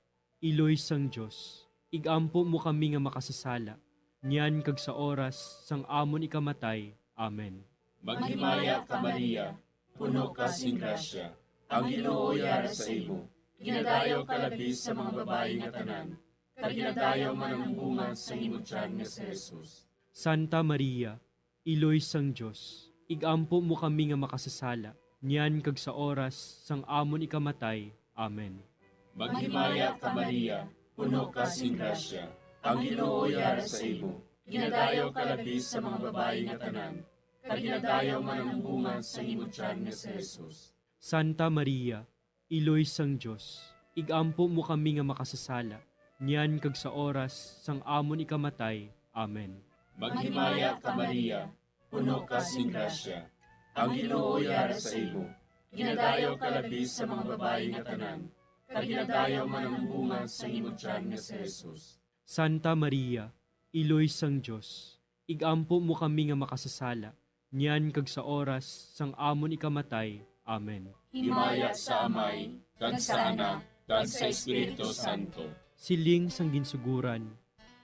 Iloy sang Dios, ig-ampo mo kami nga makasasala, niyan kag sa oras sang amon ikamatay. Amen. Maghimaya ka, Maria, puno ka sing grasya, ang Ginoo yara sa imo. Ginadayaw ka labi sa mga babayi nga tanan, kag ginadayaw man ang bunga sang imo tiyan nga si Jesus. Santa Maria, Iloy sang Dios, ig-ampo mo kami nga makasasala, niyan kag sa oras sang amon ikamatay. Amen. Maghimaya ka, Maria, puno ka sing grasya, ang Ginoo yara sa imo. Ginadayaw ka labi sa mga babayi nga tanan, kag ginadayaw man ang bunga sang imo tiyan nga si Jesus. Santa Maria, Iloy sang Dios, ig-ampo mo kami nga makasasala, niyan kag sa oras sang amon ikamatay. Amen. Maghimaya ka, Maria, puno ka sing grasya, ang Ginoo yara sa imo. Ginadayaw ka labi sa mga babayi nga tanan, kag ginadayaw man ang bunga sang imo tiyan nga si Jesus. Santa Maria, Iloy sang Dios, ig-ampo mo kami nga makasasala, niyan kag sa oras sang amon ikamatay. Amen. Himaya sa Amay, kag sa Anak, kag sa Espiritu Santo. Siling sang ginsuguran,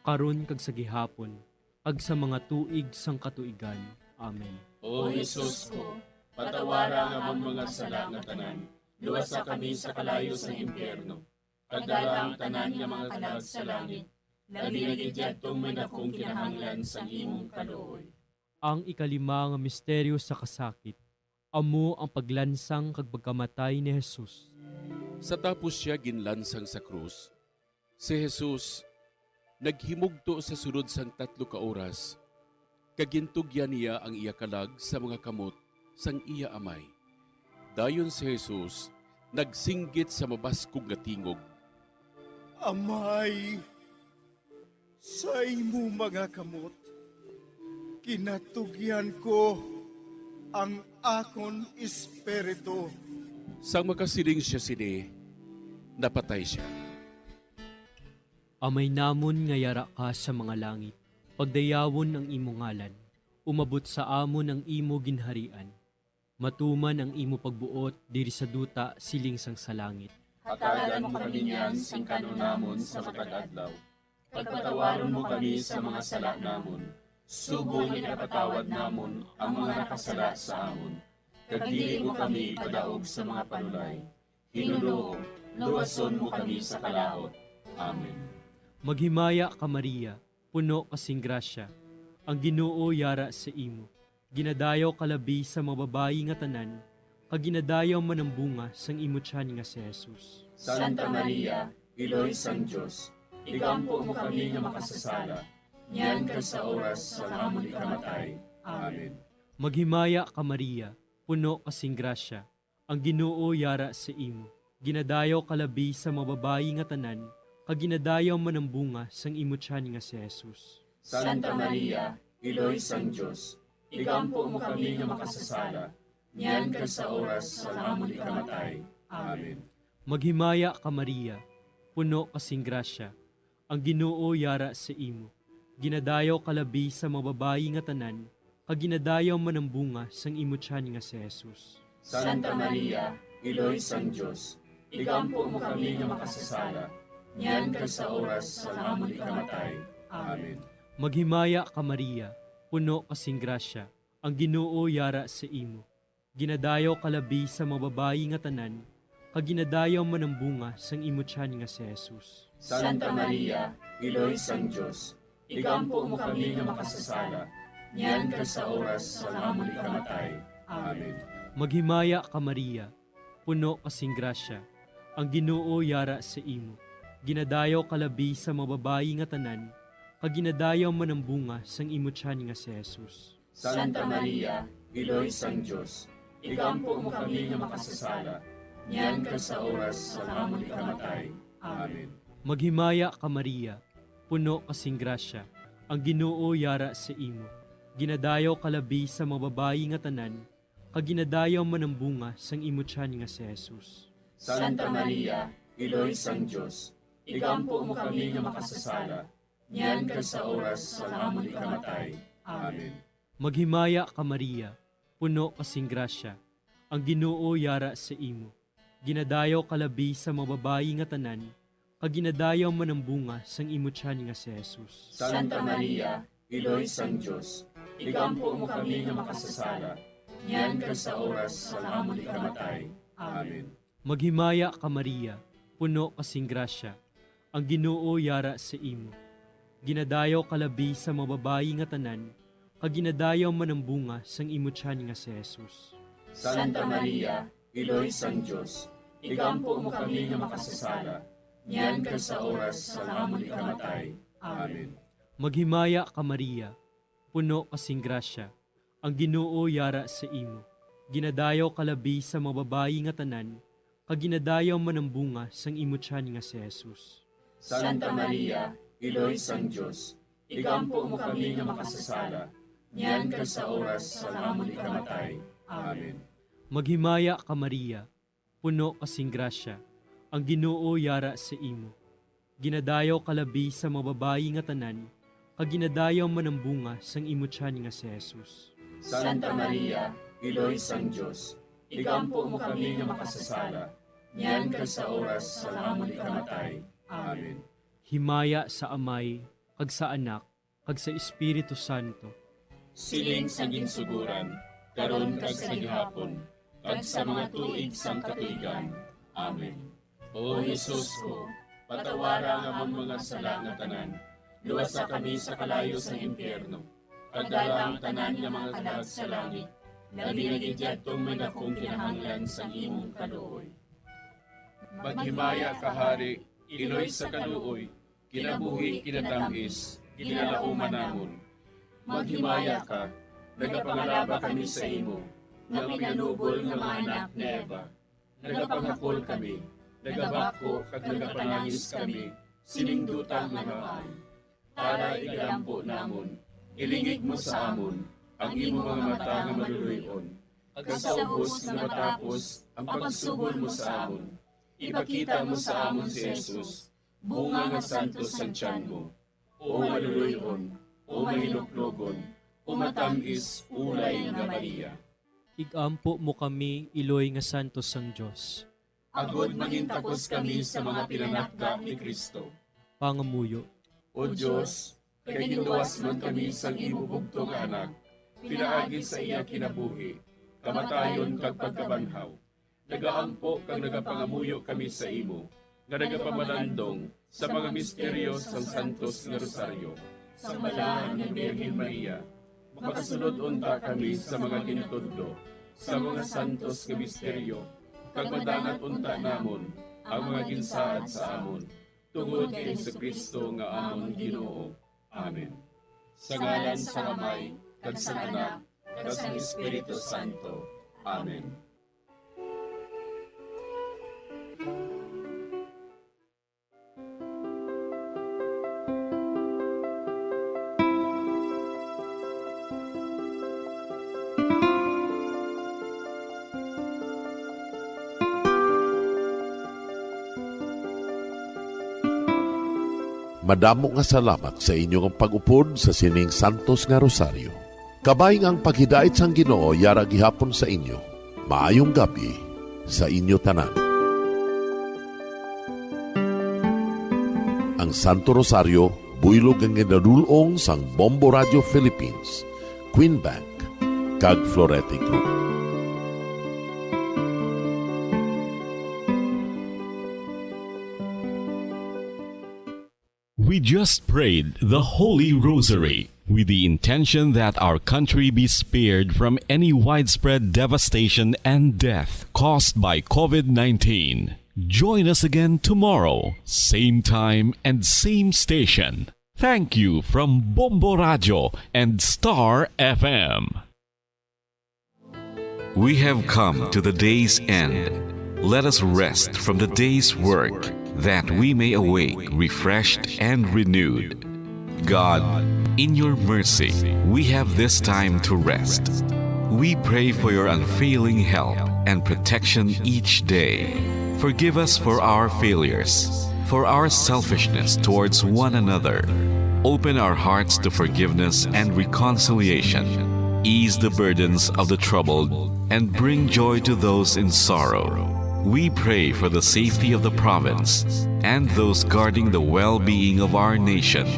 karon kag sa gihapon, kag sa mga tuig sang katuigan. Amen. O Jesus ko, patawara ang amon mga sala nga tanan, luwasa kami sa kalayo sang impyerno, kag dala ang tanan nga mga kalag sa langit, labi na gid yadtong may dakong kinahanglan sang imong kaluoy. Ang ikalima nga misteryo sa kasakit, amo ang paglansang kag pagkamatay ni Jesus. Sa tapos sia ginlansang sa krus, si Jesus naghimugto sa sulod sang tatlo ka oras, kag gintugyan niya ang iya kalag sa mga kamot sang iya Amay. Dayon si Jesus nagsinggit sa mabaskog nga tingog, "Amay, sa imo mga kamot, ginatugyan ko ang akon espiritu." Sang makasiling sia sini, napatay sia. Amay namon nga yara ka sa mga langit, pagdayawon ang imo ngalan, umabot sa amon ang imo ginharian, matuman ang imo pagbuot diri sa duta siling sang sa langit. Hatagan mo kami niyan sing kan-on namon sa matag adlaw, kag patawaron mo kami sa mga sala namon, subong nga ginapatawad namon ang mga nakasala sa amon, kag dili mo kami ipadaog sa mga panulay. Ginoo, luwason mo kami sa kalaut. Amen. Maghimaya ka, Maria, puno ka sing grasya, ang Ginoo yara sa imo. Ginadayaw ka labi sa mga babayi nga tanan, kag ginadayaw man ang bunga sang imo tiyan nga si Jesus. Santa Maria, Iloy sang Dios, igampo mo kami nga makasasala, niyan kag sa oras sang amon ikamatay. Amen. Maghimaya ka, Maria, puno ka sing grasya, ang Ginoo yara sa imo. Ginadayaw ka labi sa mga babayi nga tanan, kag ginadayaw man ang bunga sang imo tiyan nga si Jesus. Santa Maria, Iloy sang Dios, igampo mo kami nga makasasala, niyan kag sa oras sang amon ikamatay. Amen. Maghimaya ka, Maria, puno ka sing grasya, ang Ginoo yara sa imo. Ginadayaw ka labi sa mga babayi nga tanan, kag ginadayaw man ang bunga sang imo tiyan nga si Jesus. Santa Maria, Iloy sang Dios, igampo mo kami nga makasasala, niyan kag sa oras sang amon ikamatay. Amen. Maghimaya ka, Maria, puno ka sing grasya, ang Ginoo yara sa imo. Ginadayaw ka labi sa mga babayi nga tanan, kag ginadayaw man ang bunga sang imo tiyan nga si Jesus. Santa Maria, Iloy sang Dios, igampo mo kami nga makasasala, niyan kag sa oras sang amon ikamatay. Amen. Maghimaya ka, Maria, puno ka sing grasya, ang Ginoo yara sa imo. Ginadayaw ka labi sa mga babayi nga tanan, kag ginadayaw man ang bunga sang imo tiyan nga si Jesus. Santa Maria, Iloy sang Dios, igampo mo kami nga makasasala, niyan kag sa oras sang amon ikamatay. Amen. Maghimaya ka, Maria, puno ka sing grasya, ang Ginoo yara sa imo. Ginadayaw ka labi sa mga babayi nga tanan, kag ginadayaw man ang bunga sang imo tiyan nga si Jesus. Santa Maria, Iloy sang Dios, igampo mo kami nga makasasala, niyan kag sa oras sang amon ikamatay. Amen. Maghimaya ka, Maria, puno ka sing grasya, ang Ginoo yara sa imo. Ginadayaw ka labi sa mga babayi nga tanan, kag ginadayaw man ang bunga sang imo tiyan nga si Jesus. Santa Maria, Iloy sang Dios, igampo mo kami nga makasasala, niyan kag sa oras sang amon ikamatay. Amen. Maghimaya ka, Maria, puno ka sing grasya, ang Ginoo yara sa imo. Ginadayaw ka labi sa mga babayi nga tanan, kag ginadayaw man ang bunga sang imo tiyan nga si Jesus. Santa Maria, Iloy sang Dios, igampo mo kami nga makasasala, niyan kag sa oras sang amon ikamatay. Amen. Maghimaya ka, Maria, puno ka sing grasya, ang Ginoo yara sa imo. Ginadayaw ka labi sa mga babayi nga tanan, kag ginadayaw man ang bunga sang imo tiyan nga si Jesus. Santa Maria, Iloy sang Dios, igampo mo kami nga makasasala, niyan kag sa oras sang amon ikamatay. Amen. Maghimaya ka, Maria, puno ka sing grasya, ang Ginoo yara sa imo. Ginadayaw ka labi sa mga babayi nga tanan, kag ginadayaw man ang bunga sang imo tiyan nga si Jesus. Santa Maria, Iloy sang Dios, igampo mo kami nga makasasala, niyan kag sa oras sang amon ikamatay. Amen. Himaya sa Amay, kag sa Anak, kag sa Espiritu Santo. Siling sa ginsuguran, karon kag sa gihapon, kag sa mga tuig sang katuigan. Amen. O Jesus ko, patawara ang amon mga sala nga tanan, luwasa kami sa kalayo sang impyerno, kag dala ang tanan nga mga kalag sa langit, labi na gid yadtong may dakong kinahanglan sang imong kaluoy. Maghimaya ka, Hari, Iloy sa kaluoy, kinabuhi, kinatamis, ginalauman namon. Maghimaya ka, nagapangalaba kami sa imo, nga pinanubol nga mga anak ni Eva. Nagapangakol kami, nagabakho kag nagapanangis kami sining duta nga maan. Para igalampo namon, ilingig mo sa amon ang imo mga mata nga maluloy-on, kag sa ubos nga matapos ang pagsugol mo sa amon, ipakita mo sa amon si Jesus, bunga nga santos sang tiyan mo, o maluloy-on, o mahinuklogon, o matam-is ulay nga Maria. Igampo mo kami, iloy nga santos sang Dios. Agod mangintakos kami sa mga pinanakda ni Cristo. Pangamuyo. O Dios, kay ginluwas man kami sang imo bugtong nga Anak, pinaagi sa iya kinabuhi, kamatayon kag pagkabanhaw, nagaampo kag nagapangamuyo kami sa imo, nga nagapamalandong sa mga misteryo sang Santos nga Rosaryo. Sang Balaan nga Birhen Maria, makasulod unta kami sa mga gintudlo sa mga santos nga misteryo, kag madangat unta namon ang mga ginsaad sa amon, tungod kay Jesu-Cristo nga amon Ginoo. Amen. Sa ngalan sang Amay, kag sang Anak, kag sang Espiritu Santo. Amen. Madamo nga salamat sa inyo nga pag-upod sa sining santos nga rosaryo. Kabay nga ang paghidait sang Ginoo yara gihapon sa inyo. Maayong gab-i sa inyo tanan. Ang Santo Rosario, buylog nga ginadul-ong sang Bombo Radio Philippines, Queen Bank, kag Florete Group. We just prayed the Holy Rosary with the intention that our country be spared from any widespread devastation and death caused by COVID nineteen. Join us again tomorrow, same time and same station. Thank you from Bombo Radio and Star F M. We have come to the day's end. Let us rest from the day's work, that we may awake refreshed and renewed. God, in your mercy, we have this time to rest. We pray for your unfailing help and protection each day. Forgive us for our failures, for our selfishness towards one another. Open our hearts to forgiveness and reconciliation. Ease the burdens of the troubled and bring joy to those in sorrow. We pray for the safety of the province and those guarding the well-being of our nation,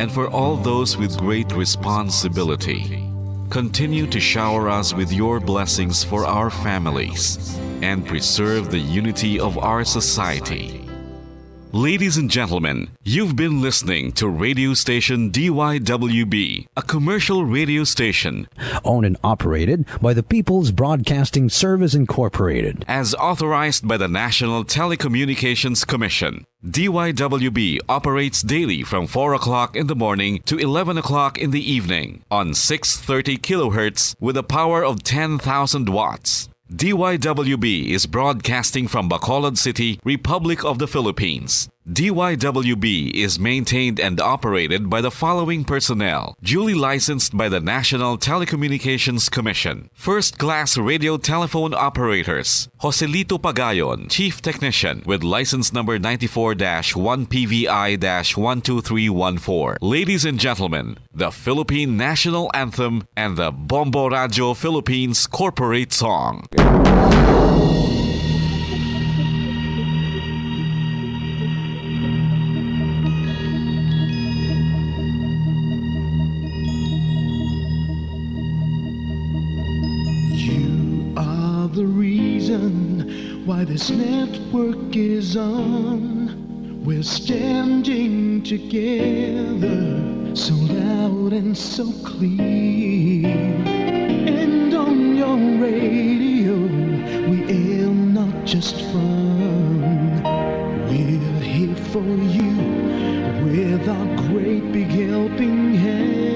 and for all those with great responsibility. Continue to shower us with your blessings for our families and preserve the unity of our society. Ladies and gentlemen, you've been listening to radio station D Y W B, a commercial radio station owned and operated by the People's Broadcasting Service Incorporated. As authorized by the National Telecommunications Commission. D Y W B operates daily from four o'clock in the morning to eleven o'clock in the evening on six thirty kilohertz with a power of ten thousand watts. D Y W B is broadcasting from Bacolod City, Republic of the Philippines. D Y W B is maintained and operated by the following personnel, duly licensed by the National Telecommunications Commission. First-class radio telephone operators, Joselito Pagayon, Chief Technician, with license number ninety-four dash one P V I dash one two three one four. Ladies and gentlemen, the Philippine National Anthem and the Bombo Radio Philippines Corporate Song. You are the reason why this network is on. We're standing together, so loud and so clear. And on your radio, we aim not just fun. We're here for you with our great big helping hand.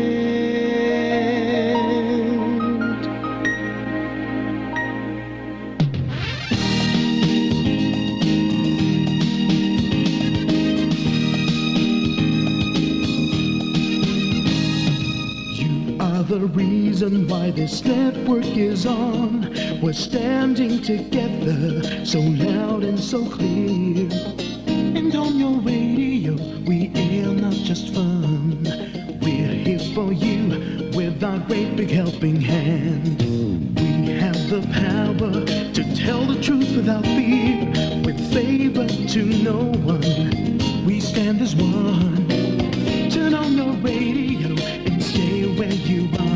You are the reason why this network is on. We're standing together, so loud and so clear. And on your radio, we air not just fun. We're here for you with our great big helping hand. We have the power to tell the truth without fear, with favor to no one. We stand as one. Turn on your radio and stay where you are.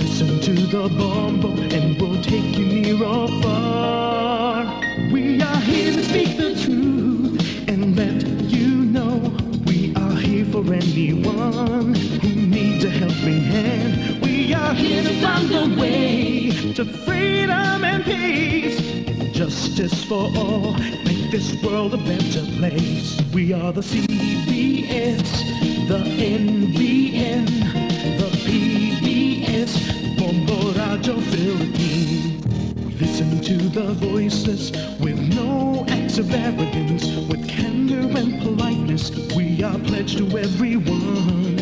Listen to the Bombo and we'll take you near or far. We are here to speak the truth and let you know we are here for anyone who needs a helping hand. We are here to find a way to freedom and peace and justice for all. Make this world a better place. We are the C B S, the N B N, the P B S, Bombo Radio Philippines. We listen to the voiceless with no acts of arrogance. With candor and politeness, we are pledged to everyone.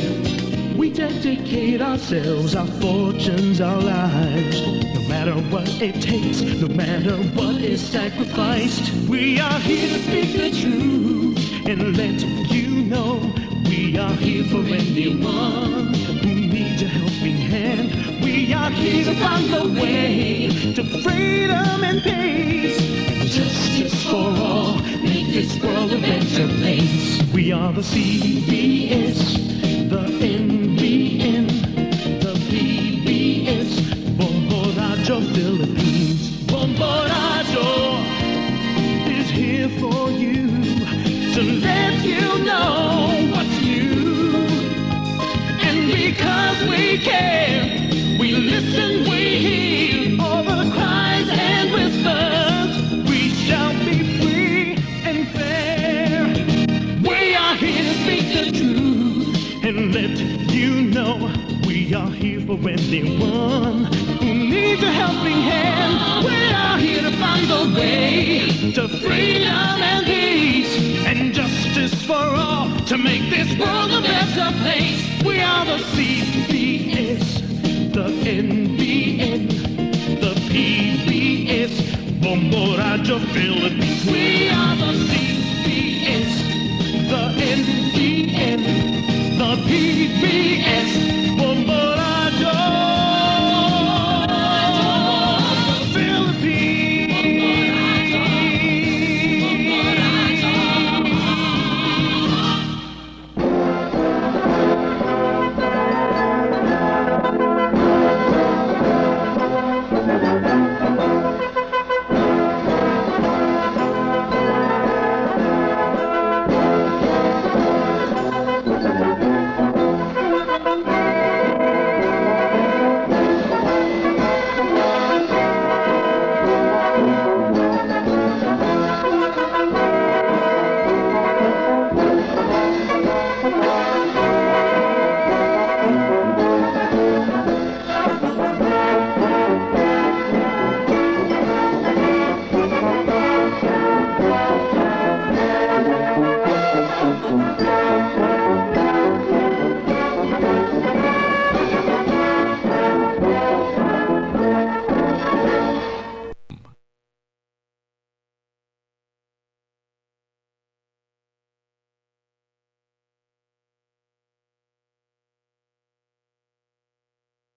We dedicate ourselves, our fortunes, our lives. No matter what it takes, no matter what is sacrificed, we are here to speak the truth and let you know we are here for anyone who needs a helping hand. We are here to find a way to freedom and peace and justice for all. Make this world a better place. We Are the C B S, the N B N, the P B S, Bombo Radyo Philippines. Bombo Radyo is here for you to let you know what's new. And because we care, we listen, we hear all the cries and whispers. We shall be free and fair. We are here to speak the truth and let you know we are here for anyone who needs a helping hand. We are here to find the way to freedom and peace and justice for all to make this world a better place. We are the C B S, the N B N, the P B S, Bombo Radyo Philippines. We are the C B S, the N B N, the P B S.